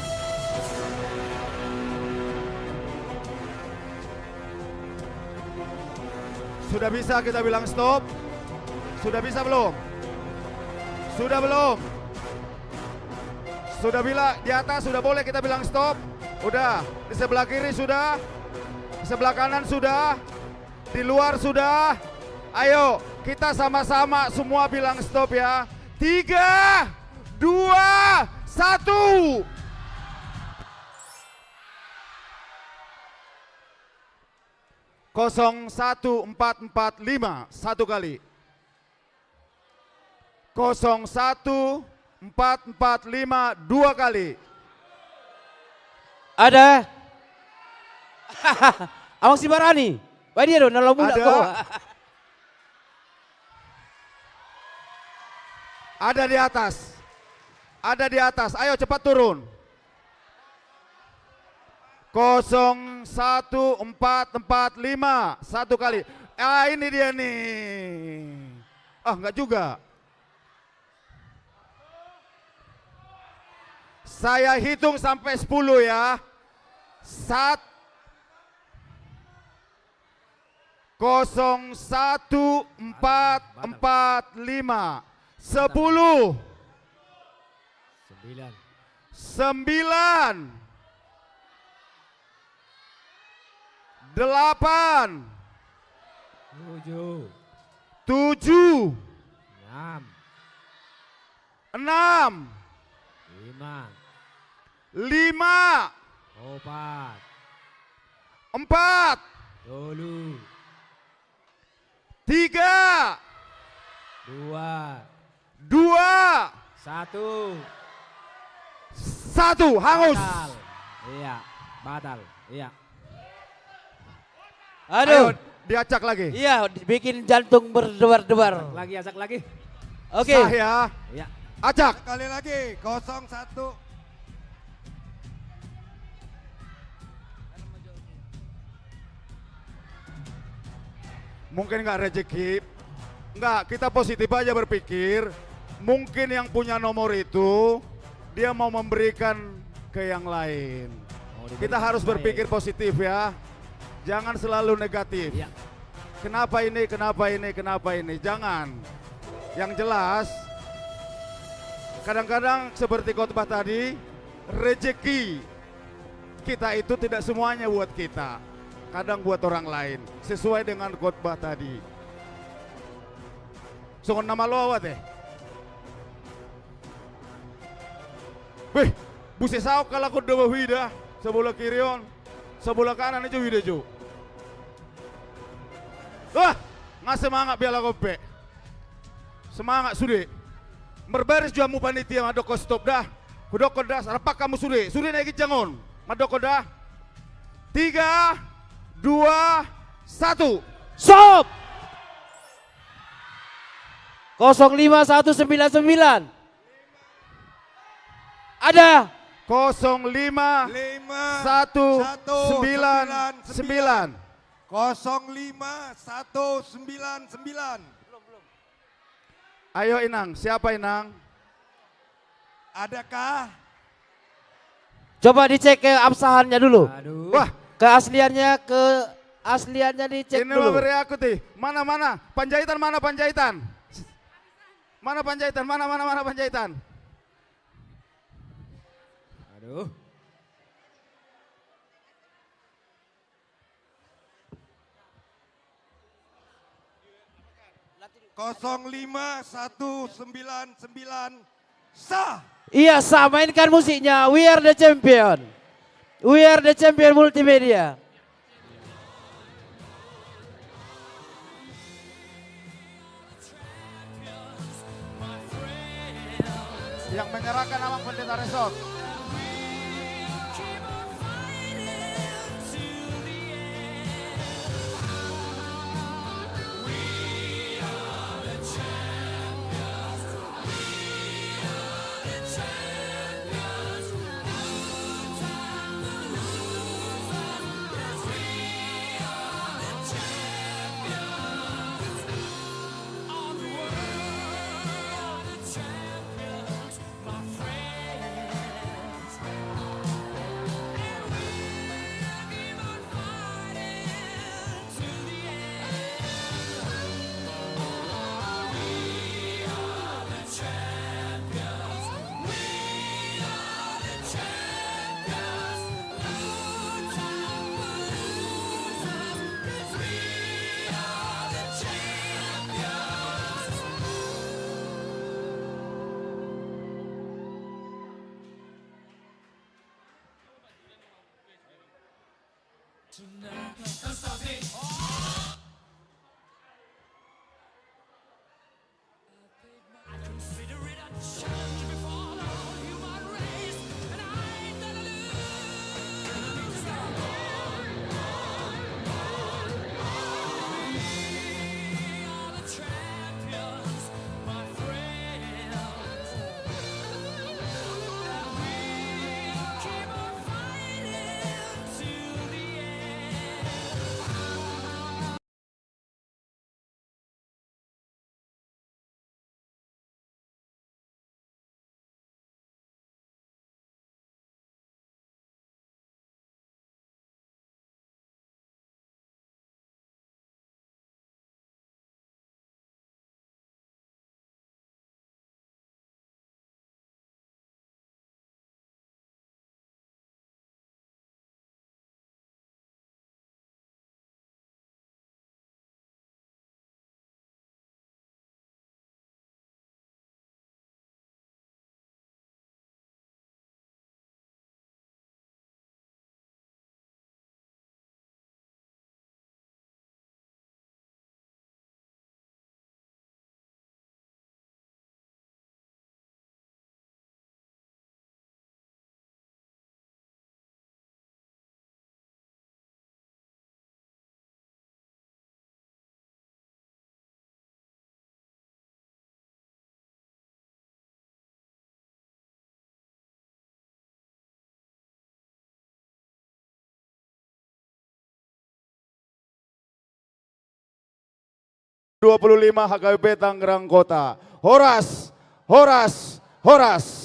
Sudah bisa kita bilang stop? Sudah bisa belum? Sudah belum? Sudah bila-, di atas sudah boleh kita bilang stop? Udah. Di sebelah kiri sudah? Di sebelah kanan sudah? Di luar sudah? Ayo, kita sama-sama semua bilang stop ya. Tiga, dua, satu. Kosong satu empat empat lima, satu kali. Kosong satu empat empat lima, dua kali. Ada? Amang Sibarani. Baen dia do, na laho mulak. Ada. Ada di atas. Ada di atas. Ayo cepat turun. Kosong satu empat empat lima, satu kali. Ah, ini dia nih. Ah, enggak juga. Saya hitung sampai sepuluh ya. Sat-, kosong satu empat empat lima. Sepuluh. Sembilan. Sembilan. Delapan. Tujuh. Tujuh. Enam. Enam. Lima. Lima. Opat. Empat. Tolu. Tiga. Dua. Dua. Satu. Satu. Hangus. Batal. Iya, batal. Iya. Aduh. Ayo, diacak lagi. Iya, bikin jantung berdebar-debar. Acak lagi, acak lagi. Oke. Sah ya. Iya. Acak. Sekali lagi, kosong satu. Mungkin nggak rezeki. Nggak, kita positif aja berpikir. Mungkin yang punya nomor itu, dia mau memberikan ke yang lain. Mau diberikan ke yang lain. Kita harus berpikir positif ya. Jangan selalu negatif. Iya. Kenapa ini, kenapa ini, kenapa ini? Jangan. Yang jelas, kadang-kadang seperti khotbah tadi, rezeki kita itu tidak semuanya buat kita, kadang buat orang lain, sesuai dengan khotbah tadi. Songon na malo au ate. Beh, buset, saut halak on do huida, sabola kiri on, sabola kanan i jo huida jo. Wah, nga semangat be halak on pe. Semangat sude. Marbaris jo hamu panitia, mandokkon stop da. Hudokkon da, rap hamu sude. Sude na di ginjang on. Mandokkon da. Tiga, dua, satu. Stop! Kosong lima satu sembilan sembilan. Ada. Kosong lima satu sembilan sembilan. Kosong lima satu sembilan sembilan. Ayo, Inang, siapa, Inang? Adakah? Coba dicek keabsahannya dulu. Aduh. Wah. Keasliannya, keasliannya dicek dulu. Ini mau beri aku ti. Mana, mana? Panjaitan mana, Panjaitan? Mana Panjaitan? Mana, mana, mana Panjaitan? Aduh. Kosong lima satu sembilan sembilan, sah. Iya, sah. Mainkan musiknya. We are the champion. We are the champion multimedia. Yang menyerahkan Amang Pendeta Resort. Dua puluh lima H K B P Tangerang Kota. Horas, horas, horas.